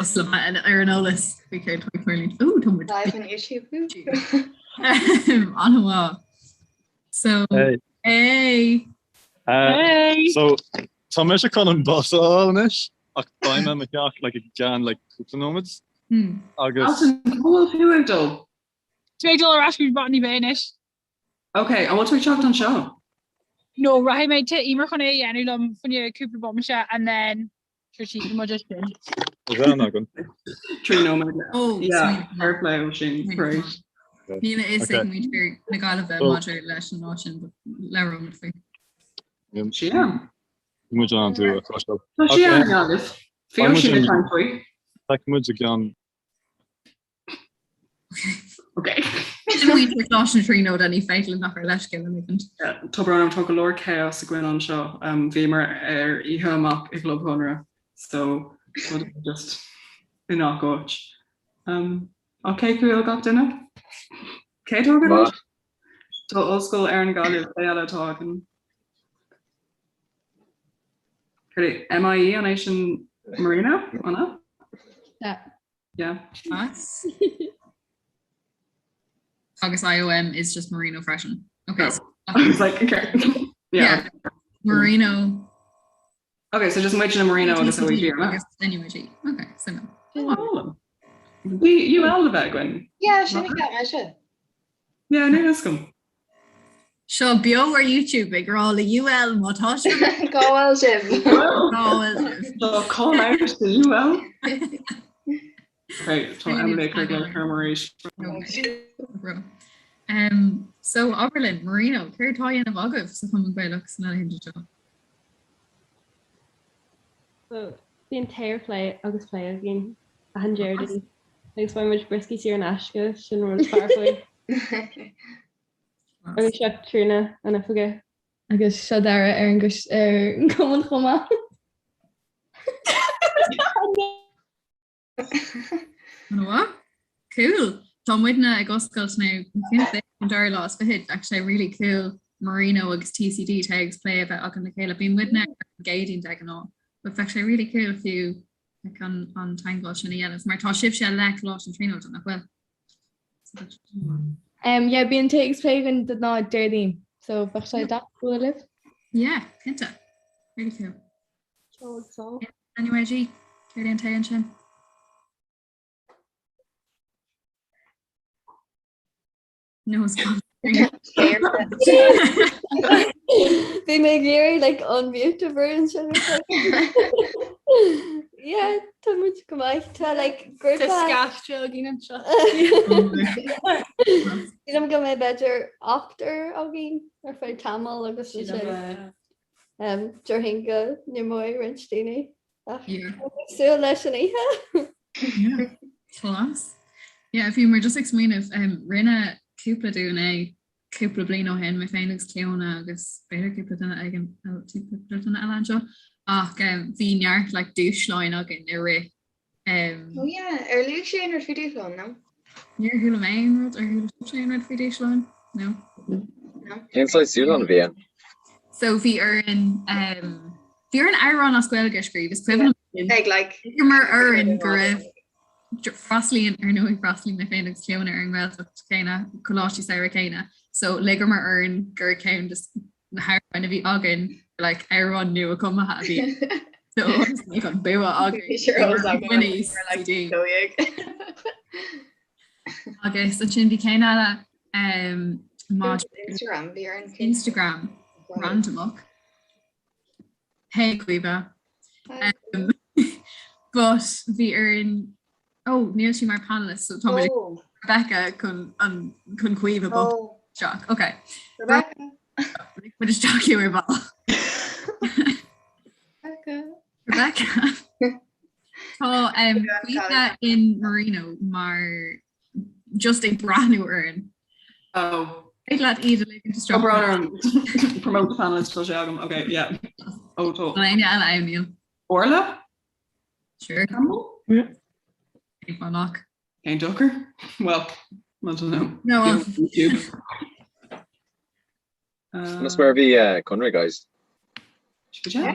Just le bheith ar an eolas faoi céard atá ag tarlúint. Ó, tá muid Live on YouTube. An-mhaith. So, Hey. hey! Uh, Hey! So tá mise chun an bus a fháil anois ach beidh mé i mo theach like, i gceann like, cúpla nóiméad Hmm. agus Alison, cá bhfuil tú ag dul? Tá mé ag dul ar ais go Botany Bay anois. Ok, an bhfuil tú ag teacht anseo? No, rachaidh mé tigh Emer chun é a dhéanamh liom fá choinne cúpla bomaite and then sure tchífidh muid ansin. Bhean againn. 3 nóiméad. Oh, Yeah, fair play Oisín, great. Níl a fhios Okay. ag muintir na Gaillimhe So- maidir leis an lá sin, but labhróimid faoi. Sí am. Muid an tú a chloisteáil. Tá sí an Gaillimh. Bhí Oisín ag caint faoi. Feicfidh muid i gceann Ok. Sin muintir Choláiste na Tríonóide ní féidir linn ach ár leithscéal a ligint. Tá brón orm, tá go leor chaos againn anseo. Um, bhíomar ar oíche amach i gClub Chonradh, so tá just i ngach áit. Um, ok, cén chaoi a bhfuil gach duine? Cé tá againn? Maith. Tá Ollscoil Éireann Gaillimh, cé eile atá againn? Céard é, MIE an é sin Marino? An ea? Yeah. Yeah. Nice. Agus IOM is just Marino freisin. Okay. Oh. So, I was like, okay. Yeah. yeah. Marino. Okay, so just muid na Marino agus OEG ar Agus NUIG. Okay, so no. Oh. Bhí UL le bheith againn. Yeah, sin a cheap mise. Yeah, ní fhios agam. Seo beo ar YouTube ag rá le UL má tá sibh Cá bhfuil sibh. Cá bhfuil sibh. So call out to UL. Okay, tá Emily ag cur glaoch orm arís. Okay. Bro. Um, so abair linn, Marino, céard atá á dhéanamh agaibh sa Chumann Gaelach sna laethanta seo? So, bíonn tae ar phlé agus plé againn achan Déardaoin agus faigheann muid brioscaí saor in aisce, sin rud is fearr faoi. Agus seo Tríona an oifige. Agus seo Dara ar an ar an gcumann chomh maith. An-mhaith? Cool! Tá muidne ag oscailt now an dara lá is fichead. Bheadh sé really cool Marino agus TCD tae agus plé a bheith againn le chéile. Bíonn muidne ar an gCéadaoin de ghnáth, but bheadh sé really cool fiú like, an, an teagmháil sin a dhéanamh. Mar tá sibhse le Coláiste na Tríonóide, nach bhfuil? So bheadh sé an-mhaith. Um, yeah, bíonn tae agus plé againn de ghnáth Déardaoin, so bheadh sé deas bualadh libh. Yeah, cinnte. Really cool. Ceol agus ól. NUIG, céard é an tae ansin? No, it's gone. Bhí mé ag iarraidh like unmute a bhrú ansin. Yeah, tá muid go maith. Tá like grúpa Tá scaifte againn anseo. Sílim go mbeidh b'fhéidir ochtar againn ar feadh tamaill agus ansin Déarfainn go n-imeoidh roinnt daoine ach súil leis an oíche. Class. Yeah, bhíomar just ag smaoineamh rinne cúpla dúinn é cúpla bliain ó shin, mé féin agus Cleona agus b'fhéidir cúpla duine ag an cúpla duine eile anseo ach bhí neart like dúshláin againn i rith Oh yeah, ar luaigh sé aon rud faoi dúshlán, no? Níor chuala mé aon rud, ar chuala sibhse aon rud faoi dúshláin? No? No. Cén saghas dúshlán a bhí ann? So bhí orainn um, bhí orainn amhrán as Gaeilge a scríobh, is cuimhin liom Ag like Ligeamar orainn go raibh freastalaíonn ar ndóigh freastalaíonn mé féin agus Cleona ar an nGaeltacht céanna, coláistí samhraidh céanna, so ligeamar orainn gur ceann de na hamhráin a bhí againn like amhrán nua-chumtha a bhí so bhí an bua againn. Sure was Bhí againn níos we're like CD. 12. Agus ansin bhí ceann eile um, maidir Instagram bhí ar an Instagram randomach. Hey Caoimhe. Um, but bhí orainn oh níl sí mar panelist so tá muid ag Oh, Rebecca chun an chun Caoimhe bocht oh, isteach. Okay. Rebecca. Muid isteach ar ball. Rebecca. Rebecca. Tá um, Caoimhe in Marino mar just ag breathnú orainn. Oh. Ag leat iad a ligean Tá isteach. brón orm. Promote panelist tá sé agam. Okay, yeah. Oh, tá. An éinne eile ann Neil? Orla? Sure. Campbell? Yeah. Amach. Cén dochar? Well, I don't know. No, well. YouTube. Conas mar a bhí uh, Conradh guys? Yeah.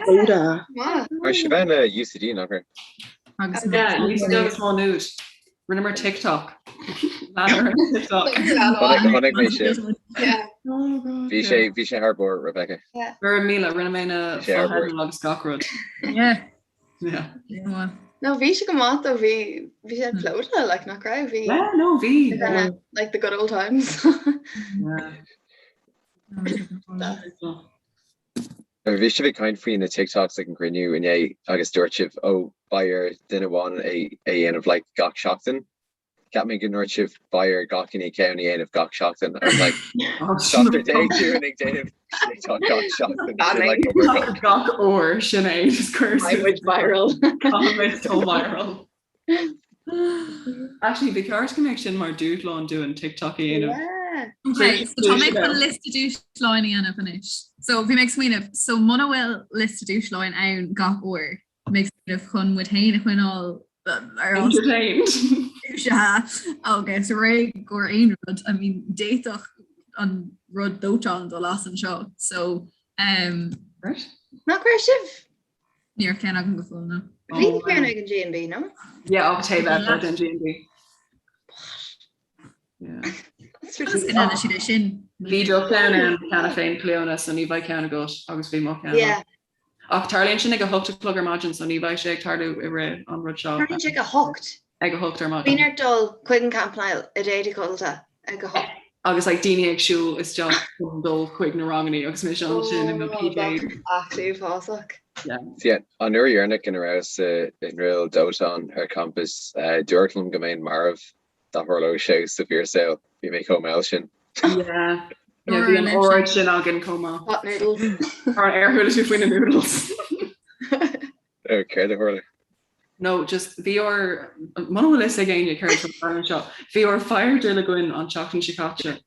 Mar sibh in UCD nach raibh? Agus Yeah, UCD agus Má Nuad. Rinneamar TikTok. Leanamar TikTok. Chonaic mé sin. Yeah. Oh God, Bhí yeah. sé bhí sé thar barr, Rebecca. Yeah. Go raibh míle, rinne mé na Bhí sé thar barr. fotheidil agus gach rud. Yeah. Yeah. Yeah. No, bhí sé go maith though, bhí bhí sé plódaithe, like nach raibh, bhí Yeah, no, bhí. kind of like the good old times. Yeah. Bhí sibh ag caint faoi na TikToks ag an gcruinniú inné agus dúirt sibh ó beidh ar duine amháin é a dhéanamh like gach seachtain. Cheap mé go ndúirt sibh beidh ar gach éinne ceann a dhéanamh gach seachtain. I was like seachtar dúinn ag déanamh TikTok gach seachtain. Sin like obair Gach gach uair sin é just cuir Beidh muid viral. Caithfimid dul viral. Actually, bhí ceart go mbeadh sin mar dúshlán dúinn TikTok a dhéanamh. Yeah. Okay, so tá mé chun liosta dúshláin a dhéanamh anois. So bhí mé ag smaoineamh, so muna bhfuil liosta dúshláin ann gach uair, mé ag smaoineamh chun muid féin a choinneáil ar an Entertained. Sea, agus réidh i gcomhair aon rud, I mean, d'fhéadfadh an rud dóiteáin dul as anseo. So, um, Right? Nach raibh sibh? Ní raibh ceann agam go fóill, no. Bhí ceann ag an G&B, no? Yeah, ach taobh eile den G&B. Yeah. Agus go ndéanann siad é sin. Bhí do cheann ann cheana féin Clíona so ní bheidh ceann agat agus bhí mo cheann. Yeah. Ach tarlaíonn sin ag a hocht a chlog ar maidin so ní bheidh sé ag tarlú i rith an rud seo. Tarlaíonn sé ag a hocht. Ag a hocht ar maidin. Bhí ort dul chuig an Campanile i d'éadaí codlata ag a hocht. Agus like daoine ag siúl isteach chun dul chuig na ranganna agus mise ansin i mo PJ. Actually uafásach. Yeah, an uair dheireanach ina rabhas i ndruil dóiteáin ar campas, dúradh liom go mbeinn marbh dá dtarlódh sé sa bhfíorshaol. Bhí mé chomh mall sin. Yeah. Yeah, bhí an óráid sin againn chomh maith. Hot noodles. Ar ar chuala tú faoi na noodles? Céard a tharla? No, just bhí ár, muna bhfuil fhios ag éinne céard atá ag tarlú anseo, bhí ár fire drill againn an tseachtain seo caite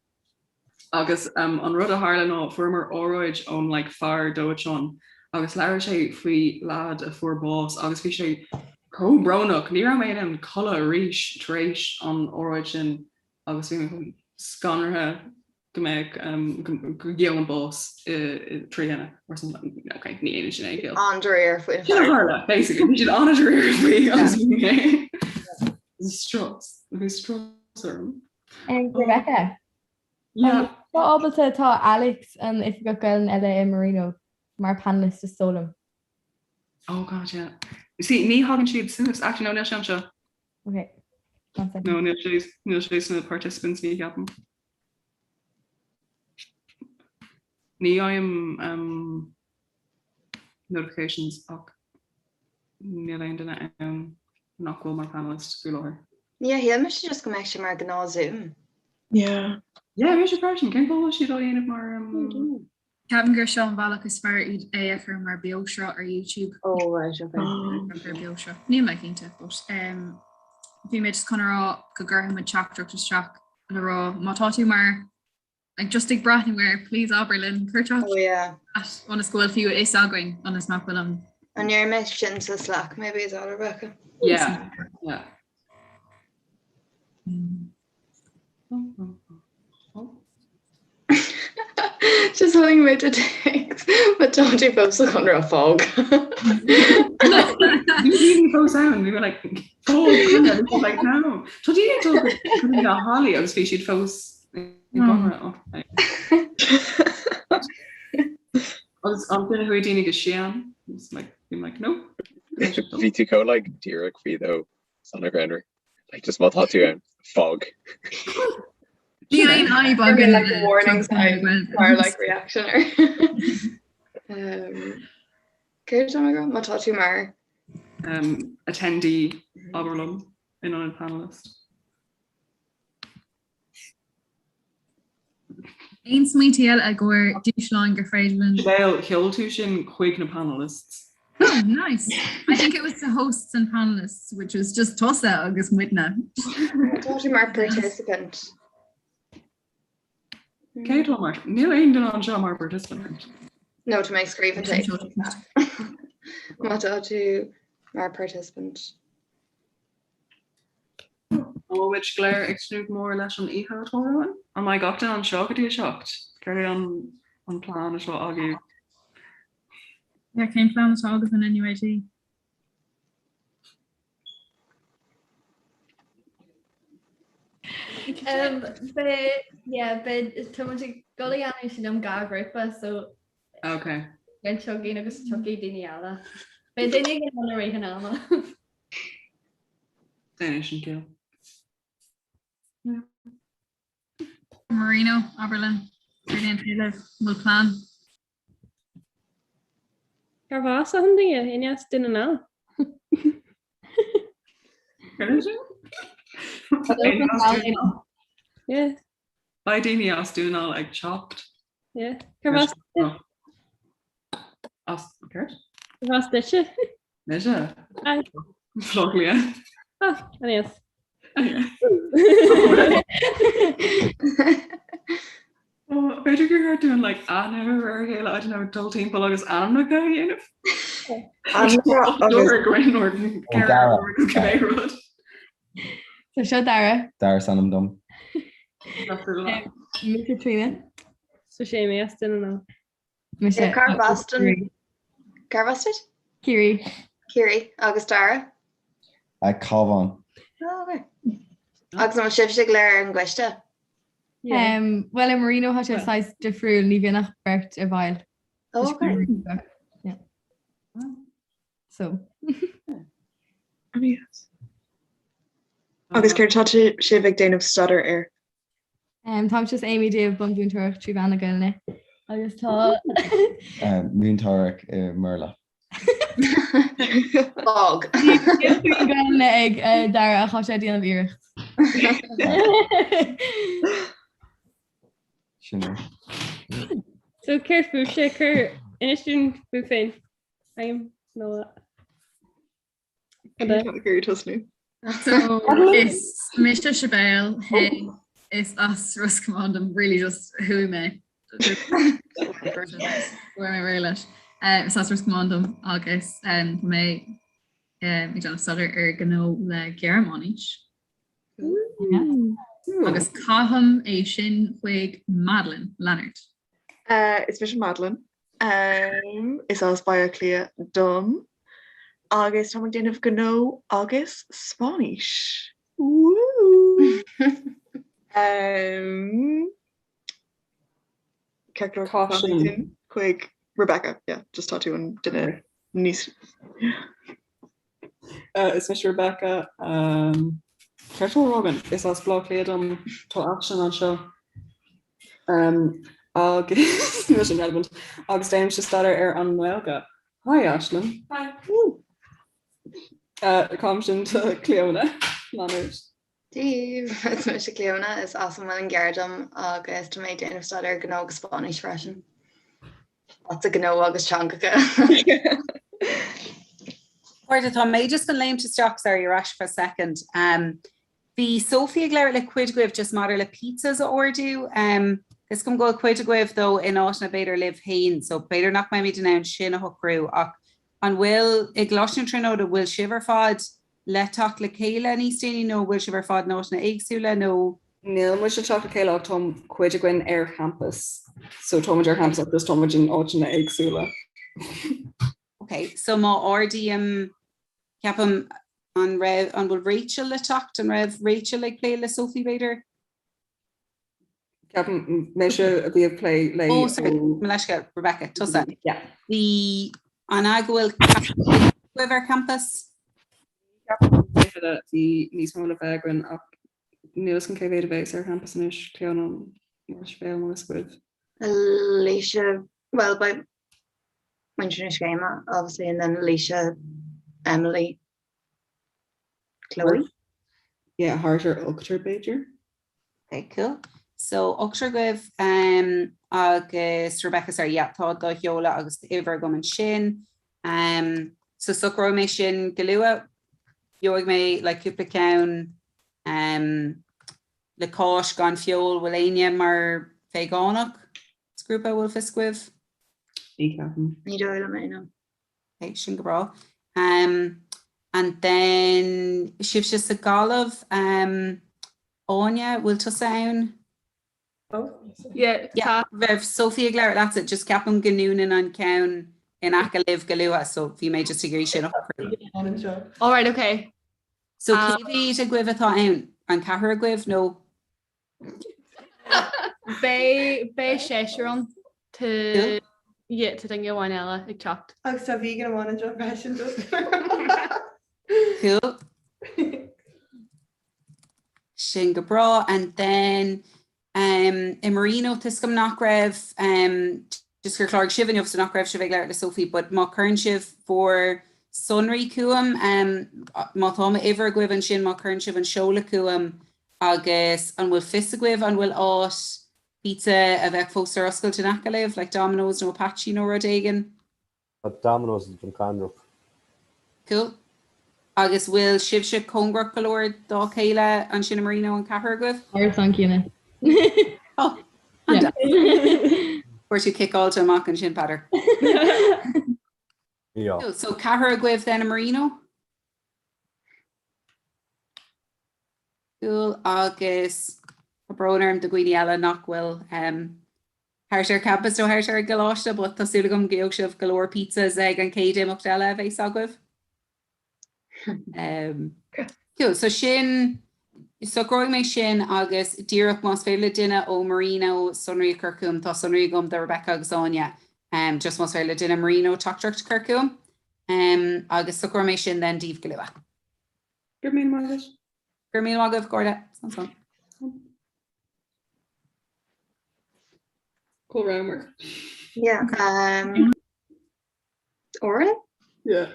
agus um, an rud a tharla ná fuaireamar óráid ón like, fear dóiteáin agus labhair sé faoi leaid a fuair bás agus bhí sé chomh brónach, ní raibh mé in ann codladh arís tar éis an óráid sin agus bhí mé chomh scanraithe go mbeadh go gheobhainn bás trí thine or something. Ok, ní dhéanann sin aon chiall. An-dáiríre faoin Sin a tharla, basically. Bhí siad an-dáiríre faoi agus bhí mé strus, bhí strus orm. Rebecca, Yeah. Tá ábalta tá Alex an Oifigeach Gaelainne eile i Marino mar panelist is dóigh liom. Oh God, yeah. See, ní thagann siad suas. Actually, no, níl sé anseo. Ok. One second. No, níl sé níl sé sna participants ní cheapaim. Ní fhaighim um, notifications ach níl aon duine ann nach bhfuil mar panelist faoi láthair. Yeah, shíl mise just go mbeadh sé mar gnáth Zoom. Yeah. Yeah, mise freisin. Cén fáth a bhfuil siad á dhéanamh mar um, Ceapaim gur seo an bealach is fearr iad é a chur mar beoshruth ar YouTube. Oh right, okay. Ar beoshruth. Níl mé cinnte, but um, bhí mé just chun a rá go gcuirfidh muid teachtaireacht isteach le rá má tá tú mar like, just ag breathnú air, please abair linn cuir Oh yeah. teachtaireacht ionas go bhfuil fiú a fhios againn ionas nach bhfuil an An ndéarfaidh mé sin sa Slack maybe is that Rebecca? Yeah, yeah. Just having made a text, but tá tú fós sa Chonradh fág. Bhí fós ann, we were like fág we were like no. Tá daoine ag dul go dtí na hallaí agus bhí siad fós i gConradh. Agus an duine chuaigh daoine go Sian, it's like been like no. Bhí tú chomh like díreach faoi though san greannmhar. Like just má tá tú ann, fág. Ní aon fhadhb againn like a warning sign mar like reaction ar. Um, Céard tá mé ag rá? Má tá tú mar Um, attendee abair liom in ionad panelist. Aon smaointe eile i gcomhair dúshláin gur féidir linn? Sinéad, sheol tú sin chuig na panelists. Oh, nice. I think it was the hosts and panelists, which was just tusa agus muidne. Tá tú mar participant. Cé atá mar? Níl aon duine anseo mar participant. No, tá mé ag scríobh an téacs. Má tá tú mar participant. An bhfuil muid go léir ag tnúth go mór leis an oíche atá romhainn? An mbeidh gach duine anseo go dtí a 7? Céard é an an plean atá agaibh? Yeah, cén plean atá agaibh in NUIG? Beidh, yeah, beidh, tá muid ag dul a dhéanamh sin in dhá ghrúpa, so Okay. roinnt againn agus tiocfaidh daoine eile. Beidh duine éigin ann i rith an ama. Déanfaidh sin ciall. Marino, abair linn, céard é an t-éileamh, an bhfuil plean? Carbh as achan duine? Éinne as Dún na nGall? Yeah. Beidh daoine as Dún na nGall ag teacht. Yeah. Carbh as duit? As céard? Carbh as duitse? Mise? Aye. Baile Átha Cliath. Ah, aníos. B'fhéidir gur cheart dúinn like aithne a chur ar a chéile, I don't know, dul timpeall agus ainmneacha a dhéanamh. Ainmneacha agus. Dara. Cibé rud. So seo Dara. Dara is ainm dom. Mise Tríona. So sé mé as Dún na nGall. Mise. Carbh as don Carbh as duit? Ciarraí. Ciarraí agus Dara? Cabhán. Oh, okay. Agus an bhfuil sibhse go léir ar an gcoiste? Bhuel i Marino tá sé saghas difriúil, ní bhíonn ach beirt i bhfeighil. Oh, okay. Yeah. So. Agus céard tá sibh ag déanamh staidéar air? Táimse is Amy ag déanamh bunmhúinteoireacht trí mheán na Gaelainne agus tá. Múinteoireacht i mBéarla. Bog. Gaelainne ag Dara ach tá sé ag déanamh iarracht. Sin é. So céard fúibhse cur inis dúinn fút féin? I'm nó Tosnú. So is mise Sibéal hey is as Ros Comáin dom really just chuaigh mé mé ré leis. Is as Ros Comáin dom agus tá mé ag déanamh staidéar ar gnó le Gearmáinis. Agus caithim é sin chuig Madeline Leonard. Is mise Madeline. Is as Baile Átha Cliath dom agus táim ag déanamh gnó agus Spáinnis. Woo! Ceart go leor chuig Rebecca, yeah, just tá tú an duine níos. Is mise Rebecca. Ceart go leor againn? Is as Baile Átha Cliath dom, tá Aisling anseo. Agus níl sin relevant. Agus déanaimse staidéar ar an nGaeilge. Hi Aisling. Hi. Caithim sin do Clíona Leonard. Dia daoibh, is mise Clíona, is as an Muileann gCearr dom agus tá mé ag déanamh staidéar gnó agus Spáinnis freisin. Lots of gnó agus teangacha. Cairde, tá mé just chun léimt isteach, sorry, ar ais for a second. Um, bhí Sophie ag labhairt le cuid agaibh just maidir le pizzas a ordú. Um, is cuma go bhfuil cuid agaibh though in áiteanna b'fhéidir libh féin, so b'fhéidir nach mbeimid in ann sin a shocrú ach an bhfuil i gColáiste na Tríonóide bhfuil sibh ar fad le teacht le chéile níos déanaí nó an bhfuil sibh ar fad in áiteanna éagsúla nó? Níl muid le teacht le chéile ach tá cuid againn ar champas. So tá muid ar champas ach just tá muid in áiteanna éagsúla. Ok, so má ordaím, ceapaim an raibh, an bhfuil Rachel le teacht, an raibh Rachel ag plé le Sophie b'fhéidir? Ceapaim mise a bhí ag plé léi. Oh sorry, mo leithscéal, Rebecca, tusa. Yeah. Bhí an ea go bhfuil ceathrar agaibh ar campas? Ceapaim bhí níos mó le bheith againn ach níl fhios agam cé mhéad a bheas ar champas anois, Clíona nó Sibéal nó is agaibh. Alicia, well beidh muintir na scéime obviously and then Alicia, Emily, Chloe. Yeah, thart ar ochtar b'fhéidir. Okay, cool. So ochtar agaibh um, agus Rebecca, sorry, yeah, tá do sheoladh agus d'uimhir agam ansin. Um, so socróidh mé sin go luath. Gheobhaidh mé like cúpla ceann um, le cáis gan feoil bhfuil éinne mar veigeánach sa ghrúpa bhfuil fios agaibh? Ní ceapaim. Ní dóigh liom é, no. Okay, sin go breá. Um, and then sibhse sa Ghaillimh, um, Áine, bhfuil tusa ann? Yeah, Yeah, bheadh Sophie ag labhairt leatsa, just ceapaim go ndúnann an ceann in aice libh go luath, so bhí mé just ag iarraidh sin a shocrú. All right, okay. So cé mhéad agaibh atá ann? An ceathrar agaibh nó? Beidh beidh seisear ann. Tá yeah, tá duine amháin eile ag teacht. Agus tá vegan amháin anseo freisin just. Cool. Sin go breá and then um, i Marino tá a fhios agam nach raibh um, just gur chláraigh sibh inniu so nach raibh sibh ag labhairt le Sophie but má chuireann sibh bhur sonraí chugam um, má tá m'uimhir agaibh ansin má chuireann sibh an seoladh chugam agus an bhfuil fios agaibh an bhfuil áit pizza a bheadh fós ar oscailt in aice libh like Domino's nó Apache nó rud éigin? Tá Domino's i Drumconrath. Cool. Agus bhfuil sibhse cóngarach go leor dá chéile ansin i Marino an ceathrar agaibh? Árasán céanna. Oh, Fuair tú ciceáilte amach ansin, Peadar. Yeah. Cool. So ceathrar agaibh then i Marino? Cool. Agus tá brón orm do dhaoine eile nach bhfuil um, thart ar campus nó thart ar an gcoláiste, but tá súil agam go gheobhaidh sibh go leor pizzas ag an chéad imeacht eile a bheas agaibh. Um, cool. So sin socróidh mé sin agus díreach más féidir le duine ó Marino sonraí a chur chugam, tá sonraí agam do Rebecca agus Áine, um, just más féidir le duine Marino teachtaireacht a chur chugam um, agus socróidh mé sin then daoibh go luath. Go raibh míle maith agat. Go raibh míle maith agaibh, a chairde. Slán slán. Cá rabhamar. Yeah. Um, Oran? Yeah.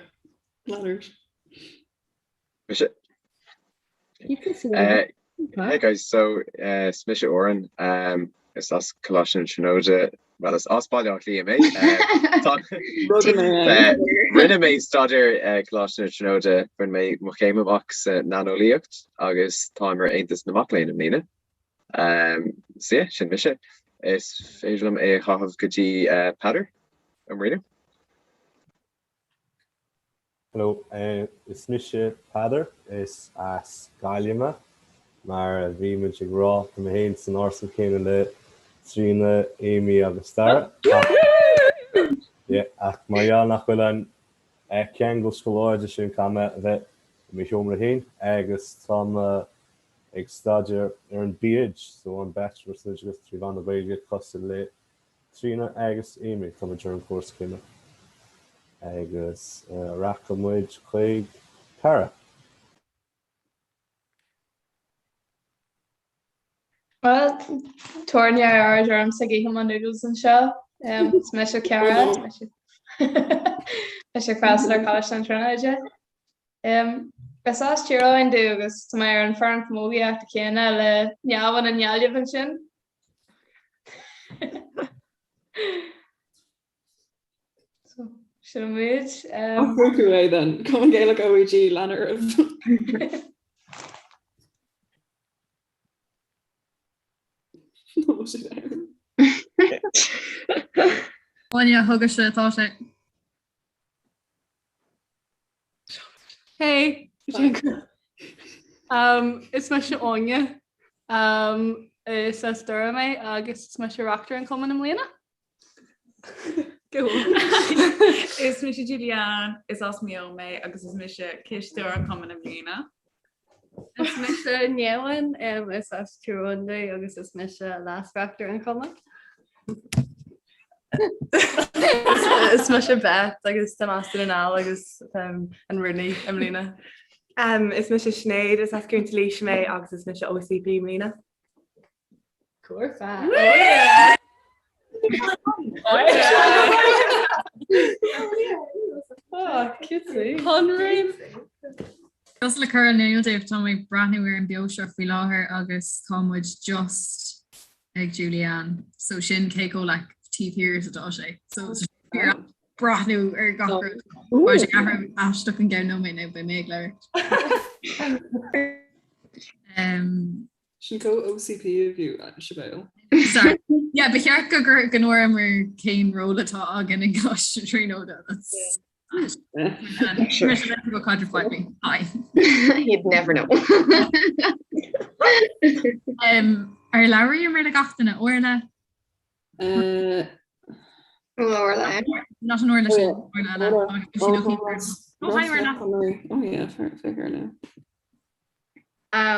Leonard. Mise. Uh, hey guys, so uh, is mise Oran, um, is as Coláiste na Tríonóide, well is as Baile Átha Cliath mé. Uh, tá- Uh, Rinne mé staidéar uh, Coláiste na Tríonóide, bhain mé mo chéim amach sa nanoeolaíocht agus táim ar Aontas na Mac Léinn i mbliana. Um, so yeah, sin mise. Is féidir liom é a chaitheamh go dtí uh, Peadar ó Marino. Hello, uh, is mise Peadar, is as Gaillimh mé, mar a bhí muid ag rá tá mé féin san árasán céanna le Tríona, Amy agus Dara. Ach, yeah, ach mar gheall nach bhfuil an eh, ceangal scoláide sin caithfidh mé a bheith i mo sheomra féin agus tá mé ag staidéar ar an BEd, so an Bachelor san Oideachas trí mheán na Gaeilge cosúil le Tríona agus Amy. Tá muid ar an chúrsa céanna agus rachaidh muid chuig Cara. Well, tabhair neamhaird ormsa ag ithe mo noodles anseo. Is mise Cara, mise ag freastal ar Choláiste na Tríonóide. Is as Tír Eoghain domh agus tá mé ar an foireann camógaíochta céanna le Neamhain i nGaillimh ansin. So, sin muid. Fuair é then, Cumann Gaelach OÉG lean oraibh. Áine chugaibhse atá sé. Hey! Um, is mise Áine. Um, is as Doire mé agus is mise Reachtaire an Chumainn i mbliana. Go. Is mise Julianne, is as Maigh Eo mé agus is mise Cisteoir an Chumainn i mbliana. Is mise Neamhain, um, is as Tír Eoghain domh agus is mise Leas-Reachtaire an Chumainn. Is mise Beth agus tá mé as Dún na nGall agus um, an Rúnaí i mbliana. Um, is mise Sinéad is as Contae Laoise mé agus is mise OCP i mbliana. Cúrfa. Just le cur in iúl daoibh tá mé ag breathnú ar an beo seo faoi láthair agus tá muid just ag Julianne so sin cé chomh like taobh thiar is atá sé so breathnú ar gach rud. Tá sé athrú aisteach an gceann nóiméad nó beidh mé ag labhairt. Um, Sin chomh OCP of you, Siobhán. Sorry. Yeah, ba cheart go gur go ndúramar cén ról atá againn i gColáiste na Tríonóide. That's Sure. go caidreamh poiblí. Hi. You'd never know. Um, ar labhraíomar le gach duine Orla? Uh, Orla. Not an Orla sin, Orla eile. Oh, hi Orla. Oh yeah, fair, fair now.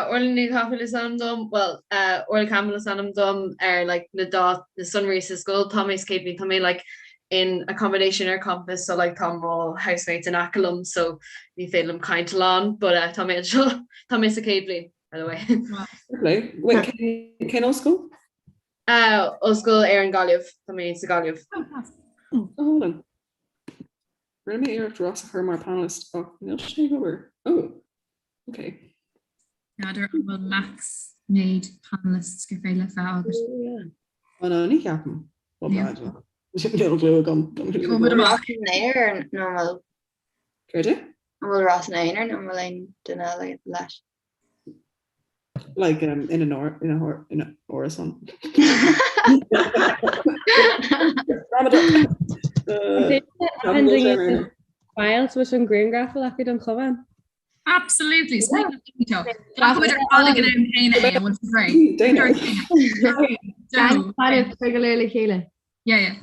Orla Ní Chathmhaoil is ainm dom, well Orla Campbell is ainm dom ar like na dá na sonraí sa scoil. Tá mé sa chéad bhliain, tá mé like in accommodation ar campus so like tá mo housemates in aice liom so ní féidir liom caint a lán but tá mé anseo, tá mé sa chéad bhliain by the way. Lovely. Wait, cén ollscoil? Ollscoil Éireann Gaillimh, tá mé sa Gaillimh. Oh, hold on. Rinne mé iarracht Ross a chur mar panelist ach níl sé ag obair. Oh, ok. N'fheadar an bhfuil max méid panelists gur féidir leat bheith agat. Oh no, ní cheapaim. Well, Níl clue agam. Bhfuil Ross ina aonar nó an bhfuil? Céard é? An bhfuil Ross ina aonar nó an bhfuil aon duine eile leis? Like um, in an or in a hor in a árasán. File leis an grianghraf a ghlacadh don chumann. Absolutely. Glacfaimid ar fad ag an am céanna é, an bhfuil sibh réidh? Go léir le chéile. Yeah, yeah.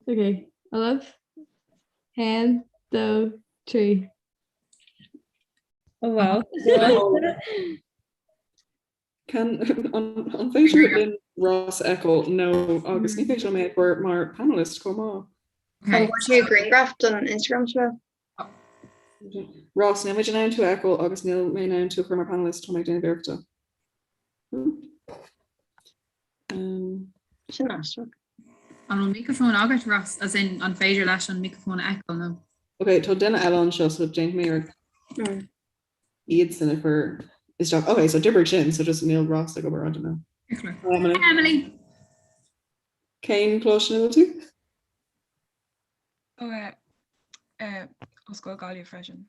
Okay, Ullamh. Haon, dó, 3. Oh wow. Can an féidir linn Ross a fheiceáil nó agus ní féidir liom é a chur mar panelist chomh maith. An bhfuair tú grianghraf don Instagram seo? Ross, níl muid in ann tú a fheiceáil agus níl mé in ann tú a chur mar panelist tá mé ag déanamh iarrachta. Sin aisteach. An bhfuil micreafón agat, Ross, as in an féidir leis an micreafón a fheiceáil nó? Ok, tá duine eile anseo so déanfaidh mé iarracht iadsan a chur isteach. Ok, so d'oibrigh sin, so just níl Ross ag obair, I don't know. Emily. Emily. Cén coláiste ina bhfuil tú? Ó eh, Ollscoil Gaillimh freisin.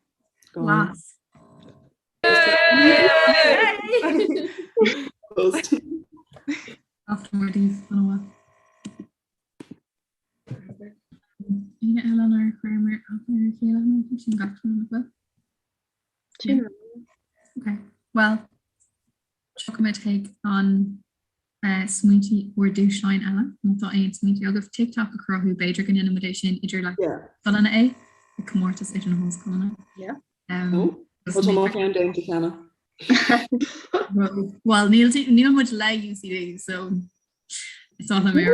Glas. Éinne eile nár chuireamar aithne ar a chéile nó sin gach duine na bhfuil? Ok, well, tiocfaimid chuig an smaointe or dúshláin eile má tá aon smaointe agaibh TikTok a chruthú b'fhéidir go ndéanfaimid é sin idir le scoileanna é ag comórtas idir na hollscoileanna. Yeah. Well tá mo cheann déanta cheana. Well níl níl muid le UCD so it's not a mé.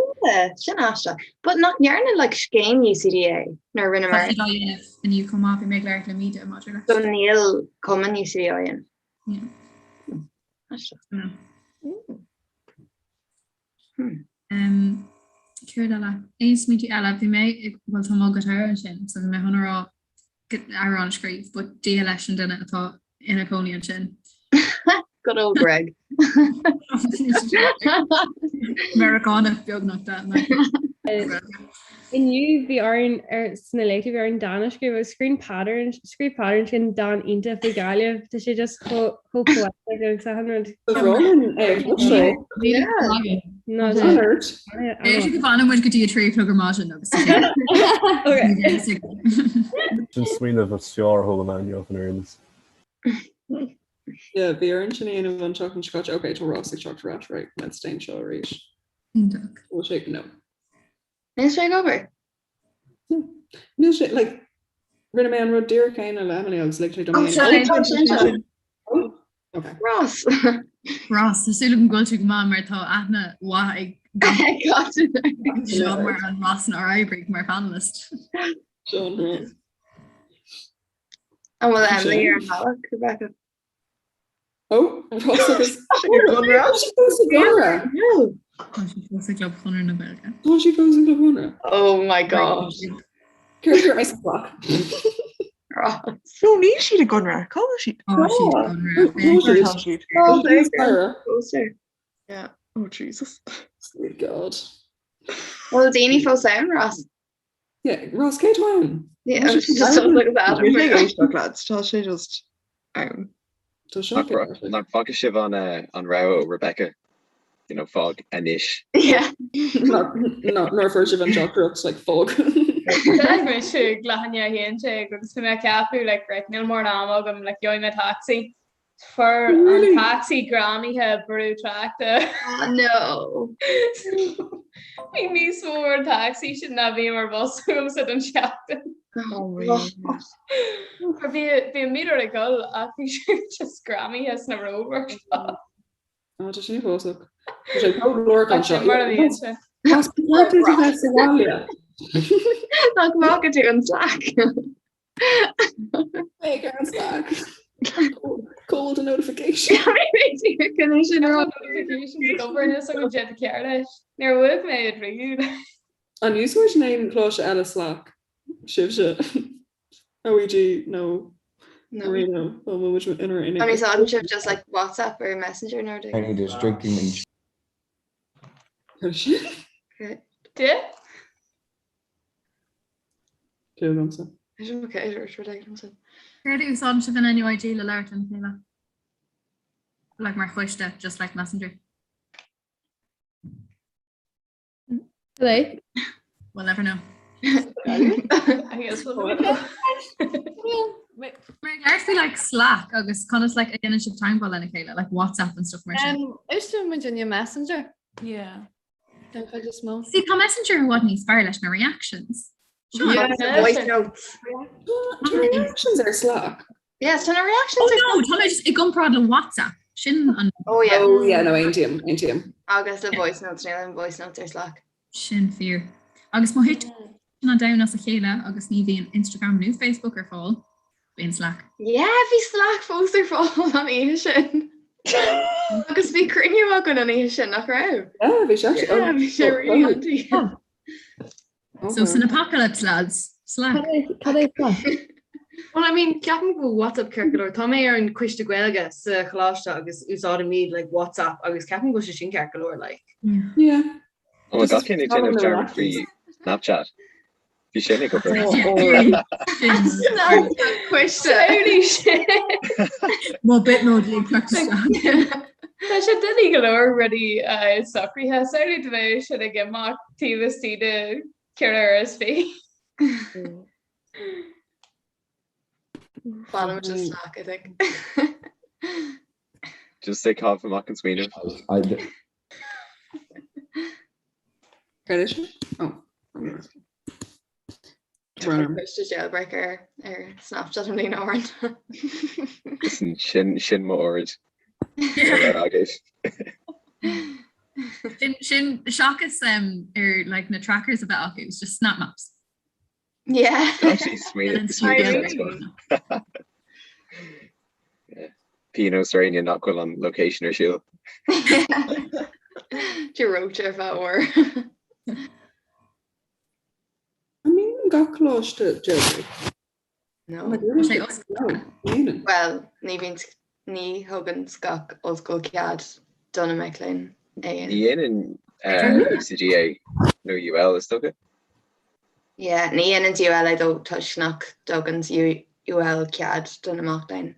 Sin aisteach. But nach ndearna like scéim UCD é nuair a rinneamar. Tá siad á dhéanamh inniu chomh maith bhí mé ag labhairt le Míde maidir leis. So níl cumann UCD á dhéanamh. Céard eile? Aon smaointe eile? Bhí mé ag, bhuel tá mo guitar ansin so bhí mé chun a rá amhrán a scríobh but Dia leis an duine atá ina chónaí ansin. Good old Greg. Meiriceánach beagnach de. Inniu bhí orainn ar sna léachtaí bhí orainn dán a scríobh agus scríobh Peadar scríobh Peadar ansin dán iontach faoi Ghaillimh. Tá sé just chomh chomh poetic agus achan rud. Ba bhreá linn é a chloisteáil. No, Leonard. B'fhéidir go bhfanann muid go dtí a 3 a chlog ar maidin agus Sin smaoineamh is fearr a chuala mé inniu in Éirinn. Yeah, bhí orainn sin a dhéanamh an tseachtain seo caite. Ok, tá Ross ag teacht ar ais, right, let's déan seo arís. Iontach. Bhfuil sé, no. Níl sé ag obair? Níl sé, like, rinne mé an rud díreach céanna le Emily agus lig sé dom Oh, é. sorry, tá sé anseo. Okay. Ross. Ross, tá súil agam go bhfuil tú go maith mar tá aithne mhaith ag Gach duine. seo mar an Ross nár oibrigh mar panelist. Sean Ross. An bhfuil Emily ar an mbealach, Rebecca? Oh, Ross agus Tá sí fós i gConradh. Tá sí fós i gClub Chonradh na Gaeilge. Tá sí fós i gClub Chonradh. Oh my god. Céard a dúirt mé sa ghlac? Ross. No, níl siad i gConradh. Cá bhfuil siad? Tá siad i gConradh. Tá siad. Fós ar. Yeah. Oh Jesus. Sweet God. Bhfuil daoine fós ann, Ross? Yeah, Ross, cé tú ann? Yeah, just sounds like that. Níl sé ag éisteacht lads, tá sé just ann. Tá sé Nach bhfaca sibh an an rogha ó Rebecca? You know, fág anois. Yeah. Nuair a fuair sibh an teachtaireacht like fág. D'fhág mise ag leath i ndiaidh 11 agus bhí mé ag ceapadh like right níl mórán ama agam like gheobhaidh mé taxi. Fuair an taxi greamaithe brú tráchta. Oh no. Bhí níos mó ar an taxi sin ná bhí mar bhus agamsa don seachtain. Bhí an míreoir ag dul ach bhí sé just greamaithe sna Rovers. Á tá sin uafásach. Tá sé go leor Ach sin mar a bhíonn sé. Tá tú a bheith sa bhaile. Nach bhfaca tú an Slack? Ag ar an Slack. Cold a notification. Notifications ag obair níos go dé cear leis. Níor bhuaigh mé i dtríú. An úsáideann aon choláiste eile Slack? Sibhse? OÉG nó Marino ó muid inar An úsáideann sibh just like WhatsApp or Messenger nó I need is drinking and De? Cé agamsa? Céard a úsáideann sibh in NUIG le labhairt lena chéile? Like mar choiste, just like Messenger. Hello. We'll never know. I guess we'll never know. Mar labhairt faoi like Slack agus conas like a dhéanann sibh teagmháil lena chéile, like WhatsApp and stuff mar sin. Úsáideann muid Messenger. Yeah. Den chuid is mó. See, tá Messenger i bhfad níos fearr leis na reactions. Sure. Yeah, voice notes. Tá reactions ar Slack. Yes, tá na reactions Oh no, tá mé just i gcomparáid le WhatsApp. Sin an Oh yeah. Oh yeah, no aontaím, aontaím. Agus le voice notes níl aon voice notes ar Slack. Sin fíor. Agus má thiteann an domhan as a chéile agus ní bhíonn Instagram nó Facebook ar fáil, bíonn Slack. Yeah, bhí Slack fós ar fáil an oíche sin. Agus bhí cruinniú againn an oíche sin nach raibh? Yeah, bhí sé actually. Yeah, bhí sé really handy. So san apocalypse lads, Slack. Cad é Slack? Well, I mean, ceapaim go bhfuil WhatsApp ceart go leor. Tá mé ar an coiste Gaeilge sa choláiste agus úsáidimid like WhatsApp agus ceapaim go bhfuil sé sin ceart go leor like. Yeah. Ó gach éinne ag déanamh dearmad faoi Snapchat. Bhí sin ag obair. Coiste. Má Bitmoji ag teacht isteach. Tá sé doiligh go leor rudaí socraithe, samhlaigh dá mbeadh siad ag imeacht taobh istigh de 24 uair. Fanfaimid le Slack, I think. Just ag caitheamh amach an smaoineamh. Cad é sin? Oh. Coiste jailbreak ar ar Snapchat an líon áran. Sin sin mo ord. Agaibh. Sin sin seachas um, ar like, na trackers a bheith acu, it's just snap maps. Yeah. Actually smaoineamh smaoineamh Pionós ar éinne nach bhfuil an location ar siúl. Tú reoite ar feadh uair. An ndéanann gach coláiste jailbreak? No. Tá sé oscailte. Well, ní bhíonn ní thugann gach ollscoil cead do na mic léinn é. Ní dhéanann UCD é nó UL is dócha. Yeah, ní dhéanann UL é though toisc nach dtugann UL cead do na mac léinn.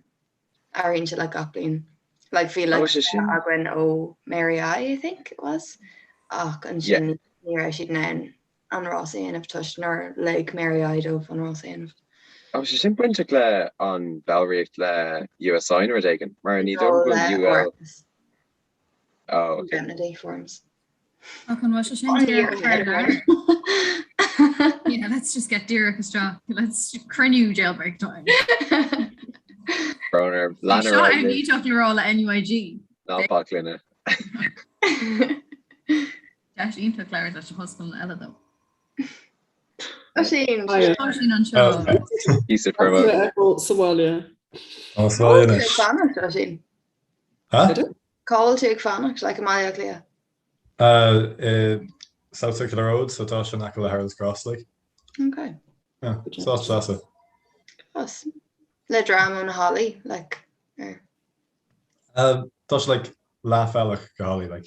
Athraíonn sé like gach bliain. Like bhí like againn ó Mary I, I think it was, ach ansin ní raibh siad in ann an rás a dhéanamh toisc nár lig Mary I dóibh an rás a dhéanamh. Tá sé sin bainteach le an ballraíocht le USI nó rud éigin, mar ní dóigh go bhfuil UL. Oh, okay. Indemnity forms. Ach an bhfuil sé sin díreach ar lear? Yeah, let's just get díreach isteach. Let's cruinniú jailbreak time. Brón orm. Seo ar níteach le rá le NUIG. Ná bac linne. Deis iontach labhairt leis na hollscoileanna eile though. Oisín. Oisín anseo. Píosa promo. Sa bhaile. Tá sa bhaile anois. Fanacht, Oisín. Huh? Cá bhfuil tú ag fanacht, like i mBaile Átha Cliath? Uh, South Circular Road, so tá sé in aice le Harold's Cross, like. Okay. Yeah, so áit deas é. Class. Le droim ó na hallaí, like, or... Uh, tá sé like leathbhealach go hallaí, like.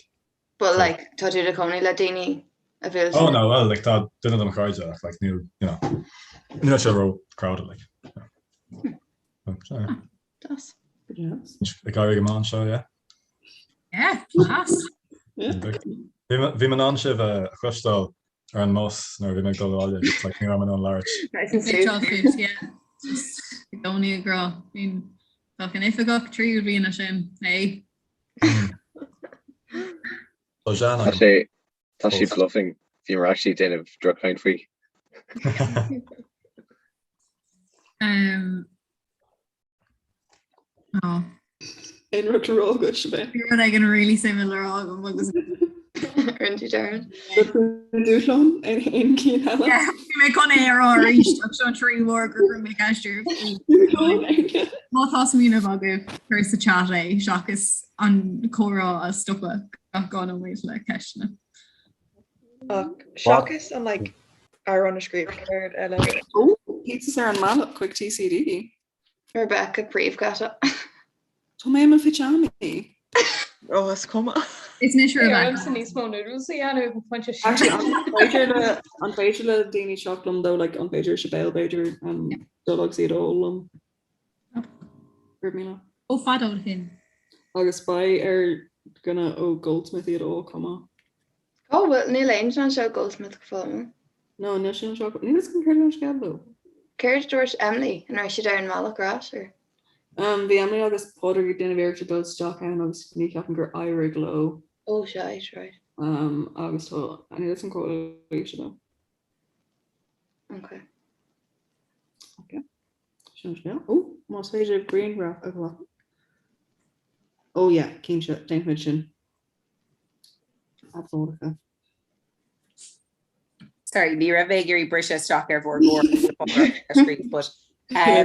But like, tá tú i do chónaí le daoine a bhfuil... Oh no, well, like tá duine de mo chairde ach like níl, you know, níl sé ró crowded, like. Hmm. So, yeah. Deas. Ag éirí go maith anseo, yeah. Yeah, class. Bhí mé in ann sibh a chloisteáil ar an mbus nuair a bhí mé ag dul abhaile, just like ní raibh mé in ann labhairt. Nice and smooth. Yeah. Just i gcónaí ag rá. Bíonn bheadh an oifigeach tríú bliana sin, hey. Tá Jean Tá agam. sé tá sí bluffing. Bhíomar actually ag déanamh drochchaint faoi. Um, oh. Aon rud le rá agat, Siobhán? Bhí rud éigin really suimiúil le rá agam agus Rinne tú dearmad. Dúshlán aon cinn eile? Yeah, bhí mé chun é a rá arís ach seo an tríú huair gur chuir mé ceist oraibh. Dúshlán aon cheann. Má tá smaoineamh agaibh cuir sa chat é seachas an comhrá a stopadh gach 2 nóiméad le ceisteanna. Ach seachas an like amhrán a scríobh céard eile? Ó, pizzas ar an mbealach chuig TCD. Rebecca príomhcheata. Tá mé i mo phitseámaí. Ó, is cuma. Is mise Rebecca. Ormsa níos mó noodles a dhéanamh ag an phointe sin. Actually, an féidir le an féidir le daoine teacht liom though, like an féidir Sibéal b'fhéidir um, dul agus iad a ól liom? Go raibh míle. Ó fada ó shin. Agus beidh ar dhuine ó Goldsmith iad a ól chomh maith. Ó, bhuel, níl aon duine anseo ó Goldsmith go fóill, an bhfuil? No, níl siad anseo. Níl fhios agam céard é an scéal leo. Céard a dúirt Emily? An raibh siad ar an mbealach ar ais, or? Um, bhí Emily agus Pádraig ag déanamh iarrachta dul isteach ann agus ní cheapaim gur éirigh leo. Oh, shite, right. Um, agus tá, níl fhios agam cá bhfuil siad though. Ok. Ok. Sin an scéal. Ó, más féidir grianghraf a ghlacadh. Ó, yeah, cinnte, déanfaimid sin. Abhóracha. Sorry, ní raibh mé ag iarraidh briseadh isteach ar bhur gcomhrá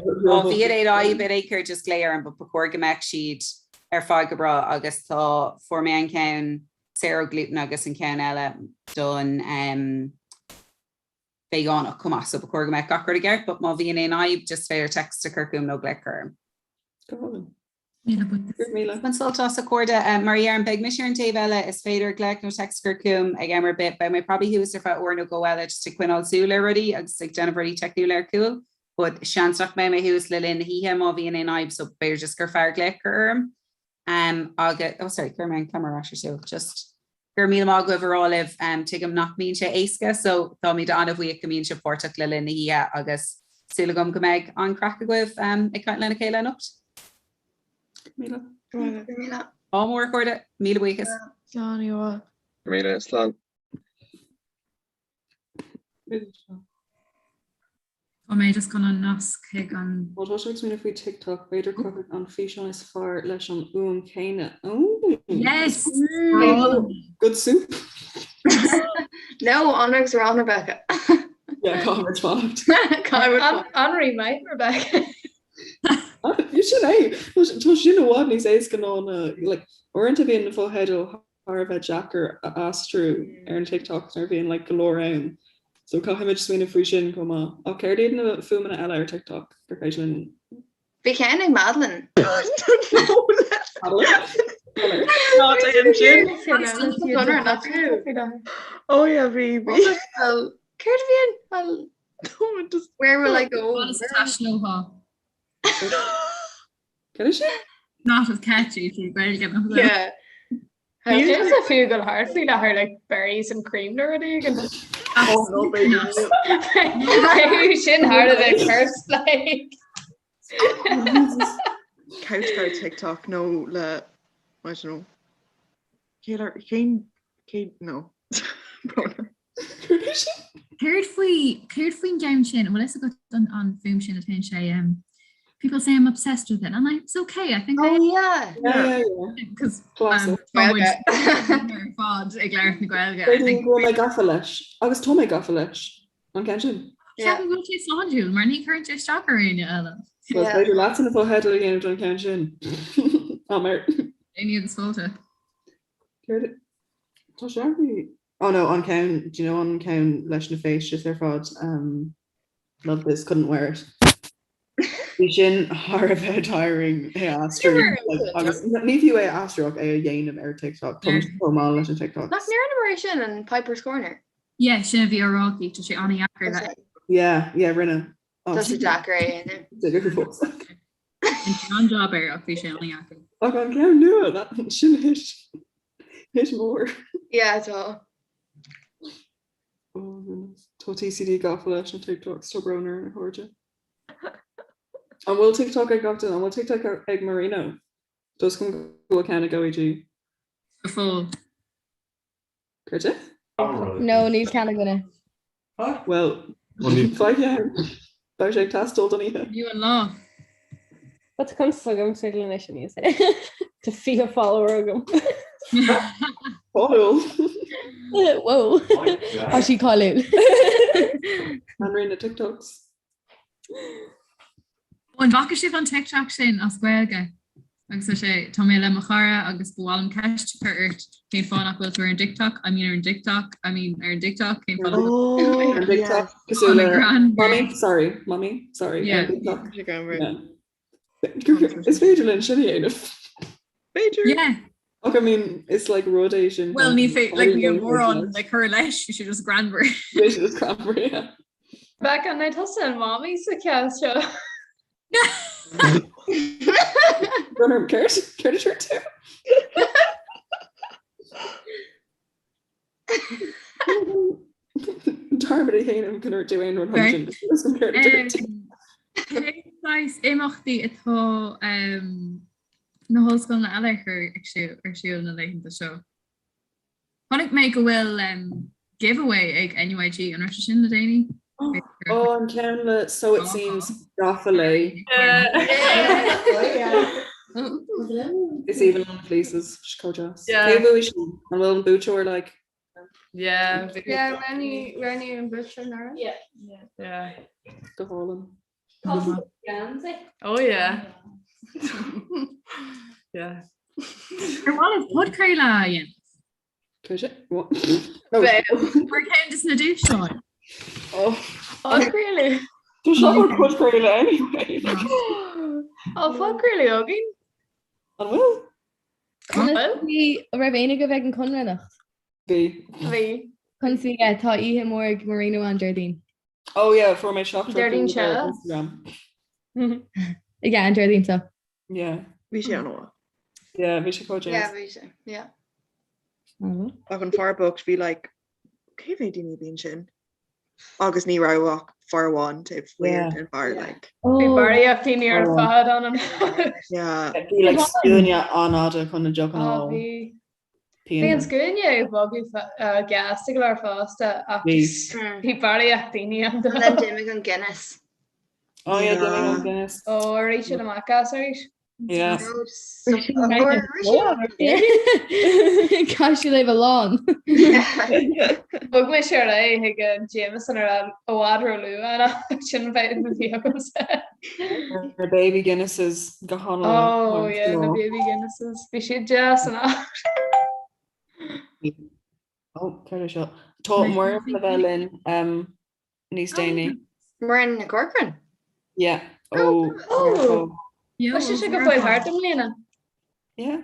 but má bhíonn aon fhadhb in aon chor just glaoigh orm but ba chóir go mbeadh siad ar fad go breá agus tá fuair mé an ceann saor ó gluten agus an ceann eile don um, veigeánach chomh maith so ba chóir go mbeadh gach rud i gceart but má bhíonn aon fhadhb just féidir text a chur chugam nó glaoch orm. Go hálainn. Míle buíochas. Go raibh míle. Bain sult as a chairde. Mar a deirim, beidh mise ar an taobh eile, is féidir glaoch nó text a chur chugam ag am ar bith. Beidh mé probably thuas ar feadh uair nó dhó eile just ag coinneáil súil ar rudaí agus ag déanamh rudaí teicniúla ar cúl. But seans nach mbeidh mé thuas le linn na hoíche má bhíonn aon fhadhb so b'fhéidir just gur fearr glaoch a chur orm. Um, agus, oh sorry, chuir mé an camera ar ais ar siúl. Just go raibh míle maith agaibh a rá libh. Um, tuigim nach mbíonn sé éasca so táimid an-bhuíoch go mbíonn sibh páirteach le linn na hoíche agus súil agam go mbeidh an-chraic agaibh um, ag caint lena chéile anocht. Míle. Míle. Ádh mór a chairde, míle buíochas. Slán, Ewa. Míle, slán. Tá mé just chun an nasc chuig an. Má tá sibh ag smaoineamh faoi TikTok, b'fhéidir cruthaigh an físeán is fearr leis an fhuaim chéanna. Ooh! Yes! Good soup! No, an agus arán Rebecca. Yeah, caithfimid fanacht. Caithfimid fanacht. Anraith maith, Rebecca. Sin é! Tá sin i bhfad níos éasca ná na, like, uaireanta bíonn na fotheidil thar a bheith deacair a aistriú ar an TikTok nuair a bhíonn like go leor ann. So caithfimid smaoineamh faoi sin chomh maith. Ach céard iad na fuaimeanna eile ar TikTok gur féidir linn? Bhí ceann ag Madeline. Madeline? Ná déan sin. Oh yeah, bhí bhí. Céard a bhí ann? Where will I go? Taistealófá. Cad é sin? Not as catchy trí Gaeilge nach bhfuil. Yeah. Is a fiú go thart faoi láthair like berries and cream nó rud éigin. Oh no, baby. Sin thar a bheith cursed like. Couch guy TikTok nó le I don't know. Cén cén cén no. Brother. Céard faoi céard faoin gceann sin an bhfuil fhios agat an an fuaim sin atá sé um, people say I'm obsessed with it and I'm, it's okay I think oh, I yeah yeah yeah because um, ar fad ag labhairt na Gaeilge I think go mé gafa leis agus tá mé gafa leis an ceann sin. Ceapaim go bhfuil sé sláintiúil mar ní chuireann sé isteach ar éinne eile. Well, féidir leat na fotheidil a dhéanamh don ceann sin. Á mar. Éinne agus fáilte. Céard tá sé Oh no, an ceann, do you know an ceann leis na feistis ar fad, um, love this, couldn't wear it. Bhí sin thar a bheith tiring é a aistriú agus ní fiú é a aistriú ach é a dhéanamh ar TikTok Tá chomh maith leis an TikTok. Nach ndearnamar é sin an Piper's Corner? Yeah, sin a bhí á rá aici, tá sé an-dheacair le. Yeah, yeah, rinne. Tá sé deacair é a dhéanamh. An-job air ach bhí sé an-dheacair. Ach an ceann nua sin hit hit mór. Yeah, tá. Oh goodness. Tá TCD gafa leis na TikToks tá brón orm a chairde. An bhfuil TikTok ag gach duine? An bhfuil TikTok ag Marino? Tá a fhios agam go bhfuil ceann ag OEG. Go fóill. Céard é? No, níl ceann againne. Well, faigh ceann. Beidh sé ag teastáil don oíche. Inniu an lá. Tá cuntas agam sa anois aníos é. Tá 20 follower agam. Cáiliúil. Wow. Tá sí cáiliúil. Banríon na TikToks. An bhfaca sibh an TikTok sin as Gaeilge? Agus tá sé, tá mé le mo chara agus ba mhaith liom ceist a chur ort cén fáth nach bhfuil tú ar an TikTok, I mean ar an TikTok, I mean ar an TikTok, cén fáth nach bhfuil Ar an TikTok, cosúil le Mummy, sorry, Mummy, sorry, ar an TikTok. Is féidir linn sin a dhéanamh. B'fhéidir. Yeah. Ach I mean, is like rud é sin. Well, ní fé like níl mórán le cur leis, bhí sé just greannmhar. Bhí sé just greannmhar, yeah. Rebecca, an mbeidh tusa an mamaí sa cheann seo? Runner céard céard a dúirt tú? Dearmad a dhéanamh go ndúirt tú aon rud thar sin. Is an céard a dúirt tú? Cén saghas imeachtaí atá na hollscoileanna eile ag cur ag siúl ar siúl na laethanta seo? Chonaic mé go bhfuil giveaway ag NUIG, an raibh sé sin le déanaí? Ó, an ceann le So It Seems gafa léi. Is aoibhinn liom na fleeces, chomh deas. Cé bhuaigh sin? An bhfuil an buaiteoir like? Yeah. Yeah, roghnaíodh an buaiteoir anuraidh. Yeah. Yeah. Go hálainn. Oh yeah. Yeah. Ar mhaith libh podchraoladh a dhéanamh? Mar ceann de na dúshláin. Podchraoladh. Tá sé mar podchraoladh anyway. Á podchraoladh againn? An bhfuil? Bhí raibh éinne agaibh ag an Conradh anocht? Bhí. Bhí. Conas a bhí tá oíche mór ag Marino an Déardaoin. Oh yeah, fuair mé seacht Déardaoin seo. Instagram. Yeah, an Déardaoin seo. Yeah. Bhí sé an-mhaith. Yeah, bhí sé chomh deas. Yeah, bhí sé. Yeah. Ach an fear bocht bhí like cé mhéad daoine a bhí ansin? Agus ní raibh ach fear amháin taobh thiar den bheár like. Bhí barraíocht daoine ar fad ann an Yeah. Bhí like scuaine an-fhada chun na deochanna a a fháil. Bhí. Bhí an scuaine ag bogadh gasta go leor fosta ach bhí barraíocht daoine ann. And then d'imigh an Guinness. Oh yeah, d'imigh an Guinness. Ó, rith siad amach as arís. Yeah. Caithfidh sí léamh a lán. Bhog mise ar aghaidh chuig an Jameson ar i bhfad ró-luath an sin bheith a bhí agamsa. Na baby Guinnesses go han Oh yeah, na baby Guinnesses. Bhí siad deas an áit. Oh, céard é seo? Tá Muireann le bheith linn um, níos déanaí. Muireann Nic Corcoran? Yeah. Ó Oh! Tá sise go fóill thart i mbliana. Yeah.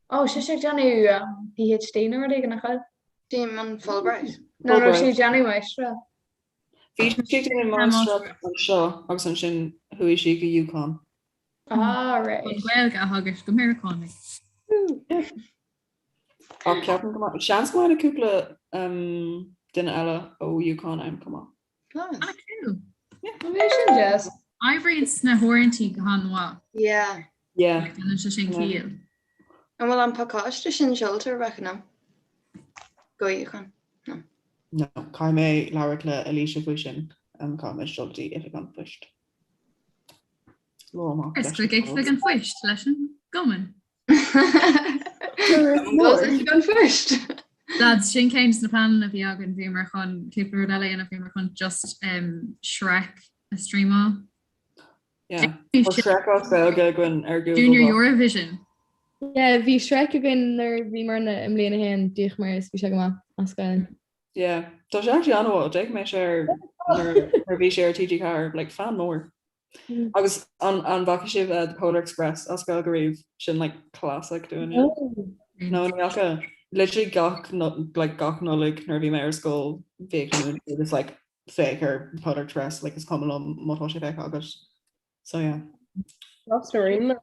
Ó, sise ag déanamh PhD nó rud éigin nach bhfuil? Déanann an Fulbright. Nó raibh sí ag déanamh máistreacht. Bhí sí ag déanamh máistreacht anseo agus ansin chuaigh sí go UConn. Ah, right. An Ghaeilge a theagasc go Meiriceánaigh. Ach ceapaim go mbeidh, seans go mbeidh cúpla duine eile ó UConn ann chomh maith. Ah, cool. Bhí sin deas. Oibríonn sna huaireantaí go han-mhaith. Yeah. Yeah. Déanann sé sin ciall. An bhfuil an pacáiste sin seolta, Rebecca? No. Go UConn? No. No, caithfidh mé labhairt le Alicia faoi sin. Caithfidh mé dul go dtí oifig an phoist. Lá amach Is leis chuig an oifig an phoist leis an gcumann. Oifig an phoist. Lads, sin ceann de na pleananna a bhí againn, bhíomar chun cúpla rud eile a dhéanamh, bhíomar chun just um, Shrek a streamáil. Yeah. Tá Shrek as Gaeilge againn ar Google Junior Doc. Eurovision. Yeah, bhí Shrek againn nuair a bhíomar i mbliain a haon, d'fhéachamar is bhí sé go maith as Gaelainn. Yeah. Tá sé actually an-mhaith, d'fhéach mé sé ar nuair a bhí sé ar TG4, like fan mór. Agus an an bhfaca sibh uh, The Polar Express as Gaeilge riamh sin like classic dúinne. No ní fhaca literally gach no, like gach Nollaig nuair a bhí mé ar scoil bhíodh na múinteoirí just like féach ar The Polar Express like is cuma liom má tá sé feicthe agat. So yeah. Ros na Rún.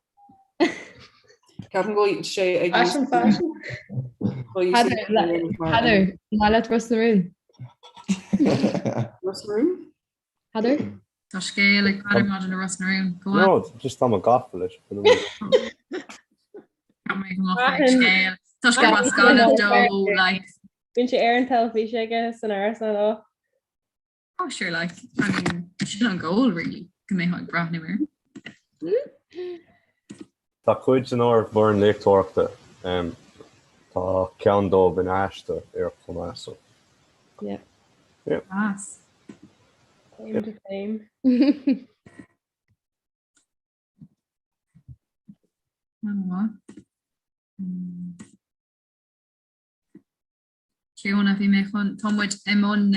Ceapaim go bhfuil sé ag Fashion, fashion. Heather, Heather, maith leat Ros na Rún. Ros na Rún? Heather? Tá scéal ag Peadar maidir le Ros na Rún. Go on. No, just tá mé gafa leis. Tá mé go maith ag scéal. Tá scéal as Gaillimh dó, like. Bíonn sé ar an teilifís aige san árasán ó. Oh sure like I mean sin an goal really go mbeifeá ag breathnú air. Tá cuid den ár bhfoireann léachtóireachta, tá ceann dóibh ina aisteoir chomh maith so. Yeah. Yeah. Class. Claim to fame. An-mhaith. Clíona, bhí mé chun, tá muid i mbun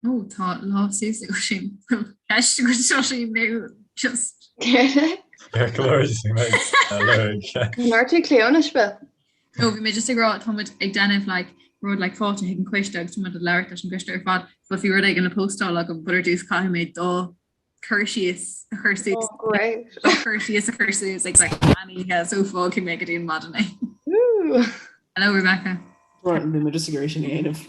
ó tá lá suas ag sin ceist go seo sí mé just. Mar tú Clíona spe? No bhí mé just ag rá tá muid ag déanamh like rud like fáilte chuig an coiste agus tá muid ag labhairt leis an gcoiste ar fad but bhí rud éigin le postáil agam but ar dtús caithfidh mé do cur síos a chur suas cur síos a chur suas ag like an so fágfaidh mé go dtí an maidin é. Hello Rebecca. Right, bhí mé just ag iarraidh sin a dhéanamh.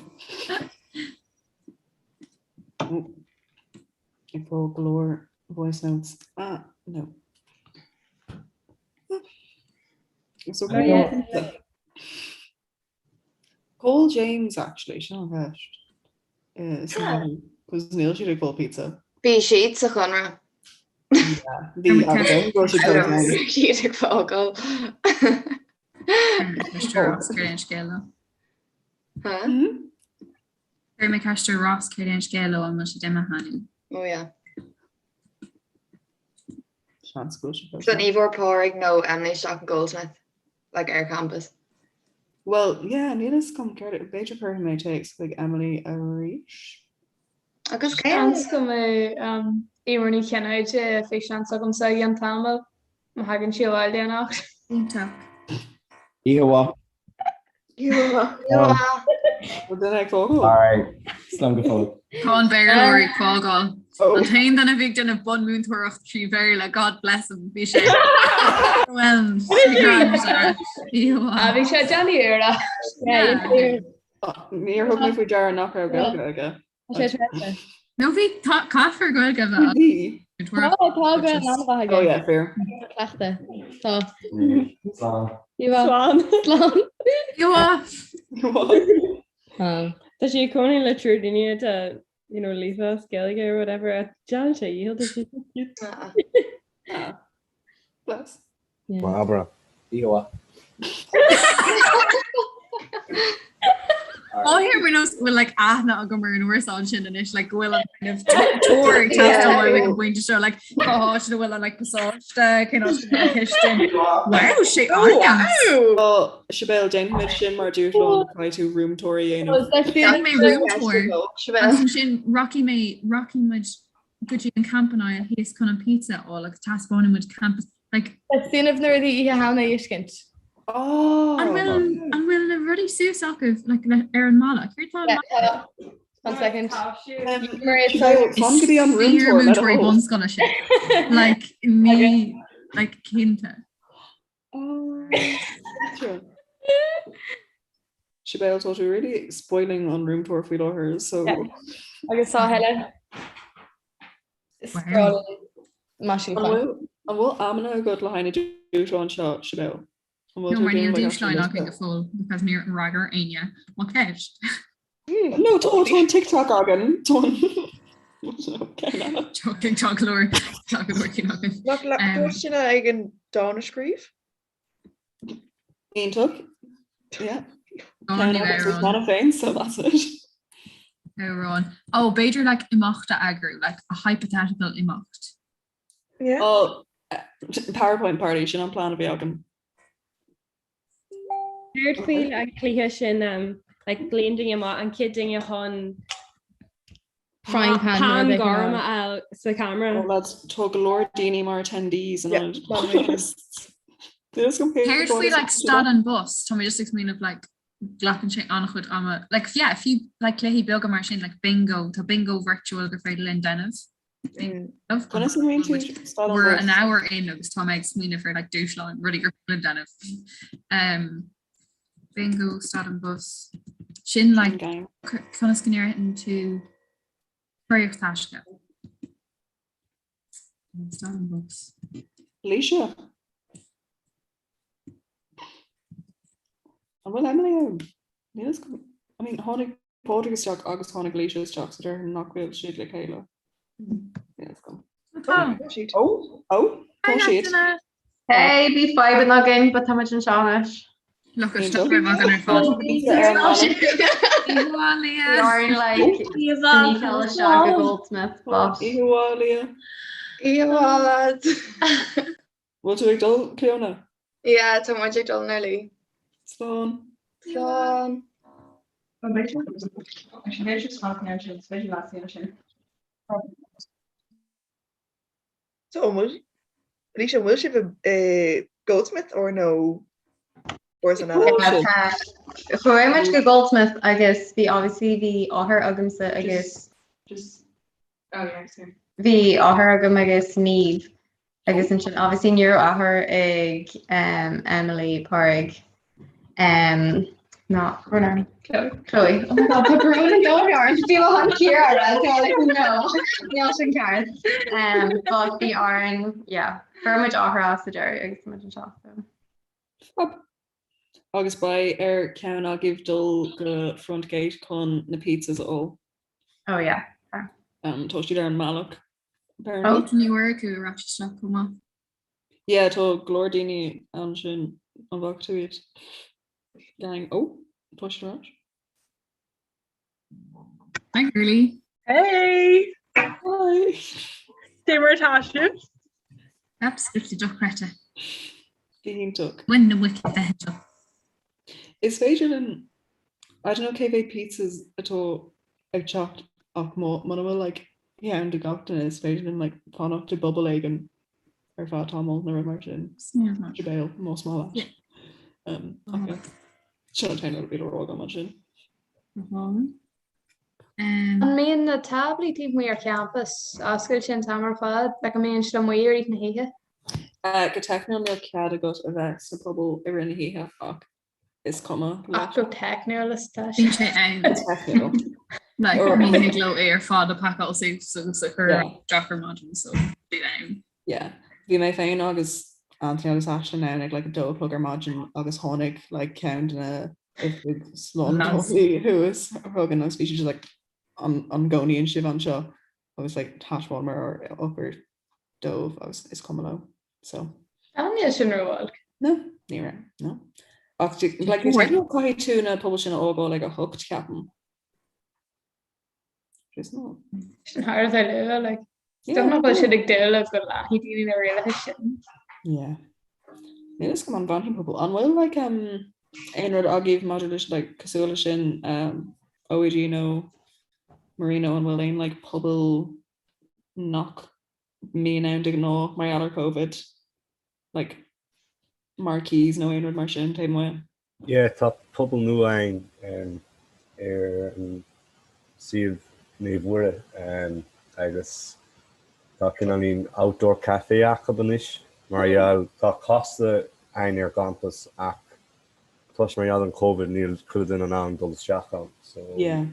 Ag fáil go leor voice notes. Ah, no. So Cole James actually, sin an cheist. Cos níl siad ag fáil pizza. Bhí siad sa Chonradh. Bhí agus go siad Bhí siad ag fágáil. Scéal Chuir mé ceist ar Ross céard é an scéal leo an bhfuil siad imithe nó. Oh yeah. Seans go bhfuil siad So ní bhfuair Pádraig nó Emily isteach in Goldsmith like ar campus. Well, yeah, níl fhios agam céard b'fhéidir cuirfidh mé téacs chuig Emily arís. Agus Seans go mbeidh Eimear Ní Chinnéide físeán s'agamsa i gceann tamaill má thagann sí abhaile anocht. Iontach. Oíche mhaith. Bhfuil duine ag fágáil? Alright, slán go fóill. Tá an Béarlóir ag fágáil. An t-aon duine a bhí ag déanamh bunmúinteoireacht trí Bhéarla, God bless him, bhí sé well, Ah, bhí sé ag déanamh iarracht. Níor thug mé faoi deara nach raibh Gaeilge aige. No bhí caithfear Gaeilge a bheith Bhí. Tá tá Gaeilge an-mhaith aige. Oh yeah, fair. Cleachtadh. Tá. Slán. Slán. Slán. Slán. Tá sé ag cónaí le triúr daoine atá you know, líofa as Gaeilge or whatever a déanann sé a dhícheall tá sé cute. Bless. Barbara. Oíche mhaith. Ó here mar nós bhfuil like aithne agam ar an uarsán sin anois like go bhfuil an kind of tour ag teastáil uaim ag an bpointe seo like cá háit ina bhfuil an like pasáiste cén áit ina bhfuil an chistin. Wow sé an-deas. Well, Sibéal, déanfaimid sin mar dúshlán caithfidh tú room tour a dhéanamh. Déanfaidh mé room tour agus ansin rachaidh mé rachaidh muid go dtí an Campanile thíos chun an pizza a fháil agus taispeánfaidh muid campus like Ag déanamh na rudaí Oíche Shamhna a fheiscint. An bhfuil an bhfuil na rudaí suas acu like le ar an mballa? Céard tá an mballa? One second. Fan go dtí an room tour Fíor múinteoirí bunscoile sin. Like ní like cinnte. Sibéal tá tú really spoiling an room tour faoi láthair so. Agus tá eile maisiúchán. An bhfuil amanna agat le haghaidh na dúshláin seo, Sibéal? No mar níl dúshláin againn go fóill because níor fhreagair éinne mo cheist. No tá tá an TikTok againn tá an Tá go leor tá go leor cinn againn. Nach dúirt sin ag an dán a scríobh? Iontach. Yeah. Dán féin so that's it. Amhrán. Oh, b'fhéidir like imeacht a eagrú, like a hypothetical imeacht. Yeah. Oh, PowerPoint party sin an plan a bhí agam. Céard faoin an cluiche sin um, like glaonn duine amach an chéad duine chun Frying pan nó pan rud éigin gorm eile. a fháil sa camera. Oh lads, tá go leor daoine mar attendees in ionad panelists. Céard faoi like stad an bus? Tá mé just ag smaoineamh like glacann sé an-chuid ama. Like yeah, fiú like cluichí beaga mar sin like bingo, tá bingo virtual gur féidir linn déanamh. Conas a rinne tú stad an We're bus? an hour in agus tá mé ag smaoineamh ar like dúshláin rudaí gur féidir linn déanamh. Um, bingo stad an bus. Sin like conas go ndéarfainn tú Draíocht taisce. Stad an bus. Alicia. An bhfuil Emily ann? Níl fhios agam. I mean, tháinig. Pádraig isteach agus tháinig Laoise isteach so déarfainn nach bhfuil siad le chéile. Tá. Ó, ó, tá siad. Hey, bhí fadhbanna againn, but tá muid anseo anois. Look, isteach roimh againn ar fad. Lauren like Níl isteach go Goldsmith, but. Oíche mhaith, Leah. Oíche mhaith, lads. Bhfuil tú ag dul, Cleona? Yeah, tá muid ag dul inár luí. Slán. Slán. So an bhfuil Lisa, an bhfuil sibh i Goldsmith or no or san eile? Chuaigh muid go Goldsmith agus bhí obviously bhí athair agamsa agus Oh yeah, sorry. Bhí athair agam agus Niamh agus ansin obviously ní raibh athair ag um, Emily Pádraig um, ná Ronan Chloe. Chloe. Oh my God, tá brón an domhain orm. Bhí mo han Ciara so like no níl sin ceart. Um, but bhí orainn yeah, fuair muid athair as sa deireadh agus muid anseo. So. Fab. Agus beidh ar ceann agaibh dul go front gate chun na pizzas a fháil. Oh yeah. Um, tá siad ar an mbealach. Oh, ní bhfuair tú ar ais isteach chomh maith. Yeah, tá go leor daoine ansin an bhfaca tú iad. Gang. Oh, tá siad ar ais. Hi girly. Hey! Hi! Cé mar atá sibh? Absolutely dochreidte. Go hiontach. Bhain na muic bheith anseo. Is féidir linn I don't know cé mhéad pizzas atá ag teacht ach má muna bhfuil like ceann do gach duine is féidir linn like fanacht i bpuball éigin ar feadh tamaill nó rud mar sin. Béal más maith leat. Um, ach yeah. Sin an t-aon rud a bhí le rá agam ansin. An mbíonn na táblaí taobh amuigh ar champas oscailte an t-am ar fad, like an mbíonn siad amuigh i rith na hoíche? Go teicniúil níl cead agat a bheith sna pubaill i rith na hoíche ach is cuma leis. Ach go teicniúil is tá sé. Bíonn sé ann. Go teicniúil. Like ní thig leo é ar fad a phacáil suas agus a chur isteach ar maidin so bíonn ann. Yeah. Bhí mé féin agus Anthony agus Ashley ann ag like 2 a chlog ar maidin agus tháinig like ceann de na oifigigh slándála thuas chugainn agus bhí siad just like an an gcónaíonn sibh anseo agus like thaispeánamar ár eochair dóibh agus is cuma leo so. Ah níl sin ró-olc. No, ní raibh, no. Ach like caithfidh tú na pubaill sin a fhágáil ag a hocht ceapaim. Sin thar a bheith luath, like. Don't know bhfuil siad ag dúil le go leanfaidh daoine na rialacha sin. Yeah. Níl a fhios agam an bhfanfaidh pubaill. An bhfuil like um, aon rud agaibh maidir leis like, cosúil leis sin um, OÉG nó Marino an bhfuil aon like, puball nach mbíonn ann de ghnáth mar gheall ar Covid? Like marquees nó aon rud mar sin taobh amuigh? Yeah, tá puball nua againn ar an suíomh Naomh Mhuire agus tá cineáilín outdoor café acu anois mar gheall tá Costa againn ar an gcampas ach toisc mar gheall ar an Covid níl chuile duine in ann dul isteach ann so Yeah.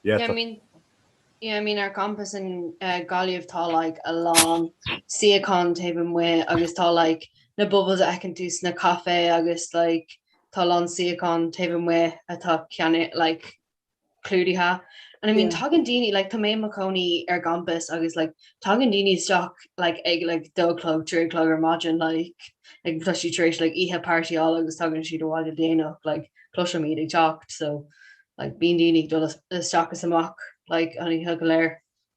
yeah Yeah, I tá mean, yeah, I mean ar campus in uh, Gaillimh tá like a lán suíochán taobh amuigh agus tá like na bubbles a fheiceann tú sna caife agus like tá a lán suíochán taobh amuigh atá ceann like clúdaithe. And I mean Yeah. tagann daoine like tá mé i mo chónaí ar gcampus agus like tagann daoine isteach like ag like dó a chlog trí a chlog ar maidin like like tá siad tar éis like oíche partyáil agus tagann siad abhaile déanach like cloisim iad ag teacht so like bíonn daoine ag dul isteach is amach like an oíche go léir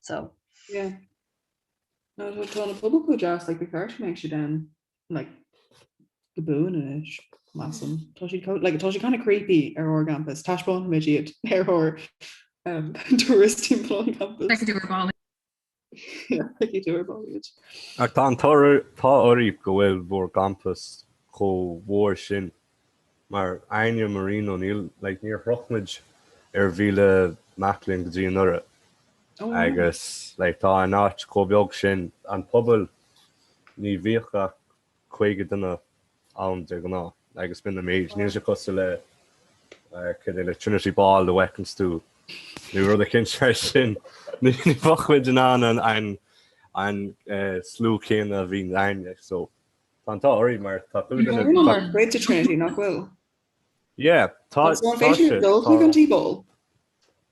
so. Yeah. No, tá tá na pubaill chomh deas like ba cheart go mbeadh siad ann like go buan anois measaim. Tá siad chomh like tá siad kind of creepy ar ár gcampas. Taispeánfaimid iad ar ár um, turas timpeall an campus. Feicfidh tú ar ball. Feicfidh tú ar ball iad. Ach tá an t-ádh oraibh go bhfuil bhur gcampas chomh mhór sin, mar againne Marino, níl, like, níor shroich muid ar 1,000 mac léinn go dtí anuraidh. Agus, like, tá an áit chomh beag sin, an puball, ní bhíodh ach 50 duine ann de ghnáth agus b'in an méid. Níl sé cosúil le cad é le Trinity Ball a bhfeiceanns tú nó rud eicínt mar sin. Ní bheadh muid in ann an an slua céanna a bhí againne so tá an t-ádh oraibh mar tá chuile duine. Tá mar chuid de Trinity nach bhfuil? Yeah, tá tá sé. Dul chuig an T-Ball.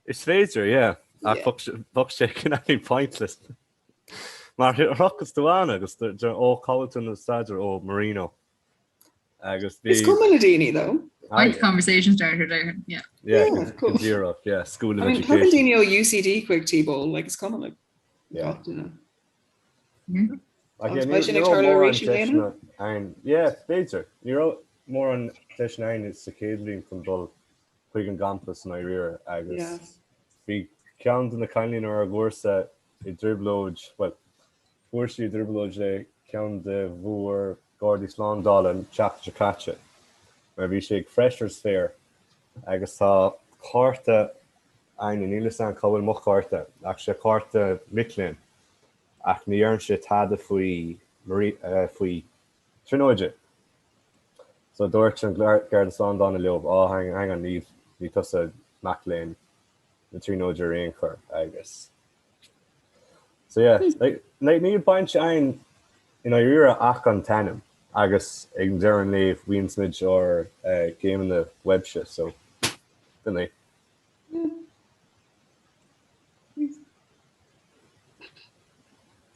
Is féidir, yeah. Ach bheadh sé cineáilín pointless. Mar shroicheas tú ann agus deir ó cá bhfuil tú ag staidéar ó Marino. Agus bhí. Is cuma le daoine though. Quite conversation starter there, yeah. Yeah, go díreach, yeah, School of I mean, Education. Tagann daoine ó UCD chuig T-Bowl, like is cuma le gach duine. Ach yeah, Agus beidh sin ní ag raibh tarlú mórán arís i mbliana? deiseanna ann. Yeah, b'fhéidir. Ní raibh mórán deiseanna ann sa chéad bhliain chun dul chuig an gcampas i ndáiríre agus bhí ceann de na cailíní ar ár gcúrsa i dtrioblóid, bhuel, fuair sí i dtrioblóid le ceann de bhur Gardaí Slándála an tseachtain seo caite mar bhí sé ag Freshers Fair agus tá cárta againne, níl 'fhios a'm cá bhfuil mo chárta ach sé cárta mic léinn ach ní deireann sé tada faoi faoi Tríonóide. So dúirt an Garda Slándála leo, oh hang, hang on, níl, ní tusa mac léinn na Tríonóide ar aon chor agus so yeah, like, like níl baint againn i ndáiríre ach an t-ainm agus ag an deireadh an lae faigheann muid ár uh, gcéimeanna uaibhse so sin é.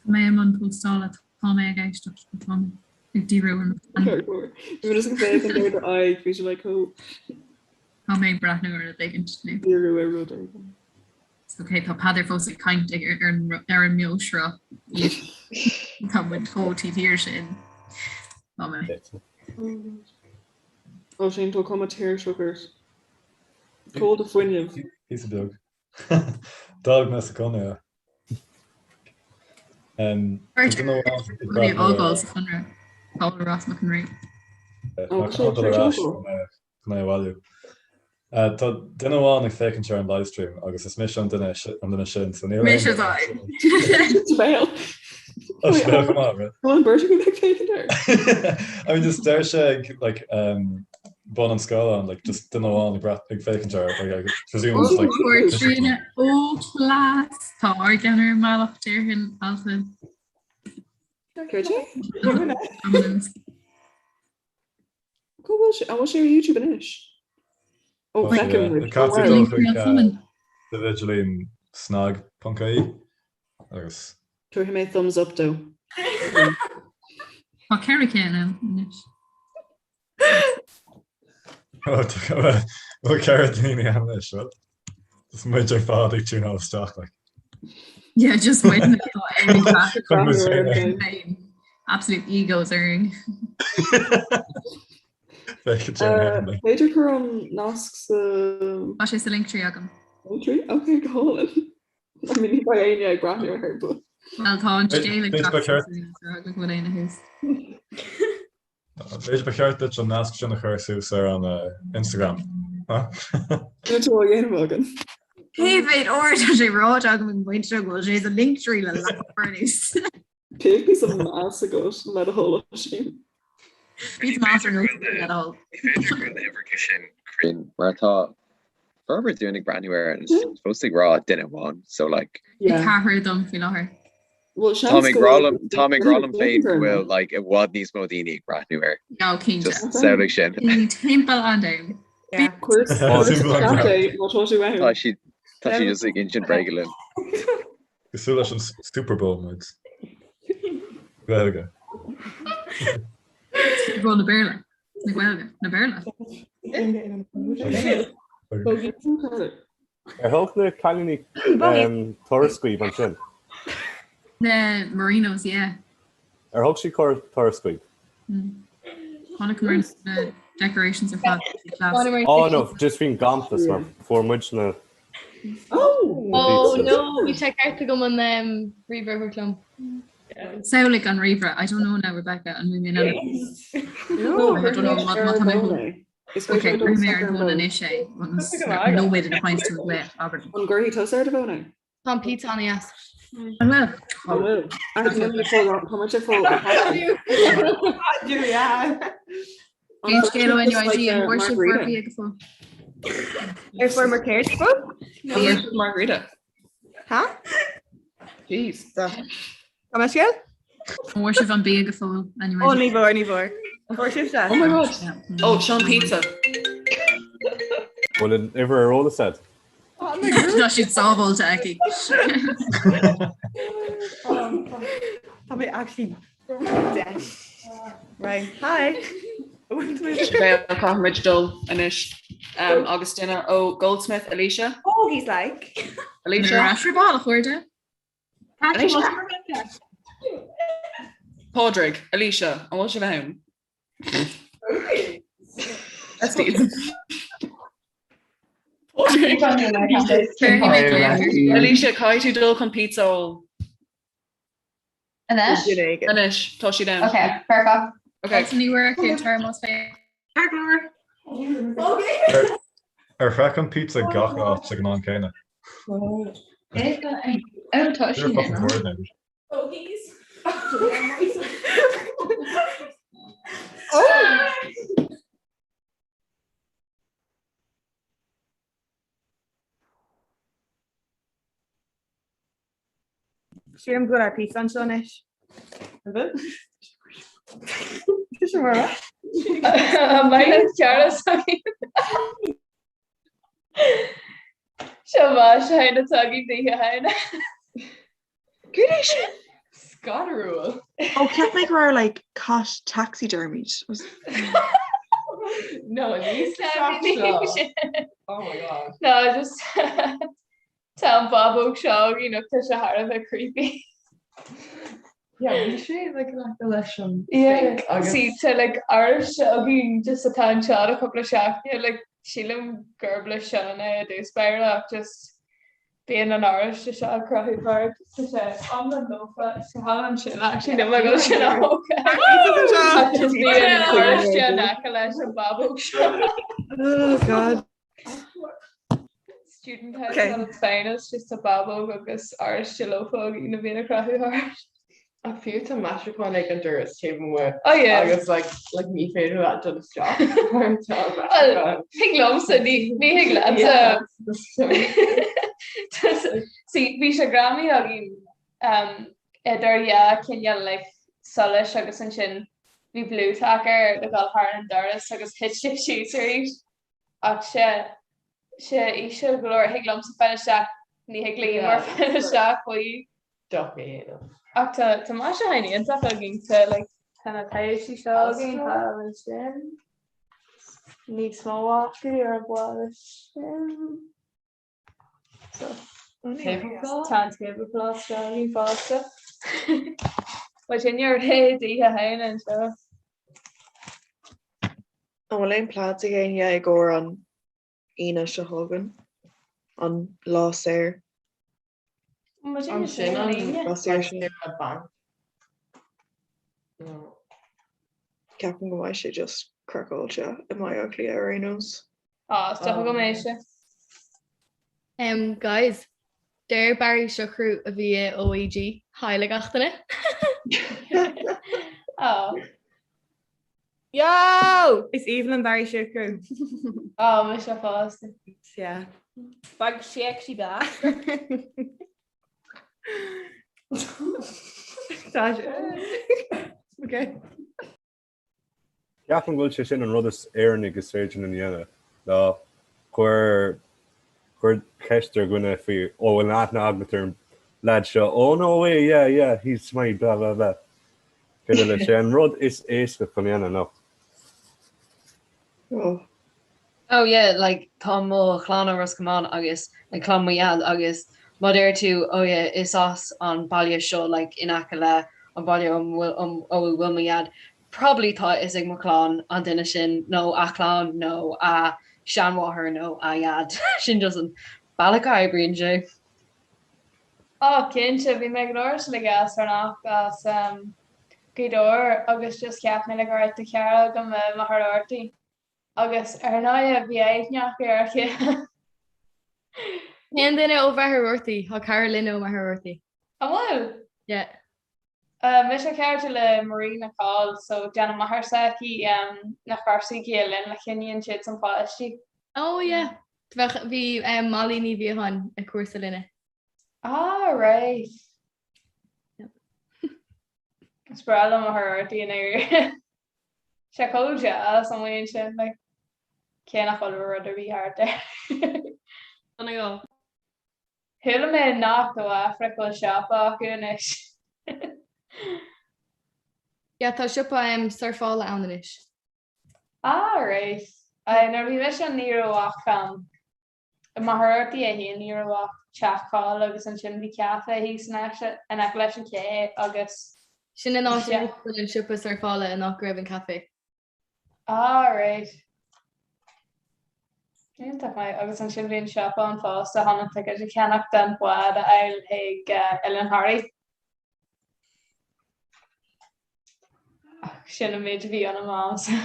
Tá mé i mbun póstála tá mé ag éisteacht tá mé ag díriú ar mo Bhí mé ag féachaint ar d'aghaidh, bhí sé like oh. Tá mé ag breathnú ar rud éigin nó. Díriú ar rud éigin. It's okay, tá Peadar fós ag caint ag ar an ar an mbeoshruth. Tá muid chomh taobh thiar sin. Tá mé. Ó sin tá cuma tuirseach ort. Cá bhfuil do fuinneamh. Píosa beag. D'fhág mé sa gConradh. Tá duine amháin ag breathnú ar- Fhágáil sa Chonradh. Paul Ross Mac an Rí. Tá dul ar ais chun é a bhailiú. Tá duine amháin ag féachaint ar an livestream agus is mise an duine an duine sin, so níl Mise aon atá. Béal. Tá sé go maith, right? Bhfuil an bheirt agaibh ag féachaint air? I mean just deir sé ag like um, bun an scáileáin like just duine amháin ag brath ag féachaint air like I presume it's like Ó Tríona ó class Tá ár gceann ar an mbealach déarfainn Altan. Céard é? Cá bhfuil sé? An bhfuil sé ar YouTube anois? Ó, Tá sé, feicim yeah. muid. Caithfidh Oh, tú wow. dul chuig uh, the idirlíon snag.ie agus Tabharfaidh mé thumbs up dó. Tá 4 cinn ann anois. Bhfuil 4 daoine ann anois, bhfuil? Just muid ar fad ag tiúnáil isteach like. Yeah, just muid Chun muid féin a- Absolute egos orainn. Féachaint ar an like. B'fhéidir cur an nasc sa Tá sé sa Linktree agam. Linktree? Ok, go hálainn. I mean, ní bheidh éinne ag breathnú air, but. Well, tá an scéal ag B'fhéidir ba teacht cheart- go bhfuil éinne thuas. B'fhéidir ba cheart duit an nasc sin a chur suas ar an Instagram. Níl tú á dhéanamh againn. Cé mhéad uair tá sé ráite agam ag an bpointe seo go bhfuil sé sa Linktree le leathuair anuas. Bíodh píosa meas agat le do thoil Oisín. Píosa meas ar nós le do thoil. Ní féidir go bhfuil na huimhreacha sin cruinn mar tá formhór dúinn ag breathnú air and it's fós ag rá duine amháin so like. Ceathrar dom faoi láthair. Well, Tá mé ag rá liom tá mé ag rá liom féin go bhfuil like i bhfad níos mó daoine ag breathnú air. No, cinnte. Just samhlaigh sin. Daoine timpeall an domhain. Cuir chat é má tá tú ann. Tá siad tá siad just ag insint bréige linn. Cosúil leis an Super Bowl muid. Gaeilge. Super Bowl na Béarla. Na Gaeilge. Na Béarla. Ar thug na cailíní turas daoibh ansin? Na Marinos, yeah. Ar thug siad turas daoibh? Chonaiceamar na decorations ar fad. Oh no, just faoin gcampas mar fuair muid na Oh! Oh no, bhí sé ceart agam an ríomhaire a thabhairt liom. Samhlaigh an ríomhaire. I don't know now, Rebecca, an bhfuil mé in ann. No, I don't know, má tá mé Is Ok, féidir cuirfidh mé ar an bhfón anois é, ionas nóiméad ina chaint tú le abair. An gcuirfidh tusa ar do bhfón é? Tá an pizza an-deas. An bhfuil? An bhfuil? Ach níl mé fáil tá muid ag fáil Cén scéal ó NUIG an bhfuair sibh bhur bia go fóill? Ar fuair muid céard go fóill? Margarita. Ha? Jeez. Tá mé scéal? An bhfuair sibh an bia go fóill Ó ní bhfuair ní bhfuair. An bhfuair sibhse? Oh my god. Oh, Sean pizza. Bhfuil an uimhir ar eolas agat? Tá siad sábháilte aici. Tá mé actually dead. Right, hi. Caithfimid dul anois agus duine ó Goldsmith, Alicia. Oh, he's like. Alicia. Ar ais ball a chairde. Alicia. Pádraig, Alicia, an bhfuil sibh ann? Alicia, caithfidh tú dul chun pizza a fháil. Anois? Anois, tá siad ann. Ok, perfect. Ok. Ní bhfuair tú más féidir. Ar shroich an pizza gach áit ag an am céanna? Ó, tá sí ann. Pogies. Sílim go bhfuil ár pizza anseo anois. An bhfuil? Tá sé mar An mbeidh an cearras againn? Seo maisiúcháin atá againn d'Oíche Shamhna. Céard é sin? Scanrúil. Ó cheap mé go raibh like cat taxidermied. No, ní seo. Oh my god. No, just tá an bábóg seo againn ach tá sé thar a bheith creepy. Yeah, bhí sé like in aice leis an Yeah, sink agus see tá like oráiste againn just atá anseo le cúpla seachtain like sílim gurb le Seán é i dtús báire ach just Bíonn an oráiste seo ag cruthú thart, tá sé iomlán lofa, sé thall ansin actually níl mé ag dul sin a thógáil. Ach just bíonn an oráiste in aice leis an bábóg seo. Oh God. Student house at its finest, just a bábóg agus oráiste lofa againn a bhíonn ag cruthú thart. Ach fiú tá maisiúchán ag an doras taobh amuigh Oh yeah. agus like like ní féidir leat dul isteach mar tá Well, maisiúchán. thig liomsa, ní ní thig leatsa. Yeah, so See, bhí sé greamaithe againn um, idir dhá chineál like, solais agus ansin bhí Blu Tack air le dhul thar an doras agus thit sé síos arís. Ach sé sé íseal go leor, thig liomsa fáil isteach, ní thig le Eimear fáil isteach faoi. Deoch a dhéanamh. Ach tá tá maisiúcháin iontach againn tá like tá na teaghaisí seo againn tá ansin níos mó acu ar an bhfáil sin. So tá an tablecloth seo againn fosta. Ba sin ar réidh d'Oíche Shamhna anseo. An bhfuil aon plaids ag éinne i gcomhair an Aoine seo chugainn? An lá saor? An sin an Lá saor sin. saoire banc? No. Ceapaim go mbeidh sé just craiceáilte i mBaile Átha Cliath ar aon nós. Á, is dócha go mbeidh sé. Um, guys, deir Barry Siochrú a bhí i OÉG, hi le gach duine. Á. Yo! Is aoibhinn liom Barry Siochrú. Á, mise fosta. Yeah. Bheadh sé actually breá. Tá sé. Okay. Ceapaim go bhfuil sé sin an rud is Éireannaigh is féidir linn a dhéanamh ná cuir cuir ceist ar dhuine faoi ó bhfuil aithne agat ar an leaid seo oh no way yeah yeah he's my blah blah blah. Féidir leis sé an rud is éasca chun dhéanamh nó. Oh. Oh yeah, like tá mo chlann ó Ros Comáin agus like clann mo dhaid agus má deir tú oh yeah is as an baile seo like in aice le an baile ó bhfuil ó bhfuil mo dhaid probably tá a fhios ag mo chlann an duine sin nó a chlann nó a seanmháthair nó a dhaid. Sin just an bealach a oibríonn sé. Oh cinnte, bhí mé ag labhairt le gasúr as Gaoth Dobhair agus just cheap mé like alright tá cara agam i Machaire Rabhartaigh agus ar ndóigh bhí aithne acu ar a chéile. Cén duine ó Mhachaire Rabhartaigh? Tá cara linn ó Mhachaire Rabhartaigh. An bhfuil? Yeah. Mise cairde le Marie McCall so déanann máthair s'aici na cúrsaí Gael Linn le cinníonn siad san pháistí. Oh yeah. Bheadh bhí Molly Ní Mhiacháin ag cúrsa linne. Ah right. Is breá liom Machaire Rabhartaigh in air. Sé chomh deas an bhfuil sin like cé nach bhfuil rud ar bith thart air. Donegal. Chuala mé nach ó Afraic bhfuil siopa acu anois. Yeah, tá siopa um, surfála ann anois. Ah, right. Aye, nuair a bhí mise ann ní raibh ach um, i Machaire Rabhartaigh é féin ní raibh ach teach Coll agus ansin bhí caife thíos in aice in aice leis an ché agus Sin an áit a bhfuil an siopa surfála an áit go raibh an caife. Ah, right. Iontach maith. Agus ansin bhí an siopa ann fosta chun an ticéad a cheannach don bhád a fháil chuig Oileán Thoraí. Ach sin an méid a bhí ann i m'amsa.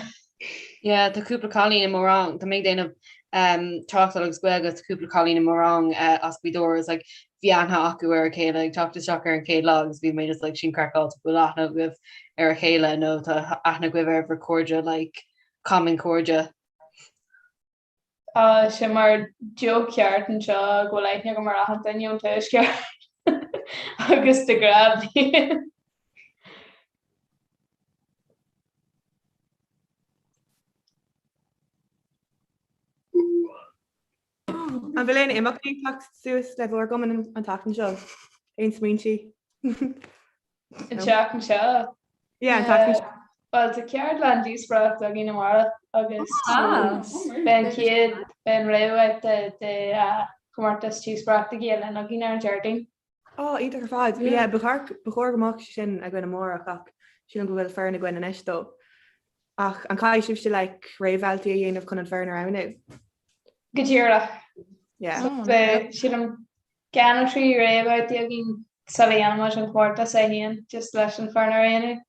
Yeah, tá cúpla cailín i mo rang, tá mé ag déanamh tráchtáil agus Gaeilge, tá cúpla cailín i mo rang as Gaoth Dobhair is like bhí aithne acu ar a chéile ag teacht isteach ar an chéad lá agus bhí mé just like sin craiceáilte go bhfuil aithne agaibh ar a chéile nó tá aithne agaibh ar bhur cairde like common cairde. Tá sé mar joke ceart anseo go bhfuil aithne agam ar achan duine ón tuaisceart agus de ghnáth bíonn. An bhfuil aon imeachtaí ag teacht suas le bhur gcumann an tseachtain seo? Aon smaointe? An tseachtain seo? Yeah, an tseachtain seo. Bhuel, tá ceardlann díospóireachta againn amárach agus beidh an chéad, beidh an réamhbhabhta de chomórtas díospóireachta Gael Linn againn ar an Déardaoin. Ó, iontach ar fad. Yeah, ba chóir go mbeadh sé sin againn amárach ach sílim go bhfuil foireann againn anois dó. Ach an caithfidh sibhse like réamhbhabhtaí a dhéanamh chun an foireann a roghnú? Go díreach. Yeah. So beidh, sílim, dhá nó trí réamhbhabhtaí againn sula dhéanfaimid an comórtas é féin, just leis an foireann a roghnú.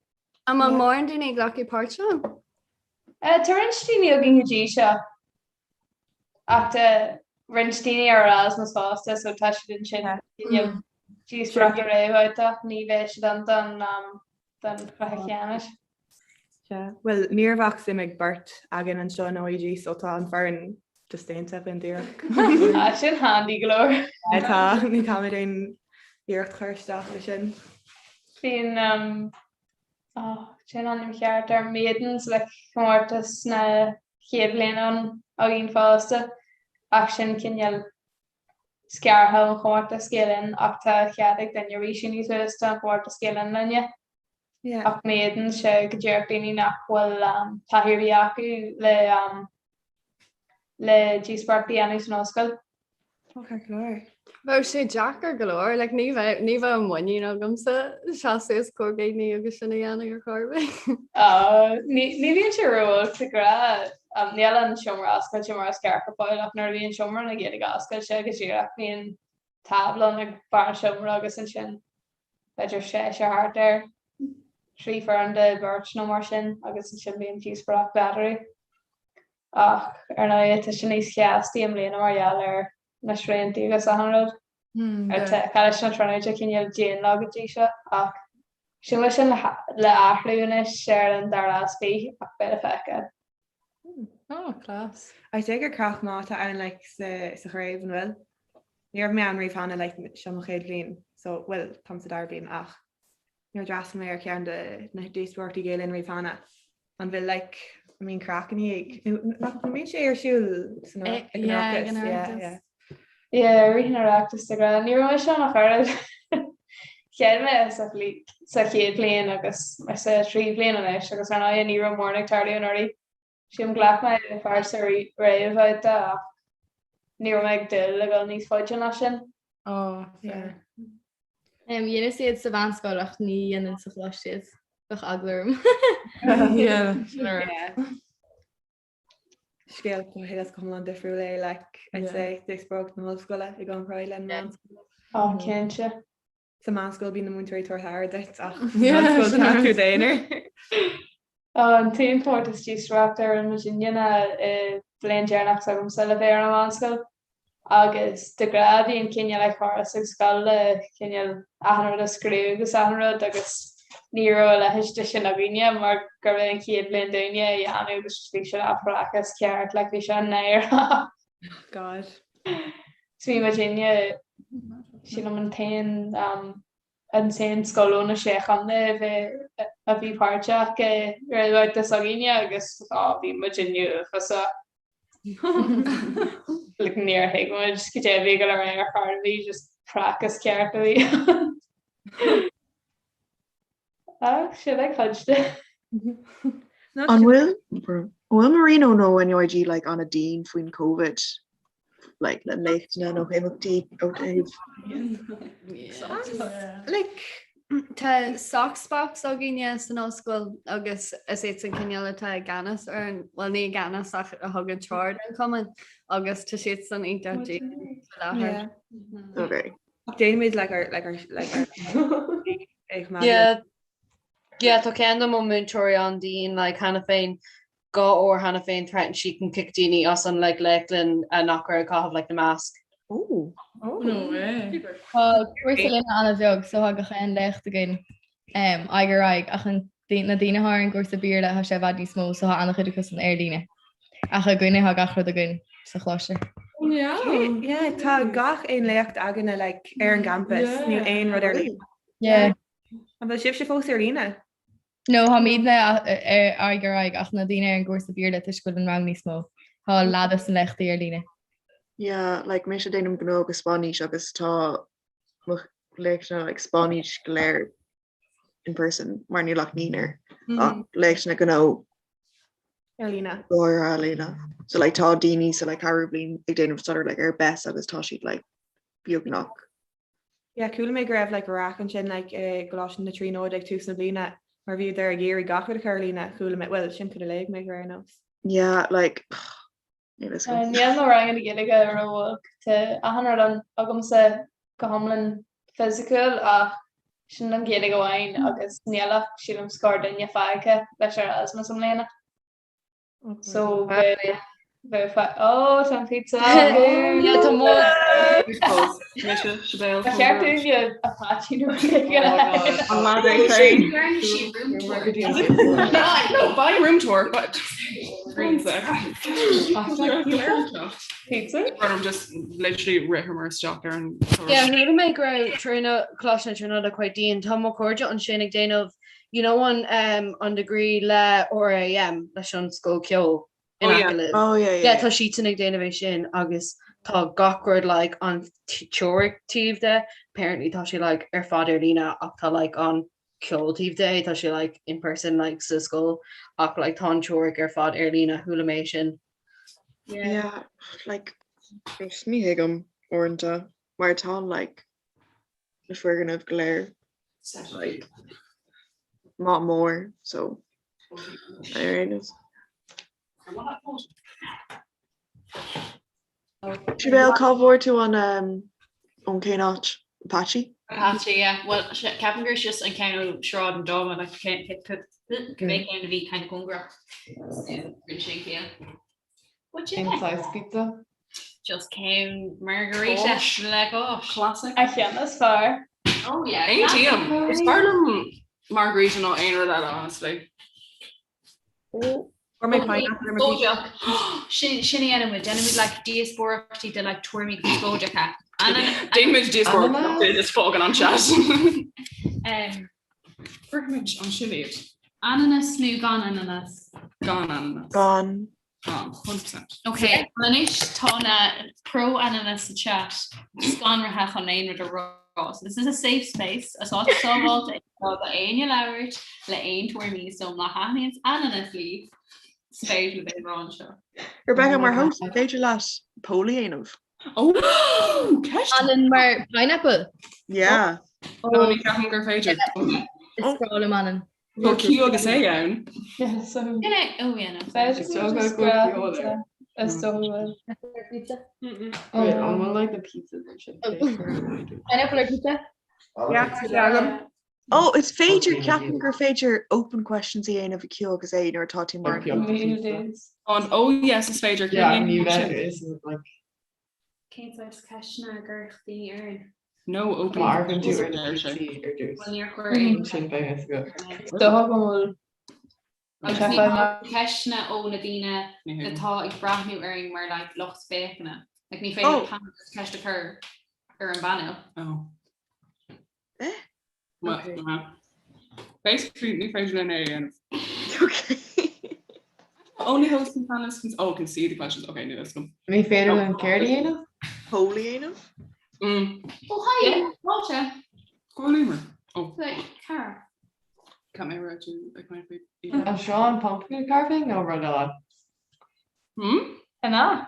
An bhfuil mórán daoine ag glacadh páirt ann? Tá roinnt daoine againn go dtí seo. Ach tá roinnt daoine ar Erasmus fosta so tá siad ansin díospóireacht réamhbhabhta, ní bheidh siad ann don don chluiche ceannais. Sea. Bhuel, ní raibh ach suim ag beirt againn anseo in OÉG so tá an foireann just déanta againn díreach. Ah, sin handy go leor. Tá, ní caithfimid aon iarracht a chur isteach leis sin. Bíonn oh, sin an ainm ceart ar Maidens le comórtas na chéad bhliana ann againn fosta ach sin cineál scartha ón chomórtas Gael Linn ach tá cead ag duine ar bith síniú suas don chomórtas Gael Linn linne. Ach Maidens sé go díreach daoine nach bhfuil taithí ar bith acu le le díospóireacht a dhéanamh san ollscoil. Ó, ceart go leor. Bheadh sé deacair go leor, like, ní bheadh ní bheadh an muinín agamsa seasamh os comhair daoine agus sin a dhéanamh ar chor ar bith. Ní ní bhíonn sé ró-olc de ghnáth. Níl an seomra oscailte mar is ceart go fóill ach nuair a bhíonn seomra na Gaeilge oscailte go díreach bíonn tábla ann ag barr an seomra agus ansin b'fhéidir seisear thart air, trí foireann de bheirt nó mar sin agus ansin bíonn díospóireacht eatarthu. Ach ar ndóigh tá sé níos castaí i mbliana mar gheall ar na sriantaí agus achan rud. Tá Coláiste na Tríonóide cineál dian leo go dtí seo ach sílim go bhfuil sin le athrú anois ar an dara lá is fiche ach beidh le feiceáil. Oh, class. I'd say gur craic maith atá ann like sa sa chraobh an bhfuil? Ní raibh mé ann riamh cheana like seo mo chéad bhliain so bhuel táim sa dara bliain ach níor d'fhreastail mé ar cheann de na díospóireachtaí Gael Linn riamh cheana. An bhfuil like I mean craic ina dhiaidh? Nó nach mbíonn sé ar siúl san ag an Oireachtas? Yeah, yeah. Yeah, rith an Oireachtais de ghnáth. Ní raibh mise ann ach oiread. Chead mé sa sa chéad bhliain agus sa tríú bliain anois agus ar ndóigh ní raibh mórán ag tarlú anuraidh. Sílim ghlac mé páirt sa réamhbhabhta ach ní raibh mé ag dúil le dul níos faide ná sin. Oh, fair. Dheineas iad sa mheánscoil ach ní dhéanfainn sa choláiste iad. Bheadh eagla orm. Yeah, Scéal go huile is go hiomlán difriúil é like I'd say díospóireacht na hollscoile i gcomparáid le meánscoil. Oh, cinnte. Sa meánscoil bíonn na múinteoirí ag tabhairt aire duit ach sa ollscoil tá tú i d'aonar. An t-aon chomórtas díospóireachta a rinne muidinne ná i bhliain deireanach s'agamsa le bheith ar an meánscoil agus de ghnáth bíonn cineál like córas ag scoil le cineál achan rud a scríobh agus achan rud agus ní raibh a leithéid de sin againne mar gurbh é an chéad bhliain dúinne a dhéanamh agus bhí sé an-phracas ceart like bhí sé an-náireach. Oh God. So bhí muidinne sílim an t-aon an t-aon scoil ó na Sé Chontae a bhí a bhí páirteach i réamhbhabhta s'againne agus á bhí muidinne uafásach. Like níor thuig muid cad é a bhí ag dul ar aghaidh ar chor ar bith just. Craic is ceart a bhí ann. Ach sin é cuid de. An bhfuil an bhfuil Marino nó NUIG like an-dian faoin Covid like le léachtanna nó imeachtaí ó taobh? Like tá Sox Box againne san ollscoil agus is iad an cineál atá i gceannas ar an bhuel ní i gceannas ach a thugann treoir don chumann agus tá siad san iontach dian faoi láthair. Okay. Ach déanaimid like our like our like our é chomh maith. Yeah. Yeah, tá ceann de mo múinteoirí an-dian like cheana féin dhá uair cheana féin threaten sí chun kick daoine as an like léachtlann nach raibh ag caitheamh like na masc. Oh. Oh. No way. Tá cúrsa linne an-bheag so tá gach aon léacht againn um, aghaidh ar aghaidh ach an na daoine atá ar an gcúrsa Béarla tá sé i bhfad níos mó so tá an-chuid acu san ar líne. Ach againne tá gach rud againn sa choláiste. Yeah, tá gach aon léacht againne like ar an gcampus, níl aon rud ar líne. Yeah. An bhfuil sibhse fós ar líne? No, táimidne ar aghaidh ar aghaidh ach na daoine ar an gcúrsa Béarla toisc go bhfuil an rang níos mó. Tá leath dos na léachtaí ar líne. Yeah, like mise déanaim gnó agus Spáinnis agus tá mo léachtanna like Spáinnis go léir in person mar níl ach naonúr ach léachtanna gnó ar líne. Ar líne. So like tá daoine sa like ceathrú bliain ag déanamh staidéar like ar BES agus tá siad like beagnach. Yeah, chuala mé go raibh like raic ansin like i gColáiste na Tríonóide ag tús na bliana mar bhíodar ag iarraidh gach rud a chur ar líne, chuala mé, well sin cad a léigh mé ar aon nós. Yeah, like níl fhios agam. Níl na ranganna Gaeilge rómhaith. Tá achan rud ann agamsa go hiomlán fisiciúil ach sin an Ghaeilge amháin agus níl ach sílim scór duine fágtha leis Erasmus i mbliana. So bheadh Ó tá an pizza Yeah, tá mór. Ba cheart dúinne Apache nó An lá é féin. No, buy room tour, but Pizza? Run just literally ritheamar isteach ar an Yeah, chuala mé go raibh Tríona Coláiste na Tríonóide quite dian. Tá mo chairde ansin ag déanamh you know an um, an degree le RAM leis an scoil ceoil in Oh, yeah. aice libh. Oh, yeah, yeah, Yeah, tá siadsan ag déanamh é sin agus tá gach rud like an teoiric taobh de. Apparently tá sé like ar fad ar líne ach tá like an ceol taobh de, tá sé like in person like sa scoil ach like tá an teoiric ar fad ar líne chuala mé sin. Yeah, like ní thuigim uaireanta mar tá like na foirgnimh go léir like maith mór so ar aon nós. Sibéal, cá bhfuair tú an um, ón cén áit? Apache? Apache, yeah. Well, ceapaim gur just an ceann ó Sráid an Dáma, like cibé ceann a bhí kind of cóngarach. Rinne sé céile. What you Cén think? saghas pizza? Just ceann margarita le cáis. Classic. An ceann is fearr. Oh yeah. Aontaím. Is fearr liom margarita ná aon rud eile, honestly. Or mé pineapple ar mo pizza. Sin sin a dhéanaimid, déanaimid like díospóireachtaí de like tuairimí conspóideacha. Déanaimid díospóireachtaí is fágann an chat. Um, Cuirfimid ansin iad. Ananas nó gan ananas? Gan ananas. Gan. Gan, 100%. Ok, anois tá na pro-ananas sa chat scanraithe chun aon rud a rá. So this is a safe space, is áit sábháilte é seo do éinne labhairt le aon tuairimí so má thaitníonn ananas libh, is féidir libh é a rá anseo. Rebecca, mar host, an féidir leat poll a dhéanamh? Oh, ceist! Anann mar pineapple? Yeah. No, ní ceapaim gur féidir. Is breá liom anann. Tá Q agus A ann. Oh yeah, no. Is dócha. Pizza? Wait, an bhfuil like na pizzas ansin? Pineapple ar pizza? Yeah, Oh, is féidir ceapaim gur féidir open questions a dhéanamh i Q agus A nuair atá tú mar an An oh yes is féidir Yeah, ní bheith is like Cén saghas ceisteanna a gcuirfeadh daoine orainn? No open Má amharcann tú ar na pizzaí ar dtús. Bhuel, níor chuir aon Sin beidh a fhios agat. Dócha go bhfuil Agus ní ceisteanna ó na daoine atá ag breathnú orainn mar like lucht féachana. Like ní féidir Oh. panel ceist a chur ar an bpanel. Oh. Eh? Well, Okay. uh, Basically, ní féidir linn é a dhéanamh. Okay. Only hosts and panelists can, oh, can see the questions. Okay, no, that's good. Ní féidir linn céard a dhéanamh? Poll a dhéanamh? Oh hi! Fáilte. Go bhfuil Emer? Oh. Cara. Ceap mé raibh tú ag caint faoi Emer. An seo an pumpkin carving nó rud eile? Hmm? An ea?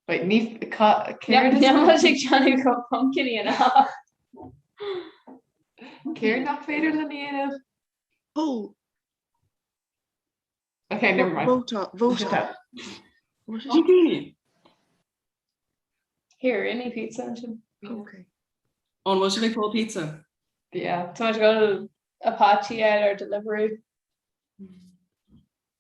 Wait, ní céard is Níl muid ag déanamh go pumpkin í an ea? Céard nach féidir linn a dhéanamh? Oh. Okay, never mind. Vótáil. Vótáil. Pumpkin. Here, any pizza ansin. Okay. An bhfuil sibh ag fáil pizza? Yeah, tá muid ag dul Apache ar Deliveroo.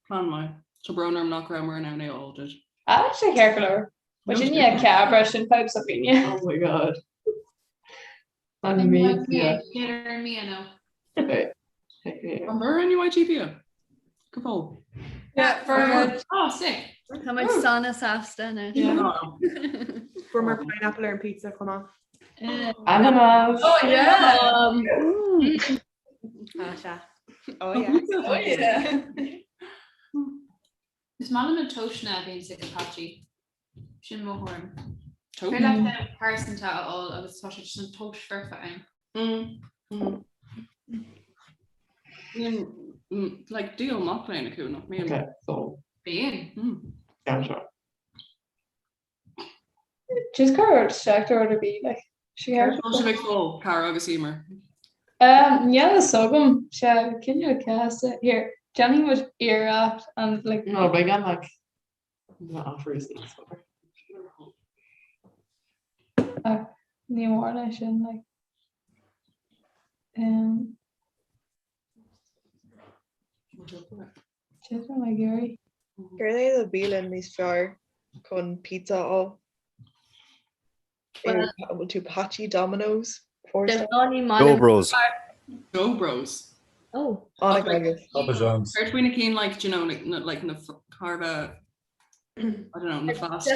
Plean maith. Tá brón orm nach rabhamar in ann é a fháil duit. Ah, sé ceart go leor. Muid i ndiaidh cabra sin fadhb s'againne. Oh my god. An mí Ar mí nó. An bhfuair NUIG bia? Go fóill. Yeah, for oh, sick. Tá muid sona sásta anois. Fuaireamar pineapple ar an pizza chomh maith. Ananas. Oh yeah. Ah, sea. Oh yeah. Oh yeah. Is maith liom na tomhaiseanna a bhíonn ag Apache. Sin mo thuairim. Féidir leat pearsanta a fháil agus tá sé just an tomhais foirfe ann. Bíonn like díol mac léinn acu nach mbíonn? Okay, so. Bíonn. Ceann seo. Just cuir isteach do rud ar bith like. Tá sibh ag fáil Cara agus Emer. Um, níl a fhios agam sé cineál casta. Here, déanfaidh muid iarracht an like. No, beidh an like na offers níos fearr. Ach ní mór leis sin like. Um, Cé tá mé ag iarraidh? Céard é do bialann níos fearr chun pizza a fháil? An bhfuil tú Patchy Domino's? Dough Bros. Dough Bros. Oh. Papa John's. Céard faoi na cinn like, do you know, na, like na carba I don't know, na fast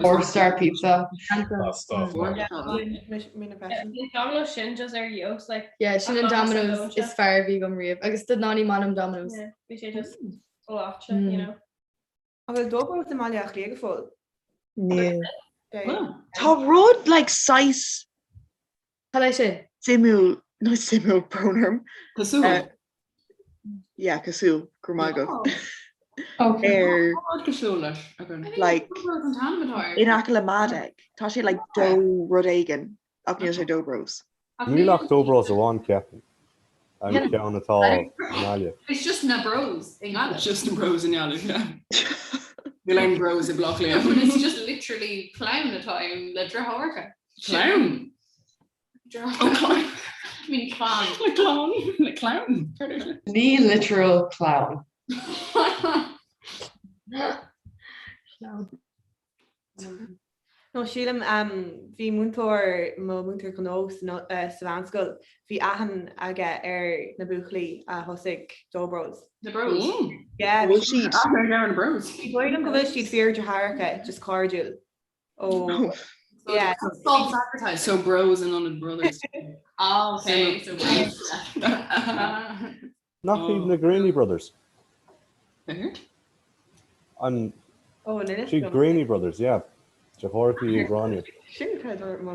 Four star pizza. Domino's sin just ar fheabhas like. Yeah, sin an Domino's is fearr a bhí agam riamh agus de ghnáth ní maith liom Domino's. Yeah, bhí sé just leáite, you know. An bhfuil Dough Bros i mBaile Átha Cliath go fóill? Níl. Tá rud like saghas Cad é sin? Suimiúil, nó suimiúil, brón orm. Cosúil? Eh, yeah, cosúil, go raibh maith agat. Ar Rud cosúil leis againn. like in aice le Madeg. Tá sé like dough rud éigin ach níl sé Dough Bros. Níl ach Dough Bros amháin ceapaim. An ceann atá i nGaillimh. It's just na bros i nGaillimh. It's just na bros i nGaillimh, yeah. Níl aon bros i Baile Átha Cliath. But it's just literally clann atá ann le deartháireacha. Clown? Oh, clown. I mean clann. Le clown. Le clown. Ní literal clown. Clown. No, sílim bhí múinteoir, mo mhúinteoir gnó sa mheánscoil, bhí aithne aige ar na buachaillí a thosaigh Dough Bros. Na Bros? Yeah. Bhfuil siad? Aithne aige ar na Bros. Ní dóigh liom go bhfuil siad fíor deartháireacha, just cairdiúil. Ó, yeah. False advertising. So bros in ionad brothers. Ah, okay. So bros. Nach iad na Greaney Brothers? Céard? An Ó, an inis Siad dom. Greaney Brothers, yeah. Deartháireacha Uí Ghráinne. Sin cad a dúirt mo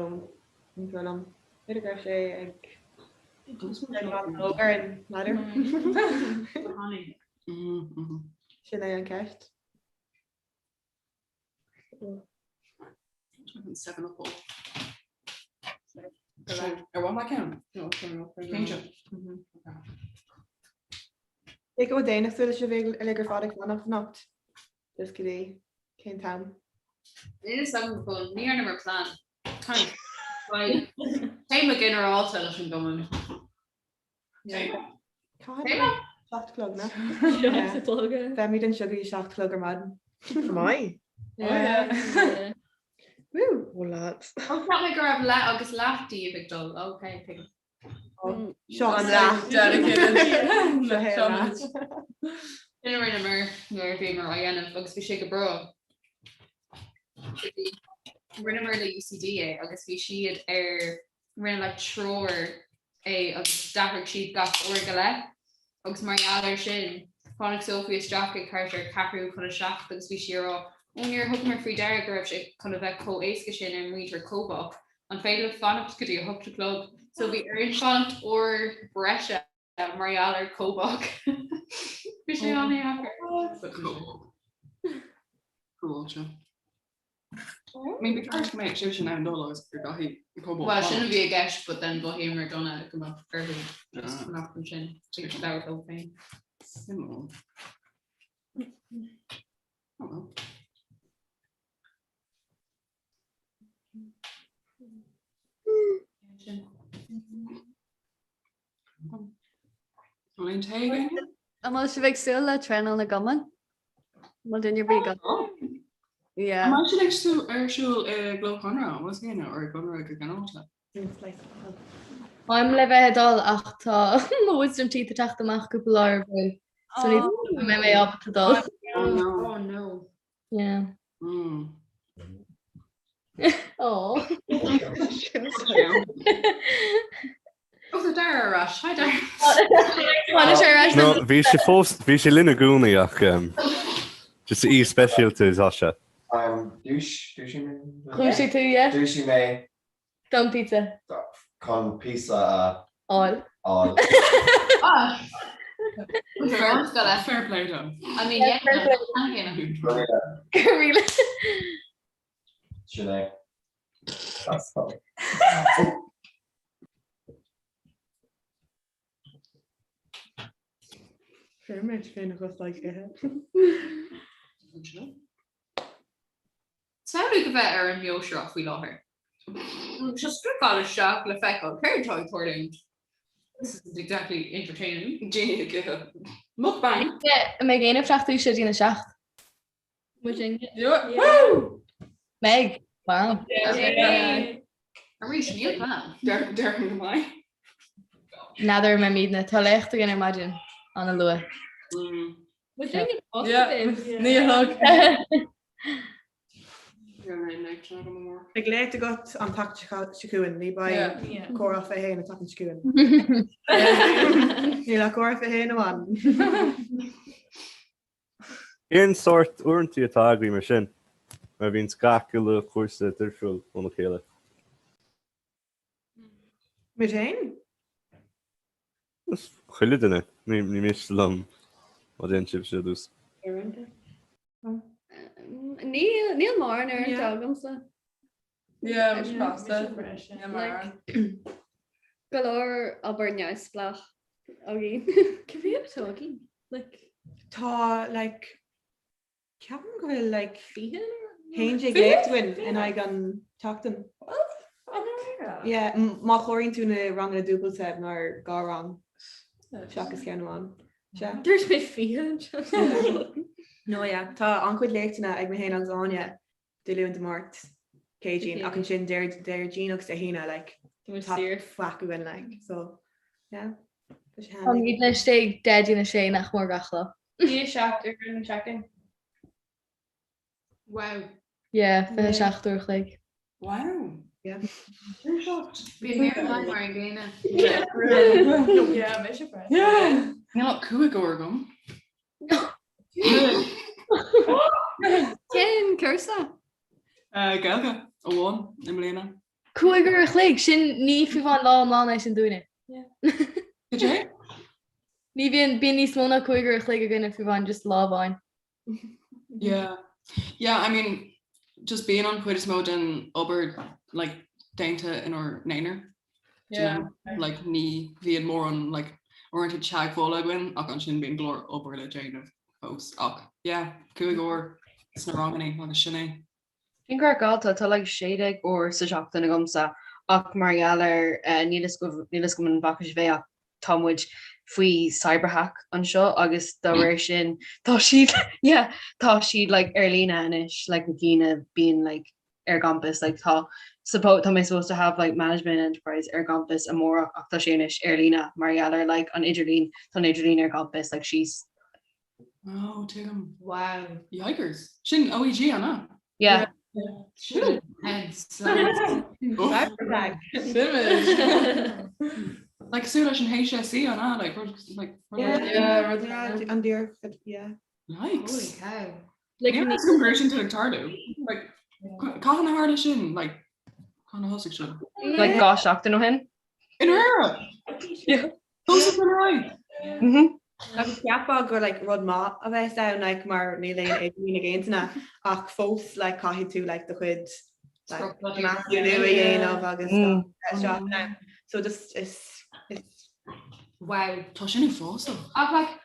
mhúinteoir liom. B'fhéidir go raibh sé ag ag an ar an ladder. Sin é an ceist. Ar mhaith leat ceann? Cinnte. Cé chomh déanach is a bhfuil sibh uilig ar fad ag fanacht anocht? Just go dtí cén t-am? Níl a fhios agam go fóill, ní dhearnamar plean. Téama ginearálta leis an gcumann. Téama? 7 a chlog, na? Beimid anseo go dtí 7 a chlog ar maidin. Maith. Yeah. Woo! Oh lads. Ó cheap mé go raibh leath agus leath díobh ag dul. Ok, tuigim. Seo an leath. Dedicated. Seo é an leath. Sin a rinneamar nuair a bhíomar á dhéanamh agus bhí sé go breá. Rinneamar le UCD é agus bhí siad ar rinne like triúr é agus d'athraigh siad gach uair go leith agus mar gheall air sin tháinig Sophie isteach ag thart ar ceathrú chun a seacht agus bhí sí ag rá ó níor thugamar faoi deara go raibh sé chun a bheith chomh éasca sin ar muintir Cóbách. An féidir libh fanacht go dtí a hocht a chlog? So bhí orainn fanacht uair breise mar gheall ar Cóbog. Bhí sé an-deacair. Cruáilte. I mean, ba cheart go mbeadh sibhse in ann dul agus go gcaithfidh Cóbog Well, sin a bhí i gceist, but then mhothaíomar dona go mbeadh orthu just fanacht ansin ag labhairt leo féin. Suimiúil. Oh well. An bhfuil sibh ag súil le traenáil na gcumann? An bhfuil duine ar bith ag dul? Yeah. An mbeidh siad ag súil ar siúl i gClub Chonradh, an bhfuil a fhios ag éinne, or i gConradh go ginearálta? Táim le bheith ag dul ach tá mo wisdom teeth ag teacht amach cúpla lá roimh ré. So ní mbeidh mé ábalta dul. Oh no. Oh no. Yeah. Mm. Oh. Oh, tá Dara ar ais. Hi Dara. Tháinig sé ar ais. No, bhí sé fós, bhí sé linn i gcónaí ach um, just aoi speisialta is ea. Um, dúis, dúisigh mé? Dhúisigh tú, yeah? Dúisigh mé. Don pizza. Chun píosa a. Fháil. Fháil. Fair Fair play dom. I mean, yeah, Fair play. Go míle. Sin é. That's funny. Fair muid féin a chos like ithe. Samhlaigh a bheith ar an mBeo Sruth faoi láthair. Just cliceáil isteach le feiceáil céard atá ag tarlúint. This isn't exactly entertaining. Daoine ag ithe. Mukbang! An mbeidh éinne ag teacht dtí a 7? Muidinne. Woo! Beidh. Wow. Arís, níl plean. Déarfainn go mbeidh. N'fheadar an mbeimidne. Tá léacht againn ar maidin, an-luath. Ní thug. Beidh léacht agat an tseachtain seo chugainn, ní beidh comhrá 21 an tseachtain seo chugainn. Níl ach comhrá 21 amháin. Cén sórt uaireanta atá agaibh mar sin, mar bhíonn gach uile chúrsa difriúil óna chéile? Muid féin? Chuile duine. Ní miste liom má dhéanann sibhse ar dtús. Uaireanta. Níl níl mórán uaireanta agamsa. Yeah, mise fosta. Go leor obair neamhspleách againn. Cé mhéad atá againn? Like Tá like Ceapaim go bhfuil like 11 léacht againn in aghaidh an tseachtain. Yeah, má chomhaireann tú na ranganna dúbailte mar dhá rang seachas ceann amháin. Sea. Dúirt mé 20 anseo. No yeah, tá an-chuid léachtanna ag mé féin agus Áine Dé Luain Dé Máirt Céadaoin ach ansin Déardaoin agus Dé hAoine like tá faic againn like so yeah. Tá sé handy. Táimidne istigh 10 dtí a 6 nach mór gach lá. 27 uair an tseachtain. Wow. Yeah, 27 uair a chloig. Wow. Yeah. Bíonn mé mar an gcéanna. Yeah, mise freisin. Yeah. Níl ach 5 uair agam. Cén cúrsa? Gaeilge amháin i mbliana. 5 uair a chloig, sin ní fiú amháin lá iomlán é sin dúinne. Cad é? Ní bhíonn, bíonn níos mó ná 5 uair a chloig againne fiú amháin just lá amháin. Yeah. Yeah, I mean, just bíonn an chuid is mó den obair like déanta inár n-aonar. Do you Yeah. know? Like ní bhíonn mórán like uaireanta teagmhála againn ach ansin bíonn go leor obair le déanamh fós ach yeah, 5 uair sna ranganna agus sin é. Sin craiceáilte, tá like 16 uair sa seachtain agamsa ach mar gheall ar eh, níl a fhios agam an bhfaca sibh é ach tá muid faoi cyberhack anseo agus dá réir sin tá siad yeah tá siad like ar líne anois like na cinn a bíonn like ar gcampus like tá suppose tá mé supposed to have like management enterprise ar gcampus amárach ach tá sé anois ar líne mar gheall ar like an idirlíon tá an idirlíon ar gcampus like síos Oh, tuigim. Wow. Yikers. Sin OEG an ea? Yeah. Sin intense. Like cosúil leis an HSE an ea? Like, rud, like, rud Yeah, yeah, rud yeah, an dear, yeah. Yikes. Holy cow. Like, Níl a fhios agam go raibh sin ag tarlú. Like, cathain a tharla sin? Like, Cathain a thosaigh sin? Like 2 seachtain ó shin. I ndáiríre? Yeah. Thosaigh sin ar aghaidh? Mhm. Agus cheapfá gur like rud maith a bheas ann like mar níl aon idirlíon ag aon duine ach fós like caithfidh tú like do chuid like measúnú a dhéanamh agus stuff ann. So just is is Wow. Tá sin uafásach. Ach like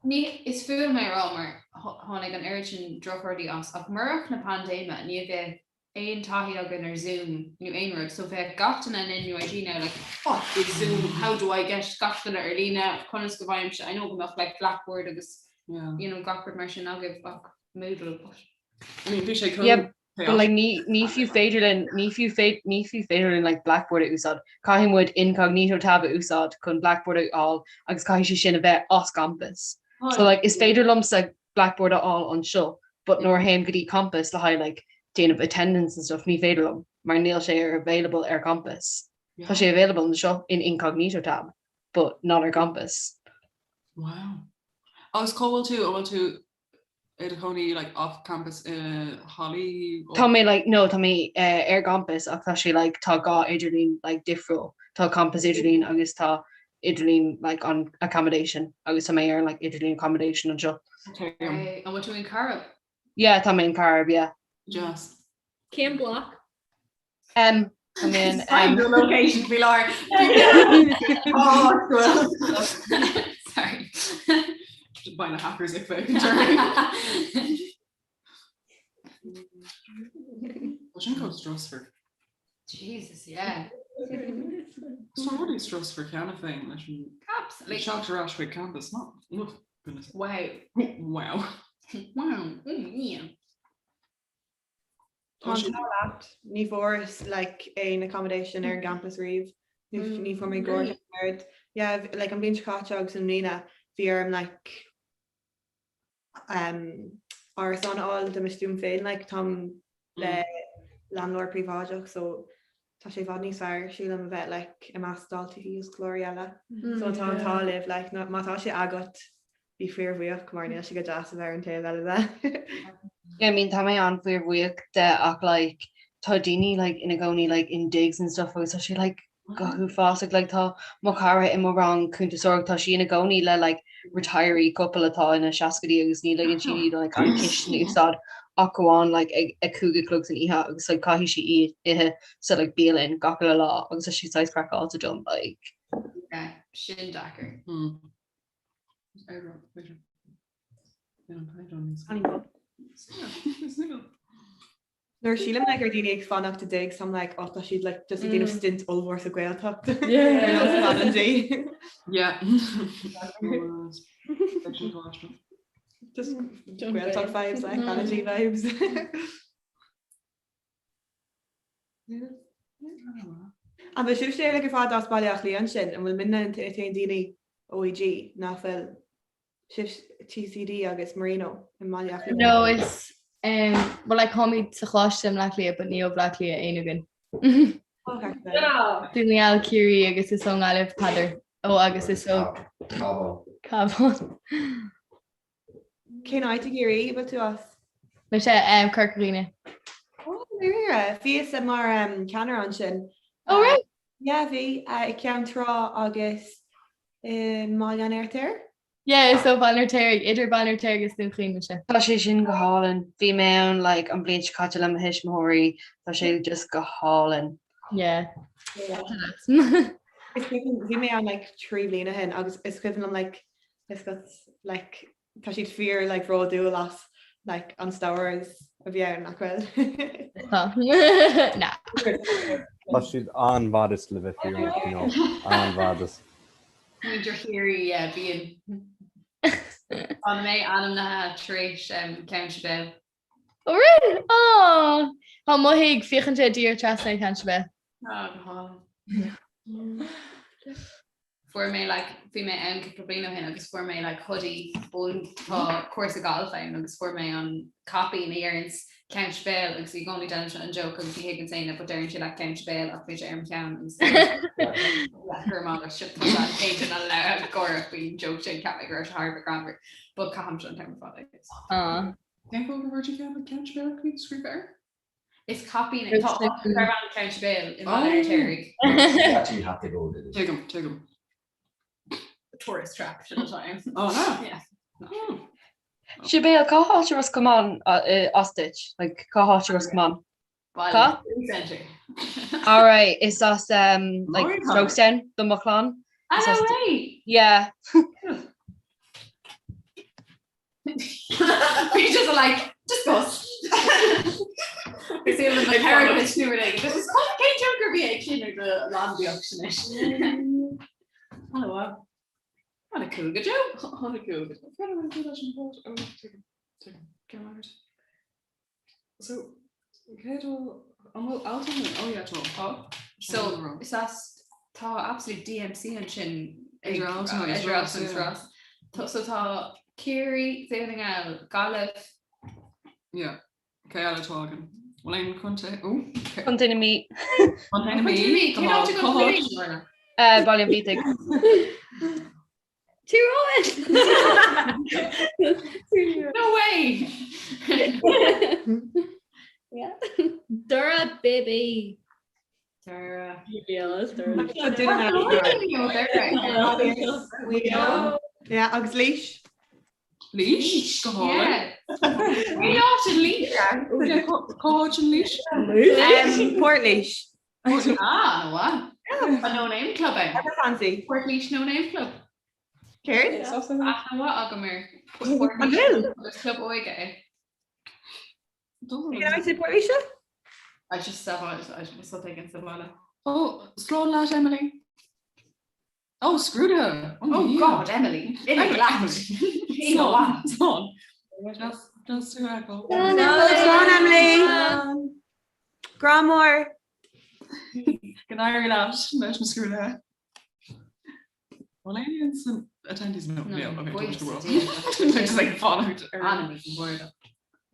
ní is fuath liom é a rá mar tháinig an oiread sin drochrudaí as ach murach na paindéime ní bheadh aon taithí againn ar Zoom nó aon rud so bheadh gach duine in NUIG now like what is Zoom how do I get gach duine ar líne conas go bhfaighimse I know go mbeadh like Blackboard agus you know gach rud mar sin agaibh ach Moodle but I mean bhí sé chomh Yeah, but like ní ní fiú féidir linn ní fiú fé ní fiú féidir linn like Blackboard a úsáid. Caithfidh muid incognito tab a úsáid chun Blackboard a fháil agus caithfidh sé sin a bheith as campus. So like is féidir liomsa Blackboard a fháil anseo but nuair a théim go dtí campus le haghaidh like déanamh attendance and stuff ní féidir liom mar níl sé ar available ar campus. Tá sé available anseo in incognito tab but not ar campus. Wow. Agus cá bhfuil tú, an bhfuil tú i do chónaí like off campus i Holly? Tá mé like no tá mé eh, ar campus ach tá sé like tá dhá idirlíon like difriúil. Tá campus idirlíon agus tá idirlíon like an accommodation agus tá mé ar like idirlíon accommodation anseo. An bhfuil tú in Corrib? Yeah, tá mé in Corrib, yeah. Deas. Cén block? Um, tá mé in um, um, location faoi láthair. Sorry. Beidh na hackers ag féachaint Tá sin chomh stressful. Jesus, yeah. Tá rudaí stressful cheana féin leis an Absolutely. teacht ar ais chuig campus. Not, oh, goodness. Wow. Wow. Wow. Mm, yeah. Tá an t-ádh leat, ní bhfuaireas like aon accommodation ar an gcampus riamh. Ní mm. ní fuair mé go ard. Yeah, like an bhliain seo caite agus i mbliana bhí orm like árasán a fháil do mo stuaim féin, like táim le landlord príobháideach so tá sé i bhfad níos fearr sílim a bheith like i measc daltaí agus scoláirí eile. So tá an t-ádh libh like má tá sé agat bí fíorbhuíoch mar níl sé go deas a bheith ar an taobh eile de. Yeah, I mean tá mé an-fhíorbhuíoch de ach like tá daoine like ina gcónaí like in digs and stuff agus tá sé like go huafásach like tá mo chara i mo rang cuntasóireacht tá sí ina gcónaí le like retiree couple atá ina seascaidí agus ní ligeann siad iad like an chistin a úsáid ach amháin like ag a 5 a chlog san oíche agus like caithfidh sí í ithe sa like bialann gach uile lá agus tá sí saghas craiceáilte dom like. Yeah, sin deacair. Hmm. Nuair a sílim like ar daoine ag fanacht i digs I'm like oh tá siad like just ag déanamh stint ollmhór sa Ghaeltacht. Yeah. Just Gaeltacht vibes like Banagee vibes. An bhfuil sibhse uilig ar fad as Baile Átha Cliath ansin? An bhfuil muidne na t-aon daoine OÉG nach bhfuil sibh TCD agus Marino i mBaile Átha Cliath? No is um, well like táimid sa choláiste i mBleá Cliath but ní ó Bhleá Cliath aon againn. Dún na nGall Ciarraí agus is ón nGaillimh Peadar. Ó agus is ó Cabhán. Cabhán. Cén áit i gCiarraí a bhfuil tú as? Mise um, Corca Dhuibhne. Ó, dáiríre. Bhíos mar um, ceannaire ansin. Oh, right. Yeah, bhí uh, i gCeann Trá agus i mBaile an Fheirtéaraigh. Yeah, is ó Bhaile an Fheirtéaraigh, idir Baile an Fheirtéaraigh agus Dún Chaoin mise. Tá sé sin go hálainn. Bhí mé ann like an bhliain seo caite le mo thuismitheoirí. Tá sé just go hálainn. Yeah. Is cuimhin, bhí mé ann like 3 bliana ó shin agus is cuimhin liom like is go like tá siad fíor like bródúil as like an Star Wars a bhí ann nach bhfuil? Tá. Na. Tá siad an-mhodest le bheith fírinneach, you know, an-mhodest. Muintir Chiarraí, yeah, bíonn. Tá mé ainmnithe tar éis um, Ceann Sibéal. Oh, really? Oh, Tá mo thigh féachann sé díreach trasna ar Cheann Sibéal. Ah, go hálainn. Fuair mé like bhí mé ann cúpla bliain ó shin agus fuair mé like hoodie ón tá cúrsa gailf ann agus fuair mé an caipín a deireanns Ceann Sibéal agus i gcónaí déanaimse an joke agus ní thuigeann éinne but deireann sé like Ceann Sibéal ach bhí sé ar mo cheann agus gur maith leis tá sé an chéad duine le gáire faoin joke sin ceap mé go raibh sé thar a bheith greannmhar but caithimse an t-am ar fad agus. Aw. Cén fáth go bhfuair tú ceann le Ceann Sibéal scríofa air? Is caipín é. Tá Caravan Ceann Sibéal i mBaile Fheirtéaraigh. Actually have to go to this. Tuigim, tuigim. Tourist trap sin atá ann. Oh, no. Yeah. Sibéal, cá háit i Ros Comáin as duit? Like, cá háit i Ros Comáin? Baile Centre. All right, is as um, like Strokestown do mo chlann. Ah, no way! Yeah. Bhí just like, discuss. Is é like therapist nó rud éigin. This is cén tionchar a bhí ag sin ar do leanbaíocht anois? An-mhaith. An-cool go deo. An-cool go deo. So, cé dó an bhfuil Altan in? Oh yeah, tá. Tá. So, is as tá absolute DMC ansin ag Idir Altan agus idir Ross, Altan agus yeah. Ross. Tá- So tá Ciarraí, Dún na nGall, Gaillimh. Yeah. Cé eile atá againn? Bhfuil aon contae? Ó, cé- Contae na Mí. Contae na Mí. Contae na Mí, Go cén áit maith. a Cá gContae na háit? Mí, Lorna? Uh, Baile an Bhiataigh. Tír Eoghain! No way! Yeah. Doire baby. Doire. Yeah, agus Laois. Laois? Go hálainn. Cén áit in Laois? Cá háit in Laois? Portlaoise. Ah, an-mhaith. An No Name Club é. Ever fancy. Portlaoise No Name Club. Céard? Aithne mhaith agam ar An bhfuil? Agus club óige é. Can I say Portlaoise? I just sa I just sa ag sa bhaile. Oh, slán leat Emily. Oh, scrúduithe. Oh God, Emily. Ina leat. Slán. Slán. Just just to echo. Slán Emily. Grá mór. Go n-éirí leat leis na scrúduithe. Bhfuil éinne san attendees no, no, okay, don't the world. Just like fanacht ar Anam bord.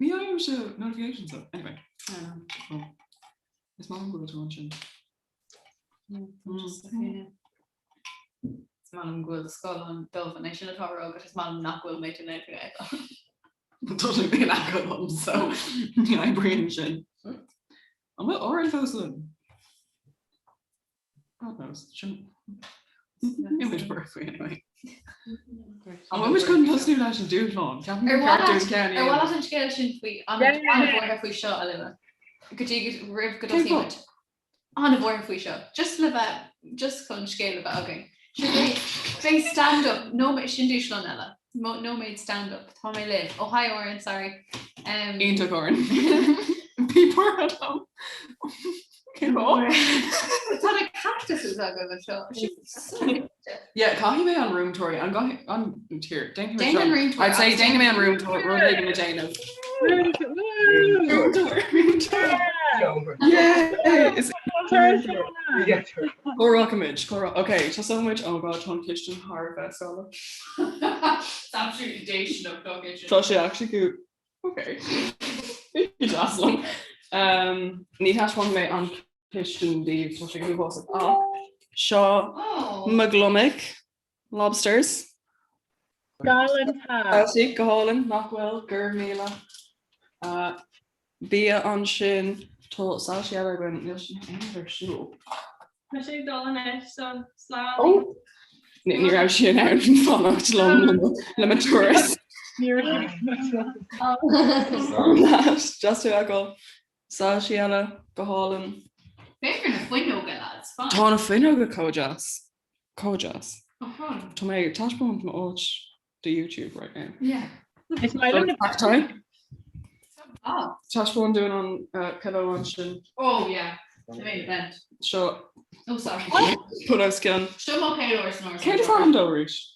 Ní fhaighimse notifications so anyway. Oh. Is maith go bhfuil tú ansin. Is maith liom go bhfuil scoil an dubh an é sin atá rá agus is maith liom nach bhfuil mé in aon Tá sé bíonn acu liom so ní oibríonn sin. An bhfuil Oran fós linn? God knows. Sin Níl muid buartha faoi anyway. An bhfuil muid chun tosnú leis an dúshlán? Ceapaim gur Ar mhaith ceart dúinn leat ceann a ar mhaith dhéanamh. leat an scéal sin faoi an-bhuartha faoi seo a lua? Go dtí roimh go Cén fáth? dtosaímid. An-bhuartha faoi seo. Just le bheith, just chun scéal a bheith againn. Sure beidh, beidh stand up, nóiméad, sin dúshlán eile. Mo, nóiméad stand up. Tá mé libh. Oh hi Oran, sorry. Um, Iontach Oran. Bí buartha liom. Cén fáth? Tá na cactuses agaibh anseo. Sin so Yeah, caithfidh mé an room tour, an gcaithfidh, an tír, déanfaidh mé Déan an seo. room tour I'd say agus déanfaidh mé an room tour, rud éigin le déanamh. Room tour, room tour. Yeah, is Comhráicimid, comhrá, ok, tosóimid, oh god, tá an chistin thar a bheith salach. It's absolutely déisteanach dá gcéad sin. Tá sé actually go, ok, bhí deas liom. Um, ní thaispeánfaidh mé an chistin daoibh, tá sé go huafásach ach seo mo ghliomaigh, lobsters. Galánta. Tá sí go hálainn, nach bhfuil, go raibh míle. Bia ansin, tá soilsí eile againn, níl sin aon ar siúl. Tá sé ag dul anois, so slán. Ó! Ní raibh sí in ann fanacht liom le mo turas. Ní raibh sí in ann. Just to echo. Soilsí eile go hálainn. Féach ar na fuinneoga, lads. Fine. Tá na fuinneoga chomh deas. Chomh deas. Tá mé ag taispeáint m'áit do YouTube right now. Yeah. Is maith liom na Cacti. Ah. Taispeáin dúinn an uh, pillow ansin. Oh yeah. The main event. Seo. Oh sorry. Put os cionn. Seo mo chéad uair san Céard is ainm dó arís?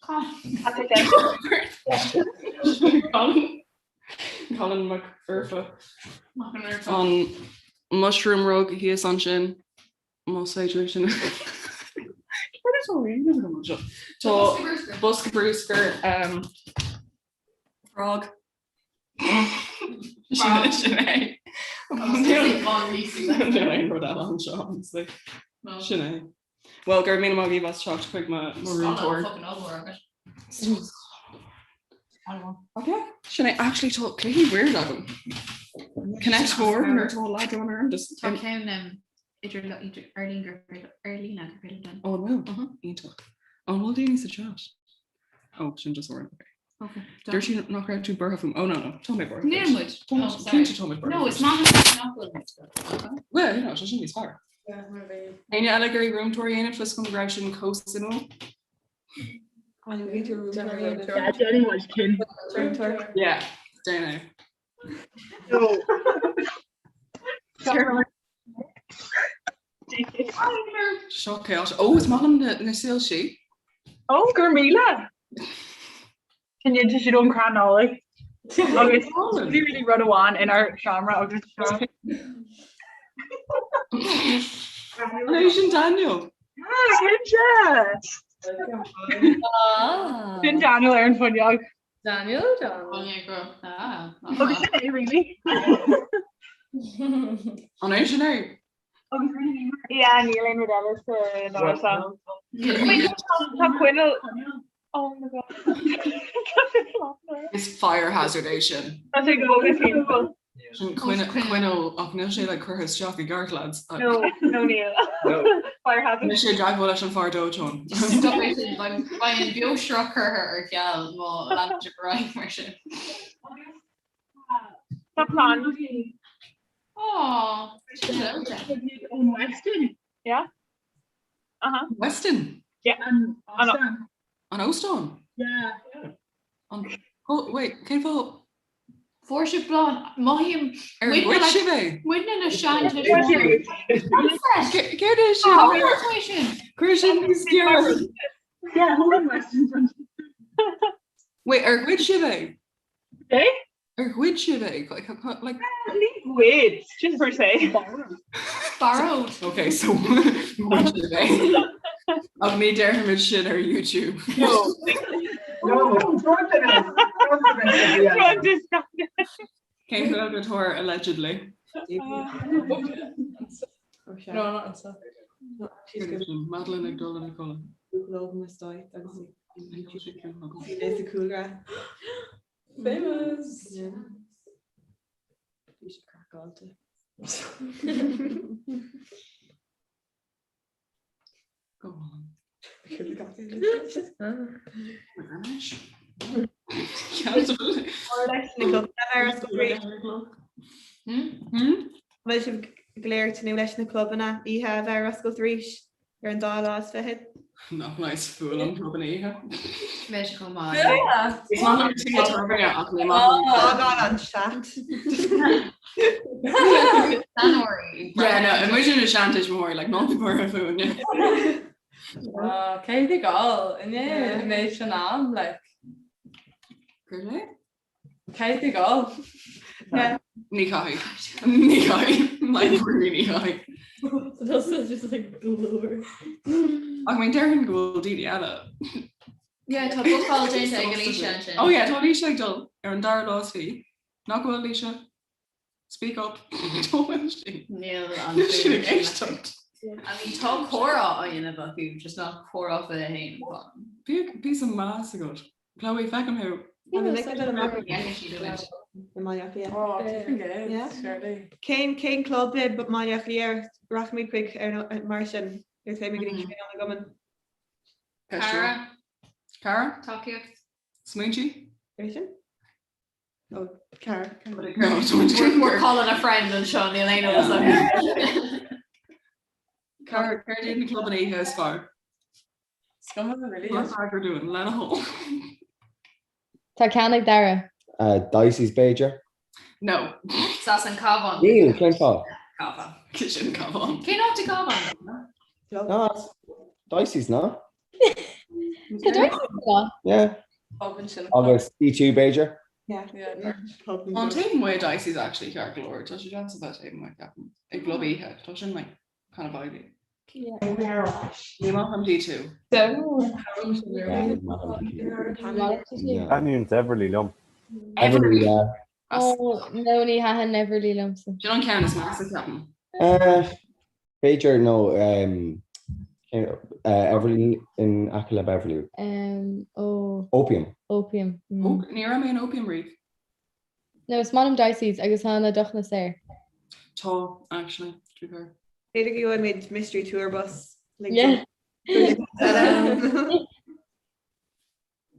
Colin. Colin Mac Urfa. An mushroom rug thíos ansin más féidir sin. Tá bosca bruscair um, frog. Sin sin é. Níl aon rud eile anseo, honestly. Sin é. Well, go raibh míle maith agaibh as teacht chuig mo room tour. Okay. Sin é actually tá cluichí weird agam. Connect 4 nuair atá leadrán orm just Tá ceann idir ar líne gur ar líne gur féidir den. Ó an bhfuil? Iontach. An bhfuil daoine sa chat? Ó sin just Oran, okay. Okay. Dúirt sí nach raibh tú buartha fúm. Oh no no, tá mé buartha. Níl muid. Tá Oh, sorry. cinnte tá muid buartha. No, is maith nach bhfuil muid. Well, you know, tá sin níos fearr. Éinne eile ag iarraidh room tour a dhéanamh toisc go raibh sin chomh suimiúil? Yeah, déanfaidh muid cinn. Yeah, déan é. Seo chaos. Ó, is maith liom na soilsí. Ó, go raibh míle! Sin iad siad ón crann Nollag. Agus bhí really rud amháin inár seomra agus seo. An é sin Daniel? Ah, cinnte! Sin Daniel ar an bhfuinneog. Daniel, Daniel. Ah. Agus sin é, really. An é sin é? Yeah, níl aon rud eile sa árasán. Tá coinneal. Oh my God. Is fire hazard é sin. Tá sé go agus simple. Sin coinneal ach níl sé like curtha isteach i gceart lads. No, no níl. Fire hazard. Níl sé i dteagmháil leis an fear dóiteáin. Stop é sin, beidh an beoshruth curtha ar ceal má leanann sibh ar aghaidh mar sin. Tá plan. Aww, sin gleoite. Ón Westin. Yeah. Uh-huh. Westin? Yeah. An óstán. An óstán? Yeah. An, oh, wait, cén fáth? Fuair sibh bláth, mothaím Ar ghoid sibh é? Muidne na seantuismitheoirí. Céard é sin? Céard é sin? Cuir sin níos giorra. Yeah, hold on Westin front. Wait, ar ghoid sibh é? É? Ar ghoid sibh é? Like, Ní ghoid, sin per se. Borrowed. Okay, so ghoid sibh é. Ach ní déarfaimid sin ar YouTube. No. No, Cén Gaeilgeoir allegedly? No, not anseo. Madeline ag dul ina codladh. Is a cúlra. Famous. Bhí sé craiceáilte. Go on. Bhfuil sibh go léir ag tnúth leis na clubanna oíche a bheith ar oscailt arís ar an dá lá is fichead? Nach nice fuath liom clubanna oíche. Beidh sé chomh maith. Is maith liom tithe tábhairne ach ní maith liom. Fágáil an chat. Seanóirí. Yeah, no, muid na seantuismitheoirí, like, ná bí buartha fúinne. Cé ag gabháil inné mé sin am like. Céard é? Cé ag gabháil? Ní chaithfidh. Ní chaithfidh. Like, really ní chaithfidh. That's just like glór. Ach mé déarfainn go bhfuil daoine eile. Yeah, tá bookáil déanta ag Alicia ansin. Oh yeah, tá Alicia ag dul ar an dara lá is fiche. Nach bhfuil Alicia? Speak up. Tá bhfuil sí. Níl an Níl sí ag éisteacht. I mean, tá comhrá á dhéanamh acu, just nach comhrá 21 atá ann. Bíodh píosa meas agat. Chloe, feicim thú. Cén cén club i mBaile Átha Cliath rachaimid chuig ar mar sin ar théimid go dtí cruinniú na gcumann? Cara. Cara? Tacaíocht. Smaointe? Ar sin? Ó, cara. We're calling a friend anseo, níl aon eolas agam. Cara, céard iad na clubanna oíche is fearr? Scamall really. Tá freagra dúinn, lena thoil. Tá ceann ag Dara. Dicey's b'fhéidir? No. Is as an Cabhán. Níl, cén fáth? Cabhán. Sin Cabhán. Cén áit i gCabhán? No, Dicey's ná? Tá Dicey's ná? Yeah. Agus D2 b'fhéidir? Yeah. An taobh amuigh Dicey's actually ceart go leor, tá sé deas a bheith taobh amuigh ceapaim. Ag club oíche, tá sin like kind of vibey. Ní maith liom D2. Taitníonn Everly liom. Everly, yeah. Oh, no ní thaitin Everly liomsa. Sin an ceann is measa ceapaim. B'fhéidir nó Everly in aice le Beverly. Ó. Opium. Opium. Ní raibh mé in Opium riamh. No, is maith liom Dicey's agus tá na deochanna saor. Tá, actually, to be fair. B'fhéidir go bhfuil mystery tour bus. Like, Yeah.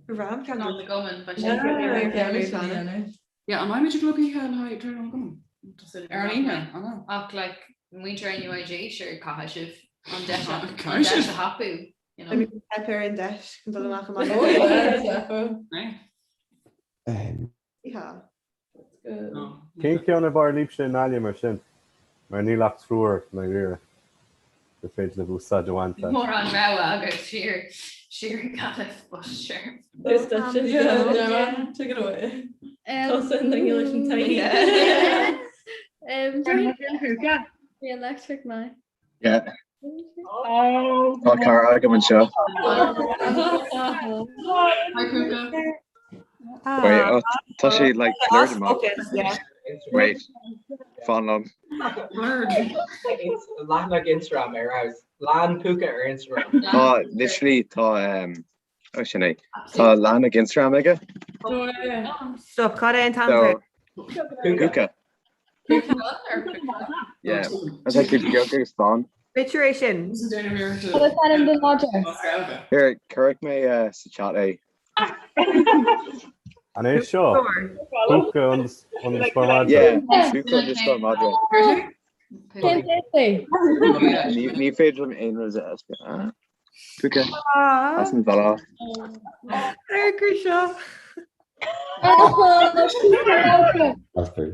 Ram An na gcumann, but Yeah, an mbeimid i gclub oíche le haghaidh Traenáil na gCumann? Ar an Aoine, an ea? Ach like muintir NUIG sure caithfidh sibh an deis a an Caithfidh deis sibh. a thapú, you know. Teip ar an deis chun dul amach amach. Yeah. Cén ceann ab fhearr libhse i nGaillimh mar sin? Mar níl ach triúr i ndáiríre gur féidir libh úsáid a bhaint as. Mórán rogha agat siar siar i nGaillimh but sure. Is that just yeah, take it away. Tá an leis an taithí. The electric man. Yeah. Tá cara agam anseo. Wait, oh, tá sé like blurred amach. Wait, fan liom. Blurred. Leathanach Instagram ar fheabhas. Lean Púca ar Instagram. Tá literally tá um, oh, sin é. Tá leathanach Instagram aige. Stop, cad é an t-ainm So, air? Púca. Yeah. Tá sé beag agus bán. Pictiúr é sin. Cad is ainm don mhadra? Here, cuirfidh mé uh, sa chat é. An é seo? Púca underscore madra. Yeah, Púca underscore madra. Cén t-aos é? Ní ní féidir liom aon rud a fheiscint. Púca as an bhealach. Ar gur seo.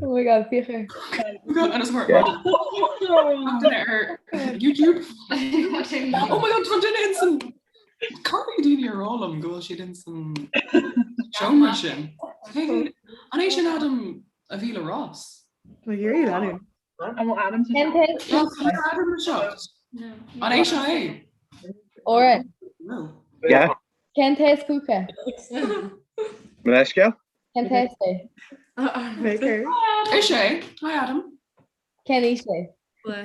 Oh my god, féach air. Agus mar duine ar YouTube. Oh my god, tá duine in san Caithfidh daoine a rá liom go bhfuil siad in san seomra sin. An é sin Adam a bhí le Ross? Mo ghiorraí leanúint. An bhfuil Adam sa Cén t-aos? Adam anseo. An é seo é? Oran. Yeah. Cén t-aos Púca? Mo leithscéal? Cén t-aos é? Is é. Hi Adam. Cén aois é?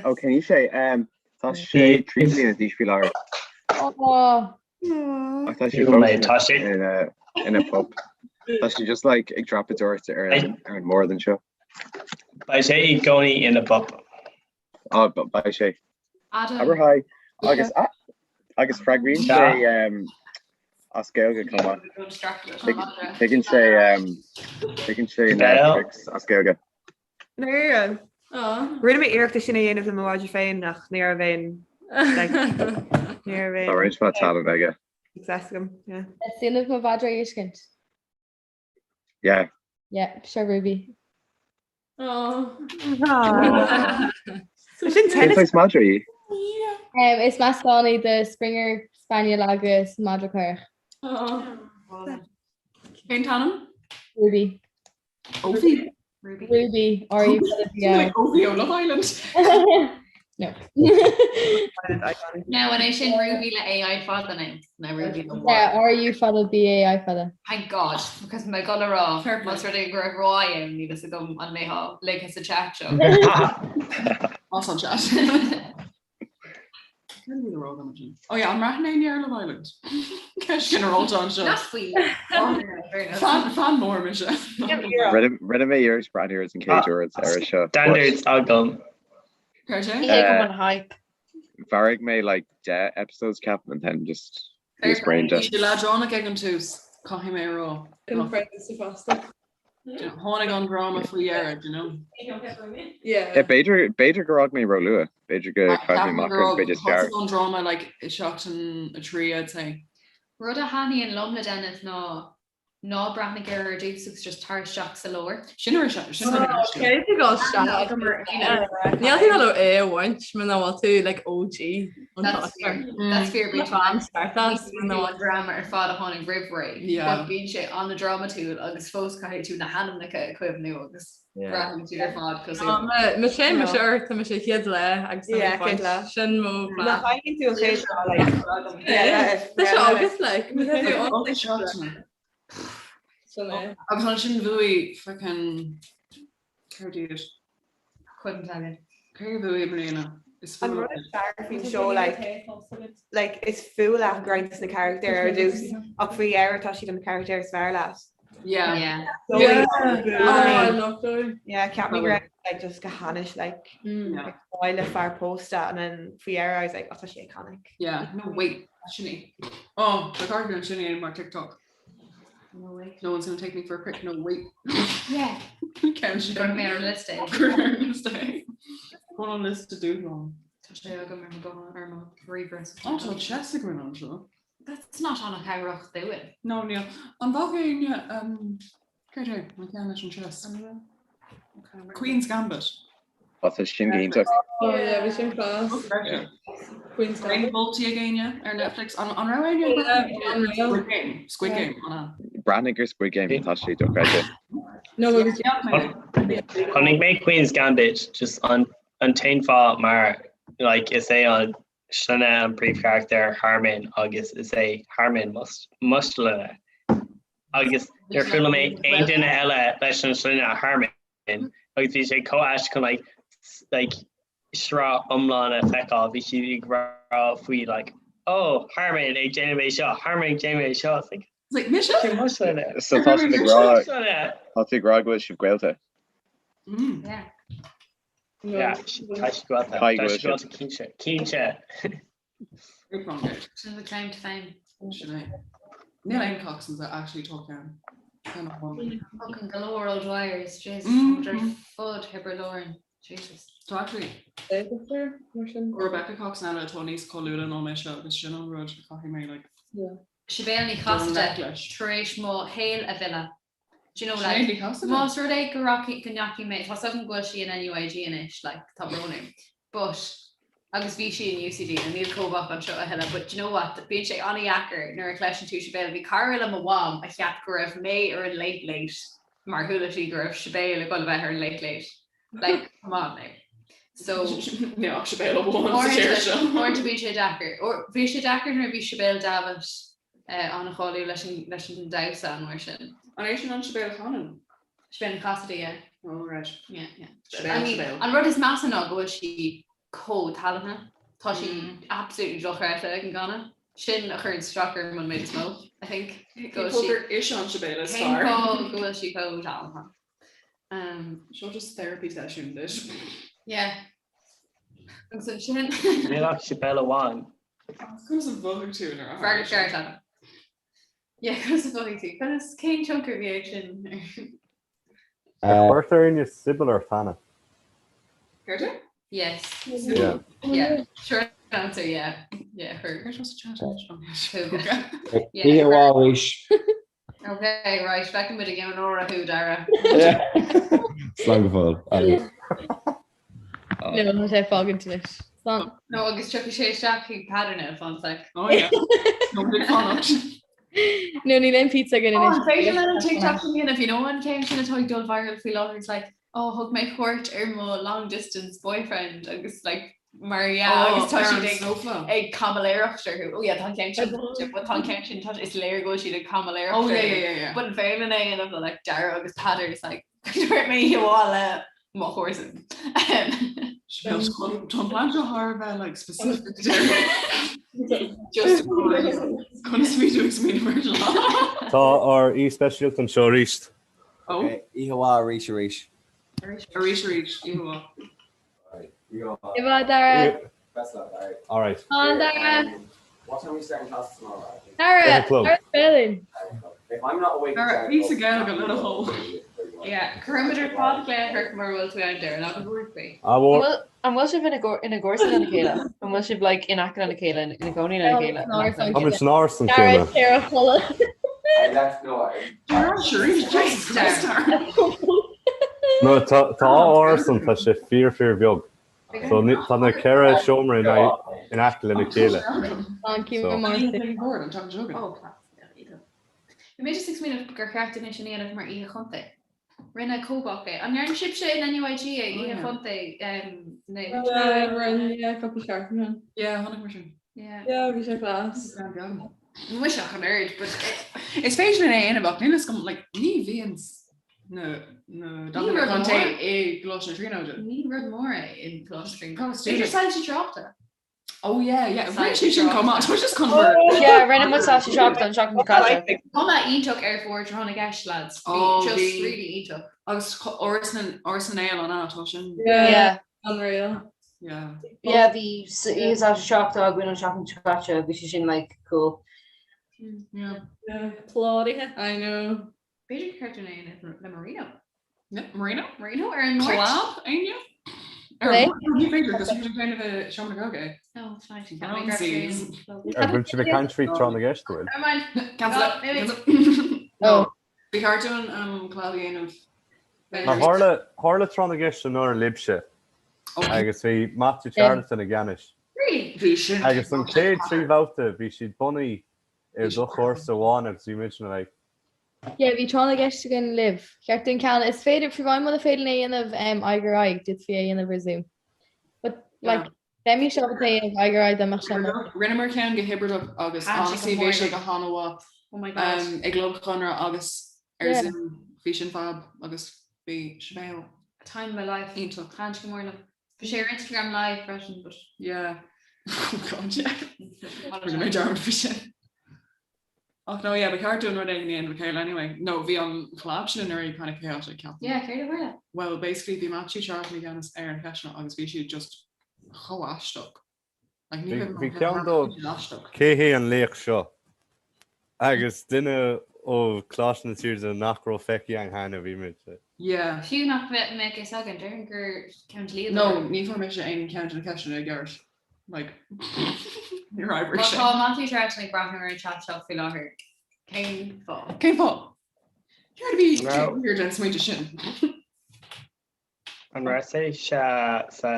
Ó cén aois é? Um, tá sé 3 bliana d'aois faoi láthair. Oh. Ach tá sé Níl mé, tá fós sé. ina ina pup. Tá sé just like ag dreapadóireacht ar an ar an mbord anseo. Beidh sé i gcónaí ina pup. Á beidh sé. Adam. Abair hi. Agus ah, agus freagraíonn Sea. sé um, as Gaeilge chomh maith. Don't distract leis an Tuig- madra. Tuigeann sé um, tuigeann sé na Bell. tricks as Gaeilge. Rinne mé iarracht é sin a dhéanamh le mo mhadra féin ach ní raibh aon like, ní raibh Tá aon roinnt mhaith talent aige. success agam. Yeah. Is ionann mo mhadra a fheiscint. Yeah. Yeah, seo Ruby. Sin Cén tennis. saghas madra í? Um, is meascán í de Springer Spaniel agus madra caorach. Cén t-ainm? Ruby. Ovi. Ruby. Ruby, R U B I. Ovi ó Love Island. No. Now an é sin Ruby le AI fada nó na Ruby le Y? Yeah, R U fada B A I fada. Thank God, because mé ag dul a rá más rud é go raibh Y ann níl fhios agam an mbeifeá ligthe sa chat seo. Más an chat. Oh yeah, an mbraitheann éinne ar Love Island? Ceist ginearálta anseo. Not faoi. Fan fan mór mise. Rinne mé iarracht breathnú air an chéad uair ar seo. Standards agam. Céard é? Ní thuigim an hype. Mharaigh mé like 10 episodes ceapaim and then just bhíos brain dead. Bhí sé leadránach ag an tús, caithfidh mé a rá. Confronted fosta. Tháinig an dráma faoi dheireadh, do you know? Yeah. Yeah, b'fhéidir b'fhéidir gur fhág mé róluath. B'fhéidir go caithfidh mé amach agus b'fhéidir is fearr. Thosaigh an dráma like i seachtain 3 I'd say. Rud a thaitníonn liom le Dennis ná ná breathnaigh air ar dtús agus just tar isteach sa leabhar. Sin ar sin ar Cé tú go isteach? Níl tú le é a bhaint muna bhfuil tú like OG an That's t-áit. fair. That's fair. Bíonn Fan startas an dráma ar fad a tháinig roimh ré. Yeah. But bíonn sé an-drámatúil agus fós caithfidh tú na hainmneacha a chuimhniú agus braitheann siad ar fad cosúil. Má sé mise ort tá mise chéad lá agus tá mé Yeah, ag baint. chéad lá. Sin mo Má plan. chailleann tú an chéad lá, like, yeah, Tá sé agus like má tá tú Oh, on seachtain. Sin é. Agus ansin bhuaigh fucking céard iad? Couldn't tell you. Cé a bhuaigh i mbliana? Is An fuath rud is fearr faoin seó like like is fuath leat roinnt de na carachtair ar dtús ach faoi dheireadh tá siad an carachtair is fearr leat. Yeah. Yeah. Yeah. Yeah, ceap mé go raibh like just go hainnis like mm. le fear pósta and then faoi dheireadh I was like oh tá sé iconic. Yeah, no wait, sin í. Oh, the cartoon sin í mar TikTok. No way. No one's gonna take me for a prick, no wait. Yeah. Ceann sin. Cuir mé ar liosta. Cuir ar liosta. Go on list to do long. Tá sé agam ar mo guthán ar mo ríomhaire. Oh, tá chess againn anseo. That's not an-chabhrach dúinn. No, níl. An bhfaca éinne céard é an ceann leis an chess? Queen's Gambit. Tá sé sin go hiontach. Oh yeah, bhí sin class. Queen's Gambit. Aon mholtaí ag éinne ar Netflix? An an raibh éinne ag breathnú ar Squid Game? Squid Game, an ea? Breathnaigh ar Squid Game, tá sé dochreidte. No, but Chonaic mé Queen's Gambit just an an t-aon fáth mar like is é an sloinne an príomhcharachtar Harmon agus is é Harmon mo shloinne. Agus níor chuala mé aon duine eile leis an sloinne Harmon agus bhí sé chomh aisteach chun like like sraith iomlán a feiceáil, bhí siad ag rá faoi like oh Harmon ag déanamh é seo, Harmon ag déanamh é seo. It's like Like mise? Sé mo shloinne. So tá sibh ag rá tá tú ag rá go bhfuil sibh gaolta. Mm. Yeah. Yeah, tá siad gaolta. Tá siad gaolta cinnte. Cinnte. Sin the claim to fame. Sin é. Níl aon Coxons that actually talk down. Fucking go leor O'Dwyers, Jesus, ar fud Thiobraid Árann, Jesus. Tá actually Rebecca Cox eile atá níos cáiliúla ná mise agus sin an rud a chaithfidh mé like. Sibéal Ní Chasaide tar éis mo shaol a mhilleadh. Do you know, like, más rud é go rachaidh, go ndeachaigh mé, tá's agam go bhfuil sí in NUIG anois, like, tá brón orm, but, agus bhí sí in UCD, and níl Cóbác anseo a thuilleadh, but do you know what, bíonn sé an-dheacair nuair a chloiseann tú Sibéal, bhí cara le mo mham a cheap go raibh mé ar an Late Late mar chuala sí go raibh Sibéal ag dul a bheith ar an Late Late. Like, come on now. So, Ní ach Sibéal amháin sa tír seo. Uaireanta bíonn sé deacair. Bhí sé deacair nuair a bhí Sibéal Davitt an-cháiliúil leis an leis an damhsa an uair sin. An é sin an Sibéal Channon? Sibéal Ní Chasaide, yeah. Oh right. Yeah, yeah. Sibéal, I mean, Sibéal. an rud is measa ná go bhfuil sí chomh talentha. Tá sí absolutely dochreidte ag an gcanadh. Sin a chuireann isteach orm an méid is mó, I think. Cén fáth gur ise an Sibéal is Cén fearr? fáth go bhfuil sí chomh talentha? Um, Seo just therapy session duit. Yeah. Agus ansin. Níl ach Sibéal amháin. Conas a mhothaigh tú nuair a Freagra ceart Adam. Yeah, conas a mhothaigh tú? Conas cén tionchar a bhí ag sin? Ar chuir éinne Sybil ort cheana? Céard é? Yes. Yeah. Yeah. Short answer, yeah. Yeah, chuir. Céard was chat anois? Oh, yeah. Yeah, Oíche chuir. mhaith arís. Okay, right, feicfidh muid i gceann uaire thú, Dara. Slán go fóill. Adeus. No, tá sé fágaint anois. Slán. No, agus tiocfaidh sé isteach chuig Peadar now, fan sec. Oh yeah. No big fanacht. No, níl aon pizza againn Oh, anois. an féidir linn an TikTok sin a dhéanamh, you know, an ceann sin atá ag dul viral faoi láthair, it's like, oh, thug mé cuairt ar mo long distance boyfriend agus like, mar yeah, Oh, agus tá ar siad an ag snowplow. ag caimiléireacht orthu. Oh yeah, tá an ceann sin, but tá an ceann sin, tá is léir go bhfuil siad ag caimiléireacht Oh yeah, orthu. yeah, yeah, yeah. But an féidir linn é a dhéanamh le like Dara agus Peadar is like, dúirt mé mhaith le mo chomharsan. Tá an plean seo thar a bheith like specific. Just conas bhí tú ag smaoineamh ar seo? Tá ár aoi speisialta anseo arís. Oh. Oíche mhaith arís arís. Arís arís, oíche mhaith. Oíche mhaith, Dara. Best luck, alright. Alright. Slán, Dara. What time are we starting classes tomorrow? Dara, Eight o'clock. Dara Spelling. If I'm not awake at Dara, 10 píosa Gaeilge le do thoil. Yeah, cuirfimid ar podchraoladh thú mura bhfuil tú ann Dara, ná go bhfuair faoi. Á mhór. An bhfuil sibh ina ina gcomharsan lena chéile? An bhfuil sibh like in aice lena chéile ina gcónaí lena chéile? No, in aice lena Tá muid chéile? san áras an Dara, chéanna. Sarah Chola. I left no I Dara, arís, Jesus Christ, Dara. No, tá tá áras an tá sé fíor fíor bheag. So ní- tá na ceithre seomra in aghaidh- in aice lena chéile. Thank you, So- Martin. Board, I'm talking joking. Oh, class. Bhí mé just ag smaoineamh gur cheart dúinn é sin a dhéanamh mar oíche chontae. Rinne Cóbác é. An ndearna sibhse in NUIG é oíche chontae nó? Yeah, rinne, yeah, cúpla seachtain ó shin. Yeah, chonaic mé sin. Yeah. Yeah, bhí sé class. Muise ach an oiread, but Is féidir linn é a dhéanamh ach níl a fhios agam, like, ní bhíonn na na Ní rud contae mór. i gColáiste na Tríonóide. Ní rud mór é in Coláiste na Tríonóide. Tá B'fhéidir soilse tráchta. Oh yeah, yeah. Rinne sé sin chomh maith. Tá just chun bhur. Yeah, rinne muid saoiste tráchta an seachtain seo caite. Cuma iontach ar bhord Tráth na gCeist, lads. Bhí Oh, just bhí. really iontach. Agus Áras na Áras na nGael an ea tá sin. Yeah. Unreal. Yeah. Yeah, bhí saoiste tráchta againn an seachtain seo caite, bhí sé sin like cool. Yeah. Yeah. Pládaithe. I know. B'fhéidir gur ceart dúinn é a le Marino. Yeah, Marino? Marino ar an Máirt. Collab, Áine? Ar Lé? ní féidir agus bhí sé a seomra Gaeilge. Oh, it's nice. Ar bhfuil sibh ag caint faoi tráth na gceist bhfuil? Never mind. Cancel it. Maybe. Cancel it. No. Ba cheart dúinn um, collab a dhéanamh. Mar tharla tharla tráth na gceist anuraidh libhse agus bhí Matthew Charlton i gceannais. Really? Bhí sin. Agus an chéad trí bhabhta bhí siad bunaithe ar do chúrsa amháin agus bhí muidne like Yeah, bhí tráth na gceist againn libh. Cheart dúinn ceann is féidir fiú amháin muna féidir linn é a dhéanamh um, aghaidh ar aghaidh, d'fhéadfaí é a dhéanamh ar Zoom. But like, bheimis ábalta é a dhéanamh aghaidh ar aghaidh dá mbeadh sé amuigh. Rinneamar ceann go hibrideach agus Ah, honestly bhí sé go han-mhaith Oh my God. um, i gClub Chonradh agus ar Yeah. Zoom bhí sin fab agus bhí Sinéad Time of my life. iontach. Thaitin sé go mór liom. Bhí sé ar Instagram live freisin, but Yeah. Oh God, yeah. Rinne mé dearmad faoi sin. Ach no, yeah, ba cheart dúinn rud éigin a dhéanamh le chéile anyway. No, bhí an collab sin anuraidh kind of chaotic, ceapaim. Yeah, céard a tharla? Well, basically bhí Matthew Charlton i gceannas ar na ceisteanna agus bhí siad just chomh aisteach. Like, ní Bhí raibh bhí an ceann dóibh aisteach. cé hé an laoch seo agus duine ó Choláiste na Tríonóide nach raibh feicthe againn cheana bhí muid like. Yeah. Fiú nach mbeadh fhios againn, déarfainn gur ceann dlí No, ní fuair mise aon cheann de na ceisteanna i gceart. Like, níor oibrigh Má sé. tá Matthew Charlton ag breathnú ar an chat seo faoi láthair, cén fáth? Cén fáth? Céard a bhí Raibh- taobh thiar den smaointe sin? An raibh sé sa sa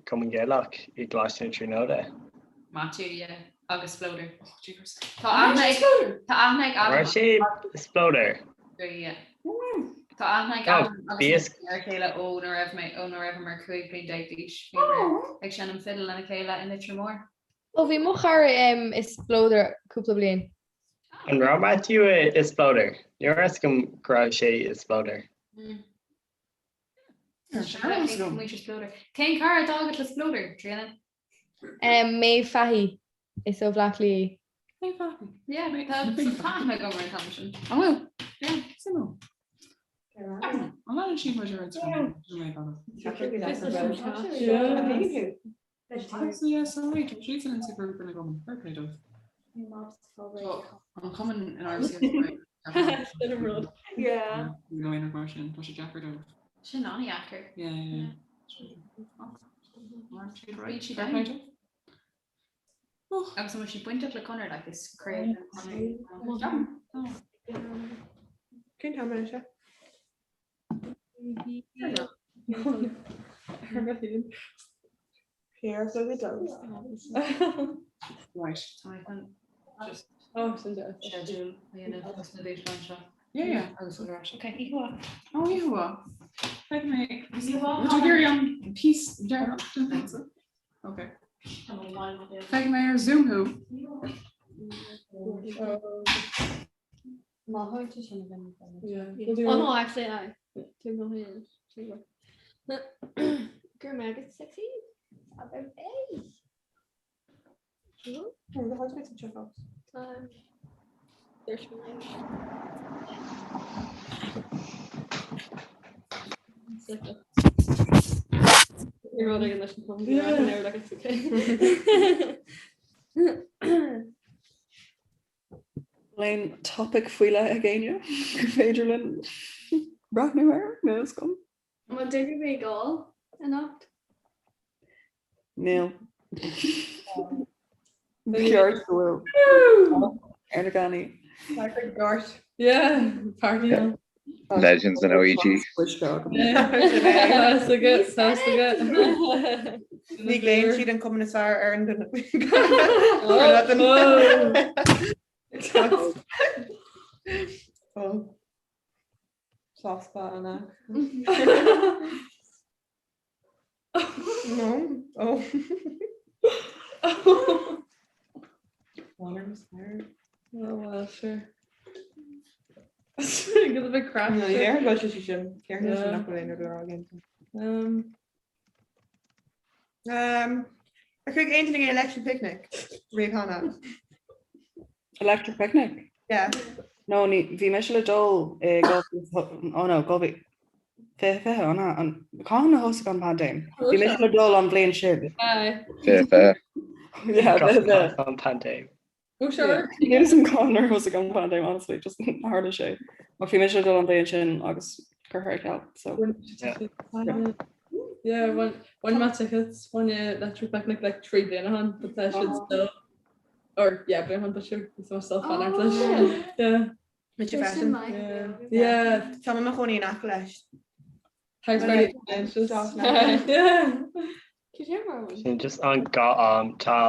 Cumann Gaelach i gColáiste na Tríonóide? Matthew, yeah, agus Spleodar. Oh, jeepers. Tá aithne ag tá aithne ag An Adam raibh sé i Spleodar? Yeah. Tá aithne ag Oh, Adam agus bhíos mé ar a chéile ó na raibh mé ó na raibheamar 15 bliain d'aois. Bhíomar ag seinm fidil lena chéile i Leitir Móir. Ó bhí mo chara um, i Spleodar cúpla bliain. An raibh Matthew i i Spleodar? Ní raibh fhios agam go raibh sé i Spleodar. Muintir Spleodar. Cén cara atá agat le Spleodar, Tríona? Um, Maeve Fahey is ó Bhleá Cliath í. Maeve Fahey. Yeah, tá aithne agam ar an t-ainm sin. An bhfuil? Yeah. Suimiúil. An leanann sí muid ar Instagram? So yeah, sorry, tá siad san Instagram grúpa na gcumann. Fair play dóibh. Tá an cumann in RCS. Yeah. Ní aon mar sin, tá sé deacair dóibh. Sin an-deacair. Yeah, yeah, yeah. Bíonn siad ann. Agus an bhfuil siad bainteach le Conradh like is craobh Conradh. Cén t-am é seo? Here so we don't. Right. Just Oh, sin deas. schedule a dhéanamh agus na dúshláin seo. Yeah, yeah. Agus an ráis. Okay, ní hua. Oh, ní hua. Feicfidh mé. Tá ag an piece dearnach den pizza. Okay. Feicfidh mé ar Zoom thú. Yeah. Oh no, actually I. Go raibh maith agat sexy. Aon topic faoi leith ag éinne gur féidir linn breathnú air níl fhios agam. An bhfuil duine ar bith ag ól anocht? Níl. Ba cheart go bhfuil ar na cannaí. Yeah, party on. Legends in OEG. Ní glaonn siad an cumann is fearr ar an duine. Soft spot an ea. No. Oh. Oh well, sure. Get a bit crap. No, yeah, go sé sin. Ceir sin nach bhfuil aon rud le rá againn. Um, Um, Ar chuaigh aon duine ag Electric Picnic riamh cheana? Electric Picnic? Yeah. No, ní, bhí mise le dul i oh no, 2020 20 an an cathain a thosaigh an paindéim? Bhí mise le dul an bhliain sin. Aye. 2020. Yeah, 2020. An paindéim. Oh sure. Níl a fhios agam cathain ar thosaigh an paindéim, honestly, just tharla sé. Ach bhí mise le dul an bhliain sin agus curtha ar ceal, so. Yeah. Yeah, bhain bhain mé tickets fá choinne Electric Picnic like 3 bliana ó shin, but tá siad still or yeah, bliain ó shin, but sure, tá mé still fanacht leis. Yeah. Mise freisin. Yeah. Tá mé i mo chónaí in aice leis. House party Yeah. Sin just an gá am tá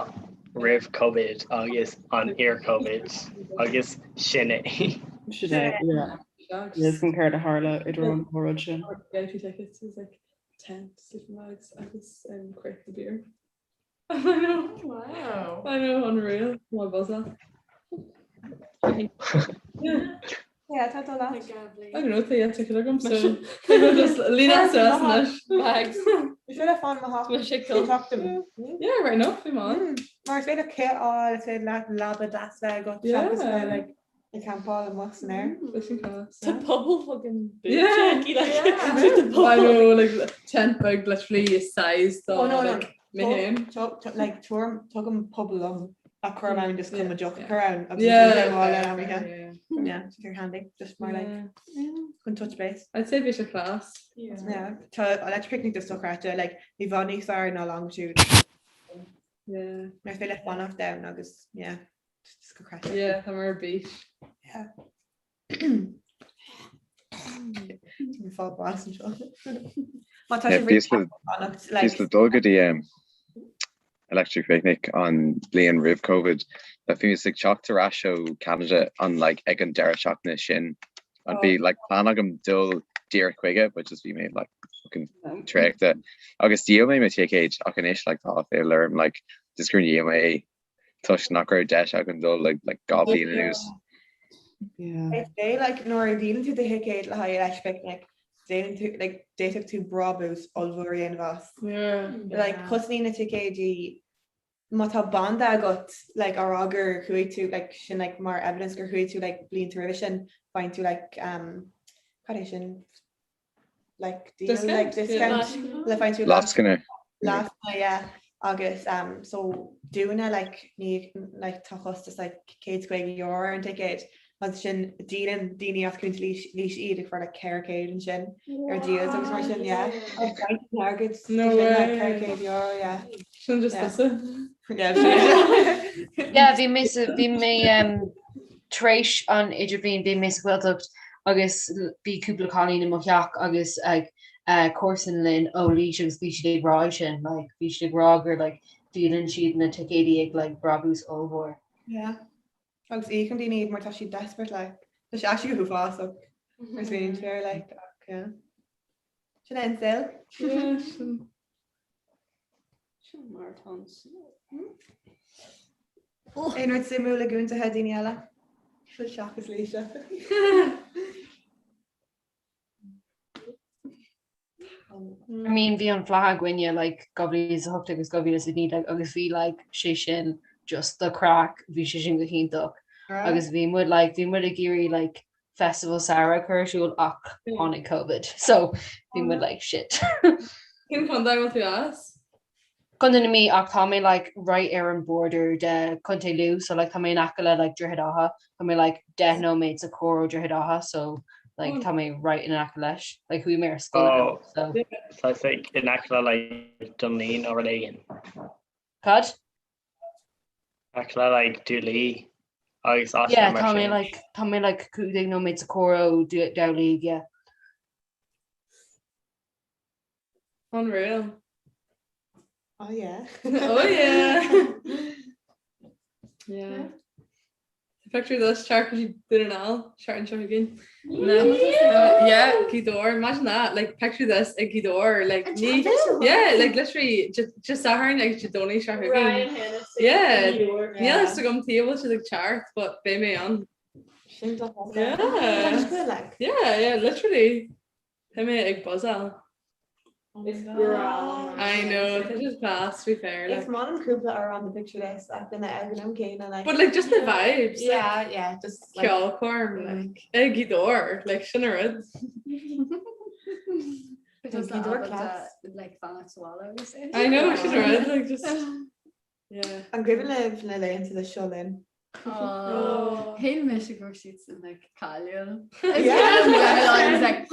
roimh Covid agus an iar-Covid agus sin é. Sin é, yeah. Níl a fhios agam céard a tharla idir an dá rud sin. VIP tickets is like tent, sleeping bags agus um, crate of beer. I know. Wow. I know, unreal. My buzz Yeah, tá dul leat. I don't know, tá yeah, ticket agam, so just líon suas anois. Bags. Is féidir fan mo theach. Yeah, right enough, bhí man. Mar is féidir cith a fháil, is féidir leat leaba deas bheith agat, seachas bheith like ag campáil amuigh san aer. Tá puball fucking yeah. I know, like tent bag literally size do Oh no, no. like mé féin. Like tuaim tugaim puball liom a chur ann just chun mo deoch a chur ann agus Yeah. yeah. bháile am yeah. Yeah, it's very handy just mar like chun touch base. I'd say bhí sé class. Yeah, tá Electric Picnic just dochreidte like i bhfad níos fearr ná Longitude. Yeah. Mar is féidir leat fanacht ann agus yeah. Just dochreidte. Yeah, tá mar bís. Yeah. Fá blas anseo. Má tá Yeah, sé bhíos le- fanacht Bhíos le dul go dtí um, Electric Picnic an bliain roimh Covid. But bhí ag teacht ar ais ó Canada an like ag an deireadh seachtaine sin. And bhí like plean agam dul díreach chuige, but just bhí mé like fucking traochta. Agus dhíol mé mo ticéid ach anois like tá aiféala orm like just gur dhíol mé é toisc nach raibh deis agam dul like like 2 bhliain anuas. Yeah. É like nuair a dhíolann tú do thicéad le haghaidh Electric Picnic, déanann tú like d'fhéadfadh tú brabús ollmhór a dhéanamh as. Yeah. Like cosnaíonn na ticéidí má tá banda agat like á rá gur chuaigh tú like sin like mar evidence gur chuaigh tú like blianta roimhe sin, faigheann tú like um cad é sin like deal Discount? like discount Yeah. le faigheann tú Lascaine. Lascaine yeah agus um so dúinne like ní like tá costas like €150 ar an ticéad agus sin díolann daoine as Contae Laois Laois iad for like 400 ansin ar deals agus mar sin yeah agus faigheann tú airgead No sin, like, way. €400 yeah Sin just Yeah. tusa. Yeah, sin. Yeah, bhí mé sa bhí mé um, tar éis an idirbhliain bhí mé sa Ghaeltacht agus bhí cúpla cailín i mo theach agus ag comharsan linn ó Laois agus bhí siad ag rá é sin, like bhí siad ag rá gur like díolann siad na ticéidí ag like brabús ollmhór. Yeah. Agus íocann daoine iad mar tá siad desperate like. Tá sé actually go huafásach mar smaoiníonn tú air like ach yeah. Sin é an saol. Yeah, sin. Sin mar atá an saol. Aon rud suimiúil i gcontaetha daoine eile? Seachas Laoise. I mean bhí an Fleadh againne like 2008 agus 2019 agus bhí like sé sin just the craic, bhí sé sin go hiontach agus bhí muid like bhí muid ag iarraidh like festival samhraidh a chur ar siúl ach tháinig Covid so bhí muid like shit. Cén contae a bhfuil tú as? Contae na Mí ach tá mé like right ar an border de Contae Lú so like tá mé in aice le like Droichead Átha tá mé like 10 nóiméad sa carr ó Droichead Átha so like tá mé right in aice leis like chuaigh mé ar scoil Oh, so so it's like in aice le like Dún Laoghaire nó rud éigin. Cad? Aice le like Dún Laoghaire agus áiteanna Yeah mar tá mé sin. like tá mé like 15 nóiméad sa carr ó Dún Laoghaire yeah. Unreal. Oh yeah. Oh yeah. Yeah. Picture this, teacht go dtí Dún na nGall, seachtain seo chugainn. Yeah, Gaoth Dobhair, imagine that, like picture this ag Gaoth Dobhair, like ní, yeah, like literally Dé Sathairn agus Dé Domhnaigh seo chugainn. Ryan Hennessy. Yeah, níl a fhios agam tuige a bhfuil siad ag teacht, but beidh mé ann. Sin do Yeah. Like. Yeah, yeah, literally. Tá mé ag buzzáil. Is breá. I know, tá siad class, to be fair. Is maith liom cúpla amhrán de Picture This ach duine ag an am céanna like. But like just the vibes. Yeah, yeah, just like. Ceolchoirm, like, ag Gaoth Dobhair, like sin an rud. Because Gaoth Dobhair class. Like fanacht sa bhaile agus é. I know, sin an rud, like just. Yeah. An cuimhin libh na laethanta le Seo Linn? Oh, Shíl mise go raibh siad sin like cáiliúil. Yeah. I was like,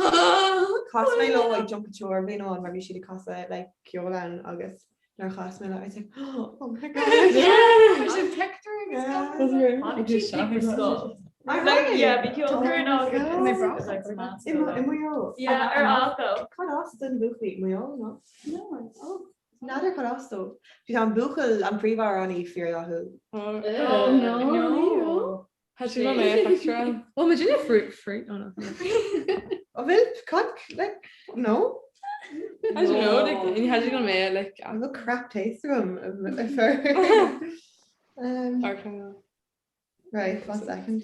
Chas mé leo ag Junk Kouture bliain amháin mar bhí siad ag casadh like ceol ann agus nuair a chas mé leo I was like oh my god. Yeah. Sin picture agus Yeah. Like, yeah, bhí ceolchoirm agus like I Maigh Eo. Yeah, ar Alto. Cad as don bhuachaill Maigh Eo, no? No, oh. N'fheadar cad as dó. Bhí an buachaill an príomhamhránaí fíordhathúil. Oh no. Had she mé picture Oh ma duine fruit fruit oh no. An bhfuil cad like no? I don't know like in had you gonna mé like An bhfuil crap taste agam um, Right, one second.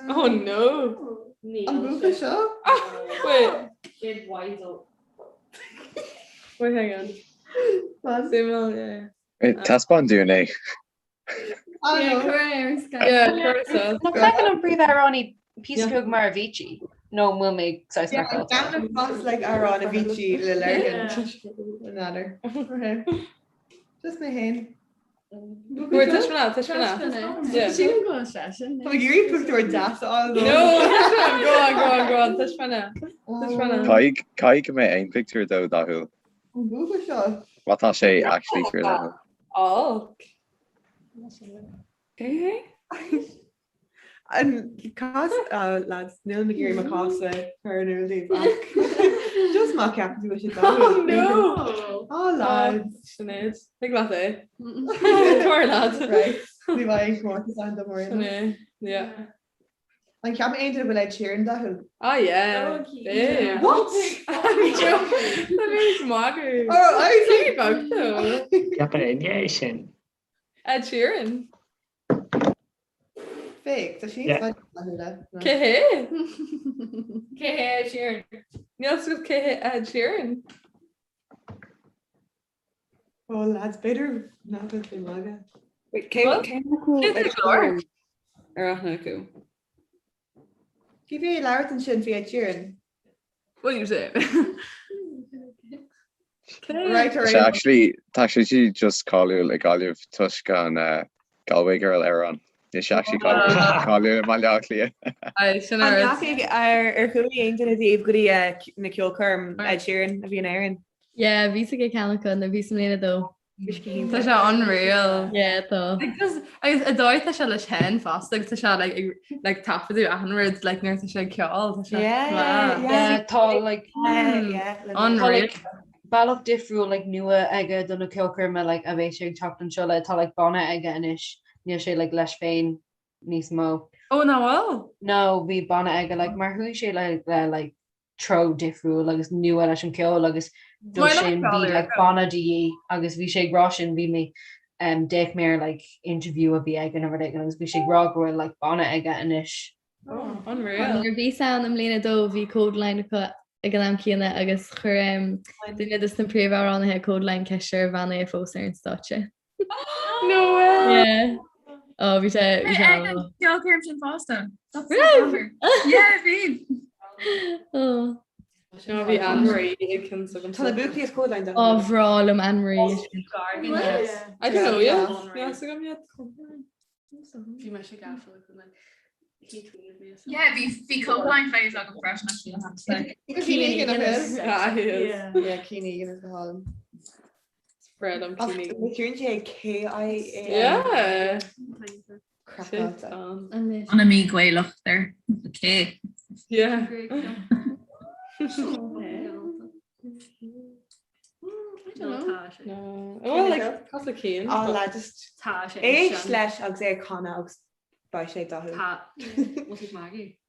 Oh no! An buachaill seo? Wait. Kid Weasel. Wait, hang on. Simul, yeah. Taispeáin dúinn é. Yeah, cuir Nach bhfeiceann an príomhamhránaí píosa beag mar Avicii? Nó an bhfuil mé saghas Yeah, craiceáilte? Gan like amhrán Avicii le Lurgan. N'fheadar. Just mé féin. Wait, taispeáin, taispeáin. Yeah. Sílim go bhfuil seisean. Tá ag iarraidh pictiúr deas a fháil. No, taispeáin, go on, go on, go on, taispeáin. Taispeáin. Caithfidh caithfidh go mbeidh aon pictiúr dó dathúil. An buachaill seo. Má tá sé actually fíor dathúil. Olc. An cás lads níl mé ag iarraidh mo chás a chur in iúl daoibh ach just má cheapann tú go bhfuil sé dathúil. Oh no! Oh lads. Sinéad. Thig leat é. Tabhair lad. Right. Ní bheidh aon chomórtas ann do Maureen. Sinéad. Yeah. An ceapann aon duine go bhfuil Ed Sheeran dathúil? Ah yeah. Babe. What? I'm joking. Tá mé ag magadh. Oh, I see. Beag though. Ceapann éinne é sin. Ed Sheeran. Fake, tá sí Yeah. Cé hé? Cé hé Ed Sheeran? Níl a fhios agat cé hé Ed Sheeran. Oh lads, b'fhéidir nach bhfuil faoi magadh. Wait, cé Well, cé acu cé Ed hé glór? Sheeran ar aithne acu? Cé bhí ag labhairt ansin faoi Ed Sheeran? What do you say? Right, Tá sé actually tá sé just cáiliúil i Gaillimh toisc an uh, Galway Girl amhrán. Níl sé actually cáiliúil cáiliúil i mBaile Átha Cliath. Aye, sin An ar ndeachaigh ar ar chuaigh aon duine díobh go dtí eh, na ceolchoirm Ed Sheeran a bhí in Éirinn? Yeah, bhíos ag ceann acu nuair a bhíos i mbliain a dó. Tá sé unreal. Yeah, tá. Like, just, agus an dóigh tá sé leis féin fosta agus tá sé like, ag like, taifeadadh achan rud like, nuair atá sé ag ceol. Tá sé Yeah, wow. yeah. Yeah, tá like Yeah, yeah, le Tá Unreal. like bealach difriúil like nua aige do na ceolchoirme like a bheidh sé ag teacht anseo le tá like banna aige anois níl sé like leis féin níos mó. Oh, nach bhfuil? No, bhí banna aige like mar chuaigh sé le le like treo difriúil agus nua leis an ceol agus do sin bhí like banna de dhíth agus bhí sé ag rá sin bhí mé um, d'fhéach mé ar like interview a bhí aige nó rud éigin agus bhí sé ag rá go bhfuil like banna aige anois. Oh, unreal. Nuair a bhíos ann i mbliain a dó bhí Kodaline acu ag an am céanna agus chuir um, duine de na príomhamhránaithe Kodaline ceist ar bhean é a phósadh ar an stáitse. No way! Yeah. Oh, bhí sé bhí sé Ag an ceolchoirm sin fosta. That's so clever. Yeah, bhí. Oh. No, bhí Anne-Marie ag ceann s'agamsa. Tá na buachaillí as Kodaline Ó bhreá liom Anne-Marie. I don't know, yeah. Níl a fhios agam iad. Bhí mé gafa le Yeah, bhí bhí Kodaline phase agam freisin actually, I have to say. Cian Egan a bhfuil. Ah, he is. Yeah, Cian Egan is go hálainn. Breá liom Cian Egan. Litríonn sé K-I-A. Yeah. Craiceáilte. An a mí Gaelach there. Okay. Yeah. No. Well, like, cosúil le Cian. Oh, lad, just Tá sé éist leis agus é ag canadh agus beidh sé dathúil. Tá What's it Maggie?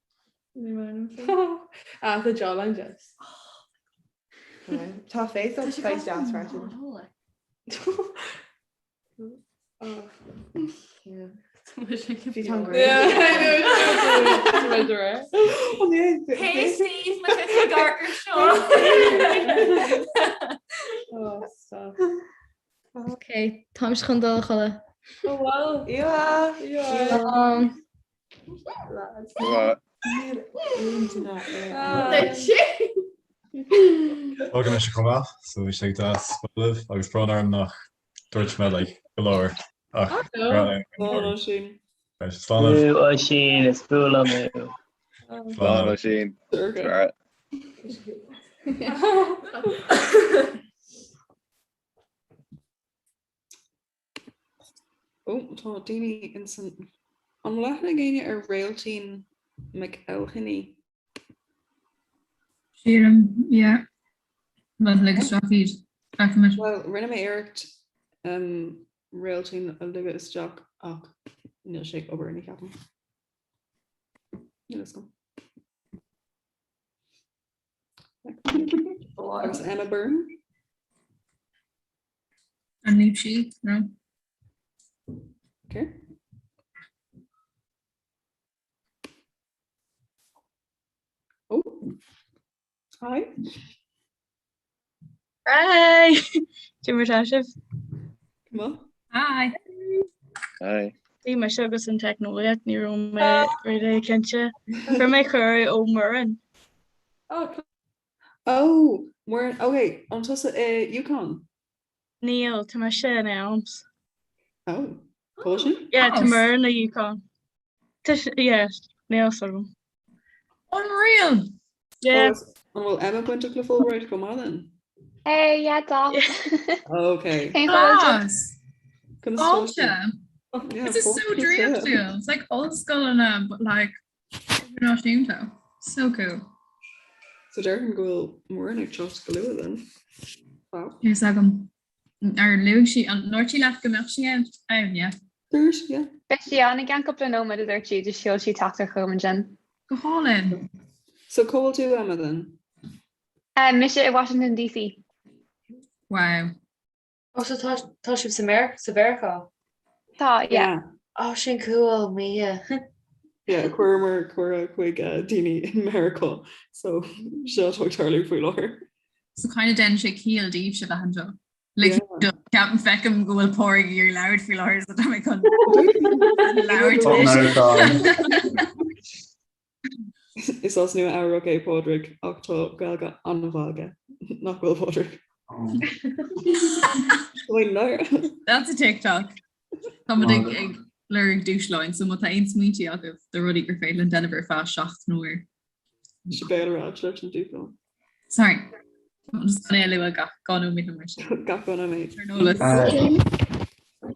Ah, tá jawline just. Tá face agus face deas freisin. Oh. Yeah. Hey Steve, má tá tú ag amharc ar seo. Oh, stop. Ok, táimse chun dul a chodladh. Oh well. Yeah. Um, Fágfaidh mise chomh maith, so bhí sé deas bualadh libh agus brón orm nach dúirt mé like go leor ach Slán Oisín. Slán libh. Oisín, is fuath liom thú. Slán Oisín. Ó, tá daoine in san... An bhfuil aithne ag éinne ar Réiltín McElhinney? Sílim, yeah. Bhuel, lig isteach iad. Feicfimid. Bhuel, rinne mé iarracht um, Réiltín a ligeadh isteach ach níl sé ag obair, ní cheapaim. Níl a fhios agam. Agus Emma Byrne? An níl sí? No. Okay. Oh. Hi. Hi! Cad é mar tá sibh? Come on. Hi. Hi. Bhí mise agus an teicneolaíocht ní raibh mé really cinnte. Fuair mé cuireadh ó Muireann. Oh, Oh, Muireann, okay, an tusa i UConn? Níl, tá mise in ELMS. Oh, cá sin? Yeah, tá Muireann i UConn. Tá yeah, níl a fhios agam. Unreal! Yeah. Oh, an bhfuil Emma bainteach le Fulbright chomh maith then? Hey, yeah, tá. Okay. Class! Conas Fáilte! Yeah, This is so fáilte. draíochtúil. It's like ollscoileanna, but like idirnáisiúnta. So cool. So déarfainn go bhfuil Muireann ag teacht go luath then. Wow. Yes agam. Ar luaigh sí an ndúirt sí leat go mbeadh sí ann? Ann, yeah. Dúirt, yeah. Beidh sí ann i gceann cúpla nóiméad a dúirt sí, just sheol sí teachtaireacht chugam ansin. Go hálainn. So cá bhfuil tú Emma then? Um, mise i Washington DC. Wow. Oh, so tá tá sibh sa Meir sa Mheiriceá? Tá, yeah. Oh, sin cool, Mia. Yeah, chuireamar cuireadh chuig uh, daoine in Meiriceá, so seo atá ag tarlú faoi láthair. So kind of déanann sé ciall daoibhse bheith anseo. Like, ceapaim feicim go bhfuil Pádraig ag iarraidh labhairt faoi láthair so tá mé chun labhairt anois. Is as Nua Eabhrac é Pádraig ach tá Gaeilge an-mhaith aige. Nach bhfuil Pádraig? That's a TikTok. Tá muid ag ag lorg dúshláin, so má tá aon smaointe agaibh de rudaí gur féidir linn déanamh ar feadh 7 n-uair. Sé béal ar ais leis an dúshlán. Sorry. Just é a lua gach dhá nóiméad nó mar sin. Gach dhá nóiméad. Ar an eolas.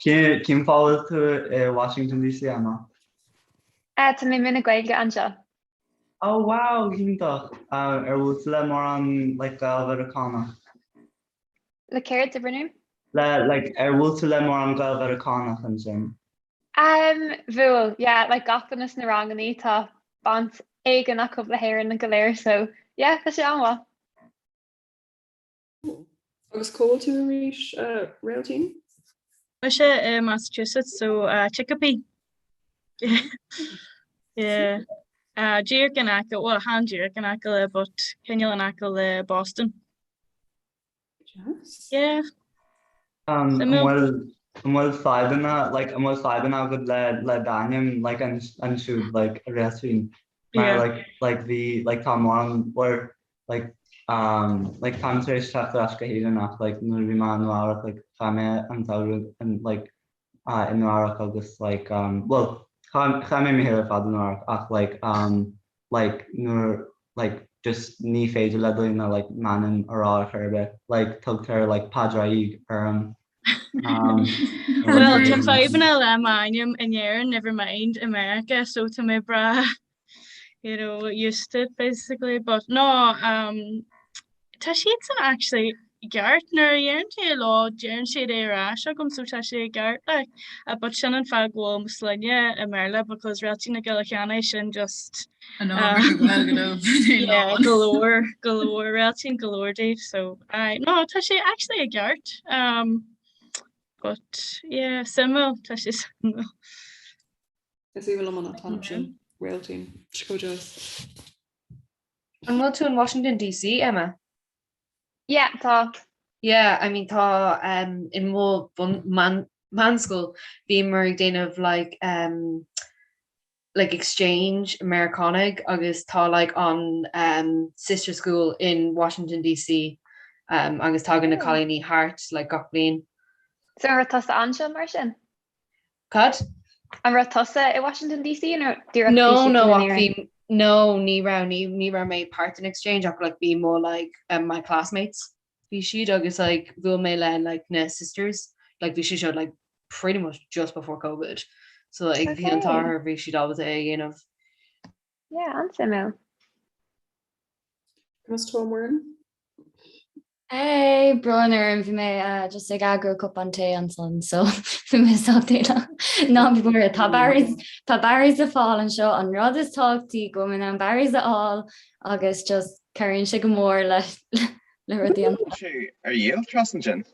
Cén fáth a bhfuil tú i Washington DC, Emma? Tá mé ag múineadh Gaeilge anseo. Oh wow, iontach! Ar bhuail tú le mórán like Gael-Mheiriceánach? Le céard a rinneadh? Le like ar bhuail tú le mórán Gael-Mheiriceánach ansin? Um, bhuail, yeah, like gach duine sna rangannaí tá baint éigin acu le hÉirinn go léir so yeah, tá sé an-mhaith. Agus cá bhfuil tú arís, Réiltín? Mise i Massachusetts, so Chicopee. Yeah. Díreach in aice, well, chan díreach in aice le, but cineál in aice le Boston. Yes. Yeah. Um, an bhfuil an bhfuil fadhbanna like an bhfuil fadhbanna agat le le d'ainm like an ansiúd like a Réiltín mar Yeah. like like bhí like tá mórán or like um like táim tar éis teacht ar ais go hÉirinn ach like nuair a bhí mé i Nua Eabhrac like chaith mé an samhradh in like uh i Nua Eabhrac agus like um well chaith chaith mé mo shaol ar fad i Nua Eabhrac ach like um like nuair like just ní féidir le daoine like m'ainm a rá ar chor ar bith like tugtar like Padraig orm um Well tá fadhbanna le m'ainm in Éirinn never mind i Meiriceá so tá mé breá you know used to it basically but no um Tá siadsan actually ceart nuair a dheireann tú é leo deireann siad é ar ais agam so tá sé ceart like but sin an fáth go bhfuil mo sloinne i mBéarla because Réiltín Nic Giolla Chainnigh sin just yeah go leor go leor Réiltín go leor díobh so aye no tá sé actually i gceart um but yeah suimiúil tá sé suimiúil. Is aoibhinn liom an t-ainm sin, Réiltín. Go deas. An bhfuil tú in Washington DC, Emma? Yeah, tá. Yeah, I mean tá um, in mo bun meánscoil bhíomar ag déanamh like um, like exchange Meiriceánaigh agus tá like an um, sister school in Washington DC um, agus tagann na cailíní thart like gach bliain. So an raibh tusa anseo mar sin? Cad? An raibh tusa i Washington DC nó díreach No, bhí siad no, in ach Éirinn? bhí, no, ní raibh, ní, ní raibh mé páirt in exchange ach like bhí mo like um, my classmates bhí siad agus like bhuail mé le like na sisters like bhí sé seo like pretty much just before COVID so like bhí an Okay. t-ádh orthu bhí siad ábalta é a dhéanamh. Yeah, an-suimiúil. Conas tá Muireann? Hey, brón orm, bhí mé uh, just ag eagrú cupán tae ansan, so bhí mé sách déanach. Ná bí buartha, tá Barry's, tá Barry's le fáil anseo, an rud is tábhachtaí go bhfuil mé in ann Barry's a fháil agus just cabhraíonn sé go mór le le rudaí an. Sé ar dhíol trasna sin?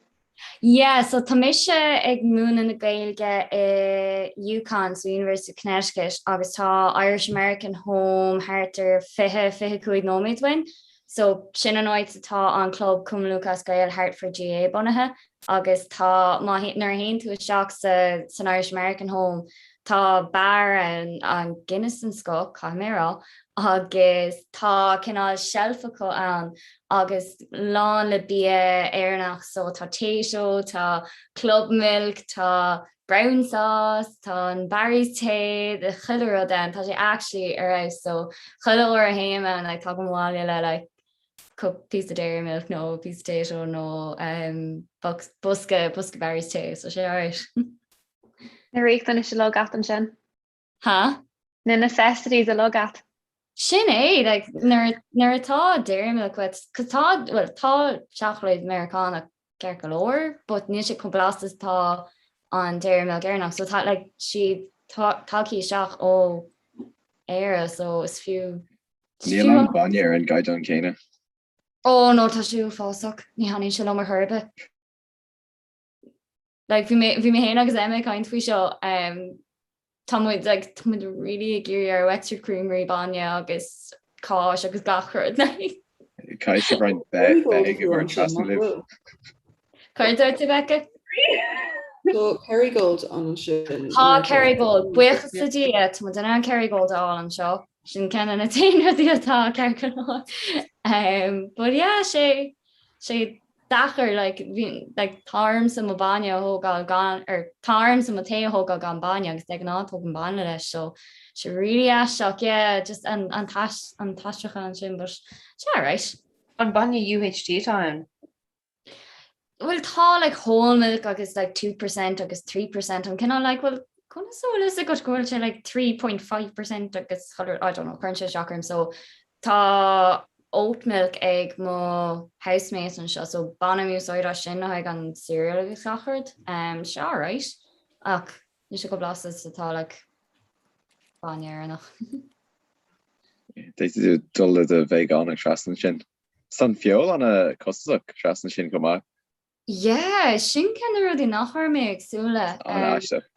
Yeah, so tá mise ag múineadh na Gaeilge i UConn, so University of Connecticut, agus tá Irish American Home thart ar 20, 25 nóiméad uainn. So sin an áit atá an club Cumann Lúthchleas Gael Hartford GAA bunaithe agus tá má nuair a théann tú isteach sa san Irish American Home tá beár ann, an Guinness den scoth, caithfidh mé a rá, agus tá cineál shelf acu ann agus lán le bia Éireannach so tá Tayto, tá Club Milk, tá brown sauce, tá an Barry's tae, tá chuile rud ann, tá sé actually ar fheabhas so chuile uair a théim ann like tagaim abhaile le like cup píosa Dairy Milk nó píosa Tayto nó um, box, bosca, bosca Barry's tae so sé alright. Na riachtanais uilig agat ansin. Ha? Na necessities uilig agat. Sin é, like, nuair, nuair atá Dairy Milk uait, cos tá, well, tá seacláid Meiriceánach ceart go leor, but níl sé chomh blasta is atá an Dairy Milk Éireannach, so tá, like, siad tagtha isteach ó Éire, so is fiú, is Níl fiú an bainne ar an gcaighdeán céanna. Oh no, tá sé uafásach, ní thaitníonn sé liom ar chor ar bith. Like, bhí mé, bhí mé féin agus Emma ag caint faoi seo, um, tá muid, like, tá muid really ag iarraidh ar Wexford Creamery bainne agus cáis agus gach rud, like. Caithfidh sibh roinnt beidh ag ár trasna libh. Céard a dúirt tú, Becca? So Kerrygold ann ansin. Tá Kerrygold, buíochas le Dia, tá muid in ann Kerrygold a fháil anseo. Sin ceann de na t-aon rudaí atá ceart go leor. Um, but yeah, sé, sé deacair like bhí like tá ormsa mo bainne a thógáil gan or tá ormsa mo tae a thógáil gan bainne agus de ghnáth tógaim bainne leis so sé really aisteach yeah just an an tais an t-aistriúchán ansin but sé alright. An bainne UHT atá ann? Bhuel tá like whole milk agus like 2% agus 3% an cineál like well conas a bhfuil fhios agat go bhfuil sé like 3.5% agus I don't know cuireann sé isteach orm so Tá oat milk ag mo housemate anseo so bainim úsáid as sin le haghaidh an cereal agus gach rud. Um, sé alright ach níl sé chomh blasta is atá like bainne Éireannach. D'fhéadfadh tú dul le do veigeánach trasna ansin. Is tá an feoil an-chostasach trasna sin chomh maith. Yeah, sin ceann de na rudaí nach raibh mé ag súil le. An-aisteach.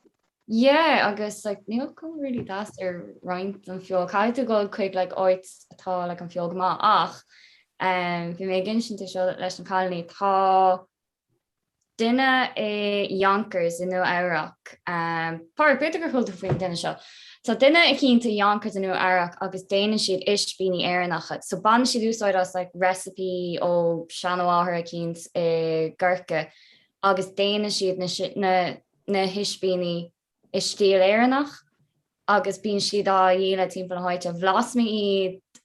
Yeah, agus like níl cuma really deas ar roinnt den feoil. Caithfidh tú dul chuig like áit atá like an feoil go maith ach um, bhí mé ag insint é seo leis na cailíní, tá duine i Yonkers i Nua Eabhrac, um, Pádraig, b'fhéidir gur chuala tú faoin duine seo. Tá duine eicínt i Yonkers i Nua Eabhrac agus déanann siad ispíní Éireannacha. So baineann siad úsáid as like recipe ó seanmháthair eicínt i gCorcaigh agus déanann siad na na na hispíní i stíl Éireannach agus bíonn siad á dhíol timpeall na háite. Bhlas mé iad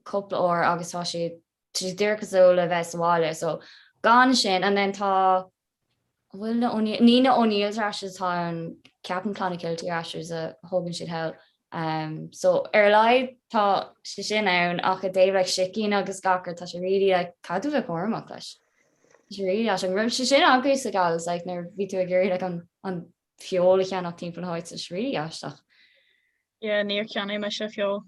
cúpla uair agus tá siad tá siad díreach cosúil le bheith sa bhaile. So gan sin and then tá Bhfuil na O'Neill, ní na O'Neills rashers atá ann, ceapaim Clonakilty rashers a thógann siad thall. Um, so ar a laghad tá sé sin ann ach i dtaobh like sicín agus gach rud tá sé really like caithfidh tú bheith cúramach leis. Tá sé really aisteach. An raibh sé sin agaibh sa Gals like nuair bhí tú ag iarraidh like an, an feoil a cheannach timpeall na háite, tá sé really aisteach. Yeah, níor cheannaigh mise feoil.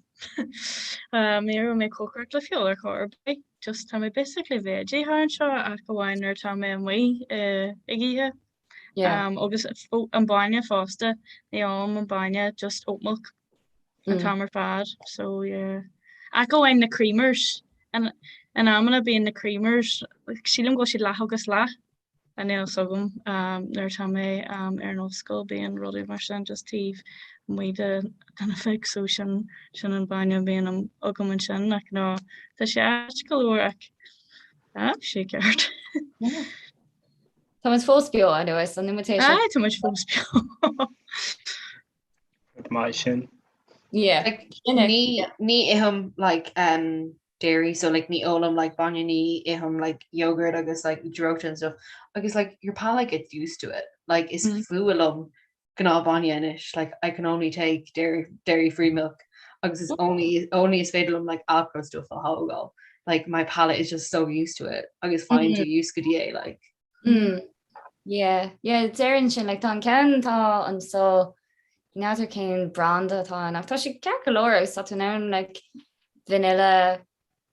Ní raibh mé cócaireacht le feoil ar chor ar bith. Just tá mé basically veggie thar anseo ach amháin nuair atá mé amuigh ag ithe. Yeah. Um, agus an bainne fosta, ní ólaim an bainne, just oat milk an t-am ar fad, so yeah. Ach amháin na creamers, in amanna bíonn na creamers, sílim go bhfuil siad leath agus leath, níl a fhios agam, nuair atá mé ar an ollscoil bíonn rudaí mar sin just taobh amuigh den oifig so sin sin an bainne a bhíonn agam ansin ach no, tá sé ait go leor ach tá sé ceart. Tá muid fós beo anyway, so níl muid théis. Aye, tá muid fós beo. Rud maith sin. Yeah. Like, ní ní ithim like um dairy so like ní ólaim like bainne ní ithim like yogurt agus like dróta and stuff agus like your palate gets used to it like is mm. fuath liom gnáth bainne anois like I can only take dairy dairy free milk agus is only only is féidir liom like Alpro stuff a thógáil like my palate is just so used to it agus faigheann tú used go dtí é like Mm. Yeah, yeah, deireann sin, like, tá an ceann atá anso, n'fheadar cén branda atá ann, ach tá sé ceart go leor agus tá tú in ann, like, vanilla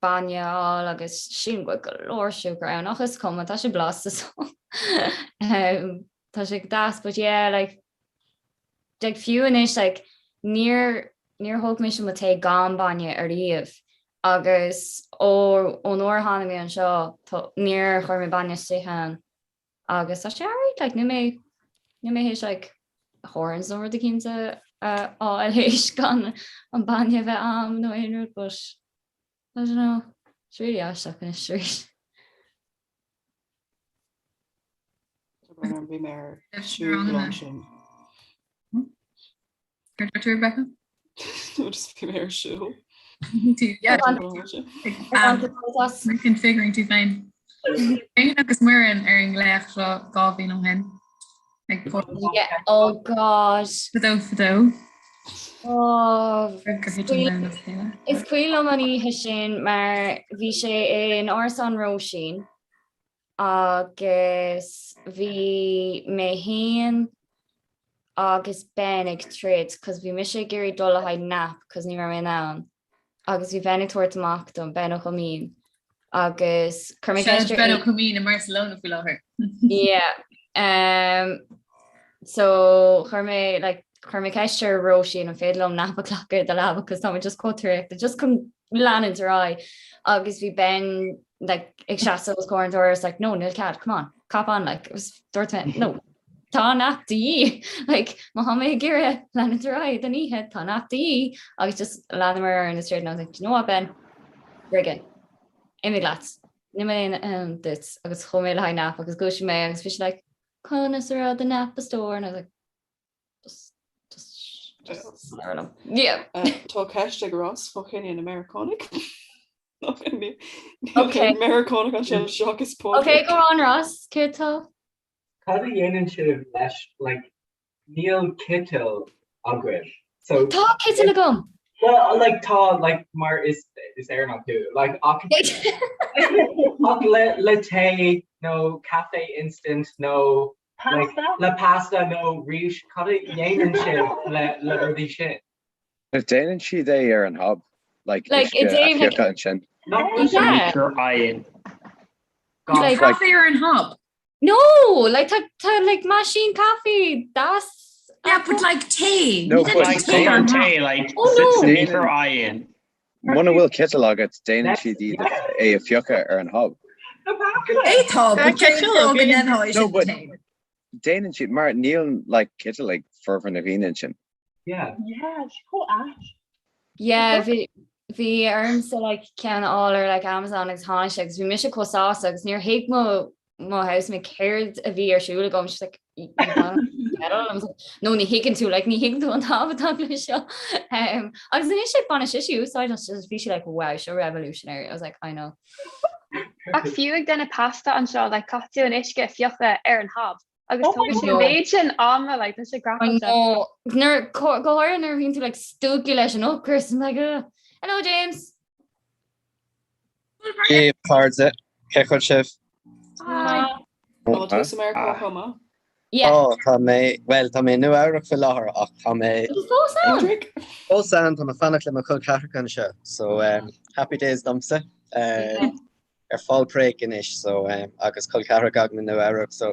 bainne a fháil agus sílim go bhfuil go leor siúcra ann, ach is cuma, tá sé blasta so um, tá sé go deas, but yeah, like, like fiú anois, like, níor, níor thóg mise mo tae gan bainne ariamh agus ó, ón uair a tháinig mé anseo, tá, níor chuir mé bainne istigh ann agus tá sé alright, like, níl mé, níl mé théis, like, horns nó rud eicínt a, a fháil théis gan an bainne a bheith a'm nó aon rud, but I don't know, it's really aisteach anois arís. Bhí mé ar siúl ansin. Ar dúirt tú Rebecca? No, just bhí mé ar siúl. Reconfiguring tú féin. Féin agus Muireann ar an ngléach seo 2 bhliain ó shin. Ag Yeah, oh God. Fadó fadó. Oh, Gur thit an domhan as a chéile. Is cuimhin liom an oíche sin mar bhí sé in árasán Róisín agus bhí mé féin agus Ben ag troid cos bhí mise ag iarraidh dul le haghaidh nap cos ní raibh mé in ann agus bhí Ben ag tabhairt amach dom, Ben Ó Coimín agus chuir mé ceist ar Ben Ó Coimín i mBarcelona faoi láthair. Yeah. Um, so chuir mé like, chuir mé ceist ar Róisín an féidir liom nap a ghlacadh ar do leaba cos tá mé just chomh traochta just chun leanúint ar aghaidh agus bhí Ben like, ag seasamh os comhair an dorais like, no, níl cead, come on, cop on, like, agus dúirt mé, no, tá nap de dhíth, like, má tá mé ag iarraidh leanúint ar aghaidh don oíche, tá nap de dhíth, agus just leanamar ar na straight and I was like, do you know what, Ben, brigin, imigh leat, níl mé in ann duit, agus chuaigh mé le haghaidh nap agus dhúisigh mé agus bhí sé like, conas a raibh do nap a stór, and I was like, just, just, just labhair liom. Yeah. Tá ceist ag Ross fá choinne na Meiriceánaigh. Okay. Meiriceánach anseo seachas Pádraig. Okay, go on Ross, céard tá? Cad a dhéanann sibh leis like níl citeal agaibh so Tá citeal agam! Well like tá like mar is is Éireannach tú like ach ach le le tae nó caife instant nó like Pasta? le pasta nó rís cad a dhéanann sibh le le rudaí sin? Déanann siad é ar an hob, like Like, uisce a i dtaobh, like- phiocadh ansin. Yeah. Micro-oigheann. Like- Caife ar an hob. No, like tá tá like machine caife das. Yeah, but like tae. No, Ní but like tae ar an Tae, like Oh, no. sa micro-oigheann. Muna bhfuil citeal agat, déanann siad iad é a phiocadh ar an hob. É tá, but citeal againn. No, but déanann siad mar níl like citeal ag formhór na ndaoine ansin. Yeah. Yeah, it's chomh ait. Yeah, bhí bhí ormsa like ceann a fháil ar like Amazon agus tháinig sé agus bhí mise chomh sásta agus níor thuig mo mo housemate céard a bhí ar siúl agam she's like "You want a kettle?" I was like, no ní thuigeann tú like ní thuigeann tú an tábhacht atá leis seo. Um, agus anois like baineann sise úsáid as just bhí sí like wow seo revolutionary. I was like I know. Ach fiú ag déanamh pasta anseo, like caithfidh tú an uisce a fiuchadh ar an hob. Agus Oh tógann my sé God. méid sin ama like tá sé I craiceáilte. know. Nuair go go háirithe nuair a bhíonn tú like stiúgtha leis an ocras I'm like "Ugh." Hello James. Hey cairde, cén chaoi a bhfuil sibh? Hi. Tá tú sa Meiriceá chomh maith. Yeah. Ó, tá mé, bhuel, tá mé i Nua Eabhrac faoi láthair ach tá mé Tá fós ann. Hendrik? fós ann, tá mé fanacht le mo chol ceathracha anseo, so um, happy days domsa. Uh, ar fall break anois so agus col ceathracha agam i Nua Eabhrac so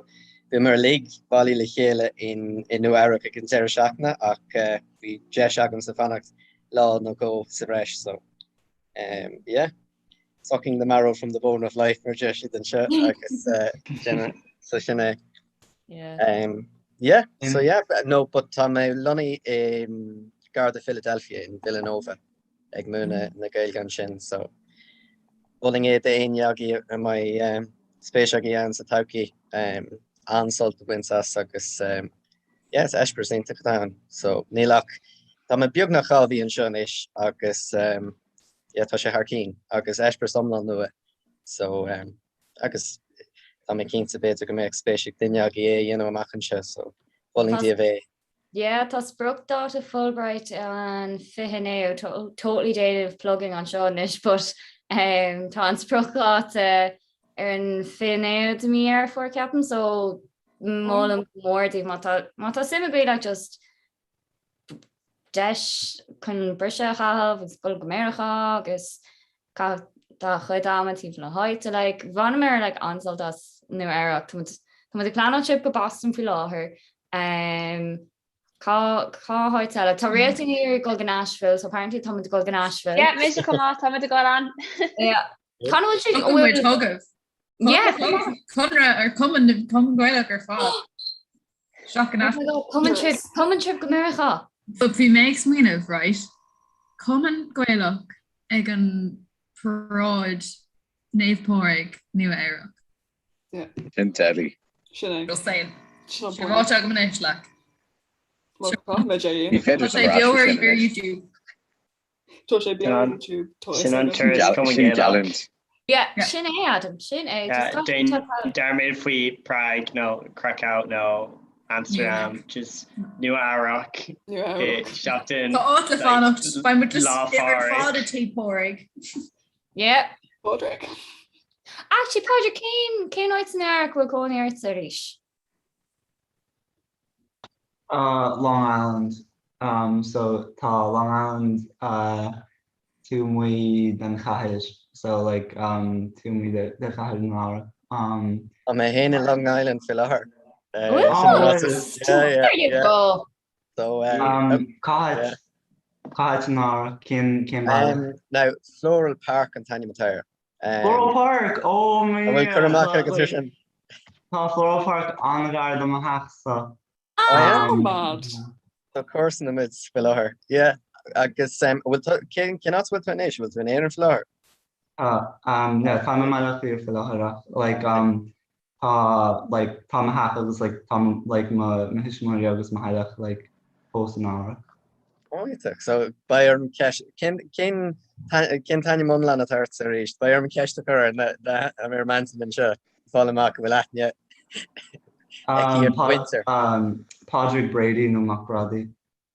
Bhíomar uilig bailithe le chéile in i Nua Eabhrac ag an deireadh seachtaine ach bhí deis agamsa fanacht lá nó dhó sa bhreis so um yeah sucking the marrow from the bone of life mar deir siad anseo agus uh, so sin é. Yeah. Um, yeah, so yeah, no, but tá mé lonnaithe i gar do Philadelphia in Villanova ag múineadh na Gaeilge ansin so mholfainn é d'éinne agaibh a mbeidh spéis agaibh ann sa todhchaí an-sult a bhaint as agus yeah is eispéireas iontach atá ann. So níl ach tá mé beagnach 2 mhí anseo anois agus yeah tá sé thar cinn agus eispéireas iomlán nua so agus tá mé cinnte b'fhéidir go mbeadh spéis ag duine agaibh é a dhéanamh amach anseo so mholfainn daoibh é. Yeah, tá spriocdháta Fulbright an 29ú, totally déanamh plugging anseo anois but um, tá an spriocdháta ar an 29ú de mí Dheireadh Fómhair ceapaim so molaim go mór daoibh má tá má tá suim agaibh like just deis chun briseadh a chaitheamh agus dul go Meiriceá agus caitheamh do chuid ama timpeall na háite like bhaineamar like an-sult as Nua Eabhrac tá muid tá muid ag pleanáil trip go Boston faoi láthair um, cá cá háit eile Tá Réaltín ag dul go Nashville so apparently tá muid ag dul go Nashville. Yeah, mise chomh maith, tá muid ag dul ann. Yeah. Can bhfuil sé Tugann muid chugaibh. Yeah. Conradh ar Cumann Cumann Gaelach ar fad. Seach an Cumann trip Cumann trip go Meiriceá. But bhí mé ag smaoineamh, right? Cumann Gaelach ag an paráid Naomh Pádraig Nua Eabhrac. Yeah. Sin deadly. Sin é. Just saying. Sin an Sin point. ráite agam anois, like. Well, caithfidh muid é a Ní dhéanamh. féidir Tá sé beo ar ar YouTube. Tá sé beo ar YouTube. Tá Sin an turas Cumann Sin Gaelach. geallúint. Yeah, sin é Adam, sin é. Just Yeah, caithfidh Déan tú- dearmad faoi Prague nó Krakow nó Amsterdam, just Nua Eabhrac Nua Eabhrac. seachtain. Tá áit le fanacht, beidh muid just Lá ar Phádraig. fad i Tigh Phádraig. Yeah. Pádraig. Actually, Pádraig, cén cén áit in Eabhrac bhfuil cónaí ort arís? Uh, Long Island. Um, so tá Long Island uh, taobh amuigh den chathair, so like um, taobh amuigh de, de chathair Nua Eabhrac. Um, Tá mé féin i Long Island faoi láthair. Uh, Bhfuil? sin an ráiteas. Yeah, yeah, There you yeah. go. So, um, um, cá háit, yeah. cá háit in Nua Eabhrac? Cén, cén baile? Um, now, Floral Park an t-ainm atá air. Um, Floral Park! Oh An bhfuil man! cur amach Tá, agat ar like, sin? tá Floral Park an-ghar do mo theach, so. Oh, yeah? Um, Mad. Tá comharsana muid faoi láthair. Yeah. Agus um, bhfuil tú, cén, cén áit a bhfuil tú anois? Bhfuil tú in Éirinn faoi láthair? Tá, um, no, tá mé i mBaile Átha Cliath faoi láthair ach, like, um, tá, like, tá mo theach agus, like, tá, like, mo, mo thuismitheoirí agus mo theaghlach, like, fós in Eabhrac. Iontach. So, beidh orm ceist, cén, cén, cén t-ainm iomlán atá ort arís? Beidh orm ceist a chur ar na, na, ar m'aintin anseo, fáil amach go bhfuil aithne aici ar Um, Pa, mhuintir. um, Pádraig Brady nó Mac Brádaigh.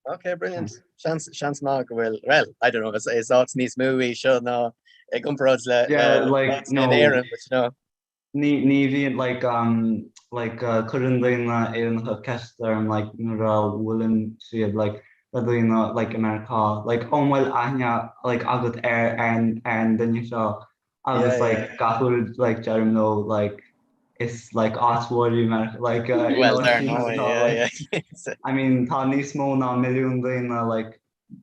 Ok, brilliant. Seans, seans maith go bhfuil, well, I don't know, is, is áit níos mó í seo ná i gcomparáid le, Yeah, le like, áit in no. Éirinn, but you know. Ní, ní bhíonn, like, um, like, uh, cuireann daoine Éireannacha ceist orm, like, nuair a bhuaileann siad, like, le daoine, like, i Meiriceá, like, an bhfuil aithne, like, agat ar, ar an, ar an duine seo? Agus, Yeah, like, yeah. gach uair, like, deirim leo, like, is, like, áit mhór í Meiriceá, like, uh, you Well, know, dar sin ndóigh, atá, yeah, like, yeah. I mean, tá níos mó ná milliún daoine, like,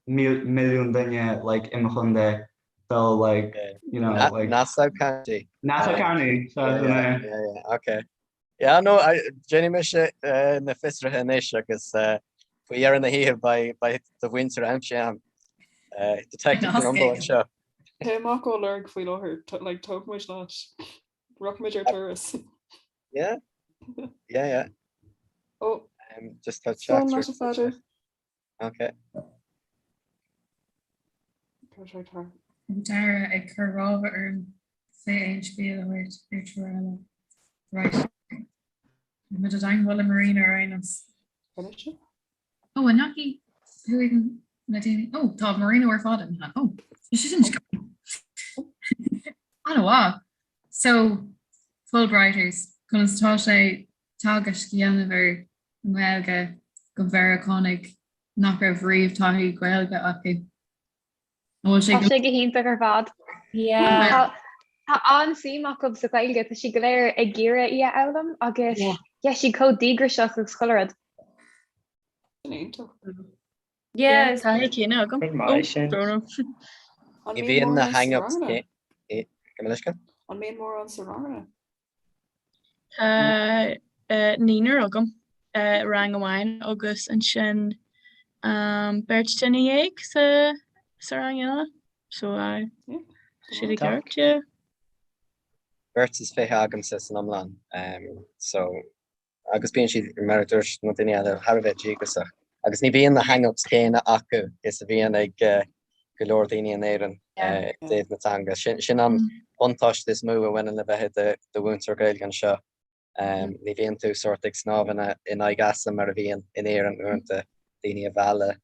mil, milliún duine, like, i mo chontae, So like, you know, like Nassau County. Nassau County, so Yeah, sin yeah, é. yeah, yeah, okay. Yeah, no, I, déanfaidh mise uh, na fiosruithe anois agus uh, faoi dheireadh na hoíche beidh beidh do mhuintir aimsithe agam. Uh, Detective Nasc Columbo éigin. anseo. Téigh amach á lorg faoi láthair, t- like, tóg muid leat. Rachaidh muid ar turas. Yeah, yeah, yeah. Oh, Um, just tá slán teachtaireacht leat a Pheadair. Okay. Dara ag cur rámha orm fé aon scéal a thabhairt ar triúr eile. Right. Muid i dteagmháil le Marina ar aon nós. Oh, an nach í chuaigh na daoine? Oh, tá Marino ar fad in. Oh, sé sin An-mhaith. So, Fulbrighters, conas tá sé teagasc a dhéanamh ar an nGaeilge do Mheiriceánaigh nach raibh riamh taithí Gaeilge acu. An bhfuil sé Tá sé go hiontach ar fad. Yeah. Tá an-suim acu sa Ghaeilge, tá siad go léir ag iarraidh í a fhoghlaim agus Yeah. yeah, siad chomh díograiseach agus chuile rud. Sin iontach. Yeah. Taithí céanna agam. Rud maith sin. An Ní mbíonn bhíonn na mórán sa hang-ups ranganna? Gabh mo leithscéal? An mbíonn mórán sa ranganna? Tá naonúr agam, rang amháin agus ansin beirt duine dhéag sa rang eile. So aye. Tá siad i gceart, yeah. Beirt is fiche agamsa san iomlán. So agus bíonn siad, mar a dúirt na daoine eile, thar a bheith díograiseach. Agus ní bhíonn na hang-ups céanna acu is a bhíonn ag go leor daoine in Éirinn i dtaobh na teanga. Sin an buntáiste is mó a bhaineann le bheith i do mhúinteoir Gaeilge anseo. Ní bhíonn tú sórt ag snámh in aghaidh easa mar a bhíonn in Éirinn uaireanta, daoine a mhealladh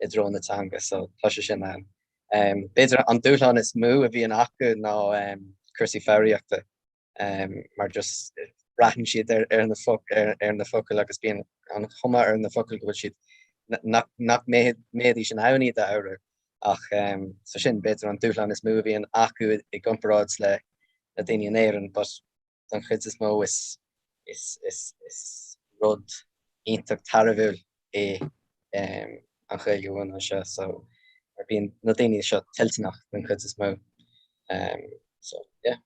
i dtreo na teanga. So tá sé sin ann. B'fhéidir an dúshlán is mó a bhíonn acu ná cúrsaí foghraíochta. mar just braitheann siad ar na ar na focail agus bíonn an chuma ar na focail go bhfuil siad nach nach mbeidís in ann iad a fhoghrú ach so sin b'fhéidir an dúshlán is mó a bhíonn acu i gcomparáid le le daoine in Éirinn but don chuid is mó is is is is rud iontach tairbhiúil é an Ghaeilge a mhúineadh anseo so mar bíonn na daoine seo toilteanach don chuid is mó so yeah.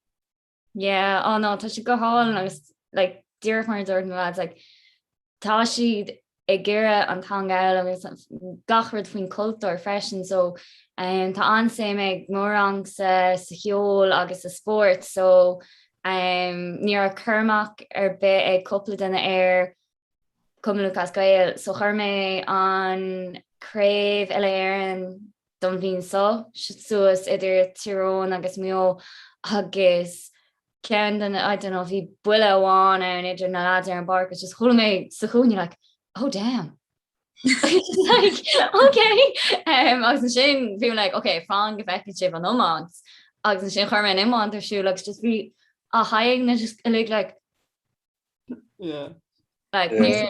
Yeah, oh no, tá sé go hálainn agus like díreach mar a dúirt na lads like tá siad ag iarraidh an teanga a fhoghlaim agus gach rud faoin cultúr freisin so um, tá an-suim ag mo rangsa sa cheol agus sa spórt so um, ní raibh cur amach ar bith ag cúpla duine ar Cumann Lúthchleas Gael so chuir mé an craobh uile-Éireann don bhliain seo suas idir Tír Eoghain agus Maigh Eo agus ceann de na, I don't know, bhí buille amháin ann idir na lads ar an bpáirc agus just chuala mé sa chúinne like, oh damn. like, okay. Um, agus ansin bhí mé like, okay, fan go bhfeicfidh sibh an iomáint. Agus ansin chuir mé an iomáint ar siúl agus just bhí a haghaidheanna just uilig like, Yeah. Like, Yeah.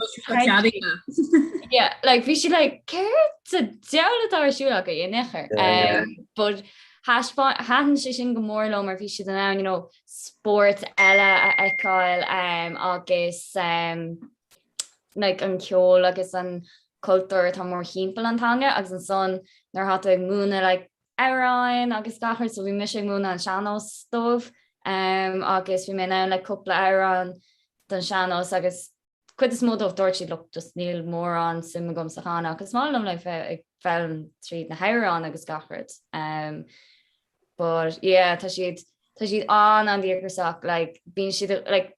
yeah, like bhí siad like céard sa diabhal atá ar siúl acu in aon chor. Yeah. Um, but thaitin sé sin go mór leo mar bhí siad in ann, you know, spórt eile a fheiceáil um, agus um, like, an ceol agus an cultúr atá mórthimpeall an teanga agus ansan nuair atá tú ag múineadh like, amhráin agus gach rud so bhí mise ag múineadh an sean-nós dóibh um, agus bhí mé in ann like cúpla amhrán don sean-nós agus cuid is mó dóibh dúirt siad look just níl mórán suim agam sa chanadh agus is maith liom like bheith ag foghlaim tríd na hamhráin agus gach rud. Um, but yeah tá siad tá siad an an-díograiseach like bíonn siad like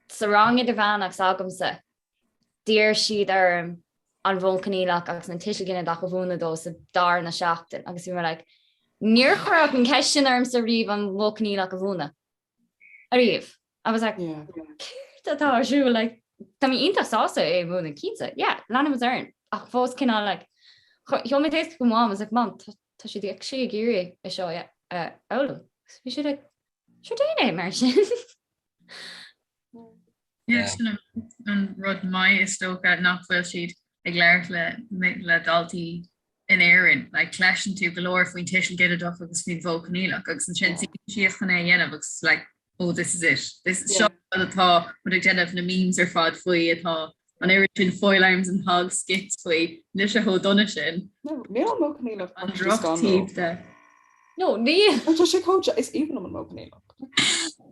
sa rang idirmheánach s'agamsa D'iarr siad orm an Mhodh Coinníollach agus an Tuiseal Ginideach a mhúineadh dóibh sa darna seachtain agus bhí mé like, níor cuireadh an cheist sin ormsa riamh an Mhodh Coinníollach a mhúineadh. Ariamh. I was like, céard atá ar siúl? Like, tá mé iontach sásta é a mhúineadh, cinnte, yeah, leanfaimid orainn. Ach fós cineál like, sheol mé téacs go Mom, I was like, Mom, tá siad actually ag iarraidh é seo a fhoghlaim. Bhí siad like, sure déan é mar sin. Yeah, sin an rud maith is dócha nach bhfuil siad ag labhairt le le daltaí in Éirinn. Like, cloiseann tú go leor faoin tuiseal ginideach agus faoin mhodh coinníollach agus ansin suíonn siad chun é a dhéanamh agus like, oh this is it. This is seo rud atá muid ag déanamh na memes ar fad faoi atá an oiread sin Foil Arms and Hogs skits faoi. Níl sé chomh dona sin. No, níl an modh coinníollach An drochtaobh de. No, níl. Tá sé chomh is aoibhinn liom an modh coinníollach.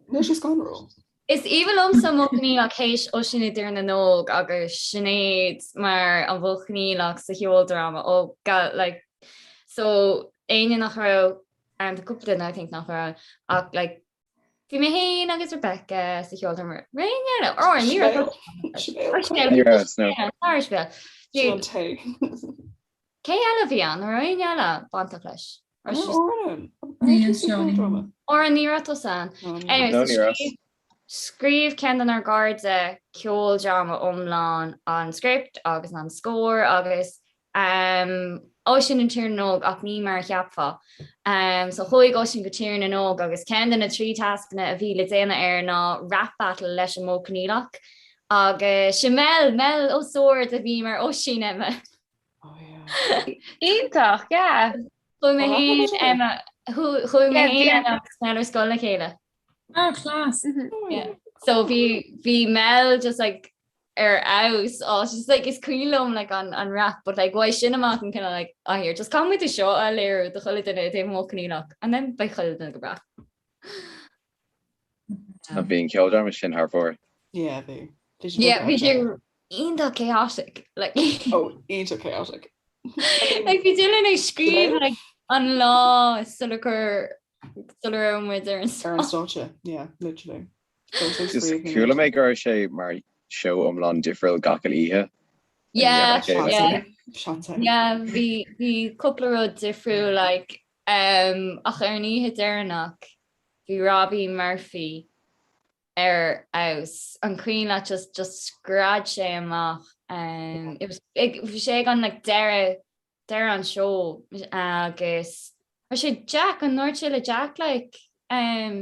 Níl sé scanrúil. Is aoibhinn liomsa Modh Coinníollach théis Oisín i dTír na nÓg agus Sinéad mar an Mhodh Choinníollach sa cheoldráma ó like so éinne nach raibh ann tá cúpla duine I think nach raibh ann ach like bhí mé féin agus Rebecca sa cheoldráma raibh éinne eile or ní raibh Ní raibh no. Sibéal Cé eile a bhí ann? An raibh éinne eile bainteach leis? Oran ní raibh tusa ann. Anyway, scríobh ceann denár gcairde ceoldráma iomlán an script agus an scór agus um, Oisín in Tír na nÓg ach ní mar a cheapfá. Um, so chuaigh Oisín go Tír na nÓg agus ceann de na trí tascanna a bhí le déanamh air ná rap battle leis an Modh Coinníollach agus sin Mel, Mel Ó Sord a bhí mar Oisín Emma. Iontach, yeah. Chuaigh mé féin, Emma, chuaigh mé féin Emma agus Mel ar scoil le chéile. Oh, class. Yeah. So bhí bhí Mel just like Ar fheabhas. Oh, it's just like is cuimhin liom like an an rap but like uaidh sin amach an cineál like ah here just caithfidh muid é seo a léiriú do chuile duine i dtaobh amuigh coinníollach and then beidh chuile duine go breá. Tá bhí an ceoldráma sin thar fóir. Yeah, bhí. Bhí sé Yeah, bhí sé iontach chaotic like Oh, iontach chaotic. Like bhí Dylan ag scríobh like an lá sular chuir sula raibh muid ar an Ar an stáitse, yeah, literally. Just chuala mé go raibh sé mar seó iomlán difriúil gach oíche. Yeah, yeah. Yeah, bhí bhí cúpla rud difriúil like um, ach ar an oíche deireanach bhí Robbie Murphy ar fheabhas. An cuimhin leat just just scread sé amach um, it was bhí sé ag an like deireadh deireadh an seó agus raibh sé Jack an ndúirt sé le Jack like um,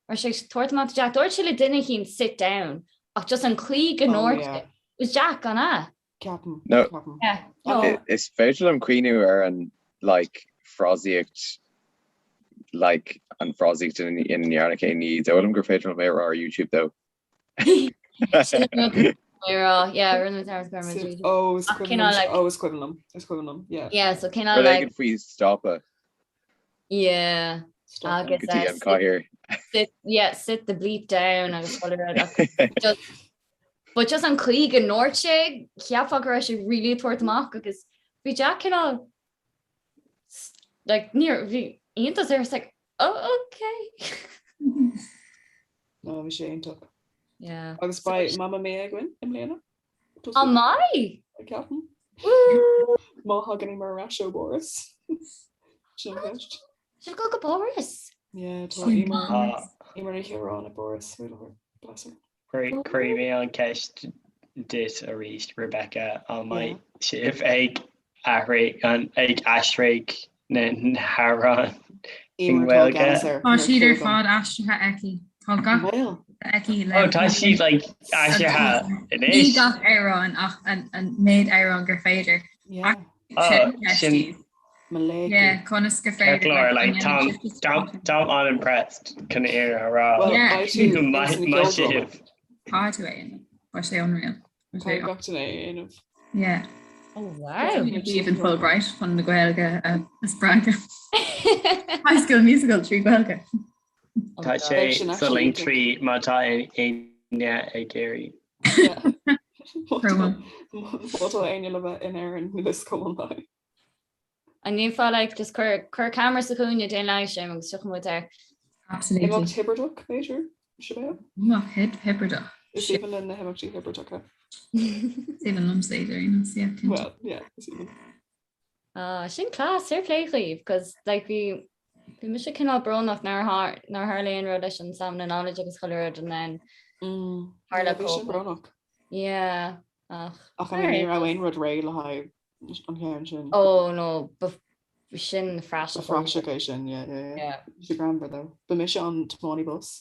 raibh sé ag tabhairt amach do Jack. Dúirt sé le duine eicínt sit down ach just an chaoi go Oh, ndúirt yeah. sé. It was Jack an ea? Ceapaim, No. ceapaim. Yeah. No. I- Is féidir liom cuimhniú ar an like frásaíocht like an frásaíocht ina ina ndearna sé ní dóigh liom gur féidir liom é a rá ar YouTube though. Sin an rud mé rá. Yeah, rinne muid dearmad go raibh muid Sit- YouTube. Oh, is Ach cuimhin cineál liom, like oh, is cuimhin liom, is cuimhin liom, yeah. Yeah, so cineál Rud like éigin faoi stopadh. Yeah. Stop Agus Go dtí uh, an sit cathaoir. sit yeah, sit the bleep down agus chuile rud ach just but just an chaoi go ndúirt sé cheapfá go raibh sé really ag tabhairt amach agus bhí Jack cineál like níor bhí iontas air it's like oh okay. No, bhí sé iontach. Yeah. Agus beidh Mamma Mia againn i mbliana. An mbeidh? Ceapaim. Má thagann Eimear ar ais ó bPáras. Sin an cheist. Sibh ag dul go Páras? Yeah, tá Eimear Eimear Ní Chiaráin i bPáras faoi láthair. Bless her. Cuirfidh mé an ceist duit arís, Rebecca, an mbeidh sibh ag ag aistrigh na hamhráin i nGaeilge? Tá siad ar fad aistrithe aici. Tá gach aici le. Oh, tá siad like aistrithe anois. Ní gach amhrán ach an méid amhrán gur féidir. Sin Yeah, conas gur féidir. Ceart like táim táim an-impressed chun an fhírinne a rá. Maith sibh. Tá tú é Tá sé unreal. Tá gach duine é a dhéanamh. Yeah. Oh wow. Even Fulbright chun na Gaeilge a spreagadh. High School Musical trí Gaeilge. Tá sé sa Linktree má tá éinne ag iarraidh. Má tá éinne le bheith in Éirinn níl fhios agam an mbeidh. An ndéanfá like just cuir cuir ceamara sa chúinne déan livestream agus tiocfaidh muid air. Absolutely. Imeacht Hibrideach b'fhéidir? Sin é? Imeacht Hibrideach. Is aoibhinn linn na himeachtaí Hibrideacha. Is aoibhinn liomsa iad ar aon nós, yeah, cinnte. Well, yeah, is aoibhinn. Ah, sin class, fair play dhaoibh, cos like bhí bhí mise cineál brónach nár thar nár tharla aon rud leis an Salmon and Knowledge agus chuile rud and then Mm, tharla yeah, bhí sin Covid. brónach. Yeah, ach Ach I mean, ní raibh aon rud réidh le haghaidh an cheann sin. Oh no, ba sin praiseach. Ba phraiseach é sin, yeah, yeah, yeah. Bhí sé greannmhar though. Ba mise an tiománaí bus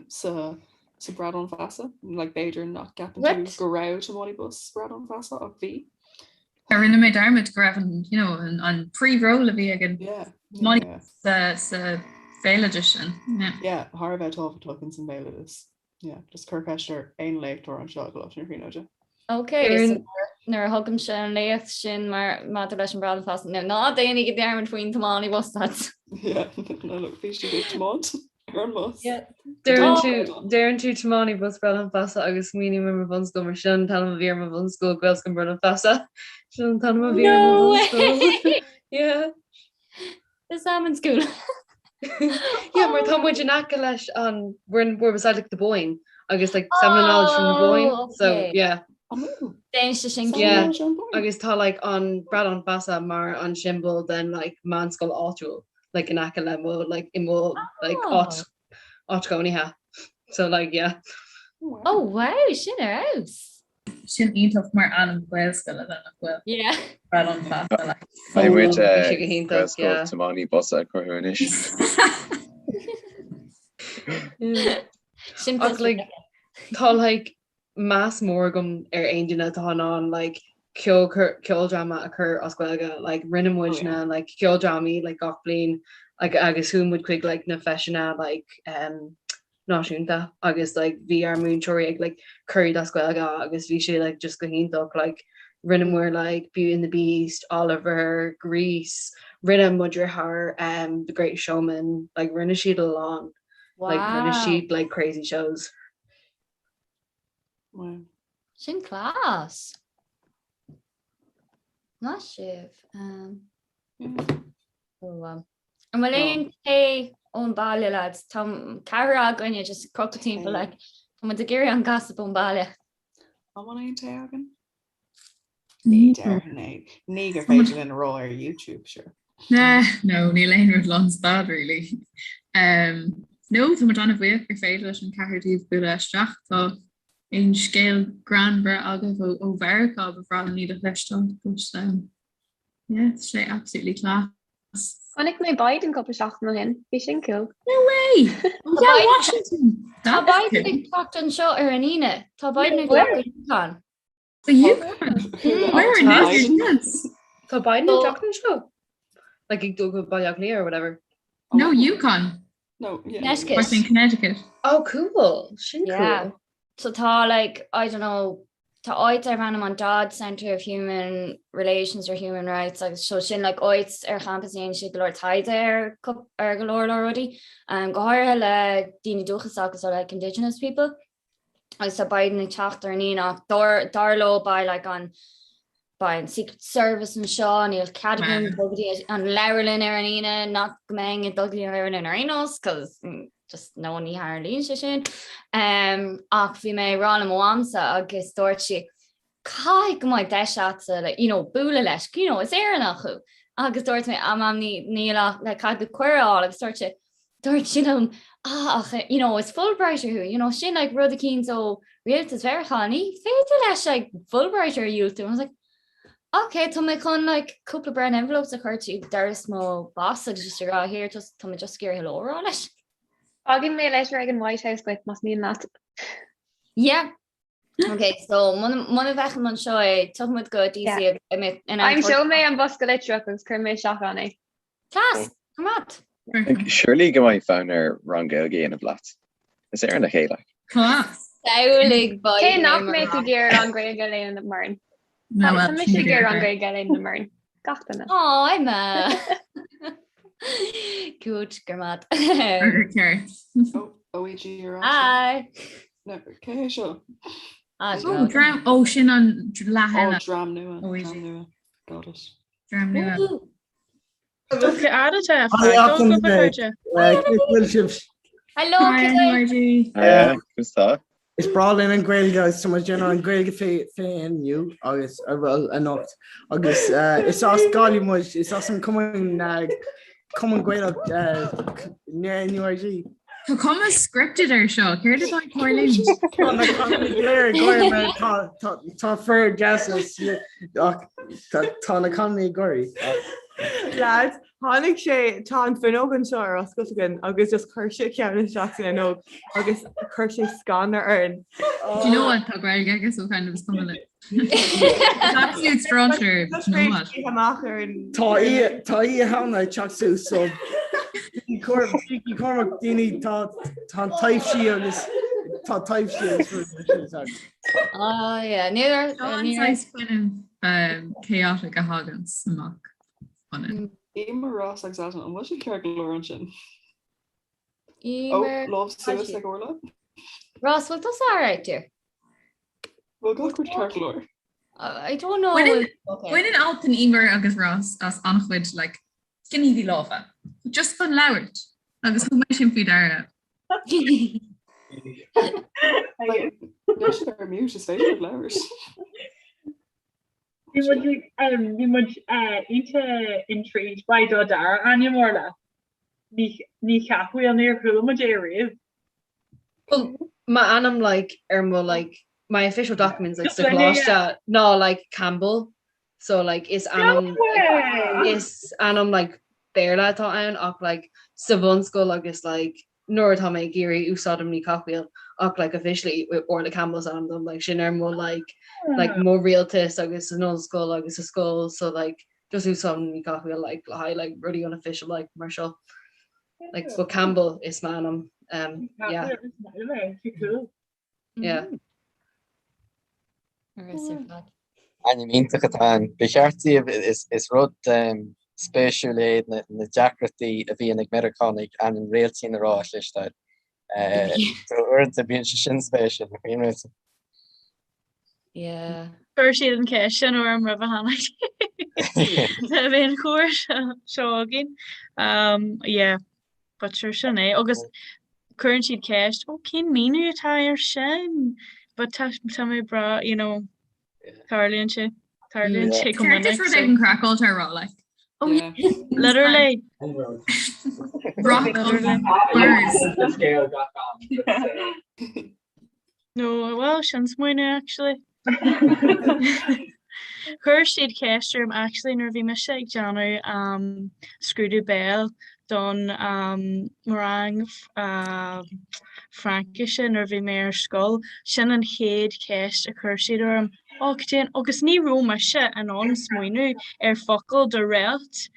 sa sa Bradán Feasa, like b'fhéidir nach gceapann tú go raibh tiománaí bus Bradán Feasa ach bhí. Rinne mé dearmad go raibh an, you know, an, an príomhról a bhí ag an tiománaí yeah. sa, sa bhéaloideas sin. Yeah. Yeah, thar a bheith tábhachtach in san bhéaloideas. Yeah, just cuir ceist ar aon léachtóir anseo i gColáiste na Tríonóide. Ok, so nuair a thugaimse an léacht sin mar maidir leis an Bradán Feasa, no, ná déanaigí dearmad faoin tiománaí bus lads. Yeah, no, look, bhí siad ag tiomáint ar an bhus. Yeah. Deireann tú deireann tú tiománaí bus Bradán Feasa agus smaoiním ar mo bhunscoil mar sin an t-ainm a bhí ar mo bhunscoil Gaelscoil Bradán Feasa. Sin an t-ainm a bhí ar mo No bhunscoil. way! Yeah. The Salmon School. Yeah, mar tá muid in aice leis an we're, we're beside like the Boyne agus like Salmon and Knowledge from the Boyne Oh, so okay. yeah. Déan sé sin Yeah, cinnte. agus tá like an Bradán Feasa mar an siombail den like meánscoil áitiúil like in aice le mo like i mo like Oh. áit áit chónaithe. So like yeah. Oh wow, sin ar fheabhas. Sin iontach mar ainm Gaelscoile then nach bhfuil. Yeah. Bradán Feasa like. Beidh muid Bhí sé go hiontach, Gaelscoil yeah. tiománaí bus a chruthú anois. Sin Ach like tá like meas mór agam ar aon duine atá in ann like ceol ceoldráma a chur as Gaeilge like rinne muid Oh, yeah. na like ceoldrámaí like gach bliain like agus chuaigh muid chuig like na feiseanna like um, náisiúnta agus like bhí ár múinteoirí ag like cur iad as Gaeilge agus bhí sé like just go hiontach like rinneamar like Beauty and the Beast, Oliver, Grease, rinne mo dheartháir um, The Greatest Showman, like rinne siad a lán like rinne siad like crazy shows. Wow. Sin class. Maith sibh. Um, oh, wow. An bhfuil aon tae ón baile lads? Tá ceathrar againne just ag crochadh timpeall like tá muid ag iarraidh an gossip ón baile. An bhfuil aon tae againn? Ní déarfainn é. Ní gur féidir linn a rá ar YouTube, sure. Nah, no, níl aon rud lán stad really. Um, no, tá muid an-bhuíoch gur féidir leis an ceathrar díobh bualadh isteach. Tá aon scéal greannmhar agaibh ó ó Mheiriceá ba bhreá linn iad a chloisteáil, but um, yeah, tá sé absolutely class. Chonaic mé Biden cúpla seachtain ó shin. Bhí sin cool. No way! Oh yeah, Washington! Tá Biden ag teacht anseo ar an Aoine. Tá Biden ag teacht go UConn. The UConn? Where in this? Tá Biden ag teacht anseo? Like ag dul go Baile Átha Cliath or whatever. No, UConn. No, yeah. Connecticut. Western Connecticut. Oh, cool. Sin Yeah. cool. So tá like, I don't know, tá áit darb ainm an Dodd Center of Human Relations or Human Rights agus so sin like áit ar champas a dhéanann siad go leor taighde ar ar go leor leor rudaí, um, go háirithe le daoine dúchasacha so like indigenous people. Agus tá Biden ag teacht ar an Aoine ach dar dar leo beidh like an Beidh an Secret Service anseo, níl cead againn dul go dtí an leabharlann ar an Aoine, nach go mbeinn ag dul go dtí an leabharlann ar aon nós, cos just no ní tharlaíonn sé sin. Um, ach bhí mé ag rá le mo mhamsa agus dúirt sí, caithfidh go mbeidh deis agatsa le, you know, bualadh leis, you know, is Éireannach thú. Agus dúirt mé, ah, mam, ní, níl ach, like, caithfidh tú cuireadh a fháil agus dúirt sí, dúirt sí liom, ah, ach, you know, is Fulbrighter thú, you know, sin like rud eicínt ó rialtas Mheiriceá, ní féidir leis like Fulbrighter a dhiúltú. I was like, okay, tá mé chun like cúpla brown envelopes a chur trí doras mo boss agus just a rá here, just tá mé just ag iarraidh hello a rá leis. Fágfaidh mé litir ag an White House duit más mian leat. Yeah. Okay, so muna bhfeicim anseo é, tiocfaidh muid go DC Yeah. agus beidh mé in ann Aimseoidh mé an bosca litreach agus cuirfidh mé isteach ann é. Class! Come on! Surely go mbeidh fonn air rang Gaeilge a dhéanamh leat. Is Éireannach é like. Class! Samhlaigh Cé Biden nach é mar mbeadh ag iarraidh rang Gaeilge a léamh Muireann? No, Tá well, mise ag iarraidh rang Gaeilge a léamh Muireann. Gach duine. Aw, Emma! Good, go raibh maith. Ceart. OAG ar ais. Hi! No, cé hé seo? Ah, Oh, dream, oh, sin an leath Oh, eile. dream nua. OAG. Dream nua. Got it. Dream nua. Hello, Is breá linn an Ghaeilge agus tá muid ag déanamh an Ghaeilge féin inniu agus bhuel anocht agus is as Gaillimh muid, is as an Cumann Cumann Gaelach NUIG. Tá cuma scripted air seo, céard atá ag tarlú? Tá na cailíní go léir ag gáire mar tá tá tá fir deasa ach tá tá na cailíní ag gáire ach. Lads, tháinig sé, tá an fuinneog anseo ar oscailt againn agus just chuir sé a cheann isteach san fhuinneog agus chuir sé scanradh orainn. Do you know what tá Gaeilge aige so kind of is cuma leis. It's absolute stranger. Just do you know what? amach ar an Tá oíche tá oíche Shamhna ag teacht suas so bígí cúramach cúramach daoine tá tá taibhsí agus tá taibhsí agus rudaí mar sin ag teacht. Oh yeah, níor Tá an níor saghas fuinneamh um, chaotic a thagann amach ionainn. Emer Ross agus Altan, an bhfuil sé ceart go leor ansin? Ó, Emer lámh suas ag Orla? Ross, bhfuil tusa alright dear? Bhfuil gach rud ceart go leor? I don't know. Baineann Okay. baineann Altan Emer agus Ross as an-chuid like gníomhaí láimhe. Just chun labhairt agus thug mé sin faoi deara. Like, Níl siad ar mute, is féidir libh labhairt. Bhí muid um, bhí muid uh, iontach intrigued by do dara ainm Orla. Ní Ní Chathmhaoil níor chuala muid é riamh. Well, m'ainm like ar mo like my official documents like Just sa like, yeah. choláiste ná like Campbell so like is ainm way! is ainm like Béarla atá ann ach like sa bhunscoil agus like nuair atá mé ag iarraidh úsáidim Ní Chathmhaoil ach like officially Orla Campbell is ainm dom like sin ar mo like like mo rialtas agus san ollscoil agus sa scoil so like just úsáidim Ní Chathmhaoil like le haghaidh like rudaí unofficial like mar seo. Like but Campbell is m'ainm Um, yeah. Yeah. Ainm iontach atá ann. Ba cheart daoibh, is rud spéisiúil é na deacrachtaí a bhíonn ag Meiriceánaigh ainm réiltín a rá a chloisteáil. So uaireanta bíonn sé sin spéisiúil, nach bhíonn réiltín? Yeah. Chuir siad an ceist sin orm roimh a tháinig bhí an chomhrá seo againn. Um, yeah. But sure sin é. Agus cuireann siad ceist, ó cén míniú atá air sin? But tá tá mé breá, you know, tarlaíonn sé, tarlaíonn sé go minic. Rud éigin craiceáilte a rá like. Oh yeah. Literally. Rock words. No, well, sin smaoineamh actually. Chuir siad ceist orm actually nuair a bhí mise ag déanamh um, scrúdú béil don um, mo rang um, Fraincise nuair a bhí mé ar scoil, sin an chéad cheist a chuir siad orm. Ó, cad é an- agus ní raibh mise in ann smaoineamh ar focal do réalt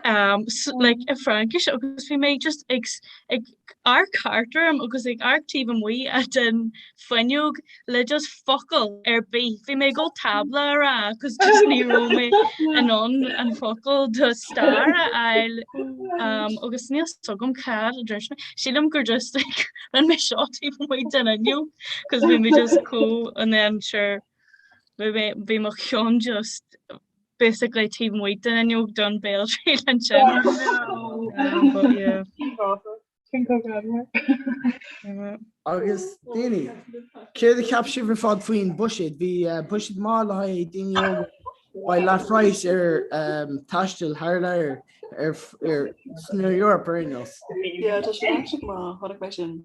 um, like, i Fraincis agus bhí mé just ag, ag amharc thart orm agus ag amharc taobh amuigh den fuinneog le just focal ar bith. Bhí mé ag dul tábla a rá cos just ní raibh mé in ann an focal do star a fháil um, agus níl 's agam cad a dúirt mé. Sílim gur just like, rinne mé seo taobh amuigh den fhuinneog cos bhí mé just chomh and then sure bhí mé bhí mo cheann just basically taobh amuigh den fhuinneog don béaltriail ansin. Um, but yeah. Agus daoine, céard a cheap sibh ar fad faoin buiséad? Bhí eh, buiséad maith le haghaidh daoine óga beidh leath phraghas ar um, taisteal thar lear ar, ar san Eoraip ar aon nós. Yeah, tá sé actually go maith, chonaic mé sin.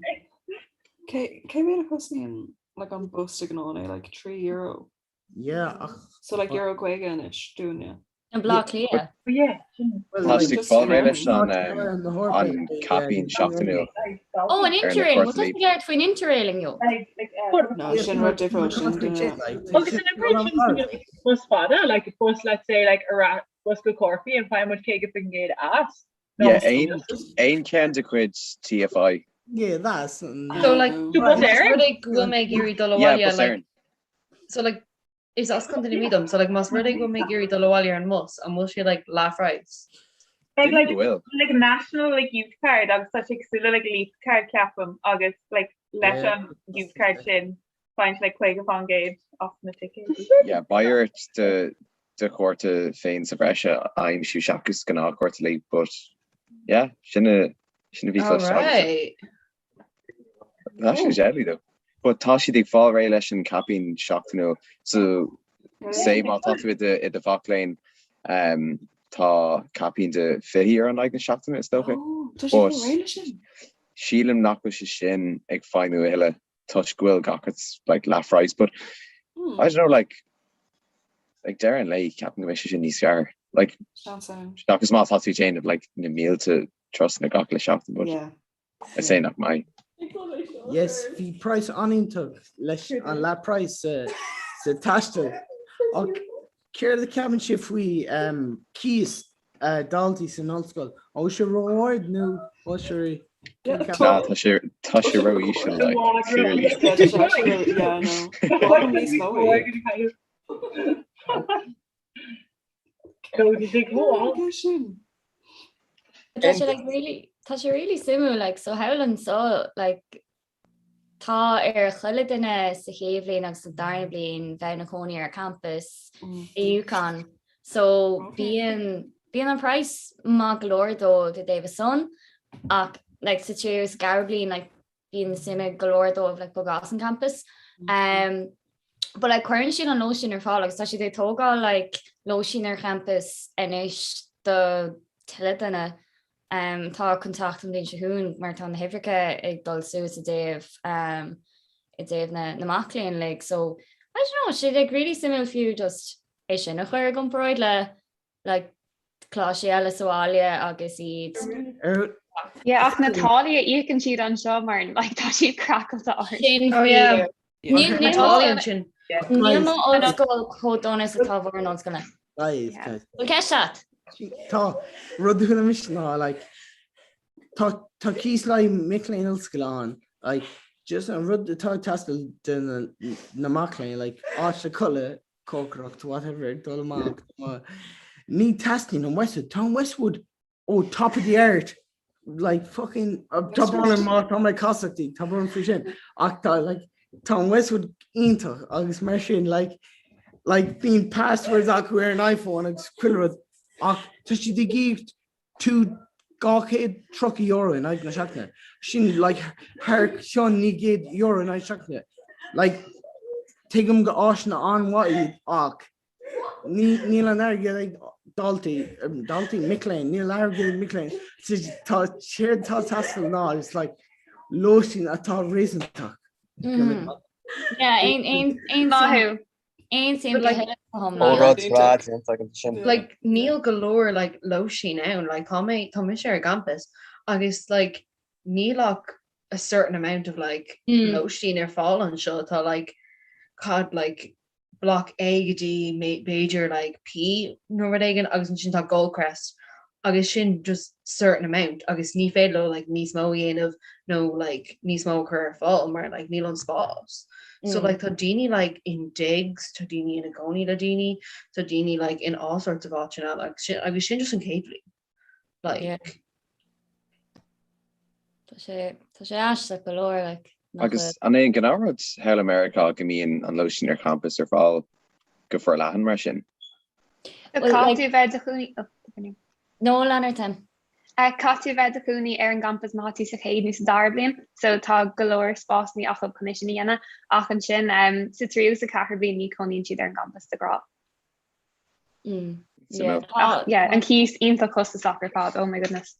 Cé cé mhéad a chosnaíonn like an bus de ghnáth é like 3 euro? Yeah, ach. So like euro 50 anois dúinne. In Bleá Cliath. Yeah, sin. Tá siad ag fáil réidh leis an an caipín seachtainiúil. Ó, an Interrail, bhfuil tusa ag labhairt faoin Interrail inniu? No, sin rud difriúil sin duine. Agus an oibríonn sin bus fada, like bus let's say like ar bus go Corcaigh an faigheann muid 50% as? Yeah, aon aon cheann de chuid TFI. Yeah, that's. So like Bus Éireann? rud é go bhfuil mé ag iarraidh dul Yeah, abhaile Bus like Éireann. so like is as Contae na Mí dom so like más rud é go bhfuil mé ag iarraidh dul abhaile ar an mbus an bhfuil sé like leath phraghas? Like like Go bhfuil. like national like youth card agus tá sé cosúil le like leap card ceapaim agus like leis Yeah. an youth card sin faigheann like 50% off na ticéid. Yeah, beidh ort do do chárta féin sa bhreis a aimsiú seachas gnáthchárta Leap, but yeah, sin a sin a bhí cloiste agamsa. Alright. Tá sé deadly though. But tá siad ag fáil réidh leis an caipín seachtainiúil so say má tá tú i do i do mhac léinn um, tá caipín de €20 in aghaidh na seachtaine is dócha. Oh, tá sé But fáil réidh leis sin. sílim nach bhfuil sé sin ag feidhmiú a thuilleadh toisc go bhfuil gach rud like leath phraghas but Hmm. I don't know like ag deireadh an lae ceapaim go mbeidh sé sin níos fearr like Seans ann. seachas má tá tú ag déanamh like na mílte turasanna gach uile seachtain but Yeah. I say nach mbeidh. Yes, bhí praghas an-iontach leis an leath praghas sa, sa taisteal. Ach céard a cheapann sibh faoi um, cíos uh, daltaí san ollscoil? An bhfuil sé ró-ard nó bhfuil sé Ná tá sé tá sé ró-íseal like clearly. Yeah, tá sé actually, yeah, no. Bhfuil níos mó é. Sin. Tá sé like really tá sé really suimiúil like so thall anseo like tá ar chuile duine sa chéad bhliain agus sa darna bliain bheith ina cónaí ar campus i UConn so bíonn bíonn an praghas maith go leor dóibh i dtaobh san ach like sa tríú is ceathrú bliain like bíonn suim ag go leor dóibh like bogadh as an campus. Um, but like cuireann siad an lóistín ar fáil agus tá siad ag tógáil like lóistín ar campus anois do tuilleadh duine um, tá chun teacht an bhliain seo chugainn mar tá na huimhreacha ag dul suas i dtaobh um, i dtaobh na, na mac léinn like so I don't know sé like really suimiúil fiú just é sin a chur i gcomparáid le like coláistí eile sa bhaile agus iad. Yeah, ach na táillí a íocann siad anseo mar like tá siad craiceáilte ard. Sin Oh yeah. Níl Na táillí ansin. Níl mo ollscoil chomh dona is atá bhur n-ollscoil. Guys, guys. Bhfuil ceist agat? Tá rud a chuala mise ná like. Tá tá cíos le haghaidh mic léinn ollscoile ann like just an rud atá ag teastáil de na na mac léinn like áit le codladh, cócaireacht, whatever, dul amach, ní teastaíonn an Westwood. Tá an Westwood oh top of the art like fucking tá brón orm má tá mé ag casacht tá brón faoi sin ach tá like tá an Westwood iontach agus mar sin like like bíonn passwords acu ar an iPhone agus chuile rud ach tá siad ag íoc €230 in aghaidh na seachtaine sin like thar cionn €900 in aghaidh seachtaine like tuigim go áiseanna an-mhaith iad ach Níl an airgead ag daltaí, daltaí, mic léinn, níl airgead ag mic léinn. Tá séard atá ag teastáil ná just like lóistín atá réasúntach. Yeah, aon aon aon Maith thú. aon suim But, go like, huile Óráid bhreá déanta agam sin. Like níl go leor like lóistín ann, like tá mé tá mise ar an gcampus agus like níl ach a certain amount of like lóistín ar fáil anseo tá like cad like Block A go dtí b'fhéidir like P nó rud éigin agus ansin tá Goldcrest agus sin just certain amount agus ní féidir leo like níos mó a dhéanamh nó like níos mó a chur ar fáil mar like níl an spás. So like tá daoine like in digs, tá daoine ina gcónaí le daoine, tá daoine like in all sorts of áiteanna agus sin agus sin just an chéad bhliain. Like Yeah. Tá sé tá sé aisteach go leor like nach Agus bhfuil. an é an gnáthrud thall i Meiriceá go mbíonn an lóistín ar champas ar fáil go forleathan mar sin? So Well, caithfidh like tú a bheith i do chónaí oh, continue. No, lean ort Em. Uh, caithfidh tú a bheith i do chónaí ar an gcampas má tá tú sa chéad nó sa dara bliain, so tá go leor spásanna acu chun é sin a dhéanamh, ach ansin um, sa tríú sa ceathrú bliain ní cónaíonn siad ar an gcampas de ghnáth. Mm. So Yeah, no. tá Ach yeah, an cíos iontach costasach ar fad, oh my goodness.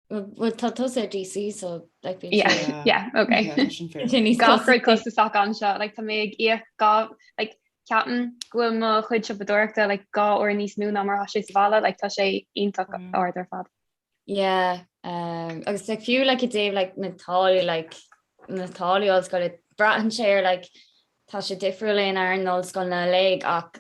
Well, tá tusa ar DC so like bíonn Yeah, sé yeah, okay. Yeah, tá sin fair. sé níos Gach rud costasaí. costasach anseo, like tá mé ag íoc dhá, like ceapaim go bhfuil mo chuid siopadóireachta like 2 uair níos mó ná mar atá sé sa bhaile, like tá sé iontach ard ar fad. Yeah, um, agus like fiú like i dtaobh like na táillí like na táillí ollscoile braitheann sé ar like tá sé difriúil in ár n-ollscoileanna uilig ach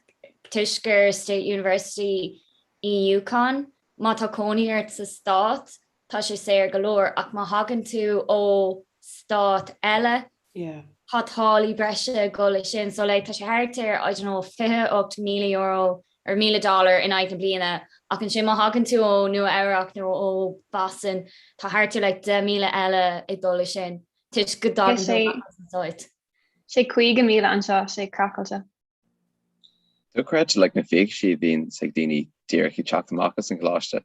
toisc gur State University í UConn má tá cónaí ort sa stát tá sé saor go leor ach má thagann tú ó stát eile Yeah. tá táillí breise ag dul leis sin so like tá sé thart ar I don't know €28,000 or $1,000 in aghaidh na bliana ach ansin má thagann tú ó Nua Eabhrac nó ó Boston tá thart ar like 10,000 eile ag dul leis sin toisc go Yeah, dtagann tú sé amach as an stáit. sé 50,000 anseo, sé craiceáilte. Dochreidte like na fiachaisí a bhíonn ag daoine díreach ag teacht amach as an gcoláiste.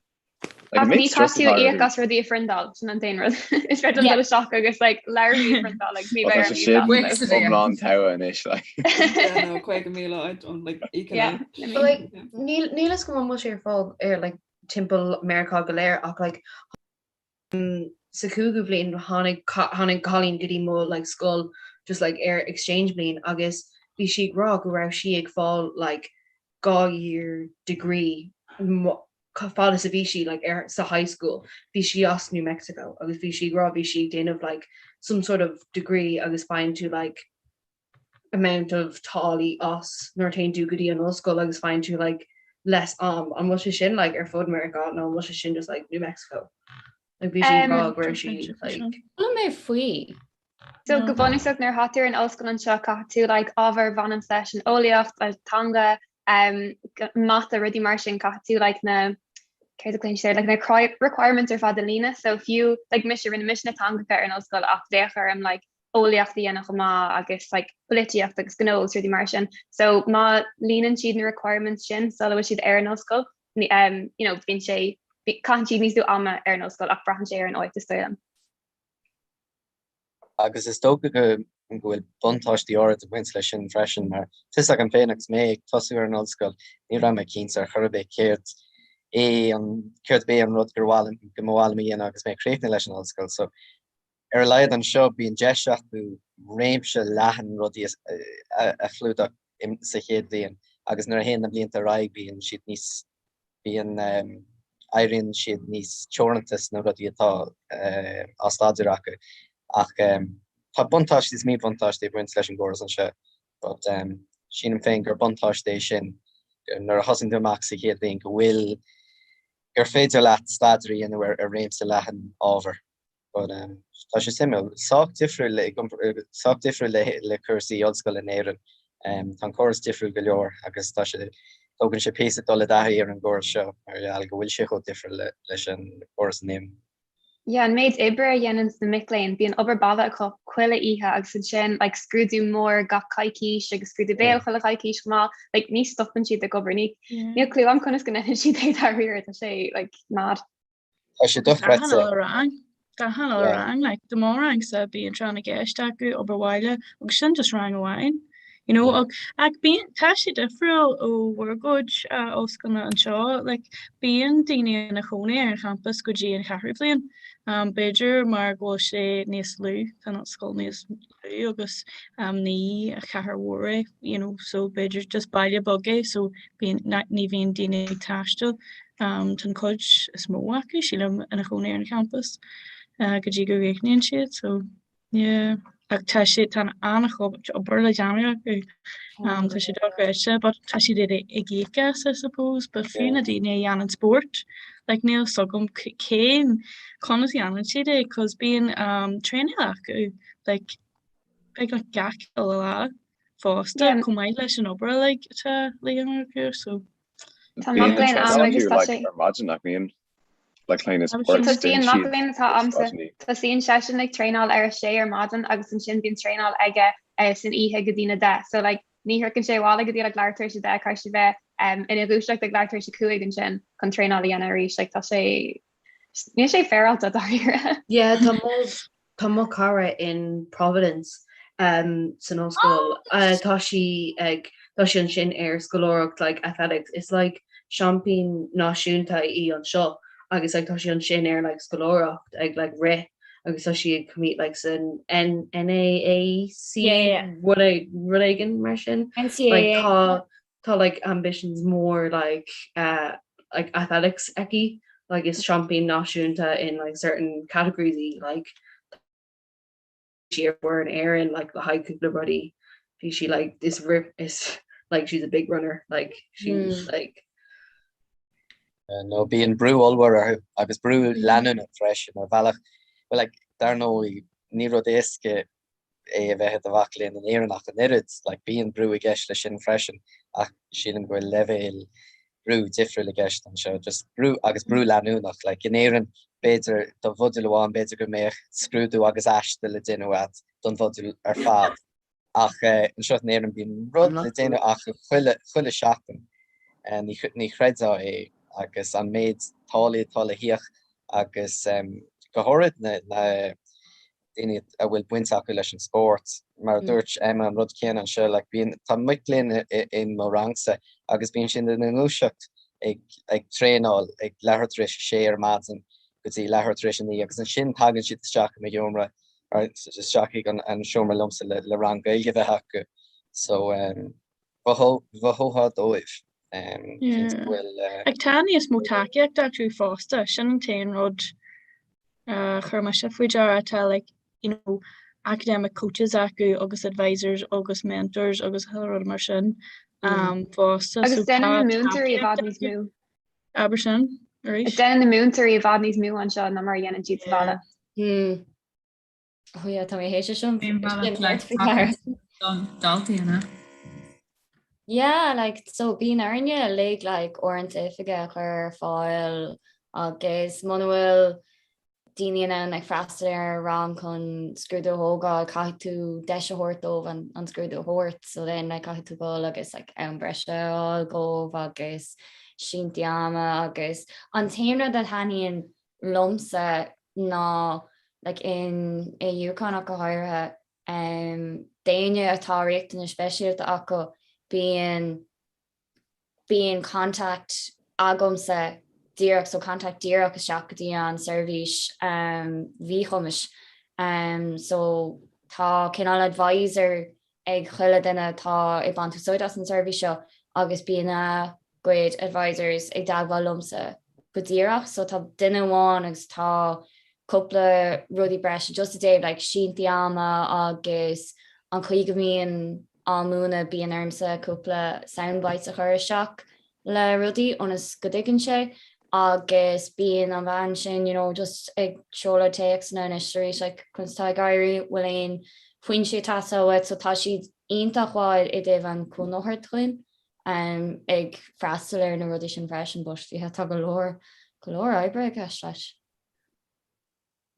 Like Ach an méid ní strus caithfidh tú atá íoc orthu. as rudaí a phriontáil, sin an t-aon rud. Is féidir liom Yeah. dul isteach agus like leabharthaí a phriontáil, like ní Well, bheidh tá orm sé íoc sin as Wix so. a dhéanamh. iomlán togha anois like. Yeah, no, 50,000 I don't like íocann Yeah, é. I But mean. like níl níl a fhios agam an bhfuil sé ar fáil ar like timpeall Meiriceá go léir ach like sa chúigiú bliain tháinig tháinig cailín go dtí mo like scoil just like ar exchange bliain agus bhí sí ag rá go raibh sí ag fáil like 2 year degree fad is a bhí sí like ar sa high school bhí sí as New Mexico agus bhí sí ag rá bhí sí ag déanamh like some sort of degree agus faigheann tú like amount of táillí as nuair a théann tú go dtí an ollscoil agus faigheann tú like less am. An bhfuil sé sin like ar fud Meiriceá nó an bhfuil sé sin just like New Mexico? Like bhí sí ag rá go raibh sí like. Chuala mé faoi. So go bunúsach nuair atá tú ar an ollscoil anseo caithfidh tú like ábhar a bhaineann leis an eolaíocht, le teanga, um, mata, rudaí mar sin caithfidh tú like na céard a ghlaonn siad air, like na requirements ar fad a líonadh. So fiú like mise rinne mise na teangacha ar an ollscoil ach bheadh orm like eolaíocht a dhéanamh chomh maith agus like polaitíocht agus gnó agus rudaí mar sin. So má líonann siad na requirements sin sula bhfuil siad ar an ollscoil, um, you know, bíonn sé caitheann siad níos lú ama ar an ollscoil ach braitheann sé ar an áit is dóigh liom. Agus is dócha go go bhfuil buntáistí áirid ag baint leis sin freisin mar tá a fhios agam féin agus mé ag tosú ar an ollscoil ní raibh mé cinnte ar chor ar bith céard é an céard ab é an rud gur mhaith liom go mba mhaith liom a dhéanamh agus mé ag críochnú leis an ollscoil so Ar a laghad anseo, bíonn deis acu réimse leathan rudaí a chlúdach sa chéad bhliain agus nuair a théann na blianta ar aghaidh bíonn siad níos, bíonn, éiríonn siad níos teoranta sna rudaí atá á staidéar acu. Ach tá buntáistí is míbhuntáistí ag baint leis an gcóras anseo but sílim féin gur buntáiste é sin nuair a thosaíonn tú amach sa chéad bhliain go bhfuil. Gur féidir leat staidéar a dhéanamh ar réimse leathan ábhar. But tá sé suimiúil. Sách difriúil le sách difriúil le le cúrsaí ollscoile in Éirinn. Tá an córas difriúil go leor agus tá sé tógann sé píosa dul i dtaithí ar an gcóras seo mar gheall go bhfuil sé chomh difriúil leis an gcóras in Éirinn. Yeah, an méid oibre a dhéananns na mic léinn, bíonn obair baile acu chuile oíche agus ansin like scrúdú mór gach coicís agus scrúdú béil chuile choicís chomh maith, like ní stopann siad ag obair, ní níl clue agam conas go ndéanann siad é dáiríre, tá sé like mad. Tá sé dochreidte. Gach uile rang, gach uile rang, like do mo rangsa bíonn tráth na gceist acu, obair bhaile agus sin just rang amháin. You know, ach, ach bíonn, tá sé difriúil ó bhur gcuid ollscoileanna anseo, like, bíonn daoine ina chónaí ar an champas go dtí an cheathrú bhliain. Um, b'fhéidir mar go bhfuil sé níos lú, tá an scoil níos lú agus um, ní chathair mhór é, you know, so b'fhéidir just baile beag é, so bíonn, ní bhíonn daoine ag taisteal. Um, tá an chuid is mó acu, sílim, ina chónaí ar an champas uh, go dtí go gcríochnaíonn siad, so Yeah, ach tá sé tá an-chuid obair le déanamh acu. Um, tá sé dochreidte, but tá siad ag ag íoc as, I suppose, but fiú na daoine a dhéanann spórt, like níl fhios agam cén conas a dhéanann siad é, cos bíonn um, traenáil acu, like beagnach gach uile lá fosta, Yeah. chomh maith leis an obair like atá le déanamh acu, so. Tá mac léinn a'm agus tá sé. Ar maidin nach mbíonn like léinn is Tosaíonn mac léinn atá a'msa, tosaíonn seisean ag traenáil ar a sé ar maidin agus ansin bíonn traenáil aige san oíche go dtína deich. So like ní shroicheann sé abhaile go dtí like leathuair tar éis a deich, caithfidh sé bheith ina dhúiseacht ag leathuair tar éis a cúig ansin chun traenáil a dhéanamh arís. Like tá sé níl sé féaráilte dáiríre. Yeah, tá mo Tá mo cara in Providence san ollscoil. Tá sí ag, tá sí ansin ar scoláireacht like athletics. Is like seaimpín náisiúnta í anseo agus like tá sí ansin ar like scoláireacht ag like rith agus tá sí ag compete like san N NAAC rud rud éigin mar sin. NCAA. Like tá tá like ambitions mór like uh like athletics aici like is seaimpín náisiúnta in like certain categories í like sí ar foireann Éireann like le haghaidh cúpla rudaí bhí sí like is rith is like she's a big runner like she's mm. like No bíonn brú ollmhór orthu agus brú leanúnach freisin ar bhealach well like dar ndóigh ní rud éasca é a bheith i do mhac léinn in Éirinn ach an oiread, like bíonn brú i gceist leis sin freisin ach sílim go bhfuil leibhéal brú difriúil i gceist anseo, just brú agus brú leanúnach, like in Éirinn b'fhéidir do mhodúl amháin b'fhéidir go mbeadh scrúdú agus aiste le déanamh agat don mhodúl ar fad ach anseo in Éirinn bíonn rud le déanamh acu chuile, chuile seachtain, ní, ní chreidfeá é agus an méid táillí atá le híoc agus go háirid na, na daoine a bhfuil baint acu leis an spórt. Mar a dúirt Emma, an rud céanna anseo, like bíonn, tá mic léinn i mo rangsa agus bíonn siad ina ndúiseacht ag, ag traenáil ag leathuair tar éis a sé ar maidin go dtí leathuair tar éis a naoi agus ansin tagann siad isteach i mo sheomra, isteach chuig an, an seomra liomsa le, le rang Gaeilge a bheith acu. So um, mhothófá dóibh. Um, cinnte go bhfuil, uh, Ach tá níos mó tacaíocht acu fosta, sin an t-aon rud Chuir mise faoi deara tá like you know academic coaches acu agus advisors agus mentors agus chuile rud mar sin um, fosta. Agus déanann na múinteoirí i bhfad níos mó. Abair sin arís. Déanann na múinteoirí i bhfad níos mó anseo ná mar a dhéanann siad sa bhaile. Hmm. Oh yeah, tá mé théis sin daltaí ina. Yeah, like so bíonn orainne uilig like uaireanta oifige a chur ar fáil agus muna bhfuil daoine in ann like freastal ar rang chun scrúdú a thógáil, caithfidh tú deis a thabhairt dóibh an, an scrúdú a thabhairt, so then like caithfidh tú dul agus like am breise a fháil dóibh agus síntí ama agus an t-aon rud a thaitníonn liomsa ná like in i UConn ach go háirithe um, d'éinne atá riachtanais speisialta acu bíonn bíonn contact agamsa díreach so contact díreach isteach go dtí an seirbhís um, mhíchumais um, so tá cineál advisor ag chuile duine atá ag baint úsáid as an seirbhís seo agus bíonn a gcuid advisors ag teagmháil liomsa go díreach so tá duine amháin agus tá cúpla rudaí breise just i dtaobh like síntí ama agus an chaoi go mbíonn á múineadh bíonn ormsa cúpla sound bites a chur isteach le rudaí ionas go dtuigeann sé. Agus bíonn an bhean sin you know just ag seoladh téacsanna anois arís like conas tá ag éirí, bhfuil aon foinsí ag teastáil uait so tá siad iontach mhaith i dtaobh an cúnamh a thabhairt dúinn um ag freastal ar na rudaí sin freisin but yeah tá go leor go leor oibre i gceist leis.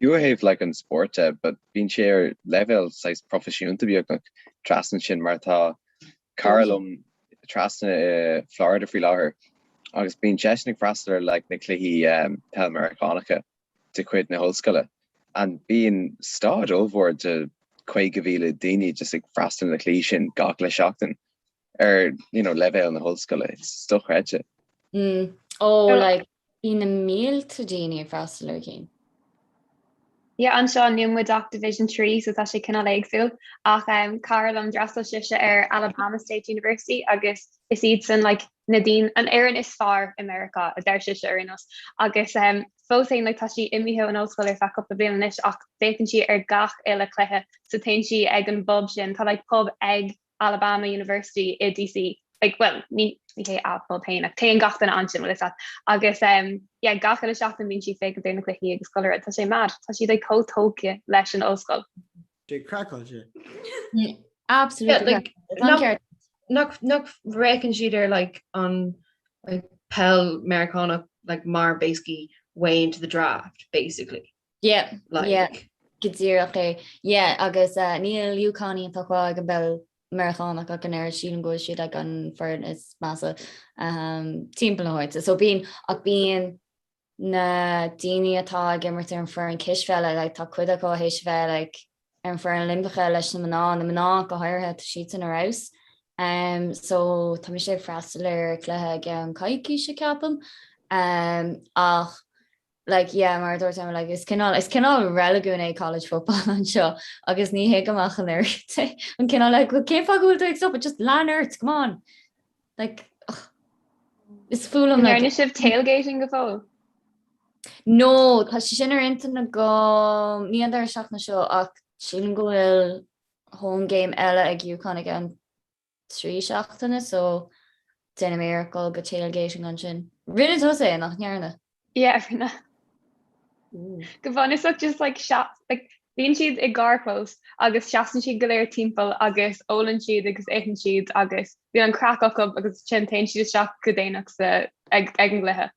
Fiú ó thaobh like an spóirt de, but bíonn sé ar leibhéal saghas proifisiúnta beagnach trasna ansin mar tá cara liom trasna i Florida faoi láthair agus bíonn seisean ag freastal ar like na cluichí um, peil Meiriceánacha de chuid na hollscoile and bíonn staid ollmhór de 50,000 daoine just ag freastal na cluichí sin gach uile seachtain ar you know, leibhéal na hollscoile. It's dochreidte. Mm. Oh, like, bíonn na mílte daoine ag freastal ar cinn. Yeah, anseo níl muid ach Division 3 so tá sé cineál éagsúil ach um, cara liom d'fhreastail sise ar Alabama State University agus is iad san like, na daoine an fhoireann is fearr i Meiriceá a deir sise ar aon nós agus um, fós féin like, tá sí imithe ón ollscoil ar feadh cúpla bliain anois ach féachann sí ar gach uile cluiche so téann sí ag an bpub sin tá like, pub ag Alabama University i DC like well ní ní hé a pub féin ach téann gach duine ansin bhfuil fhios agat agus um, yeah, gach uile seachtain bíonn sí ag féachaint ar na cluichí agus chuile rud tá sé mad tá siad like chomh tógtha leis an ollscoil. Sé craiceáilte. Absolutely. Yeah, like, nach nach nach bhféachann siad ar like an like peil Meiriceánach like mar basically way into the draft basically. Yeah, like yeah, go díreach é. Yeah, agus uh, níl UConn iontach mhaith ag an bpeil Meiriceánach ach an oiread sílim go bhfuil siad ag an foireann is measa um, timpeall na háite. So bíonn ach bíonn na daoine atá ag imirt ar an foireann cispheile, like, tá cuid acu théis a bheith like, ar an foireann Oilimpeacha leis na mná, na mná go háirithe tá siadsan ar fheabhas. Um, so tá mise ag freastal ar cluiche i gceann coicíse ceapaim. Um, ach like yeah mar a dúirt Emma like is cineál is cineál reiligiún é college football anseo agus ní thuigim ach an oiread é an cineál like well cén fáth go bhfuil tú ag stopadh just lean ort come on like ugh, is fuath liom like An ndearna sibh tailgating go fóill? No tá sé sin ar intinn agam ní an deireadh seachtaine seo ach sílim go bhfuil home game eile ag UConn i gceann 3 seachtaine so déanfaidh mé iarracht dul go tailgating ansin. Rinne tusa é, nach ndearna? Yeah, rinne. Go bunúsach just like like bíonn siad i gcarrchlós agus seasann siad go léir timpeall agus ólann siad agus itheann siad agus bíonn an craic acu agus ansin téann siad isteach go déanach sa ag ag an gcluiche.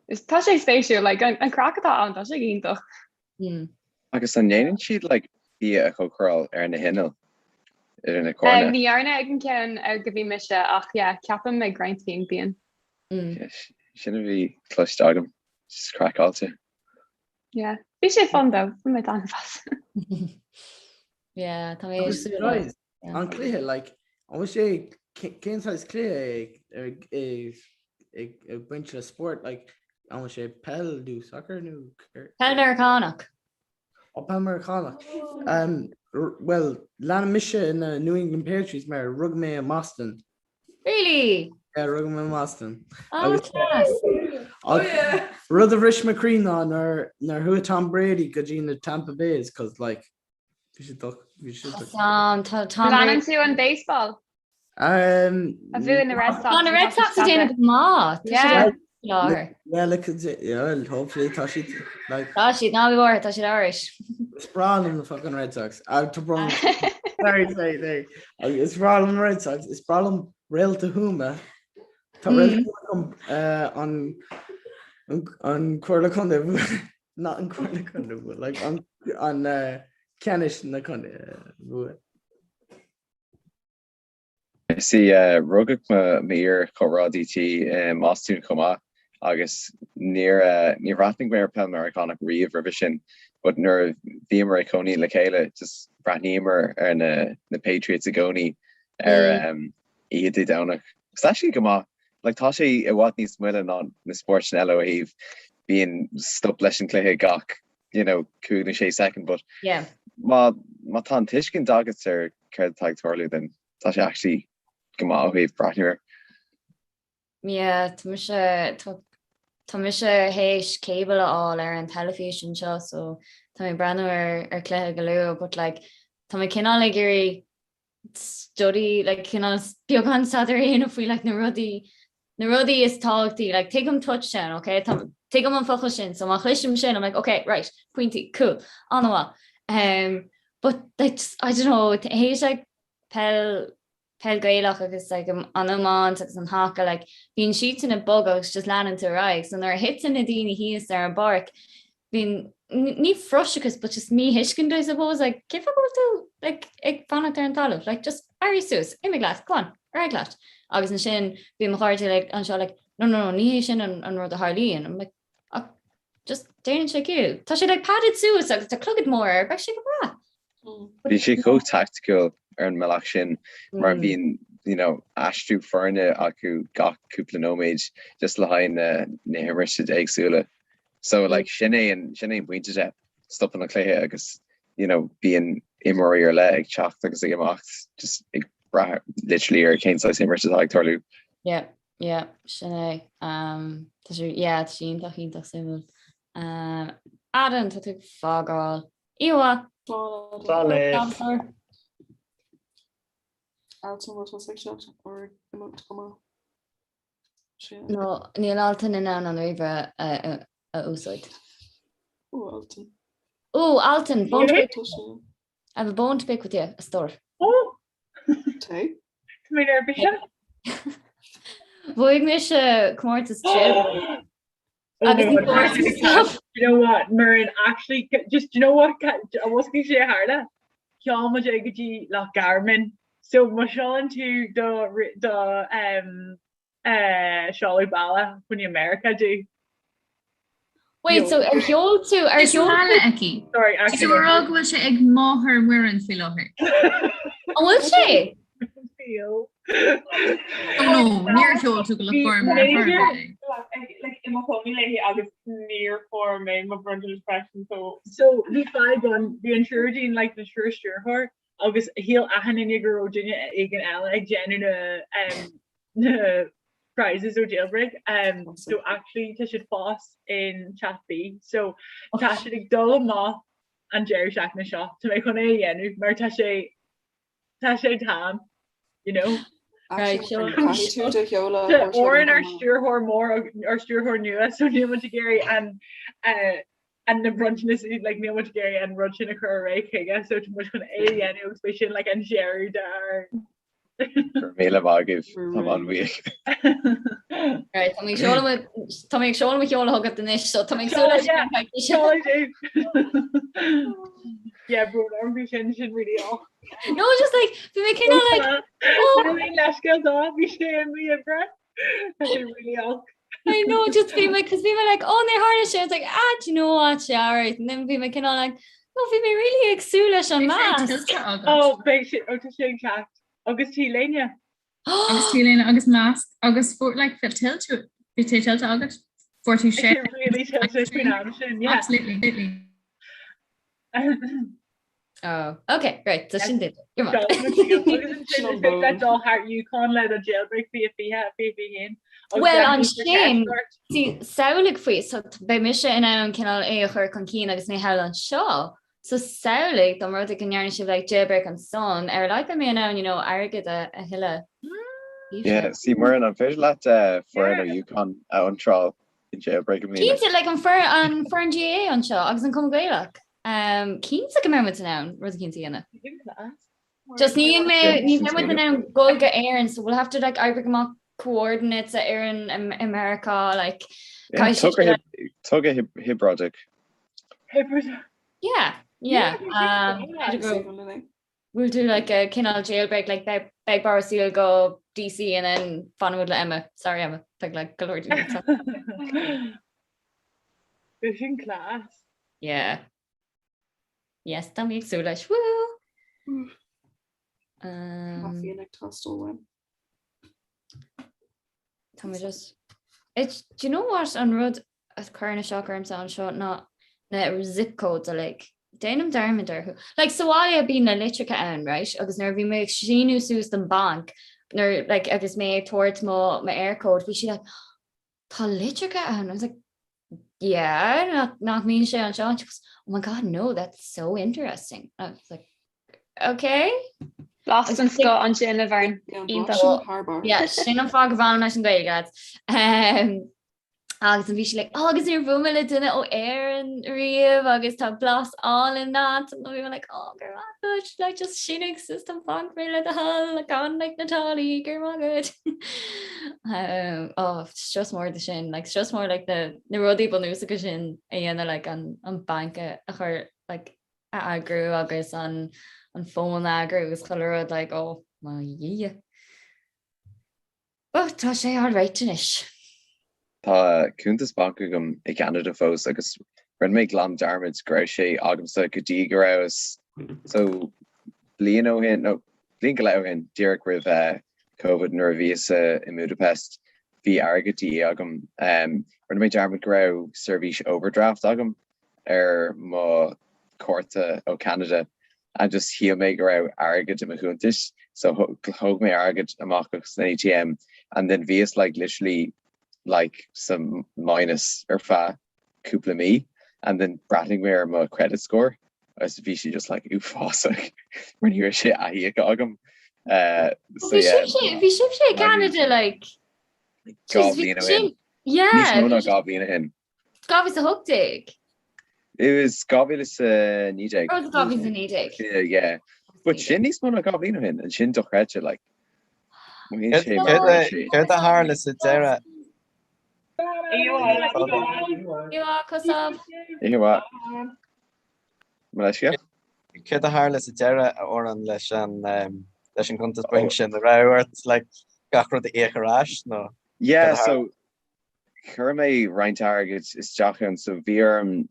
Is tá sé spéisiúil, like, an, an craic atá ann, tá sé iontach. Mm. Agus an ndéanann siad like, bia a chócaráil ar na hinnill ar na corna? Um, ní dhearna ag an ceann ar go bhí mise ach yeah, ceapaim ag roinnt cinn bíonn. Mm. Sin a bhí cloiste agam. Just craiceáilte. Yeah. Bhí sé fun though, bhain mé taitneamh as. Yeah, tá mé ag súil. Guys, an cluiche, like, an bhfuil sé, cén saghas cluiche é ag ag baint le spórt, like, an bhfuil sé peil nó soccer nó? Peil Meiriceánach. Ó, peil Meiriceánach. Um, well, leanaim mise na New England Patriots mar rugadh mé i mBoston. Really? Yeah, rugadh mé i mBoston. Oh, class. Oh, yeah. Rud a bhris mo chroí ná nuair nuair chuaigh Tom Brady go dtí na Tampa Bays, cos like, Bhí sé doc, bhí sé doc. Tá, tá, tá. Leanann tú an baseball? Um, A bhuaigh na Red Sox. Tá na Red Sox ag déanamh go maith. Yeah. Láthair. Yeah, look, yeah, well, hopefully tá siad like Tá siad ná bí buartha, tá siad alright. Is breá liom na fucking Red Sox. Ah, tá brón. Sorry, sorry, sorry. Is breá liom na Red Sox. Is breá liom Réalta Thuama. Tá Réalta Thuama uh, an an an Comhairle Contae Not an Comhairle Contae bhuail, like an an uh, ceannais na contae bhuail. See, uh, rugadh mo iar-chomrádaí tí i mBostún chomh maith agus níor uh, níor bhreathnaigh mé ar peil Meiriceánach riamh roimhe sin, but nuair a bhíomar ag cónaí le chéile just bhreathnaíomar ar na, na Patriots i gcónaí ar um, oíche Dé Domhnach. It's actually go maith. Like tá sé i bhfad níos moille ná na spóirt sin eile ó thaobh bíonn stop leis an cluiche gach you know, 5 nó 6 soicind but yeah. má, má tá an tuiscint agat ar céard atá ag tarlú then tá sé actually go maith ó thaobh breathnú air. Yeah, tá mise tá tá mise théis cable a fháil ar an teilifís anseo so tá mé ag breathnú ar ar cluiche go luath but like tá mé cineál ag iarraidh study like cineál beagán staidéar a dhéanamh faoi like na rudaí. na rudaí is tábhachtaí, like tuigim touchdown, ok, tá, tuigim an focal sin, so má chloisim sin, I'm like, ok, right, pointí, cool, an-mhaith. Um, but like, just, I don't know, théis like peil, peil Gaelach agus like an iomáint agus an haca, like bíonn siadsan ag bogadh agus just leanann tú ar aghaidh, so nuair a thiteann na daoine thíos ar an bpáirc, bíonn, ní frustrachas but just míthuiscint I suppose, like cén fáth go bhfuil tú like ag fanacht ar an talamh, like just éirigh suas, imigh leat, go on, ar aghaidh leat. Agus ansin bhí mo chairde like anseo like no no no ní hé sin an, an rud a tharlaíonn. I'm like ach just déanann sé ciall. Tá sé like padded suas agus tá clogad mór air, beidh sé go breá. Bhí sé chomh tacticiúil ar an mbealach sin mar mm. bíonn you know, aistriú foirne acu gach cúpla nóiméad just le haghaidh na, na himirtí éagsúla. So like sin é an sin é an pointe de stopann an cluiche agus you know bíonn imreoirí ar leith ag teacht agus ag imeacht just ag brath literally ar cén saghas imirt atá ag tarlú. Yeah, yeah, sin é. Um, tá sé yeah, tá sé iontach iontach suimiúil. Um, Adam, tá tú ag fágáil. Iwa! Slán. Altan bhfuil tusa ag teacht or imeacht go maith. No, níl Altan in ann an ríomhaire a úsáid. Ó, Altan. Ó, Altan, bone to pick. I have a bone to pick with you, a stór. Ó! Tá mé neirbhíseach. Bhuaigh mise comórtas trip. Agus ní Do you know what, Muireann, actually, just, do you know what, bhfuil sé a tharla? Sheol muid é go dtí Loch Garman. So má sheolann tú do, do um, uh, seoladh baile chun America do. Wait, so ar sheol tú ar sheol tú aici? Sorry, actually. So rá go bhfuil sé ag máthair Muireann faoi láthair. An bhfuil sé? Feel. Oh no, níor sheol tú go Loch Garman ar chor ar bith é. Like, i mo chónaí léi agus níor fuair mé mo bhronntanas freisin so. So bhí fadhb ann, bhí an triúr dínn like na triúr stiúrthóir agus shíl achan duine go raibh duine éigin eile ag déanamh na um, na prizes ó Jailbreak um, so actually tá siad fós in chat B so tá siad ag dul amach an deireadh seachtaine seo tá mé chun é a dhéanamh mar tá sé Tá sé tam, you know. Right, seo. Caithfidh tú do sheoladh a thabhairt Oran ár stiúrthóir mór ár stiúrthóir nua so níl muid ag iarraidh an an na bronntanas like níl muid ag iarraidh an rud sin a chur ar aghaidh chuige so tá muid chun é a dhéanamh agus beidh sin like an deireadh dár Míle maith agaibh tá mé an-bhuíoch. Right, tá mé ag seoladh mo tá mé ag seoladh mo sheoladh chugat anois so tá mé ag súil leis an Yeah, brón orm faoi sin sin really olc. No, just like bhí mé cineál like oh leithscéal dá bhí sé i mí oibre. Tá sé really olc. I know, just bhí mé cos bhí mé like oh níor tharla sé it's like ah do you know what yeah alright and then bhí mé cineál like no bhí mé really ag súil leis an masc. Oh beidh sé oh tá sé ag teacht agus T-léine. Agus T-léine agus masc agus fuair like bhí tuillte bhí sé tuillte agat fuair tú sé really tuillte faoin am sin yeah. Absolutely. Oh, okay, right, so sin duit. dul thar UConn le do jailbreak 2020 2021. Well ansin samhlaigh faoi so beidh mise in ann cineál é a chur chun cinn agus mé thall anseo. So samhlaigh dá mba rud é go ndearna sibh like jailbreak ansan ar a laghad beidh mé in ann you know airgead a a thuilleadh. Yeah, see Muireann an féidir leat eh, foireann ó UConn a iontráil in jailbreak i mbliana? Cinnte like an foireann an foireann GAA anseo agus an Cumann Gaelach. Um, cinnte go mbeidh muid in ann rud éicint a dhéanamh. Just ní mé ní bheidh muid in ann dul go Éirinn so we'll have to like oibrigh amach coordinates a fhoireann i Meiriceá like Yeah, caithfidh togra sé hib- togra hib- hiobráideach. Yeah, yeah. Um, we'll do like a cineál jailbreak like beidh beidh Boris go DC and then fanfaidh muid le Emma. Sorry Emma, beidh like go leor daoine. Bhí sin class. Yeah. Yes, tá mé ag súil leis. Woo! Um, Caiféin ag teastáil uaim. Tá mé just It's, do you know what an rud a chuireann isteach ormsa anseo ná na zip codes uilig. Déanaim dearmad orthu. Like sa bhaile bíonn na litreacha ann, right? Agus nuair a bhí mé ag síniú suas don banc, nuair like agus mé ag tabhairt mo mo Eircode, bhí sí like, tá litreacha ann. I was like, yeah, nach, nach mbíonn sé anseo. And she goes, oh my God, no, that's so interesting. I was like, okay. Blas den scoth ansin a Bhern. Iontach. Yeah, sin an fáth go bhfanaim leis an Ghaeilge, lads. Agus bhí sí like, oh, agus níor bhuail mé le duine ó Éirinn riamh agus tá blas álainn agat and bhí mé like, oh, go raibh maith agat, like, just sínigh suas don bhanc mé le do thoil, gan like, na táillí, go raibh maith agat. Um, oh, strus mór de sin, like, strus mór like, na, na rudaí bunúsacha sin a dhéanamh like, an, an banc a, a chur like, a eagrú agus an, an fón a eagrú agus chuile rud like, oh, my Dhia. But tá sé alright anois. Tá cuntas bainc agam i gCeanada fós agus rinne mé glan dearmad go raibh sé agamsa go dtí go rabhas so bliain ó shin, nó bliain go leith ó shin, díreach roimh Covid nuair a bhíos i mBudapest, bhí airgead de dhíth agam. Rinne mé dearmad go raibh seirbhís overdraft agam ar mo chárta ó Cheanada and just shíl mé go raibh airgead i mo chuntais so thóg mé airgead amach as an ATM and then bhíos like literally like sa minus ar feadh cúpla mí and then bhreathnaigh mé ar mo credit score agus bhí sé just like uafásach mar ní raibh sé athíoctha agam. Uh, so Bhí yeah, sibhse bhí sibhse i gCeanada like dhá bhliain ó shin. Yeah, Níos mó ná 2 bhliain ó shin. 2018. It was 2019. Oh, 2019. Yeah. But sin níos mó ná 2 bhliain ó shin, and sin dochreidte, like. Mothaíonn sé mar go raibh sé. Céard a tharla sa deireadh? Céard a tharla sa deireadh a Odhrán leis an leis an gcuntas bainc sin? An raibh ort like gach rud a íoc ar ais nó? Yeah, so Chuir mé roinnt airgid isteach ann so bhí orm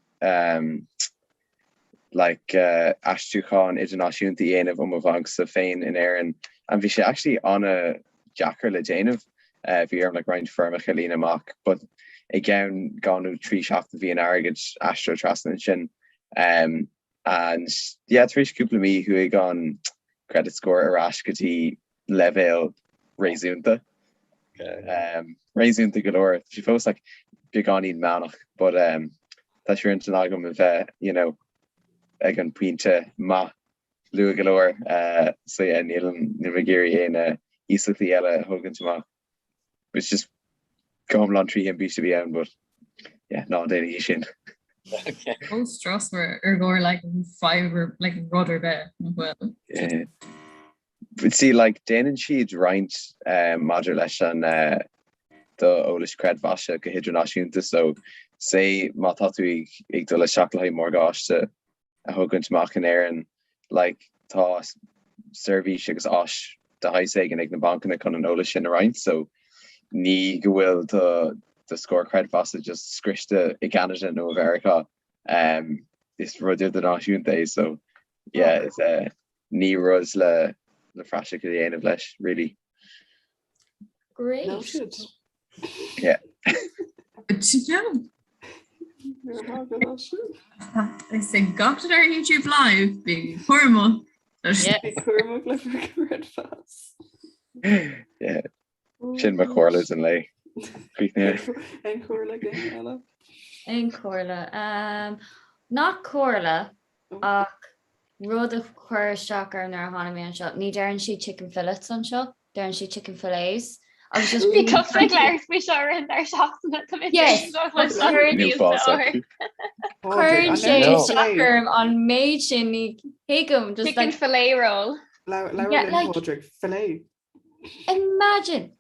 like aistriúchán idirnáisiúnta a dhéanamh ó mo bhancsa féin in Éirinn and bhí sé actually an-deacair le déanamh. Bhí orm like roinnt foirmeacha a líonadh amach but i gceann 2 nó 3 seachtain bhí an airgead aistrithe trasna ansin. And yeah tar éis cúpla mí chuaigh an credit score ar ais go dtí leibhéal réasúnta. Um, réasúnta go leor. Tá sé fós like beagáinín meánach but um, tá sé ar intinn agam a bheith you know, ag an pointe maith luath go leor. Uh, so yeah, níl níl mé ag iarraidh aon uh, iasachtaí eile a thógaint amach. It's just go hiomlán 3 thimpiste a bhí ann but yeah, ná déanaigí sin. Ó strus ar ar gcóir like fadhb ar like rud ar bith nach bhfuil. Yeah. But see like déanann siad roinnt um, maidir leis an uh, do eolas creidmheasa go hidirnáisiúnta so say má tá tú ag, ag dul isteach le haghaidh morgáiste a thógaint amach in Éirinn, like tá seirbhís agus áis de shaghas éigin ag na bancanna chun an eolas sin a roinnt so ní go bhfuil do do scór creidmheasa just scriosta i gCeanada nó i Mheiriceá um, is rud idirnáisiúnta é so yeah, is uh, ní rud le le praiseach a dhéanamh leis really. Great. Noted. Yeah. Good to know. Is ag gach ar YouTube Live bí cúramach. Bí cúramach le bhur gcreidmheas. Yeah. Sin mo chomhairle don lae. Críochnaithe. Aon chomhairle ag éinne eile? Aon chomhairle. Um, nach comhairle ach rud a chuir isteach orm nuair a tháinig mé anseo, ní deireann siad chicken fillets anseo. Deireann siad chicken fillets agus just Bhí tusa ag labhairt faoi seo ar an deireadh seachtaine tá mé Yes, Cuireann Cuireann sé isteach orm an méid sin ní thuigim just Chicken like fillet roll. Yeah, Labhair like Pádraig fillet. imagine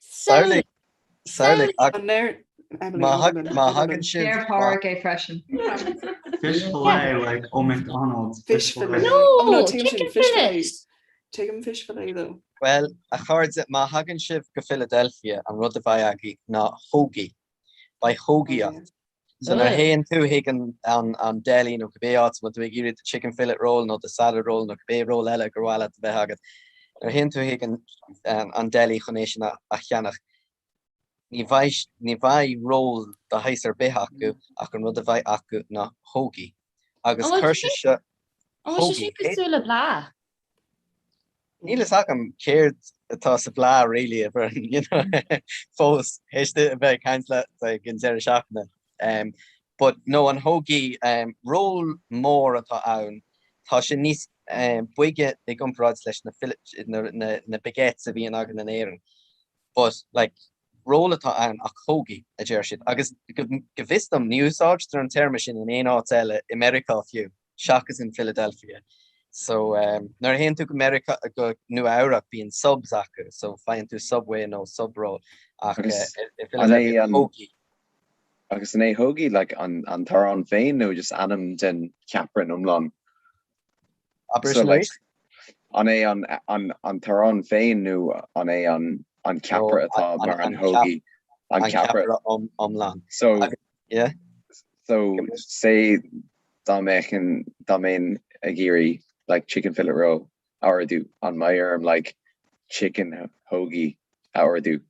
Samhlaigh samhlaigh ach An léir Emily má hold a minute, má hold a thagann minute. sibh Deir Pádraig é freisin. Fish fillet like ó McDonald's. Fish Fish fillet. fillet. Oh no, No, tuigim sin chicken fish fillet. fillet. Tuigim fish fillet though. Bhuel, a chairde, má thagann sibh go Philadelphia, an rud a bheidh agaibh ná hoagie. Beidh hoagie agat. So nuair a théann tú chuig an an deli nó cibé áit a bhfuil tú ag iarraidh do chicken fillet roll nó do salad roll nó cibé roll eile gur mhaith leat a bheith agat, nuair a théann tú chuig an an deli chun é sin a cheannach, ní bheidh ní bheidh roll de shaghas ar bith acu ach an rud a bheidh acu ná hoagie. Agus An bhfuil chuir sé sé seo an bhfuil sé sin hoagie. cosúil le bleá? Níl fhios agam céard atá sa bhleá really a Bhern, you know, fós, théis di a bheith ag caint leat ag an deireadh seachtaine. Um, but no, an hoagie, um, roll mór atá ann, tá sé níos boige i gcomparáid leis na na baguettes a bhíonn againn in Éirinn. But like roll atá ann ach hoagie, a deir siad. Agus go bhfios dom ní úsáidtear an téarma sin in aon áit eile i Meiriceá fiú, seachas in Philadelphia. So nuair a théann tú go Meiriceá, go Nua Eabhrac bíonn subs acu, so faigheann tú Subway nó sub roll ach i Philadelphia hoagie. Agus an é hoagie like an an t-arán féin nó just ainm den cheapaire in iomlán? Abair sin arís? An é an an an t-arán féin nó an é an an ceapaire atá mar an hoagie? An ceapaire iomlán. So yeah. So say dá mbeinn dá mbeinn ag iarraidh like chicken fillet roll a ordú an mbeidh orm like chicken hoagie a ordú?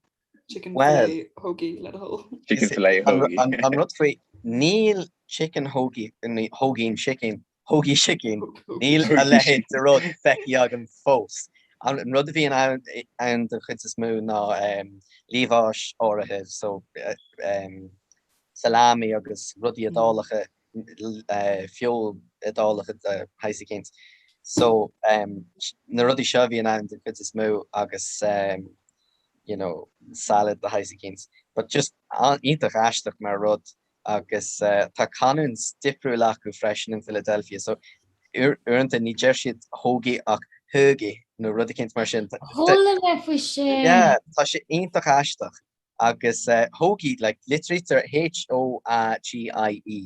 Chicken fillet hoagie le do thoil. Chicken fillet hoagie. An rud faoi níl chicken hoagie hoagie chicken hoagie sicín níl a leithéid de rud feicthe agam fós. An rud a bhíonn ann den chuid is mó ná liamhás áirithe so salami agus rudaí Iodálacha, feoil Iodálacha de shaghas eicínt. So na rudaí seo a bhíonn ann den chuid is mó agus you know salad de shaghas eicínt. But just iontach aisteach mar rud agus tá canúint difriúil acu freisin in Philadelphia so uaireanta ní deir siad hoagie ach hoagie nó rud eicínt mar sin. Chuala mé faoi sin! Yeah, tá sé iontach aisteach agus hoagie like litrítear H-O-A-G-I-E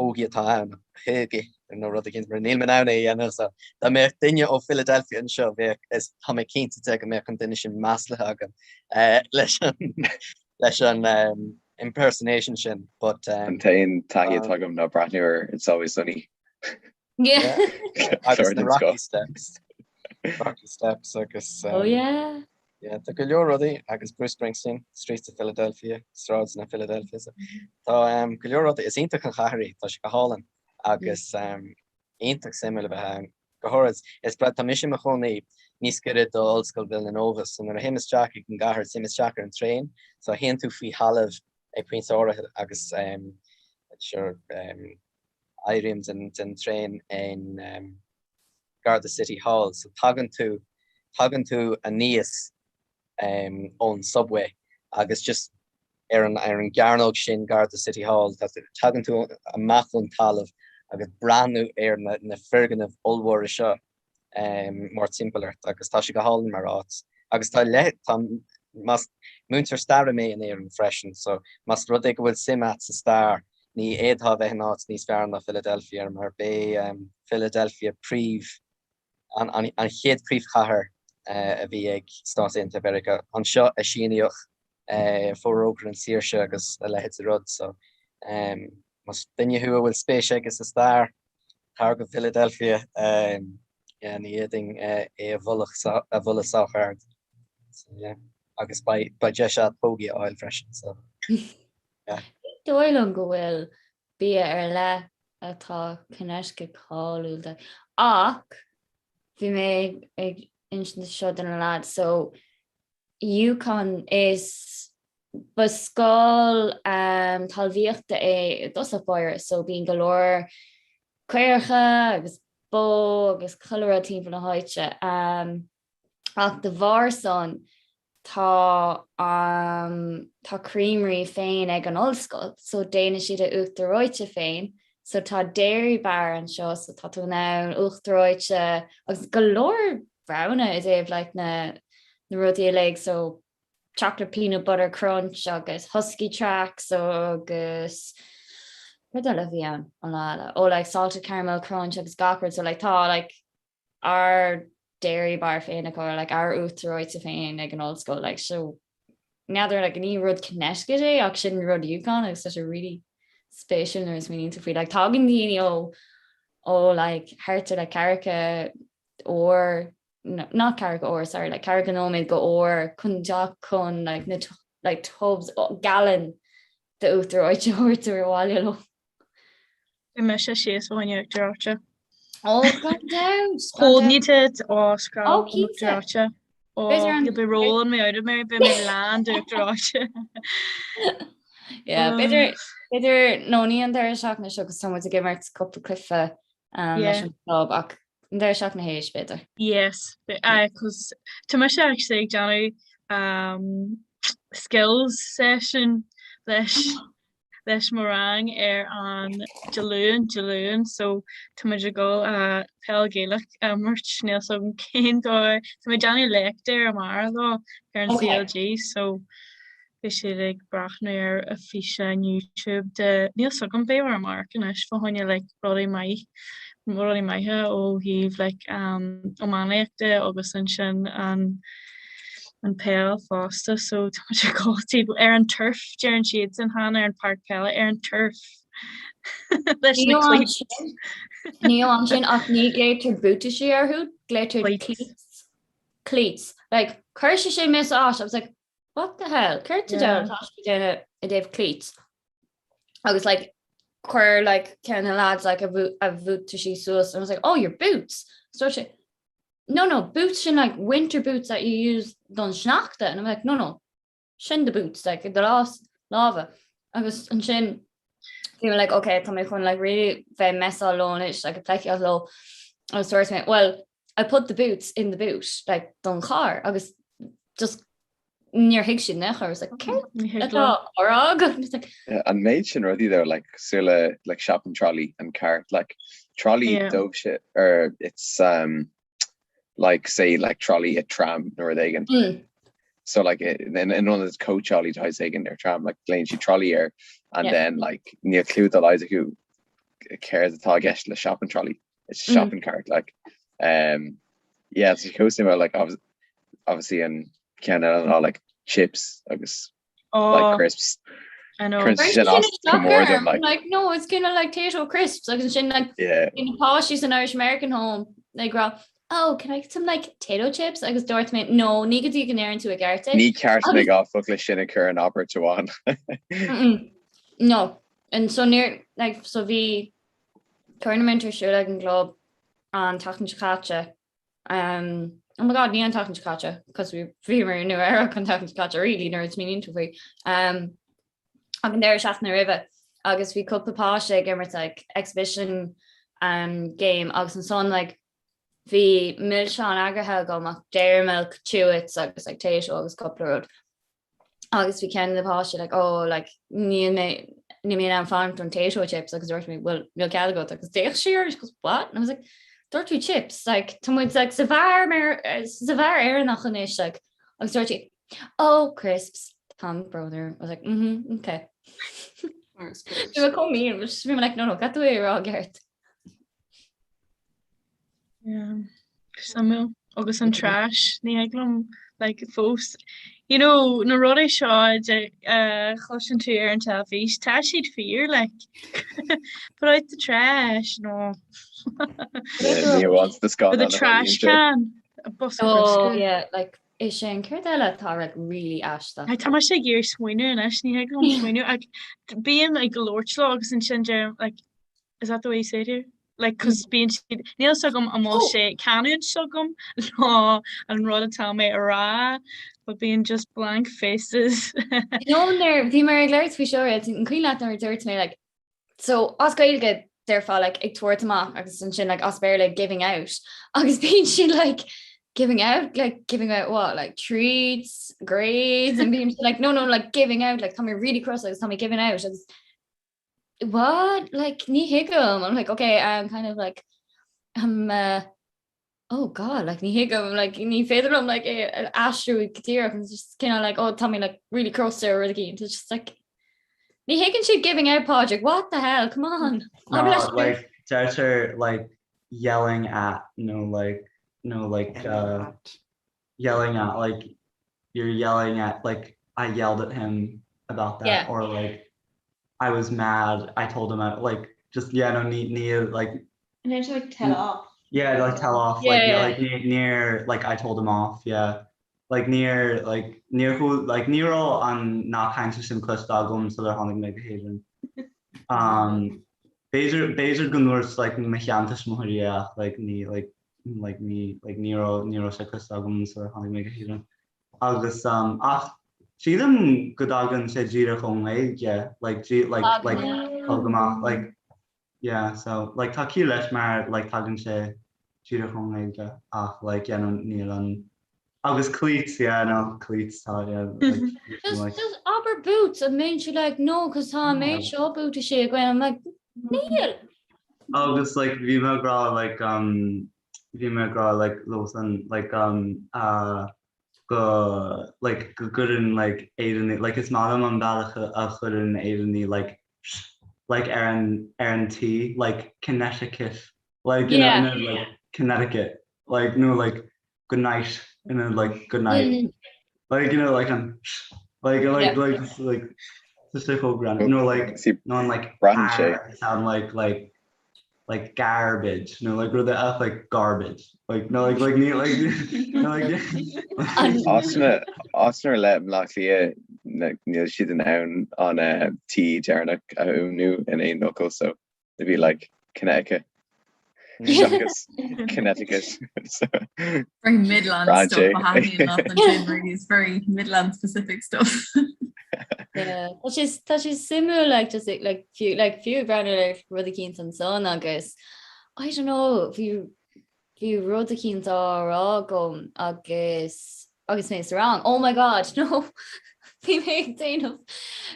hoagie atá ann hoagie nó rud eicínt mar níl mé in ann é a dhéanamh so dá mbeadh duine ó Philadelphia anseo bheadh is tá mé cinnte de go mbeadh an duine sin maslaithe agam leis an leis an impersonation sin but. An t-aon taithí atá agam ná breathnú ar It's Always Sunny. Yeah. Agus na Rocky Steps. Rocky Steps agus. Oh yeah. Yeah, tá go leor rudaí agus Bruce Springsteen, Streets of Philadelphia, Sráideanna Philadelphia. So, tá um, go leor rudaí, is iontach an chathair í, tá sé go hálainn agus um, iontach suimiúil a bheith ann. Go háirid, is breá, tá mise i mo chónaí níos gaire do Ollscoil Villanova, so nuair a théim isteach ag an gcathair, téim isteach ar an traein, so théann tú faoi thalamh ag pointe áirithe agus um, sure, um, éirím den, den traein in um, gar do City Hall, so tagann tú, tagann tú aníos um, ón subway agus just ar an ar an gcearnóg sin gar do City Hall, tagann tú amach ón talamh agus breathnú ar na na foirgnimh ollmhóra seo mórthimpeall ort agus tá sé go hálainn mar áit. Agus tá le tá más múinteoir staire mé in Éirinn freisin so más rud é go bhfuil suim a't sa stair ní fhéadfá bheith in áit níos fearr ná Philadelphia mar b'é Philadelphia príomh an chéad príomhchathair a bhí ag Stáit Aontaithe Mheiriceá. Anseo a síníodh Forógra na Saoirse agus a leithéid de rud so más duine thú a bhfuil spéis aige sa stair, tar go Philadelphia. Ní fhéadfainn é a mholadh a mholadh sách ard. So yeah. Agus beidh deis agat hoagie a fháil freisin so yeah. Ní dóigh liom go bhfuil bia ar leith atá Connecticut cáiliúil de. Ach bhí mé ag insint seo do na lads, so UConn is ba scoil um, talmhaíochta é i dtosach báire, so bíonn go leor caoracha agus bó agus chuile rud timpeall na háite. Um, Ach de bharr san tá tá creamery féin ag an ollscoil so déanann siad a uachtar reoite féin so tá dairy bar anseo so tá tú in ann uachtar reoite agus go leor roghanna i dtaobh like na na rudaí uilig so chocolate peanut butter crunch agus husky tracks agus rud eile a bhí ann an lá eile oh like salted caramel crunch agus gach rud so like tá like ár dairy bar féin acu like ár uachtar reoite féin ag an ollscoil like so n'fheadar like ní rud Connecticut é ach sin rud UConn agus tá sé really spéisiúil nuair a smaoiníonn tú faoi like tagann daoine ó ó like thart ar like ceathracha uair not ceathracha uair sorry like ceathracha nóiméad go uair chun teacht chun like na like tubs gallon de uachtar reoite a thabhairt ar bhaile leo. Bhí mise síos ó an uachtar reoite. Ó, gan dabht! Coordinated ó scrap an uachtar reoite. Ó, you'll be rolling me out of me, beidh mé lán d'uachtar reoite. Yeah, b'fhéidir, b'fhéidir, nó ní an deireadh seachtaine seo agus tá muid ag imirt cúpla cluiche leis an club ach. An deireadh seachtaine théis, b'fhéidir. Yes, cos tá mise actually ag déanamh um, skills session leis leis mo rang ar an Dé Luain, Dé Luain, so tá muid ag dul a peil Gaelach a imirt, níl fhios agam cén dóigh, tá mé ag déanamh léacht air amárach leo ar an CLG, so beidh siad ag breathnú ar a físeán YouTube de, níl fhios agam, beidh orm amharc anois fá choinne like rudaí maith, rudaí maithe ó thaobh like um, iománaíochta agus ansin an an peil fosta so tá muid ag dul taobh ar an turf deireann siadsan chan ar an páirc peile ar an turf leis na cleats. Ní amháin sin ach ní glaoitear buataisí orthu, glaoitear cleats. Cleats. Like, chuir sé sin mé as áit, I was like, what the hell? Céard sa diabhal atá siad ag déanamh i dtaobh cleats? Agus like, chuir like, ceann de na lads like, a bhuataisí suas and I was like, oh, your boots! So dúirt sé, no no boots sin like winter boots that you use don sneachta and I'm like no no sin the boots like do lámha agus ansin bhí mé like okay tá mé chun like really bheith messáil leo anois like ag pleidhcíocht leo agus dúirt mé well I put the boots in the boot like don charr agus just níor thuig siad nach I was like céard atá á rá agat And it's like Yeah, an méid sin rudaí though like cosúil le like shopping trolley and cart like trolley Yeah. dóibhse or it's um like say like trolley a tram nó rud éigin. Mm. So like in in ionad cóitseálaí de shaghas éigin ar tram like glaonn siad trolley air and Yeah. then like níl clue dá laghad acu céard atá i gceist le shopping trolley. It's a Mm. shopping cart like um yeah it's cosúil le like obvi- obviously an ceann eile ná like chips agus like Oh, crisps. I know. Cuireann sin as go mór dom like like no it's kind of like Tayto crisps agus sin like yeah. bhí na páistí san Irish American home like rá oh can I get some like Tayto chips agus dúirt mé no ní go dtí go ndeireann tú i gceart é. Ní ceart mé gá focla sin a chur in abairt amháin. Mm-mm. No and so níor like so bhí tournament ar siúl ag an gclub an tseachtain seo caite Um, oh my god, ní an tseachtain seo caite, cos bhíomar i Nua Eabhrac an tseachtain seo caite really nuair a smaoiníonn tú faoi. Um, ach an deireadh seachtaine roimhe agus bhí cúpla páiste ag imirt like, exhibition um, game agus ansan like, bhí milseáin eagraithe agam ach Dairy Milk, Chewits agus like, Tayto agus cúpla rud. agus bhí ceann de na páistí like oh like níl mé níl mé in ann fanacht don Tayto chips agus dúirt mé well níl cead agat agus d'fhéach sí orm she goes what and I was like dúirt tú chips like tá muid like sa bheár mar sa bheár Éireannach anois like agus dúirt sí oh crisps tá brón orm I was like mm-hmm okay Bhí mé chomh mean bhí mé like no no caithfidh tú é a rá i gceart. Yeah. Suimiúil. Agus an trash, ní thig liom like fós you know na rudaí seo de uh, chloiseann tú ar an teilifís, tá siad fíor like put out the trash no. Yeah, ní amháin sna Or scannán the a trash tharlaíonn sé. can. A bosca Oh bruscair. yeah like é sin céard eile atá like really aisteach. Tá mise ag iarraidh smaoineamh anois, ní thig liom smaoineamh ach bím ag labhairt leo agus ansin deirim like is that the way you say it here? Like, cos bíonn siad, níl fhios agam an bhfuil sé canúint agam nó an rud atá mé a rá, but bíonn just blank faces. You know nuair bhí mé ag labhairt faoi seo an cuimhin leat nuair a dúirt mé like so as Gaeilge déarfá like ag tabhairt amach agus ansin like as Béarla giving out agus bíonn siad like giving out like giving out what like treats grades and bíonn siad like no no like giving out like tá mé really cross agus tá mé giving out agus what like ní thuigim I'm like okay I'm kind of like I'm uh, oh god like ní thuigim like ní féidir liom like é a aistriú go díreach and just kind of like oh tá mé like really crosta or rud éigin it's just like ní thuigeann siad giving out Pádraig what the hell come on No, like deirtear like yelling at no like no like uh, yelling at like you're yelling at like I yelled at him about that yeah. or like I was mad I told him I like just yeah no ní ní like And then like tell off. Yeah like tell off yeah, like yeah. like ní níor like I told him off yeah like níor like níor chu like ní raibh an nath cainte sin cloiste agam sular tháinig mé go hÉirinn. Um b'fhéidir b'fhéidir go ndúirt like mo sheantuismitheoirí é ach like ní like like ní like ní raibh ní raibh sé cloiste agam sular tháinig mé go hÉirinn. Agus um ach sílim go dtagann sé díreach ón nGaeilge like dí like like tóg amach like yeah so like tá ciall leis mar like tagann sé. Díreach ón nGaeilge ach like yeah no níl an agus cleats yeah no cleats tá yeah like Just like just abair boots an mbíonn siad like no cos tá an méid seo buataisí againn I'm like níl. Agus like bhí mé ag rá like um bhí mé ag rá like leosan like um uh go like go gcuireann like Éireannaigh like is maith liom an bealach a chuireann Éireannaigh like like ar an ar an T like Connecticut like you know yeah. in like Connecticut like no like good night and then like good night mm. like you know like an like like yeah. like like just a whole grand no like no one like sound like like like garbage nó like rud ach like garbage like no like like ní like no like Áiteanna ar leith i mBleá Cliath níl siad in ann an eh, T deireanach a fhuaimniú in aon fhocal so they'd be like Connecticut seachas Connecticut so Very Midland stuff a thaitníonn leat ansin really it's very Midland specific stuff. Yeah, Tá sé tá sé suimiúil like just like like fiú like fiú ag breathnú ar rud eicínt ansan agus I don't know bhí bhí rud eicínt á rá agam agus agus mé sa rang oh my god no bhí mé ag déanamh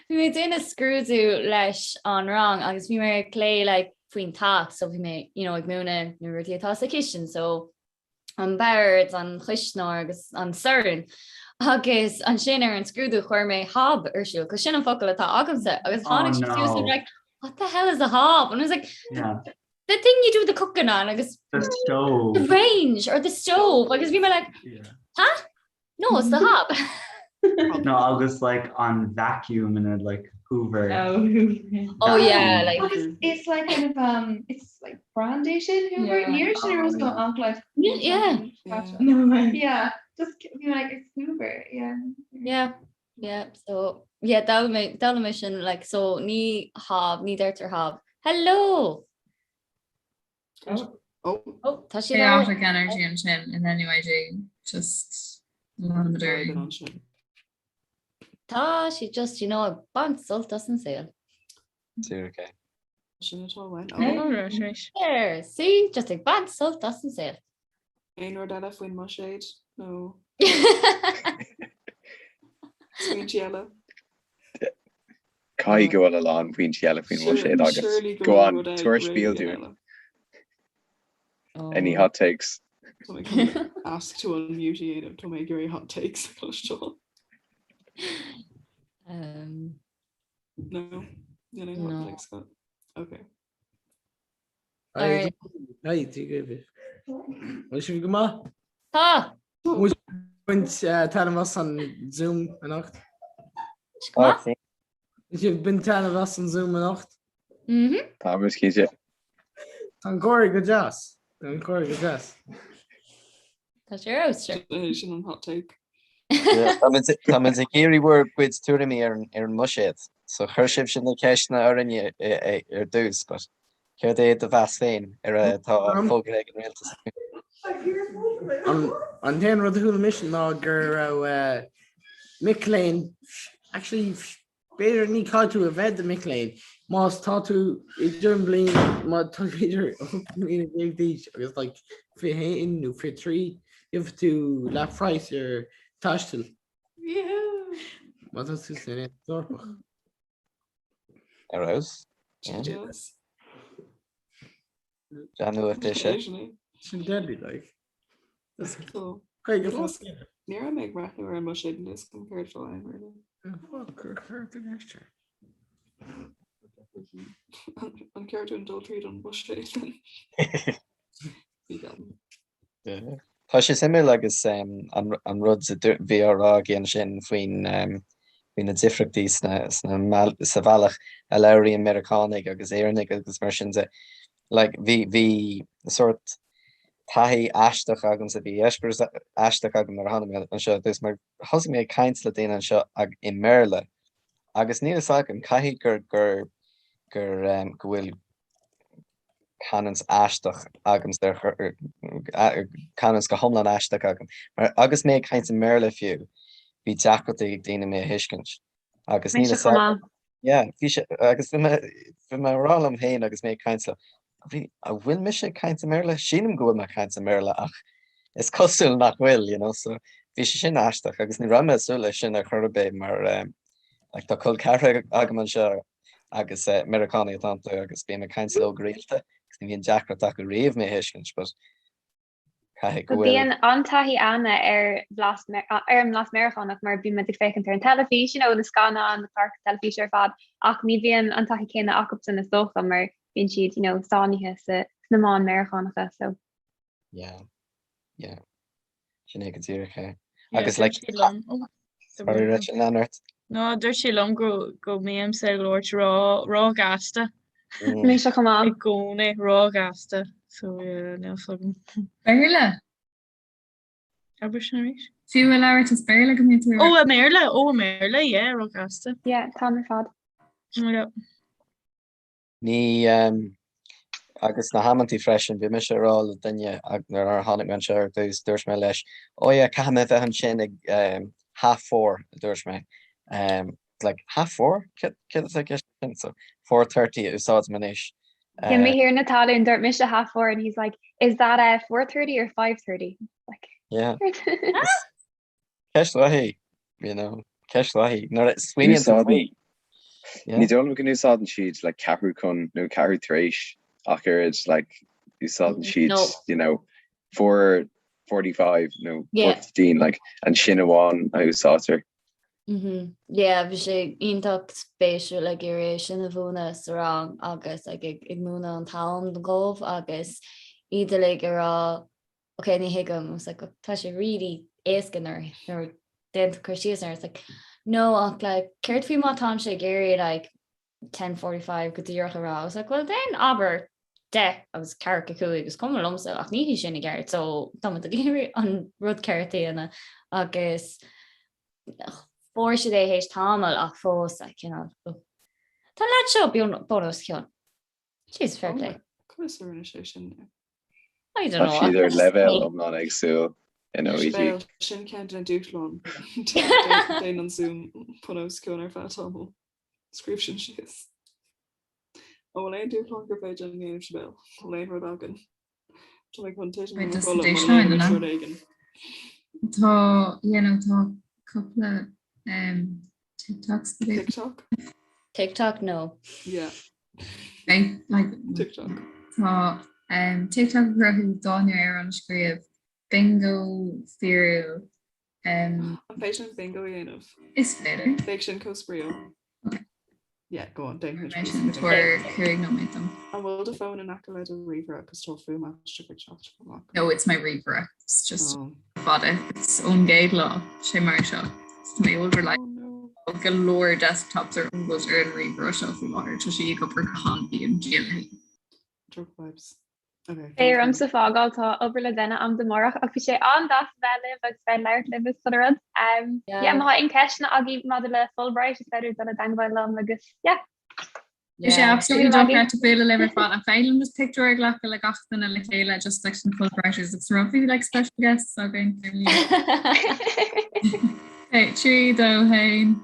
bhí mé ag déanamh scrúdú leis an rang agus bhí mé ag plé like faoin teach so bhí mé you know ag múineadh na rudaí atá sa chistin so an bord, an chuisneoir agus an sorn. Agus ansin ar an scrúdú chuir mé hob ar siúl, cos sin an focal atá agamsa agus tháinig siad suas and like, what the hell is a hob? And I was like, yeah. the thing you do the cooking on agus the stove. The range or the stove agus bhí mé like, yeah. huh? No, it's the hob. No, agus like an vacuum in like Hoover. Oh, Hoover. Oh yeah, like Agus it's like kind of um it's like brand é sin Hoover. Yeah. Níor sin ar go ach like Yeah. No way. Yeah, just be like it's Hoover. Yeah. Yeah. Yeah, so yeah, d'fhoghlaim mé mé sin like so ní hob, ní deirtear hob. Hello. Oh. Oh, tá siad ann. Chaotic energy ansin in NUIG just leanadar. Tá sí just you know ag baint sult as an saol. Sure, okay. Sin atá uainn. There, see, just ag baint sult as an saol. Aon rud eile faoin mbuiséad nó smaointe eile? Caithfidh go bhfuil a lán pointí eile faoin mbuiséad agat. Go on, tabhair spiel dúinn. Any hot takes? Tá mé chun ask to unmute a dhéanamh, tá mé ag iarraidh hot takes a chloisteáil. Um, No, níl aon hot takes agat. Okay. Hi, hi, Dia daoibh. Bhfuil sibh go maith? Tá! Bhfuil sibh ag baint taitneamh as an Zoom anocht? Bhfuil sibh ag baint taitneamh as an Zoom anocht? Tá muid cinnte. Tá an comhrá go deas. Tá an comhrá go deas. Tá sé ar fheabhas, sure. Sin an hot take. Tá muid ag iarraidh bhur gcuid tuairimí ar an mbuiséad, so chuir sibhse na ceisteanna orainn ar dtús, but céard é do mheas féin ar atá fógartha ag an rialtas? An t-aon rud a chuala mise ná go raibh mic léinn, actually B'fhéidir ní caithfidh tú a bheith do mic léinn más tá tú idir an bliain má tá tú idir 18 mbliana d'aois agus like 21 nó 23 gheobhaidh tú leath praghas ar taisteal. Má tá tú san Aontas Eorpach. Ar fheabhas. Dea-nuacht é sin. Sin deadly like. Ní raibh mé ag breathnú ar an mbuiséad níl a fhios agam céard atá ann really. An ceart dúinn dul tríd an bhuiséad linn? Bhí gan. Tá sé suimiúil agus an rud a bhí á rá aige ansin faoin faoi na difríochtaí sa bhealach a labhraíonn Meiriceánaigh agus Éireannaigh agus mar sin de. Like bhí bhí sórt taithí aisteach agamsa, bhí eispéireas aisteach agam nuair a tháinig mé anseo ar dtús mar thosaigh mé ag caint le daoine anseo i mBéarla agus níl fhios agam, caithfidh gur gur gur go bhfuil canúint aisteach agamsa, canúint go hiomlán aisteach agam. Mar agus mé ag caint i mBéarla fiú, bhí deacrachtaí ag daoine mé a thuiscint. Agus níl Mise chomh maith. Yeah, bhí sé, agus bhí mé, bhí mé ag rá liom féin agus mé ag caint leo. An bhfuil mise ag caint i mBéarla? Sílim go bhfuil mé ag caint i mBéarla ach is cosúil nach bhfuil, you know, so bhí sé sin aisteach agus ní raibh mé ag súil leis sin ar chor ar bith mar like tá col ceathracha agam anseo agus Meiriceánaigh atá iontu agus bím ag caint leo go rialta agus ní bhíonn deacracht acu riamh mé a thuiscint but caithfidh go bhfuil. Bíonn an-taithí a'inne ar bhlas ar an mblas Meiriceánach mar bíonn muid ag féachaint ar an teilifís, you know, na scannáin, na cláracha teilifíse ar fad ach ní bhíonn an taithí céanna acusan is dócha mar bíonn siad, you know, sáinnithe sa sna meáin Meiriceánacha so. Yeah, yeah. Sin é go díreach é. Agus like Sorry Rachel, lean ort. No, dúirt sí liom go go mbímse ag labhairt ró róghasta. Mise chomh maith. I gcónaí róghasta. So yeah, níl 's agam. Béarla? Abair sin arís. Fiú ag labhairt as Béarla go mbíonn tú Ó, i mBéarla, ó i mBéarla, yeah, róghasta. Yeah, táim ar fad. Yeah. Ní, agus na hamantaí freisin, bhí mise ag rá le duine nuair a tháinig mé anseo ar dtús, dúirt mé leis, oh yeah, caithfidh mé bheith ansin ag half four, a dúirt mé. Like, half four? Céard atá i gceist sin? So, 4:30 a úsáidim anois. I mo thiarna talún, dúirt mise half four and he's like, is that uh, 4:30 or 5:30? Like, Yeah. Ceist mhaith í, you know, ceist mhaith í. Nuair a smaoiníonn tú faoi. Ní dóigh liom go n-úsáideann siad like ceathrú chun nó ceathrú tar éis ach oiread like úsáideann siad you know 4:45 nó 4:15 like ansin amháin a úsáidtear. Mhm. Yeah, bhí sé iontach spéisiúil ag iarraidh é sin a mhúineadh sa rang agus like ag ag múineadh an t-am dóibh agus iad uilig ag rá ok ní thuigim, I was like tá sé really éasca nuair nuair déantar cur síos air, it's like no ach like céard faoi má táimse ag iarraidh like 10:45 go díreach a rá, I was like well then abair 10 agus 45 is cuma liomsa ach ní hé sin i gceart so tá muid ag iarraidh an rud ceart a dhéanamh agus fuair siad é théis tamaill ach fós like you know tá an leaid seo bun os cionn. Jeez, fair play. Conas a rinne sé sin? I don't know. Tá siad ar leibhéal iomlán éagsúil in OÉG. Sin ceann de na dúshláin. Déan an Zoom bun os cionn ar feadh tamaill. Scríobh sin síos. An bhfuil aon dúshlán gur féidir linn a dhéanamh Sibéal? An bhfuil aon rud againn? Tá mé chun titim i mo chodladh muna ndéanaimid rud éigin. Tá, you know, tá cúpla um, TikToks. TikTok? TikTok, no. Yeah. Like, TikTok. Tá um, TikTok a chruthú dán Éireannach a scríobh bingo fíorúil. Um, An féidir linn bingo a dhéanamh? Is féidir. Beidh sin chomh spraíúil. Yeah, go on, déanfaimid Sin tabhair 5 nóiméad dom. An bhfuil do fón in aice le do ríomhaire agus tá fuaim aisteach ag teacht amach? No, it's my ríomhaire. It's just oh. fada. It's ón gcéad lá sé mar seo. Tá mé over like oh, go leor desktops ar oscailt ar an ríomhaire seo faoi láthair tá sí ag obair go han-dian. Drug vibes. Beidh ormsa fágáil, tá obair le déanamh a'm amárach ach bhí sé an-deas a bheith libh agus bheith ag labhairt libh is chuile rud. Yeah, má tá aon ceisteanna agaibh maidir le Fulbright is féidir dul i dteangmháil liom agus yeah. Bhí sé absolutely dochreidte bualadh libh ar fad. An féidir liom just pictiúr a ghlacadh le gach duine le chéile just leis na Fulbrighters agus rugbaí like special guests againn. Hey, 3, 2, 1.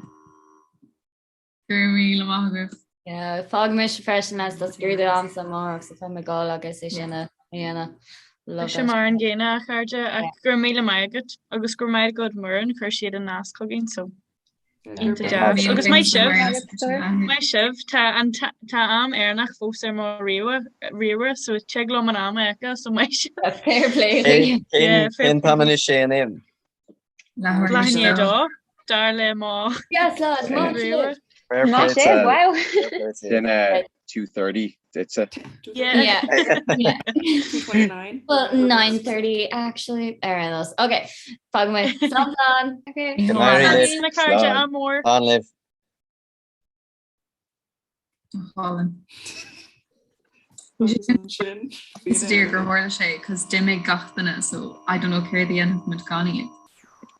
Go raibh míle maith agaibh. Yeah, fágfaidh mise freisin as tá scrúdú a'msa amárach so tá mé ag dul agus é sin a dhéanamh. Love Mise mar an gcéanna a chairde ach go raibh míle maith agat agus go raibh maith agat Muireann chuir siad an nasc chugainn so iontach deas. Agus maith sibh maith sibh tá an tá am Éireannach fós ar mo ríomhaire so tig liom an am a fheiceáil so maith sibh. Fair play. Cén t-am anois é in Éirinn? Leath i ndiaidh a dó, dar le mo Yes, lads, maith sibh. Maith sibh, wow. Sin 2:30 duitse. Yeah. Yeah. 2:29. Well, 9:30 actually. Ar aon nós. Okay, fágfaidh mé. Slán slán. Okay. Go n-éirí libh. Na cairde ádh mór. Slán libh. Hálainn. Is dear gur tharla sé cos d'imigh gach duine so I don't know céard a dhéanfaidh muid gan iad.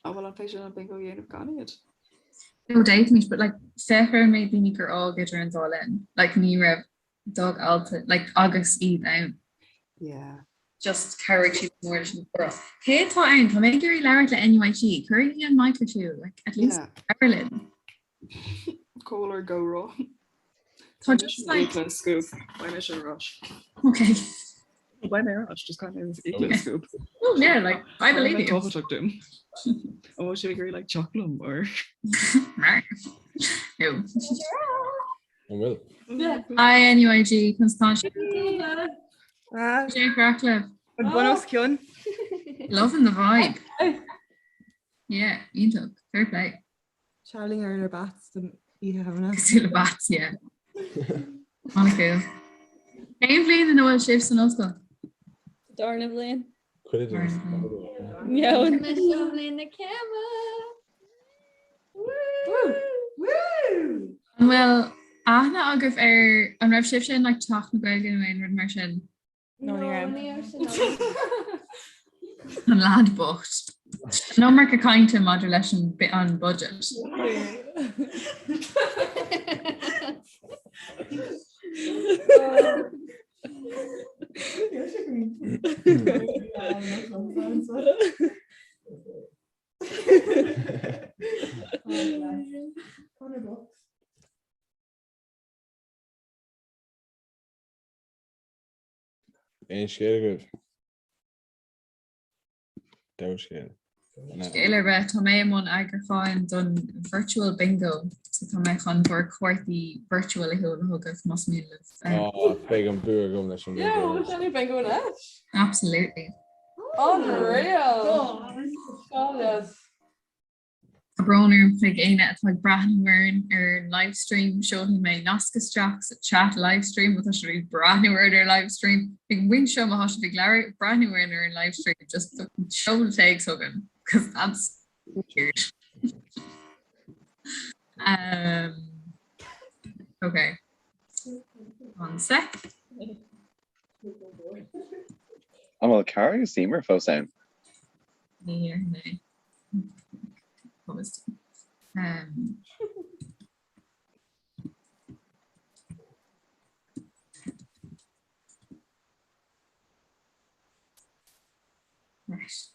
An bhfuil an féidir an bingo a dhéanamh gan iad? No d'fhéadfaimis but like féach ar an méid daoine gur fhág idir an dá linn like ní raibh dog alta like agus iad ann. Yeah. Just chabhraigh siad mór leis an gcomhrá. Cé atá ann? Tá mé ag iarraidh labhairt le NUIG. Cuirigí an mic ar siúl like at least labhair linn. Call or go raw. Tá just like scoop Beidh mise ar ais. Okay. Beidh mé ar ais, just caithfidh mé íocla scoop. Oh yeah, like I believe you. Tábhachtach dom. An bhfuil sibh ag iarraidh like teacht liom or? No. An bhfuil? Hi NUIG Constance. Sé craic libh. An bun os cionn. Loving the vibe. Yeah, iontach. Fair play. Traveling ar ar bats don oíche Shamhna. Cosúil le bats, yeah. An-cool. Cén bhliain ina bhfuil sibh san ollscoil? Darna bhliain. Cuid Bliain na céime. An bhfuil aithne agaibh ar an raibh sibhse in like Teach na Gaeilge nó aon rud mar sin? No, ní raibh. An lad bocht. An iomarca cainte maidir leis an an budget. Aon scéal agaibh? Dea-scéal. Scéal ar bith, tá mé i mbun eagrúcháin don virtual bingo so tá mé chun bhur cártaí virtual a sheoladh chugaibh más mian libh. Á, beidh an bua agam leis an bingo. Yeah, we'll déanamh bingo anois. Absolutely. Unreal! Yes. Tá brón orm chuig éinne atá ag breathnú orainn ar an livestream, seolfaidh mé nasc isteach sa chat livestream má tá sibh ag breathnú orainn ar livestream. Ag an bpointe seo má tá sibh ag labhairt breathnú orainn ar an livestream just seol téacs chugainn because that's weird. Um, okay. One sec. An bhfuil Cara agus Emer fós ann? Ní dhéarfainn é. Um, right.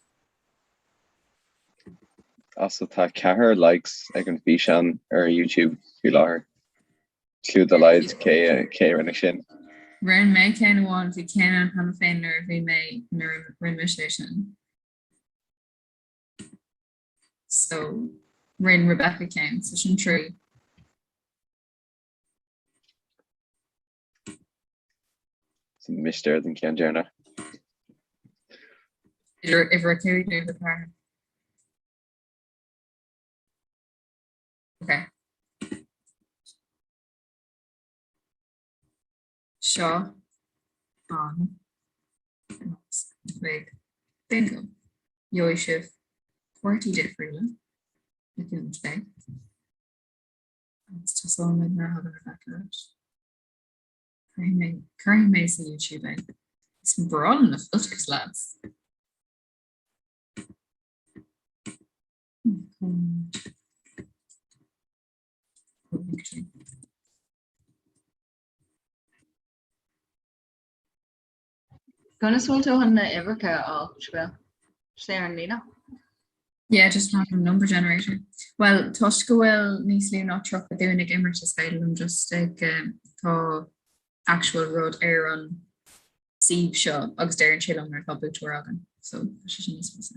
Also tá ceathrar likes ag an bhfíseán ar YouTube faoi láthair. Clue dá laghad cé cé a rinne sin. Rinne mé ceann amháin bhí ceann ann cheana féin nuair a bhí mé nuair a rinne mise é sin. So rinne Rebecca ceann, so sin trí. Sin mistéir den ceann deireanach. Idir uimhir a 5 nó uimhir 4. Okay. Seo an nasc chuig bingo. Gheobhaidh sibh cártaí difriúla le cúnamh Dé. Agus tosóimid nuair a thagann Rebecca ar ais. Cuirfidh mé cuirfidh mé sa YouTube é. Is breá liom na filters lads. Conas bhfuil tú chun na uimhreacha a fháil, Sibéal? Sin ar an líne? Yeah, just random number generator. Well, toisc go bhfuil níos lú ná 30 dúinn ag imirt is féidir liom just ag um, tá actual rud ar an suíomh seo agus deireann sé liom nuair atá buaiteoir againn. So tá sé sin níos fusa.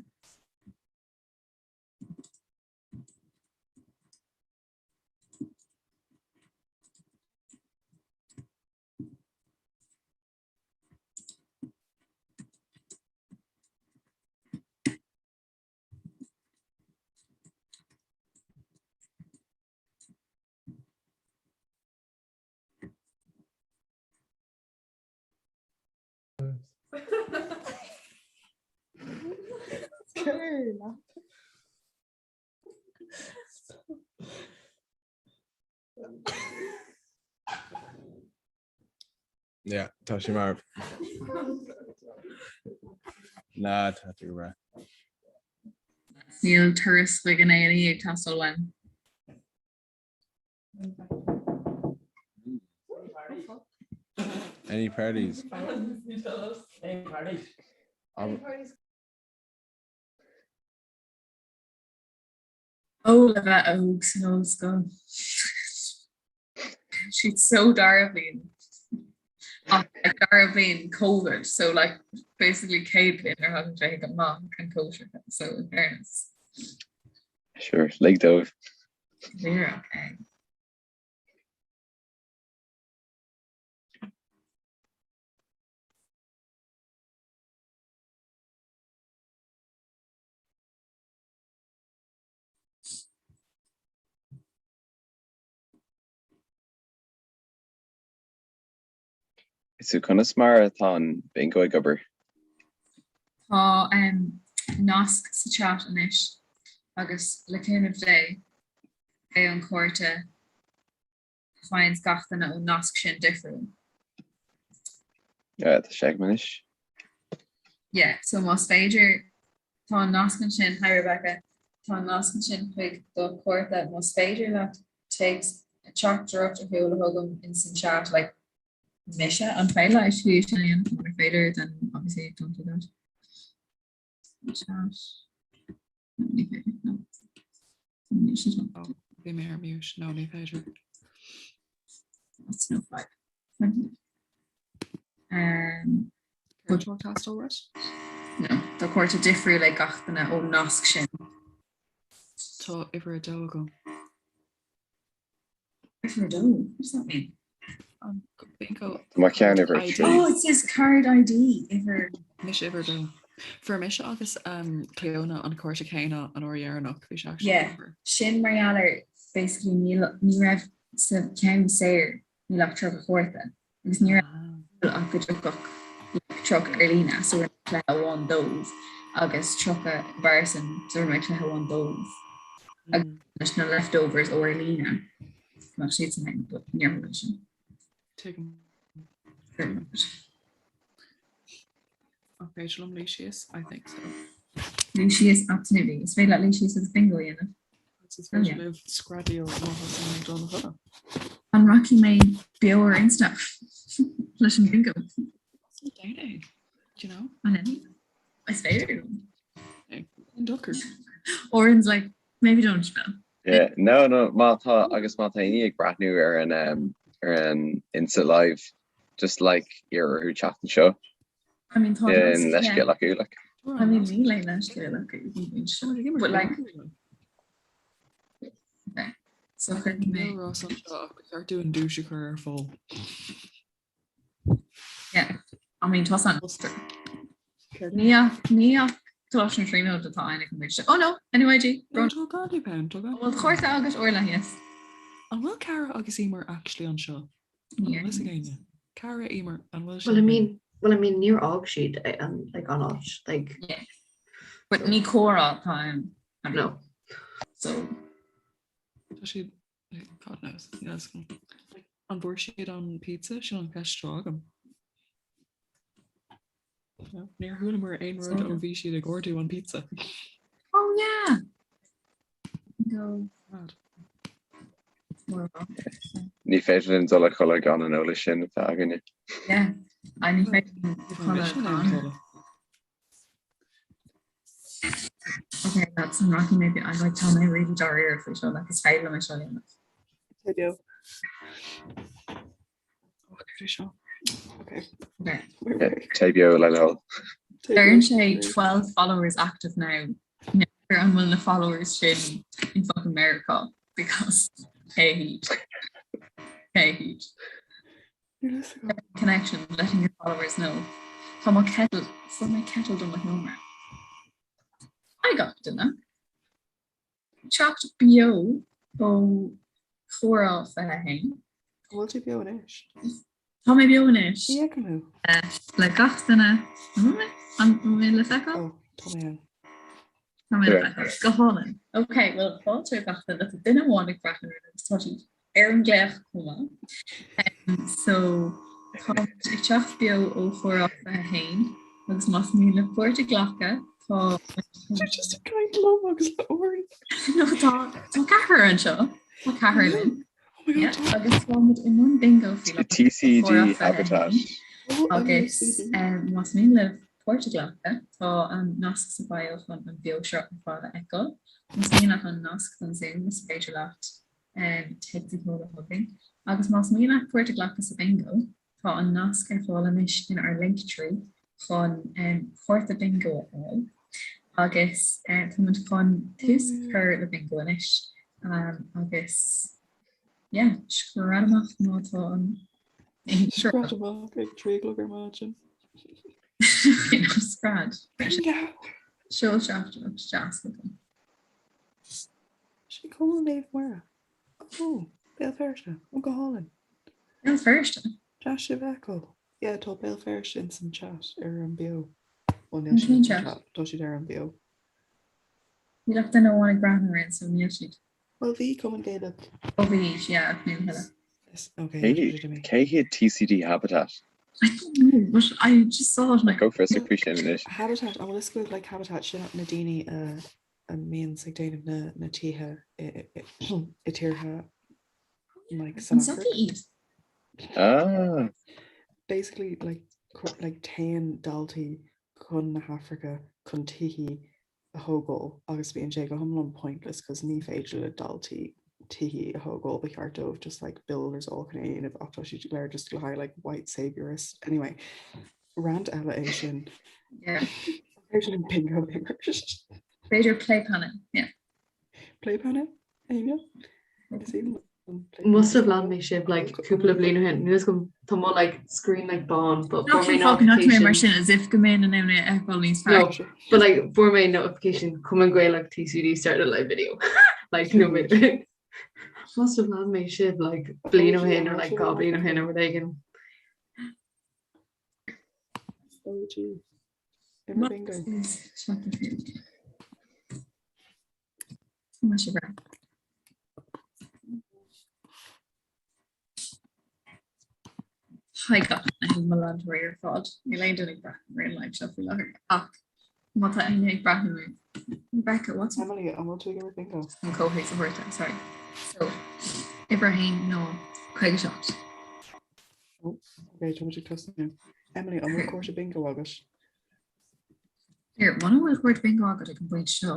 Yeah, tá sé marbh. Ná tá tú ra. Níl turas chuig an A&E ag teastáil uaim. Any parties? Any parties? Um, Ó le bheith óg san ollscoil. Siad sa dara bhliain. Ach like dara bhliain COVID, so like basically céad bliain ar thagann sé amach an cóisir, so in fairness. Sure, lig dóibh. Díreach é. So conas mar atá an bingo ag obair? Tá nasc sa chat anois agus le cúnamh Dé beidh an cárta a faigheanns gach duine ón nasc sin difriúil. Yeah, tá sé agam anois. Yeah, so más féidir tá an nasc ansin, hi Rebecca, tá an nasc ansin chuig do chárta, más féidir leat téacs teachtaireacht a sheoladh chugam in san chat like mise an féidir leat sin a dhéanamh mura féidir then obviously don't do that. Chat. No, ní féidir. No. Ní sé Oh, Bhí mé ar mute, no ní féidir. That's no fine. Um, Céard atá ag teastáil uait? No, tá cárta difriúil ag gach duine ón nasc sin. Tá uimhir a dó agam. Uimhir a dó? What does that mean? An bingo. Tá mo cheann uimhir a trí. Oh, it says card ID uimhir. Mise uimhir a dó. Fuair mise agus um, Cleona an cárta céanna an uair dheireanach, bhí sé actually Yeah, sin mar gheall ar basically ní ní raibh sa cheann saor níl ach 30 cárta agus ní raibh ach go dtiocfadh like 30 ar líne so rinne mé cluiche amháin dóibh agus 30 i bpearsan so rinne mé cluiche amháin dóibh agus leis na leftovers ó ar líne go mbeadh siad san ann but níor tharla sin. Tuigim. An féidir liom luí síos? I think so. Luí síos, absolutely. Is féidir leat luí síos agus bingo a dhéanamh. Is féidir libh screadaíl má thosaíonn mé dul a chodladh. An rachaidh mé beo ar Insta leis an bingo? Déan é, do you know? An é? Is féidir liom. An dochar. Oran's like, maybe don't spell. Yeah, no, no, má tá agus má tá éinne ag breathnú ar an um, ar an Insta Live, just like iarr orthu teacht anseo. I mean, tá An leithscéal acu, like. I mean, níl aon leithscéal acu. But like, okay. So chuir mé. Rás anseo ach ba cheart dúinn duais a chur ar fáil. Yeah. I mean, tá san. Ní ach ní ach Coláiste na Tríonóide atá ann ag an bpointe. Oh no, NUIG. No, tá Gaillimh ann, tá Gaillimh. Bhfuil cárta agat Orla, yes. An bhfuil Cara agus Emer actually anseo? An bhfuil fhios ag éinne? Cara, Emer, an bhfuil Well, I mean, well, I mean, níor fhág siad an, like, an áit, like. Yeah. But ní comhrá atá ann. No. So. Tá siad, God knows, yes. Like, an bhfuair siad an pizza sin an cheist seo agam? No, níor chualamar aon rud ó bhí siad ag ordú an pizza. Oh yeah! Go. Mad. Ní féidir linn dul a chodladh gan an eolas sin atá againne. Yeah, I ní féidir linn codladh gan. Okay, that's an rachaidh mé I like tá mé really dáiríre faoi seo, like is féidir liom é seo a dhéanamh. Tá beo. Téigh beo le do thoil. Deireann sé 12 followers active now. N'fheadar an bhfuil na followers sin in fucking Meiriceá because cé hiad? Cé hiad? Connection, letting your followers know. Tá mo kettle, fuair mé kettle do mo sheomra. Haigh gach duine. Teacht beo ó Chomhrá 21. An bhfuil tú beo anois? Tá mé beo anois. Ní fheicim thú. Le gach duine. An bhfuil mé? An bhfuil mé le feiceáil? Ó, tá mé ann. Tá mé le feiceáil. Go hálainn. Ok, well fáilte gach duine. Tá duine amháin ag breathnú orainn agus tá siad ar an nglaoch chomh maith. So tá muid ag teacht beo ó Chomhrá 21 agus más mian libh páirt a ghlacadh tá Just ag caint liom agus le Oran. No tá tá ceathrar anseo Tá ceathrar linn. Oh my God, tá. Agus tá muid i mbun bingo faoi láthair. TCG Chomhrá Habitat. 21 agus más mian libh páirt a ghlacadh tá an nasc sa bio chun an beo seo ar fad a fheiceáil. Más mian leat an nasc don Zoom is féidir leat téacs a sheoladh chugainn. Agus más mian leat páirt a ghlacadh sa bingo, tá an nasc ar fáil anois inár Linktree chun cárta bingo a fháil. Agus táimid chun tús a chur le bingo anois agus yeah, scread amach má tá an Scread amach ag 3 a chlog ar maidin. Scread. Bingo! Seol teachtaireacht deas chugam. Sé Cumann Naomh Muire. Ó, Béal Feirste. Ó, go hálainn. Béal Feirste? Deas sibh a fheiceáil. Yeah, tá Béal Feirste in san chat ar an beo. Well, níl siad in san chat, tá siad ar an beo. Níl ach duine amháin ag breathnú orainn, so níl siad. Well, bhí Cumann Gaelach. Ó bhí, yeah, ach níl a thuilleadh. Okay, Cé cé hiad TCD Habitat? I don't know, but I just saw it and I... Go for it, faoi sin anois. Habitat, an bhfuil fhios agaibh like Habitat sin na daoine a a mbíonn ag déanamh na na tithe i i tíortha like san An Afraic. sochaí iad? Ah. Basically like like téann daltaí chun na hAfraice chun tithí a thógáil agus bíonn sé go hiomlán pointless cos ní féidir le daltaí tithí a thógáil ba cheart dóibh just like builders all chun é a dhéanamh ach tá siad go léir just le haghaidh like white saviorist anyway Rant eile é sin. Yeah. Sin bingo B'fhéidir play panna, yeah. Play panna? Aine? Is even Must have lean mé sibh like cúpla bliain ó shin. Níl fhios agam tá mo like screen like bán but fuair mé notification. mar notification. sin as if go mbeinn in ann é a fheiceáil níos No, fearr. but like fuair mé notification Cumann Gaelach TCD started a live video. Like no mé. Must have lean mé sibh like bliain ó shin or like 2 bliain ó shin or rud éigin. OG. Imir bingo. Haigh gach duine mo leantóirí ar fad. Níl aon duine ag breathnú ar an live seo faoi láthair ach má tá éinne ag breathnú Rebecca, what's Emily, an bhfuil tú ag imirt bingo? An comhthéacs a thabhairt sorry. So, uimhir a haon ná 57. Oh, okay, tá muid ag tosnú. Emily, an bhfuil cárta bingo agat? Here, muna bhfuil cárta bingo agat ag an bpointe seo.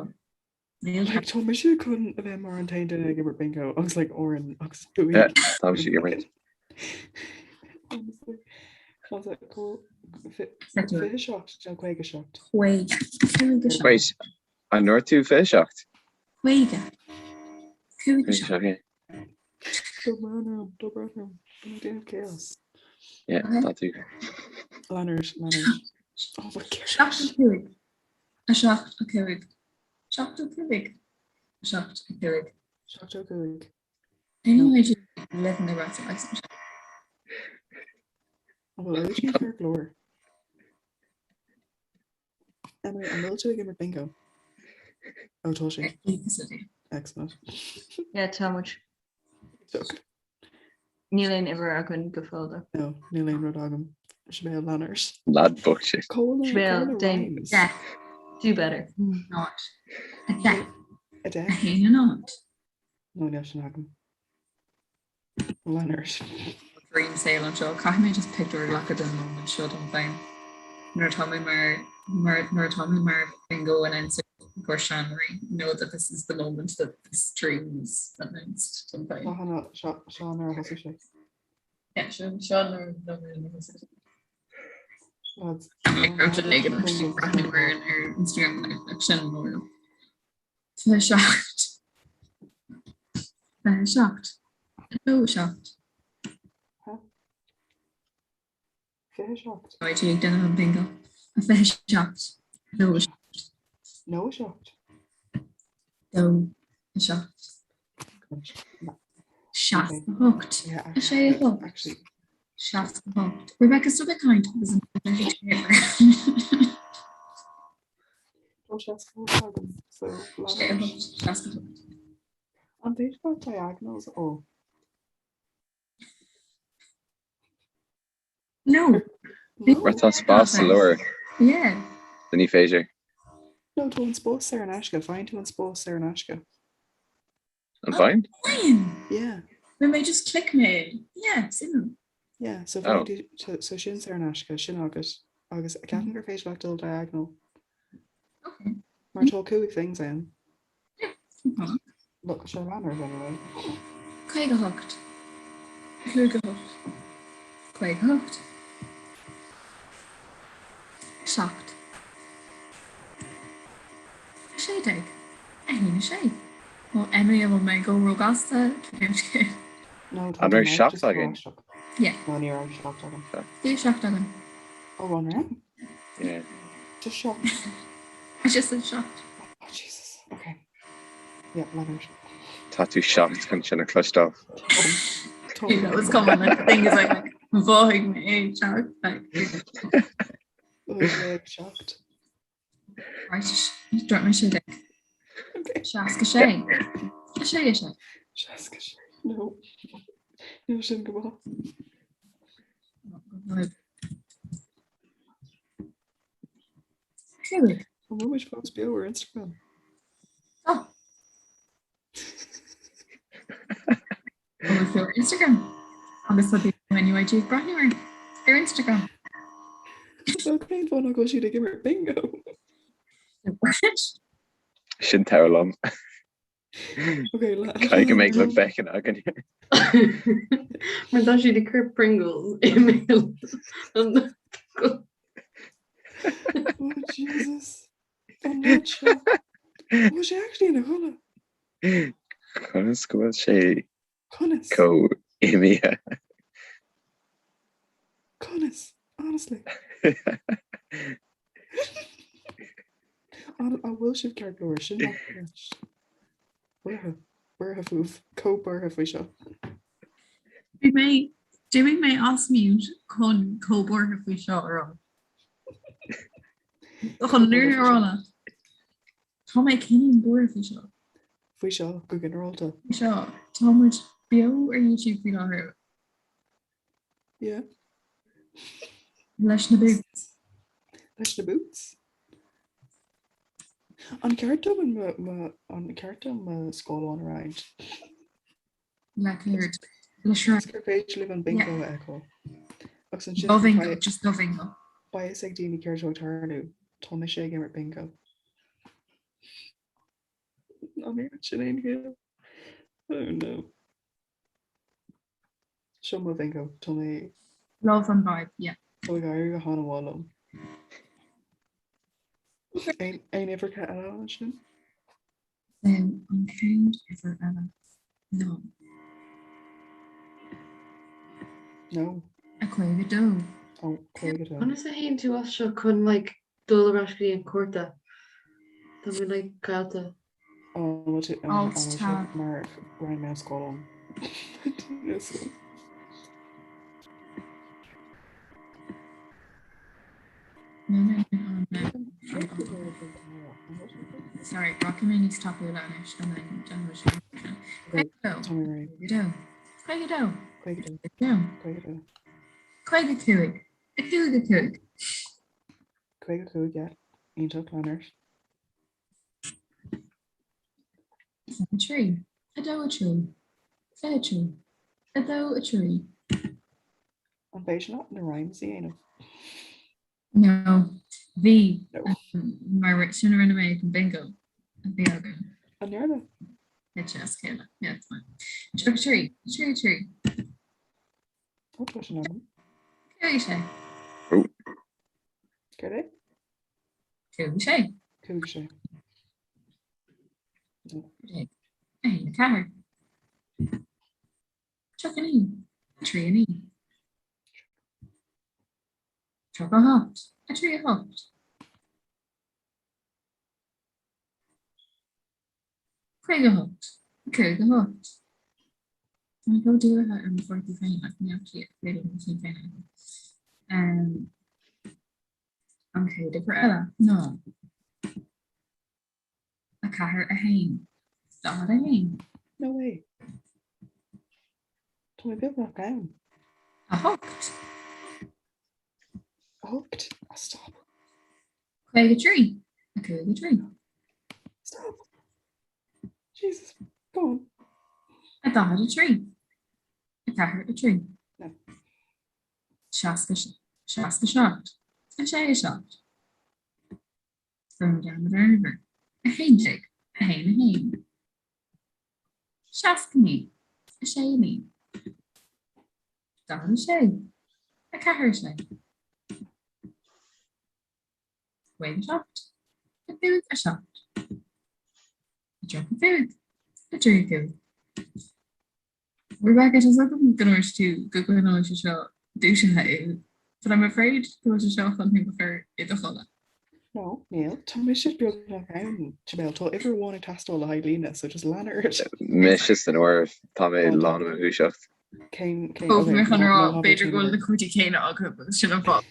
Níl Like, tá mise chun a bheith mar an t-aon duine ag imirt bingo agus like Oran agus Bui. Yeah, tá mise ag imirt. Honestly, Tá sé cool. 27 nó 57. 50. Wait, an ndúirt tú 27? 50. 57. Okay. Tá brón orm, tá brón orm. Tá mé ag déanamh chaos. Yeah, tá tú. Leonard, Leonard. Oh my God. 75. 7 5. 75. 7 5. 75. Anyway, you live in the rest of Iceland. An bhfuil OG ar glór? Emily, an bhfuil tú ag imirt bingo? Ó tá sé. Excellent. Yeah, tá muid. Níl aon uimhir againn go fóill though. No, níl aon rud agam. Sinéad Lanners. Lad bocht sé. Sinéad, déan. Deich. Do better. 0. 10. 10. 1 0. No, níl sin agam. Leonard. Dream saol anseo. Caithfidh mé just pictiúr a ghlacadh den moment seo dom féin. Nuair atá mé mar mar nuair atá mé mar bingo announcer go seanraí know that this is the moment that this dream was announced dom féin. Seo seo nuair a thosaigh sé. Yeah, seo seo nuair nuair a thosaigh sé. Lads. Ag breathnú ar ar Instagram like sin mór. 27. 27. 2 7. 27. Tá tú ag déanamh an bingo. 27. 2 7. No 7. 2 7. 68. 6 8. 68. Rebecca, stop ag caint agus an Tá 68 agam, so lean. 68. An bhféadfá diagonals a fháil? No. Mar tá spás sa lár. Yeah. So ní féidir. No, tá an spás saor in aisce, faigheann tú an spás saor in aisce. An bhfaigheann? Faigheann! Yeah. Bhí mé just click mé. Yeah, sin. Yeah, so oh. so, so sin saor in aisce, sin agat. Agus ceapaim gur féidir leat dul diagonal. Okay. Mar tá cúig things ann. Yeah. Look, seo leanard anyway. 58. 58. 58. 7. 16. 1 6. Ó Emily an bhfuil mé ag dul róghasta? Cén scéal? An raibh 7 againn? Yeah. No, ní raibh 7 againn. Bhí 7 againn. Ó, an raibh? Yeah. Just 7. I just said 7. Oh, Jesus. Okay. Yeah, Leonard. Tá tú 7 chun sin a chloisteáil. That was coming. The thing is like, mhothaigh mé 7. Like, Mhothaigh mé 7. Right, dúirt mé 16. 66. 6 6. 66. No. Níl sin go maith. Cúig. An bhfuil muid fós beo ar Instagram? Tá. An bhfuil beo ar Instagram? Agus tá daoine NUIG ag breathnú ar ar Instagram. Well cén fáth nach bhfuil siad ag imirt bingo? Sin togha liom. Okay, le- Caithfidh go mbeidh lucht féachana againn. Mar tá siad ag cur Pringles i mbéal an Oh Jesus. An rud seo. Bhfuil sé actually ina chodladh? Conas go bhfuil sé Conas? chomh imithe? Conas? Honestly. An an bhfuil sibh ceart go leor sin nach leis. Buartha, buartha fúibh, chomh buartha faoi seo. Bhí mé d'imigh mé as mute chun chomh buartha faoi seo a rá. Chun nuair a rá leat. Tá mé cineál buartha faoi seo. Faoi seo go ginearálta. Faoi seo tá muid beo ar YouTube faoi láthair. Yeah. Leis na boots. Leis na boots. An ceart dom an mo- mo- an ceart dom mo scáileán a roinnt? Le céard? Le sre. Gur féidir libh an bingo a fheiceáil. Agus ansin Go bingo, just go bingo. beidh fhios ag daoine céard atá ag tarlú. Tá mise ag imirt bingo. An oiread sin aon chiall? Oh no. Seo mo bhingo, tá mé. Love an vibe, yeah. Tá ag éirí go han-mhaith liom. Aon uimhreacha eile ansin? An chéad uimhir eile ná. No. A 52. Ó, 52. Conas a théann tú as seo chun like dul ar ais go dtí an cárta? Tá mé like caillte. Alt tab. Mar roinn mé an scáileán. Sorry, rachaidh mé níos tapúla anois and then déanfaidh sé sin. 52. 52. 52. 52. 55. 55. 55, yeah. Iontach, lean ort. 3. 2 3. 23. 2 3. An féidir leat na rhymes a dhéanamh? No. Bhí. Mar sin a rinne mé ag an bingo a bhí againn. An ndearna? Thit sé as a chéile. Yeah, it's fine. 33. 33. Ó, tá sin agam. 5 sé. Céard é? 5 sé. 5 sé. 1 4. 39. 3 9. 38. 3 8. 58. 58. Tá mé chomh dírithe ar mo chártaí féin ach ní actually ag féidir liom sin féin a fheiceáil. An chéad uimhir eile ná 4 1 41. No way. Tá mé beagnach ann. 8. 8? Oh, stop. 53. 53. Stop. Jesus, go on. 43. 4 3. No. 67. 6 7. Rinne dearmad ar an uimhir. 11. 1 1. 69. 6 9. 46. 4 6. 57. 5 7. 35. 3 5. Rebecca, tá a fhios agam go ndúirt tú go gcoinneoidh sé seo dúisithe thú, but I'm afraid go bhfuil sé seo chun thú a chur i do chodladh. No, níl. Tá mise beagnach ann, Sibéal. Tá uimhir amháin ag teastáil le haghaidh líne, so just lean ort. Mise san áireamh, tá mé lán i mo dhúiseacht. Cén, cén, Ó, bhí mé okay, chun a ná, rá, ná habair b'fhéidir cén go bhfuil uimhir. na cártaí céanna acu agus sin an fáth.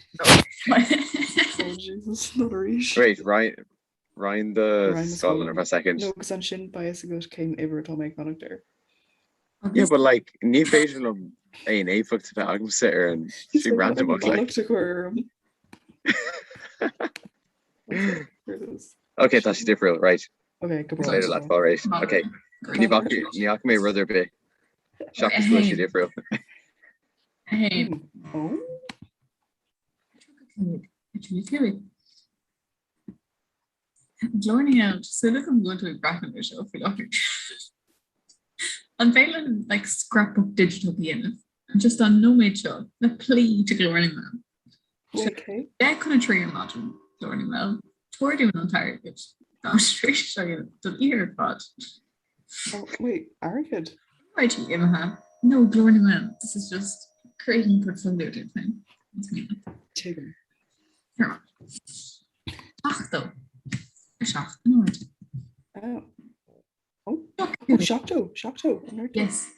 Oh Jesus, not arís. Wait, Ryan, Roinn do Roinn mo scáileán scáileán. ar feadh soicind. No, agus ansin beidh fhios agat cén uimhir atá mé ag fanacht air. Yeah, but like, ní féidir liom aon éifeacht a bheith agamsa ar an Is sí féidir liom randamach, like. mallacht a chur orm. Here it is. Ok, tá sé difriúil, right. Ok, go Is breá, féidir go leat breá. fáil réidh. Ok, ní bhfaca ní fhaca mé rud ar bith. Seachas go bhfuil sé difriúil. 1. Oh? 5, 3, 5. Glór na nGael, súil agam go bhfuil tú ag breathnú ar seo faoi láthair. An féidir linn like scrapbook digital a dhéanamh? Just an nóiméad seo le plea to Glór na nGael. Okay. 10 chun a 3 ar maidin, Glór na nGael, tabhair dúinn an t-airgead. Tá sé seo don oíche ar fad. Oh, wait, airgead? NYG imithe. No, Glór na nGael. This is just creating portfolio duit féin. Tuigim. Sure. 70. 7 0. Oh. Oh, oh, 70, 70, an ort. Yes.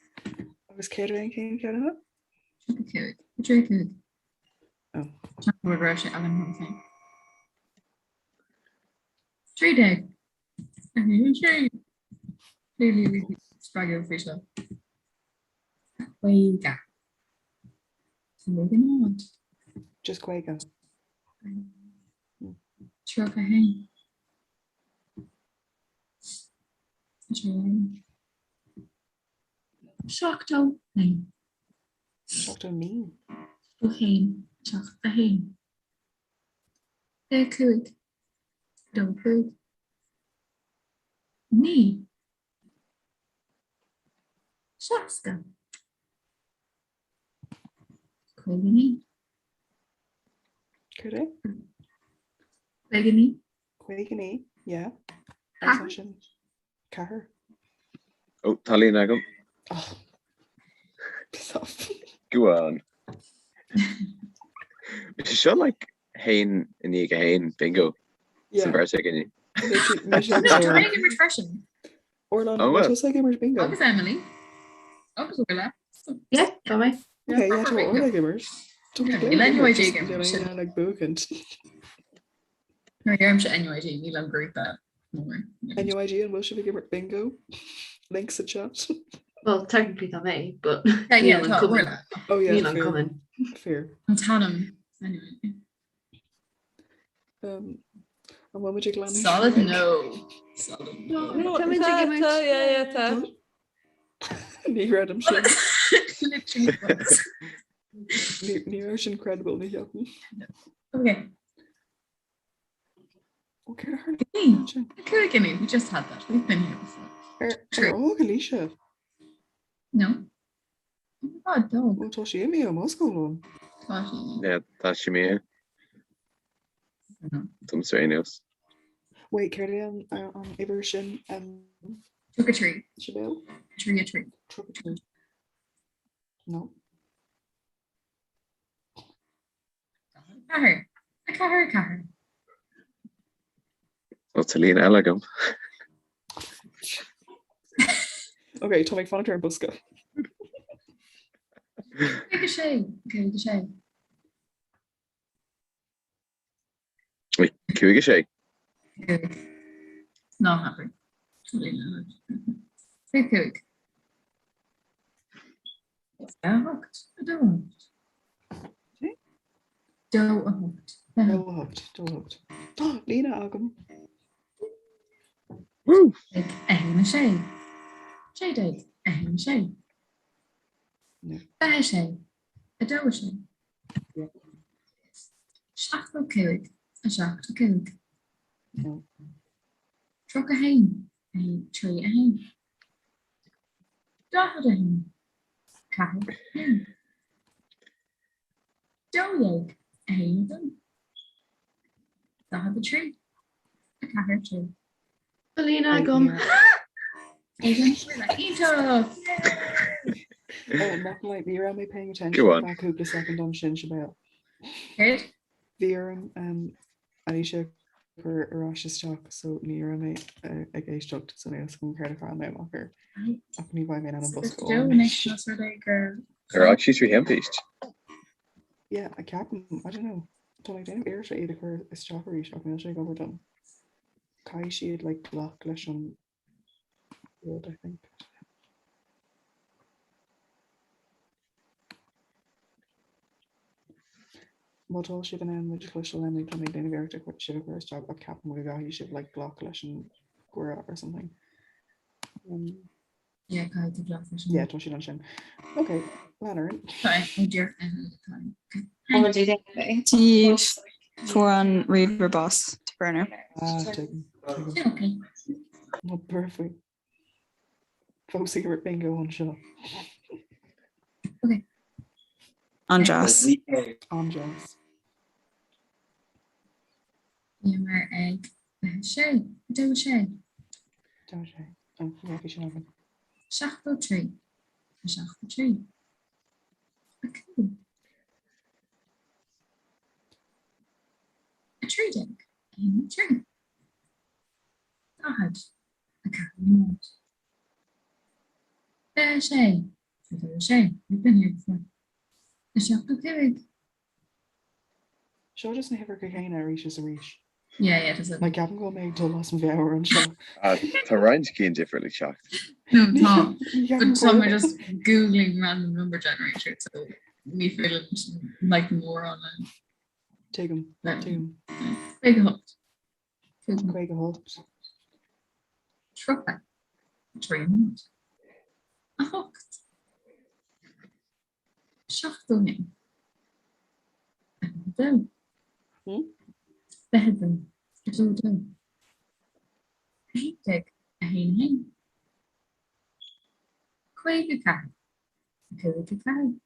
Agus céard é an chéad cheann eile? 35. 35. Oh. Sean raibh sé againn cheana féin. 13. 1 3. Clearly really spreagadh faoi seo. 50. 50. Just 50. 31. 31. 71. 79. 1 7 1. 25. 2 5. 9. 60. 59. Céard é? 59. 59, yeah. Agus ansin ceathair. Ó, tá líne agam. Oh. Piss off. Go on. Is seo like haon i ndiaidh a haon bingo Yeah. san bheirt againne. Mise No, tá mé ag imirt freisin. Orla, Oh, well. bhfuil tusa ag imirt bingo? Agus Emily. Agus Orla. Yeah, tá mé. Okay, yeah, tá Orla ag imirt. Tá muid Níl ag NUIG imirt, ag imirt, níl sin. aon ag buachaint. Nuair a deirimse NUIG, níl an grúpa mór. NUIG an bhfuil sibh ag imirt bingo? Link sa chat. Well, technically tá mé, but Yeah, yeah, níl an tá cumann. Orla. Oh yeah, Níl an fair. cumann. Fair. An t-ainm. Anyway. Um, an bhfuil muid ag leanúint? Solid no. Solid no. No, Tá muid tá, ag imirt. tá, yeah, yeah, tá. Ní chreidim sin. Literally was. Ní ní raibh sin credible ní cheapaim. Okay. Ó céard a tharla Hey, sin? Cúig we just had that. We've been here before. Ar ar fhág Alicia? No. Oh my god, dog. Ó tá sí imithe ó mo scáileán. Tá sí. Yeah, tá sí imithe. No. Domsa ar aon nós. Wait, céard é an an uimhir sin? Um, 33. Sibéal? 3 3. 33. No. 4. 4 4. Ó tá líne eile agam. Ok, tá mé ag fanacht ar an bosca. 56. 56. Wait, 56. Ná habair. 25. 8. 2. 2 8. 2 8. 2 8. Tá líne agam. Woo! 1 6. 16. 1 6. 26. 2 6. 75. 7 5. 31. 1 3 1. 41. 4 1. 12. 1 2. 43. 4 3. Tá líne agam. Iontach! Oh, not gonna lie, ní raibh mé paying attention Go on. feadh cúpla second ansin Sibéal. Céard? Bhí orm um, Alicia a chur ar ais isteach so ní raibh mé uh, ag éisteacht so níl a fhios agam céard a chaill mé amach air. Ach ní bheidh mé in ann an bosca a fháil anois. Más rud é gur Ar fhág sí trí thimpist? Yeah, I ceapaim, I don't know. Tá mé ag déanamh iarracht iad a chur isteach arís ach níl sé ag obair dom. Caithfidh siad like glac leis an rud, I think. Má tá sibh in ann muid a chloisteáil Emily tá mé ag déanamh iarracht a sibh a chur isteach ach ceapaim go gcaithfidh sibh like glac leis an gcuireadh or something. Um, Yeah, caithfidh tú glac leis an. Yeah, tá siad ansin. Ok, lean orainn. Tí fuair an ríomhaire bás de burner. Ah, tuigim, tuigim. Well, perfect. Fós ag rith bingo anseo. An-deas. An-deas. Bhíomar ag 26, 2 6. 2 6. Oh, yeah, bhí sin againn. 73, 73. 5. 13, 1 3. 40, 4 0. 26, 2 6. We've been here before. 75. Seo just na huimhreacha céanna arís is arís. Yeah, yeah, does it? Like ceapaim go bhfuil mé ag dul as mo mheabhair anseo. Ah, Tá roinnt cinn difriúil ag teacht. No, tá. Ní But tá mé just googling random number generator, so ní féidir like mórán le. Tuigim, tuigim. 58. 58. 30. 3 0. 8. 71. 22. 22. 22. 11. 1 1. 54. 54. 1. 4. 4. 37.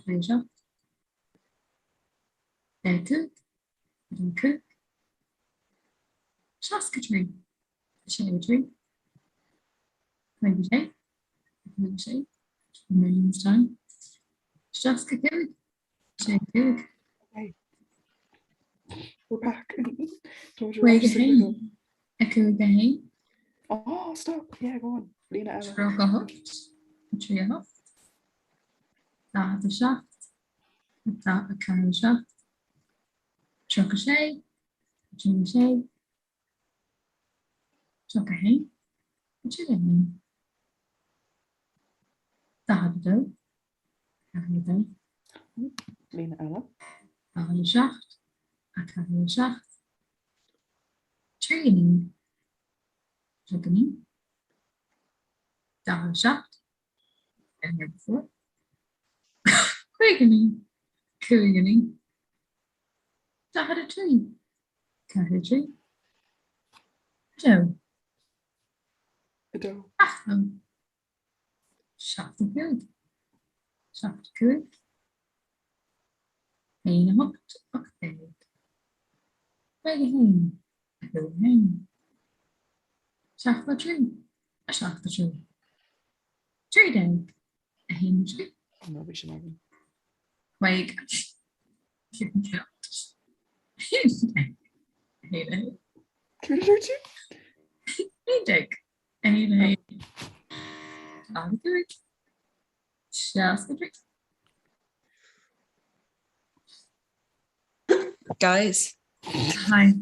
37. 25, 25, 63, 63, 56, 56, millions time, 65, 65. Okay. We're back. 51, 51. Oh, stop. Yeah, go on. Líne eile. 38, 38, 47, 47, 36, 36, 31, 31, 42, 42, Líne eile. 47, 47, 39, 39, 47, Been here before. 59, 59, 43, 43, 2, 2, 7, 7, 5, 1, 8, 18, 51, 1, 73, 73. 13, 1 3. No, bhí sin againn. 50. 1 Céard a dúirt tú? 11, 1 1. 45, 63. Guys. Hi.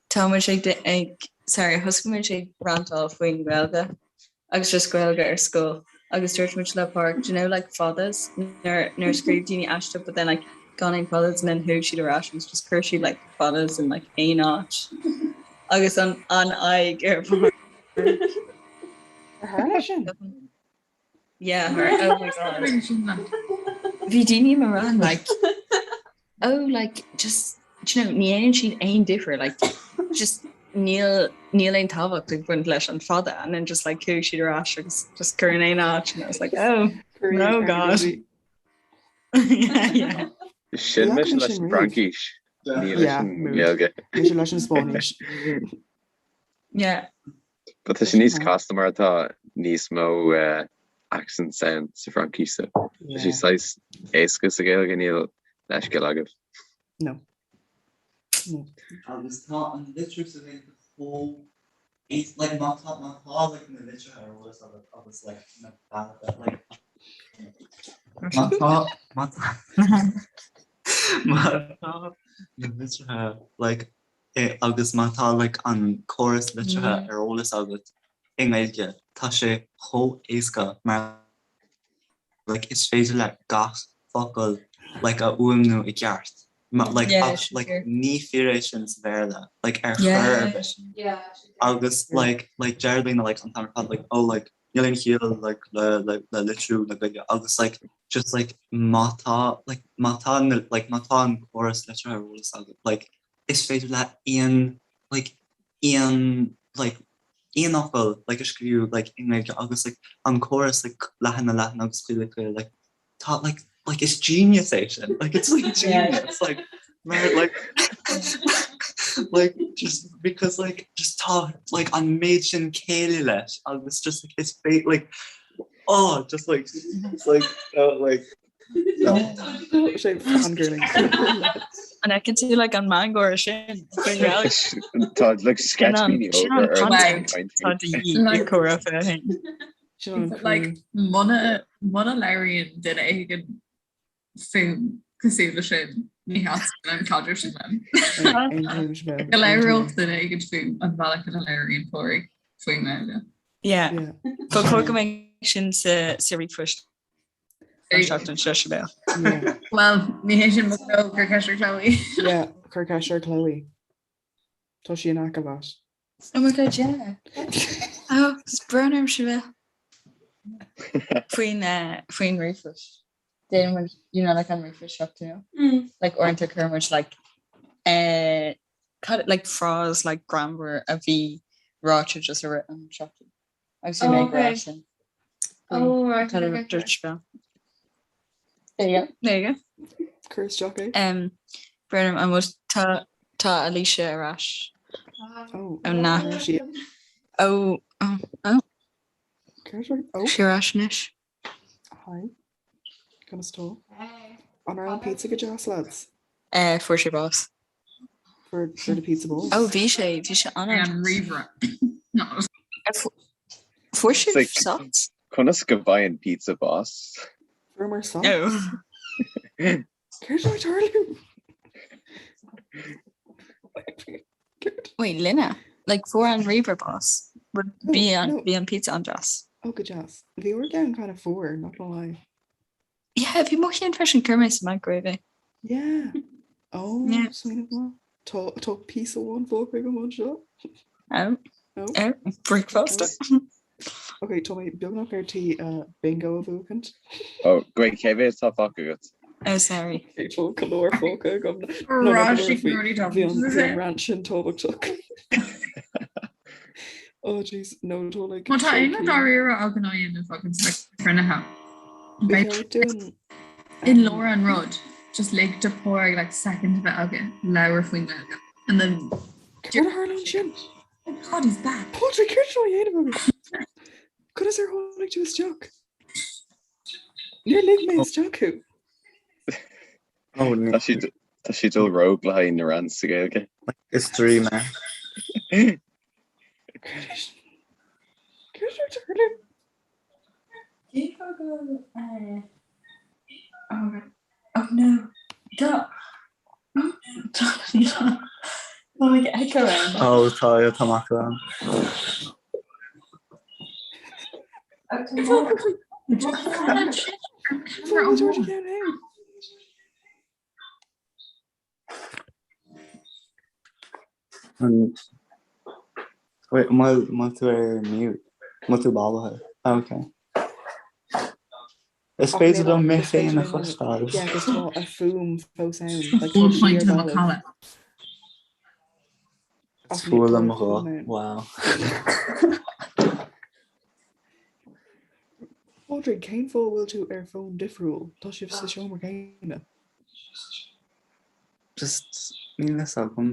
Tá muid ag ag sorry thosaigh muid ag rantáil faoin Ghaeilge agus just Gaeilge ar scoil agus dúirt muid le Pádraig do you know like fadas nuair nuair a scríobh daoine aiste but then like gan aon fadas and then chuaigh siad ar ais agus just chuir siad like fadas in like aon áit agus an an aghaidh ar Phádraig. Ar tharla sin? Yeah, her, oh my god. Bhí daoine i mo rang like oh like just do you know ní dhéanann siad aon difear like just Níl níl aon tábhacht ag baint leis an fada and then just like chuaigh siad ar ais agus just cuir in aon áit and I was like oh no god. Yeah, yeah. Sin mise leis an bhFraincis, ní leis an nGaeilge. Mise leis an Spáinnis. Yeah. But tá sé níos casta mar tá níos mó eh, accents ann sa Fhraincis so tá sé saghas éasca sa Ghaeilge níl leithscéal agaibh. No. No. Agus tá an litriú sa Ghaeilge chomh éasca, like má tá má tá like na litrithe ar eolas agat agus like na bealaí like má tá má tá má tá na litrithe like é agus má tá like an córas litrithe ar eolas agat i nGaeilge tá sé chomh éasca mar like is féidir leat gach focal like a fhuaimniú i gceart. Ma like Yeah, ach sin like fíor. ní fíor é sin sa Bhéarla like ar chor Yeah, ar bith. sin. Yeah, sin fíor. Agus like like deir daoine like an t-am ar fad like oh like níl aon chiall like le le le litriú na Gaeilge agus like just like má tá like má tá na like má tá an córas litrithe ar eolas agat like is féidir leat aon like aon like aon fhocal like a scríobh like i nGaeilge agus like an córas like leathan a leathan agus caol a caol like tá like like is genius é sin like it's like genius like mar like like just because like just tá like an méid sin céille leis agus just like is fé like oh just like it's like uh, like Sé fangirling. An fheiceann tú like an meangadh sin faoin nGaeilge? Tá like Sin an sceitimíní sin an óga ar content atá de dhíth i Comhrá 21. Sin an Like muna muna labhraíonn duine éigin fúm cosúil leis sin ní theastaíonn an caidreamh sin uaim. Go labhródh duine éigin fúm an bealach ina labhraíonn Pádraig faoin nGaeilge. Yeah. Ba chóir go mbeadh sin sa sa ríomhphost. An seachtain seo Sibéal. Well, ní hé sin mo ghnó cuir ceist ar Chloe. Yeah, cuir ceist ar Chloe. Tá sí in aice leat. Oh my god, yeah. Oh, is brón orm Sibéal. Faoin eh, faoin ríomhphost. Déanann muid, you know, like an ríomhphost seachtainiúil. Mm. Like uaireanta cuireann muid like eh, cad like phrase like greannmhar a bhí ráite just i rith an seachtain. Agus bhí mé ag rá sin. Oh, right, Cad a okay, okay. dúirt Sibéal. There you go. There you go. Cuir isteach é. Um, Brón orm, an bhfuil tá tá Alicia ar ais. Oh, Ó na. sí. Ó ó ó. Cuir isteach. Oh. Sí ar ais anois. Hi. Conas tá? An raibh an pizza go deas lads? Eh, fuair sé bás. Fuair fuair the pizza bás. Ó bhí sé bhí sé an An ríomhaire. No. Fuair sé Like, socks? Conas go bhfaigheann pizza bás? Fuaireamar socks. No. Céard atá ag tarlú? Wait, linne? Like fuair an ríomhaire bás. But bhí an no. bhí an pizza an-deas. Oh go deas. Bhí ár gceann kind of fuar, not gonna lie. Yeah, bhí mo cheann freisin chuir mé sa microwave é. Yeah. Oh, Yeah. smaoineamh maith. Tá tá píosa amháin fágtha agam anseo. Oh. Oh. Oh, bricfeasta. Ok, tá mé beagnach ar tí uh, bingo a bhuachaint. Oh, great, cé mhéad atá fágtha agat? Oh, sorry. Ok, tá go leor fágtha agam. Rash Bhí rudaí an bhí an rant sin tábhachtach. Oh jeez, no tá like Má tá aon sé dáiríre againn á dhéanamh agus like cruinnithe. Bhí dún In lár an rud, just lig do Pádraig like second a bheith aige labhair faoin nGaeilge. And then Céard a tharla ansin? Oh God, he's back. Pádraig, céard atá á dhéanamh agat? Conas ar tháinig tú isteach? Níor lig mé isteach thú. Oh, ní. Tá sí tá sí dul rogue le haghaidh na rants sa Ghaeilge. Is draoi mé. Céard atá ag tarlú? Cén fáth go bhfuil eh, oh my God. Oh no. Tá Tá Tá like echo ann. Oh, tá tá mac ann. Fuair George again, hey. An Wait, an bhfuil an bhfuil tú ar mute? An bhfuil tú bailithe? Oh, okay. Is Ach féidir níl liom mé is féidir féin a liom chloisteáil. Yeah, agus tá a fuaim fós ann. Like, tá Full sí point ar to balbh. Macalla. Ach Is fuath liom mo tá ghuth. mé ann. Wow. Pádraig, cén fáth a bhfuil tú ar fón difriúil? Tá sibh sa seomra céanna. Just níl fhios agam.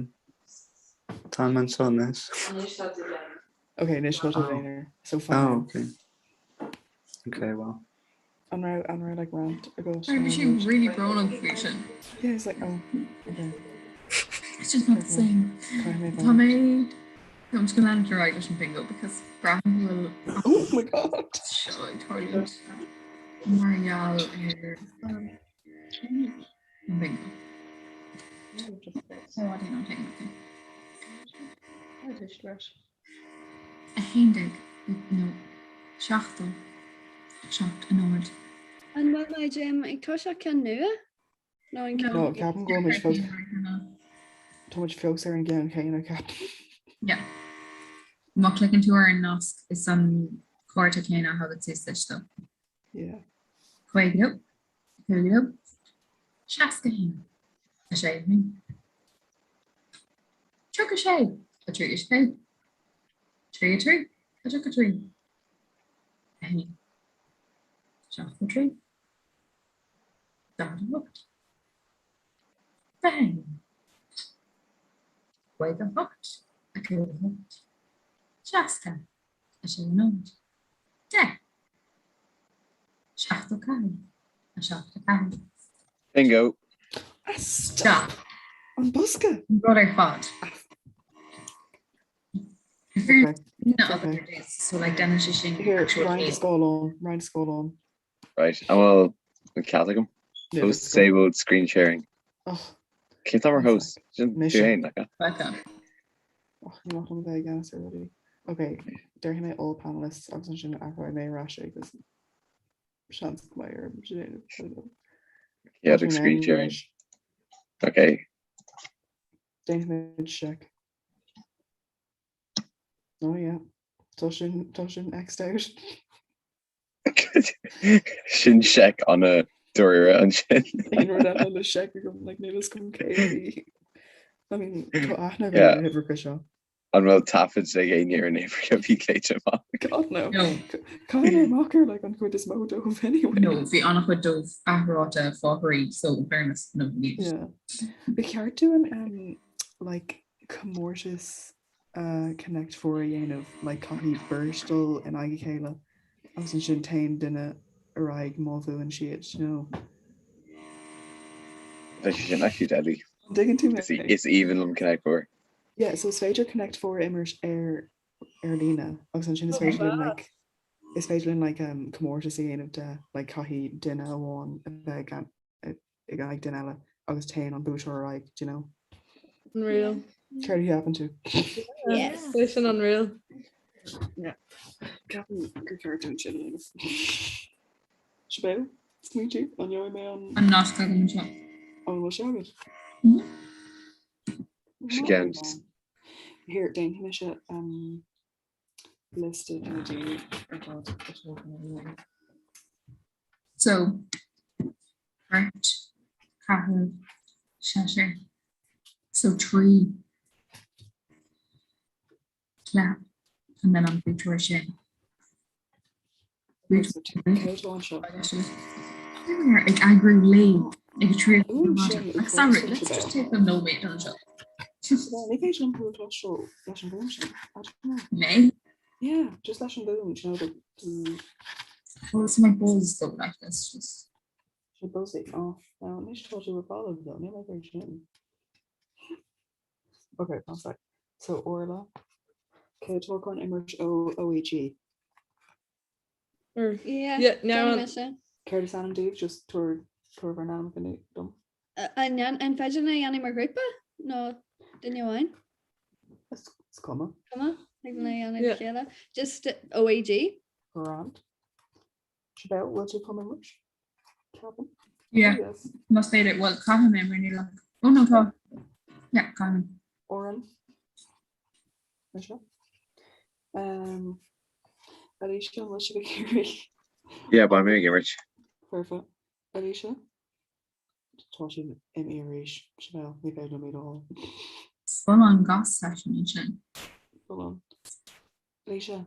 Táim anseo anois. Anois tá tú féin. Ok, anois tá tú féin air. So Oh, fine. ok. Ok, well. An raibh an raibh like rant agat? Sorry, bhí sé really brónach faoi sin. Yeah, it's like oh, okay. It's just not the same. Caithfidh mé Tá mé I'm just gonna leanúint ar aghaidh leis an bingo because braithim go bhfuil Oh my god! seo ag tarlúint mar gheall ar an bingo. So I did not take nothing. 11 nó 70 7 0. An bhfuil muid ag toiseacht ceann nua? Nó an ceann? No, ceapaim go bhfuil muid fós Tá muid fós ar an gceann céanna ceapaim. Yeah. Má chliceann tú ar an nasc is an cárta céanna a thagann suas duit though. Yeah. 52, 52, 61, 6, 1. 36, 3, 6, 3, 3, 3, 1, 7, 3, 48, 21, 58, 58, 60, 6 0, 10, 74, 7 4. Bingo. Stop. An bosca. An rud ar fad. Okay. So like déanann sé sin Here, actual roinnt céad. scáileán, roinnt scáileán. Right, an bhfuil an cead agam? Yeah, Host let's go. disabled screen sharing. Oh, Cé tá mar host? Sin tú Mise. féin, like, eh? Becca. Och, ní maith liom a bheith i gceannas ar rudaí. Ok, déarfaidh mé all panelists agus ansin athróidh mé ar ais é agus seans go mbeidh orm sin a dhéanamh, I don't know. Yeah, Tá like sé screen in sharing. anois. Okay. Déanfaimid seic. Oh yeah. Tá sin tá sin X'd out. Sin seic an-dáiríre ansin. Aon rud eile le seic agam like níl fhios agam cé a bhí. I mean tá aithne agam Yeah. ar na huimhreacha seo. An bhfuil taifead ag éinne ar na huimhreacha a bhí glaoite amach? God no. No. Caithfidh mé amach ar like an chuid is mó dóibh anyway. No, bhí an-chuid dóibh athráite fáthairí, so in fairness, no, níl. Yeah. Ba cheart dúinn um, like comórtas Connect 4 a dhéanamh, like caithfidh beirt dul in aghaidh a chéile agus ansin téann duine ar aghaidh má bhuann siad, you know. Bheadh sé sin actually deadly. An dtuigeann tú mé? Is aoibhinn liom Connect 4. Yeah, so is féidir Connect 4 a imirt ar ar líne agus ansin is féidir linn like is féidir linn like um, comórtas a dhéanamh de like caithfidh duine amháin a bheith ag in aghaidh duine eile agus téann an buaiteoir ar aghaidh, do you know? Unreal. Céard a cheapann tú? Yes. É sin unreal. Yeah. Ceapaim gur ceart dúinn sin a dhéanamh. Sibéal? Smaointiú? An ngeobhaidh mé an... An nasc agam anseo. An bhfuil sé agat? Sin Here, déanfaidh mise um, liosta de na daoine ar fad atá ar líne. So, beirt, ceathrar, seisear, so 3 cluiche and then an buaiteoir sin. Ag eagrú lae ag 3 Sorry, let's just take a nóiméad anseo. Ní féidir liom thú a chloisteáil leis an bhfuaim sin. I don't know. Mé? Yeah, just leis an bhfuaim, do you know, the bzz. Well, it's my buzz though, like that's just. Sé buzzy off. Now, anois tá tú ar fáil though, níl mé ar sin. Okay, one sec. So Orla, cé atá chun imirt ó OÉG? Or Yeah, Yeah, now déanfaidh mise. Céard is ainm daoibh? Just tabhair tabhair bhur n-ainmneacha dom. An an féidir linn a dhéanamh mar ghrúpa nó duine amháin? Is is cuma. Cuma? Ag linn a dhéanamh le Yeah. chéile. Just OÉG. Grand. Sibéal, bhfuil tú chun imirt? Ceapaim. Yeah, Yes. más féidir, well, caithfidh mé mar níl ach. Oh no, tá. Yeah, caithfidh mé. Oran. Mise. Um, Alicia, an bhfuil sibh ag iarraidh? Yeah, beidh mé ag imirt. Perfect. Alicia? Tá sin imithe arís. Sibéal, ní féidir liom iad a fháil. Full on goss session ansin. Full on. Laoise.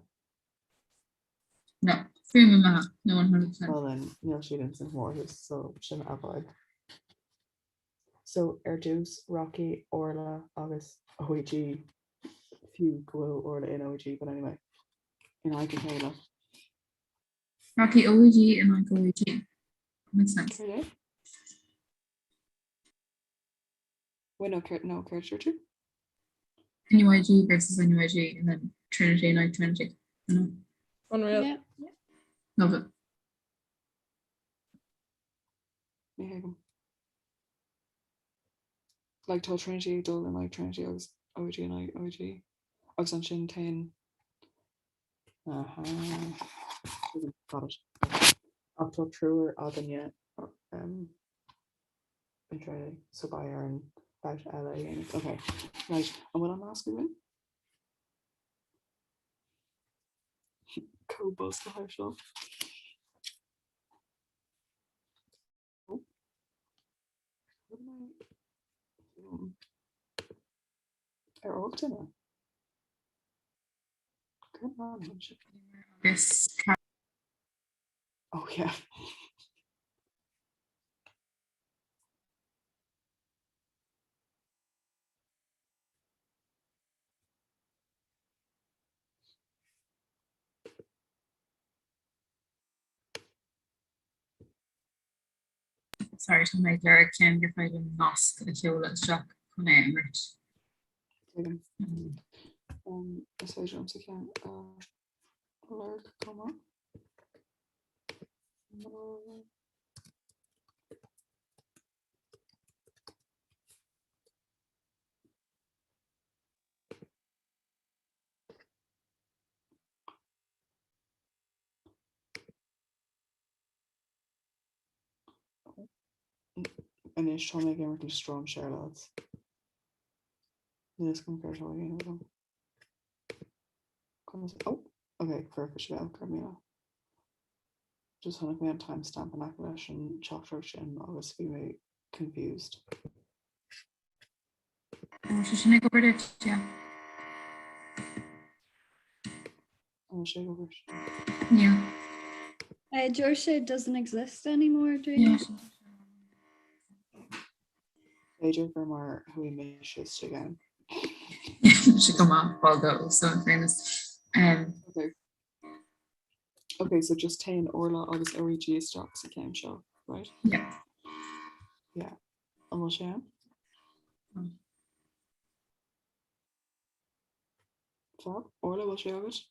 No, fuaim imithe, no 100%. Well then, níl siad ins an chomórtas, so sin a fhadhb. So ar dtús rachaidh Orla agus OÉG, fiú go bhfuil Orla in OÉG, but anyway, in aghaidh a chéile. Rachaidh OÉG in aghaidh OÉG. Makes sense. Céard é? Wait, no, céard, no, céard dúirt tú? NUIG versus NUIG and then Trinity in aghaidh Trinity. I know. Unreal. Yeah. Love it. Ní thuigim. Like tá Trinity ag dul in aghaidh Trinity agus OÉG in aghaidh OÉG. Agus ansin téann Aha. Got it. Ach tá triúr againne um, in Trinity, so beidh orainn babhta eile a dhéanamh. Ok, right, an bhfuil an nasc againn? Chomh bosca thar seo. Oh. What am I doing? Ar fhág duine? Good man, Agus Oh yeah. Sorry, tá mé ag lorg ceann gur féidir nasc a sheoladh isteach chun é a imirt. Tuigim. Um, is féidir liomsa ceann a lorg chomh maith. Anois tá mé ag imirt le strainséir lads. Níl a fhios agam céard atá á dhéanamh agam. Conas oh! Ok, foirfe Sibéal, go raibh míle. Just chonaic mé an timestamp in aice leis an teachtaireacht sin agus bhí mé confused. An bhfuil sé sin ag obair duit? Yeah. An bhfuil sé ag obair? Yeah. Uh, Deir sé doesn't exist anymore, do you? Yeah. B'fhéidir gur mar chuaigh mise isteach ann. sé go maith ball so in fairness. Um, Okay. Okay, so just téann Orla agus OEG isteach sa ceann seo, right? Yeah. Yeah. An bhfuil sé ann? Mm. Fab, Orla, bhfuil sé agat?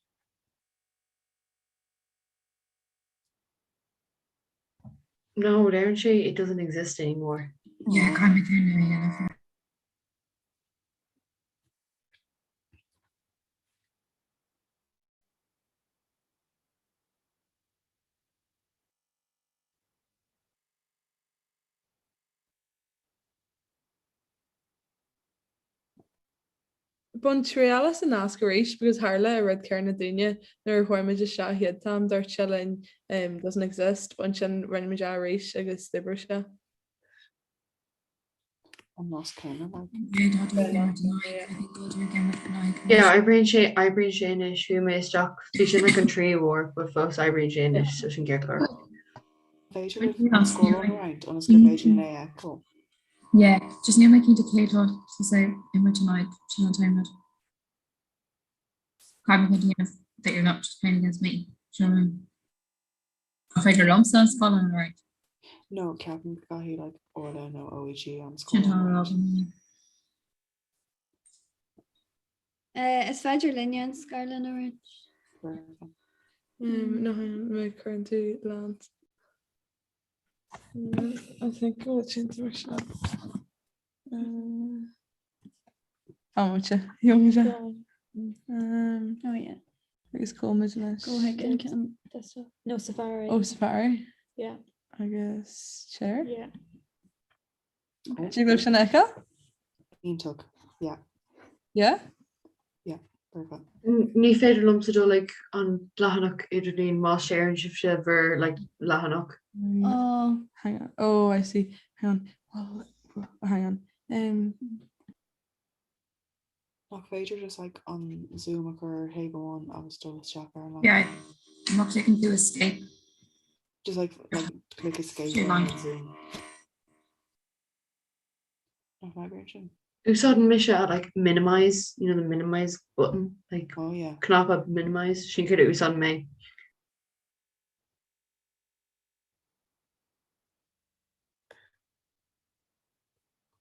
No, deireann sé it doesn't exist anymore. Yeah, caithfidh mé ceann nua a dhéanamh. Bain triail as an nasc arís because tharla an rud céanna dúinne nuair a chuaigh muid isteach an chéad t-am, dúirt sé linn doesn't exist but ansin rinne muid é arís agus d'oibrigh sé. An nasc céanna like. Yeah, oibríonn sé, oibríonn sé anois, chuaigh mé isteach, bhí sin like an tríú huair but fós oibríonn sé anois so sin ceart go leor. Féidir libh an scáileán a roinnt ionas gur féidir linn é a fheiceáil? Yeah, just níl mé cinnte cé atá tusa ag imirt in aghaidh, sin an t-aon rud. Caithfidh mé cinnte a dhéanamh that you're not just playing against me. Do you know what I mean? An féidir liomsa an scáileán a roinnt? No, ceapaim go gcaithfidh like Orla nó OEG an Sin scáileán atá a á rá roinnt. agam. Eh, is féidir linne an scáileán a roinnt. Foirfe. No, mé cuireann tú lán. I think go bhfuil sin mar seo. Tá Jómuide. Oh yeah. Agus cóimid leis. Go ahead an ceann desktop. No Safari. Ó Safari. Yeah. Agus share. Yeah. Dtig libh sin a fheiceáil? Iontach. Yeah. Yeah? Yeah, perfect. Ní féidir liomsa dul ag an leathanach idirlín má share-ann sibhse bhur like leathanach. Oh. Hang on. Oh, I see. Hang on. Well, hang on. Um. Nach féidir just like an Zoom a chur ar thaobh amháin agus dul isteach ar an Yeah, má clickeann tú escape. Just like, like click escape on Line. Zoom. Nach oibríonn sin? Úsáideann mise like minimize, you know the minimize button, like oh, yeah. cnaipe minimize, sin céard a úsáideann mé.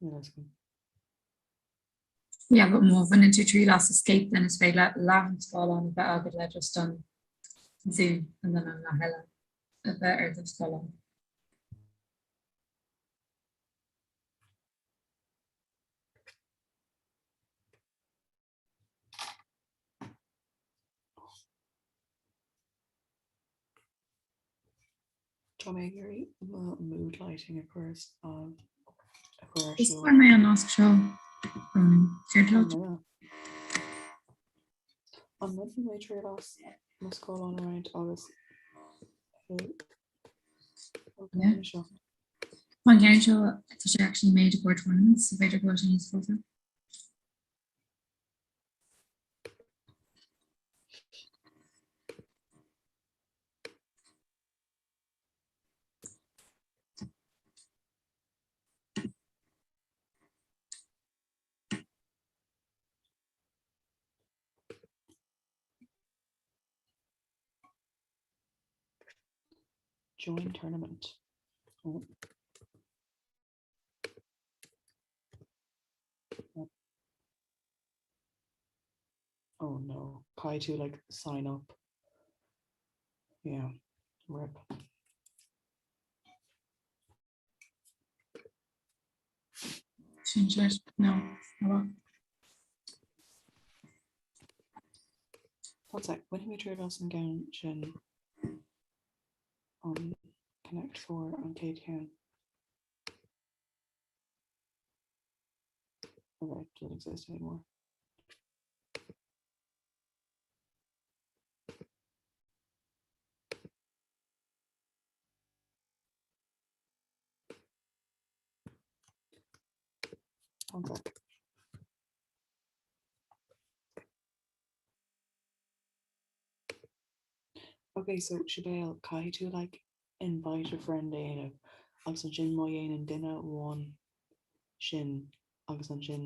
Yeah, that's good. Yeah, but má bhaineann tú triail as escape then is féidir leat leath an scáileán a bheith agat le just an Zoom and then an leath eile a bheith ar do scáileán. Tá mé ag iarraidh mo mood lighting a chur a chur ar Is siúl. fuair mé an nasc seo Ronan. Céard leat? An mbainfidh mé triail as mo scáileán a roinnt agus é Yeah. seo? An ceann seo tá sé actually made for tournaments, so b'fhéidir go bhfuil sé níos fusa. Join tournament. Oh. Oh no. Caithfidh tú like sign up. Yeah. Rip. Sin sé no. Hello. One sec. Bainfidh mé triail as an gceann sin an Connect 4 an chéad cheann. Okay, doesn't exist anymore. One sec. Okay, so Sibéal, caithfidh tú like invite a friend a dhéanamh agus ansin má dhéanann duine amháin sin agus ansin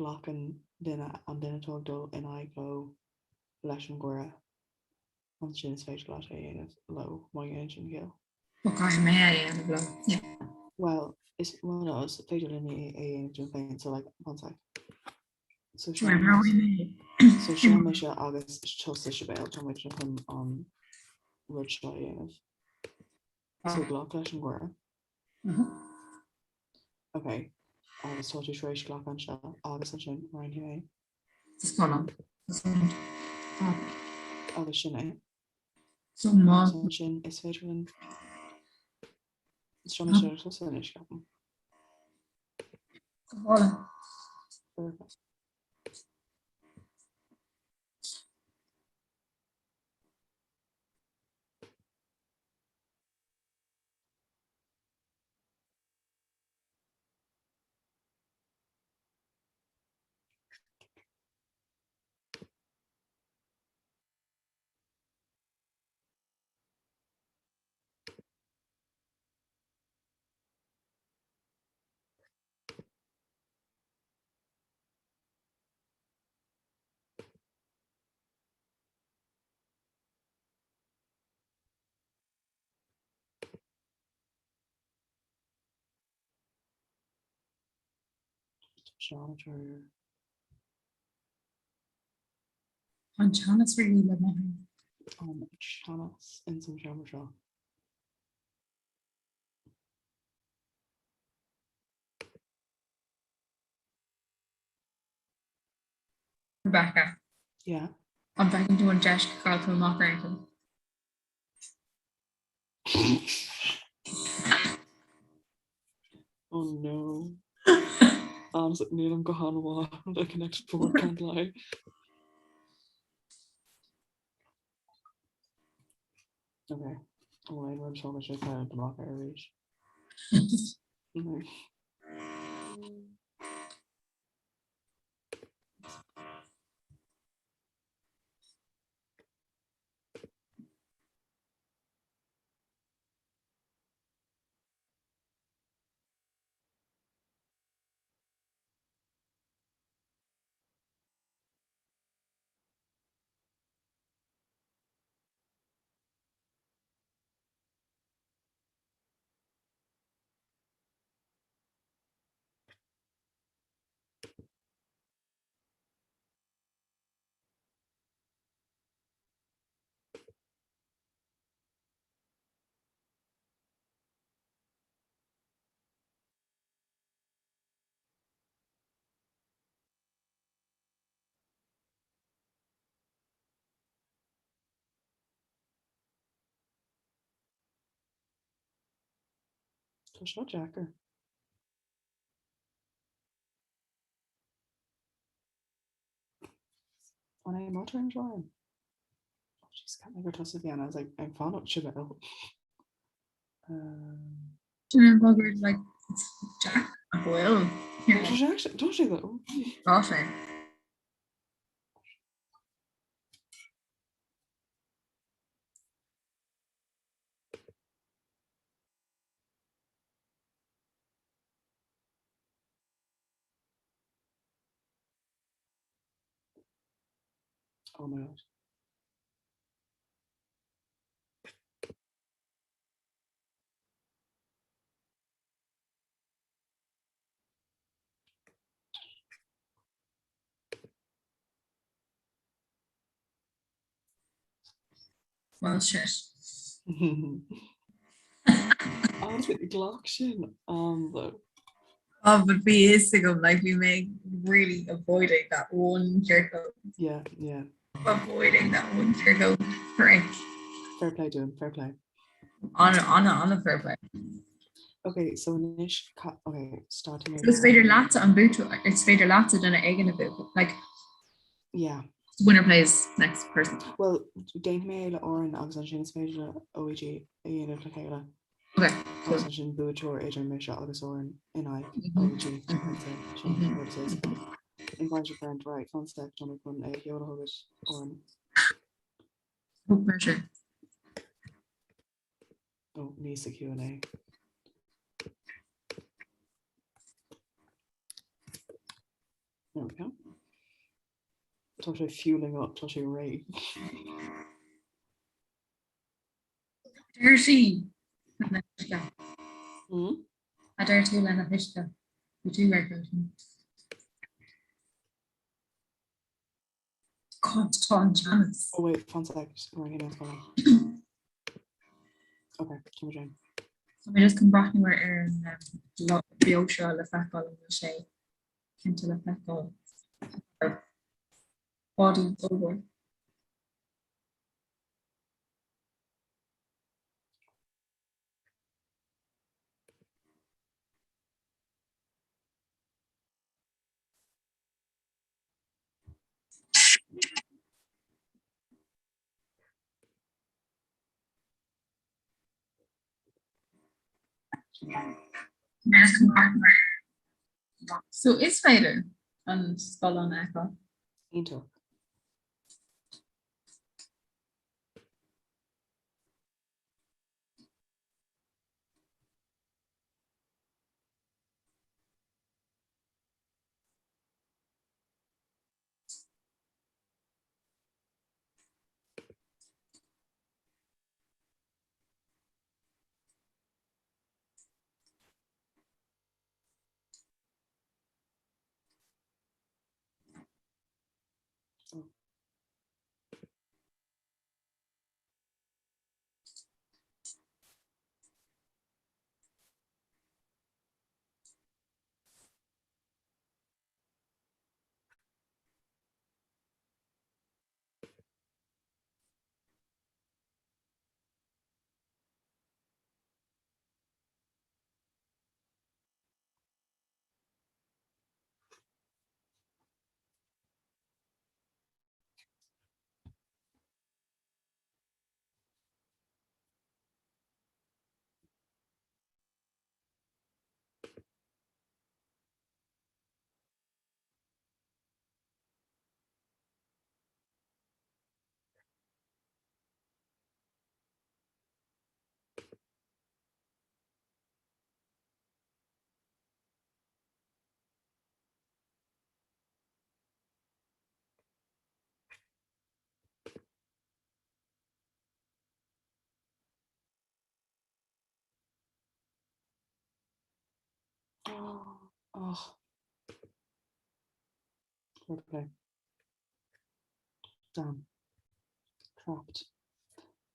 glacann duine an duine atá ag dul in aghaidh leo leis an gcuireadh ansin is féidir leat é a dhéanamh leo má dhéanann sin ciall. Ó caithfidh mé é a dhéanamh leo, yeah. Well, is well no, is féidir linn é a dhéanamh dúinn féin so like one sec. So seo so seo mise agus tusa Sibéal tá muid chun an rud seo a dhéanamh. So glac leis an gcuireadh. Ok, agus tá tú tar éis glacadh anseo agus ansin roinnfidh mé. Agus sin é. So má ansin is féidir linn Seo mise agus tusa anois ceapaim. Go hálainn. Perfect. Sean atá An teannas really le mothú. An teannas in san seomra seo. Rebecca. Yeah. An bhfeiceann tú an deis go gcaithfidh tú amach ar aon Oh no. Honestly, nílim go han-mhaith le Connect 4 can't lie. Okay. Ó aon rud seo sé caint amach ar arís. Tá seo deacair. An é mo turn Ryan? Oh jeez, ceap mé gur tusa a bhí ann, I was like, ag fanacht Sibéal. Um, Sin an bugger like it's Jack nach bhfuil. Tá sé actually- tá sé though. Tá sé. Oh my god. Well shit. Ghlac sin am though. Oh, but bhí fhios agam like bhí mé really avoiding that one circle. Yeah, yeah. Avoiding that one circle. Prick. Fair play to him, fair play. An an an fair play. Okay, so anois okay, starting So is féidir leatsa an buaiteoir is féidir leatsa duine éigin a bhuachan like Yeah. Winner plays next person. Well, déanfaidh mé é le Oran agus ansin is féidir le OEG a dhéanamh le chéile. Okay. Agus ansin buaiteoir idir mise agus Oran in aghaidh OEG. Sin what it is. Invite a friend, right, fan sec, tá mé chun é a sheoladh chugat, Oran. No pressure. Oh, ní sa Q&A. There we go. Tá sé fueling up, tá sé réidh. Deir sí lena huisce. A deir tú lena huisce. Bhí tú ar freisin. God, tá an teannas. Oh wait, fan sec, right, that's gone. Okay, tá mé déan. Tá mé just chun breathnú ar an lá beo seo le feiceáil an bhfuil sé cinnte le feiceáil ar audience ollmhór. So is féidir an scáileán a fheiceáil. Iontach. Oh. Fair play. Damn. Trapped.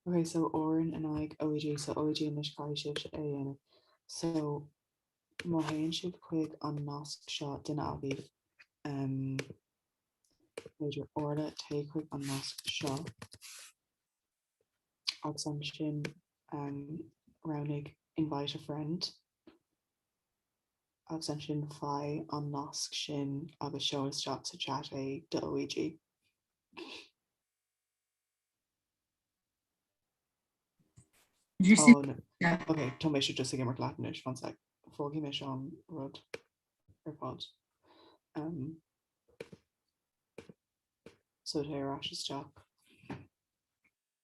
Okay, so Oran in aghaidh OEG, so OEG anois caithfidh sibh é a dhéanamh. So má théann sibh chuig an nasc seo duine agaibh, um, b'fhéidir Orla téigh chuig an nasc seo agus ansin um, roghnaigh invite a friend. agus ansin faigh an nasc sin agus seol isteach sa chat é do OÉG. Oh, no. Ok, tá mise just ag imirt leat anois, fan sec. Fágfaidh mise an rud ar fad. Um, so téigh ar ais isteach.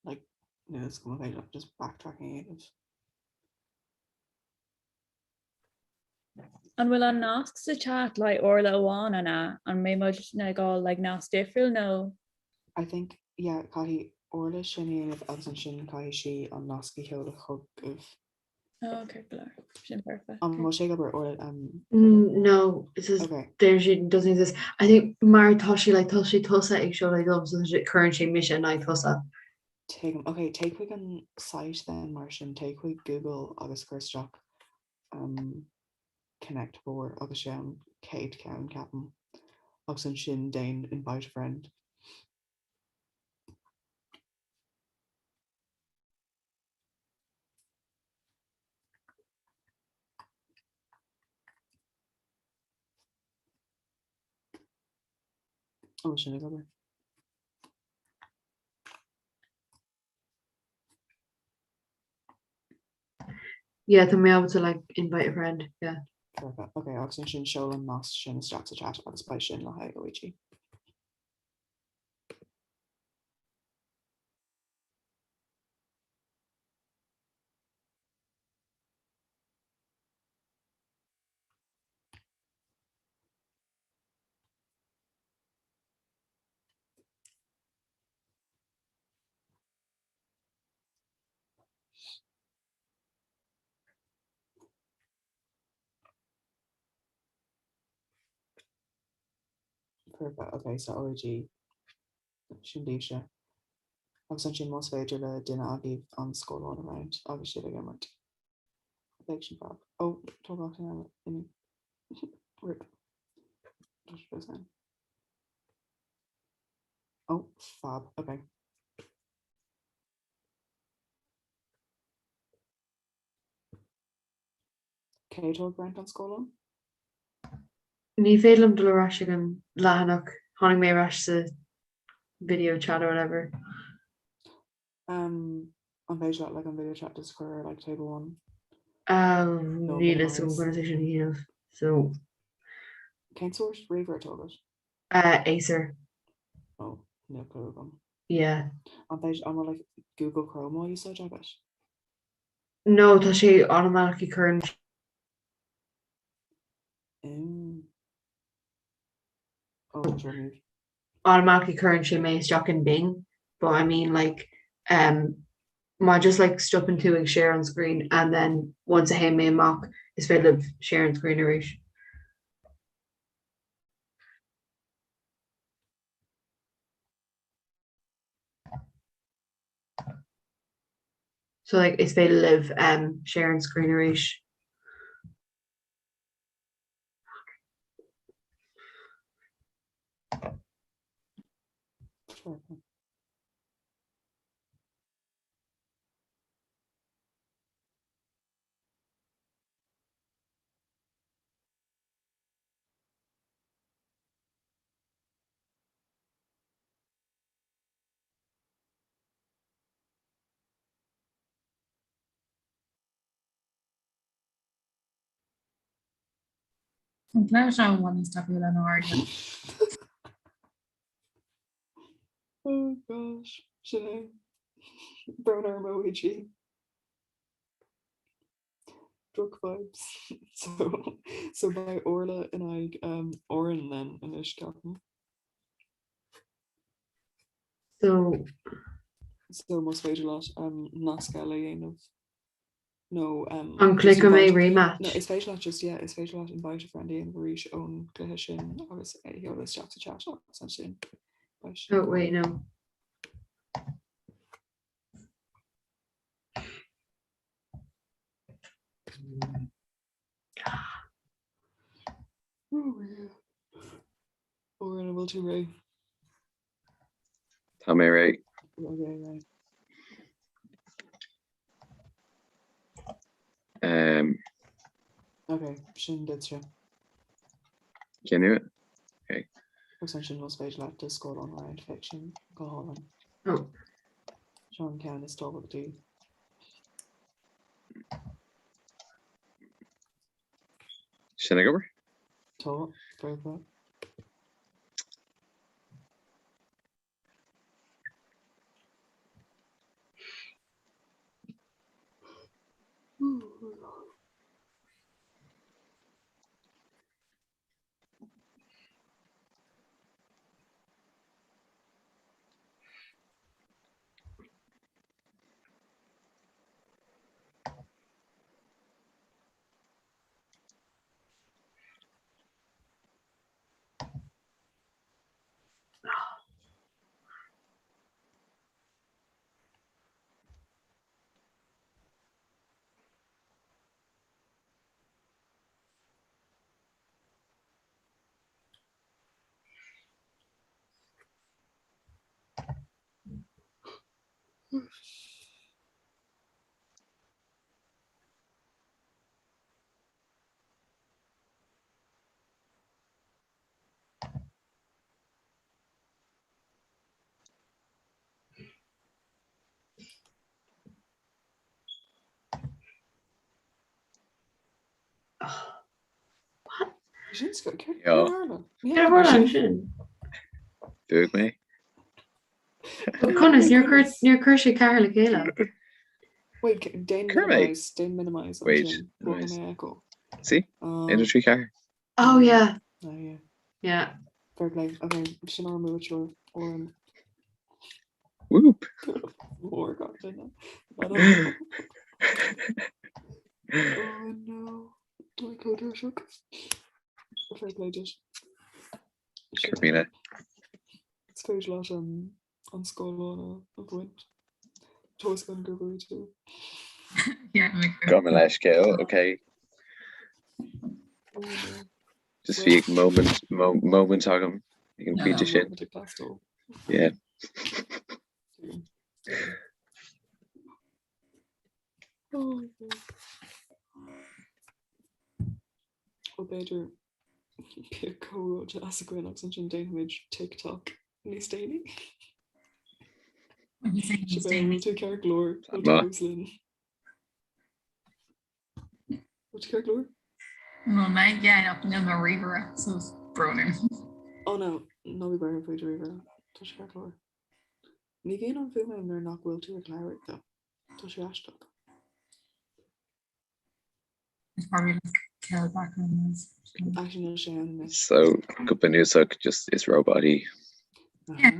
Like, no, it's go mbeidh just backtracking a dhéanamh. An bhfuil an nasc sa chat le Orla amháin an ea? An mbeidh muid ag fáil like nasc difriúil nó? I think, yeah, caithfidh Orla sin a dhéanamh agus ansin caithfidh sí an nasc a sheoladh chugaibh. Oh, okay, go leor. Sin perfect. An bhfuil sé ag obair Orla? Um, No, it says Okay. there she doesn't exist. I think mar tá sé like tá sé tusa ag seoladh dom so tá sé cuireann sé mise in aghaidh tusa. Tuigim. Ok, téigh chuig an site then mar sin, téigh chuig Google agus cuir isteach um, Connect 4 agus sé an chéad cheann ceapaim. Agus ansin déan invite a friend. An bhfuil sin ag obair? Yeah, tá mé ábalta like invite a friend, yeah. Perfect. Ok, agus ansin seol an nasc sin isteach sa chat agus beidh sin le haghaidh OÉG. Perfect. Ok, so OÉG sin daoibhse. Agus ansin más féidir le duine agaibh an scáileán a roinnt agus sibh ag imirt. Beidh sin fab. Ó, tá gach duine eile imithe. Rip. Tá sé fós ann. Ó, fab. Ok. Cé atá ag roinnt an scáileán? Ní féidir liom dul ar ais ag an leathanach, tháinig mé ar ais sa video chat or whatever. Um, an féidir leat like an video chat just chur ar like taobh amháin? Um, níl a fhios agam conas é sin a dhéanamh, so. Cén sórt ríomhaire atá agat? Uh, Acer. Oh, níl clue agam. Yeah. An féidir an bhfuil like Google Chrome á úsáid agat? No, tá sé automatically cuireann Mm. Oh, tá sé mute. automatically cuireann sé mé isteach in Bing, but I mean like um má just like stopann tú ag share an screen and then once a théann mé amach is féidir libh share an screen arís. So like is féidir libh um share an screen arís. An cluiche seo i bhfad níos tapúla ná airgead. Oh gosh, sin é. Brón orm OÉG. Droch vibes. So, so beidh Orla in aghaidh um, Oran then anois ceapaim. So. So más féidir leat um, nasc eile a dhéanamh. Nó um, An just cliceann mé invite- rematch? No, is féidir leat just, yeah, is féidir leat invite a friend a dhéanamh arís ón gcluiche sin agus é a sheoladh isteach sa chat agus ansin beidh sin Oh wait, no. Oh, yeah. Oran, an bhfuil tú réidh? Tá mé réidh. Okay, right. Um, Okay, sin duitse. Cén uair? Ok. Agus ansin más féidir leat do scáileán a roinnt bheadh sin go hálainn. Oh. Seo an ceann is tábhachtaí. Sin ag obair? Tá, fair play. Sin Céard sin? Bhuaigh mé. Conas níor chuir sé ceathair le chéile. Wait, déan Chuir mé. minimize, déan minimize Wait, ansin. minimize. Bhuaigh mé echo. See? Um, 1, 2, 3, 4. Oh yeah. Oh yeah. Yeah. Fair play. Okay, sin ár mbuaiteoir Oran. Whoop. Mór gach duine. I don't know. Oh no. Tá mé chomh tuirseach. Fair play duit. Carmina. Is féidir leat an an scáileán a bhaint. Toisc an gur bhuaigh tú. Gabh mo leithscéal, ok. Oh no. Just bhí moment, mo, moment agam ag an bpointe sin. Moment ag teastáil. Yeah. Tuigim. Oh, no. Ó b'fhéidir beidh comhrá deas againn agus ansin déanfaimid TikTok níos déanaí. Níos Siobhán, déanaí. bhfuil tú ceart go leor? Bhfuil tú Maith. fós linn? Bhfuil tú ceart go leor? Bhfuil mé? Yeah, ach níl mo ríomhaire, so is brón orm. Oh no, ná bí buartha faoi do ríomhaire. Tá sé ceart go leor. Ní bhíonn an fuaim ann nuair nach bhfuil tú ag labhairt though. Tá sé aisteach. It's probably like kill background noise. Actually níl sé ann anois. So go bunúsach just is robot í. Yeah.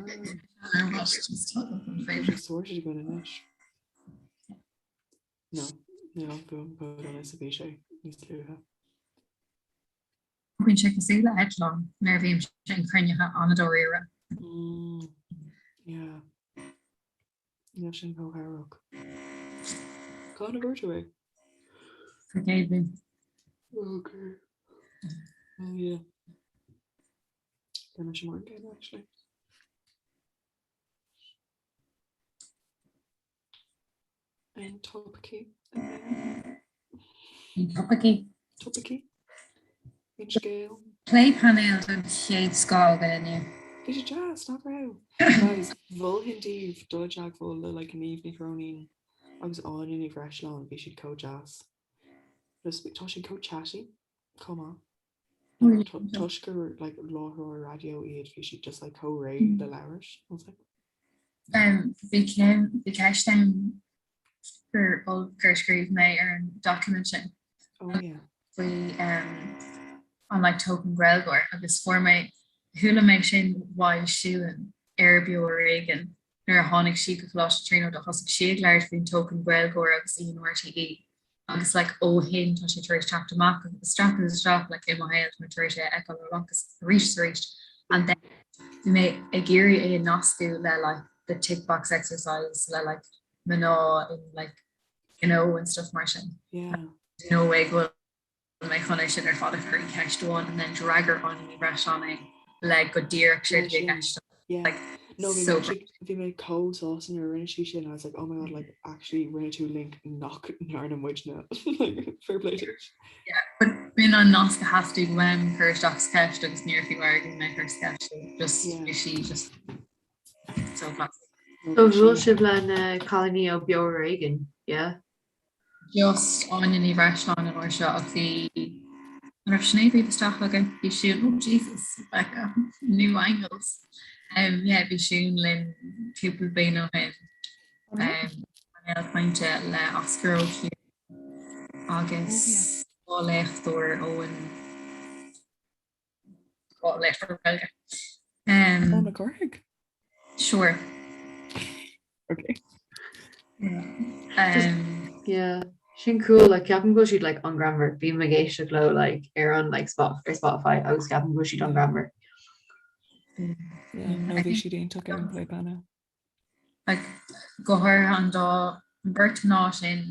Ah, Robot just tell them tá sé sorted againn anois. No, níl an fuaim chomh dona is a bhí sé níos luaithe. Bíonn sé cosúil le eitleán nuair a bhíonn sé in cruinnithe an-dáiríre. Mm, yeah. Níl sin chomh cabhrach. Cá bhfuair tú é? Sa gcéad bhliain. Okay. Oh yeah. Déanann sé mar an gcéanna actually. Aon topaicí? Aon topaicí? Topaicí? Aon scéal? Plé painéil den chéad scoth againn inniu. Bhí sé deas, nach raibh? Guys, mholfainn daoibh dul i dteagmháil le like Niamh Ní Chróinín agus Áine Ní Bhreisleáin, bhí siad chomh deas. Just tá siad chomh chatty chomh maith. Toisc gur like láithreoir raidió iad bhí siad just like chomh réidh le labhairt. I was like, Um, bhí ceann bhí ceist ann gur gur scríobh mé ar an document sin oh yeah. faoi um, an like token Gaeilgeoir agus fuair mé chuala mé sin uaidh Siún ar Beo Ar Éigean nuair a tháinig sí go Coláiste Tríonóide thosaigh sí ag labhairt faoin token Gaeilgeoir agus í in RTÉ agus like ó shin tá sé tar éis teacht amach agus isteach agus isteach like i mo shaol tá mé tar éis é a fheiceáil amach agus arís is arís and then bhí mé ag iarraidh é a nascadh le like the tick box exercise le like mná in like you know and stuff mar sin. Yeah. No way go bhfuil mé chun é sin ar fad a chur i ceist amháin and then d'fhreagair Áine Ní Bhreisleáin é le go díreach sé Yeah, i gceist. Yeah. Like, No bhí So mé bhí mé chomh sásta nuair a rinne sí sin I was like oh my god like actually rinne tú link nach ndearna muidne like fair play duit. Yeah, but b'in an nasc a theastaigh uaim cur isteach sa cheist agus níor fiú airgead mé cur sa cheist so just Yeah. bhí sí just so classy. So bhuail sibh le na cailíní ó Beo Ar Éigean, yeah? Just Áine Ní Bhreisleáin an uair seo ach bhí an raibh Sinéad Reid isteach againn? Bhí Siún oh Jesus Rebecca new angles um, yeah, bhí Siún linn cúpla bliain ó shin um, painéal cainte le Oscar Ó Ciardha agus oh, léachtóir ón léachtóir Gaeilge. Um, Ó na Cárthaigh? Sure. Okay. Um, yeah. Sin cool like ceapaim go bhfuil siad like an-ghreannmhar bím ag éisteacht leo like ar an like spot ar Spotify agus ceapaim go bhfuil siad an-ghreannmhar. Yeah, no bhí siad iontach ar an plé painéil. Like, go háirithe an dá an bheirt mná sin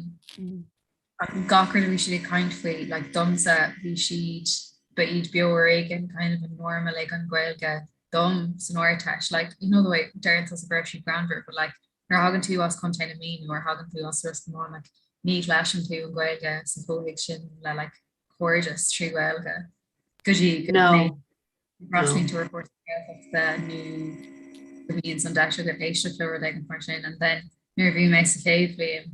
gach rud a bhí siad ag caint faoi like domsa bhí siad ba iad Beo Ar Éigean kind of an normalaigh an Ghaeilge dom san Ardteist like you know the way deireann tusa go raibh siad greannmhar but like nuair a thagann tú as Contae na Mí nó nuair a thagann tú as Ros Comáin like ní chloiseann tú an Ghaeilge sa chomhthéacs sin le like cairdeas trí Ghaeilge go dtí go No. bhfreastalaíonn tú ar chúrsa Gaeltachta nó go mbíonn an deis agat éisteacht le rud éigin mar sin and then nuair a bhí mé sa chéad bhliain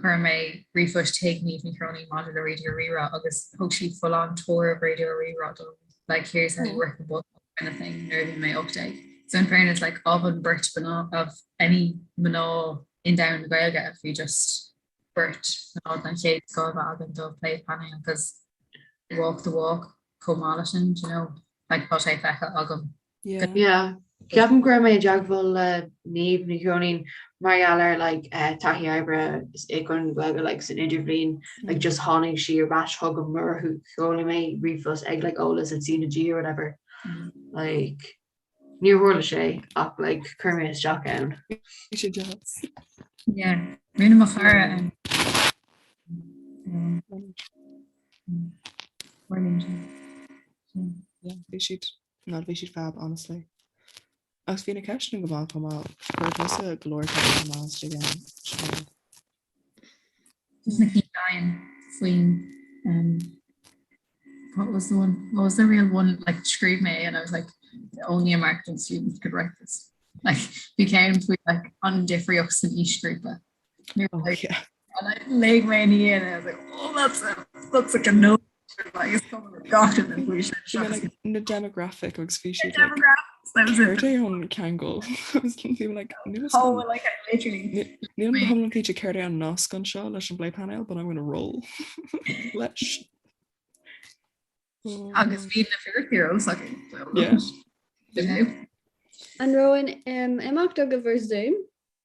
chuir mé ríomhphost chuig Niamh Ní Chróinín maidir le Raidió Rí-Rá agus thug sí full on tour of Raidió Rí-Rá dom like here's how you work the button kind of thing nuair a bhí mé 18. So in fairness like of an beirt mná of any mná in domhan na Gaeilge bhí just beirt mná den chéad scoth a bheith againn do plé painéal because walk the walk chomh maith leis sin, do you know, like tá sé feicthe agam. Yeah. Yeah. Ceapaim go raibh mé i dteagmháil le Niamh Ní Chróinín mar gheall ar like eh, taithí oibre i gConradh na Gaeilge like san idirbhliain like just tháinig sí ar ais chugam nuair a sheol mé ríomhphost ag like eolas at CnaG or whatever. Like níor tharla sé ach like chuir mé isteach ann. Bhí sé deas. Yeah. Rinne mo chara an Yeah, bhí siad no bhí siad fab honestly. Agus bhí na ceisteanna go maith chomh maith. Chuir tusa go leor ceisteanna maith istigh ann. Sinéad. Just na cinn Brian faoin um, what was the one what was the real one like scríobh mé and I was like only a marketing student could write this. Like bhí ceann faoi like an difríocht san aoisghrúpa. Oh, like, yeah. And I léigh mé ina dhiaidh and I was like oh that's a, that's like a no like it's coming with gach duine faoi sin Bhí mé like na demographic agus bhí siad like demographics that was it. Céard é an ceangal? Agus bhí mé like níl a fhios Oh agam. like I literally Níl mé go hiomlán cinnte céard é an nasc anseo leis an bplé painéil but I'm gonna roll leis. Agus bhí na fíricí ar eolas againn. So, Yeah. you know. An raibh an um, imeacht agaibh ar Zoom?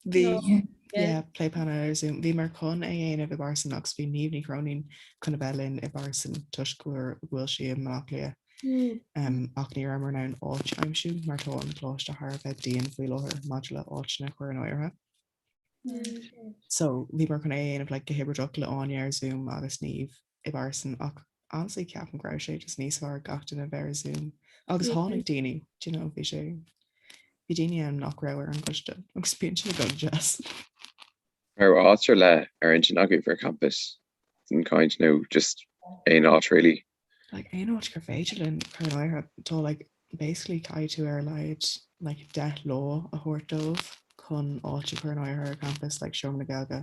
Bhí No. yeah, plé painéil ar Zoom. Bhíomar chun é a dhéanamh i bpearsan agus bhí Niamh Ní Chróinín chun a bheith linn i bpearsan toisc go bhfuil sí i mBaile Átha Cliath. Um, ach ní rabhamar in ann áit a aimsiú mar tá an coláiste thar a bheith dian faoi láthair maidir le áiteanna a chur in áirithe. So bhíomar chun é a dhéanamh like, go hibrideach le Áine ar Zoom agus Niamh i bpearsan ach honestly ceapaim go raibh sé just níos fearr gach duine bheith ar Zoom. Agus tháinig daoine, do you know, bhí sé bhí daoine ann nach raibh ar an gcoiste agus bíonn sé go deas. Raibh áit ar leith ar intinn agaibh ar campus don chaint nó just aon áit really? Like aon áit gur féidir linn cur in áirithe tá like basically caithfidh tú ar a laghad like 10 lá a thabhairt dóibh chun áit a chur in áirithe ar campus like Seomra na Gaeilge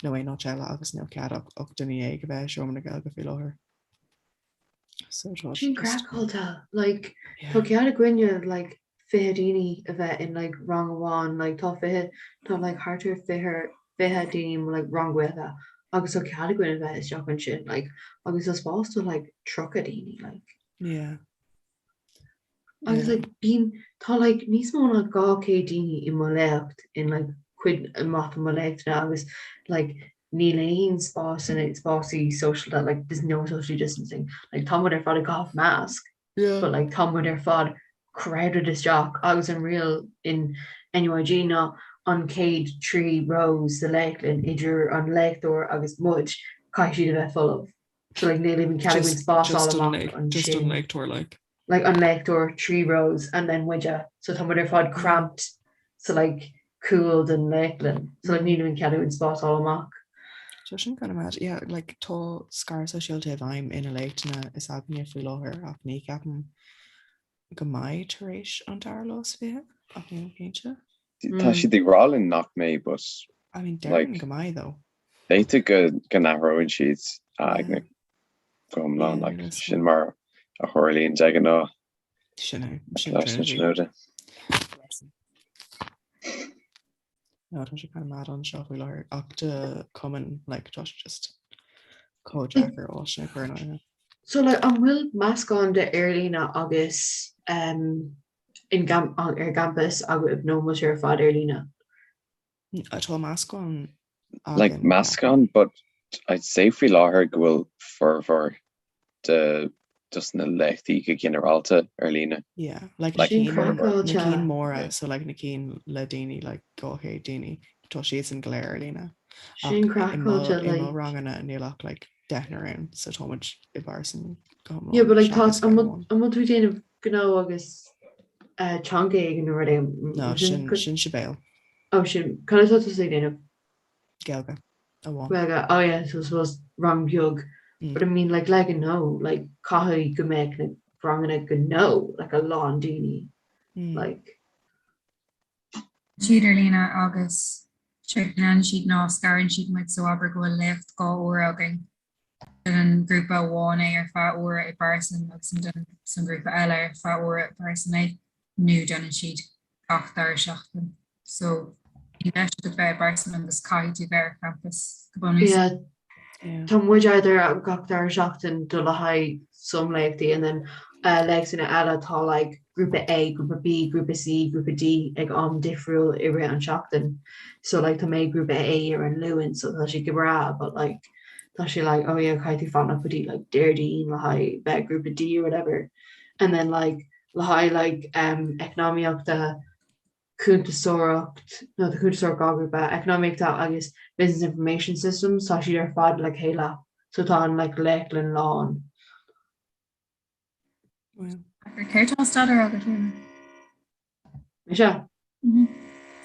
nó aon áit eile agus níl cead ach 18 duine a bheith i Seomra na Gaeilge faoi láthair. So tá Sin craiceáilte like tá cead againne like 20 daoine a bheith in like rang amháin like tá 20 tá like thart ar 20 20 daoine i like rang Gaeilge agus tá cead againn a bheith isteach ansin like agus tá spás do like 30 daoine like. Yeah. Agus like bíonn tá like níos mó ná 200 daoine i mo léacht in like cuid amach i mo léachtanna agus like níl aon spás in spásaí sóisialta like there's no socially distancing like tá muid ar fad ag caitheamh masc Yeah. but like tá muid ar fad crowded isteach agus an riail in NUIG ná an chéad 3 rows sa léachtlann idir an léachtóir agus muid caithfidh siad a bheith folamh. So like níl even cead againn spás a fháil amach ansin. Just an léachtóir like. Like an léachtóir, 3 rows and then muide. So tá muid ar fad cramped. sa like cúl den léachtlann so like níl aon cead againn spás a fháil amach. Tá sin kind of mad. Yeah, like tá scaradh sóisialta i bhfeidhm ina léachtanna is againne faoi láthair ach ní ceapaim go mbeidh tar éis an dara lá is 20 ach nílim cinnte. Tá siad ag rá linn nach mbeidh but I mean deirim go mbeidh though. B'fhéidir go go n-athróidh siad a aigne go hiomlán like sin mar a tharlaíonn de ghnáth. Sin é, sin Leis na Trinity. Tríonóide. No, tá sé kind of mad anseo faoi láthair ach do cumann like tá sé just chomh deacair áiteanna a chur in áirithe. So like an bhfuil meascán de ar líne agus um, in gcam ar an gcampas agaibh nó an bhfuil sé ar fad ar líne? Tá meascán Like againn. meascán but I'd say faoi láthair go bhfuil formhór de just na léachtaí go ginearálta ar líne. Yeah, like na Like cinn na formhór. cinn móra, so like na cinn le daoine like 200 daoine, tá siadsan go léir ar líne. Ach Sin i mo craiceáilte i mo like. ranganna níl ach like deichniúr ann, so tá muid i bpearsan go Yeah, hiomlán but like tá seachas an duine bhfuil amháin. an bhfuil tú ag déanamh gnó agus uh, teanga éigin nó rud éigin No, sin sin sin sa bhéal. Oh sin cad atá tú ag déanamh? Gaeilge amháin. Gaeilge, oh yeah, so suppose rang beag. But I mean like le gnó, like caithfidh go mbeadh na ranganna gnó like a lán daoine like. Siad ar líne agus séard a dhéanann siad ná scarann siad muid so abair go bhfuil léacht 2 uair againn déanann grúpa amháin é ar feadh uaire i bpearsan agus an san grúpa eile ar feadh uaire i bpearsan é nó déanann siad gach dara seachtain. So bíonn deis agat bheith i bpearsan agus caithfidh tú bheith ar champas go bunúsach. Yeah. Tá muid either gach dara seachtain do le haghaidh some léachtaí and then uh, léachtanna eile tá like grúpa A, grúpa B, grúpa C, grúpa D ag am difriúil i rith an seachtain. So like tá mé grúpa A ar an Luan so tá sé go breá but like tá sé like oh yeah caithfidh tú fanacht go dtí like Déardaoin le haghaidh bheith grúpa D or whatever and then like le haghaidh like um, eacnamaíochta cuntasóireacht nó tá cuntasóireacht dhá ghrúpa, eacnamaíochta agus business information systems tá siad ar fad le chéile so tá an like léachtlann lán. Céard atá á staidéar agat Úna? Mise?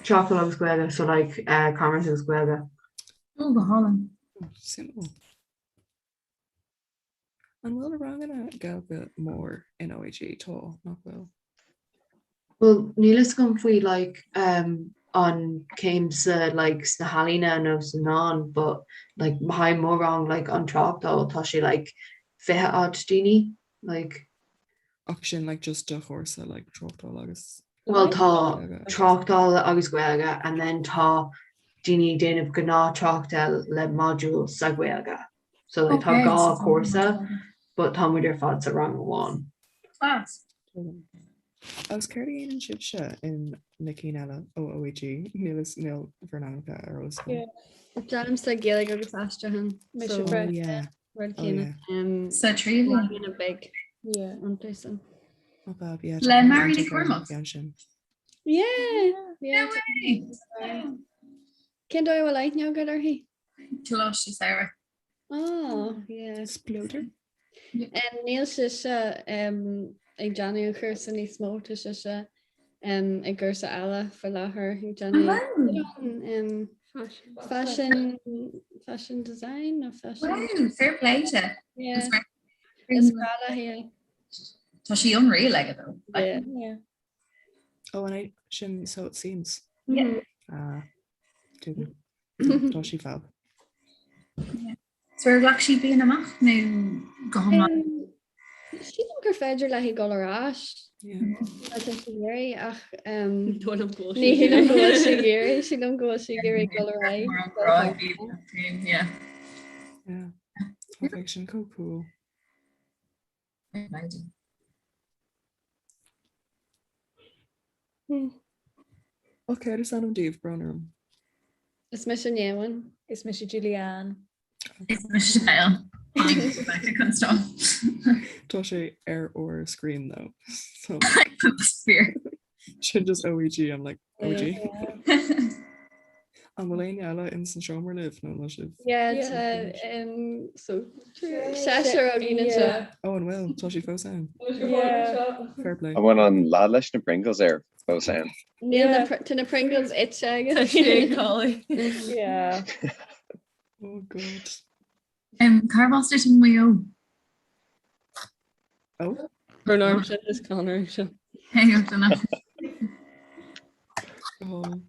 Tráchtáil agus Gaeilge so like uh, commerce agus Gaeilge. Ó go hálainn. Suimiúil. An bhfuil ranganna Gaeilge mór in OÉG? Tá, nach bhfuil? Bhuel, níl fhios agam faoi like um, an céim sa like sna healaíona nó sa meán but like le haghaidh mo rang like an tráchtáil tá sé like 20 odd daoine like. Ach sin like just do chúrsa like tráchtáil agus. Bhuel tá tráchtáil agus Gaeilge and then tá daoine ag déanamh gnáth tráchtáil le modúl sa Ghaeilge. So like, tá dhá chúrsa but tá muid ar fad sa rang amháin. Class. Agus céard a dhéanann sibhse in na cinn eile ó OÉG? Níl is níl bhur n-ainmneacha ar eolas agam. Déanaimse Gaeilge agus aistriúchán. Mise So, Oh yeah. rud Oh céanna. yeah. Um, Sa tríú bliain. ranganna beag. Yeah. Iontu san. Oh fab, yeah. Le Tá Mary roinnt Nic ag an Cormaic. gceann sin. Yeah. Yeah. No way. Yeah. Cén dóigh a bhfuil aithne agat uirthi? Coláiste Samhraidh. Oh, yeah. Spleodar. Níl sise ag déanamh an chúrsa níos mó, tá sise i gcúrsa eile faoi láthair ag déanamh fashion fashion design nó fashion. Wow, fair play di. Yeah. Is breá léi é. Tá sí unreal aige though. Yeah. Yeah. Oh, and I sin so it seems. Yeah. Ah, tuigim. Tá sí fab. So ar ghlac sí bliain amach nó go hiomlán? Sílim gur féidir léi dul ar ais. Má tá sí ag iarraidh ach ní shílim go bhfuil sí ag iarraidh, sílim go bhfuil sí ag iarraidh dul ar aghaidh. Yeah. Yeah. Tá bheadh sin chomh cool. Ok, is ainm daoibh, brón orm. Is mise Néamhain. Is mise Julianne. Is mise Sinéad. Rebecca Constone. Tá sé ar ár screen though. So Fear. sin just OEG, I'm like OG. An bhfuil éinne eile in san seomra libh nó an bhfuil sibh? Yeah, tá um, so seisear againn anseo. Oh, an bhfuil? Tá siad fós ann. Yeah. Fair play. An bhfuil an lad leis na Pringles air fós ann. Níl na Pr- Tá na Pringles ite aige. Tá sé ag codladh. Yeah. Oh God. Um, Cárb as duit in Maigh Eo? Oh. Brón orm sin is Conor sin. Hey, ó, dunno. Oh.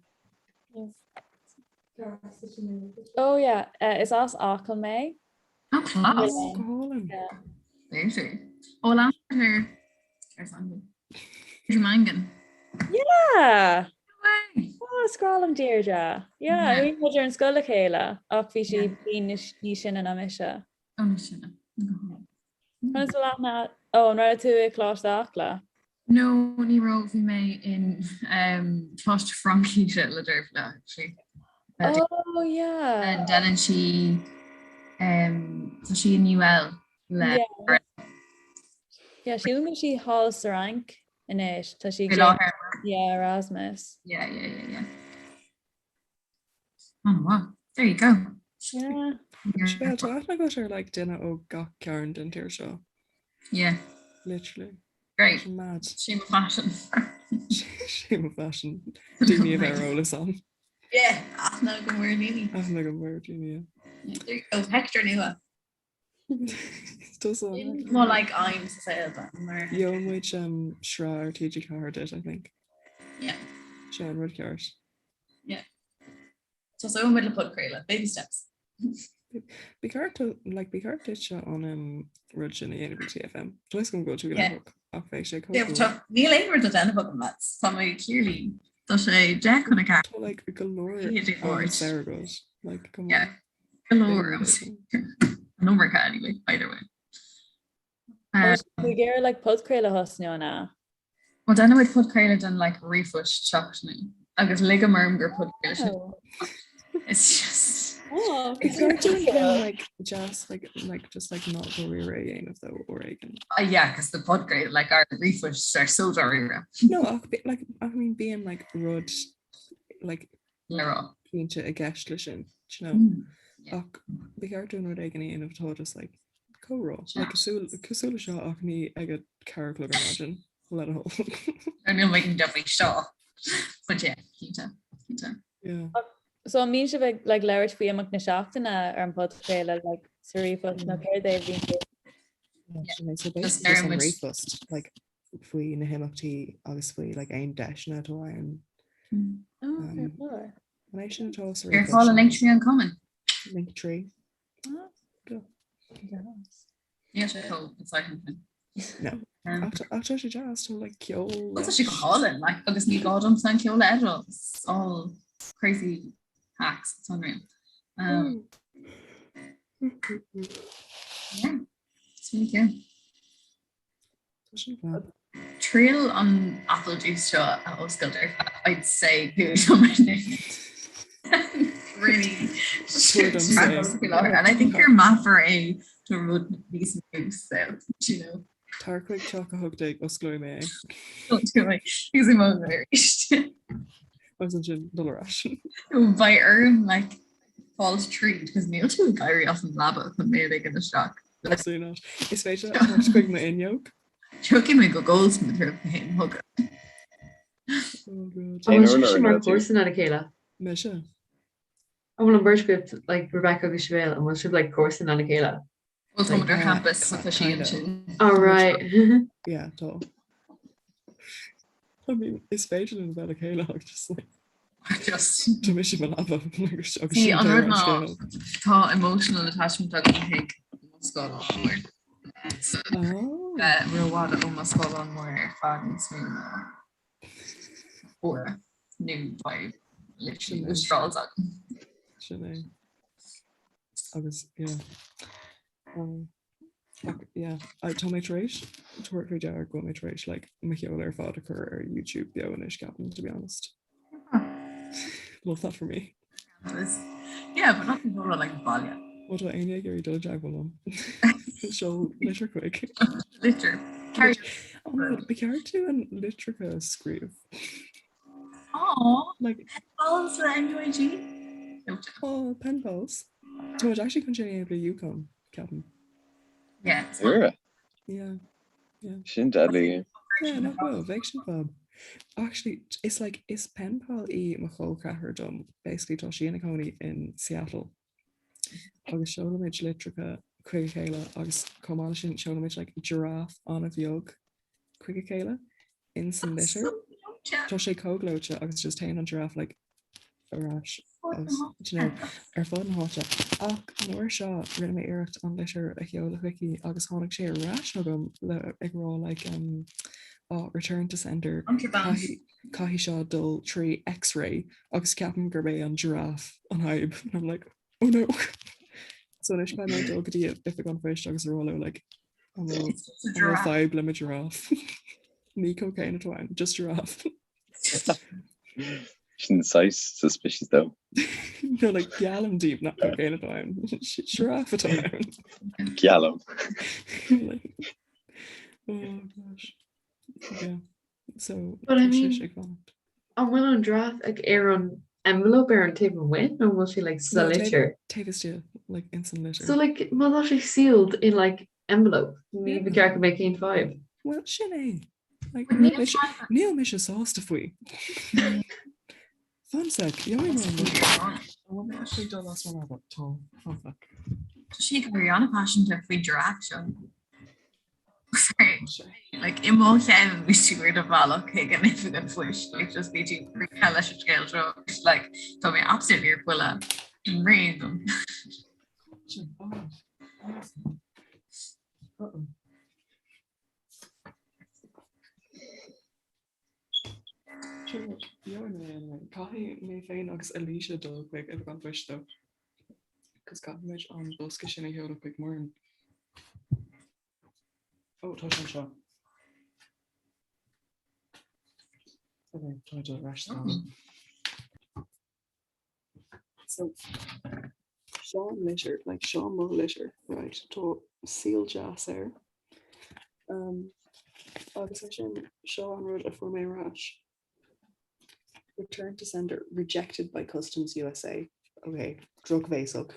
Oh yeah, uh, is as Acaill mé. Oh, class. Go hálainn. Yeah. B'fhéidir. Ó, lean ar ar Sangan. Mangan. Yeah! No way. Oh, is grá liom Deirdre. Yeah, Yeah. bhí muid ar an scoil le chéile ach bhí sí bliain níos níos sine ná mise. Ó, níos sine. Go hálainn. Conas bhfuil aithne Ó, an raibh tú i Coláiste Acla? No, ní raibh, bhí mé in um, Coláiste Fraincise le Dervla, actually. Uh, Oh, yeah. Déanann sí um, tá sí in UL le Yeah. Yeah, sílim go bhfuil sí thall sa Fhrainc anois. Tá sí Faoi láthair. Yeah, Erasmus. Yeah, yeah, yeah, yeah. Oh, wow. There you go. Yeah. Sibéal, tá aithne agat ar like duine ó gach cearn den tír seo. Yeah. Literally. Great. Mad. Shame of fashion. Shame of fashion. Daoine a bheith ar eolas ann. Yeah, aithne go mór daoine. Aithne go mór daoine. Yeah, there you go. Hector nua. Does More like I'm sa saol then, mar. Gheobhaidh muid um, sraith ar TG4 duit, I think. Yeah. Sé an rud ceart. Yeah. Tosóidh muid le podchraoladh, baby steps. Ba cheart do- like, ba cheart duitse an um, rud sin a dhéanamh le TFM. Tá a fhios agam go bhfuil tú Yeah. gnóthach ach bheadh sé chomh Yeah, cool. tá- Níl aon rud le déanamh agam lads. Tá mé clearly tá sé 10 chun a 4. Tá like go leor Bhí sé am ard. saor agat. Like, come on. Yeah. Go leor am saor. An iomarca anyway, either way. Tá tú ag iarraidh like podchraoladh a thosnú an ea? Well, déanann muid podchraoladh den like ríomhphost seachtainiúil agus ligim orm gur podchraoladh sin. It's just Oh, Is there doing kind of like just like like just like not dáiríre a dhéanamh though or éigin? Uh, yeah, because the podchraoladh like our ríomhphosts are so dáiríre. No, ach be- like I mean bíonn like rud like Le rá. cinnte i gceist leis sin, do you know? Mm, Ach ba cheart dúinn rud éigin a dhéanamh atá just like comhrá. Like cosúil cosúil leis seo ach ní ag a 4 a chlog ar maidin le do thoil. I know we can definitely seo. But yeah, cinnte, cinnte. Yeah. So an mbíonn sibh ag like labhairt faoi imeacht na seachtaine ar an podchraoladh like sa ríomhphost nó céard é a bhíonn sibh? Yeah, so Just basically just deireann an muid- ríomhphost like faoi na himeachtaí agus faoi like aon deiseanna atá ann. Oh, Um, fair An é sin atá sa Ar fáil an Linktree an cumann. Linktree. Ah. Go. Níl sé chomh exciting sin. No. Um, Ach ach tá sé deas tá like ceol Well, tá sé go hálainn, like, agus ní gá dom an ceol a edit. It's all crazy hacks. It's unreal. Um, yeah, it's really cool. Tá sin fab. Triail an apple juice seo a oscailt ar feadh, I'd say cúig Really Tabhair dom say. and I think gur meafar é do rud níos mó so you know. Tar chuig teach 18 osclóidh mé é. Don't do it. Because I'm over Agus ansin dul ar ais. Beidh orm like fáil tríd because níl tú ag éirí as an leaba chun mé a ligean isteach. Absolutely not. Is féidir leat teacht chuig m'fhuinneog? Tiocfaidh mé go Goldsmith roimh a haon thugad. Oh God. An bhfuil sibhse mar comharsana le chéile? Mise. An bhfuil an bheirt agaibh like Rebecca agus Sibéal, an bhfuil sibh like comharsana le chéile? Well tá muid ar campus so tá sí ansin. Oh right. Yeah, tá. I mean, is féidir linn bheith le chéile ach just like Just Tá mise i mo leaba agus agus See, sin an rud deireadh an ná scéil. tá emotional attachment agam chuig mo scáileán mór. So Oh. bheith rófhada ó mo scáileán mór ar feadh níos mó ná uair nó beidh literally Sin é. withdrawals agam. Sin é. Agus yeah. Um, ach yeah, I tá mé tar éis tabhairt faoi deara go bhfuil mé tar éis like mo cheol ar fad a chur ar YouTube beo anois ceapaim to be honest. Love that for me. Campus. Yeah, but not people like baile. Má tá éinne ag iarraidh dul i dteagmháil liom. Seol litir chuig. Litir. Carry Oh my God, ba cheart tú an litreacha a scríobh. Aw, Like pen pals le NUIG? oh, pen pals. Tá muid actually chun sin a dhéanamh le UConn, ceapaim. Yeah. Uaire. Yeah. Yeah. Sin deadly. Yeah, nach bhfuil, bheadh sin fab. Actually, is like is pen pal í mo chol ceathrar dom. Basically tá sí ina cónaí in Seattle. Agus seolaimid litreacha chuig a chéile agus chomh maith leis sin seolaimid like giraffe an-bheag chuig a chéile in san litir. Tá sé chomh gleoite agus just téann an giraffe like ar ais agus do you know, ar fud na háite. Ach an uair seo rinne mé iarracht an litir a sheoladh chuici agus tháinig sé ar ais chugam le ag rá like um, oh, return to sender Contraband. caithfidh caithfidh seo dul trí X-ray agus ceapaim gurb é an giraffe an fhadhb. And I'm like, oh no. So anois caithfidh mé dul go dtí oifig an phoist agus a rá leo like an bhfuil It's just a an bhfuil giraffe. fadhb le mo giraffe. Ní cocaine atá ann, just giraffe. Sin saghas suspicious though. No like geallaim daoibh nach cocaine atá ann. Giraffe atá ann. Geallaim. Like, oh gosh. Yeah. So But I tá sé mean, ag fanacht. an bhfuil an giraffe ag ar an envelope ar an taobh amuigh nó an bhfuil sé like sa No, taobh litir? taobh istigh, like in san litir. So like má tá sé sealed in like envelope, ní Yeah. ba cheart go mbeadh aon fadhb. Well, sin é. Like, But níl níl mise níl mise sásta faoi. Fan sec, gheobhaidh mé an litir. An bhfuil mé actually dul as mo leaba? Tá, fan sec. Tá sí ag éirí an-phaiseanta faoin giraffe seo. Sorry. Tá sé. Like, i mo cheann bhí tú ar do bhealach chuig an oifig an phoist, like, just bhí tú rite leis an scéal seo, just, like, tá mé absolutely ar buile bréan dom. Sin odd. Honestly. Uh-oh. Sin rud, gheobhaidh mé anyway. Caithfidh mé féin agus Alicia dul chuig oifig an phoist though. Cos caithfidh muid an bosca sin a sheoladh chuig Muireann. Ó, tá sé anseo. Ok, tá mé dul ar ais sa leaba. So, seo an litir, like seo mo litir, right, tá seal deas air. Um, agus ansin seo an rud a fuair mé ar ais. Return to sender rejected by Customs USA. Ok, drochbhéasach.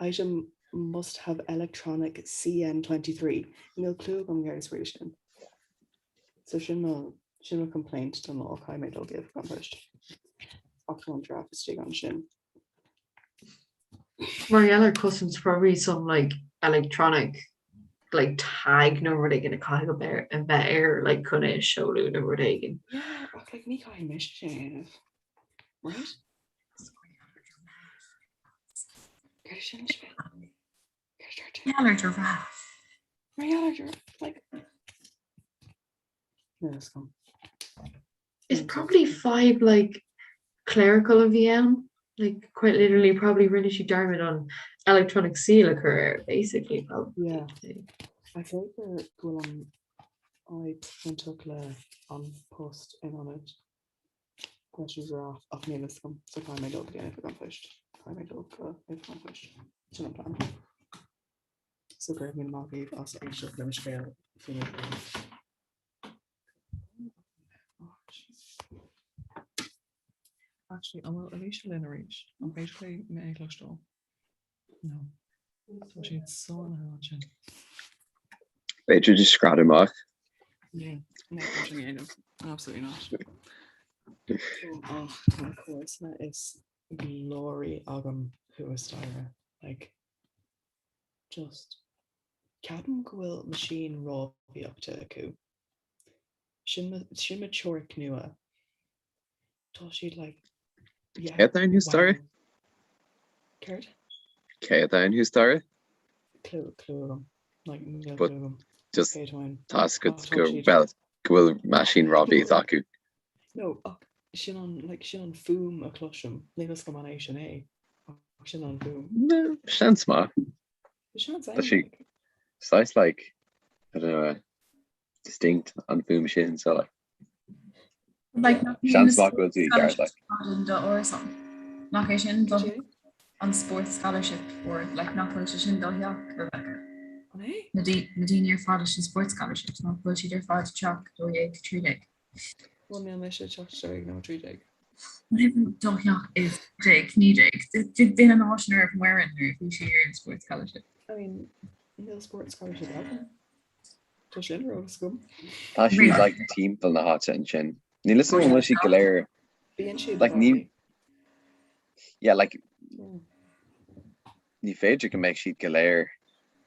Item must have electronic CN23. Níl clue agam céard is brí leis sin. So sin mo sin mo complaint don lá caithfidh mé dul go dtí oifig an phoist. Ach tá an giraffe istigh ansin. Mar gheall ar customs probably some like electronic like tag nó rud éigin a caithfidh a bheith a bheith air like chun é a seoladh nó rud éigin. Yeah, ach like ní chaithfidh mise sin a dhéanamh. Right? Mar gheall ar giraffe. Mar gheall ar giraffe, like It's probably fadhb like clerical a bhí ann, like quite literally probably rinne siad dearmad an electronic seal a chur air basically probably. Yeah. I say gur go bhfuil an fhadhb bainteach le An Post in ionad leis an giraffe ach níl fhios agam so caithfidh mé dul go dtí an oifig an phoist. Caithfidh mé dul go oifig an phoist. Sin an plean. So go raibh míle maith agaibh as éisteacht le mo scéal faoi mo ghiraffe. Actually, an bhfuil Alicia linn arís? An féidir léi mé a chloisteáil? No. Tá siad sáinnithe ansin. B'fhéidir just scread amach. Yeah, no, tá sin dhéanamh. Absolutely not. Ach tá na comharsana is glóraí agam thuas staighre. Like, just ceapaim go bhfuil meaisín rámhaíochta acu. Sin mo, sin mo teoiric nua. Tá siad like, yeah, Cé atá ann thuas staighre? wow. Céard? Cé atá ann thuas staighre? Clue, clue agam. Like, níl But clue agam. just Cé atá ann. tá a fhios agat Ach tá go siad. well go bhfuil meaisín rámhaíochta acu. No, ach sin an, like, sin an fuaim a chloisim. Níl fhios agam an é sin é. Ach sin an fuaim. No, seans maith. Seans Tá é, sí like. saghas like, I don't know, uh, distinct an fuaim sin so like. Like, nach bhfuil Seans na maith go bhfuil tú i gceart, like. in do árasán. Nach é sin do an sports scholarship or like nach bhfuil sé sin do theach, Rebecca? An é? Na daoine ar fad leis na sports scholarships, nach bhfuil siad ar fad teach 12 13. Bhuel níl mise teach 12 nó 13. Whatever do theach is 19, 19. Duine ná sin ar Muireann nuair a bhí sí ar an sports scholarship. I mean, níl sports scholarship agam. Tá sin ar eolas agam. Tá siad like timpeall na háite ansin. Níl fhios agam an bhfuil siad go léir Bíonn siad like ní yeah like ní féidir go mbeidh siad go léir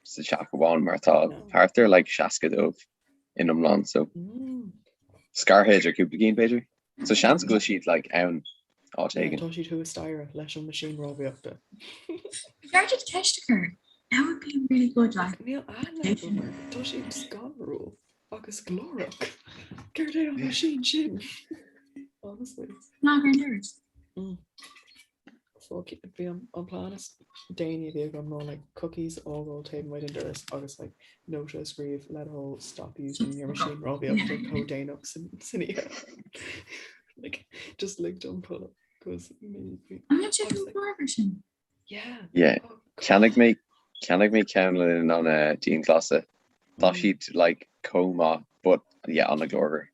sa teach amháin mar tá thart ar like 60 dóibh in iomlán so scartha idir cúpla cinn b'fhéidir. So seans go bhfuil siad like ann áit éigin. Tá siad thuas staighre leis an machine rámhaíochta. Ba cheart duit ceist a chur. That would be really good like. Níl aithne agam air. Tá siad scanrúil agus glórach. Céard é an machine sin? Honestly. Ná ar an doras. So bhí an an plean is déanaí a bhí agam ná like cookies a fhágáil taobh amuigh den doras agus like nóta a scríobh le do thoil stop using your machine rámhaíochta chomh déanach san san oíche. Like just lig dom codladh cos me An bhfuil sé chomh glórmhar sin? Yeah. Yeah. Cheannaigh mé cheannaigh mé ceann le linn an eh, dianghlasála. Tá siad like chomh maith but yeah an-ghlórmhar.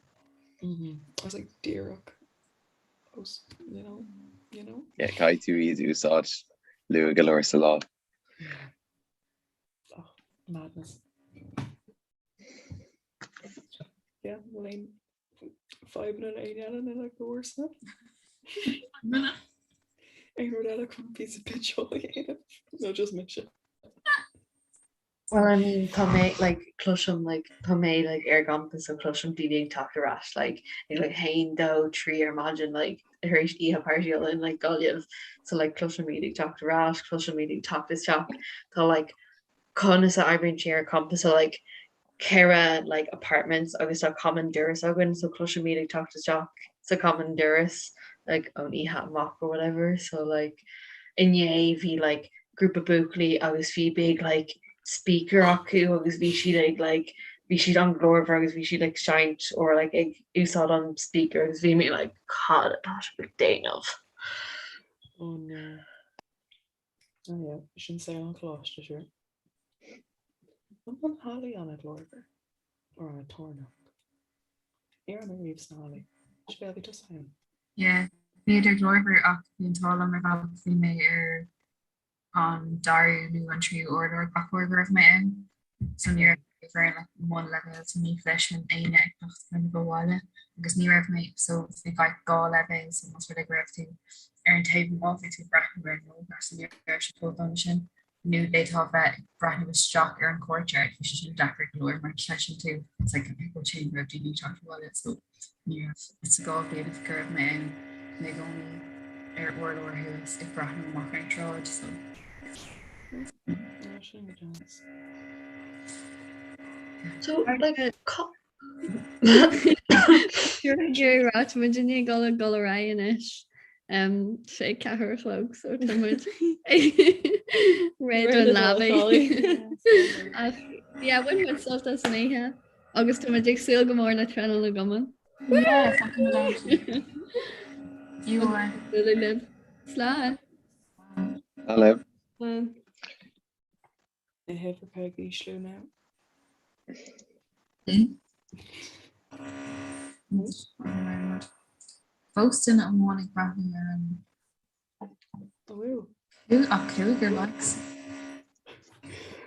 Mhm. I was like díreach you know, you know? Yeah, caithfidh tú iad a úsáid luath go leor sa lá. Yeah. Oh, madness. Yeah, bhfuil aon fadhbanna le aon eile na le comharsana? Fadhbanna? Aon rud eile chun píosa pitseáil a dhéanamh? No, just mise. Well I mean tá mé like cloisim like tá mé like ar an gcampas so cloisim daoine ag teacht ar ais like ag like haon dó trí ar maidin like tar éis oíche páirtíála in like Gaillimh so like cloisim iad ag teacht ar ais cloisim iad ag teacht isteach tá like conas a oibríonn sé ar an gcampas so like 4 like apartments agus tá common doras againn so cloisim iad ag teacht isteach sa common doras like ón oíche amach or whatever so like inné bhí like grúpa buachaillí agus bhí big like speaker acu agus bhí siad ag like bhí siad an-ghlórmhar agus bhí siad ag seinnt or like ag úsáid an speaker agus bhí mé like cad atá sibh ag déanamh? Oh no. Oh yeah, sin saol an choláiste sure. An bhfuil na hallaí an-ghlórmhar? Or an-torann? Ní raibh mé riamh sna hallaí. Sibéal, bhí tusa ann? Yeah, bhíodar glórmhar ach bhí an t-ádh liom ar bhealach bhí mé ar an dara nó an tríú urlár gach uair go raibh mé ann. So ní raibh mé ar like mbunleibhéal so ní chloisfinn éinne ag teacht kind of abhaile agus ní raibh mé so bhí like 2 leibhéal so más rud é go raibh tú ar an taobh amuigh bhí tú ag breathnú ar an mbóthar so ní raibh sé chomh dona sin. nó d'fhéadfá bheith ag breathnú isteach ar an courtyard, bhí sé sin deacair go leor mar cloiseann tú it's like an echo chamber of daoine ag teacht abhaile so ní raibh sa 2 bhliain go raibh mé ann mé i gcónaí ar urlár thuas ag breathnú amach ar an tsráid so. Sin go deas. So like Ag rá tá muid i ndiaidh dul ag dul ar aghaidh anois. Sé 4 a chlog so tá muid réidh don leabaidh. Ach yeah, bhain muid sult as an oíche agus tá muid ag súil go mór le traenáil na gcumann. Yeah, fucking without you. You are. Libh. Slán. Slán libh. Slán. Na huimhreacha ag ísliú now. Fós duine amháin ag breathnú ar an Ach cúigear likes.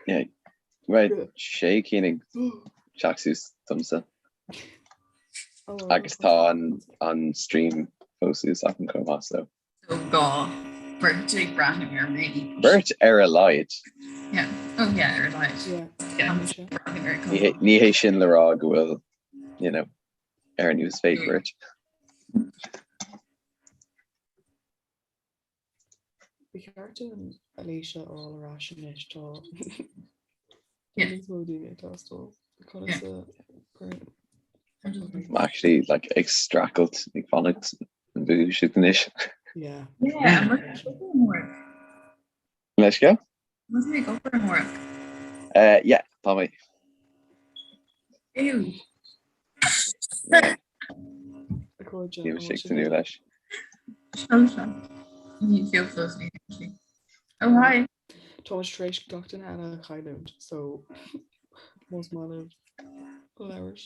Yeah, right, sé cinn ag teacht suas domsa. Agus tá an stream fós suas agam chomh maith so. So tá beirt ag breathnú ar mé. Beirt ar a laghad. Yeah. Oh yeah, ar a laghad. Yeah. Yeah, breathnú ar Ní hé- Ní hé sin le rá go bhfuil, you know, ar an uasmhéid beirt. Ba cheart dúinn Alicia a fháil ar ais anois tá tá níos mó daoine ag teastáil. Conas a chuireann I'm actually like ag streachailt ag fanacht an bhfuil siad anois. Yeah. Yeah, an bhfuil tú ag obair amárach? Leithscéal? An bhfuil tú ag obair amárach? Uh, yeah, tá mé. Ew. Níl sé ag tnúth leis. Ní feel close me actually. Oh hi. Tá muid tar éis gach duine eile a chailliúint, so más maith libh labhairt.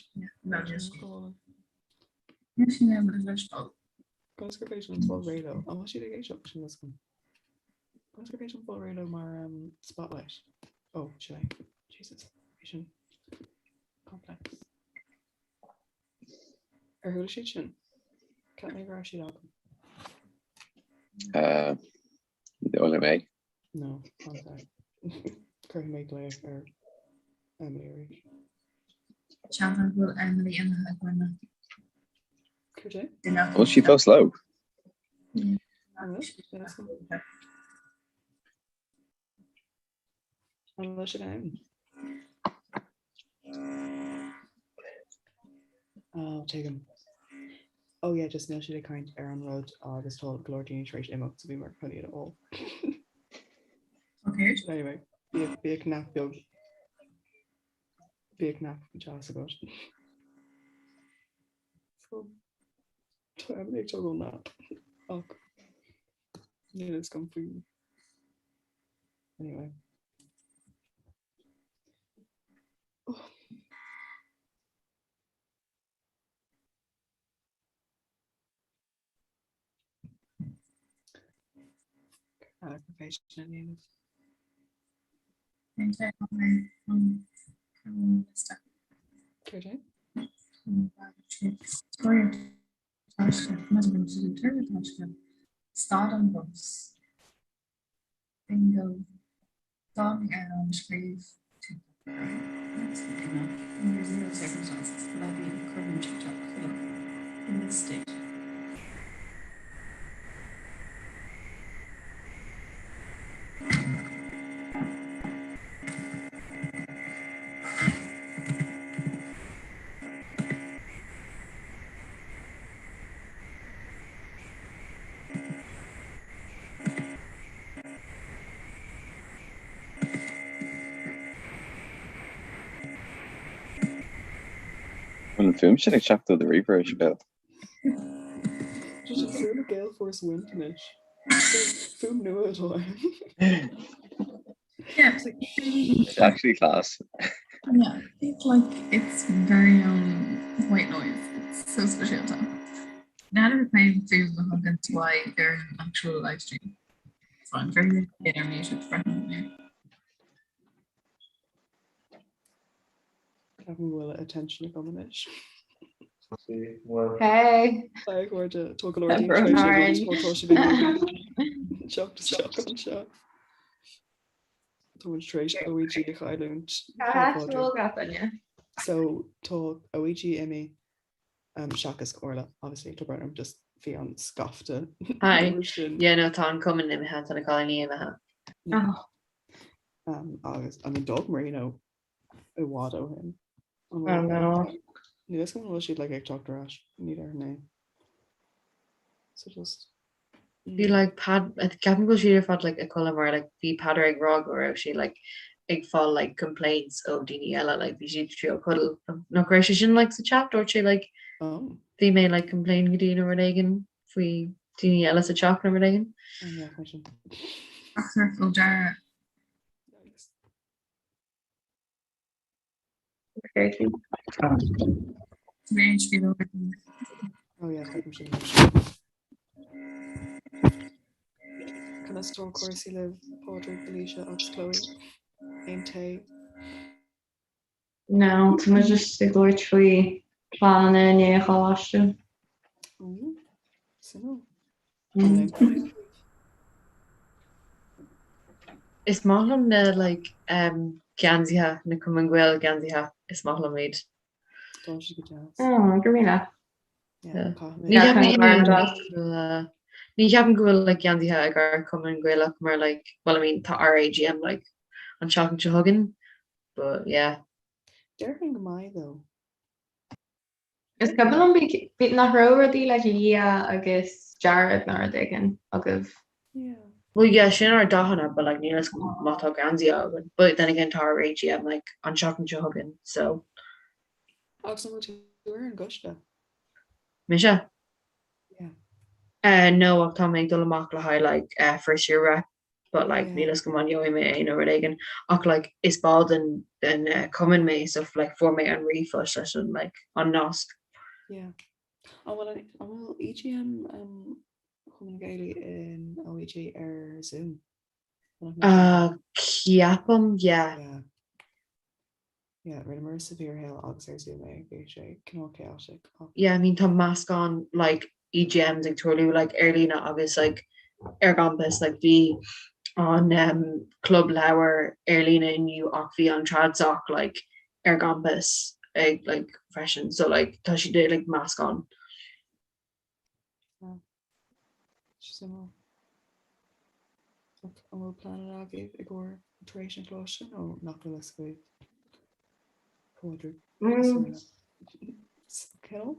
Conas gur féidir liom fáil réidh leo? An bhfuil siad ag éisteacht sin is agam? Conas gur féidir liom fáil réidh leo mar um, spotlight? Oh, sin é. Jesus, bhí sin complex. Ar chuala siad sin? Cheap mé go raibh siad agam. Ní mé. No, Cuirfidh mé glaoch ar Emily arís. Ceapaim go bhfuil Emily imithe againne. Cad é? Bhfuil sí fós leo? An bhfuil? An bhfuil siad ann? Oh, tuigim. Oh yeah, just níl siad ag caint ar an rud agus tá go leor daoine tar éis imeacht so bhí mé chun iad a fháil. Okay. Anyway, bíodh nap beag bíodh nap deas agat. So, tá Emily ag tógáil nap ach níl a fhios agam faoi. Anyway. Oh. Stad an bus. Bingo. Dán ar an scríobh tú Absolutely not. Under zero circumstances will I be covering TikTok in this state. An fuaim sin ag teacht ó do ríomhaire, Sibéal? Tá sé fuaim Gale Force Wind anois. Fuaim nua atá ann. Yeah, it's like It's actually class. Yeah, it's like its very own white noise. It's so special. N'fheadar cén fuaim a thugann tú uaidh ar an actual live stream. So I'm very good ar muted freisin. Ceapaim go bhfuil attention agam anois. Hey! Hi cairde tá go leor daoine tar éis imeacht tá sibh ag teacht isteach anseo. Tá muid tar éis OEG a chailliúint. So tá OEG imithe um, seachas Orla, obviously, tá brón orm just bhí an scaifte. Hi. Yeah, no, tá an cumann imithe, tá na cailíní imithe. Oh. Um, agus I mean d'fhág Marino i bhfad ó shin. Oh no. Níl a fhios agam an bhfuil siad like ag teacht ar ais, ní déarfainn é. So just Bhí like Pad ceapaim go bhfuil siad ar fad like ag codladh mar like bhí Peadar ag rá go raibh sé like ag fáil like complaints ó daoine eile like bhí siad triail codladh nach raibh sé sin like sa chat dúirt sé like oh. bhí mé like complain go dtí nó rud éigin faoi daoine eile sa teach nó rud éigin. Oh, yeah, question. Ó Dara. Oh yeah, feicim sin. Conas atá cúrsaí libh Pádraig, Alicia agus Chloe? Aon tae? No, tá muid just ag labhairt faoi pleananna i ndiaidh an choláiste. Ooh, suimiúil. Mm. Is maith liom na like um, geansaithe, na Cumann Gael geansaithe, is maith liom iad. Tá siad go deas. Oh, go míle. Yeah, caithfidh mé. Ní cheapaim uh, ní cheapaim go bhfuil like geansaithe ag ár Cumann Gaelach mar like well I mean tá ár AGM like an tseachtain seo chugainn but yeah. Déarfainn go mbeidh though. Is cuimhin liom bhí nach raibh rudaí like liath agus dearg nó rud éigin agaibh. Yeah. Well yeah, sin ár dathanna but like níl a fhios agam má tá geansaithe againn but then again tá ár AGM like an tseachtain seo chugainn so. Agus an bhfuil tú ar an gcoiste? Mise? Yeah. Uh, no ach tá mé ag dul amach le haghaidh like uh, first year rep but like níl a fhios agam an gheobhaidh mé é nó rud éigin ach like is ball den den uh, cumann mé so like fuair mé an ríomhphost leis an like an nasc. Yeah. An bhfuil an an bhfuil EGM um, Chumann Gaelaigh in OEG ar Zoom? Uh, ceapaim, yeah. Yeah. Yeah, rinneamar sa bhfíorshaol agus ar Zoom é, bhí sé cineál chaotic ach. Yeah, I mean tá meascán like EGMs ag tarlú like ar líne agus like ar gcampus like bhí an um, club leabhar ar líne inniu ach bhí an TradSoc like ar gcampus ag like freisin so like tá siad like meascán. Yeah. Suimiúil. Ach an bhfuil pleananna agaibh i gcomhair tar éis an choláiste nó nach bhfuil fhios agaibh? Pádraig Mm. Cineál?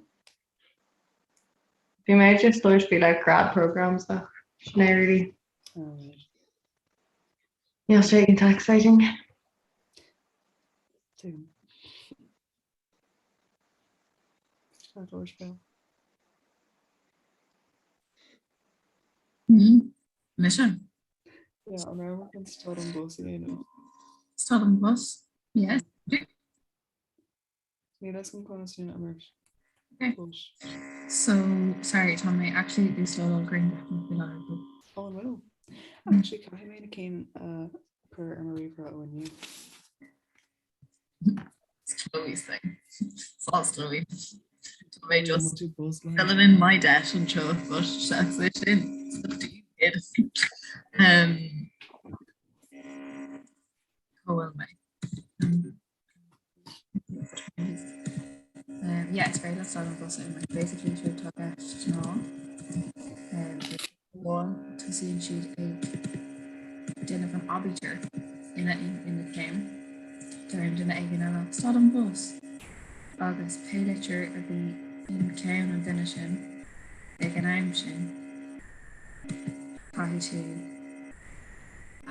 Bhí mé just labhairt faoi like grad programs ach sin é really. Alright. Níl sé iontach exciting. Tuigim. Mise? Yeah, an raibh an stad an bus a dhéanamh? Stad an bus? Yes. Níl fhios agam conas sin a imirt. Okay. So, sorry, tá mé actually ag úsáid grianghraf faoi láthair. Oh, an bhfuil? Actually, caithfidh mé na cinn a chur ar mo ríomhaire ó inniu. It's Chloe's thing. It's all Chloe. Tá mé just filling in my debt anseo, but that's it sin. It's up to you, kid. Um, Cá bhfuil mé? Um, um, yeah, it's very less on bus and basically sé atá i gceist ná um, amháin tosaíonn siad ag déanamh an aibítir ina ina céim deireann duine éigin eile stad an bus agus pé litir a bhí in ceann an duine sin ag an am sin caithfidh tú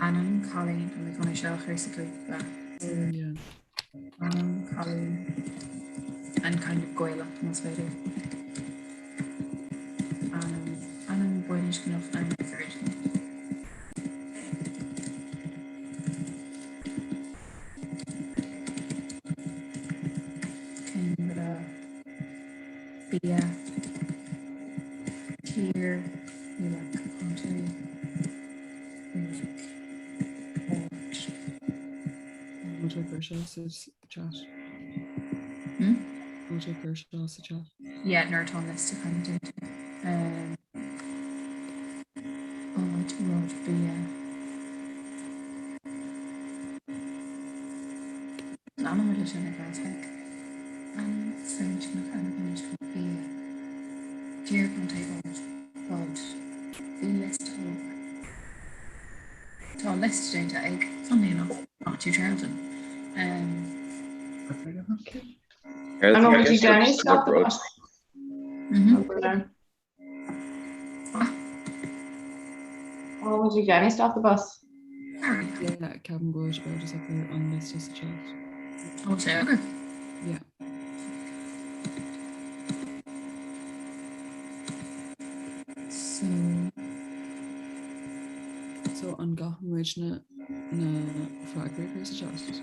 ainm cailín tá mé chun é seo a chur sa ghrúpa ainm cailín and kind of Gaelach más féidir. Ainm ainm baininscneach ainm firinscneach. Cén rud a bia tír you like contae you like áit. Bhfuil sé ag cur seo sa chat? Hmm? Bhfuil sé ag cur seo sa chat? Yeah, nuair atá an liosta kind of déanta. Um, áit rud bia. Leanfaimid leis sin, I guess, like, ainm firinscneach, ainm baininscneach, bia, tír, contae, áit, rud, bhí liosta over. Tá liosta déanta ag, funnily enough, Matthew Charlton. Um, An bhfuil tú déanamh stop the bus? Mhm. An bhfuil tú déanamh stop the bus? Yeah, ceapaim go bhfuil sé just ag cur an liosta sa chat. Ó sé agat? Yeah. So So an gcaithfidh muid na na freagraí a chur sa chat?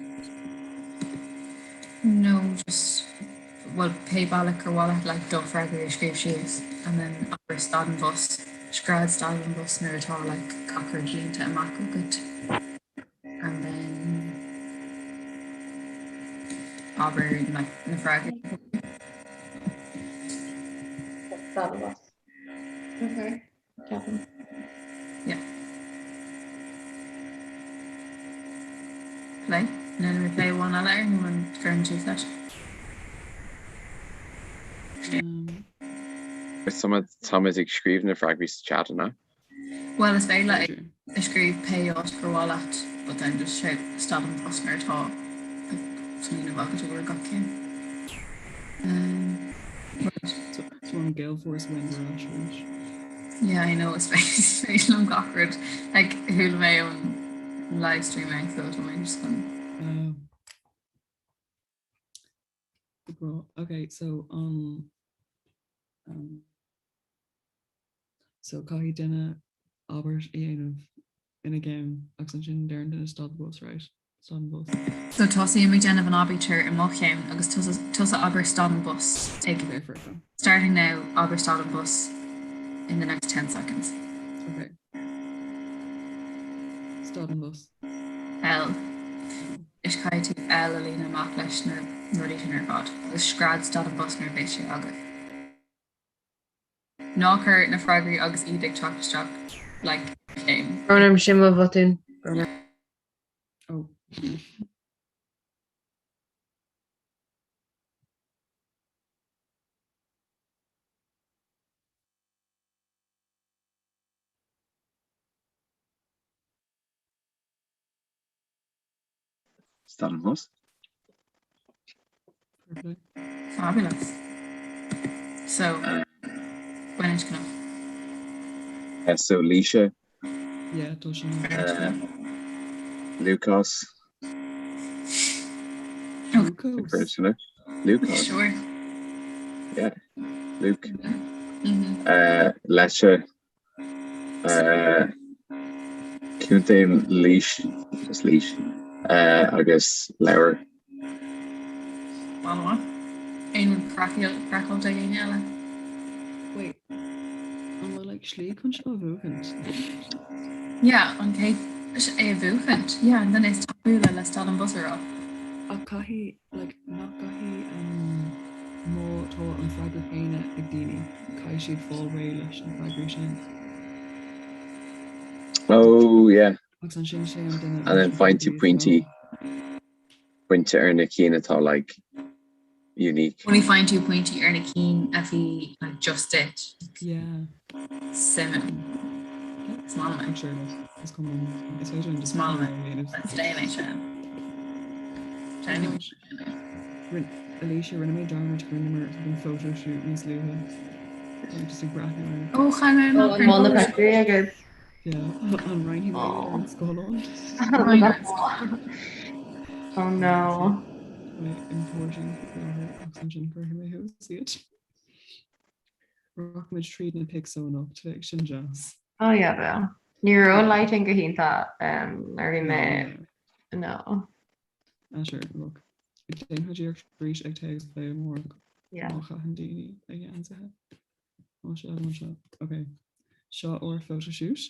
No, just well pé bealach ar mhaith leat like do freagraí a scríobh síos and then abair stad an bhus, scread stad an bhus nuair atá like gach rud líonta amach agat and then abair like na freagraí. Stad an bhus. Okay. Ceapaim. Yeah. Play. Nó we play one eile ar nó an gcuireann tús leis. Táimid ag scríobh na freagraí sa chat, an ea? Well is féidir leat a scríobh pé áit gur mhaith leat but then just shout stad an bhus nuair atá smaoineamh agat ar gach ceann. Um, right. So so an Gaelforce wind ar ais arís. Yeah, I know is féidir liom gach rud like chuala mé ón live stream é so tá mé just chun Um, Bro, okay, so um, um, so caithfidh duine abairt a dhéanamh ina gceann agus ansin deireann duine stad the bus, right? Stad an bus. So tosaím ag déanamh an aibítir i mo cheann agus tusa tusa abair stad an bus ag Okay, foirfe. starting now abair stad an bus in the next 10 seconds. Okay. Stad an bus. L. Anois caithfidh tú L a líonadh amach leis na rudaí sin ar fad agus scread stad an bus nuair a bheas sé agaibh. Ná cuir na freagraí agus iad ag teacht isteach like céim. Brón orm sin mo bhotún. Brón orm. Oh. Stad an bhus. Fabulous. So, baininscneach. So Laoise. Yeah, tá sin. Lúcás. Lúcás. Lúcás. Sure. Yeah. Luke. Leite. Contae Laois, just Laois, agus leabhar. An mhaith. Aon rud craiceáilte ag éinne eile? Wait, an bhfuil like slí chun seo a bhuachaint? Yeah, an chéad é a bhuachaint. Yeah, an duine is tapúla le stad an bus a rá. Ach caithfidh like nach gcaithfidh um, má tá an freagra céanna ag daoine, caithfidh siad fáil réidh leis an freagraí sin. Oh yeah. Agus ansin sé an duine And then faigheann tú pointí pointe ar na cinn atá like unique. Only faigheann tú pointí ar na cinn a bhí like just it. Yeah. Suimiúil. Is maith liom é. Sure, is cuma is féidir Is maith liom é. Let's déan é sin. Déan é sin. Rin Alicia rinne mé dearmad go rinneamar an photo shoot níos luaithe. Like, just ag breathnú air. Ó chaill mé amach ar An bhfuil na pictiúirí agat? Yeah, an roinnfidh mé ar an scáileán. Roinn ar an scáileán. Oh no. Mé importing faoi láthair agus ansin cuirfidh mé thuas iad. Rachaimid tríd na pics ó anocht, bheadh sin deas. Oh yeah, bheadh. Ní raibh an lighting go hiontach nuair a bhí mé no. Ah sure, look. Déanfaidh iarracht arís ag Téigh agus Pléigh amárach. Yeah. Má chaitheann daoine a ngeansaithe. Tá sé agam anseo. Ok. Seo ár photoshoot.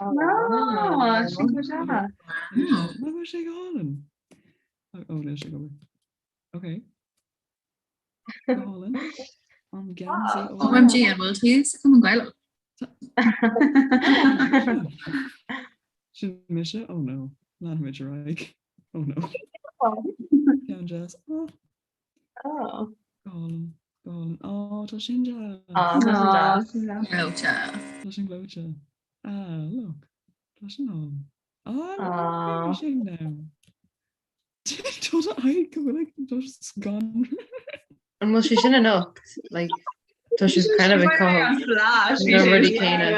Ah, sin go deas. Nach bhfuil sé go hálainn? Ó, níl sé ag obair. Ok. Go hálainn. An geansaí ó. OMG, an bhfuil tú sa Chumann Gaelach? Sin mise? Oh no. Leanfaimid ar aghaidh. Oh no. Ceann deas. Oh. Oh. Go hálainn. Go hálainn. Oh, tá sin deas. Oh, tá sin deas. Gleoite. Tá sin gleoite. Ah, look. Tá sin hálainn. Ah, look, sin now. Tá do aghaidh go bhfuil ag just gone. An bhfuil sé sin anocht? Like, tá sé kind of ag caitheamh na rudaí céanna.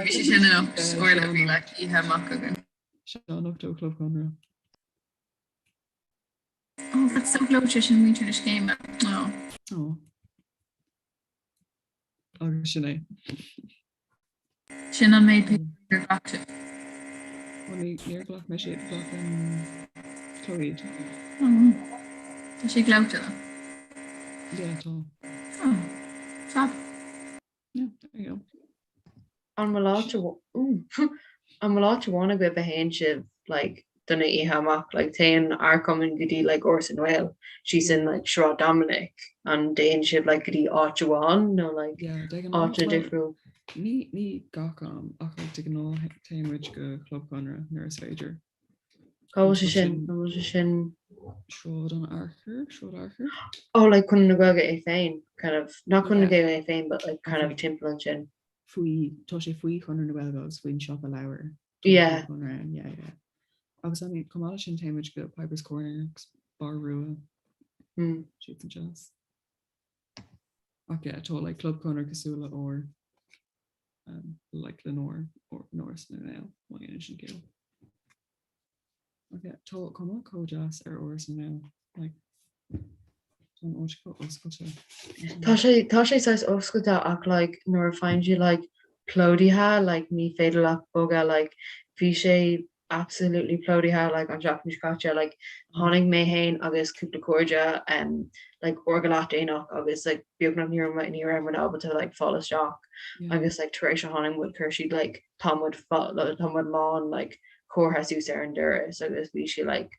Bhí sé sin anocht orla bhí like oíche amach againn. Seo anocht ó Chlub Chonradh. Oh, that's so gleoite sin muintir na scéime. Oh. Oh. Agus sin é. Sin an méid pictiúr ar ghlac sibh. Bhuel ní níor ghlac mise iad, ghlac an Chloe iad. Oh. Tá sé gleoite though. Yeah, tá. Oh. Fab. Yeah, there you go. An bhfuil áit an bhfuil áit amháin agaibh a théann sibh like don oíche amach like téann ár cumann go dtí like Áras na nGael síos in like Sráid Dominic an dtéann sibh like go dtí áit amháin nó like Yeah, de ghnáth áiteanna well difriúil? ní ní gach am ach like de ghnáth téann muid go Club Chonradh nuair is féidir. Cá bhfuil Tá sé sin? sin An bhfuil sé sin Sráid an Fhearchair, Sráid Fhearchair? Oh like Conradh na Gaeilge é féin kind of not Conradh na Yeah. Gaeilge é féin but like Ach kind of like timpeall ansin. faoi tá sé faoi Chonradh na Gaeilge agus faoin siopa leabhar. Yeah. Tá ann, yeah, yeah. Agus I mean, chomh maith leis sin téimid go Piper's Corner agus Bar Rua. Mm. Siad san deas. Ach yeah, tá like Club Chonradh cosúil le ár um, like lenár or Áras na nGael, má dhéanann sin ciall. Ok, tá cuma chomh deas ar Áras na nGael. Like, tá an áit chomh oscailte. Tá sé tá sé saghas oscailte ach like nuair a faigheann sé like plódaithe like ní féidir leat bogadh like bhí sé absolutely plódaithe like an tseachtain seo caite like tháinig mé féin agus cúpla cairde um like uair go leath déanach agus like beagnach ní raibh mé ní raibh muid ábalta like fáil isteach Yeah. agus like tar éis a tháinig muid chuir siad like tá muid tá muid lán like comhartha suas ar an doras agus bhí sé like.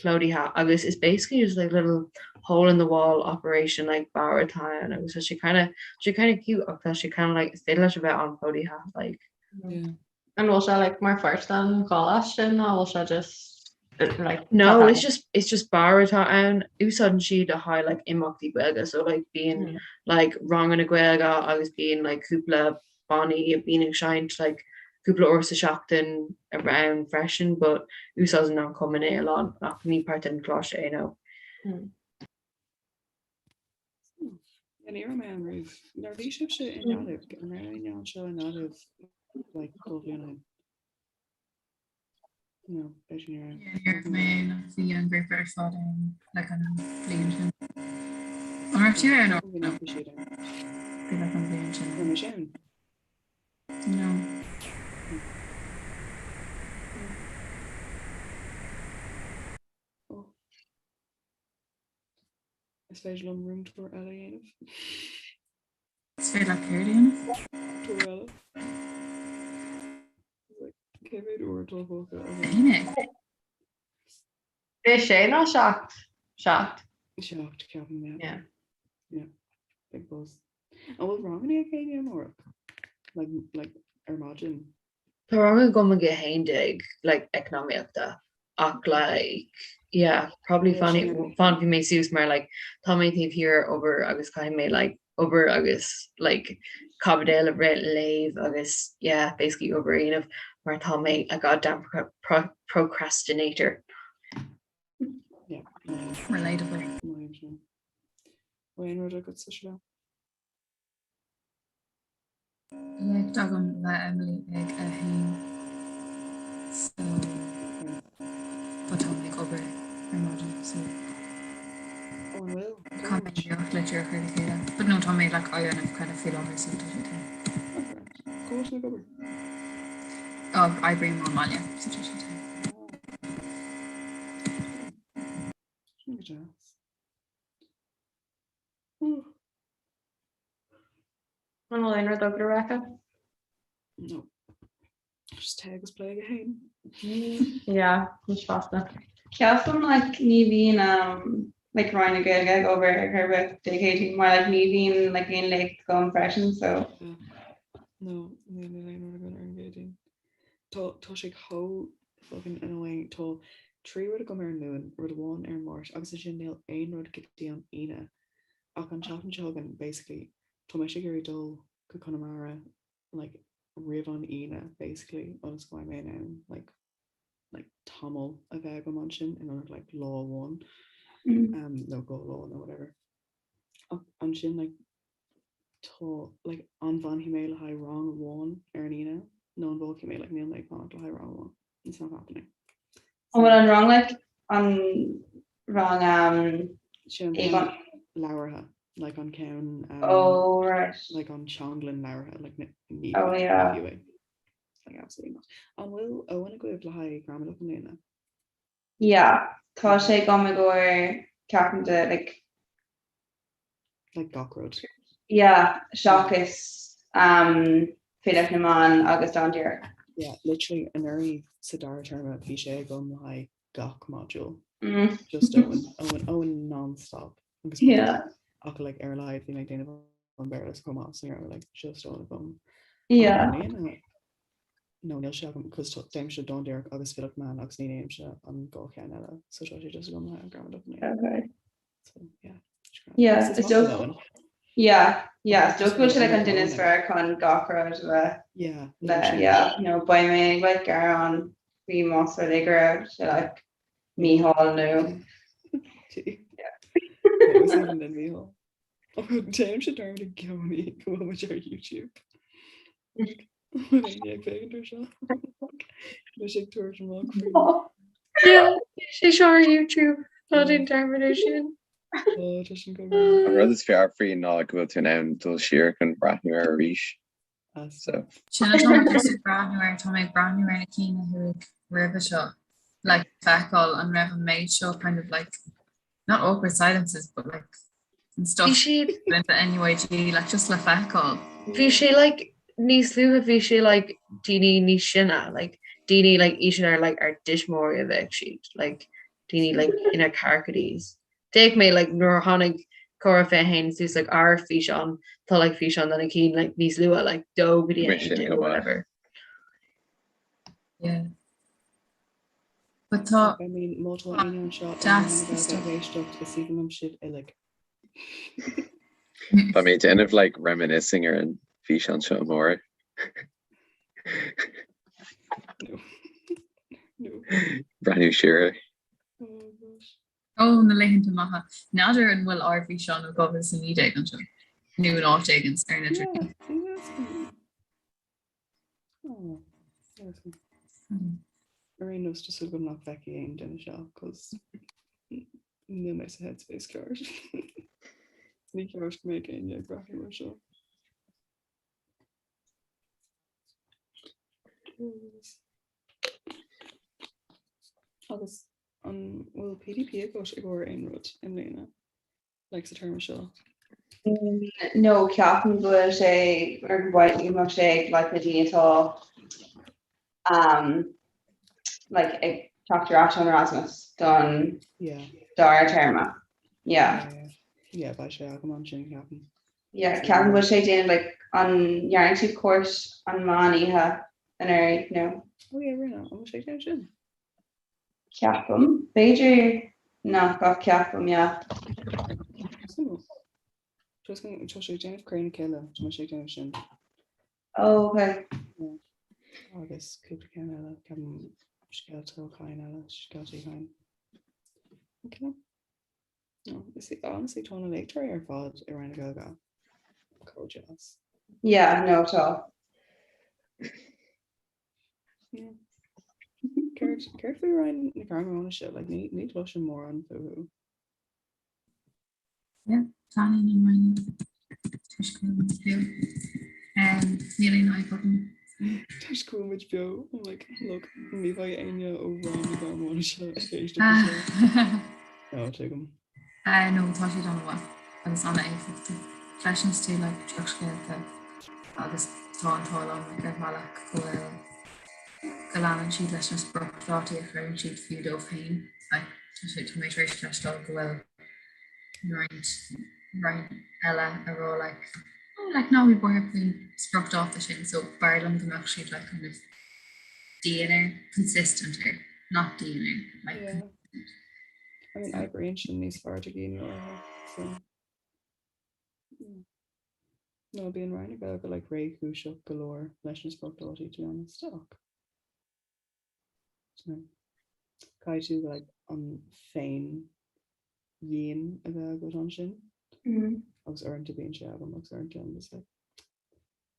plódaithe agus is basically just like little hole in the wall operation like beáir atá ann agus tá sé kind of sé kind of cute ach tá sé kind of like is féidir leis a bheith an-phlódaithe like. Yeah. An bhfuil sé like mar pháirt den choláiste nó bhfuil sé just like No, it's just it's just beár atá ann. Úsáideann siad le haghaidh like imeachtaí Gaeilge so like bíonn mm. like ranganna Gaeilge agus bíonn like cúpla bannaí a bíonn ag seinnt like cúpla uair sa seachtain ann freisin but úsáideann an cumann é a lán ach ní páirt den choláiste é no. Mm. Ní raibh mé ann riamh. Nuair a bhí sibhse i nGaillimh, an raibh éinne anseo i nGaillimh like dhá bhliain ó shin? No, b'fhéidir ní raibh. Ní raibh mé ann ach bhí an grúpa ar fad ann like an bhliain sin. An raibh tú ann? No. Bhí siad ann. Bhí like an bhliain sin. Raibh mise ann? No. Oh. Is féidir liom room tour eile a dhéanamh. Is féidir leat céard a dhéanamh? Tour eile. Cé mhéad uair atá fágtha agam? Aon. É sé nó seacht? Seacht. Seacht, ceapaim, yeah. Yeah. Yeah. Big buzz. An bhfuil ranganna ag éinne amárach? Like, like, ar maidin? Tá rang agam ag 11 like eacnamaíochta ach like yeah probably fanfaidh mé suas mar like tá mé taobh thiar obair agus caithfidh mé like obair agus like caibidil a léamh agus yeah basically obair a dhéanamh mar tá mé a goddamn pro procrastinator. Yeah. Relatable. Aon rud agat sa seo? Léacht agam le Emily ag a haon so but tá mé ag obair ar maidin so Oh an bhfuil? Caithfidh mé iarracht litir a chur le chéile. But no tá mé like á dhéanamh kind of faoi láthair so tá sé te. Cá bhfuil tú ag obair? Oh oibrím ón mbaile so tá sé te. Sin go deas. An bhfuil aon rud agat a Rebecca? No. Just tae agus plé ag a haon. Yeah, mise fosta. Ceapaim like ní bhíonn um, like Roinn na Gaeilge ag obair ar chor ar bith Dé Céadaoin mar like ní bhíonn like aon léacht agam freisin so. No, níl aon rud againn ar an gCéadaoin. Tá tá sé chomh fucking annoying. Tá 3 rud agam ar an Luan, rud amháin ar an Máirt agus ansin níl aon rud go dtí an Aoine. Ach an tseachtain seo chugainn basically tá mise ag iarraidh dul go Conamara like roimh an Aoine basically ionas go mbeidh mé in ann like like tamall a bheith agam ansin in ionad like lá amháin um, nó dhá lá nó whatever. Ach ansin like tá like an bhfanfaidh mé le haghaidh rang amháin ar an Aoine nó an bhfágfaidh mé like níl mé ag fanacht le haghaidh rang amháin. It's not happening. An bhfuil an rang like an rang um, Sin an Aon- labhartha like an ceann um, Oh right. like an teanglann labhartha like ní Oh yeah. fiú é. Like absolutely not. An bhfuil Eoin agaibh le haghaidh gramadach i mbliana? Yeah, tá sé agam i gcomhair ceapaim de like Like gach rud. Yeah, seachas um, Filíocht na mBan agus Dán Díreach. Yeah, literally anuraidh sa dara téarma bhí sé agam le haghaidh gach module. Mm. Just Eoin, Eoin, Eoin non-stop. Agus Yeah. Ach like ar a laghad bhí mé ag déanamh an Béarla chomh maith so ní raibh like just Eoin agam. Yeah. Ach i mbliana, no níl sé agam cos déanaimse Dán Díreach agus Filíocht na mBan agus ní dhéanaimse an dhá cheann eile so tá sé just agam le haghaidh an gramadach i mbliana. Okay. So yeah. Yeah, is dócha Yeah, yeah, is dócha go bhfuil sé like an duine is fearr chun gach rud a bheith Yeah, le yeah, you know, beidh mé ag like gearán faoi más rud é go raibh sé like Mícheál nó Mícheál. Déanaimse dearmad i gcónaí go bhfuil muid ar YouTube. Bhfuil éinne ag féachaint ar seo? Mise ag tabhairt amach faoi. Yeah, sé seo ar YouTube. Ná déan dearmad ar sin. Ó, tá sin go breá. An rud is fearr faoi ná go bhfuil tú in ann dul siar chun breathnú air arís. So. Sin atá mé just ag breathnú air, tá mé ag breathnú ar na cinn a chuaigh roimhe seo, like feiceáil an raibh an méid seo kind of like not awkward silences but like and stuff Bhí siad in the NUIG like just le feiceáil. Bhí sé like níos luaithe bhí sé like daoine níos sine like daoine like aois ar like ár dtuismitheoirí a bheadh siad like. daoine like ina ceathrachaidí. D'fhéach mé like nuair a tháinig Comhrá 21 suas like ár físeán tá like físeán de na cinn like níos luaithe like 2 go dtí 1 or whatever. Yeah. But tá I mean, má tá éinne anseo ag éisteacht is aoibhinn liom sibh uilig. Tá mé ag déanamh like reminiscing ar an bhfíseán seo amárach. Breathnú siar air. Ó na laethanta maithe. N'fheadar an bhfuil ár bhfíseán ó 2019 anseo nó in áit éigin ar an idirlíon. Ar aon nós tá súil agam nach bhfeicfidh aon duine seo cos níl mé sa headspace ceart. Ní ceart go mbeadh éinne ag breathnú air seo. Agus an bhfuil PDP agat i gcomhair aon rud i mbliana? Like sa téarma seo? No, ceapaim go bhfuil sé ar go mbeadh sé ag like na daoine atá um, like ag teacht ar ais ón Erasmus don Yeah. dara téarma. Yeah. Yeah, beidh sé agam ansin ceapaim. Yeah, ceapaim go bhfuil sé ag déanamh like an ndearna siad cuairt an meán oíche anuraidh nó. Oh yeah, rinne, an bhfuil sé ag déanamh sin? Ceapaim. B'fhéidir nach ach ceapaim, yeah. Suimiúil. Tá sé ag déanamh Cré na Cille, tá sé ag déanamh sin. Oh, okay. Yeah. Agus cúpla ceann eile, ceapaim scéalta ó Chadhain eile, scéalta Uí Chadhain. Okay. No, is é honestly tá na léachtóirí ar fad i Roinn na Gaeilge chomh deas. Yeah, no tá. Yeah. Céard céard faoi Roinn na Gearmáinise, like ní ní chloisim mórán fúthu. Yeah, taitníonn an Roinn toisc go bhfuil muid beo. Níl aon fhadhb agam. Toisc go bhfuil muid beo, I'm like, look, ní bheidh éinne ó Roinn na Gearmáinise ag éisteacht leis seo. No, tuigim. No, tá siad an-mhaith agus an-éifeachtach. Cloiseann tú like drochscéalta agus tá an t-ádh liom like ar bhealach go bhfuil go leanann siad leis na spriocdhátaí a chuireann siad fiú dóibh féin. Like, tá sé tá mé tar éis cloisteáil go bhfuil roinnt roinn eile ag rá like oh like ná bí buartha faoin spriocdháta sin so b'fhearr liom go mbeadh siad like kind of dian air, consistent air, not dian air, like Yeah. I mean, oibríonn sin níos fearr do dhaoine áirithe, so. Yeah. No, bíonn Roinn na Gaeilge like réchúiseach go leor leis na spriocdhátaí to be honest ach caithfidh tú like an féin dhíon a bheith agat ansin agus uaireanta bíonn sé agam agus uaireanta I'm just like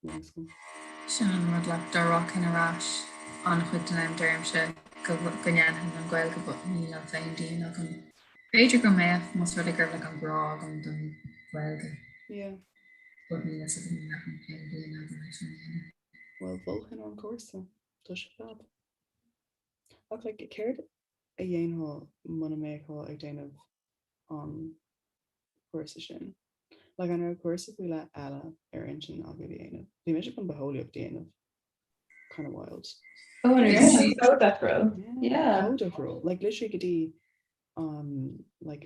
níl fhios agam. Sin an rud like dá rachainn ar ais an-chuid den am deirimse go go ndéanfainn an Ghaeilge but níl an féin dhíon agam. B'fhéidir go mbeadh más rud é go raibh like an grá agam don Ghaeilge. Yeah. But níl fhios agam an mbeadh an féin dhíon agam é sin a dhéanamh. Well mholfainn an cúrsa, tá sé fab. Ach like céard a dhéanfá muna mbeifeá ag déanamh an chúrsa sin? Like an raibh cúrsa faoi leith eile ar intinn agaibh a dhéanamh? Bhí mise chun bitheolaíocht a dhéanamh. Kind of wild. Oh, really? So difriúil. Yeah. Chomh difriúil. Like literally go dtí um like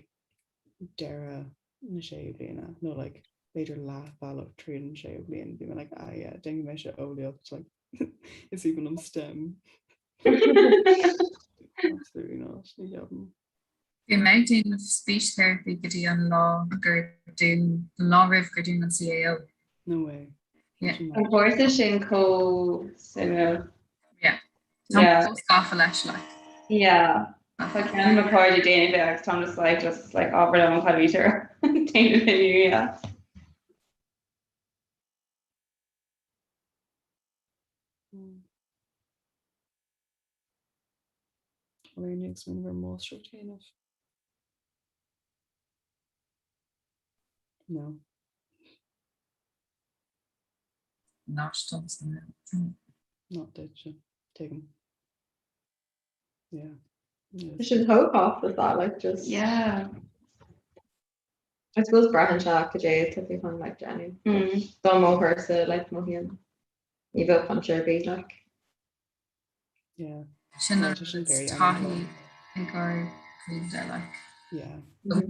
deireadh na séú bliana nó like b'fhéidir leathbhealach tríd an séú bliain bhí mé like ah yeah déanfaidh mise eolaíocht like is aoibhinn liom STEM. Absolutely not, ní cheapaim. Bhí mé ag déanamh speech therapy go dtí an lá gur dún, an lá roimh gur dún an CAO. No way. Yeah. An cúrsa sin chomh suimiúil. Yeah. Tá mé fós gafa leis like. Yeah. Tá ceann de mo chairde ag déanamh é agus táim just like just like abair liom cad a bhítear ag déanamh inniu yeah. Bhfuil éinne ag smaoineamh ar máistreacht a dhéanamh? No. Not domsa. Not duitse. Tuigim. Yeah. Tá sin chomh costasach like just Yeah. I suppose braitheann sé cad é atá tú chun like déanamh. Mm. Dá mo chúrsa like mothaím ní bheadh point ar bith like. Yeah. Sin No, an tá sin very taithí ag ár thaobh de like. Yeah. Go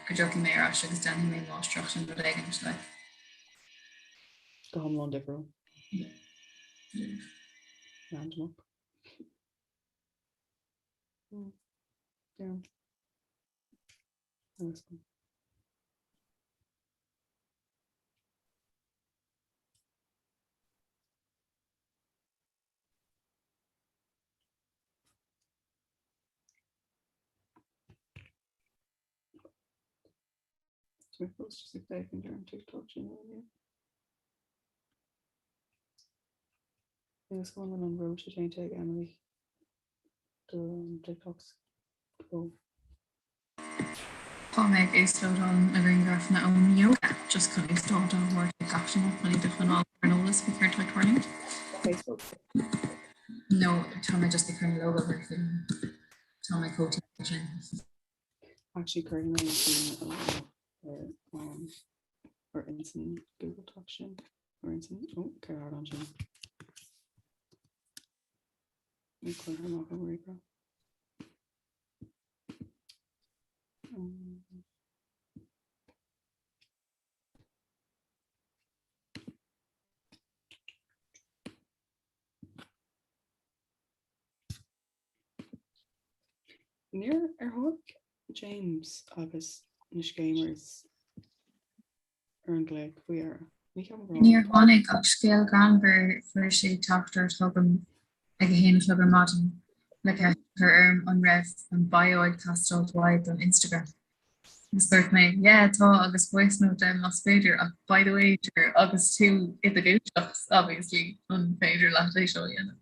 dtiocfaidh mé ar ais agus déanfaidh mé máistreacht in rud éigin like. Go hiomlán difriúil. Yeah. Random up. Yeah. Nice one. Tá mé fós just ag féachaint ar an TikTok sin inniu. Agus go bhfuil an rota déanta ag Emily don TikToks go. Tá mé ag íoslódáil na grianghrafanna ón yoga just chun uasdáta a thabhairt ag gach duine chun iad a choinneáil ar an eolas faoi céard atá ag tarlúint. Facebook. No, tá mé just ag cur na logo ar féin. Tá mé chomh timpeall sin. Actually cuirfidh mé an síneadh ar um, ar insan Google Doc sin ar insan ó céard a tharla ansin. Ní cuirfidh amach an ríomhaire. Níor ar tháinig James agus na Scamers ar an nglaoch faoi dheireadh? Ní ceapaim gur Níor tháinig ach scéal greannmhar fuair sé teachtaireacht chugam ag a haon a chlog ar maidin le ceist a chur orm an raibh an bio ag teastáil uaidh don Instagram. Agus dúirt mé yeah tá agus voice note de más féidir ach by the way sure agus tú i do dhúiseacht obviously an féidir leat é seo a dhéanamh.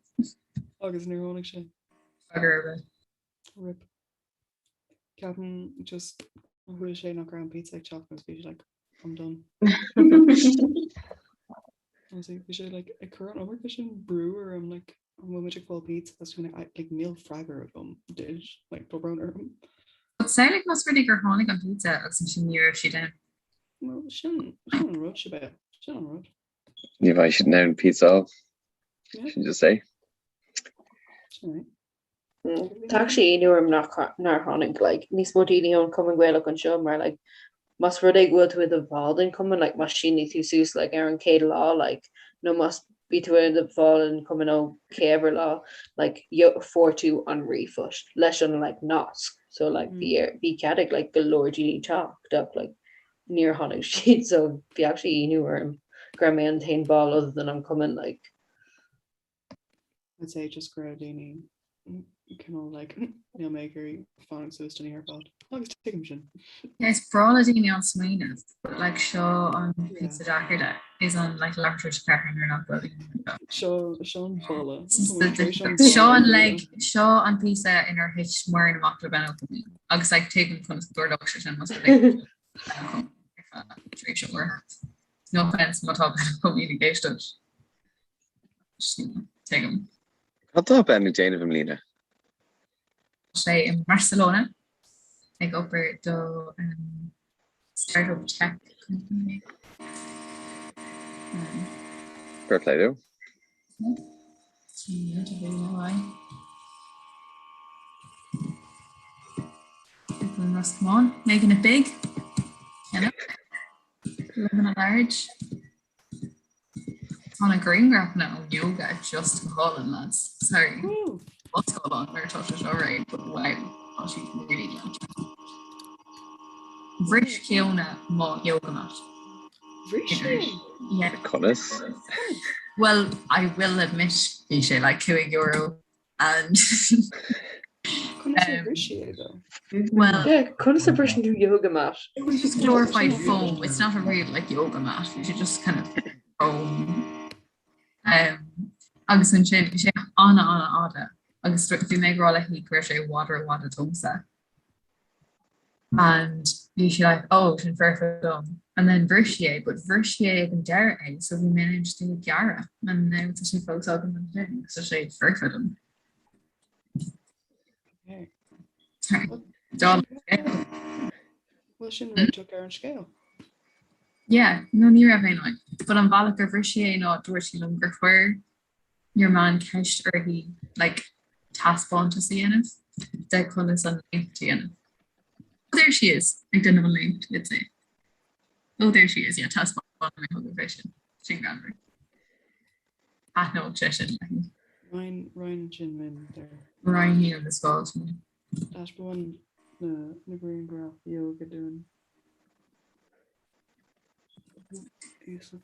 Agus níor tháinig sé. Freagra ar bith. Rip. Ceapaim just chuala sé nach raibh an pizza ag teacht agus bhí sé like I'm done. Honestly, bhí sé like ag cur an iomarca sin brú orm like an bhfuil muid ag fáil pizza agus bhí mé like níl freagra agam duit like tá brón orm. But samhlaigh más rud é gur tháinig an pizza agus ansin ní raibh siad ann. Well sin sin an rud Sibéal, sin an rud. Ní bheidh siad in ann pizza a fháil. Sin just é. Sin é. Tá sé ionadh orm nár tháinig like níos mó daoine ón Chumann Gaelach anseo mar like más rud é go bhfuil tú i do bhall den chumann like más sínigh tú suas like ar an chéad lá like nó más bhí tú i do bhall den chumann ó chéad lá like fuair tú an ríomhphost leis an like nasc so like bhí ar bhí cead ag like go leor daoine teacht ach like níor tháinig siad so bhí actually ionadh orm go raibh mé an t-aon ball other than an cumann like I'd say just go raibh daoine cineál like níl mé ag iarraidh fanacht suas don oíche ar fad. Agus tuigim sin. Yeah, is breá le daoine an smaoineamh, but like seo an píosa deacair de is an like leathuair tar éis a ceathair nuair nach bhfuil daoine anseo. Seo seo an boladh. Seo an like seo an píosa inar thit Muireann amach le Ben Ó Coimín agus like tuigim conas go dtarlódh sé sin más rud é Ben Ó Coimín ar feadh tréimhse áirithe. No offense má tá Ben Ó Coimín ag éisteacht. Tuigim. Cad tá Ben ag déanamh i mbliana? Tá sé i mBarcelona ag obair do startup tech company. Fair play dó. Ros Comáin, making it big. Living at large. Tá na grianghrafanna ón yoga just go hálainn lads. Sorry. What's going on nuair atá sé seo réidh, but wow, tá siad really gleoite. Bhris Cleona mo yoga mat. Bhris sé? Yeah. Conas? Well, I will admit bhí sé like €5 and Conas a bhris sí é though? Well, Yeah, conas a briseann tú yoga mat? It was just glorified foam. It's not a real like yoga mat. We should just kind of foam. Um, agus ansin bhí sé ana ana fhada agus bhí mé ag rá léi go raibh sé i bhfad rófhada domsa. And bhí sí like, oh, sin foirfe dom. And then bhris sí é, but bhris sí é ag an deireadh é, so bhí mé in ann just é a ghearradh. And now tá sé fós agam ansin, agus tá sé foirfe dom. Okay. Sorry. Bhuel sin réiteach ar an scéal. Yeah, no ní raibh aon fhadhb. But an bealach gur bhris sí é ná dúirt sí liom gur chuir your man ceist uirthi like taispeántas a dhéanamh. de conas an léacht a dhéanamh. Oh, there she is ag déanamh an léacht, I'd say. Oh, there she is, yeah, taispeánfaidh mé chugaibh é sin. Sin greannmhar. Thaitneodh sé sin léi. Roinn, roinn sin linn there. Roinnfidh agus fáilte mé. Taispeáin na, na grianghraif yoga dúinn. Íosa.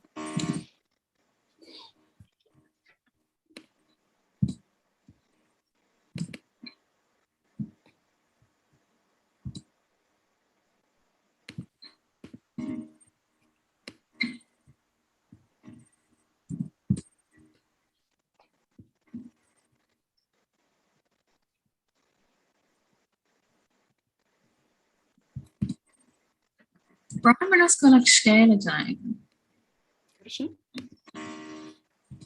Braithim ar nós go bhfuil like scéal ag duine éigin. Cad é sin?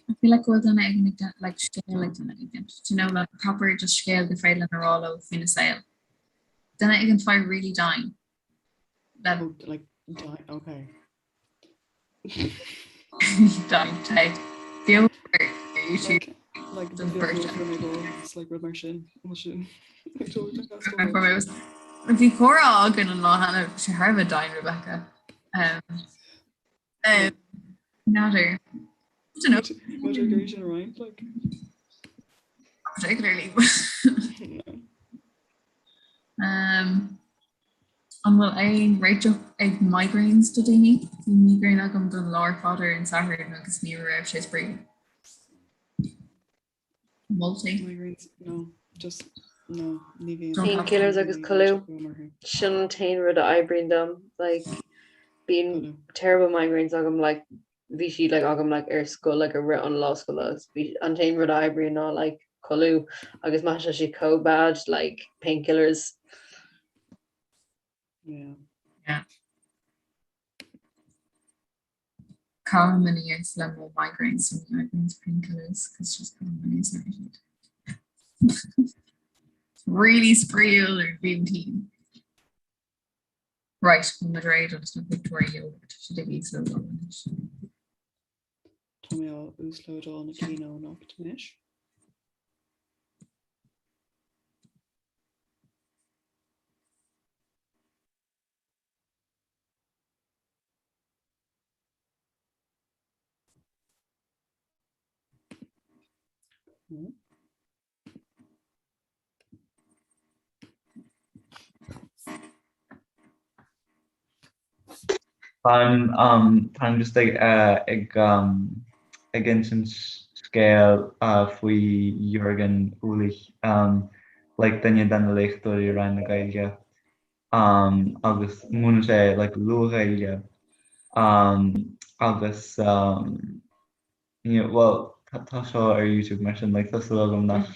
I feel like go bhfuil duine éigin ag déanamh like scéal ag duine éigin. Do you know like proper just scéal gur féidir linn a rá leo faoina saol. Duine éigin fai really dying. Le Oh, like die, okay. Dying type. Beo ar YouTube. Like Don bheirt. It's like rud mar sin. Bhfuil sin. Bhí comhrá againn an lá cheana sé thar a bheith dying Rebecca. Um, um, N'fheadar. I don't know. Bhfuil sé gur sin a roinnt like? Particularly. Um, an bhfuil aon réiteach ag migraines do daoine? Bhí migraine agam don lá ar fad ar an Satharn agus ní raibh sé spraoi. Moltaí? Migraines, no, just no, ní bhíonn. Painkillers agus codladh. Sin an t-aon rud a oibríonn dom. Like, bíonn terrible migraines agam like bhí siad like agam like ar scoil like i rith an lá scoile agus bhí an t-aon rud a oibríonn ná like codladh agus má tá sé chomh bad like painkillers. Yeah. Yeah. Caithim aníos le mo migraines so ní oibríonn painkillers cos just caithim aníos ar siad. Really spraíúil ar bhím tinn. Right, bhí muid réidh agus na pictiúirí yoga, tá siad ag íoslódáil anois. Tá mé á uaslódáil na cinn ó anocht anois. Táim um, táim just ag uh, ag um, ag insint scéal uh, faoi Jürgen Uhlig um, like duine de na léachtóirí i Roinn na Gaeilge um, agus múineann sé like luath-Ghaeilge um, agus um, Yeah, well, tá seo ar YouTube mar sin, like, tá súil agam nach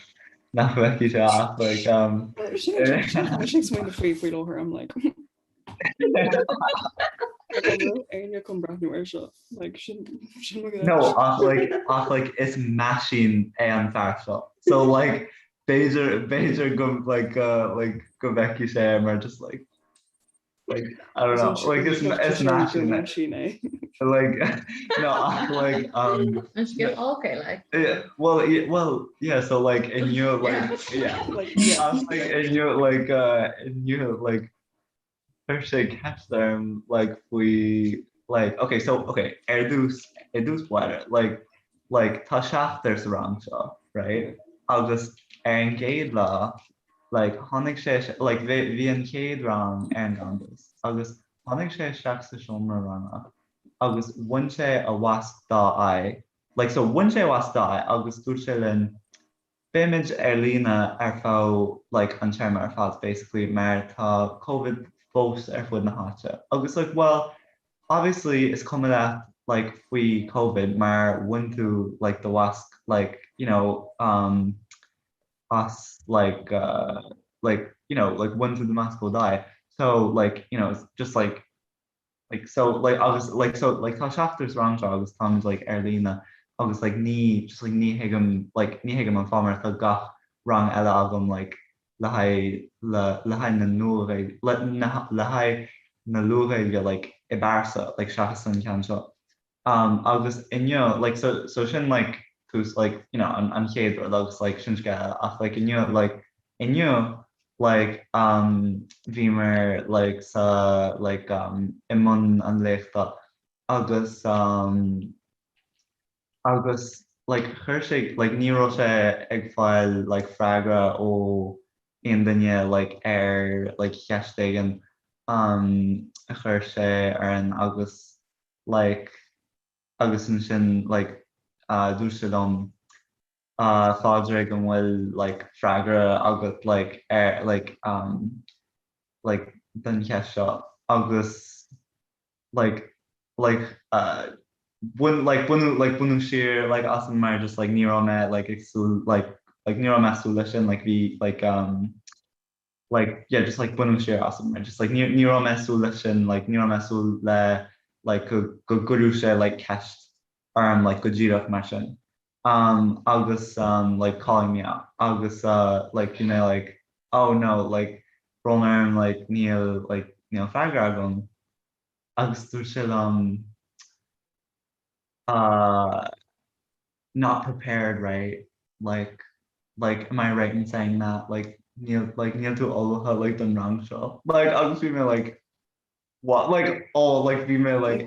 nach bhfeicfidh sé ach like um Sin ag smaoineamh faoi faoi láthair I'm like Éinne chun breathnú air seo like sin sin mo No, ach like ach like is meaisín é an fear seo. So like b'fhéidir b'fhéidir go like uh, like go bhfeicfidh sé mar just like Like, I don't know, like is is meaisín é. Like no ach like um okay like yeah, well yeah, well yeah so like inniu like yeah like yeah ach, like inniu like uh inniu like chuir sé ceist orm like faoi like okay so okay ar dtús ar dtús báire like like tá seachtar sa rang seo right agus ar an gcéad lá like tháinig sé like bhí bhí an chéad rang ar an gcampas agus tháinig sé isteach sa seomra ranga agus bhain sé a mhasc dá aghaidh like so bhain sé a mhasc dá aghaidh agus dúirt sé linn beimid ar líne ar feadh like an téarma ar fad basically mar tá Covid fós ar fud na háite agus like well obviously is cuma leat like faoi Covid mar bhain tú like do mhasc like you know um as like uh like you know like bhain tú do mhasc ó d'aghaidh so like you know it's just like like so like agus like so like tá seachtar sa rang seo agus táimid like ar líne agus like ní just like ní thuigim like ní thuigim an fáth mar tá gach rang eile agam like le haghaidh le le haghaidh na Nua-Ghaeilge le na le haghaidh na Luath-Ghaeilge like i bpearsa like seachas an ceann seo. Um agus inniu like so so sin like tús like you know an an chéad rud agus like sin scéal ach like inniu like. inniu like um bhíomar like sa like um i mbun an léachta agus um agus like chuir sé like ní raibh sé ag fáil like freagra ó aon duine like ar like cheist éigin um a chuir sé orainn agus like agus ansin like uh dúirt sé liom uh Phádraig an bhfuil like freagra agat like ar like um like don cheist seo agus like like uh bain like baineadh like baineadh siar like asam mar just like ní raibh mé like ag súil like like ní raibh mé ag súil leis sin like bhí like um like yeah just like baineadh siar asam mar just like ní ní raibh mé ag súil leis sin like ní raibh mé ag súil le like go go gcuirfeadh sé like ceist orm like go díreach mar sin um agus um like calling me out agus uh like bhí mé like oh no like brón orm like níl like níl freagra agam agus dúirt sé liom uh not prepared right like like am I right in saying that like níl like níl tú ullmhaithe like don rang seo like agus bhí mé like what like oh like bhí mé like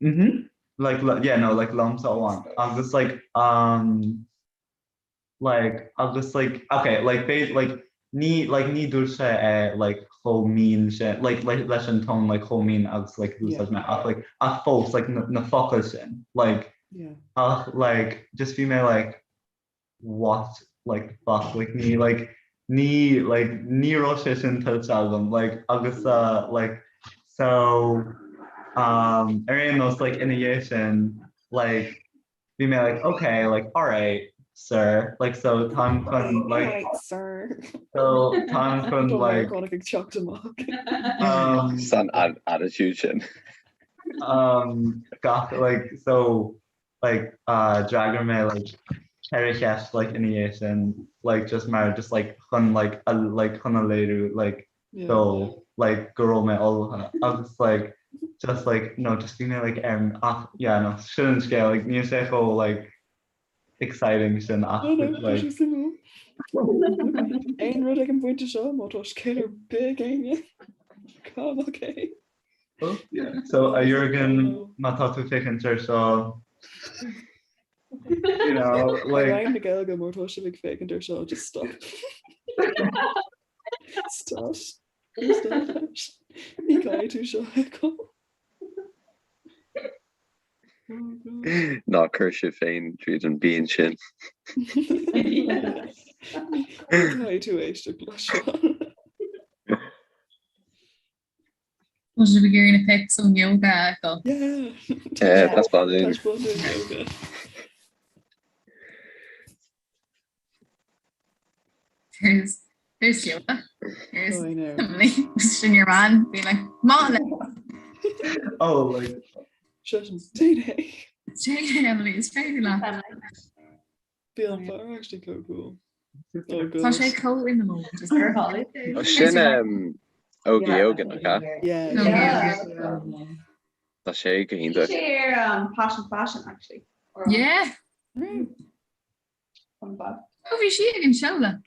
mm-hmm. like yeah no like liomsa amháin agus like um like agus like okay like they like ní like ní dúirt sé é like chomh mín sin like like leis an tone like chomh mín agus like úsáid mé ach like ach fós like na, na focail sin like yeah. ach like just bhí mé like what like the fuck like ní like ní like ní raibh sé sin tuillte agam like agus uh, like so um ar aon nós like ina dhiaidh sin like bhí mé like okay like alright sir like so táim chun like Alright, sir. so táim chun like Meiriceánach ag teacht amach. um San attitude sin. um gach like so like uh d'fhreagair mé like ceithre cheist like ina dhiaidh sin like just mar just like chun like a like chun a léiriú like Yeah. dó like go raibh mé ullmhaithe agus like just like no just bhí mé like um ach yeah no sin an scéal like níl sé chomh like exciting sin ach No, no, tá like sé suimiúil. Aon rud ag an bpointe seo má tá scéal ar bith ag éinne. Come okay. So a Jürgen má tá tú féachaint air seo you know like Rang na Gaeilge má tá sibh ag féachaint air seo just stop. Stop. Stop. Ní caithfidh tú seo a fheiceáil. Oh God. Ná cuir sibh féin tríd an bpian sin. Ní caithfidh tú éisteacht leis seo. Tá sibh ag iarraidh na pics ón yoga a fheiceáil. Yeah. Yeah, taispeáin dúinn. Taispeáin dúinn yoga. Here's here's yoga. Here's Oh, I know. Emily. Sin your man being like, Má le oh like Session Déan Déan Emily is féidir leat. Bhí an fear actually chomh cool. Oh God. Tá sé chomh in the moment. Is Ar holiday. Oh, sin um, Ogi Yoga nach ea? Yeah. Yeah. Tá sé go hiontach. Bhí sé ar um, Passion Fashion actually. Or Yeah. Mm. on bad. Oh, bhí sí ag an seoladh.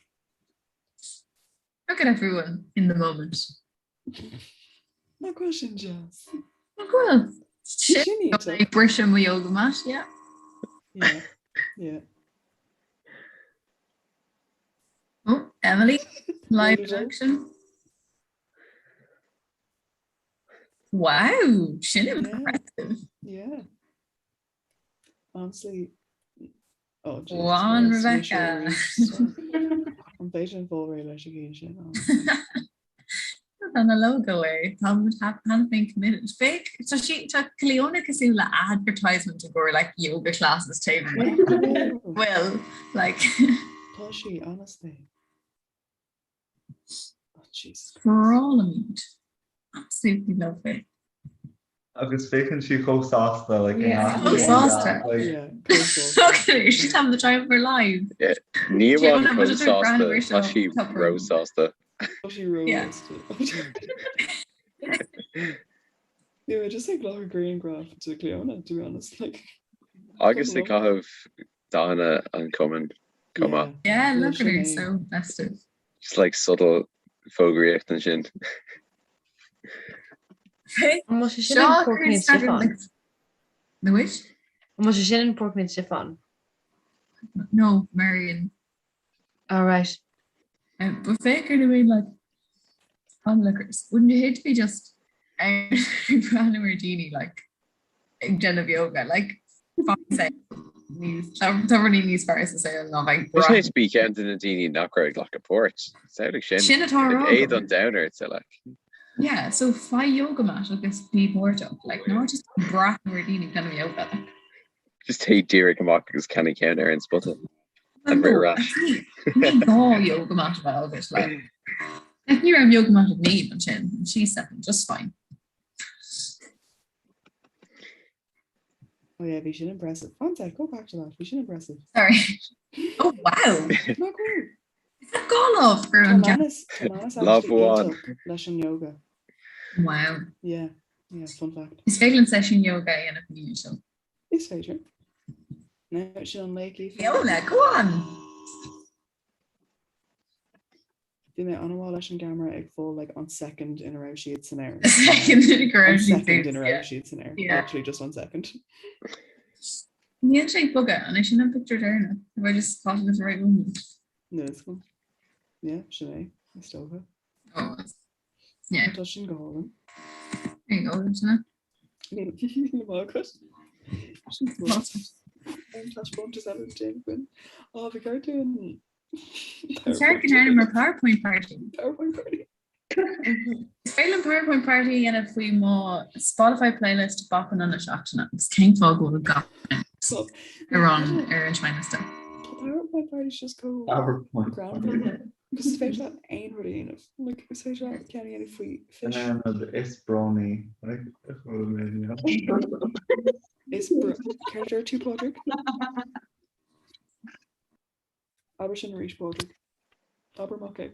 Look at everyone in the moment. Nach bhfuil sin deas. Nach bhfuil. Sin iontach. Ag briseadh mo yoga mat, yeah. Yeah. Yeah. Oh, Emily, live Beautiful. action. Wow, sin impressive. Yeah. Honestly, oh Jesus Go on, Christ, ní sé Rebecca. arís. An féidir an fáil réidh leis an gcéin sin? honestly. Tá na logo é Tá cheana féin committed. Féach tá sí tá Cleona cosúil le advertisement i gcomhair like yoga classes taobh amuigh. Well, like Tá sí, honestly. Oh, Jesus Christ. Sprálaimid. Absolutely love it. Agus féachann sí chomh sásta like in Yeah. gach Chomh sásta. like Yeah, chomh sásta. Look at her, she's having the time of her life. Ní amháin Fiona, chomh but it's her brand sásta, we're tá so sí top room. róshásta. Tá sí Yeah. róshásta. Yeah, just like glacadh grianghraf de Cleona, to be honest. Like, Agus ag caitheamh dathanna an chumainn. Chomh maith. Yeah, look at her, so festive. Just like subtle fógraíocht ansin. An bhfuil sé sin in Pork Chiffon? No which? An bhfuil sé sin in Pork Chiffon? No, Marion. All right. Um, but féach ar na wee like onlookers. Wouldn't you hate to be just ag breathnú ar daoine like ag déanamh yoga like tá rudaí níos fearr sa saol ná bheith Is é bí ceann de na daoine nach raibh ag glacadh páirt. Samhlaigh sin. Sin atá á rá Éad an domhan ort sa like. Yeah, so faigh yoga mat agus bí páirteach like ná just breathnú ar daoine ag déanamh yoga like. Just téigh díreach amach agus ceannaigh ceann ar an spota. And rith ar ais. Ní gá yoga mat a bheith agat like. Like ní raibh yoga mat ag Niamh ansin and she's stepping just fine. Oh yeah, bhí sin impressive. One sec, go back to that. Bhí sin impressive. Sorry. Oh wow. Nach bhfuil? Is that golf for an Manus, Manus Love actually one. iontach leis an yoga. Wow. Yeah, yeah, fun fact. Is féidir linn seisiún yoga a dhéanamh inniu seo. Is féidir. No, sin an léic í. Fiona, go on! Bhí mé an-mhaith leis an gceamara ag fáil like an second ina raibh siad san aer. Second ina raibh An siad second ina yeah. raibh siad san aer. Yeah. Literally just one second. Níl sé ag bogadh, an é sin an pictiúr deireanach? Have I just caught it at the right moment? No, it's cool. Yeah, sin é, is dócha. Oh, yeah. Tá sin go hálainn. There you go, isn't it? Níl níl maith agat. Sin An taispeántas eile Jane Quinn. Á, bhí ceart dúinn Is ceart go ndearna mar PowerPoint party. PowerPoint party. Is féidir liom PowerPoint party a dhéanamh faoi mo Spotify playlist bopanna na seachtaine agus cén fáth go bhfuil gach ar an ar an seinnliosta. Tá PowerPoint parties just chomh PowerPoint greannmhar. Agus is féidir leat aon rud a dhéanamh. Like, is féidir leat ceann a dhéanamh faoi fish. An rud is brónaí like, a chuala mé inniu. Is bro Céard a deir tú Pádraig? Abair sin arís Pádraig. Abair amach é.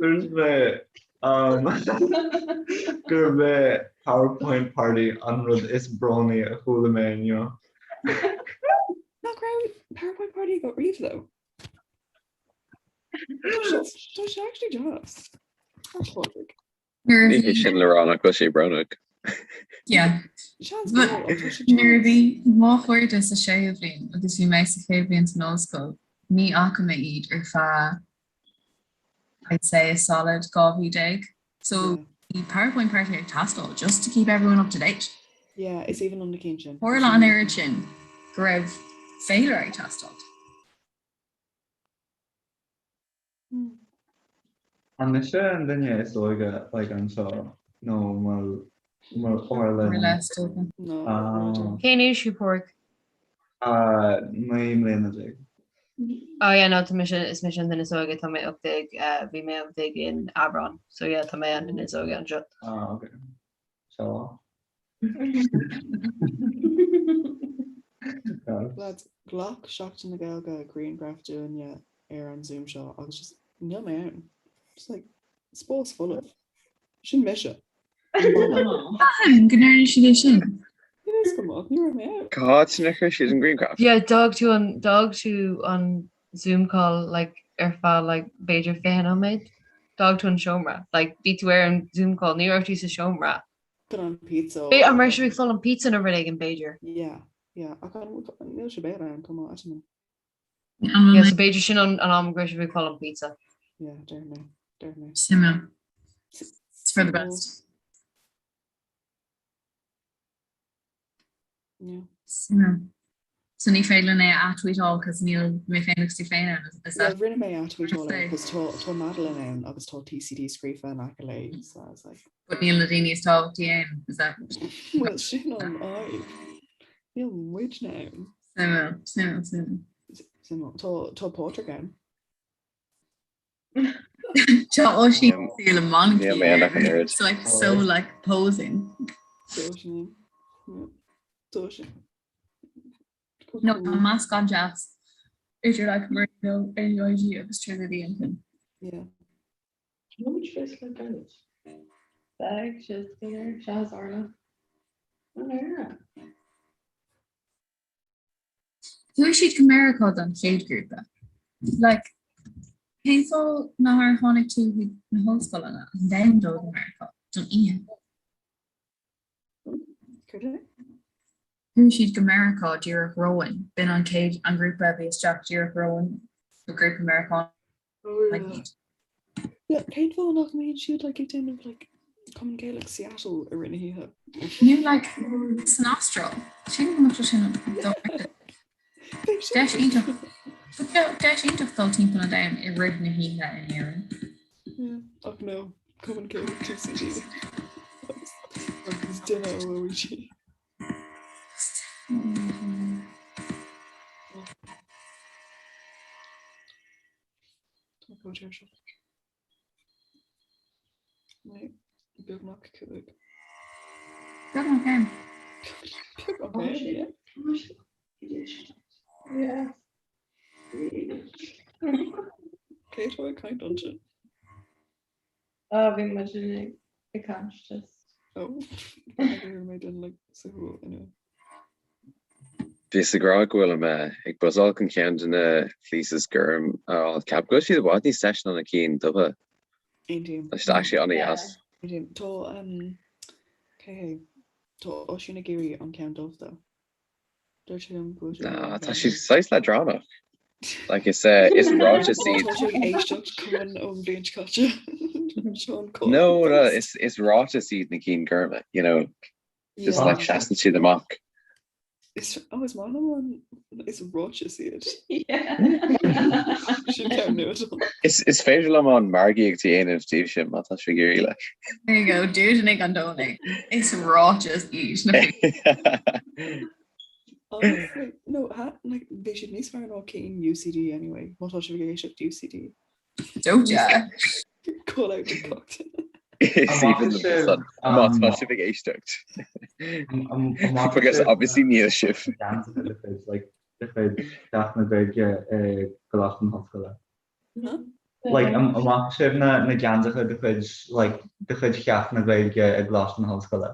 Dúirt mé um, gurb é PowerPoint party an rud is brónaí a chuala mé inniu. Nach raibh PowerPoint party agat riamh though? Tá sé tá sé actually deas. Tá Pádraig. Nuair a Ní hé bhí sin le rá nach bhfuil sé brónach. Yeah. Seans go But bhfuil, ach tá sé nuair a deas. bhí mo chairde sa séú bhliain agus bhí mé sa chéad bhliain san ollscoil, ní fhaca mé iad ar feadh I'd say a solid 12 mhí. So Yeah. bhí PowerPoint party ag teastáil just to keep everyone up to date. Yeah, is aoibhinn liom na cinn sin. Tharla an oiread sin go raibh féilire ag teastáil. An mise an duine is óige like anseo nó an bhfuil Orla Orla is dócha. No, Ah. Cén aois thú Pádraig? 19 mbliana. Oh yeah, no, tá mise is mise an duine is óige, tá mé 18, eh, bhí mé 18 in Aibreán, so yeah, tá mé an duine is óige anseo. Ah, okay. So. Lads, ghlac Seachtain na Gaeilge grianghraf dúinne ar an Zoom seo agus just níl mé ann. Just like spás folamh. Sin mise. An balla. Cathain go ndearna siad é sin? Níl a fhios agam ach ní raibh mé ann. Cá háit inar chuir siad an grianghraf? Yeah, d'fhág tú an d'fhág tú an Zoom call like ar feadh like b'fhéidir 20 nóiméad. D'fhág tú an seomra. Like bhí tú ar an Zoom call, ní raibh tú sa seomra. Chun an pizza. B'fhéidir an raibh sibh ag fáil an pizza nó rud éigin b'fhéidir. Yeah, yeah. Ach an níl sé béal ann chomh maith ansin. Yeah, so b'fhéidir sin an an am go raibh sibh ag fáil an pizza. Yeah, deir mé, deir mé. Suimiúil. It's for the best. Yeah. Suimiúil. So ní féidir linn é a ath-tweetáil cos níl mé féin agus tú féin ann, is Well, that rinne mé ath-tweetáil é say? cos tá tá Madeline ann agus tá TCD scríofa in aice léi, so I was like, But níl na daoine is tábhachtaí ann, is that Well, sin an fhadhb. Níl muidne ann. Suimiúil, suimiúil, suimiúil. Suimiúil. Tá tá Pádraig ann. Tá Oisín cosúil le monkey Níl mé ann ach an oiread. So like so like posing. Tá Oisín ann. Yeah. Tá Oisín. No, tá meascán deas idir like Marino, NUIG agus Trinity ansin. Yeah. Can muid fios le gairid? Beidh siad go léir seachas Orla. An air? Chuaigh siad go Meiriceá don chéad ghrúpa. Like, cén fáth nár tháinig tú chuig na hollscoileanna and then dul go Meiriceá don oíche? Chuaigh siad go Meiriceá díreach romhainn, b'in an chéad, an grúpa a bhí isteach díreach romhainn, an grúpa Meiriceánach iad. Yeah, cén fáth nach mbíonn siad like ag déanamh like Cumann Gaelach Seattle i rith na hoíche? Nó like san Astráil, sílim go mbeadh sé sin dochreidte. Deis iontach, deis iontach dul timpeall an domhain i rith na hoíche in Éirinn. Yeah, ach no, Cumann Gaelach UCD agus duine ó OÉG. Tá cóid ar seo. Beagnach 5. Beagnach am. Beagnach am, yeah. Yeah. Cé atá ag caint ansin? Oh, bhí muid ag caint just. Oh, mé den like sa shúil inniu. Bhíos ag rá go bhfuilim ag buzzáil chun ceann de na fleeces gorm a fháil. Ceapaim go bhfuil siad i bhfad níos deise ná na cinn dubha. Aontaím. Tá siad actually an-dheas. Aontaím. Tá cé hé? Tá Oisín ag iarraidh an ceann dubh though. Dúirt sé liom go bhfuil sé ag Nah, iarraidh an tá ceann siad dubh. saghas leadránach. Like is is ráiteas Tá iad. sé ag éisteacht cumann ón bhliain seo caite. Sean Cole. No, no, is is ráiteas iad na cinn gorma, you know. Just Yeah. like seasann siad amach. Is oh, is maith liom an is ráiteas iad. Sin ceann nua dom. Is is féidir liom an margaíocht a dhéanamh daoibhse má tá sibh ag iarraidh leis. There you go, dúid ag an Domhnach. Is ráiteas iad na Honestly, no, ha, like, bhí siad níos fearr ná cinn UCD anyway, má tá sibh ag éisteacht UCD. Dóite. Call out to cocktail. Is aoibhinn liom san má tá sibh ag éisteacht. Because obviously níl sibh. De chuid Sheachtain na Gaeilge i gColáiste na hOllscoile. Like, an bhfaca sibh na geansaithe de chuid like de chuid Sheachtain na Gaeilge i gColáiste na hOllscoile?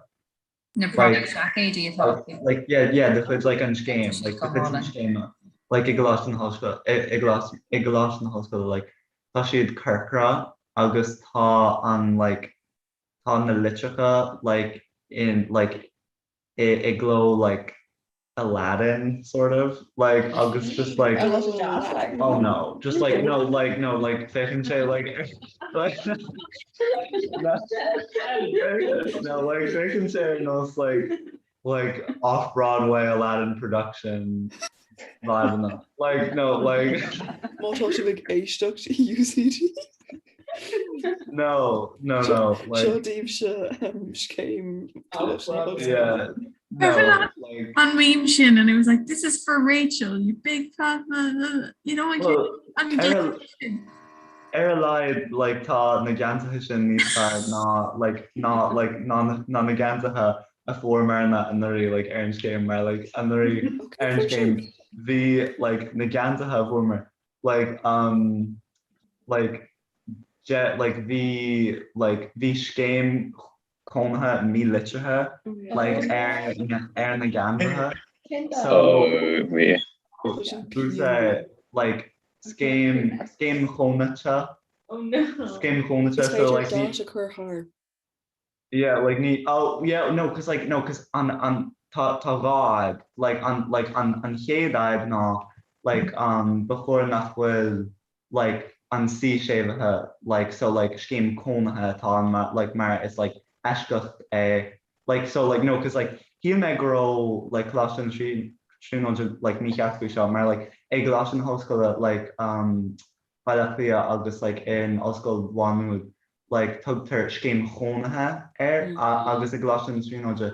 Na product seaicéidí atá acu. Like, yeah, yeah, de chuid like an scéim, like de chuid an scéime, like i gColáiste na hOllscoile, i gColáiste, i gColáiste na hOllscoile, like tá siad corcra agus tá an like tá na litreacha like in like i i gcló like Aladdin sort of like agus just like oh no just like no like no like féachann sé like like no like féachann sé ar nós like like off Broadway Aladdin production vibe like no like Má tá sibh ag éisteacht UCD No no no like Seo daoibhse scéim yeah no like An meme sin and it was like this is for Rachel you big fat you know I can't I'm ar ar a laghad like tá na geansaithe sin níos fearr ná like ná like ná ná na geansaithe a fuaireamarna anuraidh like ar an scéim mar like anuraidh ar an scéim bhí like na geansaithe a fuaireamar like um like de like bhí like bhí scéim cónaithe mílitrithe like ar ar na geansaithe so bhí sé like scéim scéim chónaithe scéim chónaithe so like Is féidir dot a chur thar. Yeah, like ní, oh yeah, no, 'cause like, no, 'cause an, an, tá, tá dhá fhadhb, like an, like an, an chéad fhadhb ná like um ba chóir nach bhfuil like an C séimhithe like so like scéim cónaithe atá ann mar like mar is like eisceacht é like so like no 'cause like shíl mé go raibh like Coláiste na Tríonóide like mícheart faoi seo mar like i gColáiste na hOllscoile like um Baile Átha Cliath agus like in Ollscoil Mhá Nuad like tugtar scéim chónaithe air agus i gColáiste na Tríonóide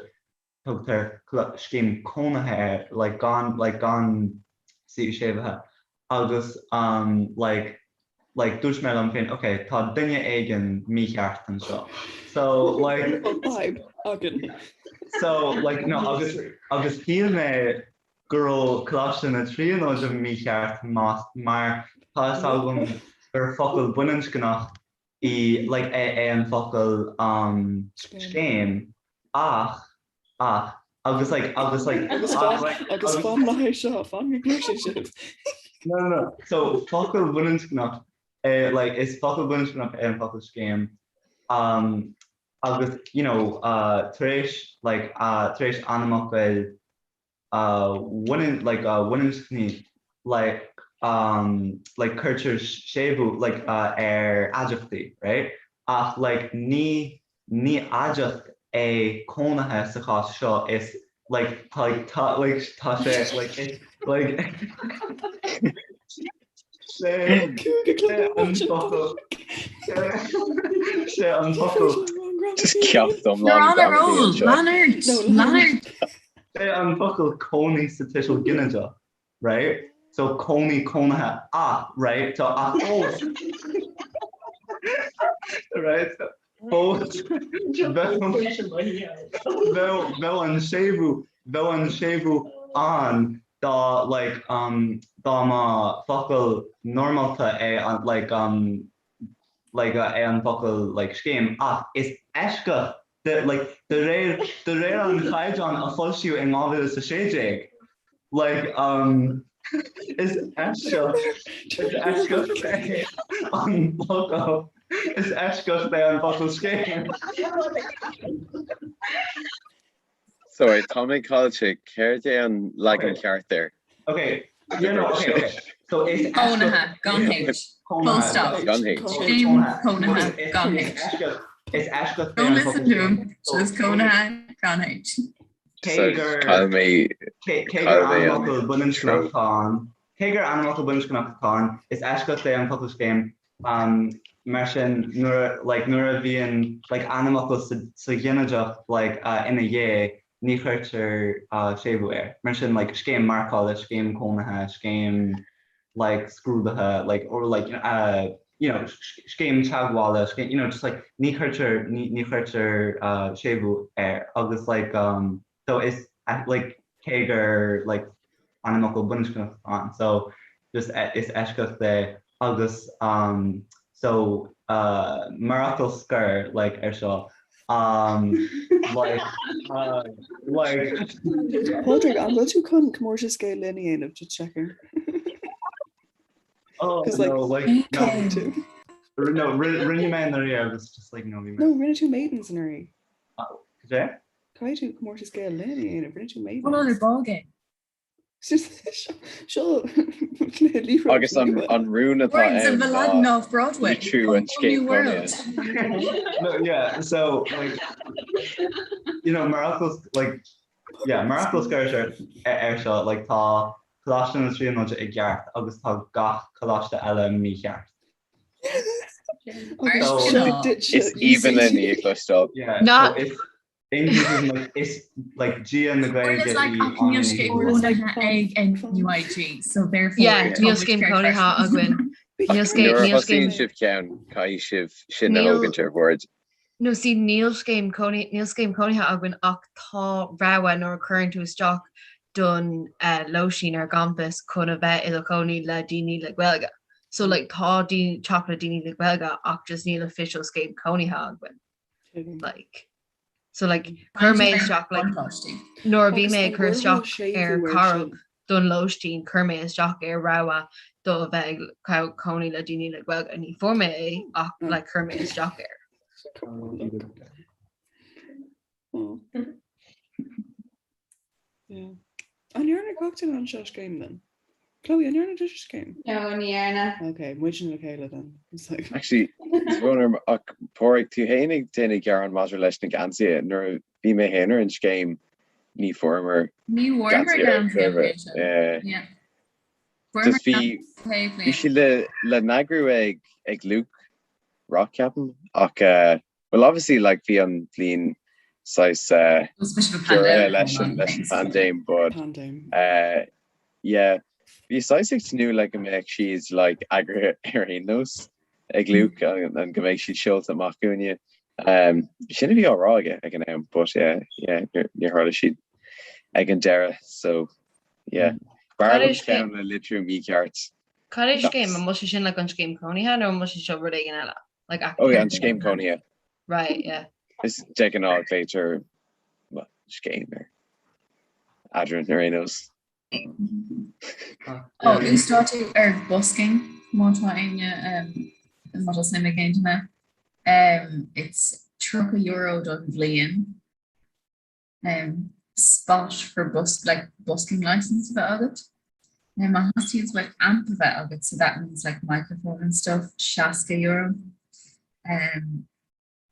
tugtar scéim cónaithe air like gan like gan C séimhithe agus um like like dúirt mé liom féin ok tá duine éigin mícheart anseo so like Fadhb againn. so like no agus agus shíl mé go raibh Coláiste na Tríonóide mícheart más mar tá fhios agam gur focal baininscneach í like é é an focal um scéim ach ach. Agus like agus like Agus fan agus fan le haghaidh seo, fan go gcloisfidh sibh. No no no. So focal baininscneach é like is focal baininscneach é an focal scéim. Um, agus you know uh, tar éis like uh, tar éis ainmfhocail uh, bhain like uh, bhaininscnigh like um, like cuirtear séimhiú like uh, ar aidiachtaí right? Ach like ní ní aidiacht é cónaithe sa chás seo is like tá like tá like tá sé like is like sé an focal sé an focal Just ceacht iomlán You're on a roll, Leonard, Leonard. Sé an focal cónaí sa tuiseal ginideach right? So cónaí cónaithe ach right? So ach fós right? So fós bheadh bheadh an séimhiú bheadh an séimhiú ann dá like um dá mba focal normálta é an like um like é an focal like scéim ach is eisceacht de like de réir de réir an chaighdeáin a foilsíodh in 2016 like um is eisceacht is eisceacht é an focal is eisceacht é an focal scéim. Sorry, tá mé caillte, céard é an leagan ceart air? Okay, yeah, no, okay, okay. So is Cónaithe, gan H. Full stop. Gan H. Scéim cónaithe, gan H. Is eisceacht Don't listen to him, just cónaithe, gan H. Cé gur Chaill mé cé gur chaill mé an ainmfhocal baininscneach atá ann, cé gur ainmfhocal baininscneach atá ann, is eisceacht é an focal scéim Mar sin, nuair, like, nuair a bhíonn, like, ainmfhocal sa, sa ghinideach, like, ina dhiaidh, ní chuirtear séimhiú air. Mar sin, like, scéim marcála, scéim cónaithe, scéim, like, scrúdaithe, like, or like, you know, scéim teagmhála, scéim, you know, just like, ní chuirtear, ní, ní chuirtear séimhiú air. Agus, like, so is like cé gur like ainmfhocal baininscneach atá ann so just is eisceacht é agus um so uh mar fhocal scoir like ar seo um like uh like Pádraig, an bhfuil tú chun comórtas Gael Linn a dhéanamh just checking? Oh Cause like no like no caithfidh tú. no rinne mé anuraidh agus just like no bhí mé No, rinne tú Maidens anuraidh. Cad é? Caithfidh tú comórtas Gael Linn a dhéanamh, rinne tú Maidens. Whole other ballgame. Seo cluiche liathróid Agus an nua. an rún atá Words of ann ná Aladdin off Broadway. litriú A an whole new scéim world. cónaithe. No, yeah, so like you know, mar fhocal like yeah, mar fhocal scoir ar ar seo like tá Coláiste na Tríonóide i gceart agus tá gach coláiste eile mícheart. Is aoibhinn linn í a chloisteáil. Yeah, Not so is English like is like Dia na Gaeilge Like í ach níl scéim cónaithe ag NUIG, so therefore Yeah, níl scéim cónaithe againn. Níl scéim Nuair a níl scéim thosaíonn sibh ceann, caithfidh sibh sin a Níl thógaint ar bord. No see níl scéim cónaí níl scéim cónaithe againn ach tá rogha nuair a chuireann tú isteach don lóistín ar an gcampas chun a bheith i do chónaí le daoine le Gaeilge. So like tá daoine teacht le daoine le Gaeilge ach just níl official scéim cónaithe againn. Like so like chuir mé isteach like nuair a bhí mé ag cur isteach ar Corrib don lóistín chuir mé isteach ar rogha do a bheith ag cónaí le daoine le Gaeilge ní fuair mé é ach like chuir mé isteach air. Yeah. An ndearna gach duine anseo scéim then? Chloe, an ndearna tusa scéim? No, ní dhearna. Ok, muidne le chéile then. It's like... Actually, is bhrón orm ach Pádraig, tú féin ag déanamh gearán maidir leis na geansaithe nuair a bhí mé féin ar an scéim ní fuaireamar Ní bhfuaireamar geansaí ar geansaí chor ar bith. an Yeah. Yeah. Fuaireamar Just bhí geansaí chéad bhí bhliain. siad le le n-eagrú ag ag Luke Rock ceapaim ach eh Well obviously like bhí an bhliain saghas eh giorraithe leis an leis an phaindéim but eh yeah bhí saghas ag tnúth le go mbeadh siad like eagraithe ar aon nós ag Luke and and go mbeadh siad seolta amach chugainne. Um sin a bhí á rá aige ag an am but yeah yeah níor níor tharla siad ag an deireadh so yeah. B'fhearr Cad é liom scéim ceann le litriú mícheart. Cad é scéim an bhfuil sé sin like an scéim cónaithe nó an bhfuil sé seo rud éigin eile? Like Oh yeah, an scéim cónaithe. Right, yeah. Is de ghnáth glaoitear scéim air. Eadrainn ar aon nós. Ó, uasdátú ar busking má tá éinne má tá suim ag aon duine. It's €30 don bhliain. Spot for bus like busking license a bheith agat. Now má theastaíonn uait amp a bheith agat so that means like microphone and stuff, €60. Um,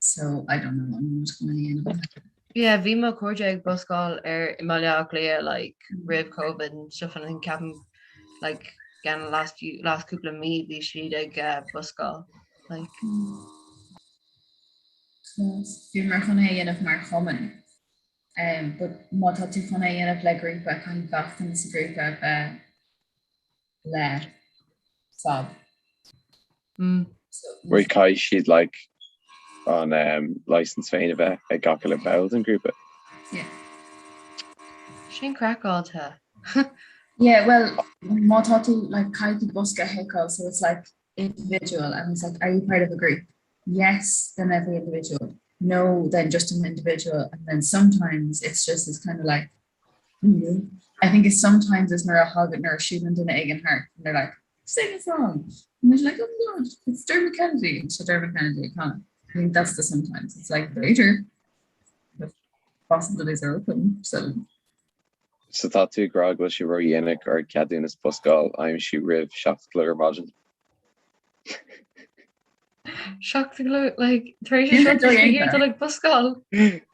So I don't know an bhfuil chun é a dhéanamh. Yeah, bhí mo chairde ag buscáil ar i mBaile Átha Cliath like roimh Covid and stuff and I think ceapaim like gan last few last cúpla mí bhí siad ag uh, buscáil like. Bhíomar chun é a dhéanamh mar chumann. Um, but má tá tú chun é a dhéanamh le grúpa caithfidh gach duine sa ghrúpa a bheith le fob. Wait caithfidh siad like an um, license féin a bheith ag gach uile ball den grúpa. Yeah. Sin craiceáilte. Yeah, well, má tá tú like caithfidh tú bosca a thiceáil so it's like individual and it's like are you part of a group? Yes, then every individual. No, then just an individual and then sometimes it's just it's kind of like mm, I think it's sometimes is nuair a thagann nuair a siúlann duine éigin thart and they're like sing a song and they're like oh my god it's Dermot Kennedy and so Dermot Kennedy ag canadh. I think that's the sometimes it's like later the possibilities are open so So tá tú ag rá go bhfuil sé ródhéanach ár gceadúnas buscáil a aimsiú roimh 7 a chlog ar maidin? 7 a chlog, like, tar éis a 7 a chlog dul ag buscáil.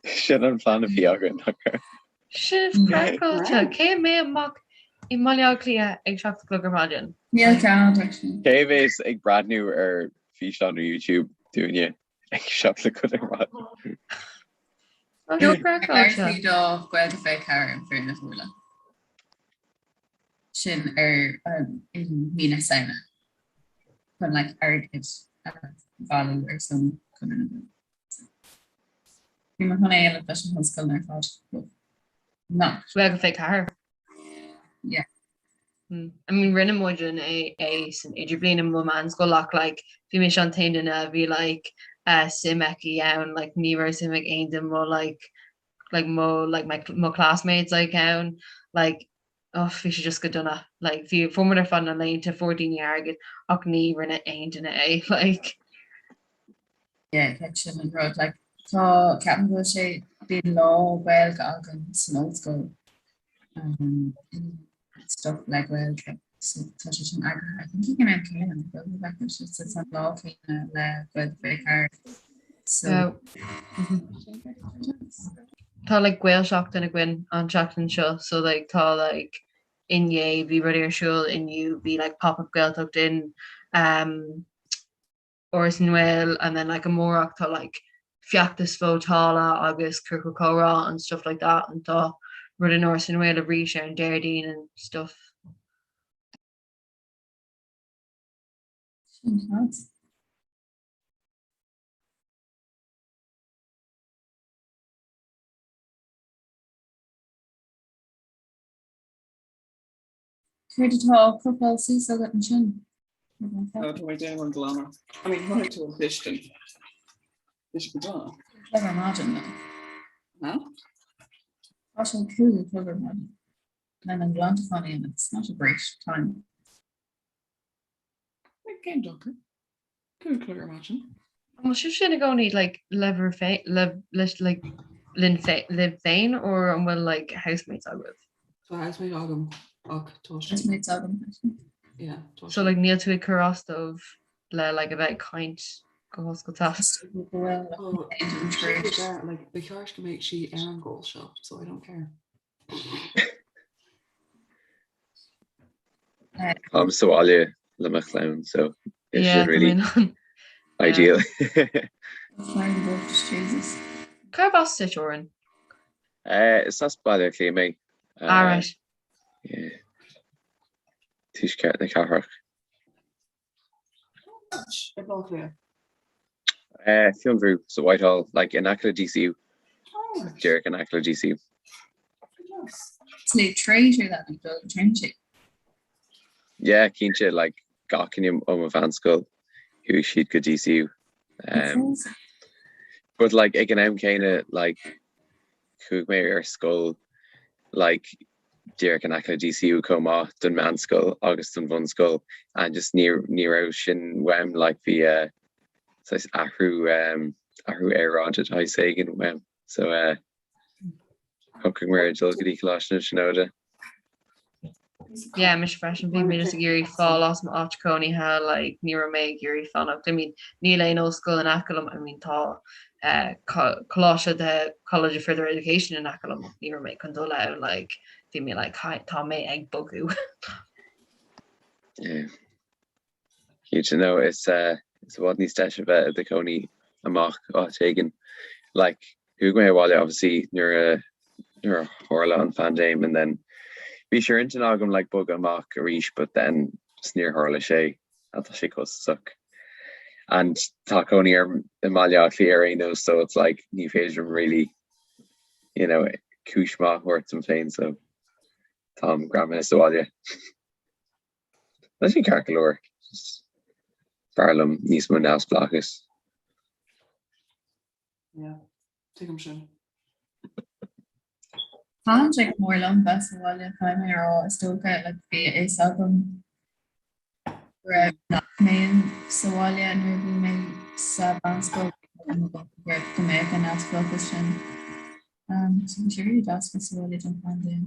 Sin an plean a bhí againn, nach raibh? Sin craiceáilte. Cé a mbeidh amach i mBaile Átha Cliath ag 7 a chlog ar maidin? Níl cead, actually. Cé a bheas ag breathnú ar físeán ar YouTube dúinne ag 7 a chlog ar maidin? Sin do Gaeilge 24 in fairness Orla. Sin ar in mí na Samhna chun like airgead a bhailiú ar son Conradh na Gaeilge. Bhí mé chun é a dhéanamh leis an ollscoil ar fad. Not. Gaeilge 24. Yeah. Mm. I mean rinne muid an é é san idirbhliain i mo mheánscoil ach like bhí mise an t-aon duine a bhí like uh, suim aici ann like ní raibh suim ag aon duine mo like like mo like my mo classmates like ann like oh bhí sé just go dona like bhí fuair muid ar fad na laethanta fuair daoine airgead ach ní rinne aon duine é like Yeah, like sin an rud like tá ceapaim go bhfuil sé bíonn lá Gaeilge againn san ollscoil um, stuff le Gaeilge so tá sé sin eagraithe I think ag an am céanna go bhfuil sé it's an lá céanna le Gaeilge 24 so Tá like Gaelsheachtain againn an tseachtain seo so like tá like inné bhí rudaí ar siúl inniu bhí like pop-up Gaeltacht in um, Áras na nGael and then like amárach tá like feachtas vótála agus ciorcal comhrá and stuff like that and tá rud in Áras na nGael arís ar an Déardaoin and stuff. Sin class. Céard atá á cupáil suas agat ansin? Tá mé ag déanamh an glanadh. I mean, tháinig tú an chistin. Bhí sé go dona. Clog ar maidin nó. Huh? Tá sé cúig a chlog ar maidin. Lena an glantachán a dhéanamh. It's not a great time. Cén dochar? 5 a chlog ar maidin. An bhfuil sibh sin i gcónaí like le bhur féin le leis like linn fé libh féin or an bhfuil like housemates agaibh? Tá housemate agam ach tá sé. Housemates agam freisin. Yeah, tá So sé. like níl tú ag cur as dóibh le like a bheith ag caint go hoscailte? Go bhfuil Oh, aon sin tar éis. yeah, like ba cheart go mbeadh sí ar an gcall seo, so I don't care. Táim sa bhaile le mo chlann so is Yeah, sin really tá mé in ann. ideal. Clann bocht, Jesus. Cárb as duit, Oran? Uh, is as Baile Átha Cliath mé. Uh, Ah, right. yeah. Tuaisceart na cathrach. I Baile Átha Cliath. Uh, Fionnbhrú sa Whitehall, like in aice le DCU. Oh, Díreach in aice le DCU. nice. Absolute traitor that ag dul Trinity. Yeah, cinnte, like gach éinne ó mo mheánscoil chuaigh siad go DCU. Um, but like ag an am céanna like chuaigh mé ar scoil like díreach in aice le DCU chomh maith don meánscoil agus don bhunscoil and just ní ní raibh sin uaim like bhí eh saghas athrú um athrú aeráide de shaghas éigin uaim so eh shocraigh mé ar dul go dtí Coláiste na Tríonóide. Yeah, mise freisin bhí mé just ag iarraidh fáil as m'áit cónaithe like ní raibh mé ag iarraidh fanacht. I mean níl aon ollscoil in aice liom, I mean tá eh coláiste the College of Further Education in aice liom ach ní raibh mé chun dul ann like bhí mé like tá mé ag bogadh. Yeah. You know, is eh is i bhfad níos deise bheith i do chónaí amach áit éigin. Like chuaigh mé abhaile obviously nuair a nuair a tharla an phaindéim and then bhí sé ar intinn agam like bogadh amach arís but then just níor tharla sé and tá sé costasach. And tá cónaí orm i mBaile Átha Cliath ar aon nós so it's like ní féidir liom really you know cúis maith a thabhairt dom féin so táim greamaithe sa bhaile. Tá sé ceart go leor. B'fhearr liom níos mó neamhspleáchais. Yeah, tuigim sin. Thaitin sé go mór liom bheith sa bhaile caithfidh mé a rá is dócha like bhí a fhios agam go raibh nach mbeinn sa bhaile nuair a bhí mé sa mheánscoil go mbeadh an neamhspleáchas sin. Um, so bhí sé really deas bheith sa bhaile don phaindéim.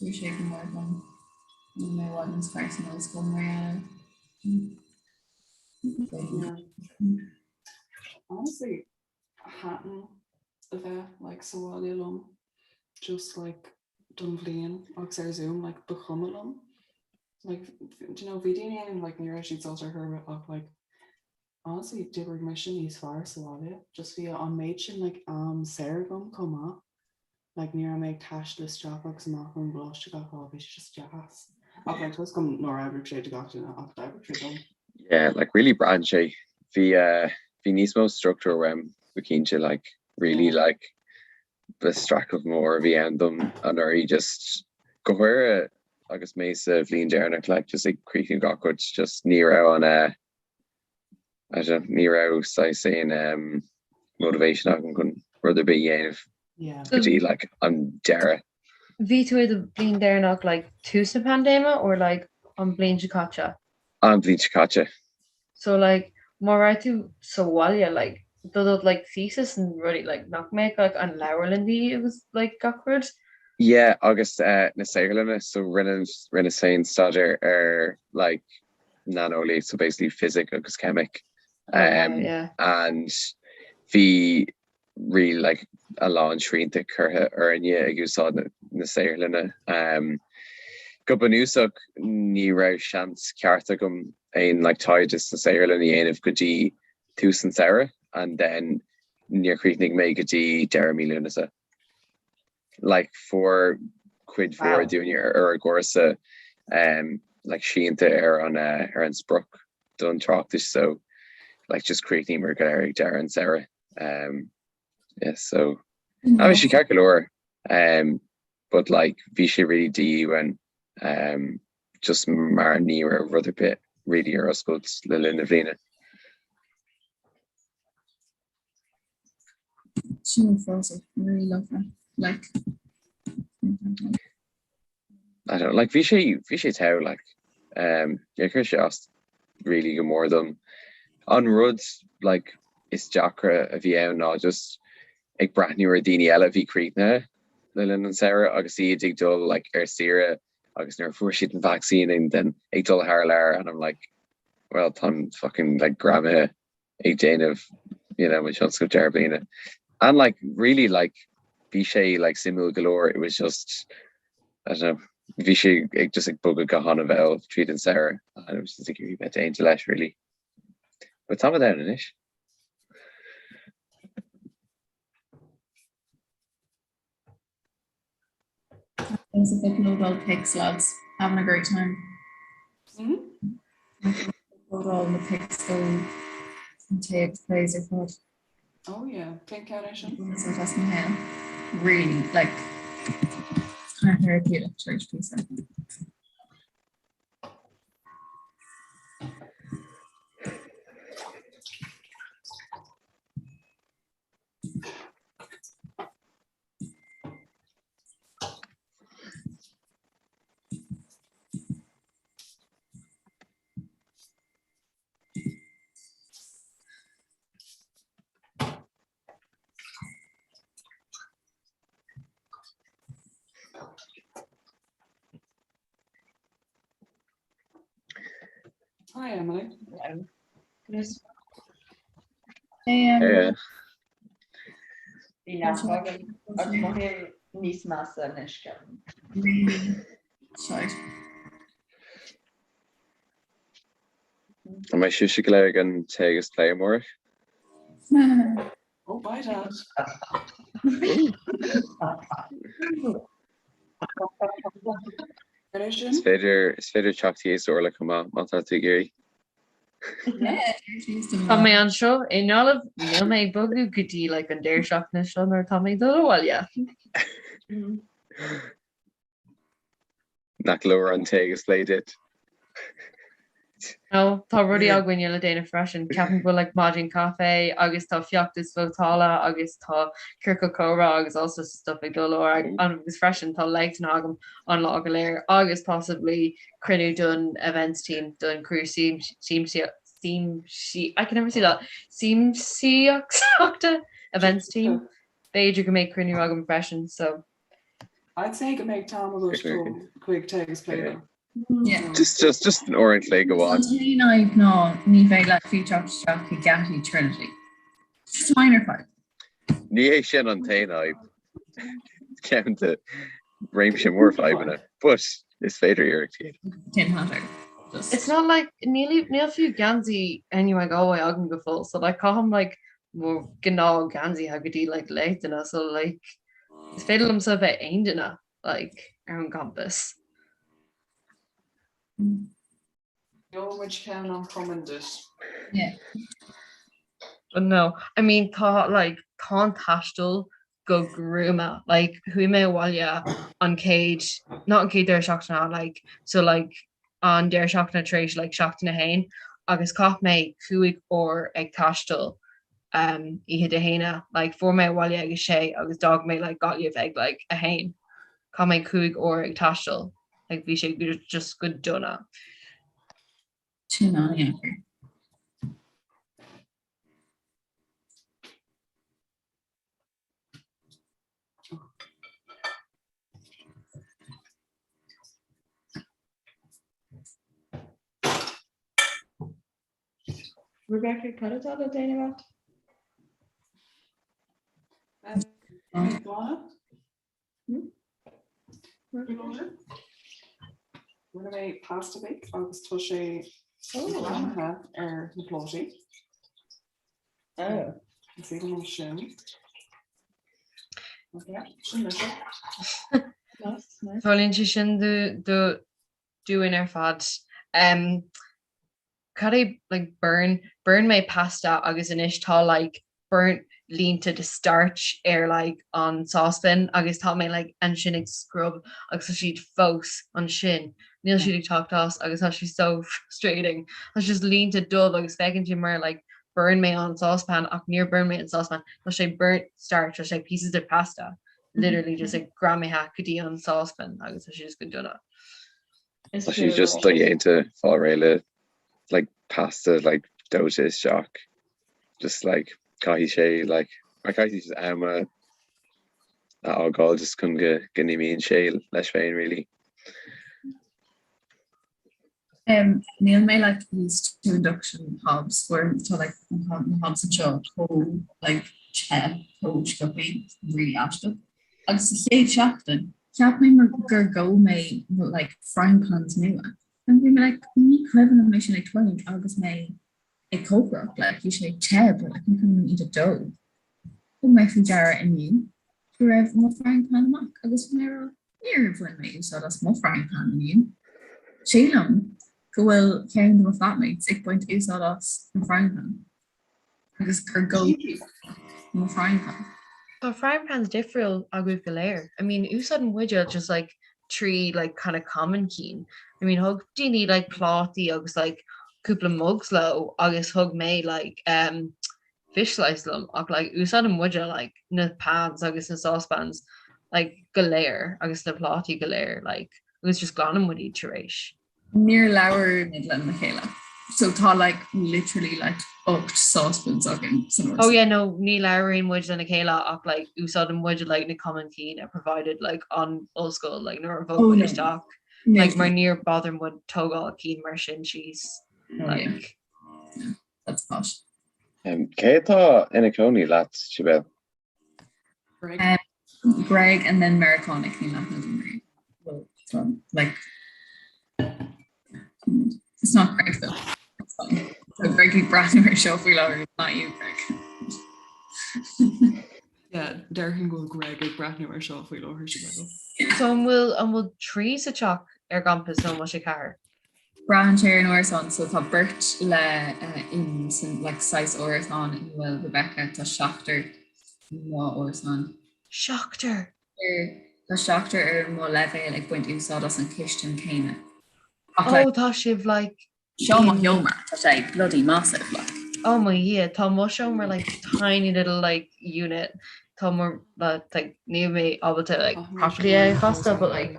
D'oir sé go mór dom. Bhí mé i bhfad níos fearr san ollscoil mar gheall air. Yeah. Honestly, thaitin a bheith like sa bhaile liom just like don bhliain agus ar Zoom like ba chuma liom. Like do you know bhí daoine ann like ní raibh siad sásta ar chor ar bith ach like Honestly, d'oibrigh mise níos fearr sa bhaile. Just bhí an méid sin like am saor agam chomh maith. Like ní raibh mé ag taisteal isteach agus amach ón gcoláiste gach lá, bhí sé just deas. Ach like tá 'fhios agam nár oibrigh sé do gach duine ach d'oibrigh sé dom. Yeah, like really braitheann sé. Bhí eh bhí níos mó struchtúr uaim go cinnte like really like ba streachailt mhór a bhí ann dom anuraidh just go háirithe agus mé sa bhliain deireanach like just ag críochnú gach rud just ní raibh an eh I don't know, ní raibh saghas aon um, motivation agam chun rud ar bith a dhéanamh Yeah. go dtí like an deireadh. Bhí tú i do bhliain deireanach like tús na paindéime or like an bhliain seo caite? An bhliain seo caite. So like má raibh tú sa bhaile like do do like thesis and rudaí like nach mbeadh like an leabharlann de dhíth agus like gach rud? Yeah, agus uh, na saotharlanna, so rinne rinneas féin staidéar ar like nanoeolaíocht, so basically physic agus ceimic. Um, yeah. And bhí really like a lán srianta curtha orainne ag úsáid na, na saotharlanna. Um, go bunúsach ní raibh seans ceart agam aon like taighde sna saotharlanna a dhéanamh go dtí tús an samhradh and then níor chríochnaigh mé go dtí deireadh mí Lúnasa. like fuair cuid mhór dúinne ar an gcúrsa um, like srianta ar an uh, ar an sprioc don tráchtas so like just chríochnaíomar go léir ag deireadh an samhradh um, yeah, so mm. bhí sé ceart go leor um, but like bhí sé really de dhíth uainn um, just mar ní raibh rud ar bith really ar oscailt le linn na bliana. Sin fása really lovely like I don't know, like bhí sé bhí sé togha like um níor chuir sé as really go mór dom. An rud like is deacra a bhí ann ná just ag breathnú ar daoine eile a bhí críochnaithe le linn an samhradh agus iad ag dul like ar saoire agus nuair a fuair siad an vaccine and then ag dul thar lear and I'm like well táim fucking like greamaithe ag déanamh you know mo thionscnamh deireadh bliana and like really like bhí sé like suimiúil go leor it was just I don't know bhí sé ag just ag bogadh go han-mhall tríd an samhradh and it was just ag iarraidh bheith déanta leis really but táimid ann anois. There's a upload pics lads having a great time. Mm -hmm. Upload na pics go an plays ar fad. Oh yeah, cén ceann é sin? Really like it's kind of therapeutic church piece. Hi Emily. Hello. Hey. Bhí leath agam agus mothaím níos measa anois ceapaim. Sorry. An mbeidh sibhse go léir ag an Tae agus Plé amárach? Oh, bye Dad. Is féidir is féidir teacht thíos Orla chomh maith má tá tú ag iarraidh. Tá mé anseo i nGaillimh, níl mé ag bogadh go dtí like an deireadh seachtaine seo nuair atá mé ag dul abhaile. Nach leor an Tae agus Plé duit. No, tá rudaí againne le déanamh freisin. Ceapaim go bhfuil like maidin caife agus tá feachtas vótála agus tá ciorcal comhrá agus all sorts of stuff ag dul ar agus freisin tá léachtanna agam an lá go léir agus possibly cruinniú don events team don cruise sim I can never say that siamsaíochta events team. B'fhéidir go mbeidh cruinniú agam freisin so I'd say go mbeidh t-am agat dul chuig Tae agus Plé though. Yeah. Just just just an uair an chloig amháin. An t-aon fhadhb ná ní bheidh leat fiú teacht isteach chuig geataí Trinity. Just minor fadhb. Ní hé sin an t-aon fhadhb. Ceann de réimse mór fadhbanna. But is féidir iarracht a dhéanamh. Tin hat air. Just. It's not like níl níl fiú geansaí NUI Galway agam go fóill so like caithim like mo ghnáth geansaithe go dtí like léachtanna so like Is féidir liomsa a bheith aon duine like ar an gcampas. Gheobhaidh muid ceann an chumainn duit. Yeah. But no, I mean tá like tá an taisteal go gruama like chuaigh mé abhaile an chéad not an chéad deireadh seachtaine like so like an deireadh seachtaine tar éis like seachtain a haon agus chaith mé 5 uair ag taisteal um oíche Dé hAoine like fuair mé abhaile ag a sé agus d'fhág mé like Gaillimh ag like a haon. Chaith mé 5 uair ag taisteal like bhí sé just go dona. Sin an-deacair. Rebecca, cad atá le déanamh agat? Rinne mé pasta bake agus tá sé greamaithe ar na plátaí. Is féidir liom sin. Sin mise. Tarlaíonn sé sin dúinn ar fad. Cad é like burn burn mé pasta agus anois tá like burnt línte de starch ar like an saucepan agus tá mé like ansin ag scrub agus tá siad fós ansin. Níl siad ag teacht as agus tá sé so frustrating. Tá just línte dubh agus feiceann tú mar like burn mé an saucepan ach níor burn mé an saucepan. Tá sé burnt starch, tá sé pieces de pasta literally just ag greamaithe go dtí an saucepan agus tá sé just go dona. Tá sé just dodhéanta fáil réidh le like pasta like dóite isteach just like caithfidh sé like mar caithfidh just am a a fhágáil just chun go go n-imíonn sé leis féin really. Um, níl mé like used to induction hobs where tá like na hobs anseo chomh like te chomh sciobtha really aisteach. Agus sa chéad seachtain Cheap mé mar gur ghó mé like frying pans nua. And bhí mé like ní cuimhin liom é sin ag tarlúint agus mé ag cócaireacht like bhí sé te but like ní cuimhin liom iad a dó. Thug mé faoi deara inniu go raibh mo frying pan amach agus bhí mé ag rá níor bhain mé úsáid as mo frying pan inniu. Sílim go bhfuil ceann de mo flatmates ag baint úsáid as an frying pan. agus gur dhóigh mo frying pan. Tá frying pans difriúil agaibh go léir. I mean úsáideann muide just like trí like kind of common cinn. I mean thug daoine like plátaí agus like cúpla mugs leo agus thug mé like um fish slice liom ach like úsáideann muide like na pans agus na saucepans like go léir agus na plátaí go léir like agus just glanann muid iad tar éis. Níor labhair muid lena chéile. So tá like literally like 8 saucepans againn san Oh yeah no ní labhraíonn muid lena chéile ach like úsáideann muid like na common cinn a provided like an ollscoil like nuair a bhog muid isteach like mar níor bother muid tógáil cinn mar sin síos. Like that's posh. Cé atá ina cónaí leat, Sibéal? Greg. Um, Greg and then Meiriceánach níl aithne agam air. Well, so, like it's not Greg though. That's fine. So Greg ag breathnú ar seo faoi láthair, it's not you Greg. Yeah, déarfainn go bhfuil Greg ag breathnú ar seo faoi láthair Sibéal. So an bhfuil an bhfuil trí sa teach ar gcampas nó an bhfuil sé ceathair? Braitheann sé ar an árasán, so tá beirt le in san like saghas árasán ina bhfuil Rebecca, tá seachtar i mo árasán. Seachtar? Tá seachtar ar mo leibhéal ag baint úsáid as an chistin céanna. Ach like. Oh tá sibh like Seo mo sheomra, tá sé bloody massive like. Oh mo Dhia, tá mo sheomra like tiny little like unit, tá mo like níl mé ábalta like properly é a chostáil but like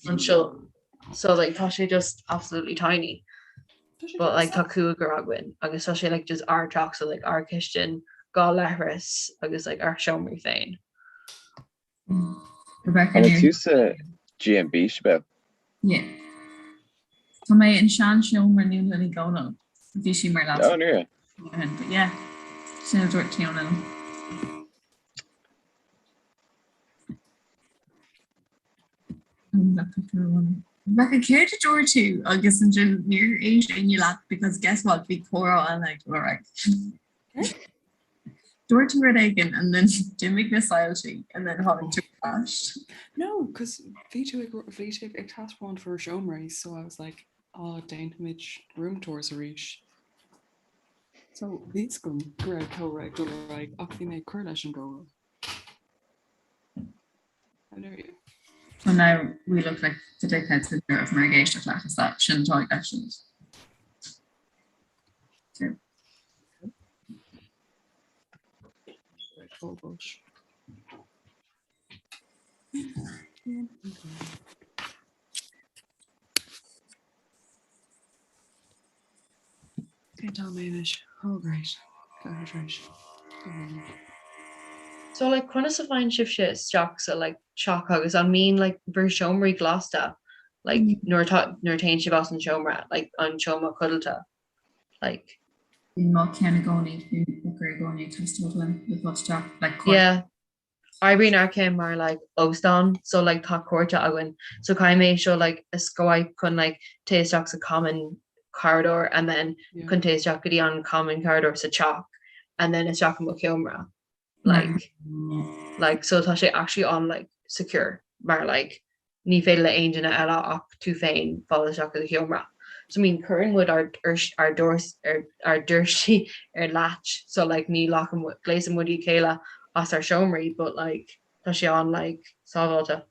anseo so like tá sé just absolutely tiny but like tá cúigear againn agus tá sé like just ár dteach so like ár gcistin dhá leithreas agus like ár seomraí féin. Rebecca An bhfuil tú sa GMB, Sibéal? Yeah. Tá mé in sean seomra Nuala Ní Dhomhnaill. Bhí sí mar leas. Oh, ní. But yeah, sin a dúirt Clíona liom. Rebecca, céard a dúirt tú agus ansin níor éist éinne leat because guess what, bhí comhrá eile ag dul ar aghaidh. Dúirt tú rud éigin and then d'imigh na soilsí and then tháinig tú ar ais. No, cos bhí tú ag bhí tú ag taispeáint bhur seomraí so I was like, ah, déanfaimid room tours arís. So bhí a fhios agam go raibh comhrá ag dul ar aghaidh ach bhí mé ag cur leis an gcomhrá. How dare you? So now we look like the dickheads in Europe mar ag éisteacht leat is that sin atá i gceist. Cén t-am é anois? Oh great. Ceathair tar éis. So like conas a faigheann sibhse isteach sa like teach agus an mbíonn like bhur seomraí glasta like nuair atá nuair a théann sibh as an seomra like an seomra codlata like. Bíonn mo cheann i gcónaí, bíonn eochair i gcónaí ag teastáil uaim le fáil isteach like cárta. Yeah. Oibríonn ár gceann mar like óstán so like tá cárta againn so caithfidh mé seo like a swipe chun like téigh isteach sa common corridor and then chun téigh isteach go dtí an common corridor sa teach and then isteach i mo sheomra like like so tá sé actually an like secure mar like ní féidir le aon duine eile ach tú féin fáil isteach i do sheomra. So I mean cuireann muid ár ár doors ar ár doirsí ar latch so like ní ghlacann muid gléasann muid a chéile as ár seomraí but like tá sé an like sábháilte.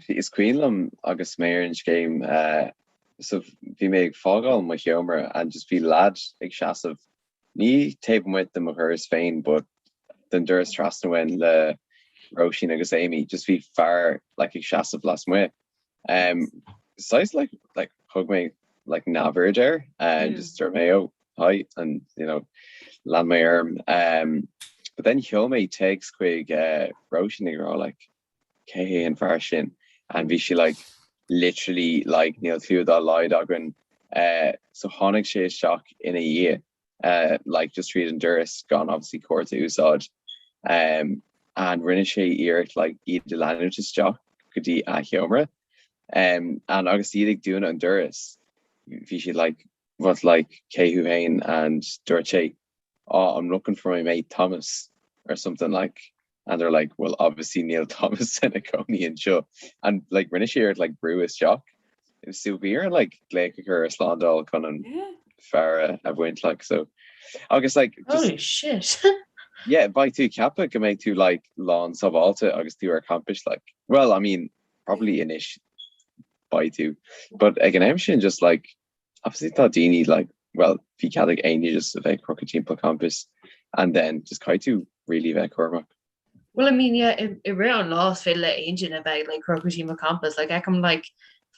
Is cuimhin liom agus mé ar an scéim so bhí mé ag fágáil mo sheomra and just bhí lad ag seasamh Ní taobh amuigh de mo dhoras féin but den doras trasna uainn le Róisín agus Amy, just bhí fear like ag seasamh lasmuigh. Um, saghas like like thug mé like neamhaird air and just dúirt mé oh hi and you know lean mé orm. Um, but then sheol mé téacs chuig uh, Róisín ag rá like cé hé an fear sin and bhí sí like literally like níl clue dá laghad againn eh so tháinig sé isteach ina dhiaidh eh like just tríd an doras gan obviously cárta a úsáid um and rinne sé iarracht like iad a leanúint isteach go dtí a sheomra um and agus iad ag dúnadh an doras bhí siad like what like cé thú féin and dúirt sé oh I'm looking for my mate Thomas or something like and they're like well obviously níl Thomas ina cónaí anseo and like rinne sé iarracht like brú isteach so bhí orainn like glaoch a chur ar slándáil chun an fear a a bhaint like so agus like just Holy shit. yeah beidh tú ag ceapadh go mbeidh tú like lán sábháilte agus tú ar campus like well I mean probably anois beidh tú but ag an am sin just like obviously tá daoine like well bhí cead ag éinne just a bheith ag crochadh timpeall campus and then just caithfidh tú really bheith cúramach. Well I mean yeah i i rith an lá is féidir le aon duine a bheith like crochadh timpeall campus like feicim like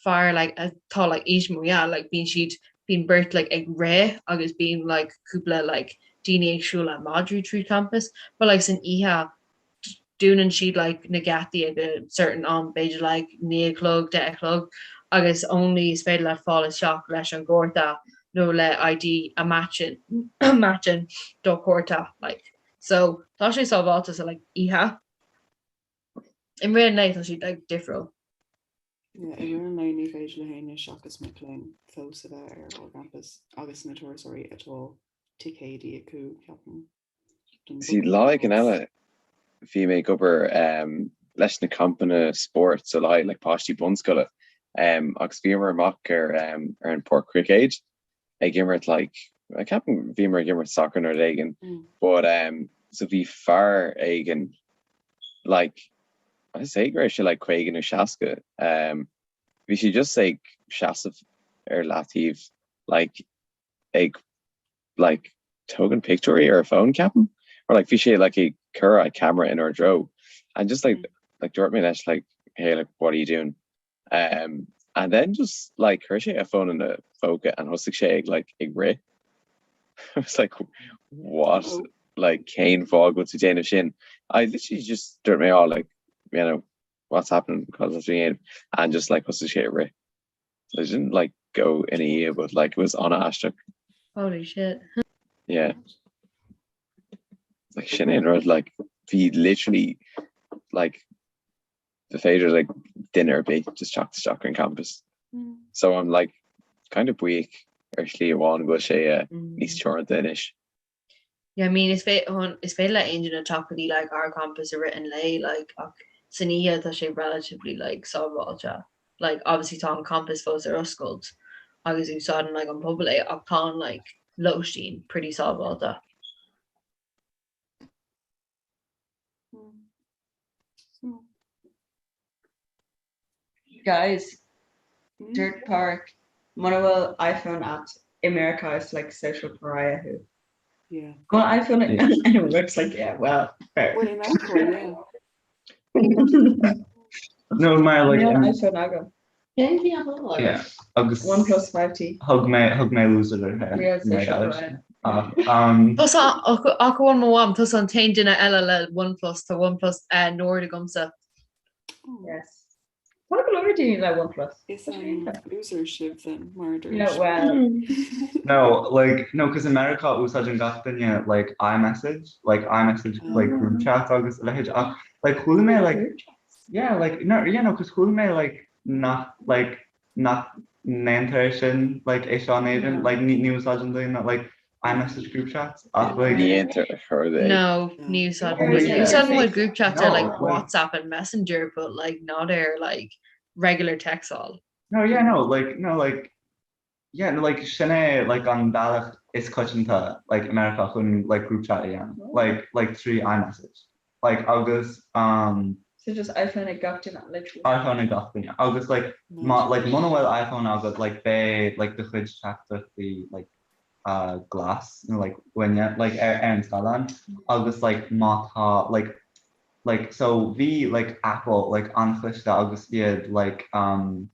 fear like atá like aois mo yeah like bíonn siad bíonn beirt like ag rith agus bíonn like cúpla like daoine ag siúl le madraí tríd campus but like san oíche. dúnann siad like na geataí ag a certain am, b'fhéidir like 9 a chlog, 10 a chlog agus only is féidir leat fáil isteach leis an gcárta nó le ID a matchann matchann do chárta like. So tá sé sábháilte sa like oíche. I rith an lae tá sé like difriúil. Yeah, i rith an lae ní féidir le héinne seachas mic léinn fós a bheith ar ár gcampas agus na turasóirí atá ticéidí acu, ceapaim. See, lá éigin eile bhí mé ag obair leis na campanna spóirt so le haghaidh like páistí bunscoile agus bhíomar amach ar ar an pháirc cruicéid ag imirt like ceapaim bhíomar ag imirt soccer nó rud éigin but so bhí fear éigin like I'd say go raibh sé like 50 nó 60 bhí sé just ag seasamh ar leataobh like ag like tógaint pictiúirí ar a phone ceapaim or like bhí sé like ag cur a camera inár dtreo and just like like dúirt mé leis like hey like what are you doing um and then just like chuir sé a phone ina phóca and thosaigh sé ag like ag rith I was like what like cén fáth go bhfuil tú déanamh sin I literally just dúirt mé oh like you know what's happening cad tá tú déanamh and just like thosaigh sé ag rith I didn't like go ina dhiaidh but like it was an-aisteach. Holy shit. Yeah. Like sin é an rud like bhí literally like ba féidir like duine ar bith just teacht isteach ar an campus. So I'm like kind of buíoch ar shlí amháin go bhfuil sé uh, níos teoranta anois. Yeah, I mean is féidir is féidir le aon duine teacht go dtí like ár gcampas i rith an lae like ach san oíche tá sé relatively like sábháilte. Like obviously tá an campas fós ar oscailt agus úsáideann like an pobal é ach tá an like lóistín pretty sábháilte. Guys, dúirt Pádraig, muna bhfuil iPhone agat i Meiriceá is like social pariah thú. Yeah. Go bhfuil iPhone and it looks like yeah, well, fair. Well, in Mexico, yeah. No, mar like Níl iPhone agam. Cén cineál Yeah, agus OnePlus 5T. thug mé thug mé loser uirthi. Real social pariah. Ach um, Tusa ach amháin mo mham, tusa an t-aon duine eile le OnePlus, tá OnePlus eh, Nord agamsa. Yes. Tá go leor daoine le OnePlus. Is an loser sibh then mar a dúirt. No, well. No, like, no, cos i Meiriceá úsáideann gach duine like iMessage, like iMessage like group chat agus a leithéid ach like chuala mé like yeah, like no, yeah, no, cos chuala mé like nach like nach ndéantar é sin like é seo in Éirinn, like ní ní úsáideann daoine like iMessage group chats ach like Ní dhéantar ar chor é. No, ní úsáideann Oh, muid. yeah. Úsáideann muid group chats ar like No, like- WhatsApp and Messenger, but like not ar like regular textáil. No, yeah, no, like no, like yeah, no, like sin é like an bealach is coitianta like i Meiriceá chun like group chat a dhéanamh, like like trí iMessage. Like agus um So just iPhone ag gach duine, literally. iPhone ag gach duine agus like má like muna bhfuil iPhone agat like beidh like do chuid teachtaireachtaí like uh glas nó like uaine like ar ar an scáileán agus like má tá like like so bhí like Apple like an-chliste agus iad like um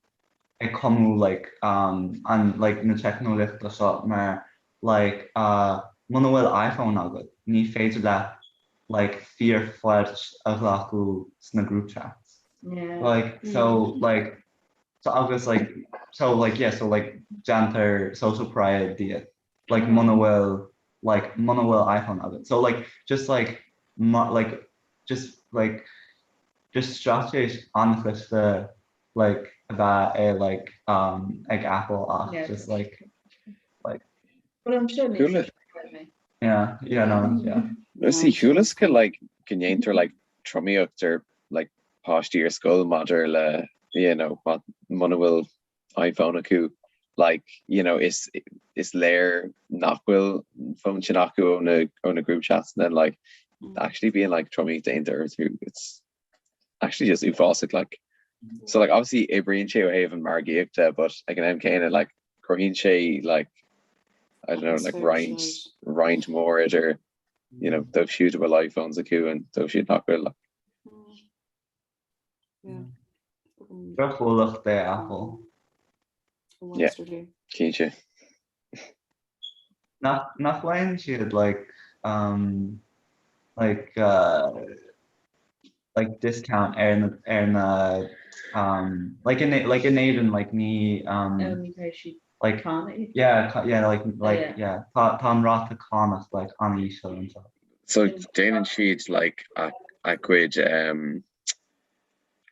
ag cumadh like um an like na teicneolaíochta seo mar like uh muna bhfuil iPhone agat ní féidir leat like fíorpháirt a ghlacadh sna group chats Yeah. like so like so agus like so like yeah so like déantar social pariah díot like muna bhfuil like muna bhfuil iPhone agat so like just like ma like just like just straitéis an-chliste like a bheith é like um ag Apple ach Yeah. just like like Well, I'm sure Chuala yeah yeah no yeah. See chualas go like go ndéantar like tromaíocht ar like páistí ar scoil maidir le you know muna bhfuil iPhone acu like you know is is léir nach bhfuil fón sin acu ó na ó na group chats and then like actually bíonn like tromaíocht déanta orthu it's actually just uafásach like so like obviously oibríonn sé ó thaobh an margaíochta but ag an am céanna like cruthaíonn sé like I don't know like roinnt roinnt mór idir you know dóibh siúd a bhfuil iPhones acu and dóibh siúd nach bhfuil like. Droch-chomhlacht é Apple. Yeah, cinnte. Nach nach bhfaigheann siad like um like uh. Like discount ar na ar na um like in like in Éirinn like ní um Oh, ní caithfidh siad like cáin a íoc? yeah ca- yeah like Oh, like yeah. yeah tá tá an ráta cánach like an-íseal anseo. So déanann siad like a a gcuid um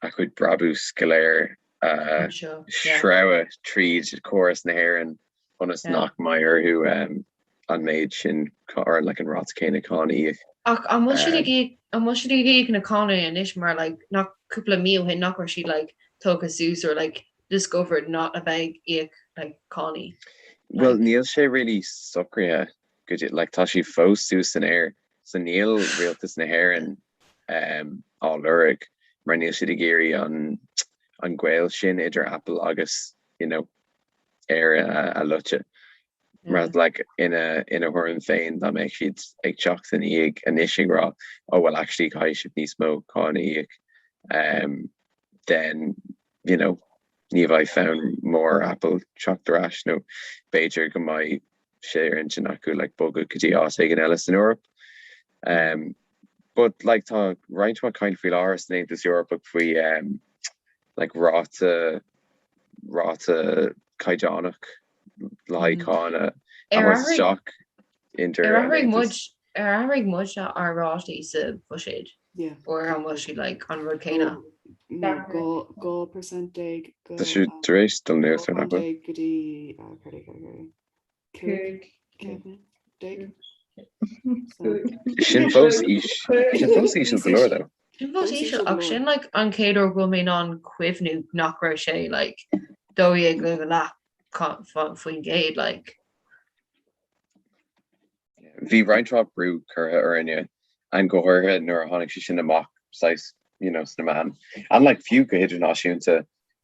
a gcuid brabús go léir a Anseo, yeah. shreabhadh tríd córas na hÉireann ionas Yeah. nach mbeidh orthu um an méid sin or like an ráta céanna cáin a íoc. Ach an bhfuil siad Um, ag íoc an bhfuil siad ag íoc na cáin anois mar like nach cúpla mí ó shin nach raibh siad like tugtha suas or like discovered not a bheith ag íoc like cáin. Well níl sé really socraithe go dtí like tá sé fós suas san aer so níl rialtas na hÉireann um, á lorg mar níl siad ag iarraidh an an gaol sin idir Apple agus you know Éire a loiteadh. Mar like ina ina thuairim féin dá mbeadh siad ag teacht ina dhiaidh anois ag rá oh well actually caithfidh sibh níos mó cáin a íoc um, then you know ní bheidh fonn mór ar Apple teacht ar ais nó b'fhéidir go mbeidh sé ar intinn acu like bogadh go dtí áit éigin eile san Eoraip. Um, but like tá roinnt mhaith caint faoi láthair san Aontas Eorpach faoi um, like ráta ráta caighdeánach le haghaidh cáin a thabhairt isteach idir Ar an athraigh Aontas. muid ar athraigh muid ár rátaí sa bhuiséad? Or an bhfuil siad like an rud céanna? No, 12% go Tá siad tar éis dul anuas ar nach bhfuil? go dtí cad é cad é cad é 15 Sin fós sin fós íseal go leor though. Sin fós íseal ach sin like an chéad uair go bhfuil mé in ann cuimhniú nach raibh sé like 12 go leath faoin gcéad like. Bhí roinnt mhaith brú curtha orainne and go háirithe nuair a tháinig sé sin amach saghas you know sna meáin and like fiú go hidirnáisiúnta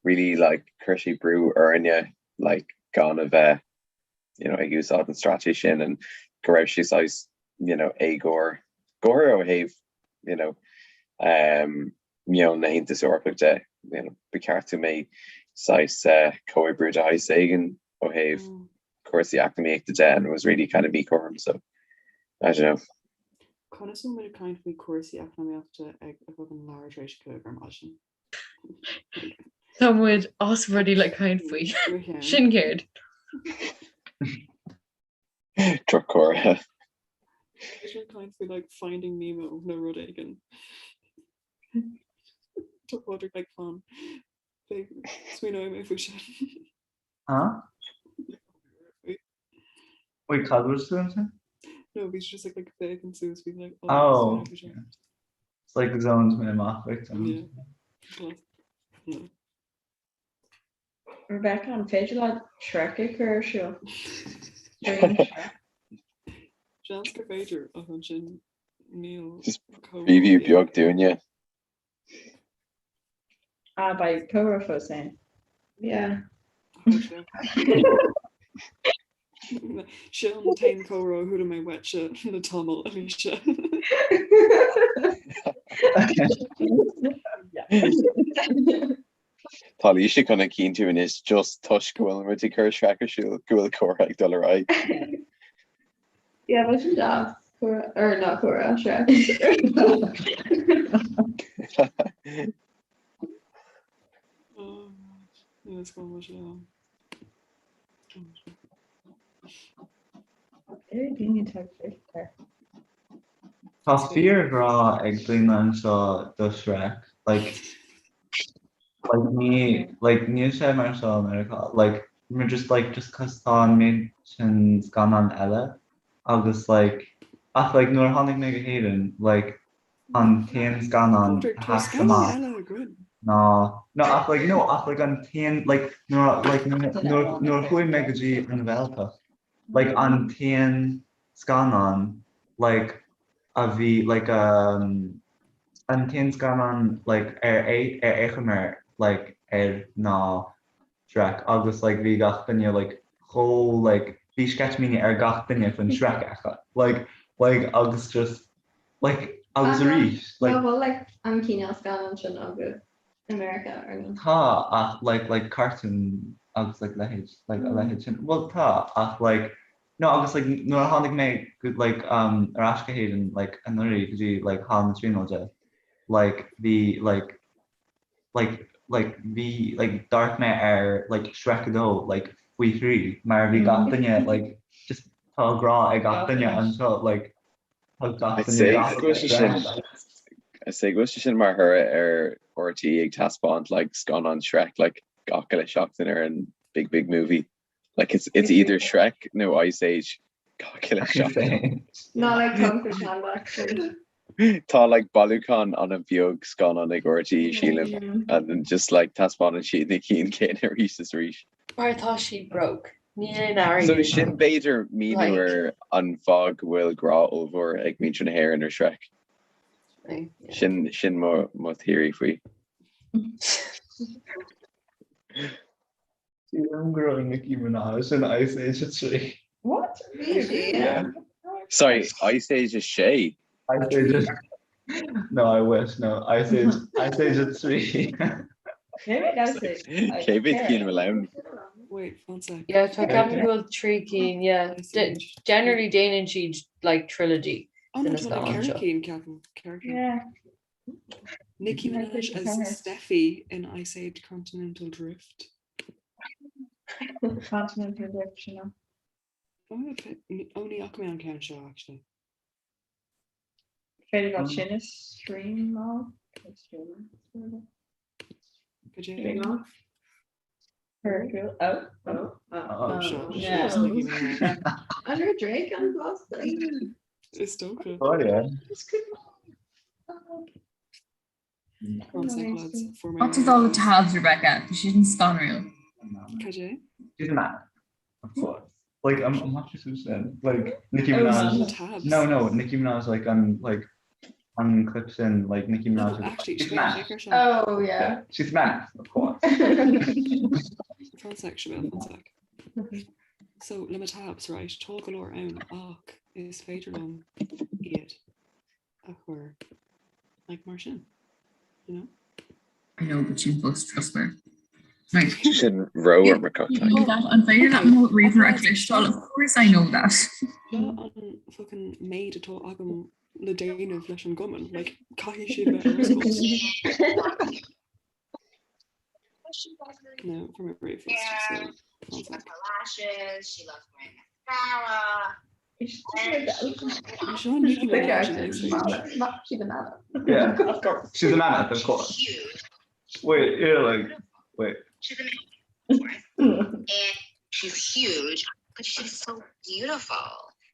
really like chuir sé brú orainne like gan a bheith you know ag úsáid an straitéis sin and go raibh sé saghas you know éagóir go háirithe ó thaobh you know um, meon na hAontas Eorpach de, you know, ba cheart go mbeadh saghas comhoibriú de shaghas éigin ó thaobh cúrsaí eacnamaíochta de and it was really kind of míchothrom so I don't know. Conas a bhfuil muid ag caint faoi cúrsaí eacnamaíochta ag a fucking leathuair tar éis a 5 ar maidin? Tá muid as rudaí le caint faoi. Sin céard. Droch-chomhartha. Is muid ag caint faoi like Finding Nemo nó rud éigin. Tá Pádraig like fan. Smaoineoidh mé faoi sin. Huh? Wait, cad dúirt tú ansin? No, bhí sé just like like féachaint suas bhí like oh, oh. smaoineoidh faoi sin. It's like zoned mé amach like Yeah. No. Rebecca, an féidir leat Shrek a chur ar siúl? Stream Shrek. Seans gur féidir ach ansin níl Just preview beag dúinne. Ah, beidh comhrá fós ann. Yeah. Sin an t-aon chomhrá a chuala mé uaitse le tamall, Alicia. Tá Alicia chun a chinntiú anois just toisc go bhfuil muid ag cur Shrek ar siúl go bhfuil comhrá ag dul ar aghaidh. Yeah, bheadh sin deas. Comhrá, or not comhrá, Shrek. Oh, yeah, it's going much um. Ar daoine atá ag féachaint air. Tá fíorghrá ag daoine anseo do Shrek. Like, like ní, like níl sé mar seo i Meiriceá. Like, mar just like, just 'cause tá an méid sin scannán eile agus like, ach like nuair a tháinig mé go hÉirinn, like an t-aon scannán Pádraig, a tá sheas scannán amach eile againn. ná, no ach like no ach like an t-aon like nuair like nuair nuair nuair a chuaigh mé go dtí an Ghaeltacht, like an t-aon scannán like a bhí like um an t-aon scannán like ar ar fhéachamar like air ná Shrek agus like bhí gach duine like chomh like bhí sceitimíní ar gach duine chun Shrek a fheiceáil like like agus just like agus arís like Nach bhfuil like an cineál scannán sin agaibh i Meiriceá ar nó? Tá ach like like cartoon agus like leithéid like a leithéid sin bhuel tá ach like no agus like nuair a tháinig mé go like um ar ais go hÉirinn like anuraidh go dtí like Halla na Tríonóide. like bhí like like like bhí like d'amharc mé ar like Shrek 2 like faoi thrí mar bhí gach duine like just tá grá ag gach duine anseo like tá gach I'd duine say gafa go bhfuil sé sin I'd say go bhfuil sé sin mar thoradh ar RTÉ ag taispeáint like scannán Shrek like gach uile seachtain ar an Big Big Movie. Like it's it's either Shrek nó Ice Age gach uile seachtain. Ná like Kung Fu Panda. Tá like bailiúchán an-bheag scannán ag RTÉ sílim and then just like taispeánann siad na cinn céanna arís is arís. Mar tá siad broke. Níl aon airgead. So sin b'fhéidir míniú ar an fáth go bhfuil grá ollmhór ag muintir na hÉireann ar Shrek. Sin sin mo mo theory faoi. Sílim go raibh Nicki Minaj in Ice Age 3. What? Bhí sí? Yeah. Sorry, Ice Age 6? Ice Age No, I wish, no. Ice Age Ice Age 3. Cé mhéad cinn a bhfuil ann? Wait, one sec. Yeah, tá ceapaim go bhfuil trí cinn, yeah. Generally déanann siad like trilogy Oh, de no, na tá scannáin ceithre seo. cinn, ceapaim. Ceithre cinn. Yeah. Nicki Minaj as Steffi in Ice Age Continental Drift. Continental Drift, you know. Oh, okay. Ó ní fhaca mé an ceann seo actually. Féidir leat sin a streamáil? Cad é? Streamáil? Very cool. Oh, oh, oh. Oh, seo, seo is Nicki Minaj. Under Drake an Boston. Is dócha. Oh yeah. One sec, lads. For my What's with all the tabs, Rebecca? Bhí siad an scanrúil. Cad é? She's a man, of course. Like I'm, I'm not too sin. Like Nicki Oh, Minaj. tabs. No, no, Nicki Minaj. Like I'm like on clips and like Nicki No, Minaj. is- actually, she's should a I man. check her seo? Oh yeah. She's a man, of course. Fan sec, Siobhan, fan sec. So le mo tabs, right, tá go leor ann ach is féidir liom iad a chur like mar sin, you know? I know, but sin fós trussmar. Right. Sin ró-iomarcach You know that an féidir leat mo ríomhaire a chloisteáil? Of course I know that. Seo an fucking méid atá agam le déanamh leis an gcumann, like caithfidh siad bheith ar oscailt. No, for my ríomhphost, so one sec. lashes. She loves wearing mascara. Seo Nicki Minaj in Ice Age. She's a man. Yeah. Of course. She's a mammoth, of course. Wait, yeah, like, wait. She's a mammoth, of course. and she's huge, but she's so beautiful.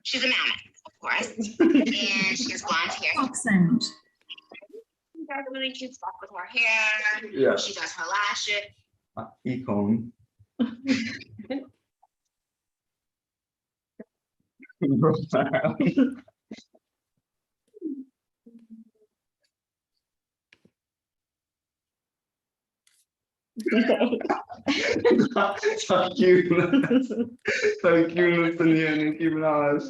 She's a mammoth, of course. and she has blonde hair. Fuck sound. She does really cute stuff with her hair. Yeah. She does her lashes. Econ. Tá ciúnas. Tá ciúnas i ndiaidh Nicki Minaj.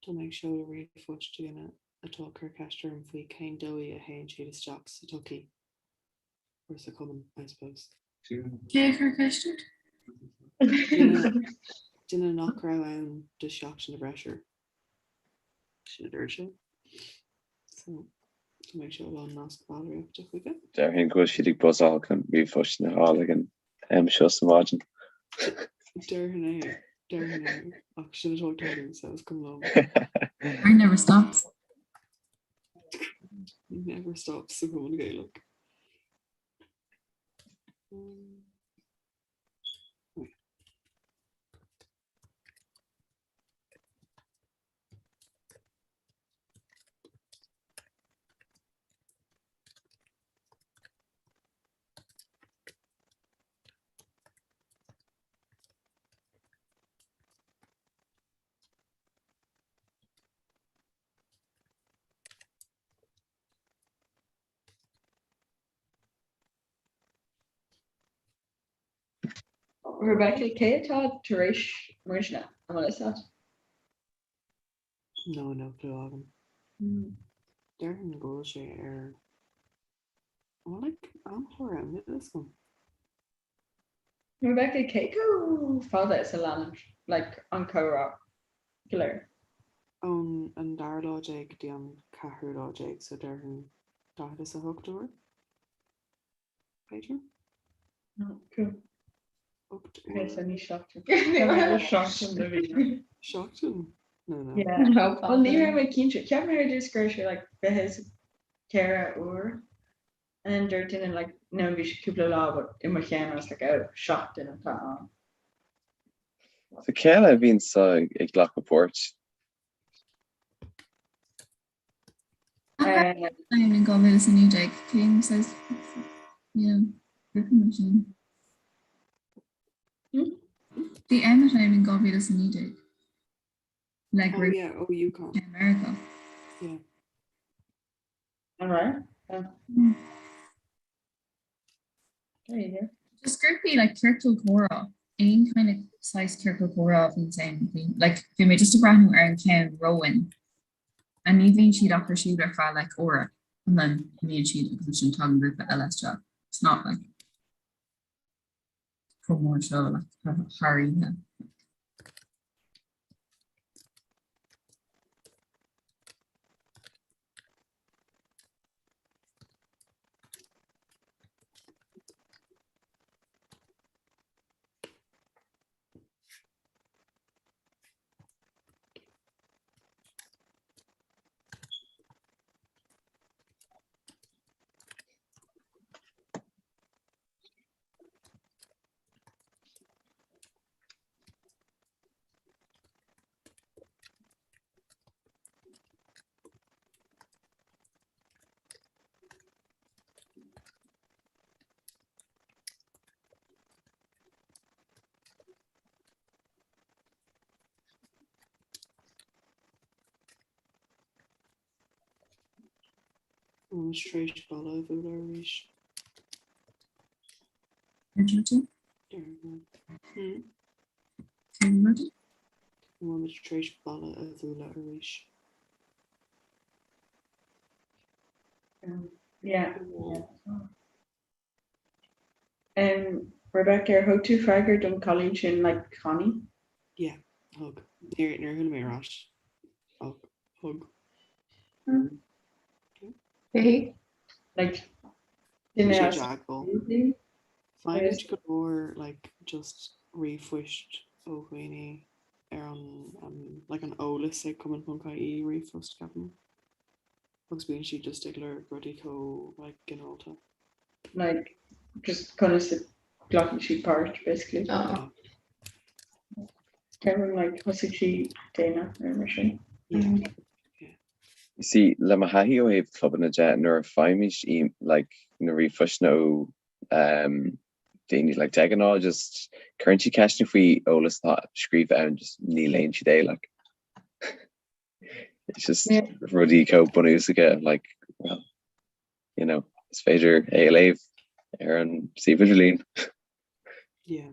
Tá mé ag seoladh ríomhphost do dhuine atá ag cur ceist orm faoi cén dóigh a théann siad isteach sa tsochaí, or sa chumann, I suppose. Cé a chuir ceist ort? Duine duine nach raibh ann do Sheachtain na bhFreisear. Sin a dúirt sé. So, tá mé ag seoladh an nasc ballraíochta chuige. Déarfainn go bhfuil siad ag buzzáil chun ríomhphost a fháil ag an am seo sa mhaidin. Déarfainn é, déarfainn é, ach sin atá ag tarlú, so is cuma liom. Brain never stops. Never stops sa Chumann Gaelach. Um, wait. Rebecca, cé atá tar éis muidne? An bhfuil fhios agat? No, no clue agam. Déarfainn go bhfuil sé ar well like amchlár ann, níl fhios agam. Rebecca, cé chomh fada is a leanann like an comhrá go léir? Ón an dara lá déag go dtí an ceathrú lá déag, so déarfainn 48 uair, b'fhéidir? Cool. 8 Okay, uair. so ní seachtain. Seachtain a bhí. Seachtain? No, no. Yeah. Well, ní raibh mé cinnte. Cheap mé ar dtús go raibh sé like 24 uair. And then dúirt duine like no bhí sé cúpla lá but i mo cheann I was like oh seachtain atá ann. So cé eile a bhíonn sa ag glacadh páirt? In 2019 cén saghas grúpa mar sin? Bhí Emmet ann in 2019 le Oh grúpa yeah, oh UConn. i Meiriceá. Yeah. All right. Yeah. There you go. Just grúpaí like ciorcal comhrá, aon kind of saghas ciorcal comhrá a bhíonn ann, bhí like bhí mé just ag breathnú ar an ceann romhainn and ní bhíonn siad ach ar siúl ar feadh like uaire and then imíonn siad agus ansin tagann grúpa eile isteach. It's not like chomh mór seo like thar oíche. An bhfuil muid tar éis balla a bhualadh arís? Ar dúirt tú? Hmm? Cén rud? An bhfuil muid tar éis balla a bhualadh arís? Yeah. Um, Rebecca, ar thug tú freagra don cailín sin like Connie? Yeah, thug. Níor níor chuala mé ar ais. Ach thug. Cé? Like, Bhí duine sé as deacair. Faighimid go leor like just ríomhphoist ó dhaoine ar an um, like an eolas ag cumann.ie ríomhphost ceapaim. Agus bíonn siad just ag lorg rudaí chomh like ginearálta. Like just conas a ghlacann siad páirt basically. Oh. Ceapaim like thosaigh sí déanach nó mar sin. You see, le mo thaithí ó thaobh clubanna de, nuair a faighimid í like na ríomhphoisteanna ó um, daoine like de ghnáth just cuireann siad ceisteanna faoi eolas atá scríofa ann just ní léann siad é like. It's just rudaí chomh bunúsacha like well you know is féidir é a léamh ar an suíomh idirlín. Yeah.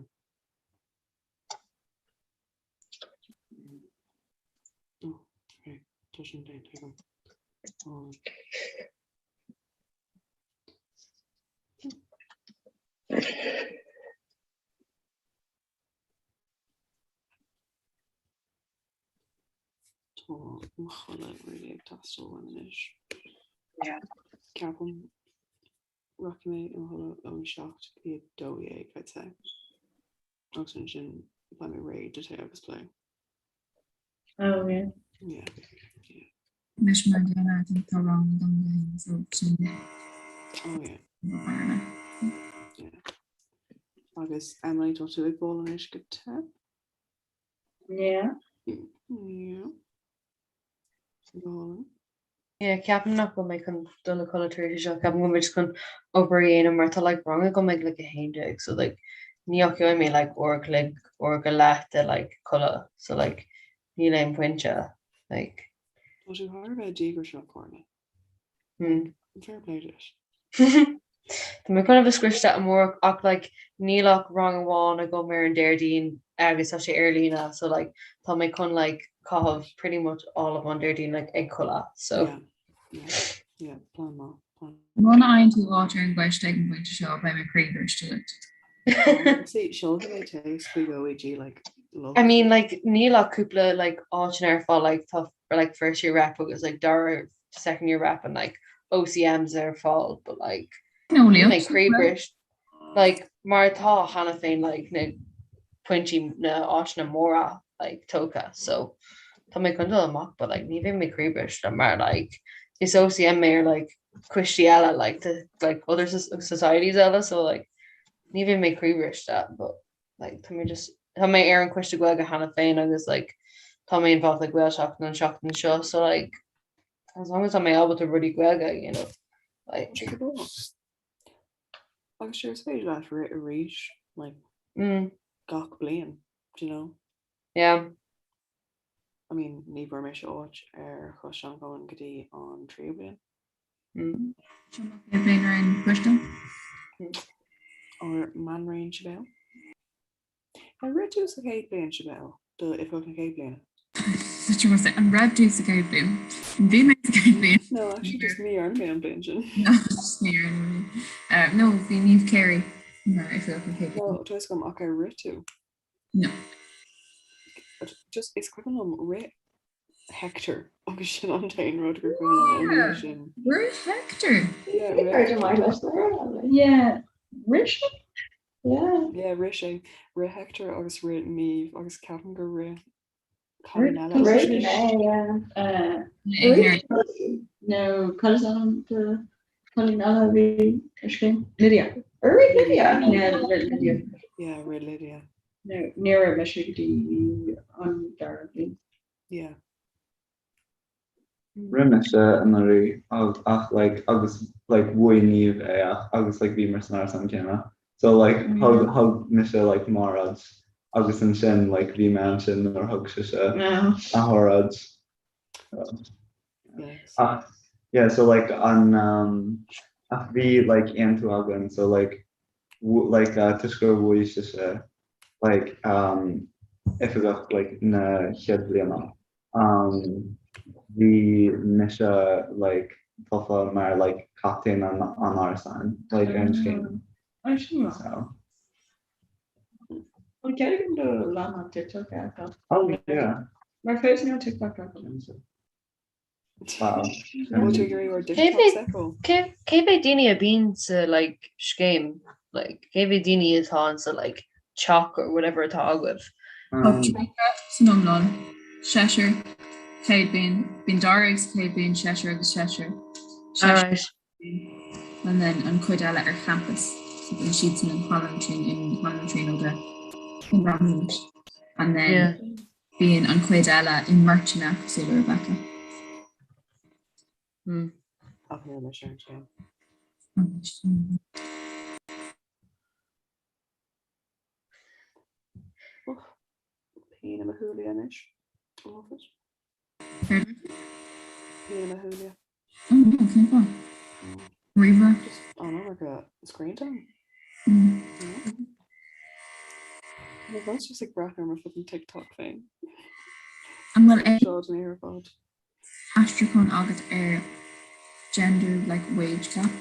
Oh, okay. Tá sin déanta agam. Oh. Tá mo chodladh really ag teastáil uaim anois. Ceapaim rachaidh mé i mo chodladh ón 7 go dtí 12 I'd say. Agus ansin beidh mé réidh do tae agus plé. Oh yeah. Yeah. Yeah. Anois mar an gcéanna I think tá rang agam go haon so sin Oh yeah. Yeah. Agus Emily tá tú ag ball anois go te? Yeah. Yeah. Go Yeah, ceapaim nach bhfuil mé chun dul a chodladh tar éis seo, ceapaim go bhfuil mé just chun obair a dhéanamh mar tá like rang agam ag like 11 so like ní gheobhaidh mé like uair a chloig uair go leith de like codladh so like níl aon pointe like. Tá tú thar a bheith díograiseach, Orla. Hmm. Fair play duit. Tá mé chun a bheith scriosta amárach ach like níl ach rang amháin agam ar an Déardaoin. agus tá sé ar líne so like tá mé chun like caitheamh pretty much all of an Déardaoin like ag codladh so. Yeah, yeah, yeah, plan maith, plan. Muna fhaigheann tú áit ar an gcoiste ag an bpointe seo beidh mé croíbhriste duit. Honestly, seolfaidh mé téacs chuig OEG like love. I mean like níl ach cúpla like áiteanna ar fáil like tá like first year rep agus like dara second year rep and like OCMs ar fáil but like No, níl mé croíbhriste like mar atá cheana féin like na pointí na áiteanna móra like tógtha so tá mé chun dul amach but like ní bheidh mé croíbhriste mar like is OCM mé ar like coistí eile like to like other societies eile so like ní bheidh mé croíbhriste but like tá mé just tá mé ar an coiste Gaeilge cheana féin agus like tá mé involved le Gaelseachtain an seachtain seo so like as long as tá mé ábalta rudaí Gaeilge a dhéanamh like Agus sure is féidir leat rith arís like mm. gach bliain, do you know? Yeah. I mean, ní bhfuair mise áit ar choiste an chumainn go dtí an tríú bliain. Mm. Seo mo chéad bhliain ar an gcoiste. Ar meánraon Sibéal? Ar rith tú sa chéad bhliain, Sibéal, do oifigeach na chéad bliana? An raibh tú sa chéad bhliain? Bhí mé sa chéad bhliain. No, actually just ní dhearna mé an bhliain sin. No, just ní dhearna mé. No, bhí Niamh Carey mar oifigeach na chéad bliana. No, tá a fhios agam ach ar rith tú? No. Just is cuimhin liom rith Hector agus sin an t-aon rud gur cuimhin liom ón oíche sin. Rith Hector? Yeah, rith. Yeah, rith sé? Yeah. Yeah, rith sé. Rith Hector agus rith Niamh agus ceapaim gur rith cailín eile. Rith mé, yeah. No, cad is ainm do chailín eile a bhí ar scéim? Lydia. Ar rith Lydia? Yeah, rith Lydia. Yeah, rith Lydia. No, níor rith mise go dtí an dara bliain. Yeah. Rith mise anuraidh ach like agus like bhuaigh Niamh é ach agus like bhíomar san árasán céanna so like thug thug mise like m'óráid agus ansin like bhí mé ansin nuair a thug sise a hóráid. Ach yeah so like an um ach bhí like aontú againn so like like uh toisc gur bhuaigh sise like um oifigeach like na chéad bhliana um bhí mise like tofa mar like captaen an an árasáin like ar an scéim. Oh, sin maith. So. An cead agam do leathanach TikTok a fheiceáil? Oh yeah. Mar fós níl TikTok agam. Wow. Bhfuil tú ag iarraidh ár dTikToks a fheiceáil? Cé mhéad daoine a bhíonn sa like scéim? Like cé mhéad daoine atá in sa like teach or whatever atá agaibh? Tá 30 san iomlán, seisear, chéad bhliain, bíonn dáréag sa chéad bhliain, seisear agus seisear, seisear and then an chuid eile ar champas so bíonn siadsan in Halla na Tríon in Halla na Tríonóide in Rathmines and then yeah. bíonn an chuid eile i mbeirteanna cosúil le Rebecca. Mm. Ach níl mise ar an scéim. Pian i mo shúile anois. I love it. Pian i mo shúile. Oh no, cén fáth? Ríomhaire? Just an iomarca screen time. Mo bhus just ag breathnú ar mo fucking TikTok féin. An bhfuil aon Seo den ar fad. aistriúchán agat ar gender like wage gap?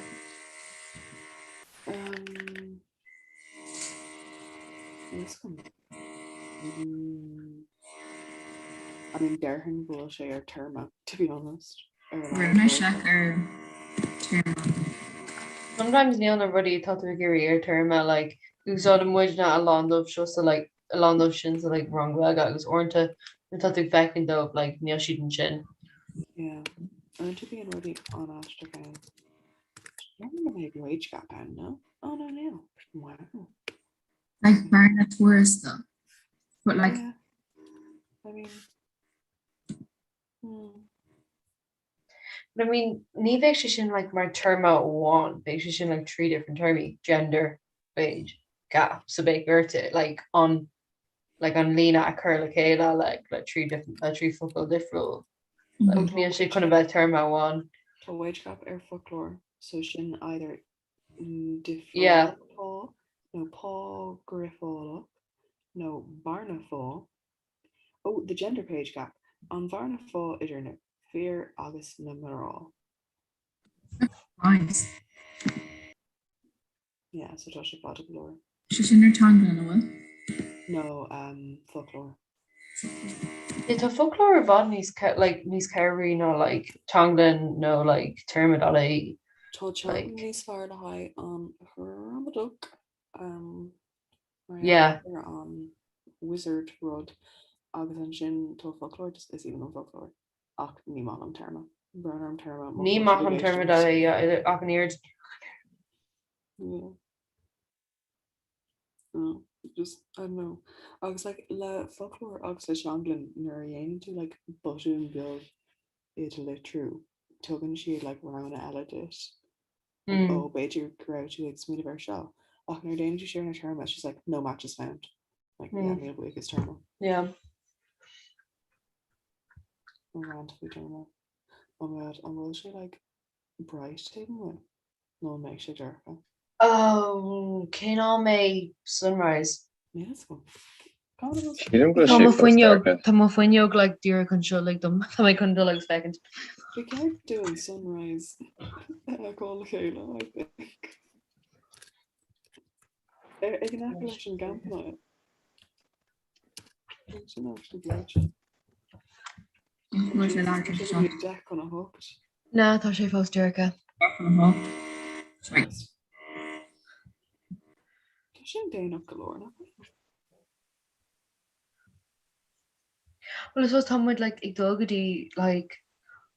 Um, níl 's agam. Mm. I mean déarfainn go bhfuil sé ar téarma, to be honest. Ar an Rinne mé seic ar téarma. Sometimes níl na rudaí atá tú ag iarraidh ar téarma like úsáideann muidne a lán dóibh seo sa like a lán dóibh sin sa like rang Gaeilge agus uaireanta nuair atá tú ag féachaint dóibh like níl siad ansin. Yeah. Uaireanta bíonn rudaí an-aisteach ann. Déarfainn go mbeidh wage gap ann, no? Oh no, níl. Wow. Like bearna tuarastail. But like Yeah. I mean, hmm. But I mean ní bheidh sé sin like mar téarma amháin, beidh sé sin like 3 different téarmaí, gender, wage, gap, so beidh ort like an like an líne a chur le chéile like le 3 different le 3 focal difriúil. Like níl sé chun a bheith téarma amháin. Tá wage gap ar foclóir, so sin either Yeah. difreáil pá nó pá grifeálach. nó bearna phá, oh, the gender page gap, an bhearna phá idir na fir agus na mná. Nice. Yeah, so tá sé fada go leor. Sé sin ar teanglann, an bhfuil? No, um, foclóir. Yeah, tá foclóir i bhfad níos like, níos cabhraí ná like, teanglann nó like, téarma.ie. Tá teanglann níos fearr le haghaidh an ghramadach um, mar Yeah. ar an wizard rud agus ansin tá foclóir just is aoibhinn liom foclóir ach ní maith liom téarma. Brón orm téarma. má Ní tá maith sibh liom ag téarma éisteacht. dot ie ach an oiread. Yeah. Oh, just I don't know. Agus like le foclóir agus le teanglann nuair a dhéanann tú like botún beag i do litriú, tugann siad like roghanna eile duit. Like, Mm. oh, b'fhéidir go raibh tú ag smaoineamh ar seo. Ach nuair a déanann tú sin ar téarma, it's just like no matches found. Like, yeah, Mm. níl buíochas téarma. Yeah. An rant faoi téarma. Oh my god, an bhfuil sé like bright taobh amuigh? Nó an mbeidh sé dorcha? Oh, cén am é sunrise? Níl a fhios agam. Sílim go bhfuil Tá sé mo fós fuinneog, dorcha. tá mo fuinneog like díreach anseo like dom, tá mé chun dul agus féachaint. Ba cheart dúinn sunrise a fheiceáil le chéile, I think. Ar ag an aice leis an gcampanile. Sin actually gleoite. Bhfuil sé leath Tá sé 10 chun 8. Ná, tá sé fós dorcha. Tá sin déanach go leor, nach bhfuil? Well, I suppose tá muid like ag dul go dtí like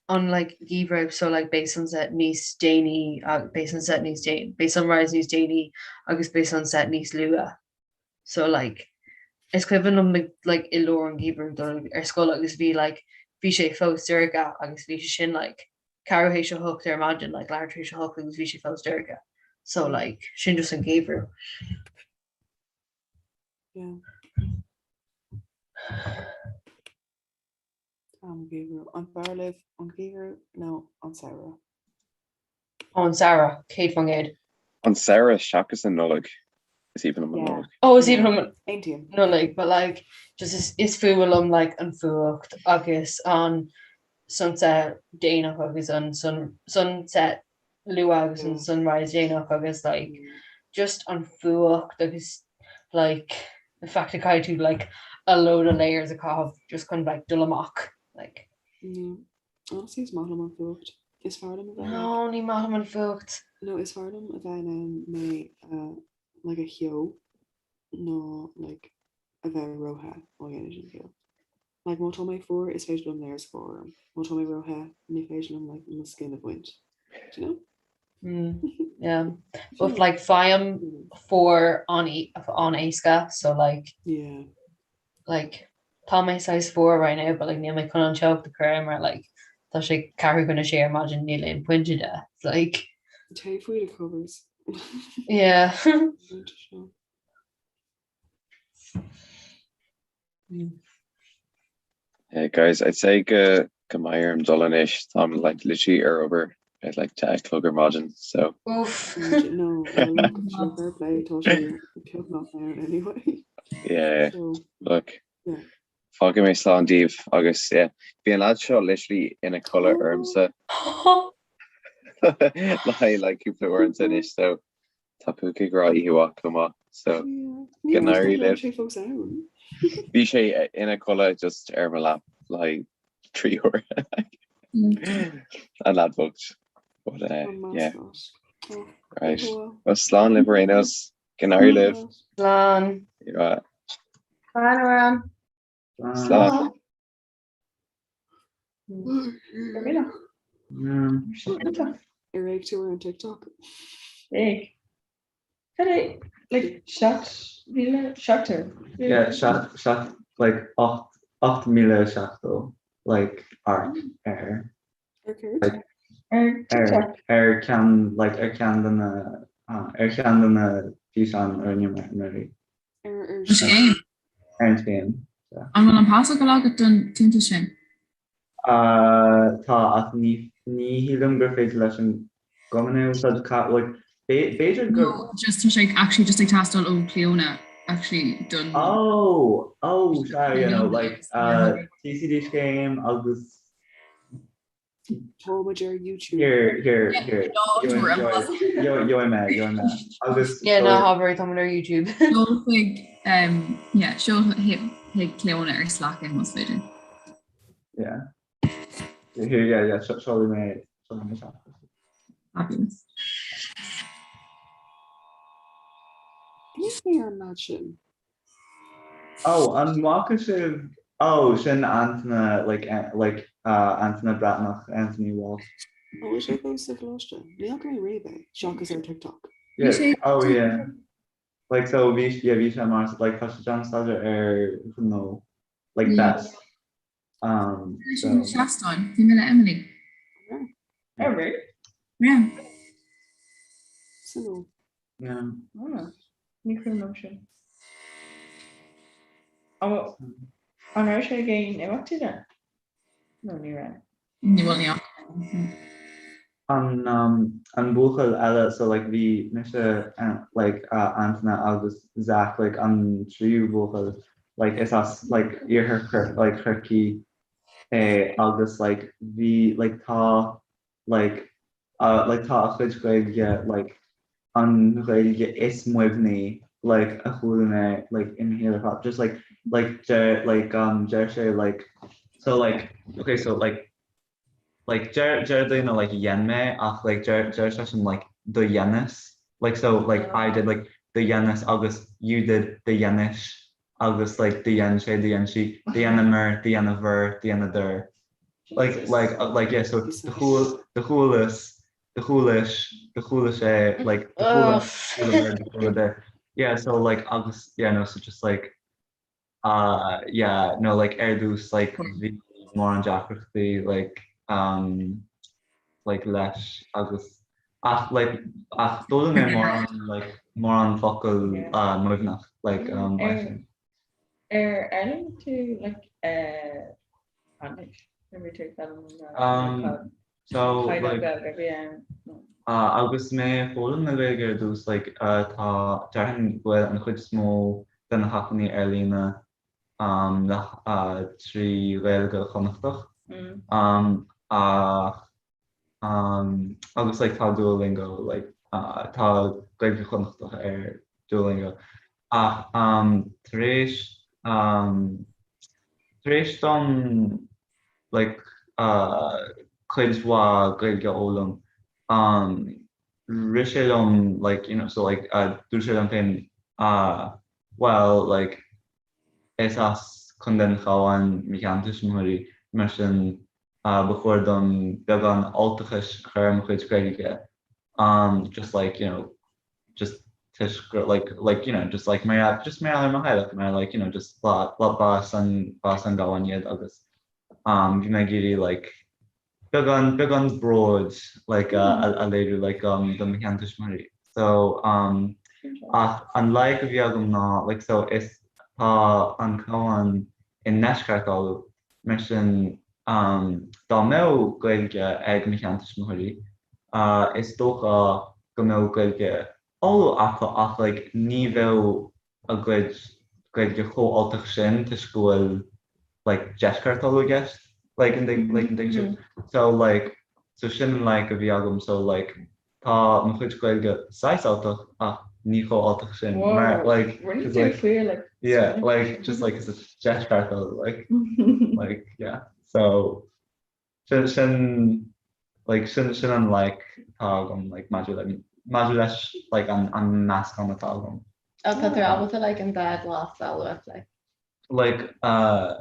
an like geimhreadh so like beidh sunset níos déanaí uh, beidh sunset níos déanaí beidh sunrise níos déanaí agus beidh sunset níos luath. So like is cuimhin liom ag like i lár an gheimhridh dul ar scoil agus bhí like bhí sé fós dorcha agus bhí sé sin like ceathrú théis a hocht ar maidin like leathuair tar éis a hocht agus bhí sé fós dorcha. So like sin just an geimhreadh. Yeah. An geimhreadh. An fearr libh an geimhreadh nó an samhradh? An samhradh, 100%. An samhradh seachas an Nollaig. Is aoibhinn liom an Yeah. Nollaig. Oh, is aoibhinn liom an Aontaím. Nollaig, but like just is, is fuath liom like an fuacht agus an sunset déanach agus an sun, sunset luath agus an sunrise déanach agus like just an fuacht agus like the fact that caithfidh tú like a load of layers a chaitheamh just chun like dul amach like. Yeah. Honestly, is maith liom an fuacht. Is fearr liom a bheith No, ní maith liom an fuacht. No, is fearr liom a bheith in ann mé a like a cheo ná like a bheith róthe má dhéanann sin ciall. Like má tá mé fuar is féidir liom layers a chur orm. Má tá mé róthe ní féidir liom like mo skin a bhaint. Do you know? Mm, yeah. But like faighim fuar an-éasca so like yeah. like tá mé size 4 right now but like níl mé chun an teocht a chur air mar like tá sé ceathrú chun a sé ar maidin níl aon pointe de it's like Téigh faoi do covers. yeah. Hey guys, I'd say go go mbeidh orm dul anois. Táim like literally ar obair at like 10 o'clock ar maidin, so. Oof. No, well, look, sure, fair play, tá sé beagnach ann anyway. Yeah, So, look. yeah. Fágfaidh mé slán daoibh agus yeah, bhí an lad seo literally ina chodladh ormsa le haghaidh like cúpla uaireanta anois, so Tá Púca ag rá oíche mhaith chomh maith so go n-éirí libh. sé fós ann. Bhí sé ina chodladh just ar mo lap le haghaidh 3 uair. An lad bocht. But uh, yeah. Right. Well, slán libh ar aon nós. Go n-éirí libh. Slán. Yeah. Slán Odhrán. Slán. Ar éag tú ar an TikTok? Éag. Cad é like 7,000 seachtar? Yeah, seacht seacht like 8,070 like amharc air. Ar céard? Like Ar TikTok. ar ceann like ar ceann de na ar cheann de na físeáin a rinne mé anuraidh. Ar ar An scéim? Ar an scéim. An bhfuil an pasfhocal agat don chuntas sin? Tá, ach ní ní shílim gur féidir leis an gcumann é a úsáid. Like, b'fhéidir gur. No, just tá sé actually just ag teastáil ó Clíona. Actually don. Oh! Oh! Sorry, you know, like TCD scéim agus. Tá muid ar YouTube. Here, here, here. Gheobhaidh mé, gheobhaidh mé. Agus. Yeah, ná habair, tá muid ar YouTube. Seol chuig, yeah, seol chuig Cleona ar Slack é más féidir. Yeah. Here, yeah, yeah, seolfaidh mé, seolfaidh mé seo. Fabulous. Cé hé an lad sin? Oh, an bhfaca sibh, oh, sin Antaine, like, like, uh, Antaine Breathnach, Anthony Walsh. Oh, is sé fós sa choláiste? Ní fhaca mé riamh é, seachas ar TikTok. Yeah, oh yeah. Like, so bhí, yeah, bhí sé mar, like, tá sé ag déanamh staidéar ar ghnó, like, best. Um, so. Seastán, bhí mé le Emily. Oh, really? Yeah. So. Yeah. Oh, ní cuimhin liom sin. An raibh sé ag aon imeachtaí then? No, ní raibh. Ní bhfuil ní An um, an buachaill eile so like bhí mise uh, like uh, Antaine agus Zach like an tríú buachaill like is as like iarthar like Chorcaí é agus like bhí like tá like uh, like tá a chuid Gaeilge like an Ghaeilge is Muimhní like a chuala mé like i mo shaol ar fad just like like deir like um deir sé like so like okay so like like deir deir daoine like dhein mé ach like deir deir seisean like do dheineas like so like I did like do dheineas agus you did do dheinis agus like do dhein sé do dhein sí do dheineamar do dheineabhair do dheineadar like like like yeah so do chual do chualas do chualais do chuala sé like do chuala chualamar do chualadar yeah so like agus yeah no so just like Ah yeah no like ar dtús like bhí mórán deacrachtaí like um like leis agus ach like ach d'fhoghlaim mé mórán like mórán focal uh Muimhneach like um Ar ar fhoghlaim tú like eh Spáinnis nuair a bhí tú ag foghlaim na Um so caighdeán like Gaeilge a bhí ann nó? uh agus mé ag foghlaim na Gaeilge ar dtús like uh tá déarfainn go bhfuil an chuid is mó de na hacmhainní ar líne um le uh trí Ghaeilge Chonnachtach um ach um agus like tá Duolingo like uh tá Gaeilge Chonnachtach ar Duolingo ach um tar éis um tar éis dom like uh cuid mhaith Gaeilge a fhoghlaim um rith sé liom like you know so like uh dúirt sé liom féin uh well like is as Contae an Chabháin mo sheantuismitheoirí mar sin uh ba chóir dom beagán Ultachais a chur ar mo chuid Gaeilge um just like you know just toisc gur like like you know just like mar just mar gheall ar mo theaghlach mar like you know just ba ba ba as an ba as an gCabhán iad agus um bhí mé ag iarraidh like beagán beagán bróid like a a léiriú like um do mo sheantuismitheoirí so um ach an loighic a bhí agam ná like so is tá an Cabhán i ndeisceart Uladh Mar sin, dá mbeadh Gaeilge ag mo sheantuismitheoirí, is dócha go mbeadh Gaeilge Uladh acu ach like ní bheadh a gcuid Gaeilge chomh Ultach sin toisc go bhfuil like deisceart Uladh i gceist like an like an dtuigeann sibh? So like so sin an loighic a bhí agam so like Tá mo chuid Gaeilge saghas Ultach ach ní chomh Ultach sin mar like cause like yeah like just like cause it's deisceart Uladh like like yeah so sin sin like sin sin an loighic atá agam like maidir le maidir leis like an an meascán atá agam. Oh tá tú ábalta like an dá bhlas a lua like. Like uh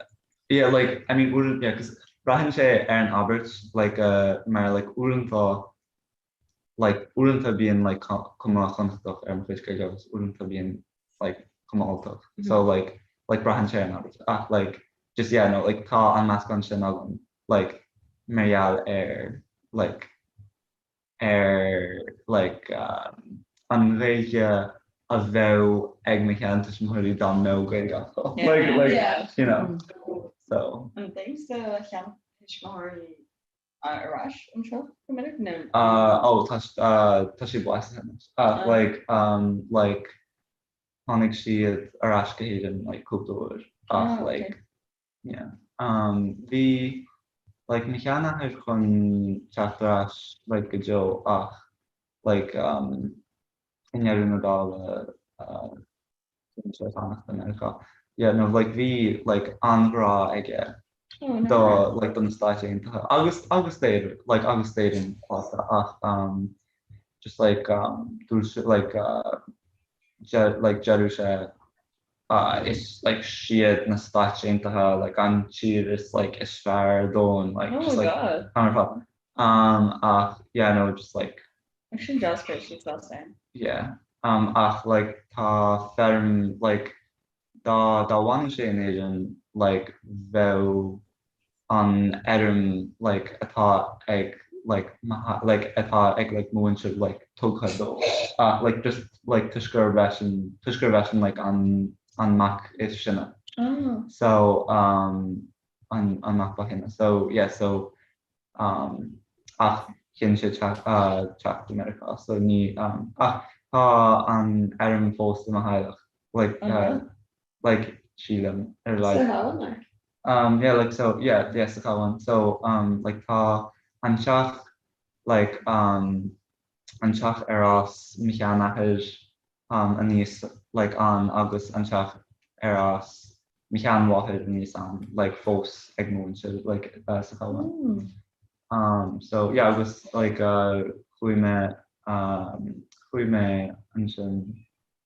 yeah like I mean uaireanta yeah cause braitheann sé ar an abairt like uh mar like uaireanta like uaireanta bíonn like cuma Chonnachtach ar mo chuid Gaeilge agus uaireanta bíonn like cuma Ultach so like like braitheann sé ar an abairt ach like just yeah no like tá an meascán sin agam like mar gheall ar like ar like um an Ghaeilge a bheadh ag mo sheantuismitheoirí dá mbeadh Gaeilge acu like like you know so. An dtéann do sheantuismitheoirí ar ais anseo go minic nó? Oh tá tá siad básaithe anois. Ach like um like. tháinig siad ar ais go hÉirinn like cúpla uair ach Ah, okay. like yeah um bhí like mo sheanathair chun teacht ar ais like go deo ach like um i ndeireadh na dála uh chinn sé fanacht i Meiriceá. Yeah no like bhí like an-ghrá aige Oh, do like do na Stáit Aontaithe agus agus d'Éirinn like agus d'Éirinn fosta ach um just like um dúirt sé like uh de like deireadh sé uh is like siad na Stáit Aontaithe like an tír is like is fearr ar domhan like Oh just my like God. an fáth um ach yeah no just like Sin deas go raibh siad sásta ann. yeah um ach like tá feirm like Dá dá bhfanadh sé in Éirinn like bheadh an fheirm like atá ag like mo like atá ag like mo mhuintir like tugtha dó ach like just like toisc gurb eisean toisc gurb eisean like an an mac is sine. Oh. So um an an mac ba shine. So yeah so um ach chinn sé teacht uh teacht go Meiriceá so ní um ach tá an fheirm fós i mo theaghlach. like uh, like sílim ar like Sa Chabhán like? Um yeah like so yeah yeah sa Chabhán so um like tá an teach like um an teach ar fhás mo sheanathair um aníos like ann agus an teach ar fhás mo sheanmháthair aníos ann like fós ag mo mhuintir like uh, sa Chabhán. Mm. Um so yeah agus like uh chuaigh mé um chuaigh mé ansin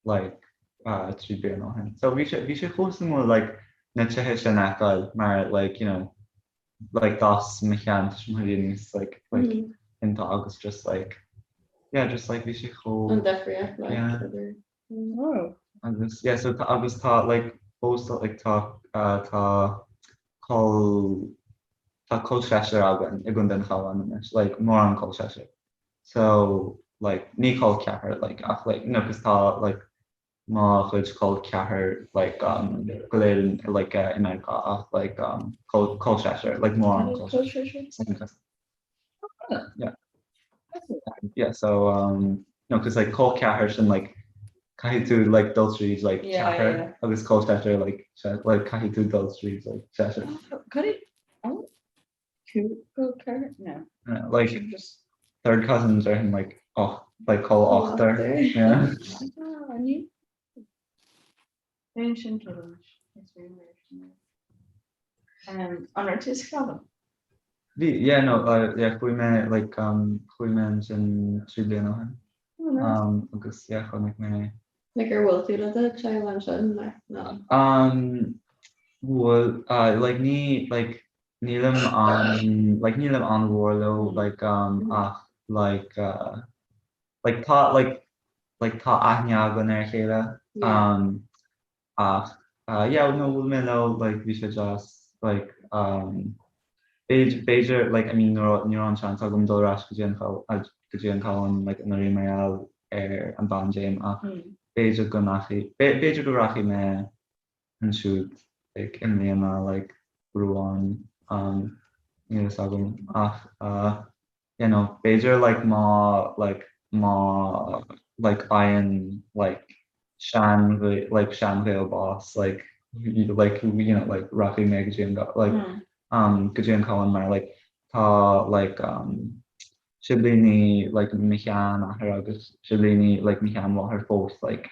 like 3 bliana ó shin. So bhí sé bhí sé chomh suimiúil like na tithe sin a fheiceáil mar like you know like d'fhás mo sheantuismitheoirí aníos like like Mm. iontu agus just like yeah just like bhí sé chomh An difríocht like yeah idir Oh. agus yeah so tá agus tá like fós like tá uh, tá col tá col seisear againn i gContae an Chabháin anois like mórán col seisear. So like ní col ceathar like ach like no cos tá like mo chuid col ceathar like um go léir in like uh, in Meiriceá ach like um col col seisear like mórán col Col seisear. Second cousin. Yeah. Yeah, so um no cos like col ceathar sin like caithfidh tú like dul tríd like Yeah, ceathar yeah. agus col seisear like se like caithfidh tú dul tríd like seisear. Cad é oh Cúpla ceathair? No. Yeah, like Just third cousins ar him like och like col ochtar. Yeah. Ah, ní. Aon sin tuilleadh. Is féidir leis sin. Um, an raibh tú sa Chabhán? Bhí, yeah, no, uh, yeah, chuaigh mé like um chuaigh mé ansin 3 bliana ó shin. Oh, nice. Um, agus yeah, chonaic mé Like ar bhuail tú le do teaghlach ansin like no. Um, bhuel, uh, like ní like Nílim an like nílim an-mhór leo like um ach like uh like tá like like tá aithne againn ar a chéile um ach uh yeah no bhuail mé leo like bhí sé deas like um b'fhéidir b'fhéidir like I mean ní raibh ní raibh an seans agam dul ar ais go dtí an go dtí an Cabhán like anuraidh mar gheall ar an bpaindéim ach b'fhéidir go ndeachaigh b'fhéidir go rachaidh mé ansiúd like i mbliana like uair amháin um níl fhios agam ach uh you know b'fhéidir like má like má like fhaigheann like sean like seanghaol bás like like you know like rachaidh mé go dtí an like um go dtí an Cabhán mar like tá like um siblíní like mo sheanathair agus siblíní like mo sheanmháthair fós like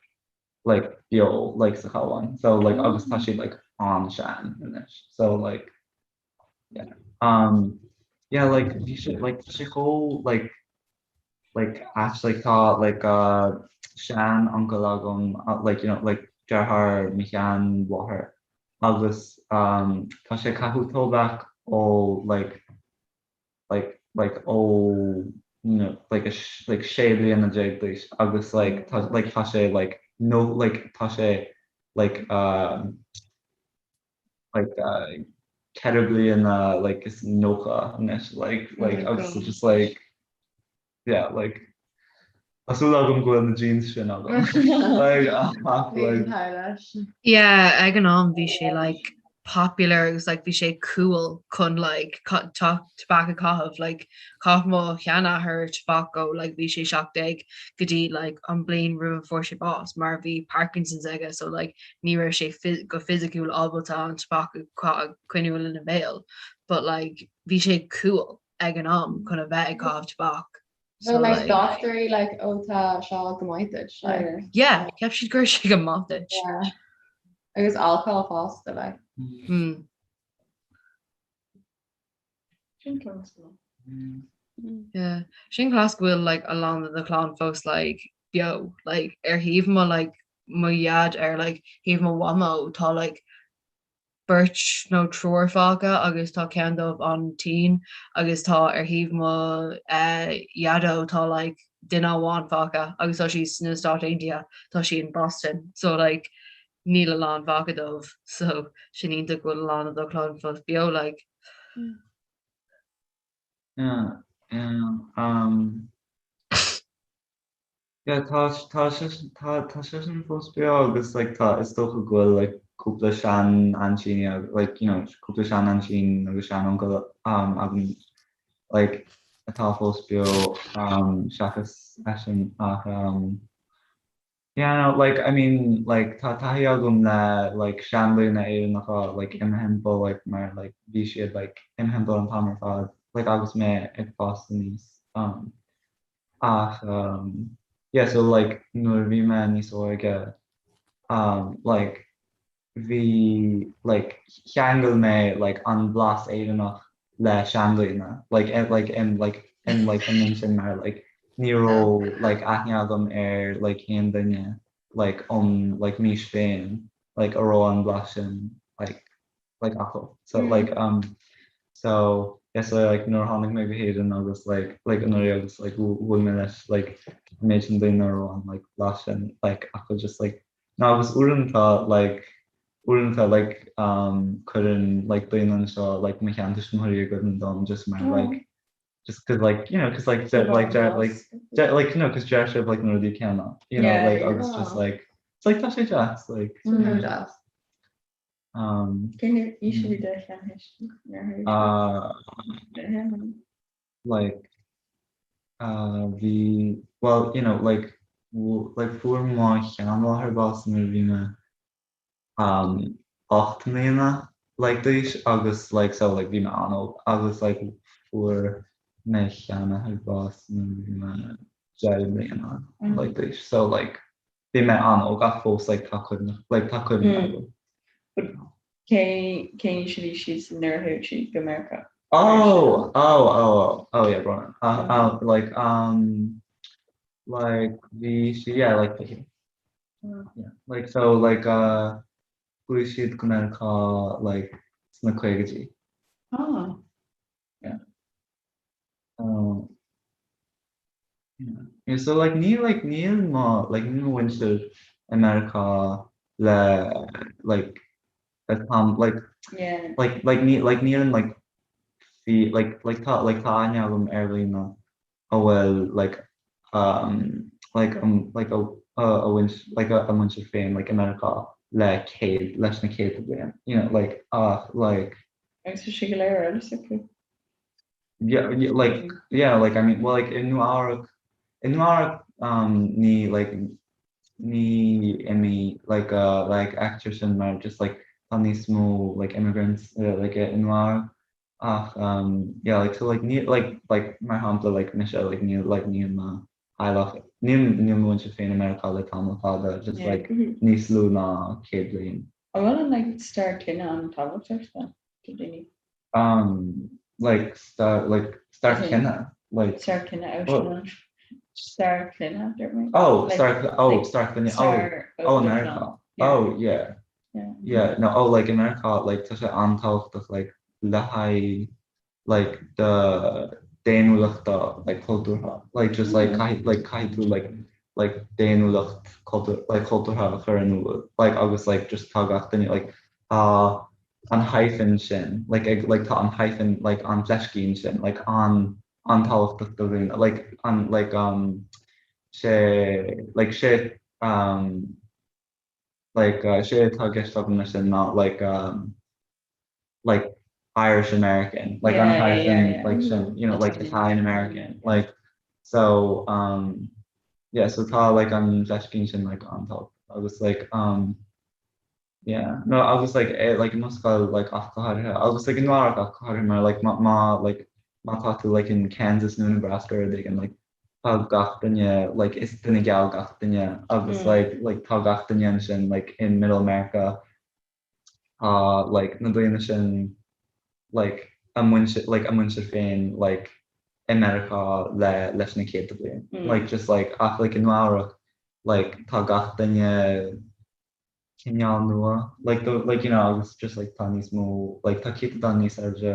like beo like sa Chabhán so like agus tá siad like an-sean anois so like yeah um yeah like bhí sé like tá sé chomh like like ait like tá like uh sean uncail agam uh, like you know like deartháir mo sheanmháthar agus um tá sé ag caitheamh tobac ó like like like ó you know like a like 16 bliana d'aois agus like tá like tá sé like no like tá sé like um like uh 4 bliana like is 90 anois like like agus just like yeah like tá súil agam go bhfuil na genes sin agam like ach like Yeah, ag an am bhí sé like popular agus like bhí sé cool chun like tobac a chaitheamh like chaith mo sheanathair tobac ó like bhí sé 17 go dtí like an bliain roimh a fuair sé bás mar bhí Parkinson's aige so like ní raibh sé go fisiciúil ábalta an tobac a choinneáil ina bhéal but like bhí sé cool ag an am chun a bheith ag caitheamh tobac. So like dochtúirí like ó tá seo go maith duit like. Yeah, cheap siad go raibh sé go maith duit. Yeah. Agus alcohol fosta like. Mm. Sin class go. Yeah. Sin class go bhfuil like a lán de do chlann fós like beo like ar thaobh mo like mo dhaid ar like thaobh mo mhamó tá like beirt nó triúr fágtha agus tá ceann dóibh an-tinn agus tá ar thaobh mo dhaideo tá like duine amháin fágtha agus tá sí sna Stáit Aontaithe, tá sí in Boston so like níl a lán fágtha dóibh so sin iontach go bhfuil a lán de do chlann fós beo like. Yeah, yeah, um. Yeah, tá tá sé tá tá seisean fós beo agus like tá is dócha go bhfuil like cúpla sean-aintíní ag like you know cúpla sean-aintín agus sean-uncail um agam like atá fós beo um seachas eisean ach um yeah no like I mean like tá taithí agam le like seandaoine Éireannacha like i mo thimpeall like mar like bhí siad like i mo thimpeall an t-am ar fad like agus mé ag fás aníos um Ach yeah so like nuair a bhí mé níos óige like bhí like cheangail mé like an blas Éireannach le seandaoine like like im like im like im intinn mar like ní raibh like aithne agam ar like aon duine like um like m'aois féin like a raibh an blas sin like like acu. So like um so yeah so like nuair a tháinig mé go hÉirinn agus like like anuraidh agus like bhuail mé leis like an méid sin daoine a raibh an like blas sin like acu just like no agus uaireanta like uaireanta like um cuireann like daoine anseo like mo sheantuismitheoirí i gcuimhne dom just mar like just cause like you know cause like de like de like de like you know cause deir sibh like na rudaí céanna you know like agus just like it's like tá sé deas like deas. Cén aois a bhí do sheantuismitheoirí? Like bhí, well, you know, like like fuair mo sheanmháthair bás nuair a bhí mé 8 mbliana like d'aois agus like so like bhí mé an-óg agus like fuair mo sheanathair bás nuair a bhí mé 10 mbliana like d'aois so like Bhí mé an-óg ach fós like tá cuimhne like tá cuimhne agam. But cé cén aois a bhí siad nuair a chuaigh siad go Meiriceá? Oh oh oh oh oh yeah brón orm. Uh, uh, like um like bhí sí yeah like yeah like so like uh chuaigh siad go Meiriceá like sna caogaidí. Ah. Yeah. Um, yeah. Yeah, so like níl like níl mo like níl mo mhuintir i Meiriceá le like le tam like Yeah. like like ní like nílim like fi like like tá like tá aithne agam ar dhaoine a bhfuil like um like um like a a a mhuintir like a a muintir féin like i Meiriceá le céad leis na céadta bliain you know like ach like Agus tá sé go léir ar eolas acu. Yeah, yeah, like, yeah, like, I mean, well, like, i Nua-Eabhrac, i Nua-Eabhrac, um, ní, like, ní imi, like, uh, like, feictear sin mar just, like, tá níos mó, like, immigrants, uh, like, i Nua-Eabhrac ach, um, yeah, like, so, like, ní, like, like, mar shampla, like, mise, like, níl, like, níl mo theaghlach, níl, níl mo mhuintir féin i Meiriceá le tamall fada, just, Yeah. like, níos lú ná 100 bliain. An bhfuil an, like, stair clainne an-tábhachtach do dhaoine? Um, like, stair, like, stair clainne, like. Stair clainne, oh, sin stair clainne, dúirt mé. Oh, Like, stair, oh, like, stair clainne, oh, stair oh, of the America. clan. Yeah. Oh, yeah. Yeah. Yeah, no, oh, like, America, like, tá sé an-tábhachtach, like, le haghaidh like do d'fhéiniúlacht like cultúrtha like just like caithfidh like caithfidh tú like like d'fhéiniúlacht cultúr like cultúrtha a chur in iúl like agus like just tá gach duine like tá an hyphen sin like ag like tá an hyphen like an fleiscín sin like an an-tábhachtach do dhaoine like an like um sé like sé um like uh, sé atá i gceist agam leis sin ná like um. like Irish American like an yeah, yeah, yeah. like sin you know like Italian American like so um yeah so tá like an fleiscín sin like an-tábhachtach agus like um yeah no agus like eh, like i mo scoil like ach go háirithe agus like i Nua-Eabhrac ach go háirithe mar like má má like má tá tú like in Kansas nó Nebraska or rud éigin like tá gach duine like is duine geal gach duine agus mm. like like tá gach duine ansin like in middle America tá like na daoine sin like a muintir like a muintir féin like i Meiriceá le leis na céadta bliain mm. like just like ach like i Nua-Eabhrac like tá gach duine cineál nua like the like you know agus just like tá níos mó like tá céatadán níos airde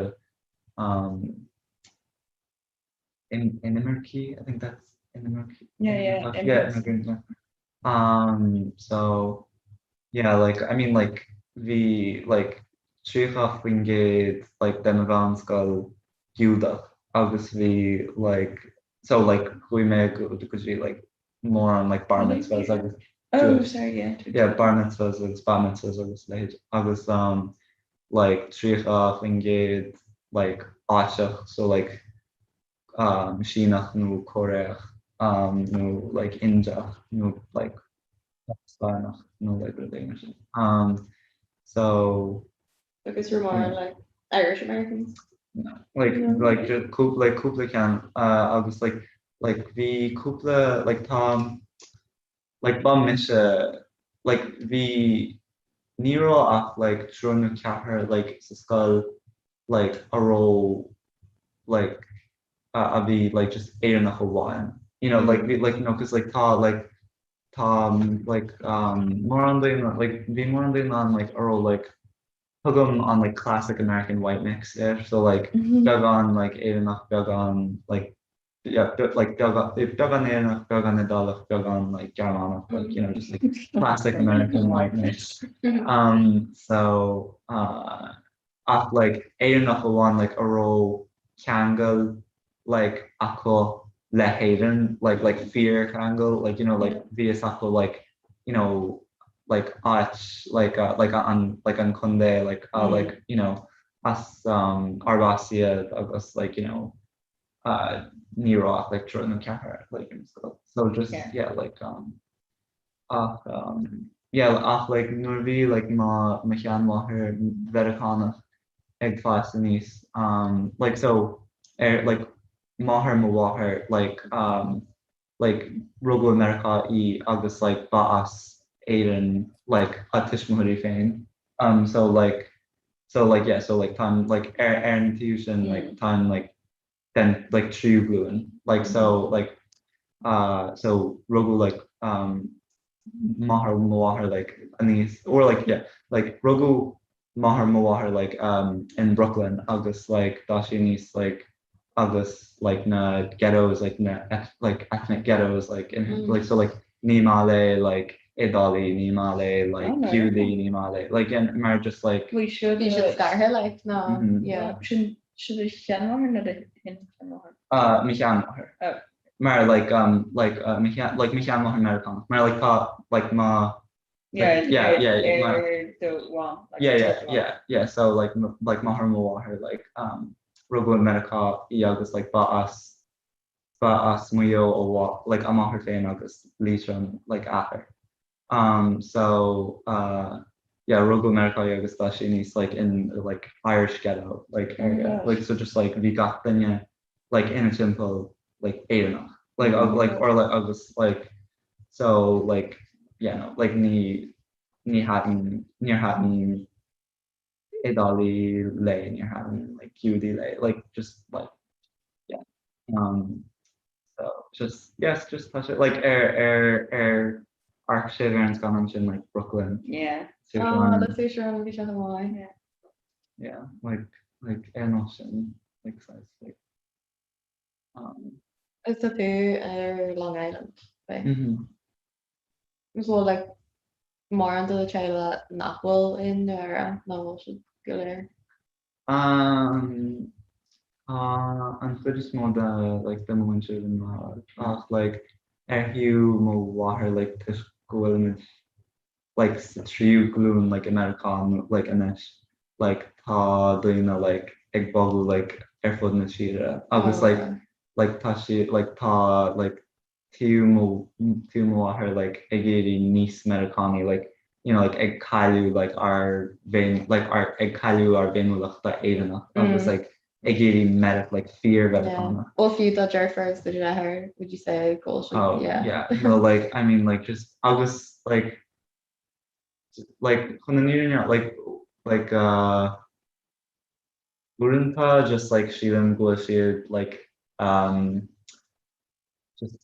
um in inimirce I think that's inimirce yeah yeah yeah immigrant yeah um so yeah like I mean like bhí like 30% like de mo mheánscoil Giúdach agus bhí like so like chuaigh mé go dtí like mórán like bar mitzvahs agus Oh sorry yeah yeah bar mitzvahs agus bat mitzvahs agus leithéid agus um like 30% like Áiseach so like um Síneach nó Cóiréach um nó like Indiach nó like Pacstáineach nó like rud éigin mar sin um so Agus raibh mórán like Irish Americans? No like no. like just cúpla like cúpla ceann uh, agus like like bhí cúpla like tá like ba mise like bhí ní raibh ach like triúr nó ceathrar like sa scoil like a raibh like a, a bhí like just Éireannach amháin you know like bhí like you know 'cause like tá like tá like um mórán daoine like bhí mórán daoine ann like a raibh like tugaim an like classic American white mix air so like beagán like Éireannach beagán like yeah like beagán Éireannach beagán Iodálach beagán like Gearmánach like you know just like classic American white mix um so uh ach like Éireannach amháin like a raibh ceangal like acu le hÉirinn like like fíorcheangal like you know like bhí fhios acu like you know like áit like uh like an like an contae like uh like you know as um arb as iad agus like you know uh ní raibh ach like triúr nó ceathrar like in scoil so just yeah, yeah like um ach um yeah ach like nuair a bhí like mo mo sheanmháthair Mheiriceánach ag fás aníos um like so ar like máthair mo mháthar like um like rugadh i Meiriceá í agus like ba as Éirinn like a tuismitheoirí féin um so like so like yeah so like táim like ar ar an taobh sin like táim like den like tríú glúin like so like uh so rugadh like um máthair mo mháthar like aníos or like yeah like rugadh máthair mo mháthar like um in Brooklyn agus like d'fhás sí aníos like agus like na ghettos like na like ethnic ghettos like in mm. like so like ní maith léi like Iodálaigh ní maith léi like oh, Giúdaigh ní maith léi like and mar just like we should bhí siad scartha like no mm -hmm. yeah sin sin do sheanmháthair nó do shin-sheanmháthair uh mo sheanmháthair oh. mar like um like uh, mo shean like mo sheanmháthair Meiriceánach mar like tá like mo Yeah, yeah, yeah, yeah, mar- do mham, like, yeah, yeah, do mham. yeah, yeah. So like m- like máthair mo mháthar like um rugadh i Meiriceá í agus like ba as ba as Maigh Eo a mhá- like a máthair féin agus Liatroim like a athair. Um so uh yeah rugadh i Meiriceá í agus d'fhás sí aníos like in like Irish ghetto like Oh my area gosh. like so just like bhí gach duine like ina timpeall like Éireannach like Oh like or like agus like so like yeah no like ní ní thaitin níor thaitin Iodálaigh léi níor thaitin like Giúdaigh léi like just like yeah um so just yes just tá sé like ar ar ar amharc sibh ar an scannán sin like Brooklyn Yeah. Saoirse Oh, Ronan. le Saoirse Ronan bhí sé go maith. Yeah. yeah like like ar nós sin like size like um Is tá tú ar Long Island, right? mm -hmm. Is bhfuil like mórán de do teaghlach nach bhfuil in ar nach bhfuil siad go léir? Um tá an chuid is mó de like de mo mhuintir in ach like ar thaobh mo mháthar like toisc go bhfuilimid like sa tríú glúin like i Meiriceá like anois. like tá daoine like ag bogadh like ar fud na tíre agus like like tá sí like tá like taobh mo taobh mo mháthar like ag éirí níos Meiriceánaí like you know like ag cailleadh like ár bhféin like ár ag cailleadh ár bhféiniúlachta Éireannach agus like ag éirí Meiric like fíor-Mheiriceánach. Well fiú do deirfiúr agus do dheartháir would you say go bhfuil siad Oh yeah. yeah no like I mean like just agus like like chun an fhírinne like like uh uaireanta just like sílim go bhfuil siad like um just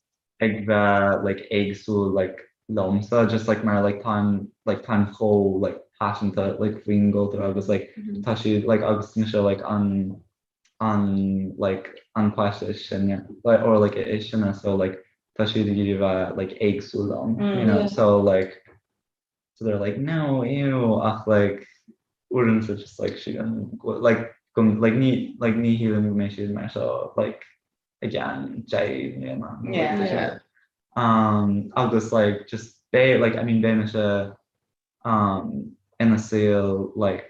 ag bheith like éagsúil like liomsa just like mar like táim like táim chomh like paiseanta like faoin gcultúr agus like tá siad like agus mise like an an like an páiste is sine like or like is sine so like tá siad ag iarraidh bheith like éagsúil liom you know so like so they're like no ew ach like uaireanta just like sílim like go like ní like ní shílim go mbeidh siad mar seo like i gceann 10 mbliana nó like yeah. Um agus like just beidh like I mean beidh mise um ina saol like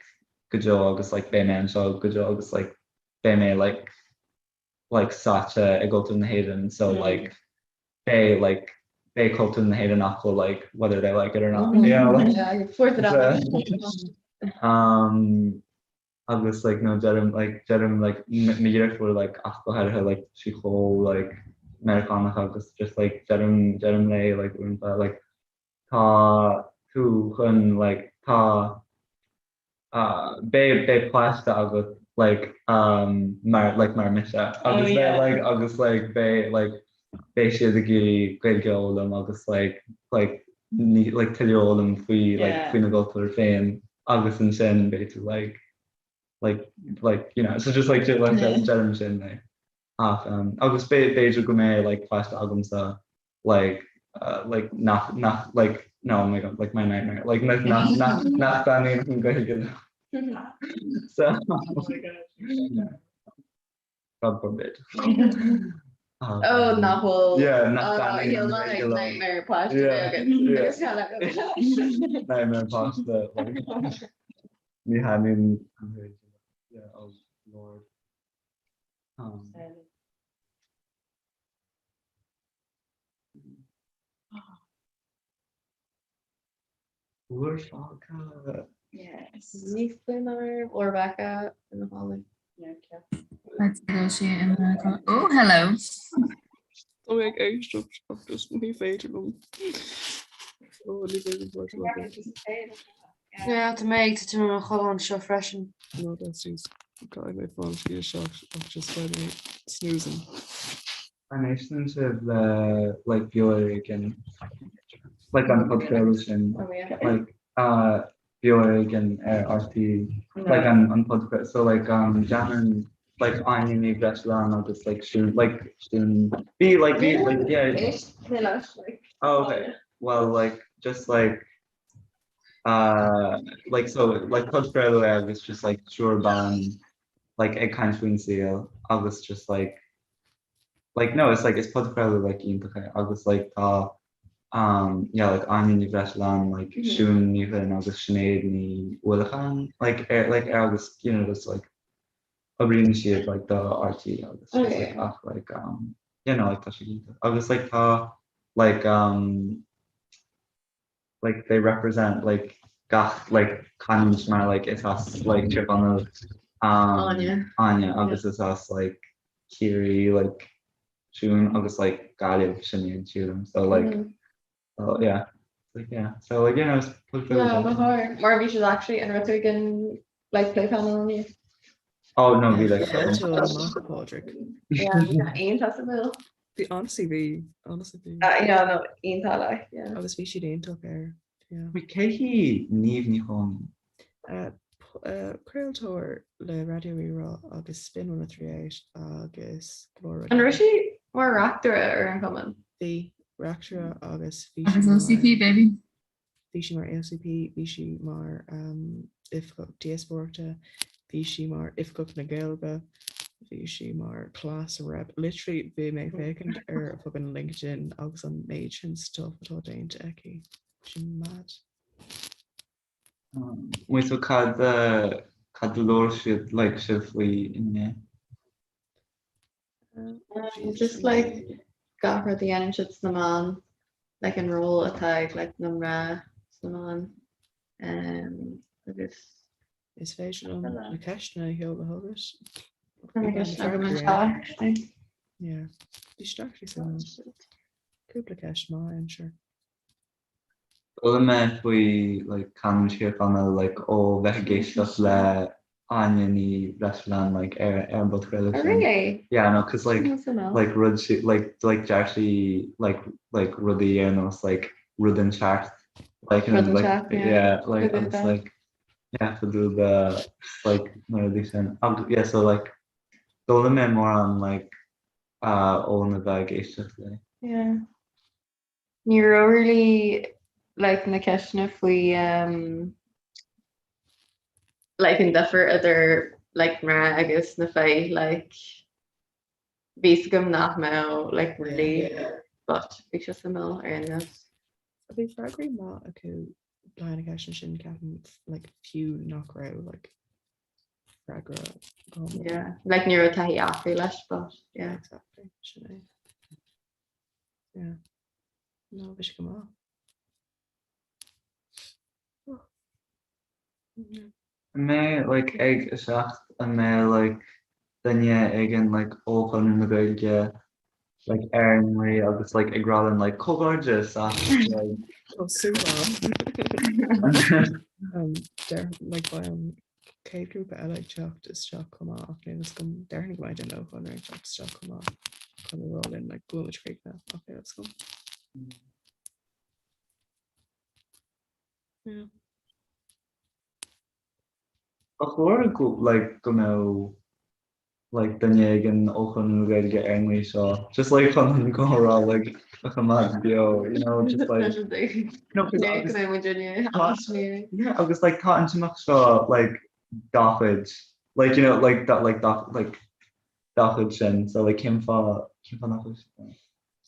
go deo agus like beidh mé anseo go deo agus like beidh mé like like sáite i gcultúr na hÉireann so like beidh like beidh cultúr na hÉireann acu like whether they like it or not you know like Yeah, fourth it up. um agus like no deirim like deirim like mo dheirfiúr like ach go háirithe like sí chomh like Meiriceánach agus just like deirim deirim léi like uaireanta like tá tú chun like tá beidh beidh páiste agat like um mar like mar mise agus beidh like agus like beidh like beidh siad ag iarraidh Gaeilge a fhoghlaim agus like like ní like tuilleadh a fhoghlaim faoi like faoina gcultúr féin agus ansin beidh tú like like like you know so just like like deirim sin like ach um agus b'fhéidir go mbeidh like páiste agamsa like uh, like nach nach like no oh my god like my nightmare like nach nach nach nach dtaitníonn an Ghaeilge so God forbid. Um, oh nach bhfuil yeah nach oh, nightmare páiste nightmare páiste ní thaitníonn yeah oh lord um, Uair fágtha. Yes. Ní or Rebecca in the hallway. Let's go sí in the Oh, hello. Tá mé ag éisteacht ach just ní féidir liom. Oh, ní féidir liom. Yeah, tá mé ag titim i mo chodladh anseo freisin. No, besties. Caithfidh mé fáil isteach ach just beidh mé snoozing. An éisteann sibh le like Beo Ar Éigean like an podchraoladh sin like uh, Beo Ar Éigean ar RTÉ like an an podchraoladh so like um déanann like Áine Ní Bhreisleáin agus like Siún like Siún bhí like bhí like yeah Éist mé leis like oh, okay well like just like uh like so like podchraoladh é agus just like triúr ban like ag caint faoin saol agus just like like no it's like is podchraoladh like iontach é agus like tá um yeah like Áine Ní Bhreisleáin like mm -hmm. Siún Ní Dhuinn agus Sinéad Ní Uallacháin like ar like ar agus you know just like oibríonn siad like do RTÉ agus just like ach like um you know like tá sé iontach agus like tá like um like they represent like gach like canúint mar like is as like Tír Chonaill um Áine. Áine agus is as like Ciarraí like Siún agus like Gaillimh Sinéad sílim so like mm. so yeah like yeah so like you know it's yeah, before mar bhí siad actually an raibh tú ag an like plé panel inniu Oh no bhí like Pádraig. Yeah, iontach sa bhfuil. Bhí honestly bhí honestly bhí. Uh, yeah, no, iontach like, yeah. Agus bhí siad iontach air. Yeah. Wait, cé hí Niamh Ní Chróinín? Uh, uh, craoltóir le Raidió Rí-Rá agus Spin 1038 agus Glór An raibh sí mar reachtaire ar an chumann? Bhí reachtaire agus bhí Agus OCP baby. Bhí sí mar OCP, bhí sí mar Oifigeach Díospóireachta, bhí sí mar Oifigeach na Gaeilge, bhí sí mar Class Rep. Literally bhí mé ag féachaint ar a fucking LinkedIn agus an méid sin stuff atá déanta aici. Sin mad. Wait, so cad. Cad a labhair siad like sibh faoi inné? Just like gach rud a dhéanann siad sna meáin, like an ról atá ag like na mná sna meáin um, agus Is féidir liom na ceisteanna a sheoladh chugat. Tá na ceisteanna agam anseo actually. Yeah. Bhí siad actually suimiúil. Cúpla ceist maith ann sure. D'fhoghlaim mé faoi like Canúint Thír Chonaill like ó bheith ag éisteacht le Áine Ní Bhreisleáin like ar ar an bpodchraoladh Oh sin. really? Yeah no 'cause like That's suimiúil. like rud sí like like deir sí like like rudaí ar nós like rud inteacht like Rud and like inteacht, yeah. yeah like Fadúda. agus like yeah fadúda like na rudaí sin. Agus yeah so like d'fhoghlaim mé mórán like uh óna bheith ag éisteacht léi. Yeah. Ní raibh really like na ceisteanna faoi um, like an difear idir like mná agus na fir like bhí a fhios agam nach mbeadh like really but bhí sé suimiúil ar aon nós. Bhí freagraí maith acu le na ceisteanna sin ceapaim like fiú nach raibh like freagra go hiomlán. Yeah, like ní raibh taithí acu leis but yeah. Exactly, sin é. Yeah. No, bhí sé go maith. Oh. Yeah. An mbeidh like ag 7 an mbeidh like duine éigin like ó Chonradh na Gaeilge like ar an nglao agus like ag rá linn like comhghairdeas as like Tá súil agam. Deir like beidh an chéad ghrúpa eile ag teacht isteach chomh maith ach níl a fhios agam déarfainn go mbeidh duine ó Chonradh ag teacht isteach chomh maith chun a rá linn like go bhfuil muid críochnaithe ach níl a fhios agam. Yeah. Ba chóir go like go mbeadh like duine éigin ó Chonradh na Gaeilge ar an nglao seo just like chun an comhrá like a choimeád beo you know just like no 'cause agus yeah agus like tá an t-imeacht seo like dá chuid like you know like that like dá like dá chuid sin so like cén fáth cén fáth nach bhfuil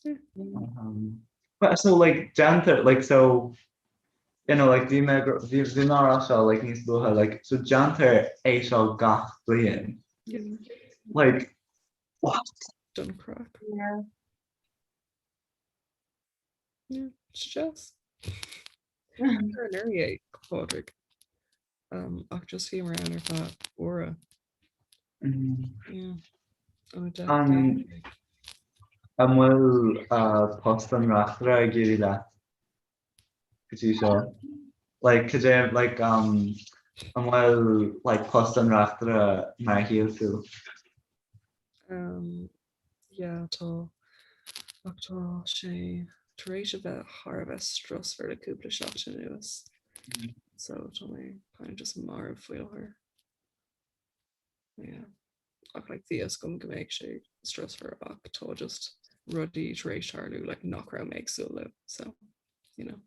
sé um but so like déantar like so you know like bhí mé bhí bhí mé á rá seo like níos luaithe like so déantar é seo gach bliain like what? Don craic. Yeah. Yeah, deas. Ar an é Pádraig. Um, ach just bhí mar ann ar feadh uaire. Yeah. An An an bhfuil uh, post an reachtaire ag éirí leat? go dtí seo. Like, cad é, like, um, an bhfuil, like, post an reachtaire mar a shíl tú? Um, yeah, tá, ach tá sé tar éis a bheith thar a bheith strusmhar le cúpla seachtain anuas. So tá mé kind of just marbh faoi láthair. Yeah. Ach like bhí a fhios agam go mbeadh sé strusmhar ach tá just rudaí tar éis tarlú like nach raibh mé ag súil leo so you know.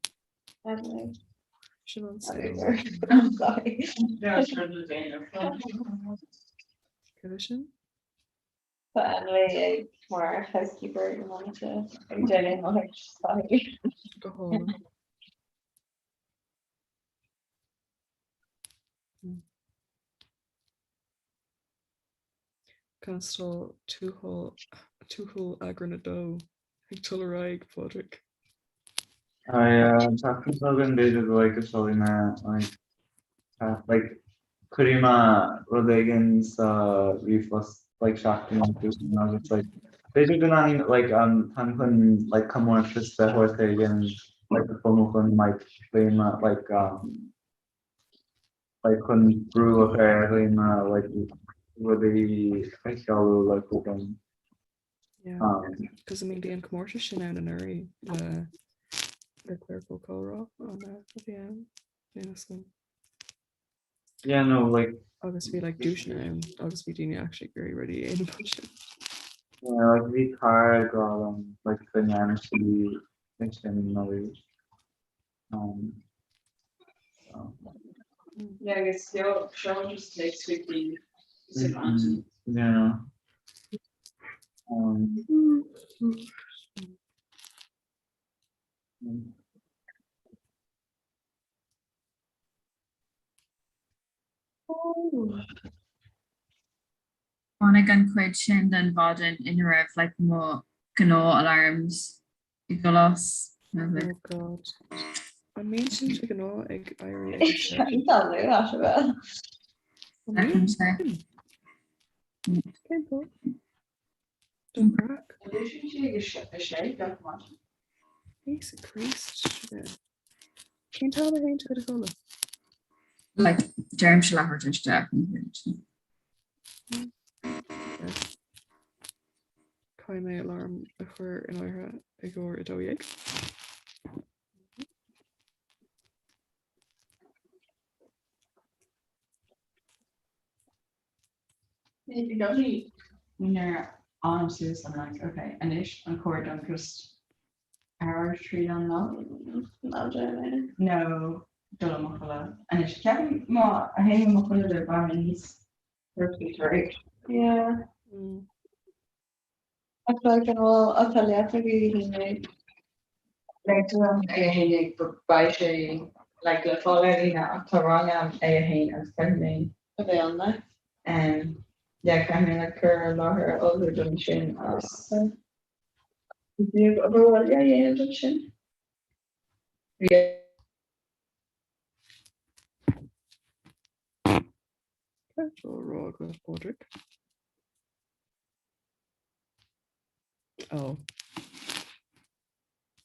Sin an saol. Cad é sin? Tá Emily ag mar housekeeper ag an mbainise ag déanamh mo chuid soithí. Go hálainn. Cástáil Tuathal Eagrán 2 ag dul ar aghaidh, Pádraig. An tseachtain seo chugainn b'fhéidir go like go seolfaidh mé like like cuirfidh mé rud éigin sa ríomhphost like seachtain agus like b'fhéidir go ndéanfaidh like um táim chun like comórtas de shórt éigin like a bhunú chun like daoine like um like chun brú a chur ar dhaoine like rudaí a sheoladh like chugam. Yeah, because I mean bhí an comórtas sin ann anuraidh le le Clerical Comhrá an a bhí ann bhí a fhios agam. Yeah, no, like Agus bhí like duaiseanna ann agus bhí daoine actually ag iarraidh rudaí a dhéanamh ansin. Yeah, like bhí cara ag rá liom like go ndearna sí é sin anuraidh. Um, so. Yeah, agus seo seo just like sweetly mm, Yeah. Um, mm. Tháinig an chuid sin den mhaidin ina raibh like mo ghnáth alarms ag dul as. Oh God. An mbíonn sin de ghnáth ag éirí ag a sé? Tá luath as a bheith. Cén fáth? Don chraic. Dúisíonn sí ag a sé gach maidin. Íosa Críost, Sinéad. Cén t-am a théann tú a chodladh? Like, deirimse leathuair tar éis 10 Caithfidh mé alarm a chur in áirithe i gcomhair 12. I gcónaí nuair a fhanaim suas I'm like ok anois an cóir dom just amharc tríd an lá nó dul i mo chodladh. Anois ceapaim má théim i mo chodladh beidh mé níos torthaí tar éis. Yeah. Ach like an bhfuil atá leat ag a haon déag? Léitear liom ag a haon déag but beidh sé like le fáil ar líne ach tá rang agam ag a haon agus caithfidh mé a bheith ann like. Um yeah caithfidh mé like cur i láthair a ullmhú don sin agus bhí obair bhaile a dhéanamh don sin. Bhí Cad tá á rá agat, Pádraig? Oh.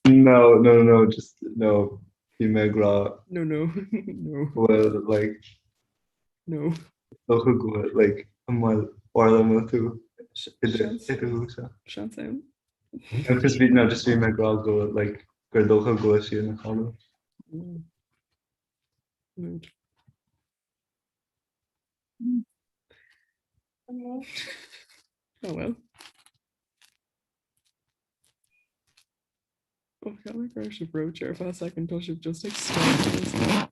No, no, no, just no. Bhí mé ag rá. No, no, no. Bhfuil like. No. Dócha go bhfuil like an bhfuil Orla an bhfuil tú i do i do Seans ann. No, just bhí no, just bhí mé ag rá go bhfuil like gur dócha go bhfuil sí ina chodladh. Mm. Mood. Oh well. Oh, cheap mé go raibh sibh breoite ar feadh second tá sibh just ag stop.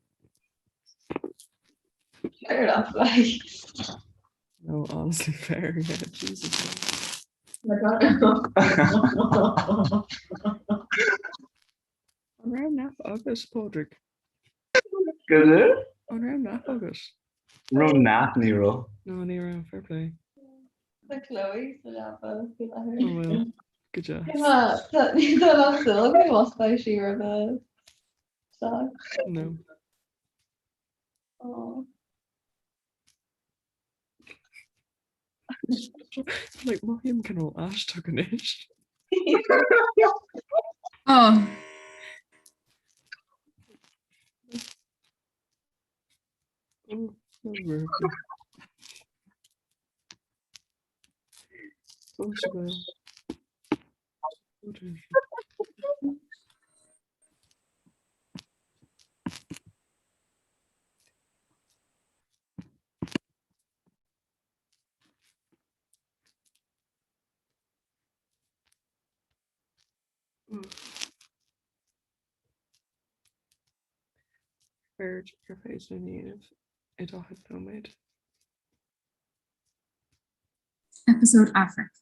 Fair enough, like. No, honestly fair, yeah, Jesus. An raibh nap agat, Pádraig? Cad é? An raibh nap agat? Raibh nap ní raibh. No, ní raibh, fair play. Tá Chloe sa leaba faoi láthair. Oh well, go deas. Tá tá nach súil agam más beidh sí roimhe seo. No. Oh. Like, mothaím cineál aisteach anois. Oh. Oh, no, Oh, Siobhan. Oh, dear. Céard gur féidir linn a dhéanamh i 40 nóiméad? Episode Aifric.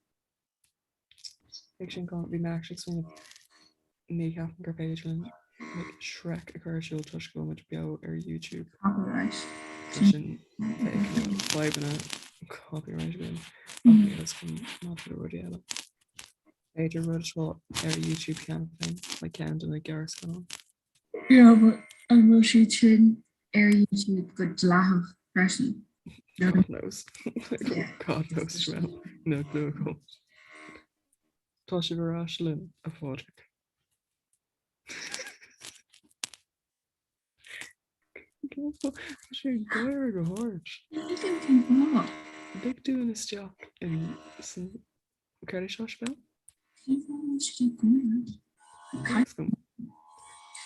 Ag sin go bhí mé actually ag smaoineamh ní cheapaim gur féidir linn like, Shrek a chur ar siúl toisc go bhfuil muid beo ar YouTube. Copyright. Tá sin bheadh fadhbanna copyright againn ach níl a fhios agam maidir le rudaí eile. B'fhéidir rud atá ar YouTube cheana féin, like ceann de na gearrscannáin. Yeah, but an bhfuil siad sin ar YouTube go dleathach freisin? God knows. God knows Siobhán. Níl clue agam. Tá sibh ar ais linn, a Phádraig. Tá sé ag gáire go hard. Ní cén fáth. Lig dúinn isteach in san Céard é seo, Siobhán? Cén fáth a bhfuil siad ag gáire? Níl a fhios agam.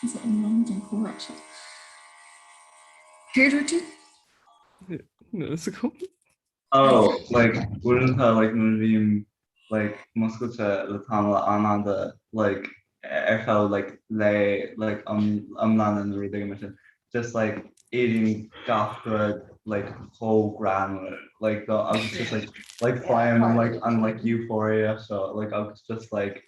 Is iomlán den chomhrá seo. Céard dúirt tú? Níl a fhios agam. Oh, like, uaireanta, like, nuair a bhím, like, muscailte le tamall an-fhada, like, ar feadh, like, lae, like, iomlána nó rud éigin mar sin, just, like, éiríonn gach rud, like, chomh greannmhar, like, do, agus just, like, like, faighim an, like, an, like, euphoria seo, like, agus just, like,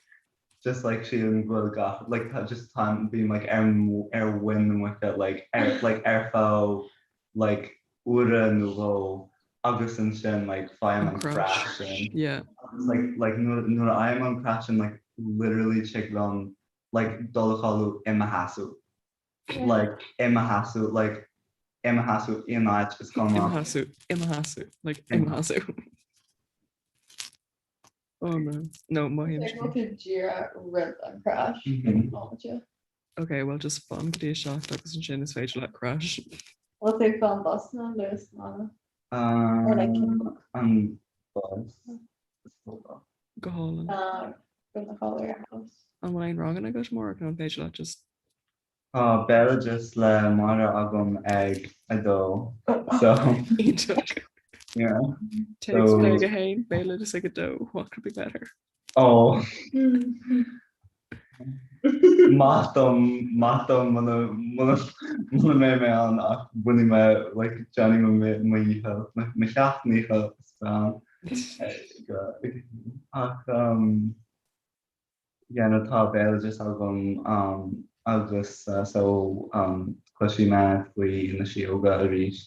just, like, sílim go bhfuil gach, like, tá, just táim, bím, like, ar, ar mhuin na muice, like, ar, like, ar feadh, like, uaire nó dhó agus ansin like faighim an crash sin. Yeah. Agus like like nuair nuair a fhaighim an crash sin like literally tig liom like dul a chodladh i mo sheasamh. Like i mo sheasamh like i mo sheasamh in áit is I mo cuma. sheasamh, i mo sheasamh, like i mo sheasamh. Oh no. No, mothaím Like bhfuil tú díreach roimh an crash. Mhm. Ok, well just fan go dtí a 7 agus ansin is féidir leat crash. Bhfuil tú ag fáil an bus nó an Luas ná? Or like Um, an bus. Go hálainn. Ná go na choir ar bus. An bhfuil aon ranganna agat amárach nó an féidir leat just Tá béaloideas le Máire agam ag 2 so Iontach. yeah. Téacs So ag 1, béaloideas ag 2, what could be better? Oh. Maith dom maith dom muna muna muna mbeidh mé ann ach bainfidh mé like déanfaidh mé mo dhícheall mo sheacht ndícheall is bhean ach um Yeah no tá béaloideas agam agus so cloisfidh mé faoi na síóga arís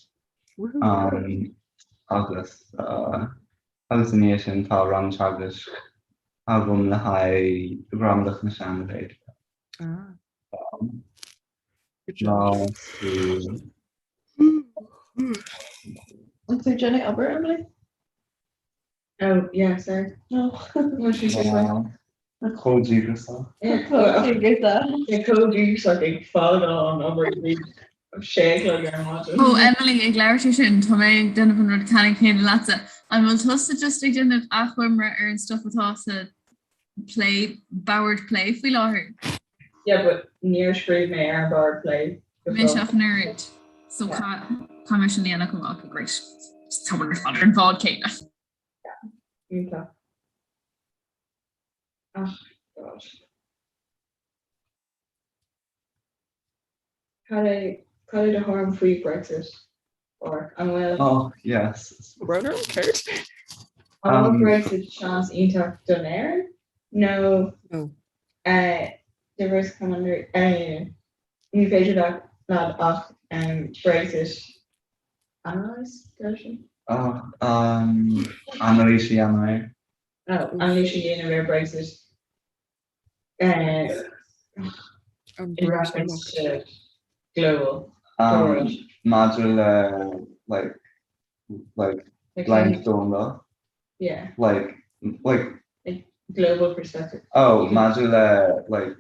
agus agus i ndiaidh sin tá rang teagaisc agam le haghaidh gramadach na Sean-Ghaeilge. Ah. Lá súil. An tú ag déanamh obair, Emily? Oh, yeah, sorry. No. Chomh díograiseach. Chomh díograiseach. Yeah, chomh díograiseach ag fágáil an obair ag sé a chlog ar maidin. Ó Emily, ag labhairt ar sin, tá mé ag déanamh an rud ceannann céanna leatsa. An bhfuil tusa just ag déanamh achoimre ar an stuff atá sa plé, bord plé faoi láthair? Yeah, but níor scríobh mé ar an bord plé. Mise ach an oiread. So caithfidh mé sin a dhéanamh chomh maith, okay, great. Tá muid ar fad ar an bhád céanna. Yeah, iontach. Ach, God. Cad é cad é do thuairim faoi Brexit? Or an bhfuil Oh, yes. Brón orm, céard? An bhfuil Brexit seans iontach don Éirinn? Nó No. eh, the risk come under eh, ní féidir leat leat ach um, Brexit analyse deir sin? Oh, um, anailís a dhéanamh air. Oh, anailís a dhéanamh ar Brexit. Eh, An in reference to global Um, maidir le like like Like, lines domhanda yeah, like like like global perspective. oh maidir le like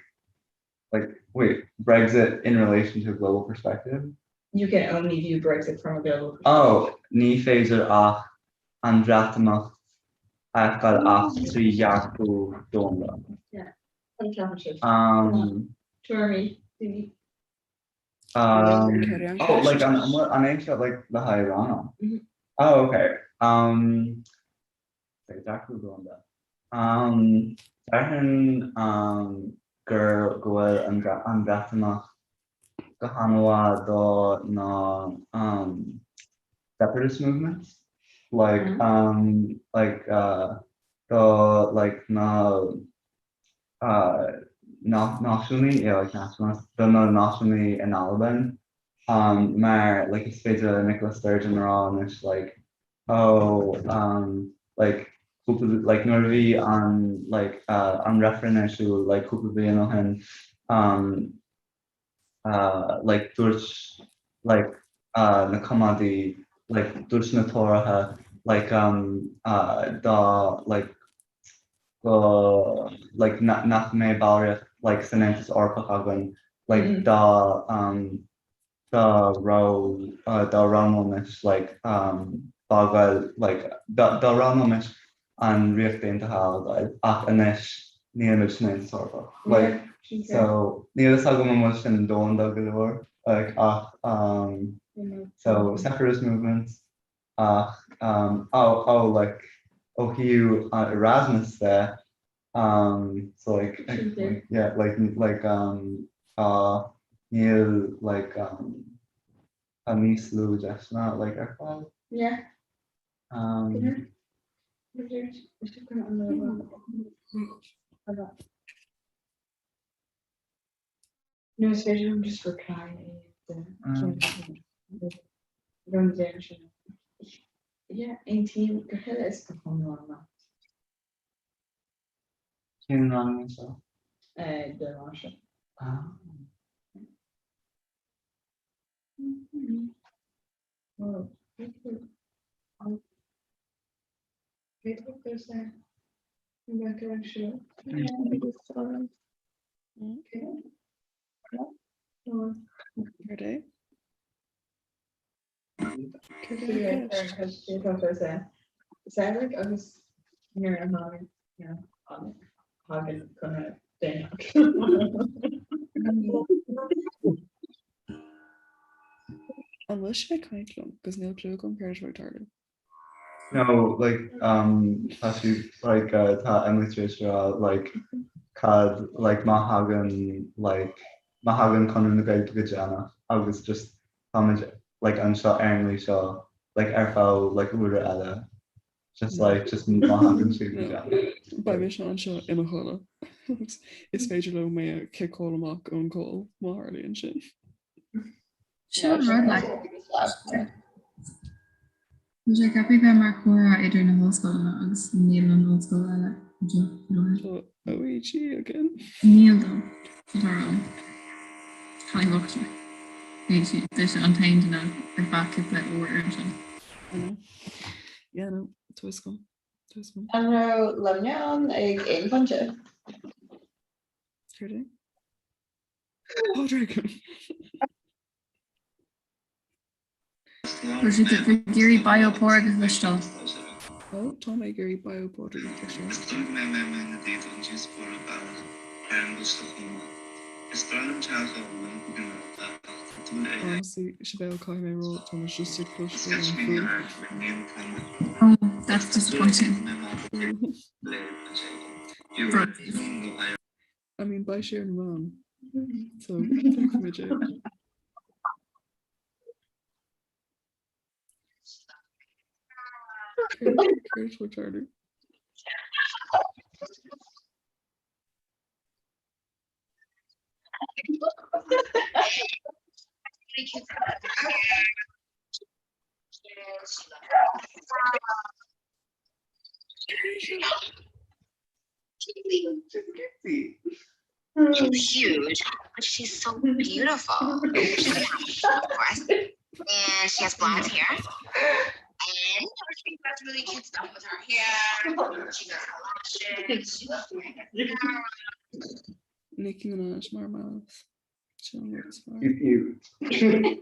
like wait Brexit in relation to a global perspective? You can only view Brexit from a global perspective. Oh ní féidir ach an Bhreatimeacht a fheiceáil ach trí dhearcadh domhanda. Yeah. An ceapann sibh? Um, Tuairimí daoine. Um, oh, like an an é seo like le haghaidh rannán? Oh, okay. Um, dearcadh domhanda. Um, déarfainn um, gur go bhfuil an an Bhreatimeacht go han-mhaith do na um, separatist movements like um, like uh, do like na uh, náisiúnaí yeah, like nationalists do na náisiúnaí in Albain um, mar like is féidir le Nicola Sturgeon a rá anois like oh um, like cúpla like nuair a bhí an like uh, an reifreann ar siúl like cúpla bliain ó shin um, uh, like dúirt like uh, na coimeádaí like dúirt na Tóraithe like um, uh, dá like go like nach mbeadh ballraíocht like san Aontas Eorpach againn like mm. dá um, dá raibh uh, dá roghnóimis like um, fágáil like dá, dá roghnóimis an Ríocht Aontaithe a fhágáil ach anois nílimid san Aontas Eorpach like so níl fhios agam an bhfuil sin domhanda go leor like ach um, so separatist movements Ach oh oh like ó thaobh Erasmus de um so like yeah like like um tá níl like um tá níos lú deiseanna like ar fáil. Yeah. Um, No, is féidir liom just reply a dhéanamh. Rud déan sin. Yeah, aontaím go huile is go hiomlán leat. Cén rang é seo? Do Máistir. Ah. Céard é? Samhraidh agus nuair a tháinig thagann Conradh déanach. An bhfuil sibh ag caint liom? 'Cause níl clue agam céard atá ag tarlú. No, like, um, tá sí, like, uh, tá Emily tar éis rá, like, cad, like, má thagann, like, má thagann Conradh na Gaeilge go déanach agus just táimid, like, anseo ar an nglao seo, like, ar feadh, like, uaire eile. Just, like, just má thagann siad go déanach. Beidh mise anseo i mo chodladh. Is féidir leo mé a chiceáil amach ón call má tharlaíonn sin. Sin an rud like. Tá sé ceaptha bheith mar chomhrá idir na hollscoileanna agus níl an ollscoil eile anseo faoi láthair. Tá OÉG againn. Níl dó. Tá orm. Cailín bocht sé. Bhí sé an t-aon duine ar feadh cúpla uair ansin. I know. Yeah, no, tá fhios agam. Tá fhios agam. An raibh Luimneach ann ag aon phointe? Céard é? Pádraig! Bhfuil siad ag iarraidh bio Pádraig a chloisteáil? Ó, tá mé ag iarraidh bio Pádraig a chloisteáil. Honestly, Sibéal, caithfidh mé a rá, tá mé just ag cloisteáil an fuaim. Oh, that's disappointing. I mean, beidh sé ar na meáin, so feicfimid é. Céard atá ag tarlú? She's huge, but she's so beautiful. She's a of course. And she has blonde hair. And she does really cute stuff with her hair. She does her lashes. She loves wearing mascara. Nicki Minaj mar mouth. Sin an rud is fearr. Cute.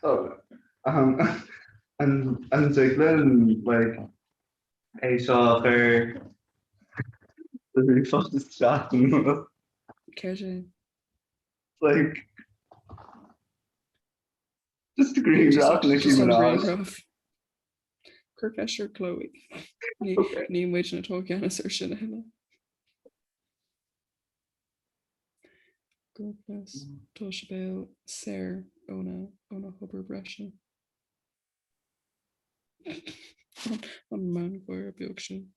Oh, um, an an dtig linn like é seo a chur sa ríomhphost isteach nó Céard é? like just grianghraf Nicki Just an Minaj. grianghraf. Cuir ceist ar Chloe. Ní ní muidne atá i gceannas ar sin a thuilleadh. God bless. Tá Sibéal saor óna óna hobair breise. An meangáire beag sin.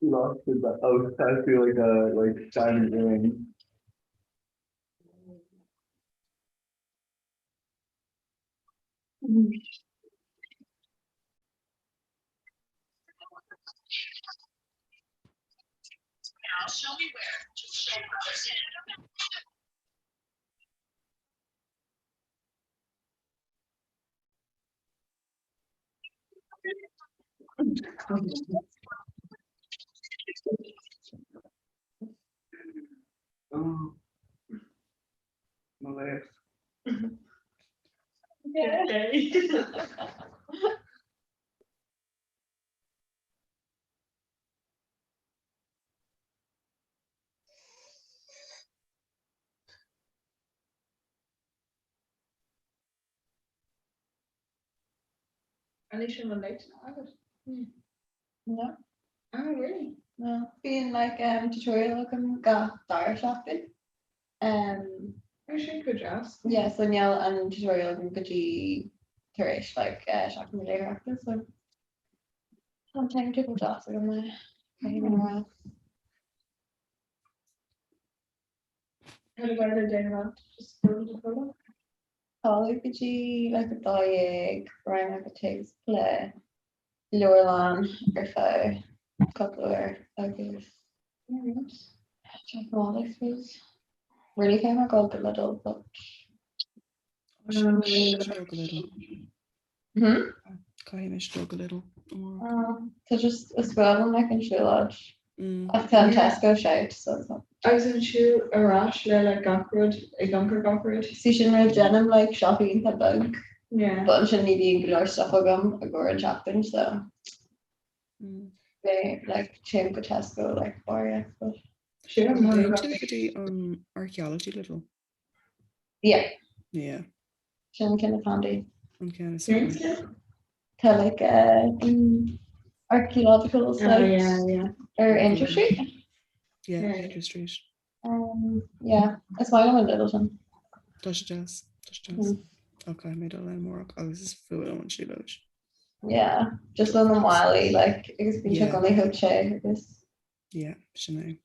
Lost in the oh, I feel like a like diamond ring. Now show me where. Just show me. Oh. Mo laoch. Okay. Anois an bhfuil léachtanna agat? No. Oh, really? No. Bíonn like um, tutorial agam gach dara seachtain. Um, Oh, sin go deas. yeah, so níl an tutorial agam go dtí tar éis like, uh, seachtain na léitheoireachta, so tá an timetable deas agam le caithfidh mé a rá. Cad a bheidh le déanamh agat? Just dul do chodladh? Codladh go dtí like 12, raghaidh mé go Téacs le leabharlann ar feadh cúpla uair agus teacht abhaile I suppose. Really caithfidh mé dul go Lidl but Caithfidh dul go Lidl. Hmm? Caithfidh mise dul go Lidl. Tá just is fuath liom like an siúlóid. Ach tá an Tesco shite so it's not. Agus an siúl ar ais le like gach rud ag iompar gach rud. See sin rud déanaim like siopaí iontach beag. Yeah. But ansin ní bhíonn go leor stuff agam i gcomhair an tseachtain so beidh like téim go Tesco like barraíocht but. Sin an An dtéann tú go dtí an archaeology Lidl? Yeah. Yeah. Sin ceann is handy. An ceann is fearr. Tá like uh, an archaeological Oh, site yeah, yeah. ar Aungier Street. Yeah, Aungier Street. Um, yeah, is maith liom an Lidl sin. Tá sé deas. Tá sé deas. Ok, mé dul ann amárach agus is fuath liom an siúlóid. Yeah, just le na málaí like agus bíonn sé Yeah. i gcónaí chomh te agus Yeah, sin é.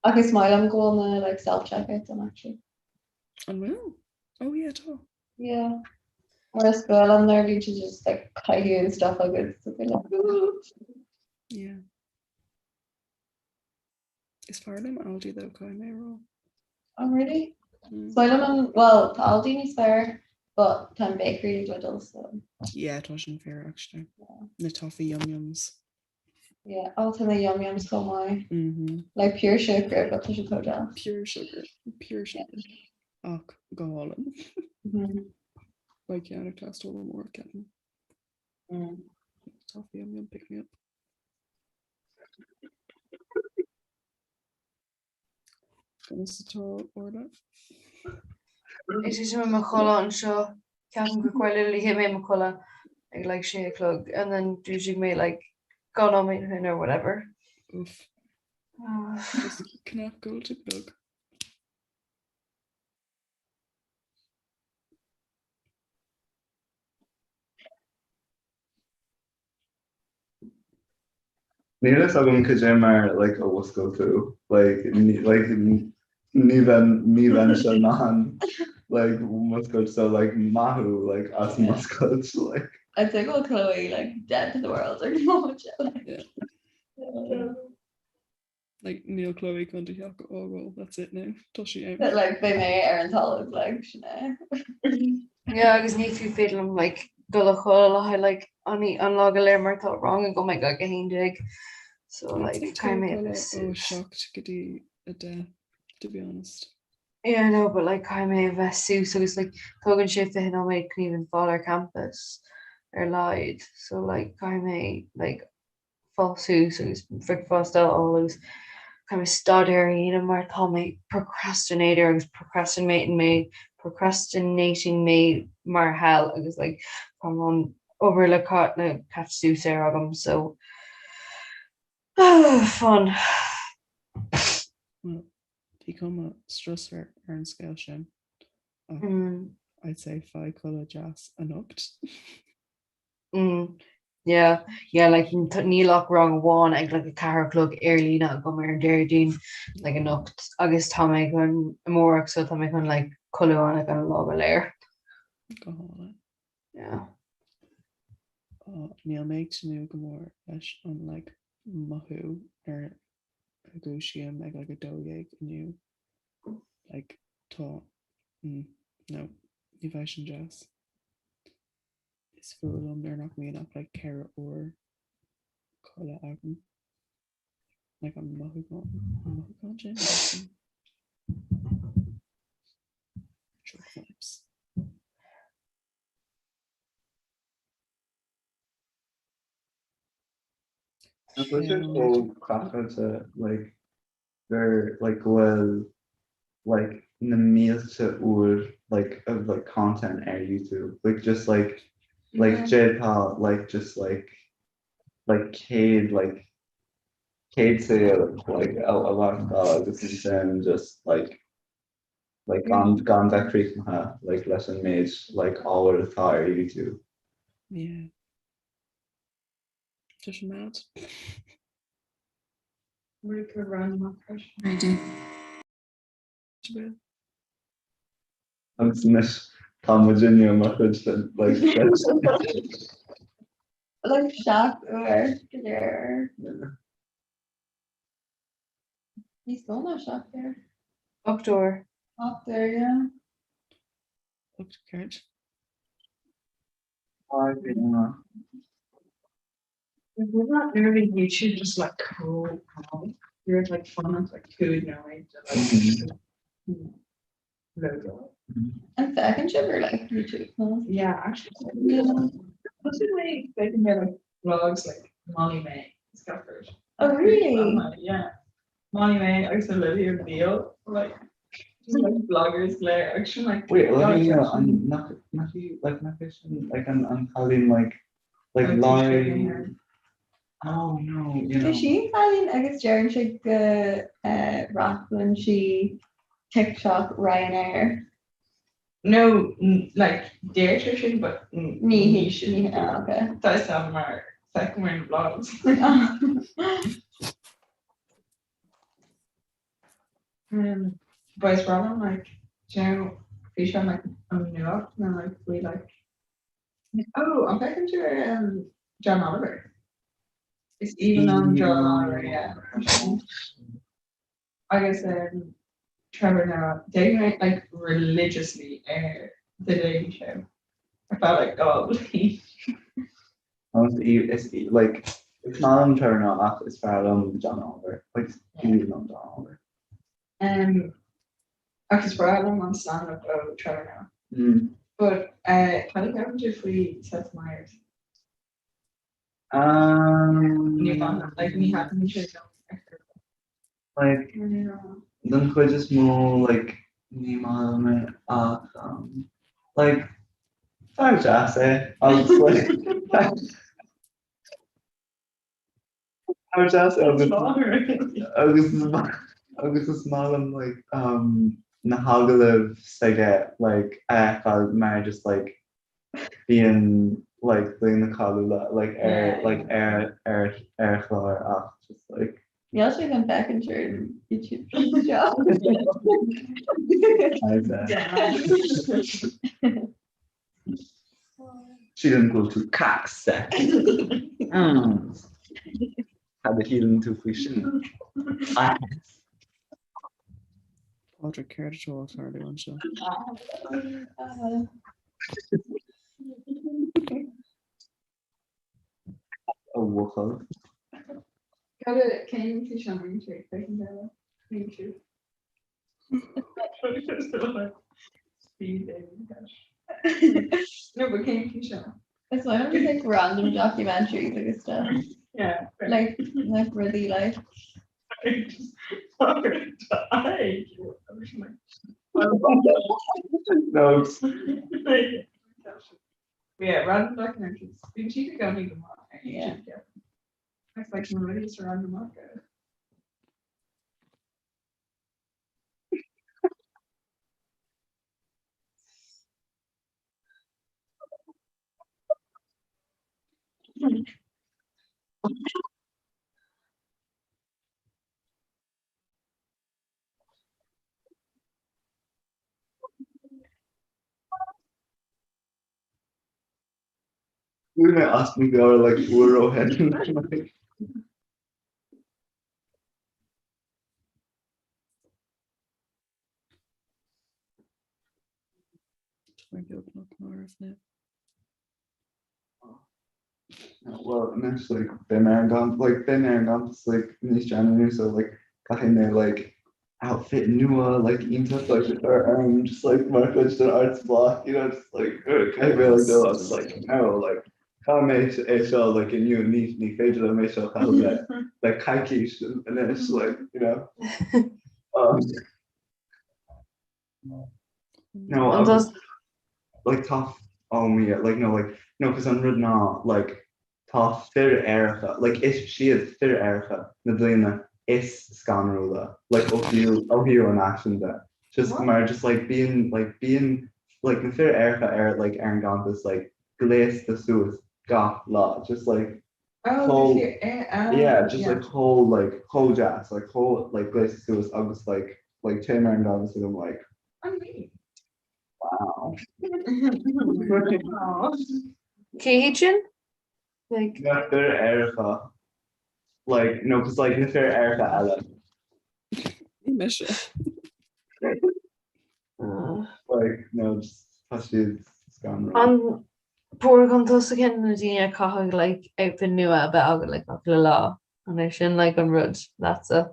Ach is maith liom go bhfuil na like self checkouts ann actually. An bhfuil? Oh yeah, tá. Yeah. Mar is fuath liom nuair a bhíonn siad just like caitheamh an stuff agus tá mé like ooh. Yeah. Is fearr liom Aldi though, caithfidh mé a rá. Oh really? Is maith liom an, well, tá Aldi níos fearr but tá an bakery ag Lidl so. Yeah, tá sin fíor actually. Na toffee yum yums. Yeah, oh tá na yum yums chomh maith. Like pure sugar, but tá siad chomh deas. Pure sugar, pure sugar. Ach go hálainn. Beidh ceann ag teastáil amárach ceapaim. Toffee yum yum pick me up. Conas atá Orla? Is é sin mo chodladh anseo. Ceapaim gur chuir literally thit mé i mo chodladh ag like sé a chlog and then dhúisigh mé like 2 nóiméad ó shin or whatever. Oof. Just cnap codlata beag. Níl fhios agam cad é mar like a mhuscail tú like ní like ní bheinn ní bheinnse in ann like muscailt so like maith thú like as muscailt like. I'd say go bhfuil Chloe like dead to the world ar an móid seo. Yeah. Like níl Chloe chun do theach a fhágáil, that's it now. Tá sí out. But like beidh mé ar an talamh like sin é. Yeah agus ní fiú féidir liom like dul a chodladh le haghaidh like an an lá go léir mar tá rang agam ag like 11 so like caithfidh mé a bheith Ó suas. 7 go dtí 10 to be honest. Yeah I know but like caithfidh mé a bheith suas agus like tógann sé 20 nóiméad chun even fáil ar campus ar laghad so like caithfidh mé like fáil suas agus bricfeasta a fháil agus caithfidh mé staidéar a dhéanamh mar tá mé procrastinator agus procrastinating mé procrastinating mé mar hell agus like tá an obair le le catch suas air agam so fun. Well, bhí cuma strusmhar ar an scéal sin ach I'd say faigh codladh deas anocht. Mm yeah yeah like níl ach rang amháin ag like 4 a chlog ar líne agam ar an Déardaoin like anocht agus tá mé chun amárach so tá mé chun like codladh an like an lá go léir. Go hálainn. Yeah. Oh, níl mé ag tnúth go mór leis an like mothú nuair a dhúisím ag like 12 inniu. Like tá mm, no, ní bheidh sin deas. Is fuath liom nuair nach mbíonn ach like 4 uair Codladh agam. Like an mothúchán an mothúchán sin? Drug vibes. Nach bhfuil sé chomh craiceáilte like gur like go bhfuil like na mílte uair like of like content ar YouTube like just like like d'fhéadfá like just like like 100 like 100 saol like a a mhaireachtáil agus ansin just like like gan gan bheith críochnaithe like leis an méid like ábhair atá ar YouTube. Yeah. Tá sé mad. I do. Agus anois tá muid inniu mar chuid den like Like 7 uair go léir. Níos mó ná 7 uair. 8 uair. 8 uair, yeah. 8 ceart. Nuair a bhí YouTube just like chomh calm, you were like fun like cúig nóiméad de like loadáil. An bhfeiceann sibh ar like YouTube nó? Yeah, actually. Mostly mé feicim mé like vlogs like Molly-Mae Scufford. Oh really? Yeah. Molly-Mae agus Olivia Beale like just like bloggers léir agus sin like Wait, Olivia an nach nach í like nach é sin like an an cailín like like Laurie Oh no, you know. Tá sí an cailín agus deireann sé go fhreastalaíonn sí TikTok Ryanair. No, like deirtear sin but ní hí sin. Ní ah, okay. Tá sam mar feicim ar na blogs. Um, but is breá liom like, do you know, bhí sé like an nuacht nó like faoi like oh, an bhfeiceann tú ar um, John Oliver? Is aoibhinn liom John Oliver, yeah. Agus um, Trevor Noah, d'fhéach mé like religiously ar The Daily Show ar feadh like 2 bhliain. Agus is like is maith liom Trevor Noah ach is fearr liom John Oliver. Like is aoibhinn liom John Oliver. Um, ach is breá liom an stand-up ó Trevor Noah. Mm. But uh, cad a cheapann tú faoi Seth Meyers? Um, Ní like ní thaitníonn sé liom ar chor ar bith. Like, den chuid is mó like ní maith liom é ach um, like fear deas é agus like fear deas é agus agus is maith agus is maith liom like um, na hagallaimh s'aige like a fheiceáil mar just like bíonn like daoine cáiliúla like ar like ar ar ar chlár ach just like Níl sé chun féachaint ar an YouTube seo. Sílim go bhfuil tú casta. Cad a shíleann tú faoi sin? Pádraig céard atá ag tarlú anseo? A bhuachaill. Cad a cén físeán a rinne sé? Féachann sé le YouTube. Speed dating cash. No, but cén físeán? Is maith liom just like random documentaries agus stuff. Yeah. Like like rudaí like. No. Yeah, random documentaries. Bíonn siad i gcónaí go maith. Yeah. It's like na rudaí is random acu. Chuaigh mé as mo mheabhair like uair ó shin. Tá mé beagnach marbh now. Well anois like beidh mé ar an gcamp like beidh mé ar an gcampas like níos déanaí so like caithfidh mé like outfit nua like iontach like a chur orm just like mar chuid den arts block you know just like caithfidh mé like dul agus like no like caithfidh mé é seo like inniu ní ní féidir liom é seo a chaitheamh le le coicís anois like you know um, No, An agus like tá oh me like no like no cos an rud ná like tá fir aeracha like is siad fir aeracha na daoine is scanrúla like ó thaobh ó thaobh an fhaisin de just mar just like bíonn like bíonn like na fir aeracha ar like ar an gcampas like gléasta suas gach lá just like Oh, chomh the fir, eh, yeah just yeah. like chomh like chomh deas like chomh like gléasta suas agus like like téim ar an gcampas and I'm like An mí. wow. Cé hiad sin? Like Na fir aeracha like no cos like na fir aeracha eile. Ní mise. Like no just tá siad scanrúil. An Pádraig an tusa ceann de na daoine a chaithfidh like outfit nua a bheith agat like gach uile lá? An é sin like an rud leatsa?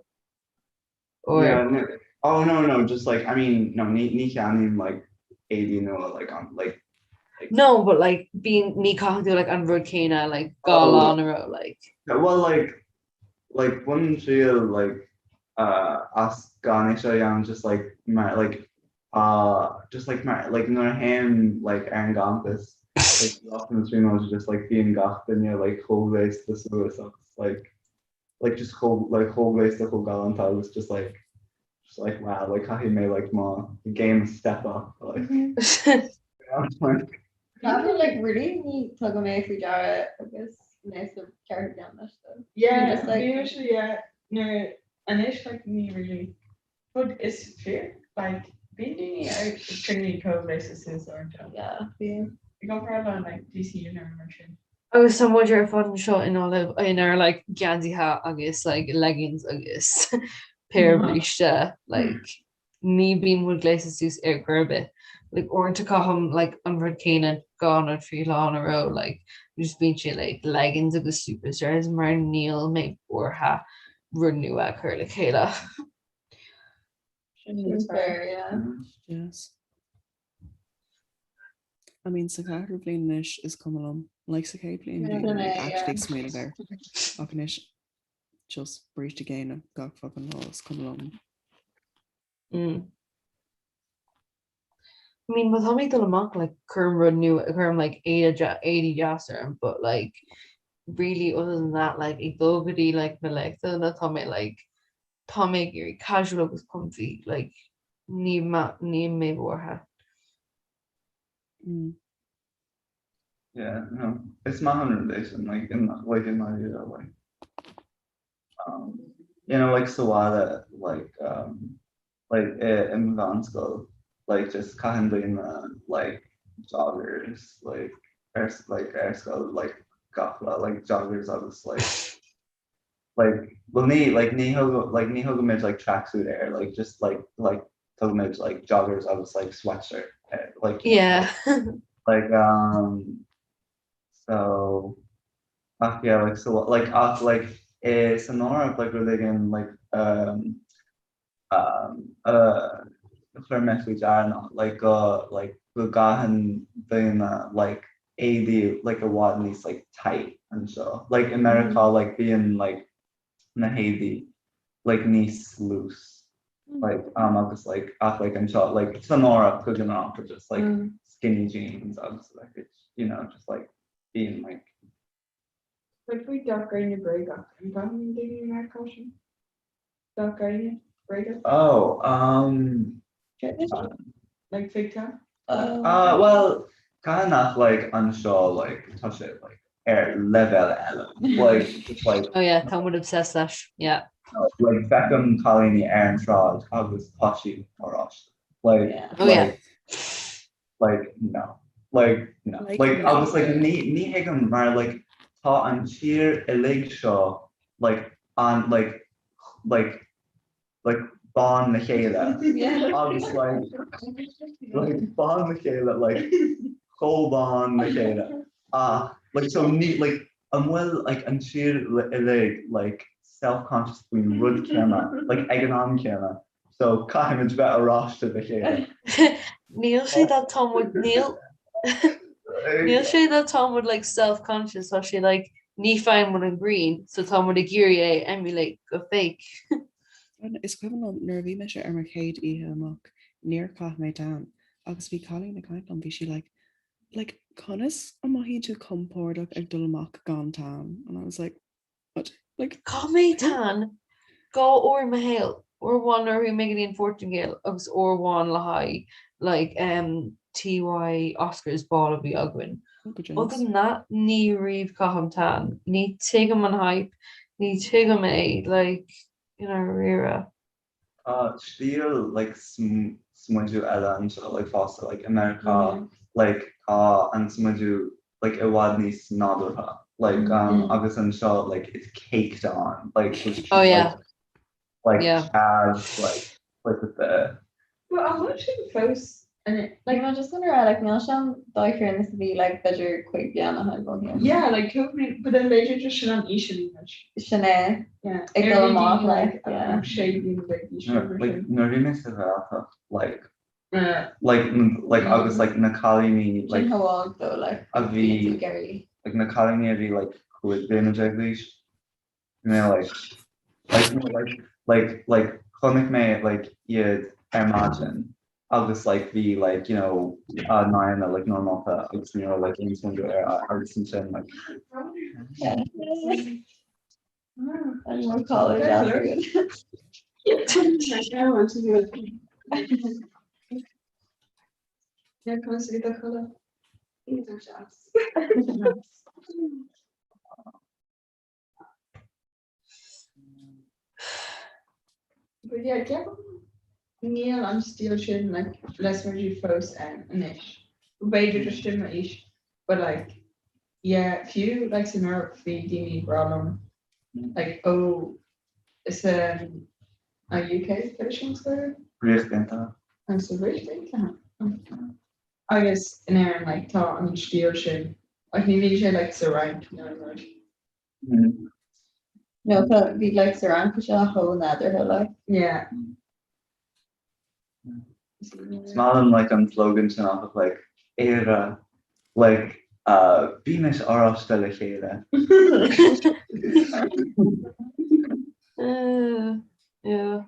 Or Yeah, no, oh no no just like I mean no ní ní cheannaím like éadaí nua like on like like No, but like bíonn ní chaithfidh tú like an rud céanna like gach Oh. lá in a row like. Yeah, well like like bainim triail like uh as gan é seo a dhéanamh just like mar like uh just like mar like nuair a théim like ar an gcampas like lá na Tríonóide just like bíonn gach duine like chomh gléasta suas agus like like just chomh like chomh gléasta chomh galánta agus just like just like wow like caithfidh mé like mo game step up like you know, like Ceapaim like really ní tugaim é faoi deara agus mé sa cheathrú bliain leis though. Yeah, Just like bhí mise yeah nuair anois like ní really but is fíor like bíonn daoine ar cruinniú chomh gléasta suas uaireanta. Yeah, bíonn. I gcomparáid le like DCU nó mar sin. Agus tá muid ar fad anseo in Uladh inár like geansaithe agus like leggings agus péire bríste like ní bíonn muid gléasta suas ar chor ar bith. Like uaireanta caithim like an rud céanna dhá nó trí lá in a row like just bíonn sé like leggings agus superstars mar níl mé buartha rud nua a chur le chéile. Sin fair, yeah. Yes. I mean sa cheathrú bliain anois is cuma liom. Like sa chéad bhliain Yeah, bhí mé yeah. actually ag smaoineamh air. Ach anois just bríste géine gach fucking lá is cuma liom. Mm. I mean, má tá mé ag dul amach like cuirim rud nua cuirim like éide éadaí deas orm, but like really other than that like ag dul go dtí like na léachtanna tá mé like tá mé ag iarraidh casual agus comfy like ní níl mé buartha. Mm. Yeah, no. Is maith an rud é sin like in like in my view like um, you know like sa bhaile like um, like i i mo mheánscoil like just caitheann daoine like joggers like ar like ar scoil like gach lá like joggers agus like like well ní like ní thug like ní thugaimid like tracksuit air like just like like tugaimid like joggers agus like sweatshirt air like Yeah. like um so ach yeah like so like ach like i san Eoraip like rud éigin like um um uh chuir mé faoi deara ná like go like go gcaitheann daoine like éadaí like i bhfad níos like tight anseo like i Meiriceá like bíonn like na héadaí like níos loose like um agus like ach like anseo like san Eoraip go ginearálta just like skinny jeans agus like it's you know just like bíonn like Like faoi dath gréine bréagach an gcaitheann daoine i Meiriceá sin? Dath gréine bréagach? Oh um Like fake tan? Uh well caitheann ach like anseo like tá sé like ar leibhéal eile like just like Oh yeah, tá muid obsessed leis, yeah. Like feicim cailíní ar an tsráid agus tá siad oráiste like Oh yeah. like like no like no Like like no. agus like ní ní thuigim mar like tá an tír uilig seo like an like like like bán le chéile agus like like bán le chéile like chomh bán le chéile ach like so ní like. an bhfuil like an tír uilig like self-conscious faoin rud céanna like ag an am céanna so caithfimid bheith oráiste le chéile. Níl sé that tá muid níl Níl sé that tá muid like self-conscious tá sé like ní fhaigheann muid an ghrian so tá muid ag iarraidh é emulate go fake. Is cuimhin liom nuair a bhí mise ar mo chéad oíche amach níor chaith mé tan agus bhí cailín ag caint liom bhí sí like like conas a mothaíonn tú compordach ag dul amach gan tan and I was like what like Chaith mé tan 2 uair i mo shaol, uair amháin nuair a chuaigh mé go dtí an Phortaingéil agus uair amháin le haghaidh like um TY Oscars ball a bhí againn. Oh go Other than that ní riamh caithim tan. Ní tuigim an hype, ní tuigim é like i ndáiríre. Tá stíl like smideadh eile anseo like fosta like i Meiriceá like tá an smideadh like i bhfad níos nádúrtha like um agus anseo like it's caked on like it's Oh yeah. like Yeah. jazz like like with the Well an bhfuil sin fós Like I'm just gonna rá like níl sé an dóigh chéanna is a bhí like b'fhéidir 5 bliana ó shin bhfuil Yeah like 5 bliana but then b'fhéidir just sin an aois a bhí muid. Sin é. Yeah. Ag dul amach like yeah. Sé bliana déag aois Like nuair a bhí mé sa Ghaeltacht like like like agus like na cailíní like Sin chomh óg though like a bhí bhí tú like na cailíní a bhí like 15 bliana d'aois Bhí mé like like no like like like chonaic mé like iad ar maidin agus like bhí like you know a n-aghaidheanna like normálta agus ní raibh like aon smideadh air agus ansin like Any more college after Yeah, conas a bhí do chodladh? But yeah, ceapaim níl an stíl sin like le smideadh fós ann anois. B'fhéidir just sin m'aois but like yeah fiú like san Eoraip bhí daoine ag rá liom like oh is um an UK tar éis an scoil? Ríocht Aontaithe. An sa Ríocht Aontaithe. Agus in Éirinn like tá an stíl sin like ní bhíonn sé like sa Fhrainc nó an rud. No tá bhí like sa Fhrainc tá sé chomh nádúrtha like. Yeah. Is maith liom like an slogan sin áfach like Éire like uh bímis oráiste le chéile. Yeah.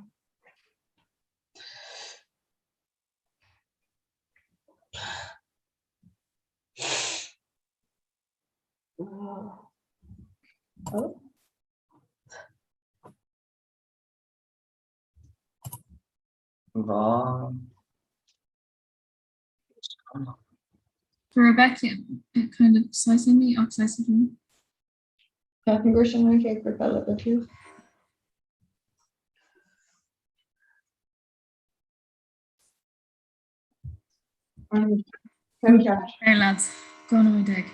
Bhá. For Rebecca, it kind of saghas imní ach saghas imní. Ceapaim gur sin an chéad ghrúpa eile ba fiú. Fair lads, 12 nóiméad.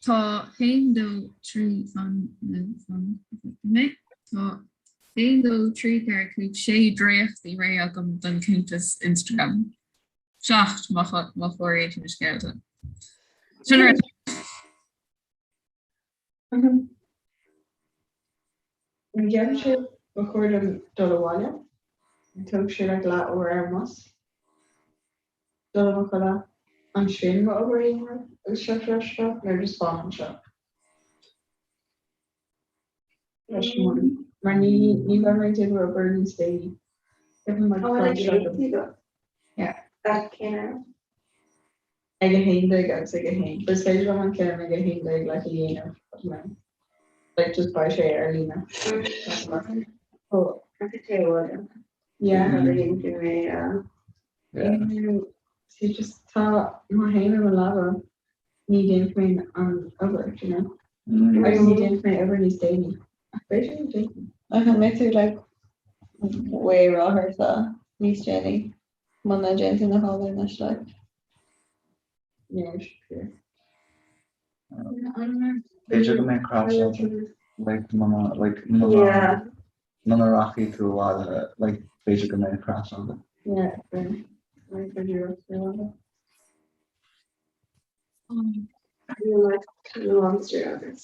Tá 1, 2, 3 fan nó fan mé. Tá 1, 2, 3, 4, 5, 6 dréachtaí réidh agam don cuntas Instagram. 7 má chomhairíonn tú na scéalta. Sin a raibh. An gceapann sibh ba chóir dom dul abhaile? Tógfaidh sé like leath uair ar an mbus. Dul i mo chodladh ansin mo obair a dhéanamh agus teacht ar ais anseo nó just fan anseo? Leis an morning. Mar ní ní bheidh mé ag déanamh obair níos déanaí. Ceapaim like Tá fad seo. Yeah. Cén am? Ag a haon déag agus ag a haon. But is féidir liom an ceann ag a haon déag like a dhéanamh but no. Like just beidh sé ar líne. Oh, Yeah. Yeah. See just tá má théim i mo leaba ní dhéanfaidh mé an obair, you know? Agus ní dhéanfaidh mé obair níos déanaí. Ach b'fhéidir go ndéanfaidh. Ach an mbeidh tú like way róthuirseach níos déanaí muna dtéann tú ina chodladh anois like. Yeah, sure. B'fhéidir go mbeidh crash agat like muna like muna Yeah. muna rachaidh tú abhaile like b'fhéidir go mbeidh crash agat. Yeah, fair. Like, b'fhéidir go raibh. Like Monster agus.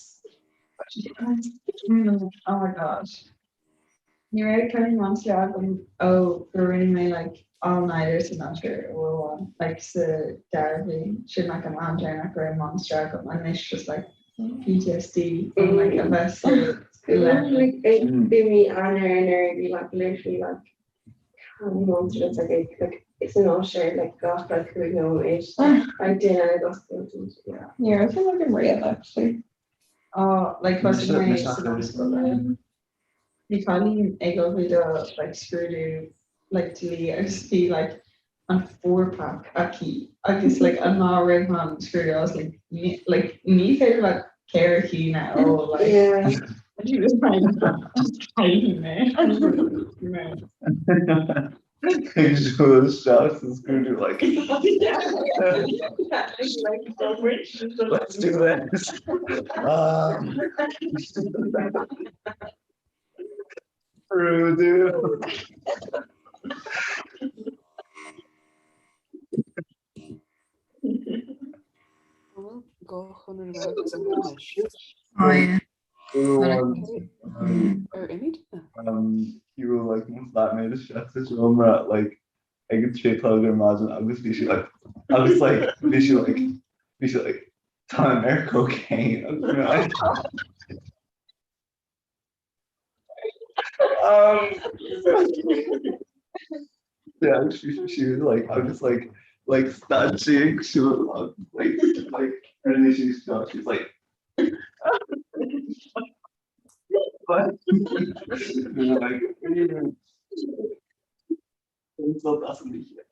Oh my god. Ní raibh Candy Monster agam ó gur rinne mé like all nighter san uair amháin like sa dara bhliain sin like an am deireanach go raibh Monster agam anois just like PTSD from like a bheith sa Like bhí mí Eanáir anuraidh bhí like literally like Candy Monster just like ag like san áisear like gach like 5 nóiméad like duine ag oscailt and yeah. Ní raibh sin agam riamh actually. Oh like thosaigh mé san ollscoil. Bhí cailín ag ullmhú do like scrúdú like dlí agus bhí like an four pack aici agus like an lá roimh an scrúdú I was like ní like ní féidir leat ceithre cinn a ól like Yeah. and she was like just caithfidh mé. Ag siúl isteach sa scrúdú like Let's do this. Um, Scrúdú. An bhfuil gá Chonradh na Gaeilge san anois? Oh yeah. Ar imigh duine? Shiúil like mo flatmate isteach sa seomra like ag a 3 a chlog ar maidin agus bhí sí like agus like bhí sí like bhí sí like táim ar cocaine agus bhí mé like um yeah she she was like agus like like stad sí ag siúl like like rinne sí seo she's like What? Like, Sult as an oíche.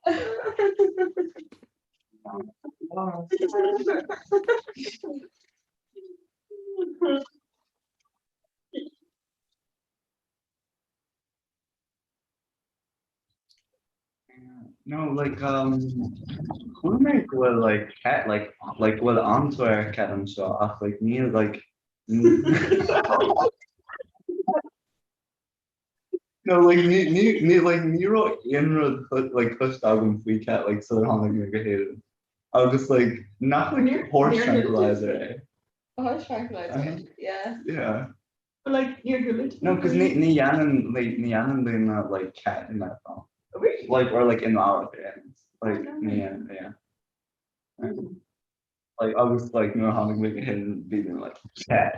No, like, um, chuala mé go bhfuil like ket like like go bhfuil an-tóir ar ket anseo ach like níl like No, like ní ní ní like ní raibh aon rud like cloiste agam faoi ket like sular tháinig mé go hÉirinn. Agus like nach like horse tranquilizer é. Horse tranquilizer, yeah. Yeah. But like níor chuala tú No, cos ní ní dhéanann like ní dhéanann daoine like ket i Meiriceá. Really? Like or like in Nua-Eabhrac ar aon nós. Like ní dhéanann, yeah. Like agus like nuair a tháinig mé go hÉirinn bhí daoine like ket.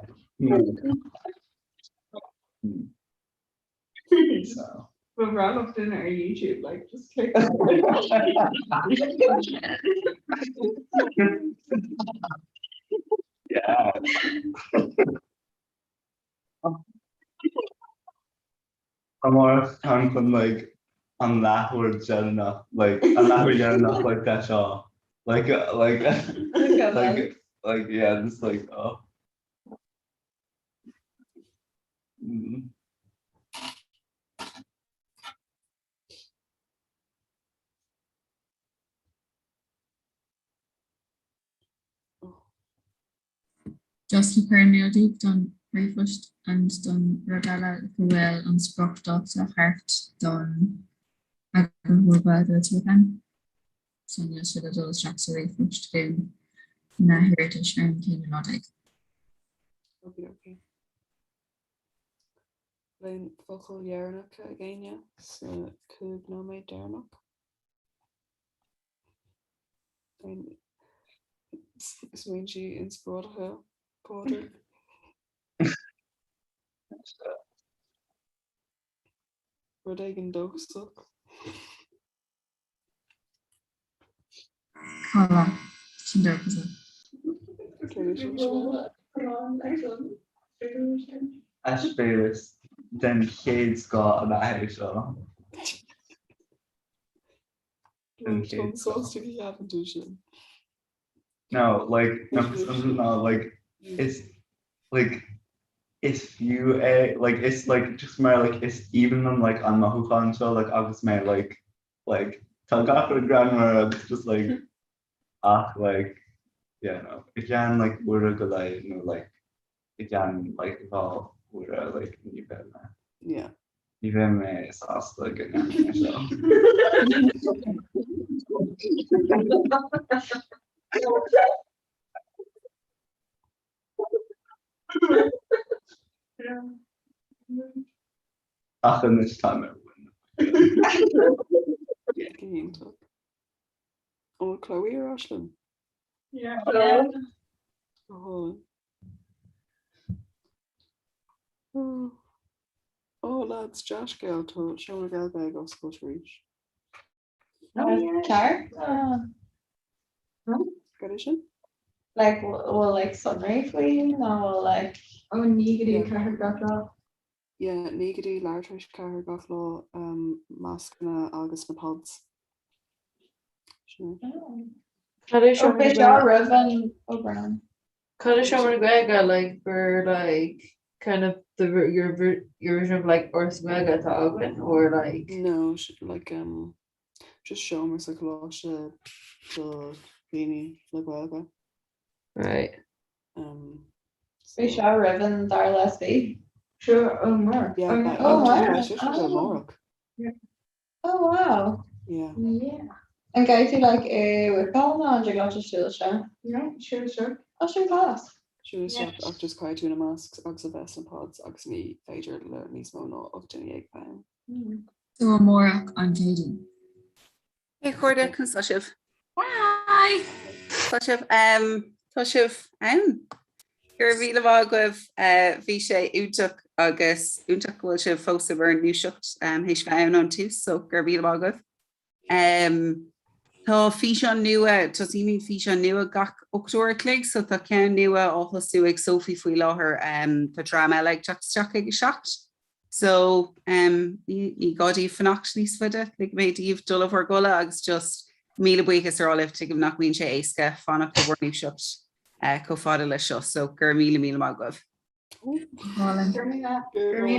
So. Ba bhreá liom duine ar YouTube like just click. Yeah. Amárach táim chun like an leathuair deireanach like an leathuair dheireanach like de seo like like like like yeah just like oh. Mm. Just le cur in iúl daoibh don ríomhphost and don rud eile go bhfuil an spriocdháta thart don eagarthóir Gaeilge TFM so níl sé le dul isteach sa ríomhphost chugainn na hiarratais ar an chéanú lá déag. Ok ok. Aon focal dheireanacha ag éinne sa 5 nóiméad deireanach? Aon smaointe inspioráideacha, Pádraig? Rud éigin dóchasach? Codladh. Sin dóchasach. Cé sin seo? Eispéireas den chéad scoth ab ea é seo. Den chéad scoth. Táim sásta go gceapann tú sin. No, like, no, no, like, is, like, is fiú é, like, is, like, just mar, like, is aoibhinn liom, like, an mothúchán seo, like, agus mé, like, like, tá gach rud greannmhar agus just, like, ach, like, yeah, no, i gceann, like, uaire go leith nó, like, i gceann, like, 2 huaire, like, ní bheidh mé. Yeah. Ní bheidh mé sásta go ndearna mé seo. Ach anois tá mé Go hiontach. An bhfuil Chloe ar ais linn? Yeah. Go hálainn. Oh. Oh lads, dea-scéal, tá Seomra Gaeilge ag oscailt arís. Ceart? Cad é sin? Like, bhfuil like sonraí faoi nó bhfuil like. Ó 9 go dtí 4 gach lá. Yeah, 9 go dtí leathuair tar éis 4 gach lá, mascanna agus na pods. Sin é. Cad é Ó bhí seo roimh an ó Brown. Cad é Seomra na Gaeilge like gur like kind of the your your version of like Áras na Gaeilge atá againn or like. No, like um just seomra sa choláiste do dhaoine le Gaeilge. Right. Um, Bhí seo roimh an dara lá is fiche. Sure, ó mar. Yeah, Oh, wow. amárach. Oh wow. Yeah. Yeah. An gcaithfidh tú like é a bhookáil nó an dtig leat just siúl isteach? Yeah, sure, sure. Oh, sin class. Siúl isteach ach just caithfidh tú na masks agus a bheith sna pods agus ní féidir le níos mó ná 18 duine bheith ann. So amárach an Chéadaoin. Hey chairde, conas tá sibh? Hi! Tá sibh tá sibh ann. Go raibh míle maith agaibh bhí sé iontach agus iontach go bhfuil sibh fós i bhur ndúiseacht théis bheith ann ón tús, so go raibh míle maith agaibh. Tá físeán nua, tosaímid físeán nua gach 8 uair a chloig, so tá ceann nua á thosú ag Sophie faoi láthair, tá dream eile ag teacht isteach ag a 7. So ní gá daoibh fanacht níos faide, ligfidh mé daoibh dul a bhur gcodladh agus just míle buíochas a rá libh, tuigim nach mbíonn sé éasca fanacht i bhur ndúiseacht chomh fada leis seo, so go raibh míle míle maith agaibh. Go raibh míle.